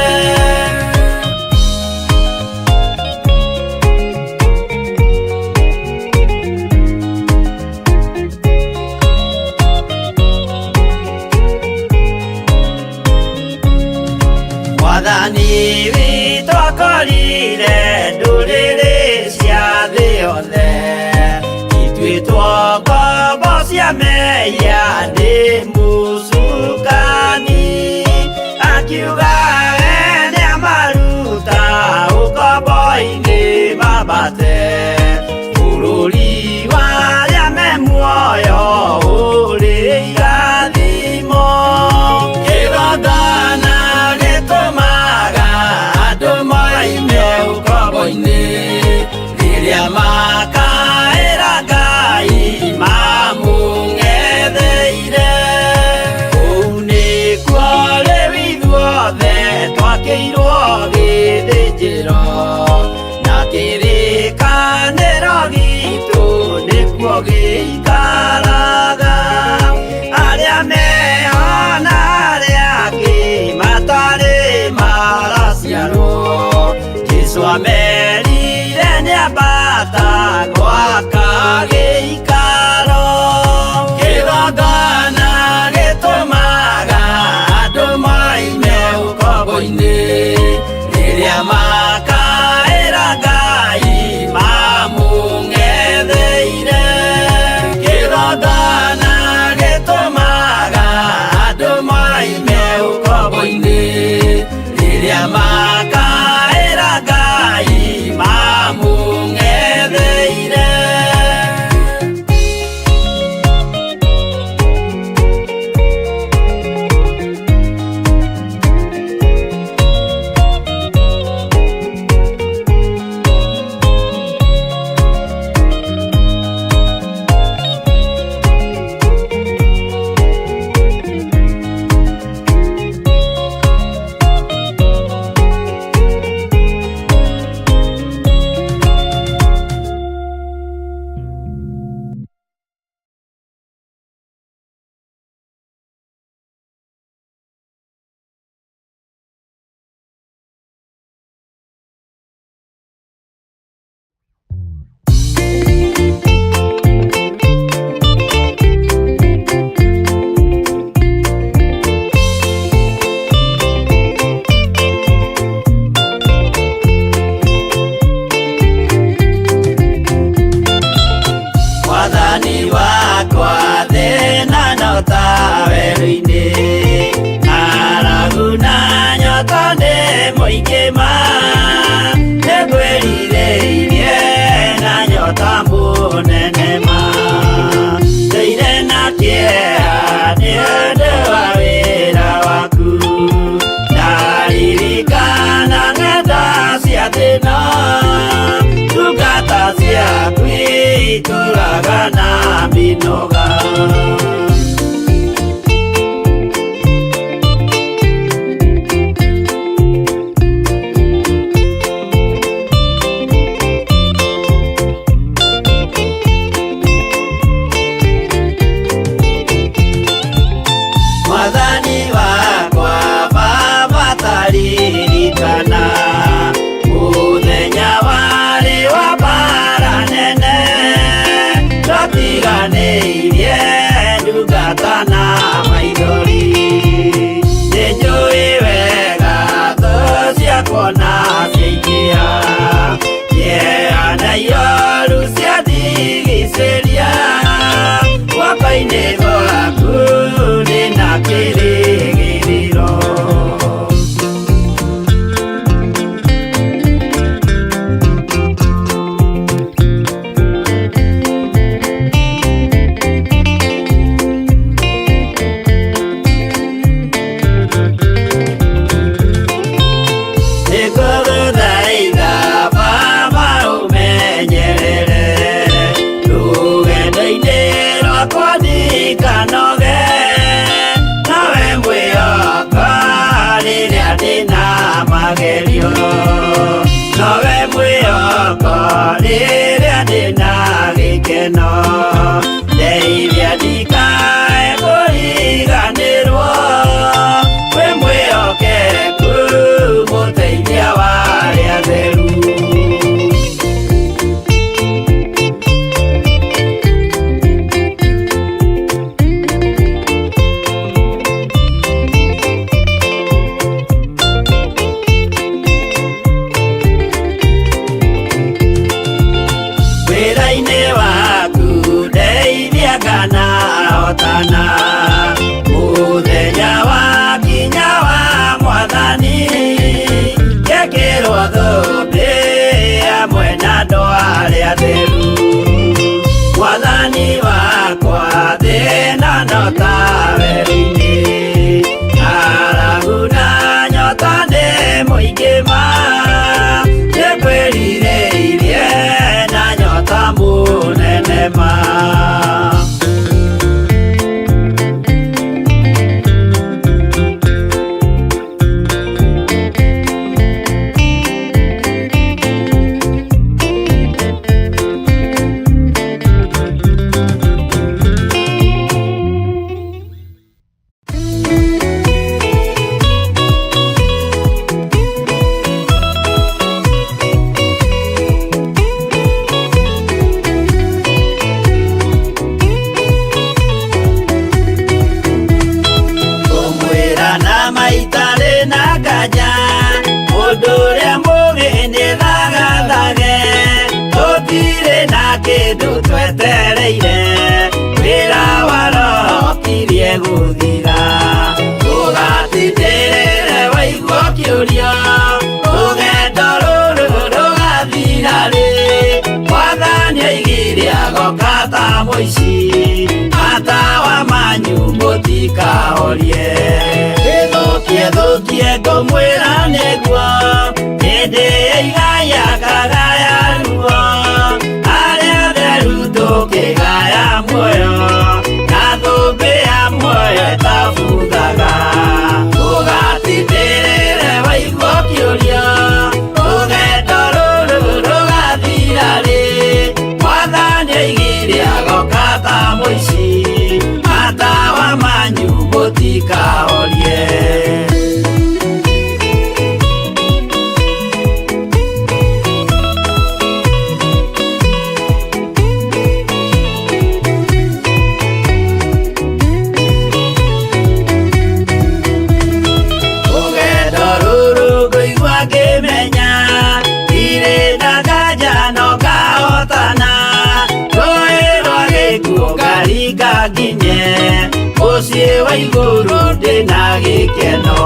Mwathani witũ akorire ndũrĩrĩ cia thĩ yothe ituĩtwo ngombo cia mehia nĩ mũcukani. Akiuga we nĩamaruta ũkombo-inĩ mabate makaĩra Ngai mamũng'etheire. Kũu nĩkuo rĩu ithuothe twakĩirwo gĩthĩnjĩro, na kĩrĩkanĩro gitũ nĩkuo gĩikaraga. Arĩa meho na arĩa angĩ matarĩ maraciarwo, Jesũ amerire nĩambata gwaka gĩikaro. Kĩgongona gĩtũmaga andũ moime ũkombo-inĩ, rĩrĩa makaĩra Ngai mamũng'etheire. Kĩgongona gĩtũmaga andũ moime ũkombo-inĩ, rĩrĩa makaĩra Ngai mamũng'etheire. Mwathani wakwa thĩna no ta werũ-inĩ, ng'aragu na nyota nĩ mũingĩ ma, nĩngwĩrirĩirie na nyota mũnene ma. Ndũire na kĩeha nĩ ũndũ wa wĩra waku, ndaririkana ng'enda cia thĩna, ndungata ciaku itũraga na mĩnoga. Mwathani wakwa Baba taririkana mũthenya warĩ wa mbara nene, twatiganĩirie ndungata na maithori. Nĩnjũĩ wega thũ ciakwa na ciaingĩha, kĩeha na ioru ciandigicĩria, guoko-inĩ gwaku ndĩna kĩrĩgĩrĩro. Nĩngũgũthaitha Baba ũmenyerere rũgendo-inĩ rwakwa ndikanoge, nawe mwĩhoko rĩrĩa ndĩna magerio, nowe mwĩhoko rĩrĩa ndĩna gĩkeno, ndeithia ndikae kũriganĩrwo, wĩ mwĩhokeku mũteithia wa arĩa atheru. Wĩra-inĩ waku ndeithia kana hotana, mũthenya wa kinya wa Mwathani, ngekĩrwo thũmbĩ hamwe na andũ arĩa atheru. Mwathani wakwa thĩna no ta werũ-inĩ, ng'aragu na nyota nĩ mũingĩ ma, nĩngwĩrirĩirie na nyota kĩndũ twetereire wĩra wa roho kirie gũthira ũgatindĩrĩre waigua kĩũria rũgendo rũrũ rũgathira rĩ mwathani aigire agoka ta mũici matawa manyu mũtikahorie ĩthũkie thũkie ngũmwĩra nĩguo hĩndĩ ĩigaya kagaya ruo arĩa atheru tũkĩgaya muoyo na thũmbĩ ya muoyo ĩtabuthaga ũgatindĩrĩre waigua kĩũria rũgendo rũrũ rũgathira rĩ mwathani aigire agoka ta mũici matawa manyu mũtikahorie. Rũgendo rũrũ ngũigua ngĩmenya ndirĩ na nganja no ngahotana rũĩ rwa gĩkuũ ngaringa nginye mũciĩ wa igũrũ ndĩna gĩkeno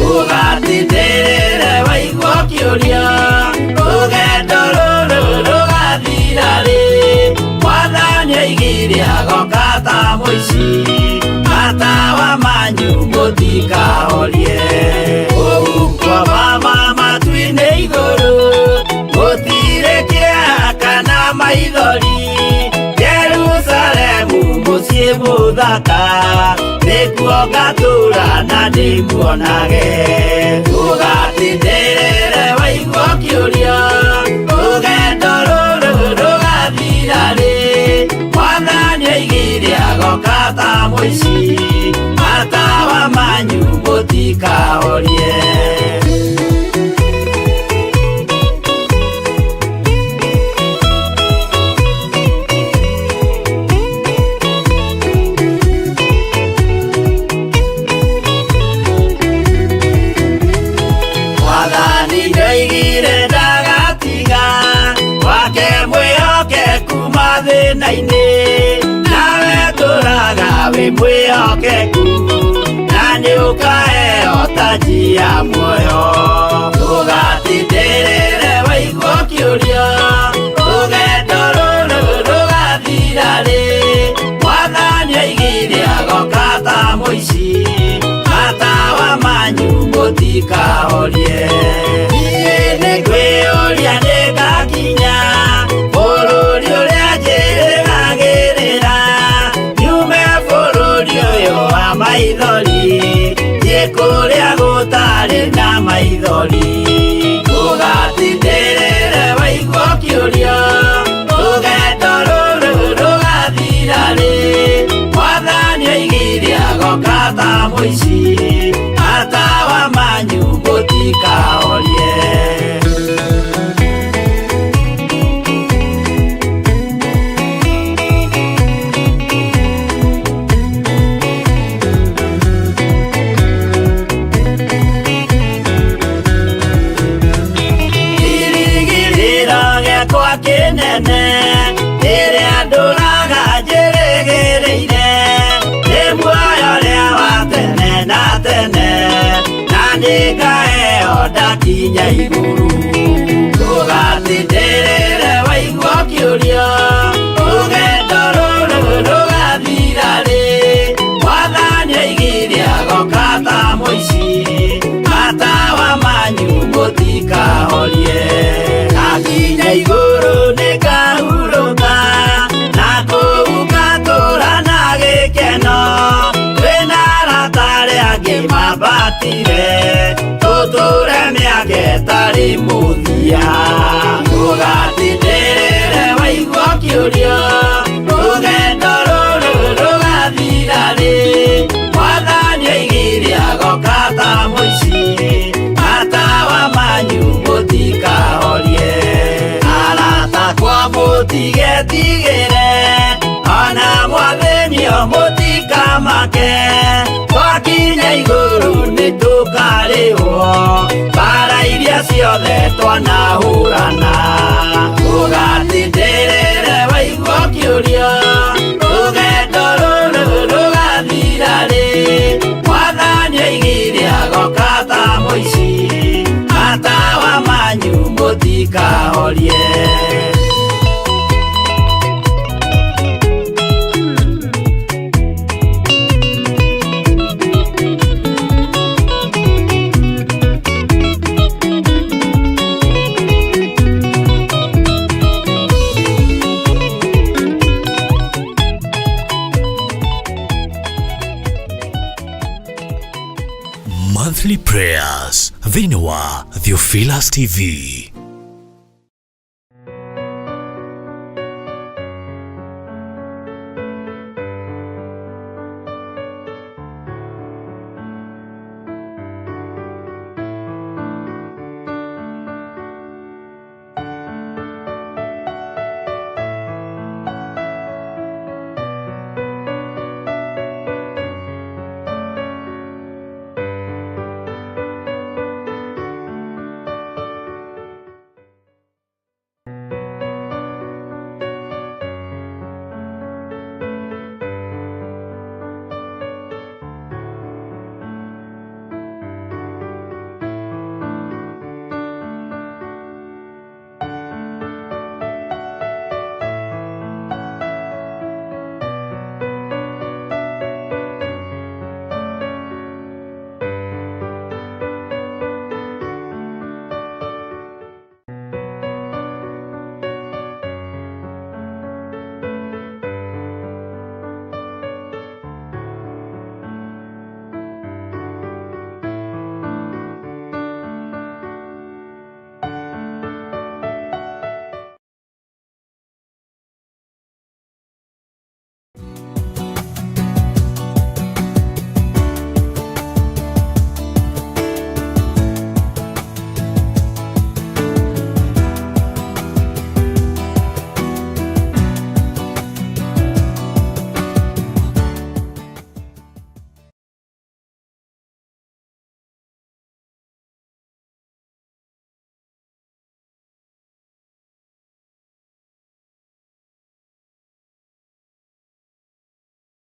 ũgatindĩrĩre waigua kĩũria rũgendo rũrũ rũgathira rĩ mwathani aigire agoka ta mũici matawa manyu mũtikahorie ũgukwa mama matu-inĩ igũrũ gũtirĩ kĩeha kana maithori Jerusalemu mũciĩ mũthaka nĩkuo ngatũũra na ndĩmuonage ũgatindĩrĩre waigua kĩũria rũgendo rũrũ rũgathira rĩ mwathani aigire agoka ta mũici matawa manyu mũtikahorie. Mwathani nĩoigire ndagatiga wake mwĩhokeku mathĩna-inĩ nawe tũraga wĩ mwĩhokeku na nĩũkaheo taji ya muoyo ũgatindĩrĩre waigua kĩũria rũgendo rũrũ rũgathira rĩ mwathani aigire agoka ta mũici matawa manyu mũtikahorie niĩ nĩngwĩyũria nĩngakinya bũrũri ũrĩa njĩrĩgagĩrĩra nyume bũrũri ũyũ wa maithori thiĩ kũrĩa gũtarĩ na maithori ũgatindĩrĩre waigua kĩũria rũgendo rũrũ rũgathira rĩ mwathani aigire agoka ta mũici matawa manyu mũtikahorie. Kĩrĩgĩrĩro gĩakwa kĩnene rĩrĩa ndũraga njĩrĩgĩrĩire nĩ muoyo ũrĩa wa tene na tene na nĩngaheo ndakinya igũrũ ũgatindĩrĩre waigua kĩũria rũgendo rũrũ rũgathira rĩ mwathani aigire agoka ta mũici matawa manyu mũtikahorie ndakinya igũrũ nĩngahurũka na kũu ngatũũra na gĩkeno twĩna arata arĩa angĩ mambatire tũtũũre mĩaka ĩtarĩ mũthia ũgatindĩrĩre waigua kĩũria rũgendo rũrũ rũgathira rĩ mwathani aigire agoka ta mũici matawa manyu mũtikahorie arata kwa mũtigetigĩre ona mwathĩnio mũtikamake twakinya igũrũ nĩtũkarĩhwo mbara iria ciothe twanahũrana ũgatindĩrĩre Kahorie. Monthly Prayers thĩinĩ wa Theophilus TV.